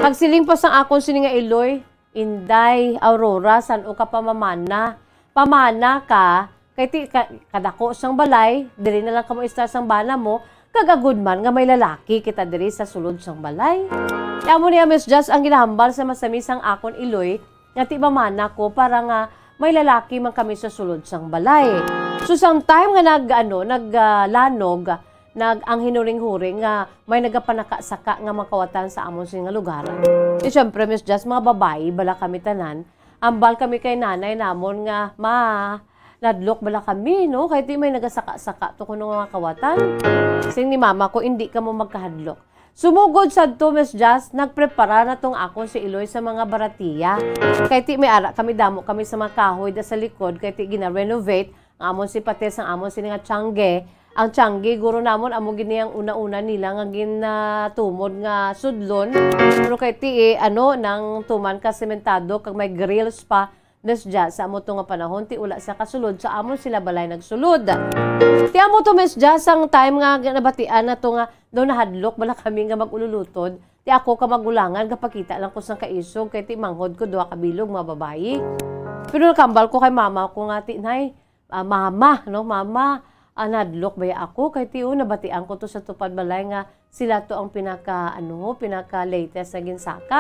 Pagsiling pa sang akon sini nga iloy, Inday Aurora, san-o ka pa mamana? Pamana ka, kay ti ka-, kadako sang balay, diri na lang kamo istar sang bana mo, kag agud man nga may lalaki kita diri sa sulod sang balay. Kay amo niya, Miss Jazz, ang ginahambal sa masami sang akon iloy, nga ti mamana ko para nga may lalaki man kami sa sulod sang balay. So, sang time nga nag-, ano, nag, ah, lanog, nag-, ang hinuring-huring nga may nagapanakasaka nga makawatan sa amon sini nga lugar. Di, syempre, Miss Jazz, mga babayi bala kami tanan. Ambal kami kay nanay namon nga, "Ma, nadlok bala kami, no? Kay di may nagasaka-saka to kuno nga kawatan." Siling ni mama ko, "Indi kamo magkahadlok." Sumugod sadto, Miss Jazz, nagprepara na tong akon si Iloy sa mga baratiya. Kay ti may ara kami, damo kami sa mga kahoy da sa likod, kay ti gina-renovate ang amon si patis, ang amon sini nga tiangge. Ang tiangge, guro namon, amo gid ni ang una-una nila nga ginatumod nga sudlon. Pero kay ti, eh, ano, nang tuman ka sementado, kag may grills pa, Miss Jazz, sa amo to nga panahon, ti wala siya kasulod sa amon sila balay nagsulod. Ti amo to, Miss Jazz, ang time nga nabatian na to nga daw nahadlok bala kami nga mag-ululutod. Ti ako ka magulangan, gapakita lang ko sang kaisog, kay ti manghod ko, duha ka bilog, mga babayi. Pero nakambal ko kay mama ko nga, ti, "Nay, ah, mama, no, mama, ah, nadlok baya ako, kay ti, oh, nabatian ko to sa tupad balay nga sila to ang pinaka, ano, pinaka latest na ginsaka."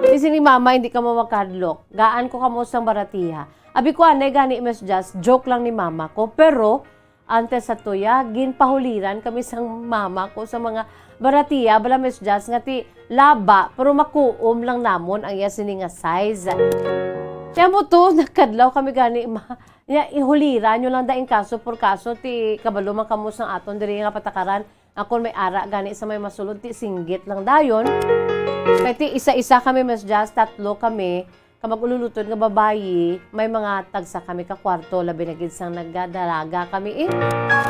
Di, siling ni mama, "Hindi kamo magkahadlok. Gaan ko kamo sang baratiya." Abi ko, anay gani, Miss Jazz, joke lang ni mama ko. Pero, antes sa tuya, ginpahuliran kami sang mama ko sa mga baratiya, bala, Miss Jazz, nga ti laba, pero makuom lang namon ang iya sini nga size. Kaya mo to, nagkadlaw kami gani, ma, ya, ihuliran nyo lang daing kaso por kaso, ti kabalo man kamo sang aton diri nga patakaran. Akon may ara gani sa may masulod, ti singgit lang dayon. Kay ti isa-isa kami, Miss Jazz, tatlo kami, ka mag-ululutod nga babayi, may mga tagsa kami ka kwarto, labi na gid sang nagdalaga kami, eh.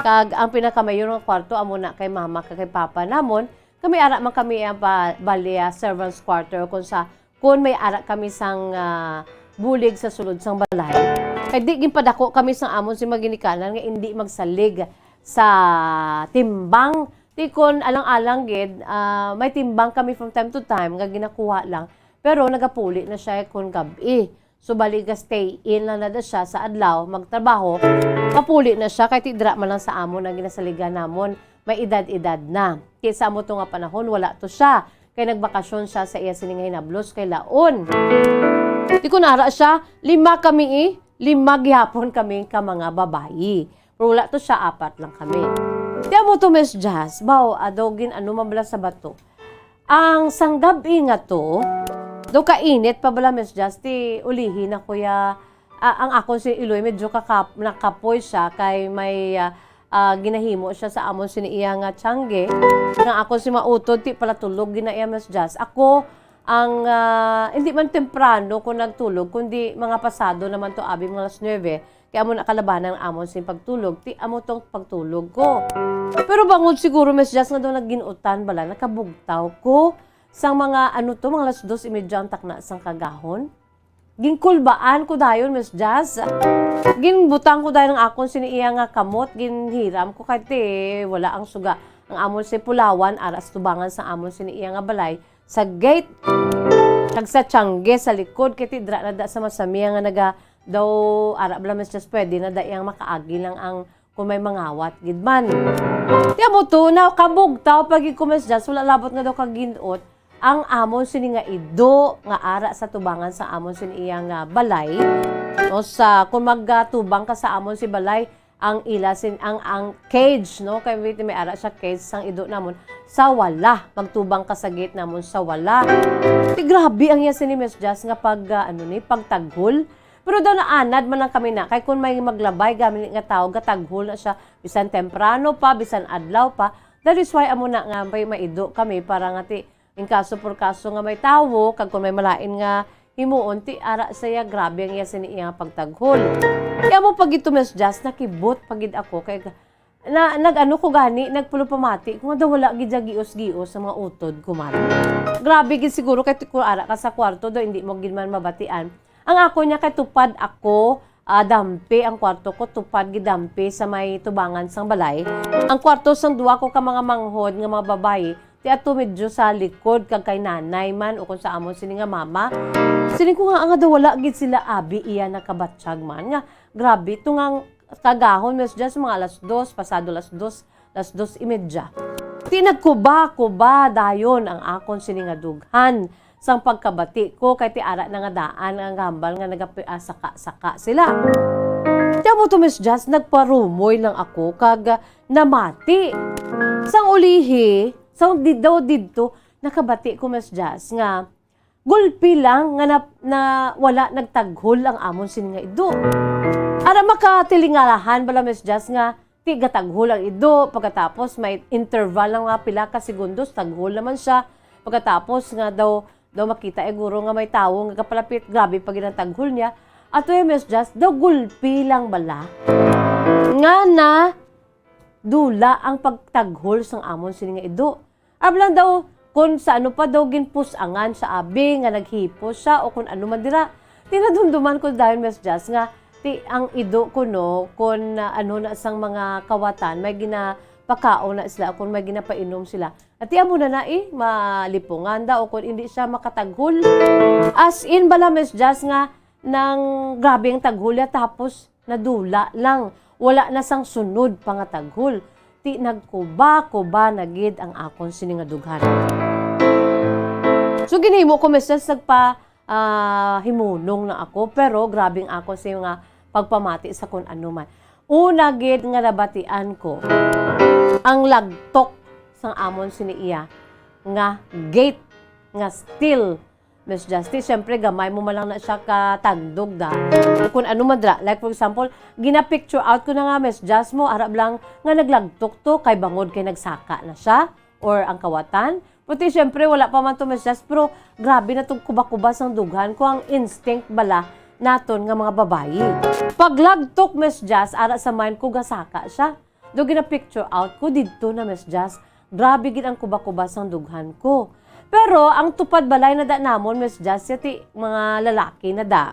Kag ang pinakamayor nga kwarto amo na kay mama kag kay papa namon. Kami ara man kami ang pa-, bali, ah, servants quarter, kung sa, kung may ara kami sang, ah, bulig sa sulod sang balay. Kay di ginpadako kami sang amon si maginikanan nga indi magsalig sa timbang. Ti kon alang-alang gid, ah, may timbang kami from time to time nga ginakuha lang. Pero nagapuli na siya kon gab-i. So, bali, ga-stay in lang na da siya sa adlaw, magtrabaho. Mapuli na siya, kay ti dira man lang sa amon ang ginasaligan namon. May edad-edad na. Kay sa amo to nga panahon, wala to siya. Kay nagbakasyon siya sa iya sini nga hinablos kay Laon. Ti kon ara siya, lima kami, eh. Lima gihapon kami ka mga babayi. Pero wala to siya, apat lang kami. Ti amo to, Miss Jazz, baw, adaw gin-ano man bala sa bato. Ang sanggab-i nga to, daw kainit pa bala, Miss Jazz, ti ulihi na kuya, ah, ang akon si Iloy, medyo kakap-, nakapoy siya kay may, ah, ah, ginahimo siya sa amon sini iya nga tiangge. Nga akon si mautod, ti pala tulog gina iya, Miss Jazz. Ako, ang, ah, hindi man temprano ko nagtulog, kundi mga pasado naman to, abi, mga alas nuebe. Kay amo na kalabanan ang amon sing pagtulog, ti amo tong pagtulog ko. Pero bangod siguro, Miss Jazz, nga daw nagin-utan bala, nakabugtaw ko sang mga, ano to, mga alas dos y media ang takna sang kagahon. Ginkulbaan ko dayon, Miss Jazz. Ginbutang ko dayon ang akon sini iya nga kamot, ginhiram ko kay ti wala ang suga. Ang amon si pulawan, ara sa tubangan sang amon sini iya nga balay, sa gate. Kag sa tiangge sa likod, kay ti dira na da sa masamiya nga naga daw, ara bala, Miss Jazz, pwede na da iyang makaagi lang ang kung may mangawat gid man. Ti amo to, nakabugtaw pa gid ko, Miss Jazz, wala labot nga daw kagin-ot ang amon sini nga ido nga ara sa tubangan sa amon sini iya nga balay. No, sa, kung magatubang ka sa amon si balay, ang ila sin-, ang, ang cage, no? Kay may, may ara siya cage sang ido namon sa wala. Magtubang ka sa gate namon sa wala. Ti grabe ang iya sini, Miss Jazz, nga pag, ah, ano ni, pagtaghol. Pero daw naanad man lang kami na, kay kung may maglabay gani nga tawo, gataghol na siya, bisan temprano pa, bisan adlaw pa. That is why amo na nga may maido kami para nga ti, in kaso por kaso nga may tawo, kag kung may malain nga himuon, ti ara sa iya, grabe ang iya sini iya pagtaghol. Kaya mo pag ito, Miss Jazz, nakibot pagid ako, kay na, nag-ano ko gani, nagpulupamati ko nga daw wala gid siya gios-gios sa mga utod ko man. Grabe gid siguro kay kung ara ka sa kwarto daw, hindi mo gid man mabatian. Ang ako niya kay tupad ako, ah, dampi ang kwarto ko, tupad gid dampi sa may tubangan sang balay. Ang kwarto sang duwa ko ka mga manghod nga mga babayi, ti ato medyo sa likod kag kay nanay man o kung sa amon sini nga mama. Sini ko nga, nga daw wala gid sila abi iya nakabatyag man nga grabe to nga kagahon, Miss Jazz, mga alas dos, pasado alas dos, alas dos y media. Ti nagkuba-kuba dayon ang akon sini nga dughan sang pagkabati ko kay ti ara na nga daan ang gahambal nga nagapa-, ah, saka-saka sila. Ti amo to, Miss Jazz, nagparumoy lang ako kag namati. Sang ulihi, sang di-, daw didto, nakabati ko, Miss Jazz, nga gulpi lang nga na, na wala nagtaghol ang amon sini nga ido. Ara makatilingalahan bala, Miss Jazz, nga ti gataghol ang ido, pagkatapos may interval lang nga pila ka segundos, taghol naman siya. Pagkatapos nga daw, daw makita, eh, guro nga may tawo nga kapalapit, grabe pa gid ang taghol niya. Ato yung, Miss Jazz, daw gulpi lang bala nga na dula ang pagtaghol sang amon sini nga ido. Ablang daw, kung sa ano pa daw ginpusangan sa abi nga naghipos siya o kung ano man dira. Tinadumduman ko dayon, Miss Jazz, nga ti ang ido ko, no, kung, ah, ano na sang mga kawatan, may ginapakaon na sila, kung may ginapainom sila. At ti amo na na, eh, malipungan daw o kung hindi siya makataghol. As in bala, Miss Jazz, nga nang grabe ang taghol niya, tapos nadula lang. Wala na sang sunod pa nga taghol. Ti nagkuba-kuba na gid ang akon sini nga dughan. So, ginhimo ko, Miss Jazz, nagpa, ah, himunong na ako, pero grabe ang ako sa nga pagpamati sa kun ano man. Una gid nga nabatian ko ang lagtok sang amon sini iya nga gate nga steel, Miss Jazz. Ti, siyempre, gamay mo man lang na siya katandog da. Kung ano man dira, like, for example, gina-picture out ko na nga, Miss Jazz, mo, arab lang nga naglagtok to, kay bangod kay nagsaka na siya, or ang kawatan. Pero ti, siyempre, wala pa man to, Miss Jazz, pero grabe na tong kuba-kuba sang dughan ko, ang instinct bala naton nga mga babayi. Paglagtok, Miss Jazz, ara sa mind ko, gasaka siya. Do gina-picture out ko didto na, Miss Jazz. Grabe gid ang kuba-kuba sang dughan ko. Pero ang tupad balay na da namon, Miss Jazz, yati mga lalaki na da.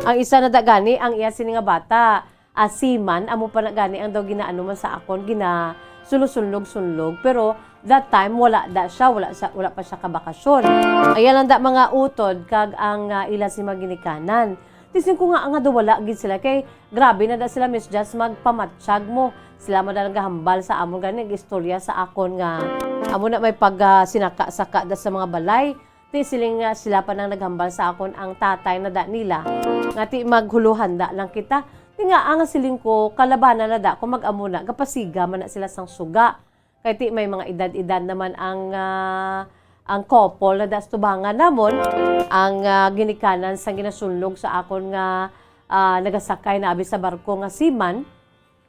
Ang isa na da gani, ang iya sini nga bata, ah, seaman, amo pa na gani ang daw ginaano man sa akon, gina-, sunlog-sunlog. Pero that time, wala da siya, wala siya, wala pa siya kabakasyon. Ayan lang da mga utod, kag ang, ah, ila si maginikanan. Ti siling ko nga, nga daw wala gid sila kay grabe na da sila, Miss Jazz, magpamatsyag mo. Sila man na nagahambal sa amon gani, nag-istorya sa akon nga amo na may pag, ah, sinaka-saka da sa mga balay. Ti siling nga sila pa nang naghambal sa akon ang tatay na da nila nga ti maghuluhanda lang kita. Ti nga, ah, nga siling ko, kalabanan na da kung mag-amo na, gapasiga man na sila sang suga. Kay ti may mga edad-edad naman ang, ah, ang couple na da sa tubangan namon, ang, ah, ginikanan sang ginasunlog sa akon nga, ah, nagasakay na abi sa barko nga seaman.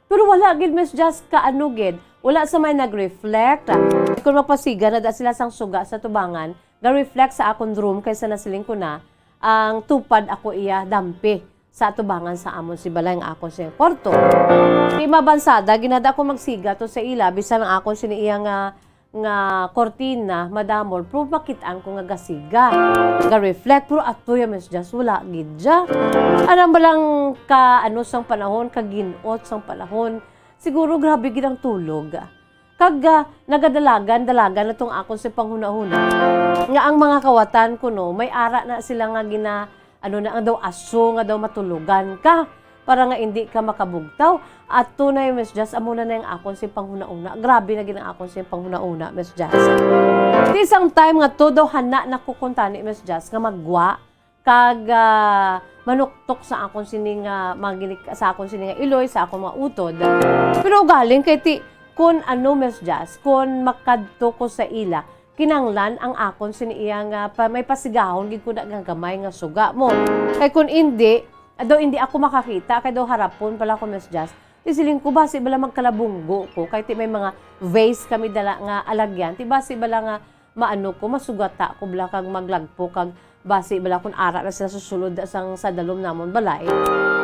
Pero wala gid, Miss Jazz, ka ano gid, wala sa may nag-reflect. Kung magpasiga na da sila sang suga sa tubangan, ga-reflect sa akon room kaysa nasiling ko na ang tupad ako iya dampi sa atubangan sa amon si balay nga akon siyang kwarto. Di mabansada, ginada ko magsiga to sa ila, bisan ang akon sini iya nga, nga kortina, madamol, pero makit-an ko nga gasiga. Ga-reflect, pero ato ya, Miss Jazz, wala gid ya. Anang balang ka, ano, sang panahon, ka ginot sang panahon, siguro grabe gid ang tulog. Kag, ah, nagadalagan-dalagan na tong akon si panghunahuna nga ang mga kawatan kuno may ara na sila nga gina, ano na, ang daw aso nga daw matulogan ka para nga indi ka makabugtaw. At tunay, Miss Jazz, amo na na yung akon si panghunahuna. Grabe na gid ang akon si panghunahuna, Miss Jazz. Ti isang time nga todo hana nakukuntani, Miss Jazz, nga magwa kag, ah, manuktok sa akon sini nga mga ginik-, sa akon sini nga iloy, sa akon mga utod. Pero ugaling kay ti, kun ano, Miss Jazz, kun makadto ko sa ila, kinahanglan ang akon sini iya nga pa, may pasigahon gid ko na nga gamay nga suga mo. Kay kun indi, daw indi ako makakita, kay daw harapon pala ko, Miss Jazz. Di siling ko, basi bala magkalabunggo ko, kay ti may mga vase kami dala nga alagyan. Ti basi bala nga maano ko, masugata ko bala kag maglagpo kag basi bala kun ara na sila susulod sang sa dalom namon balay.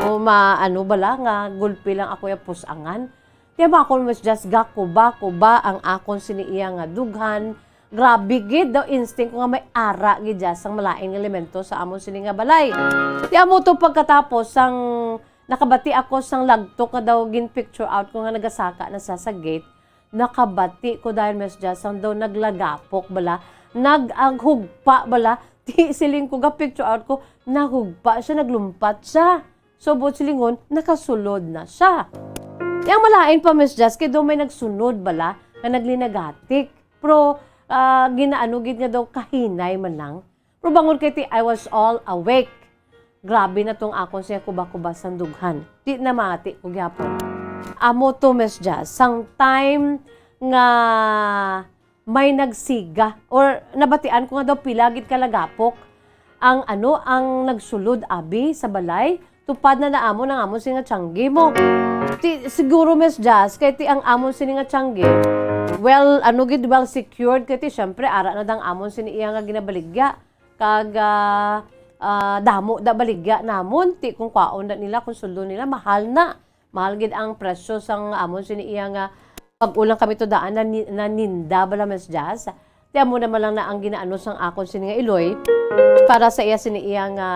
O maano bala nga gulpi lang ako ya pusangan. Ti ang akon, Miss Jazz, gakuba-kuba ang akon sini iya nga dughan. Grabe gid daw instinct ko nga may ara gid dya sang malain nga elemento sa amon sini nga balay. Ti amo to pagkatapos sang nakabati ako sang lagtok nga daw gin-picture out ko nga nagasaka na sa, sa gate. Nakabati ko dahil, Miss Jazz, sang daw naglagapok bala, nag-aghugpa bala. Ti siling ko, ga-picture out ko, naghugpa siya, naglumpat siya. So, buot silingon, nakasulod na siya. Ti ang malain pa, Miss Jazz, kay daw may nagsunod bala nga naglinagatik. Pero, ah, ginaano gid nga daw kahinay man lang. Pero bangod kay ti, I was all awake. Grabe na tong akon siya kuba-kuba sang dughan. Di na mati ko gyapon. Amo to, Miss Jazz, sang time nga may nagsiga or nabatian ko nga daw pila gid ka lagapok ang, ano, ang nagsulod abi sa balay, tupad na naamon ang amon sini nga tiyanggi mo. Ti, siguro, Miss Jazz, kay ti ang amon sini nga tiyanggi, well, ano gid, well secured, kay ti, syempre, ara na dang amon sini iya nga ginabaligya. Kag, ah, ah, damo da baligya namon, ti kung kwaon da nila, kung suldo nila, mahal na. Mahal gid ang presyo sang amon sini iya nga pag-ulang kami to daan na ni-, naninda bala, Miss Jazz. Ti amo naman lang na ang ginaano sang akon sini nga iloy para sa iya sini iya nga,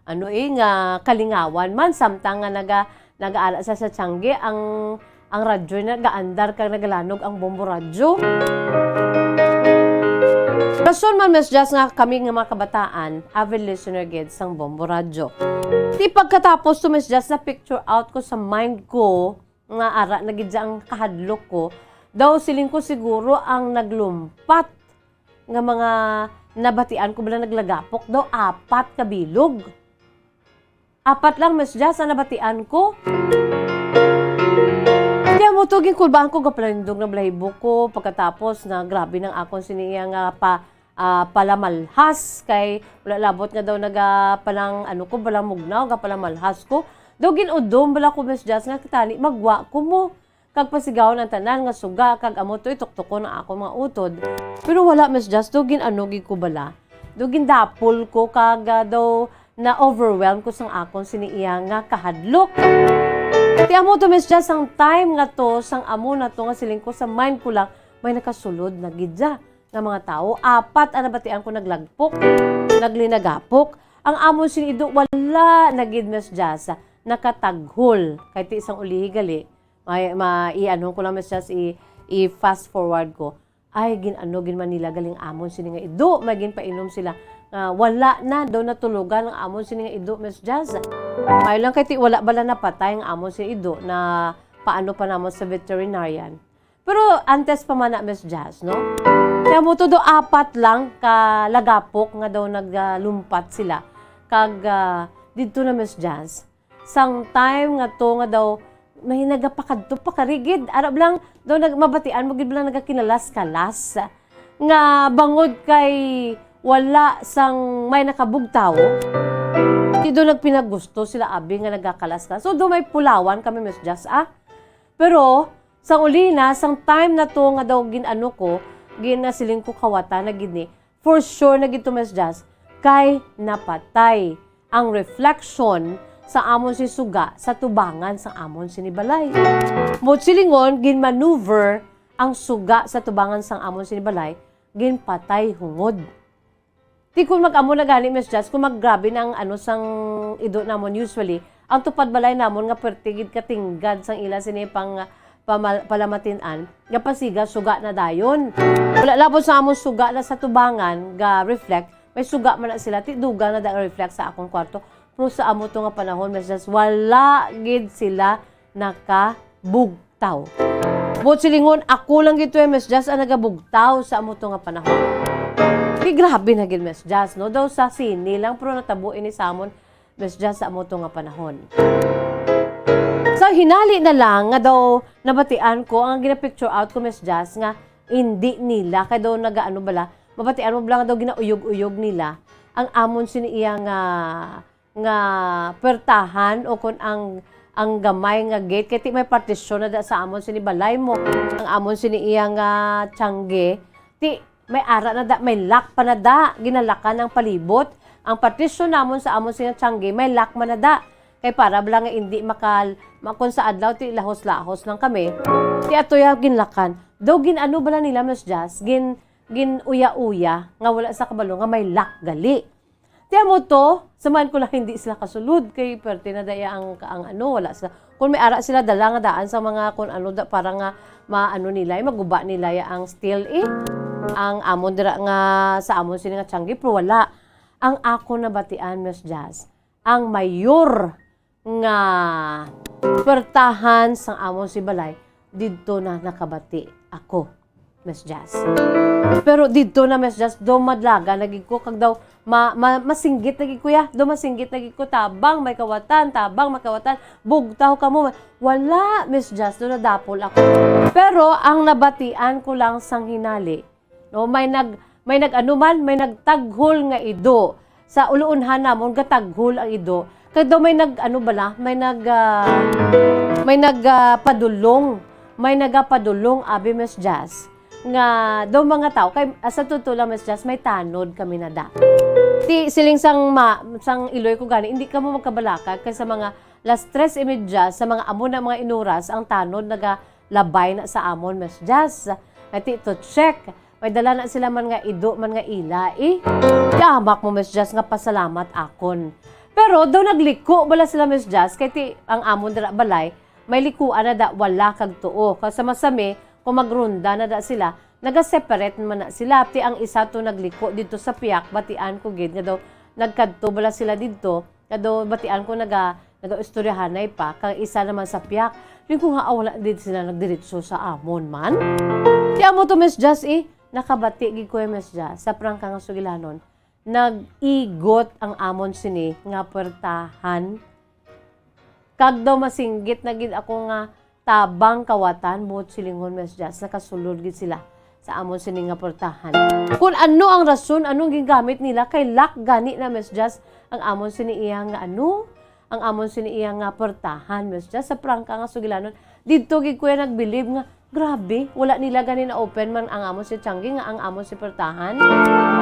ano, eh, nga kalingawan man, samtang nga naga-, nagaala sa, sa tiyanggi ang, ang radyo na nagaandar kag nagalanog ang bombo radyo. Rason man, Miss Jazz, nga kami nga mga kabataan, avid listener gid sang bombo radyo. Ti pagkatapos to, Miss Jazz, na picture out ko sa mind ko nga ara na gid siya ang kahadlok ko. Daw siling ko siguro ang naglumpat nga mga nabatian ko bala naglagapok daw apat ka bilog. Apat lang, Miss Jazz, ang nabatian ko. Kaya mo to, ginkulbaan ko, gapalanindog na balahibo ko. Pagkatapos na grabe nang akon sini iya nga pa, ah, palamalhas. Kay wala labot nga daw nagapalang, ano ko, balang mugnaw, gapalamalhas ko. Daw ginudom bala ko, Miss Jazz, nga kitani, magwa ko mo. Kag pasigawon ang tanan nga suga, kag amo to ituktukon ang akon mga utod. Pero wala, Miss Jazz, daw gin-ano gid ko bala. Daw gindapol ko, kag, ah, daw na-overwhelm ko sang akon sini iya nga kahadlok. Ti amo to, Miss Jazz, sang time nga to, sang amo na to nga siling ko, sa mind ko lang, may nakasulod na gid dya nga mga tawo. Apat ang nabatian ko naglagpok, naglinagapok. Ang amon sini ido, wala na gid, Miss Jazz, nakataghol. Kay ti sang ulihi gali, may, ma-, i-ano ko lang, Miss Jazz, i-, i-fast forward ko. Ay, gin-ano gid man nila galing amon sini nga ido, may ginpainom sila nga wala na daw natulogan ang amon sini nga ido, Miss Jazz. Maayo lang kay ti wala bala napatay ang amon sini ido na paano pa namon sa veterinarian. Pero antes pa man na, Miss Jazz, no? Kaya mo to do apat lang ka lagapok nga daw naglumpat sila. Kag, ah, didto na, Miss Jazz. Sang time nga to nga daw may nagapakadto pa karigid. Arab lang, daw nag-, mabatian mo gid lang nagakinalas-kalas. Nga bangod kay wala sang may nakabugtaw, ti daw nagpinagusto sila abi nga nagakalas-kalas. So, do may pulawan kami, Miss Jazz, ah. Pero, sang uli na, sang time na to nga daw gin-ano ko, ginasiling ko kawatan na gid ni, for sure na gid to, Miss Jazz, kay napatay ang reflection sa amon si suga sa tubangan sang amon sini balay. Mo silingon, ginmaneuver ang suga sa tubangan sang amon sini balay, ginpatay hungod. Ti kun mag-amo na gani, Miss Jazz, kung maggrabe na ang ano sang ido namon, usually, ang tupad balay namon nga perti gid katinggad sang ila sini pang pamal-, palamatin-an, nga pasiga suga na dayon. Wala labot sa amon suga na sa tubangan ga reflect, may suga man na sila, ti dugang na da reflect sa akong kwarto. Pero sa amo to nga panahon, Miss Jazz, wala gid sila nakabugtaw. Buot silingon, ako lang gid to, eh, Miss Jazz, ang nagabugtaw sa amo to nga panahon. Di grabe na gid, Miss Jazz, no? Daw sa sini lang, pero natabo ini sa amon. Miss Jazz, sa amo to nga panahon. So, hinali na lang nga daw nabatian ko ang gina-picture out ko, Miss Jazz, nga hindi nila, kay daw nagaano bala, mabatian mo bala nga daw ginauyog-uyog nila ang amon sini iya nga, nga puwertahan o kon ang, ang gamay nga gate, kay ti may partisyon na da sa amon sini balay mo, ang amon sini iya nga tiyangge, ti may ara na da, may lock pa na da, ginalakan ang palibot, ang partisyon namon sa amon sini nga tiyangge, may lock man na da. Kay para bala nga indi makal-, ma-, kon sa adlaw, ti lahos-lahos lang kami. Ti ato ya ginlakan. Daw gin-ano bala nila, Miss Jazz? Gin-, gin-uya-uya nga wala sa kabalo nga may lock gali. Ti amo to, samaan ko lang hindi sila kasulod kay perte na daya ang, ang ano, wala sila. Kung may ara sila dala nga daan sa mga kung ano da, para nga maano nila, eh, maguba nila ya ang steel, eh. Ang amon dira nga sa amon sini nga tiyangge, pero wala. Ang ako nabatian, Miss Jazz, ang mayor nga puwertahan sang amon si balay, didto na nakabati ako, Miss Jazz. Pero didto na, Miss Jazz, do madlaga na gid ko, kag daw ma-, ma-, masinggit na gid ko ya, do masinggit na gid ko, "Tabang, may kawatan, tabang, may kawatan, bugtaw kamo." Wala, Miss Jazz, do nadapol ako. Pero ang nabatian ko lang sang hinali, no, may nag-, may nag-ano man, may nagtaghol nga ido. Sa uluunhan namon, gataghol ang ido. Kay daw may nag-, ano bala, may nag-, ah, may nag-, ah, padulong. May nagapadulong, abi, Miss Jazz, nga daw mga tao, kay, ah, sa totoo lang, Miss Jazz, may tanod kami na da. Ti, siling sang ma-, sang iloy ko gani, hindi kamo magkabalaka, kay sa mga las tres y media, sa mga amo na mga inuras, ang tanod nagalabay na sa amon, Miss Jazz. Ati to check. May dala na sila man nga ido, man nga ila, eh. Yamak mo, Miss Jazz, nga pasalamat akon. Pero daw nagliko bala sila, Miss Jazz, kay ti ang amon dira balay, may likuan na da, wala kag tuo. Kag sa masami, kung magronda na da sila, naga-separate man na sila. Ti ang isa to nagliko didto sa piyak, batian ko gid nga daw nagkadto bala sila didto, nga daw batian ko naga-, nagaistoryahanay pa, kag isa naman sa piyak. Yun ko nga, ah, wala din sila nagdiretso sa amon man. Ti amo to, Miss Jazz, eh, nakabati gid ko, eh, Miss Jazz, sa prangka nga sugilanon, nag-igot ang amon sini nga puwertahan. Kag daw masinggit na gid ako nga tabang kawatan, buot silingon, Miss Jazz, nakasulod gid sila sa amon sini nga puwertahan. Kun ano ang rason, anong gingamit nila, kay lock gani na, Miss Jazz, ang amon sini iya nga ano, ang amon sini iya nga puwertahan, Miss Jazz, sa prangka nga sugilanon. Didto gid ko ya nagbilib nga, grabe, wala nila gani na-open man ang amon si tiyangge nga ang amon si puwertahan.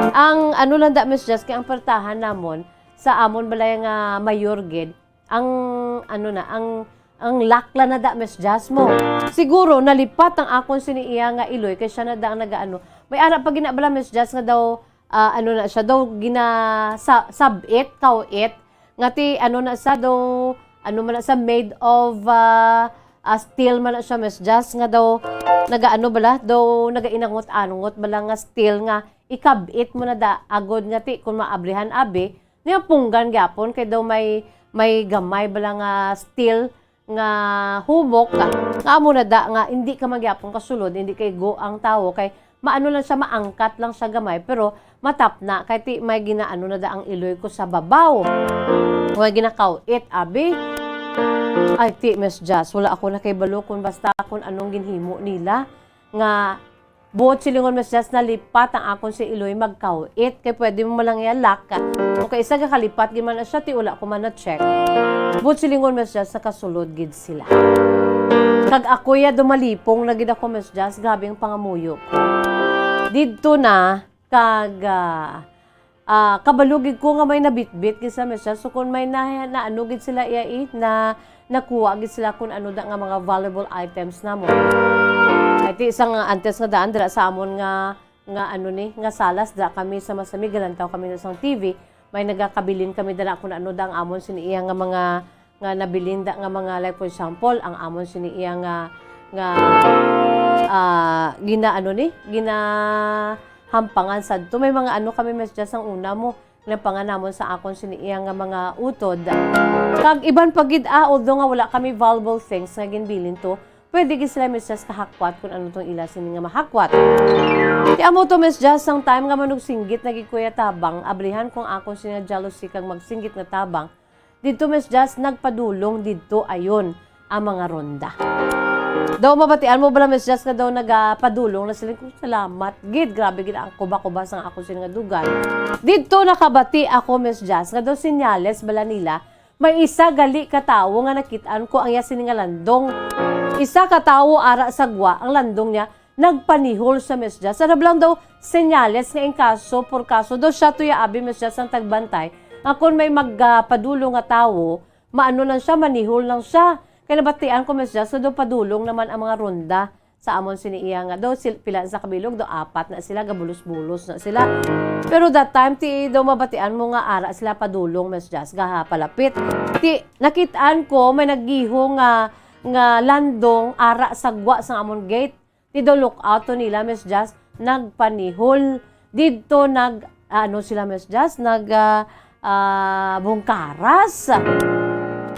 Ang ano lang da, Miss Jazz, kay ang puwertahan namon sa amon balay nga mayor gid, ang, ano na, ang, ang lock lang na da, Miss Jazz, mo. Siguro, nalipat ang akon sini iya nga iloy, kay siya na da ang nagaano. May ara pa gina bala, Miss Jazz, nga daw, ah, ano na siya, daw gina-, sa-, sab-it, kaw-it. Nga ti, ano na siya, daw, ano man na siya, made of, ah, ah, steel man na siya, Miss Jazz, nga daw, nagaano bala, daw, nagainangot-angot bala nga steel nga ikab-it mo na da, agod nga ti, kung maabrihan, abi, niya punggan gyapon, kay daw may, may gamay bala nga steel nga humok, nga amo na da nga hindi ka man gyapon kasulod, hindi kay go ang tawo, kay maano lang siya, maangkat lang siya gamay, pero matapna, kay ti may ginaano na da ang iloy ko sa babaw. May ginakaw-it, abi. Ay, ti, Miss Jazz, wala ako nakahibalo kung basta kung anong ginhimo nila nga buot silingon, Miss Jazz, nalipat ang akon si iloy magkaw-it. Kay pwede mo malang iya lock. O kay isa ka kalipat, gid man na siya, ti wala ko man na-check. Buot silingon, Miss Jazz, nakasulod gid sila. Kag ako ya, dumalipong na gid ako, Miss Jazz. Grabe ang pangamuyo ko. Didto na, kag, ah, ah, kabalo gid ko nga may nabitbit gid sila, Miss Jazz. So, kung may na, na ano gid sila iya, eh, na nakuha gid sila kung ano da nga mga valuable items na mo. Ay, ti, isang antes nga daan, dira sa amon nga, nga ano ni, nga salas, dira kami sa masami, galantaw kami na sang T V. May nagakabilin kami dira kung ano da ang amon sini iya nga mga nga nabilin da nga mga, like, for example, ang amon sini iya nga, nga, ah, gina-, ano ni, ginahampangan sadto. May mga ano kami, Miss Jazz, ang una mo, ginahampangan namon sa akon sini iya nga mga utod. Kag iban pa gid, ah, although nga wala kami valuable things nga ginbilin to, pwede gid sila, Miss Jazz, kahakwat kung ano tong ila sini nga mahakwat. Ti amo to, Miss Jazz, sang time nga manugsinggit na gid ko ya tabang, abrihan kong akon sini nga jealousy kag magsinggit nga tabang, Didto, Miss Jazz, nagpadulong didto ayon ang mga ronda. Daw mabatian mo bala, Miss Jazz, nga daw nagapadulong na sila? Kung salamat gid, grabe gid ang kuba-kuba sang ako sini nga dugan. Didto nakabati ako, Miss Jazz, nga daw senyales bala nila, may isa gali ka tawo nga nakit-an ko ang iya sini nga landong. Isa ka tawo ara sa gwa ang landong niya, nagpanihol sa, Miss Jazz. Ano lang daw senyales nga in kaso, por kaso daw siya to ya abi, Miss Jazz, ang tagbantay. Nga kon may magpadulong nga tawo, maano lang siya, manihol lang siya. Kay nabatian ko, Miss Jazz, nga daw padulong naman ang mga ronda sa amon sini iya nga daw sil-, pila sa kabilog, daw apat na sila, gabulos-bulos na sila. Pero that time, ti daw mabatian mo nga ara sila padulong, Miss Jazz, gahapalapit. Ti nakit-an ko may naggiho nga, nga landong ara sa gwa sang amon gate. Ti daw look out to nila, Miss Jazz, nagpanihol. Didto nag, ano sila, Miss Jazz, nag, ah, ah, bungkaras.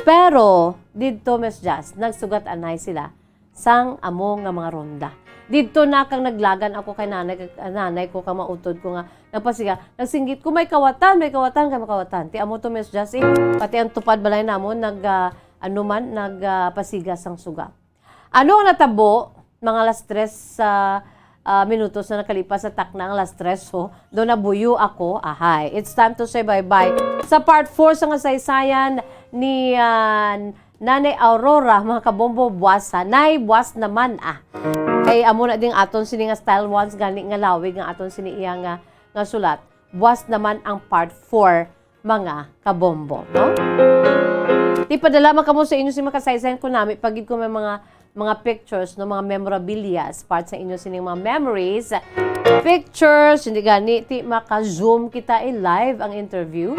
Pero didto, Miss Jazz, nagsugat anay sila sang amo nga mga ronda. Didto na kang naglagan ako kay nanay, nanay ko, kang mautod ko nga nagpasiga. Nagsinggit ko, "May kawatan, may kawatan, kay makawatan." Ti amo to, Miss Jazz, eh. Pati ang tupad balay namon nag, ah, ano man, nag, ah, pasiga sang sugat. Ano ang natabo? Mga alas tres sa, ah, minutos na nakalipas sa takna ang alas tres, ho. Do nabuyo ako. Ahay. It's time to say bye-bye. Sa part four sa nga saysayan ni, ah, Nanay Aurora, mga kabombo, buwas, ha? Nay, buwas naman, ah. Kay amo na ding aton sini nga style once gani nga lawig nga aton sini iya nga, nga sulat. Buwas naman ang part four, mga kabombo, no? Ti padala man kamo sa inyo sini nga kasaysayan, kung nami pa gid ko may mga, mga pictures, no, mga memorabilia as part sa inyo sining mga memories. Pictures, hindi gani, ti maka-zoom kita, i-live ang interview,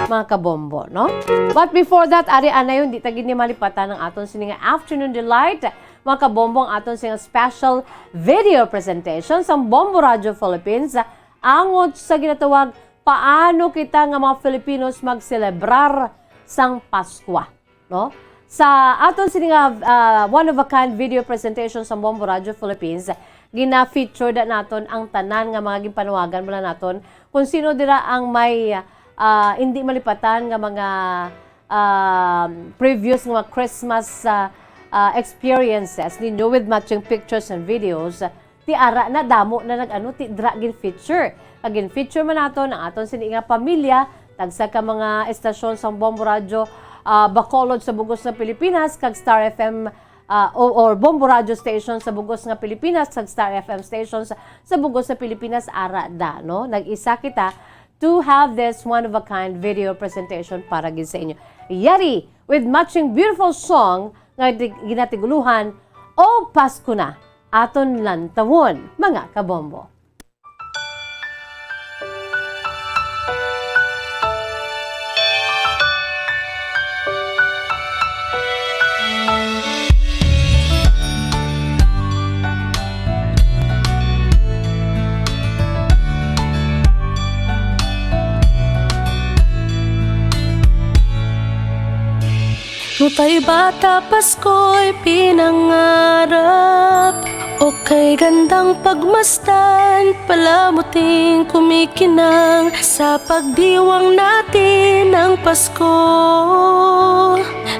mga kabombo, no? But before that, ari anay, hindi ta gid ni malipatan ang aton sini nga afternoon delight, mga kabombo, ang aton sini nga special video presentation sa Bombo Radio Philippines, angot sa ginatawag Paano Kita nga mga Filipinos Magselebrar sang Paskwa, no? Sa aton sini nga, ah, one of a kind video presentation sa Bombo Radio Philippines, gina-feature da naton ang tanan nga mga ginpanuwagan mula naton kung sino dira ang may, ah, hindi malipatan nga mga um, previous nga mga Christmas, ah, ah, experiences ninyo with matching pictures and videos, ti ara na damo na nag-ano, ti dra gin-feature. Kag gin-feature man naton ang aton sini nga pamilya, tagsa ka mga estasyon sang Bombo Radyo, ah, Bacolod sa bugos nga Pilipinas, kag Star F M, ah, o, or Bombo Radyo Station sa bugos nga Pilipinas, kag Star F M stations sa bugos nga Pilipinas, ara da, no? Nag-isa kita to have this one-of-a-kind video presentation para gid sa inyo. Yari, with matching beautiful song nga di-, ginatiguluhan, O Pasko Na, aton lantawon, mga kabombo. Nutay bata, Pasko'y pinangarap. Okay, gandang pagmasdan, palamuting kumikinang sa pagdiwang natin ng Pasko.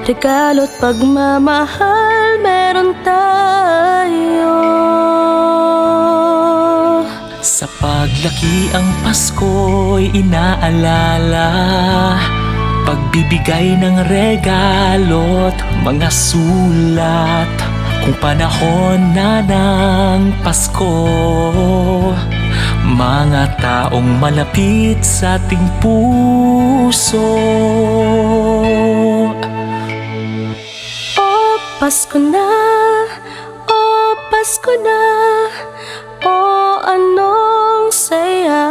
Regalo't pagmamahal meron tayo. Sa paglaki ang Pasko'y inaalala, pagbibigay ng regalo't mga sulat. Kung panahon na ng Pasko, mga taong malapit sa ating puso. O Pasko na, o Pasko na, o anong saya.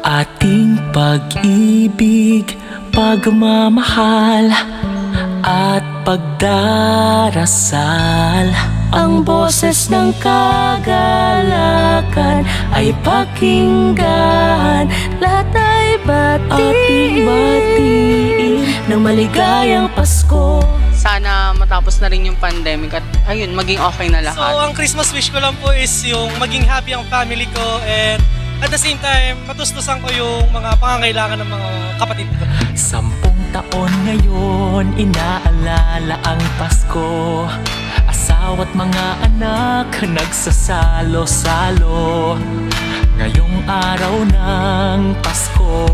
Ating pag-ibig, pagmamahal, at pagdarasal. Ang boses ng kagalakan ay pakinggan. Lahat ay batiin. Ating batiin ng maligayang Pasko. Sana matapos na rin yung pandemic at, ayun, maging okay na lahat. So, ang Christmas wish ko lang po is yung maging happy ang family ko and At the same time, matustusan ko yung mga pangangailangan ng mga kapatid ko. Sampung taon ngayon, inaalala ang Pasko. Asawa't mga anak, nagsasalo-salo. Ngayong araw ng Pasko,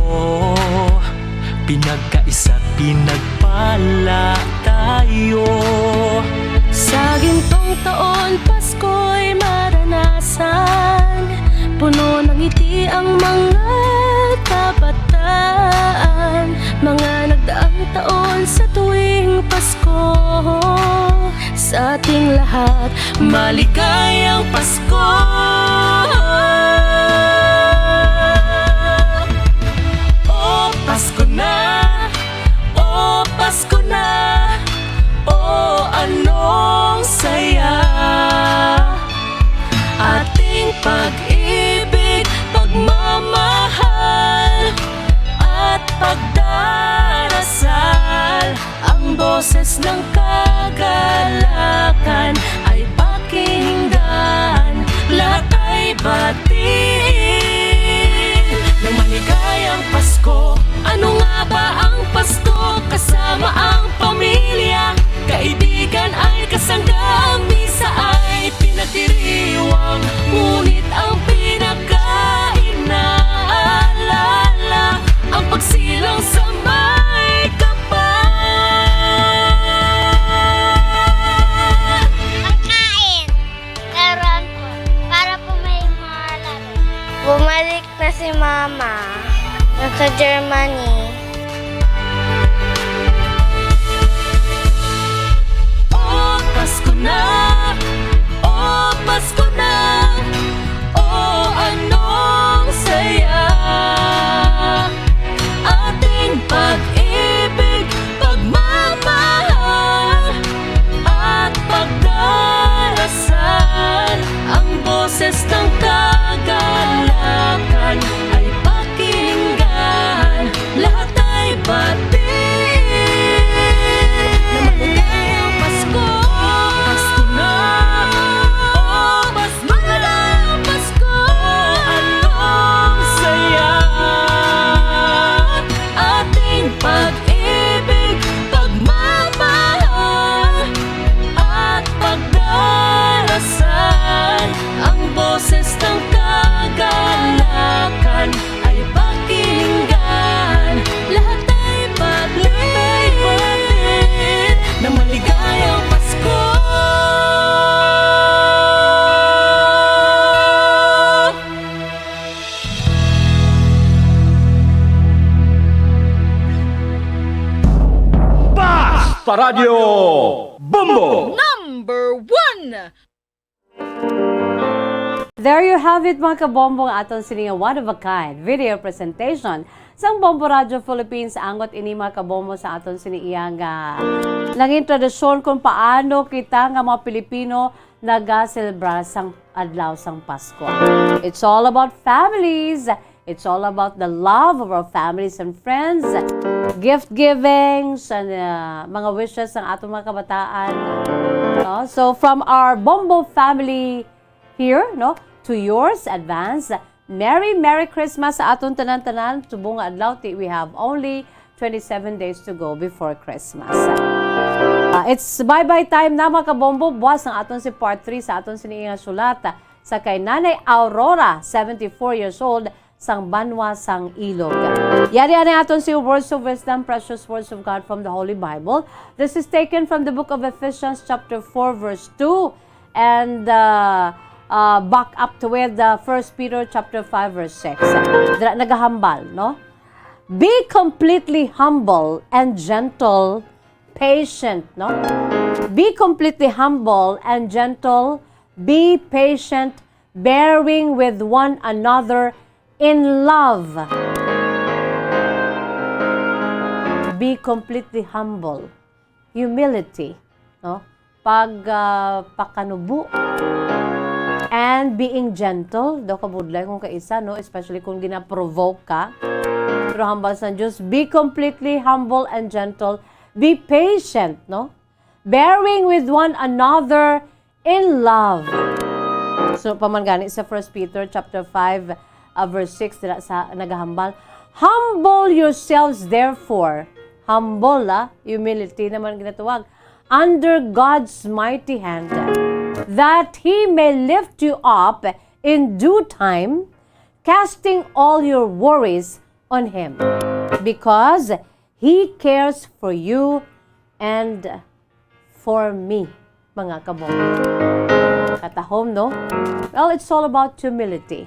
pinagkaisa't pinagpala tayo. Sa gintong taon, Pasko'y maranasan. Puno ng ngiti ang mga kabataan. Mga nagdaang taon sa tuwing Pasko, sa ating lahat, maligayang Pasko. O Pasko na, o Pasko na, o anong saya. Ating pag-ibig, pagmamahal, at pagdarasal. Ang boses ng kagalakan ay pakinggan, lahat ay batiin ng maligayang Pasko. Ano nga ba ang Pasko? Kasama ang pamilya, kaibigan ay kasangga, ang misa ay pinagdiriwang, ngunit ang pinakainaalala ang pagsilang sa may kapal. Ang kain. Laruan po. Para po may mga laro. Bumalik na si Mama. Nasa Germany. O Pasko na, o Pasko na, o anong saya. Ating pag-ibig, pagmamahal, at pagdarasal. Ang boses ng kagalakan ay pakinggan, lahat ay batiin. Na maligayang Pasko. Pasko na. O Pasko na. Maligayang Pasko. Anong saya. Ating pag-ibig, pagmamahal, at pagdarasal. Ang boses ng kagalakan ay pakinggan, lahat ay batiin ng maligayang Pasko. Basta Radyo Bombo! Number one! There you have it, mga kabombo, ang aton sini nga one of a kind video presentation sang Bombo Radio Philippines. Angot ini, mga kabombo, sa aton sini iya nga nangin tradisyon kung paano kita nga mga Pilipino nagaselebra sang adlaw sang Pasko. It's all about families. It's all about the love of our families and friends, gift givings, and, uh, mga wishes sang atong mga kabataan. No? So, from our Bombo family here, no, to yours, advance Merry, Merry Christmas sa aton tanan-tanan. Subong nga adlaw, ti, we have only twenty-seven days to go before Christmas. Uh, it's bye-bye time na, mga kabombo. Buwas ang aton si part three sa aton sini nga sulat, ah, sa kay Nanay Aurora, seventy-four years old, sang banwa sang Ilog. Yari anay aton si Words of Wisdom, Precious Words of God from the Holy Bible. This is taken from the book of Ephesians chapter four, verse two, and, uh, uh, back up to with, uh, First Peter chapter five, verse six. Dira nagahambal, no? Be completely humble and gentle, patient, no? Be completely humble and gentle, be patient, bearing with one another in love. Be completely humble. Humility, no? Pag, ah, pakanubo. And being gentle, daw kabudlay kung kaisa, no? Especially kung ginaprovoke ka. Pero hambal sang Diyos, be completely humble and gentle. Be patient, no? Bearing with one another in love. So, pa man gani sa First Peter chapter five, ah, verse six dira sa nagahambal, "Humble yourselves therefore," humble, ah, humility naman ginatawag, "under God's mighty hand, that He may lift you up in due time, casting all your worries on Him, because He cares for you and for me," mga kabong. Katahom, no? Well, it's all about humility.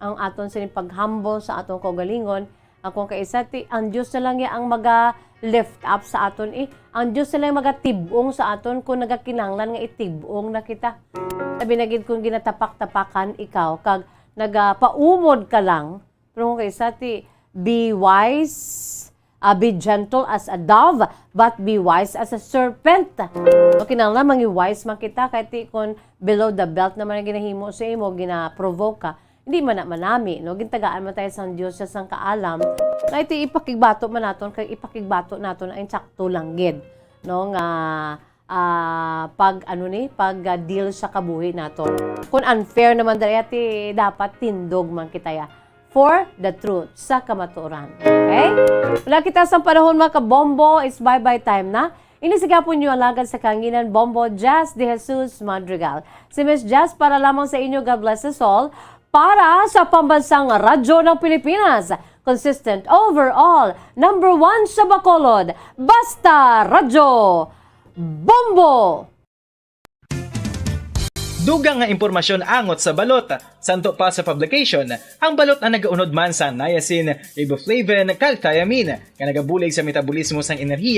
Ang aton sini pag-humble sa aton kaugalingon, ang kung kaisa ti, ang Dios na lang ya ang maga-lift up sa aton, eh. Ang Dios na lang magatib-ong sa aton kung nagakinahanglan nga itib-ong na kita. Sabi na gid, kung ginatapak-tapakan ikaw, kag nagapaumod ka lang, pero kung kaisa ti, "Be wise, ah, be gentle as a dove, but be wise as a serpent." O, kinahanglan mangi-wise man kita, kay ti kon below the belt naman ang ginahimo sa imo, gina-provoke ka, hindi man na manami, no? Gintagaan man tayo sang Dios sa sang kaalam, nga iti ipakigbato man naton, kay ipakigbato naton ang sakto lang gid, no? Nga ah, pag, ano ni, pag, ah, deal sa kabuhi naton. Kung unfair naman diri, ati, dapat tindog man kita ya for the truth, sa kamatuoran. Okay? Wala kita sa panahon, mga kabombo, is bye-bye time na. Ini si gapon niyo alagad sa kanginan, Bombo Jazz de Jesus Madrigal. Si Miss Jazz para lamang sa inyo. God bless us all. Para sa Pambansang Radyo ng Pilipinas, consistent overall, number one sa Bacolod, Basta Radyo, Bombo! Dugang nga impormasyon angot sa balot. Santo pa sa publication, ang balot ang nagaunod man sa niacin, riboflavin, kag thiamine, nga nagabulig sa metabolismo sang enerhiya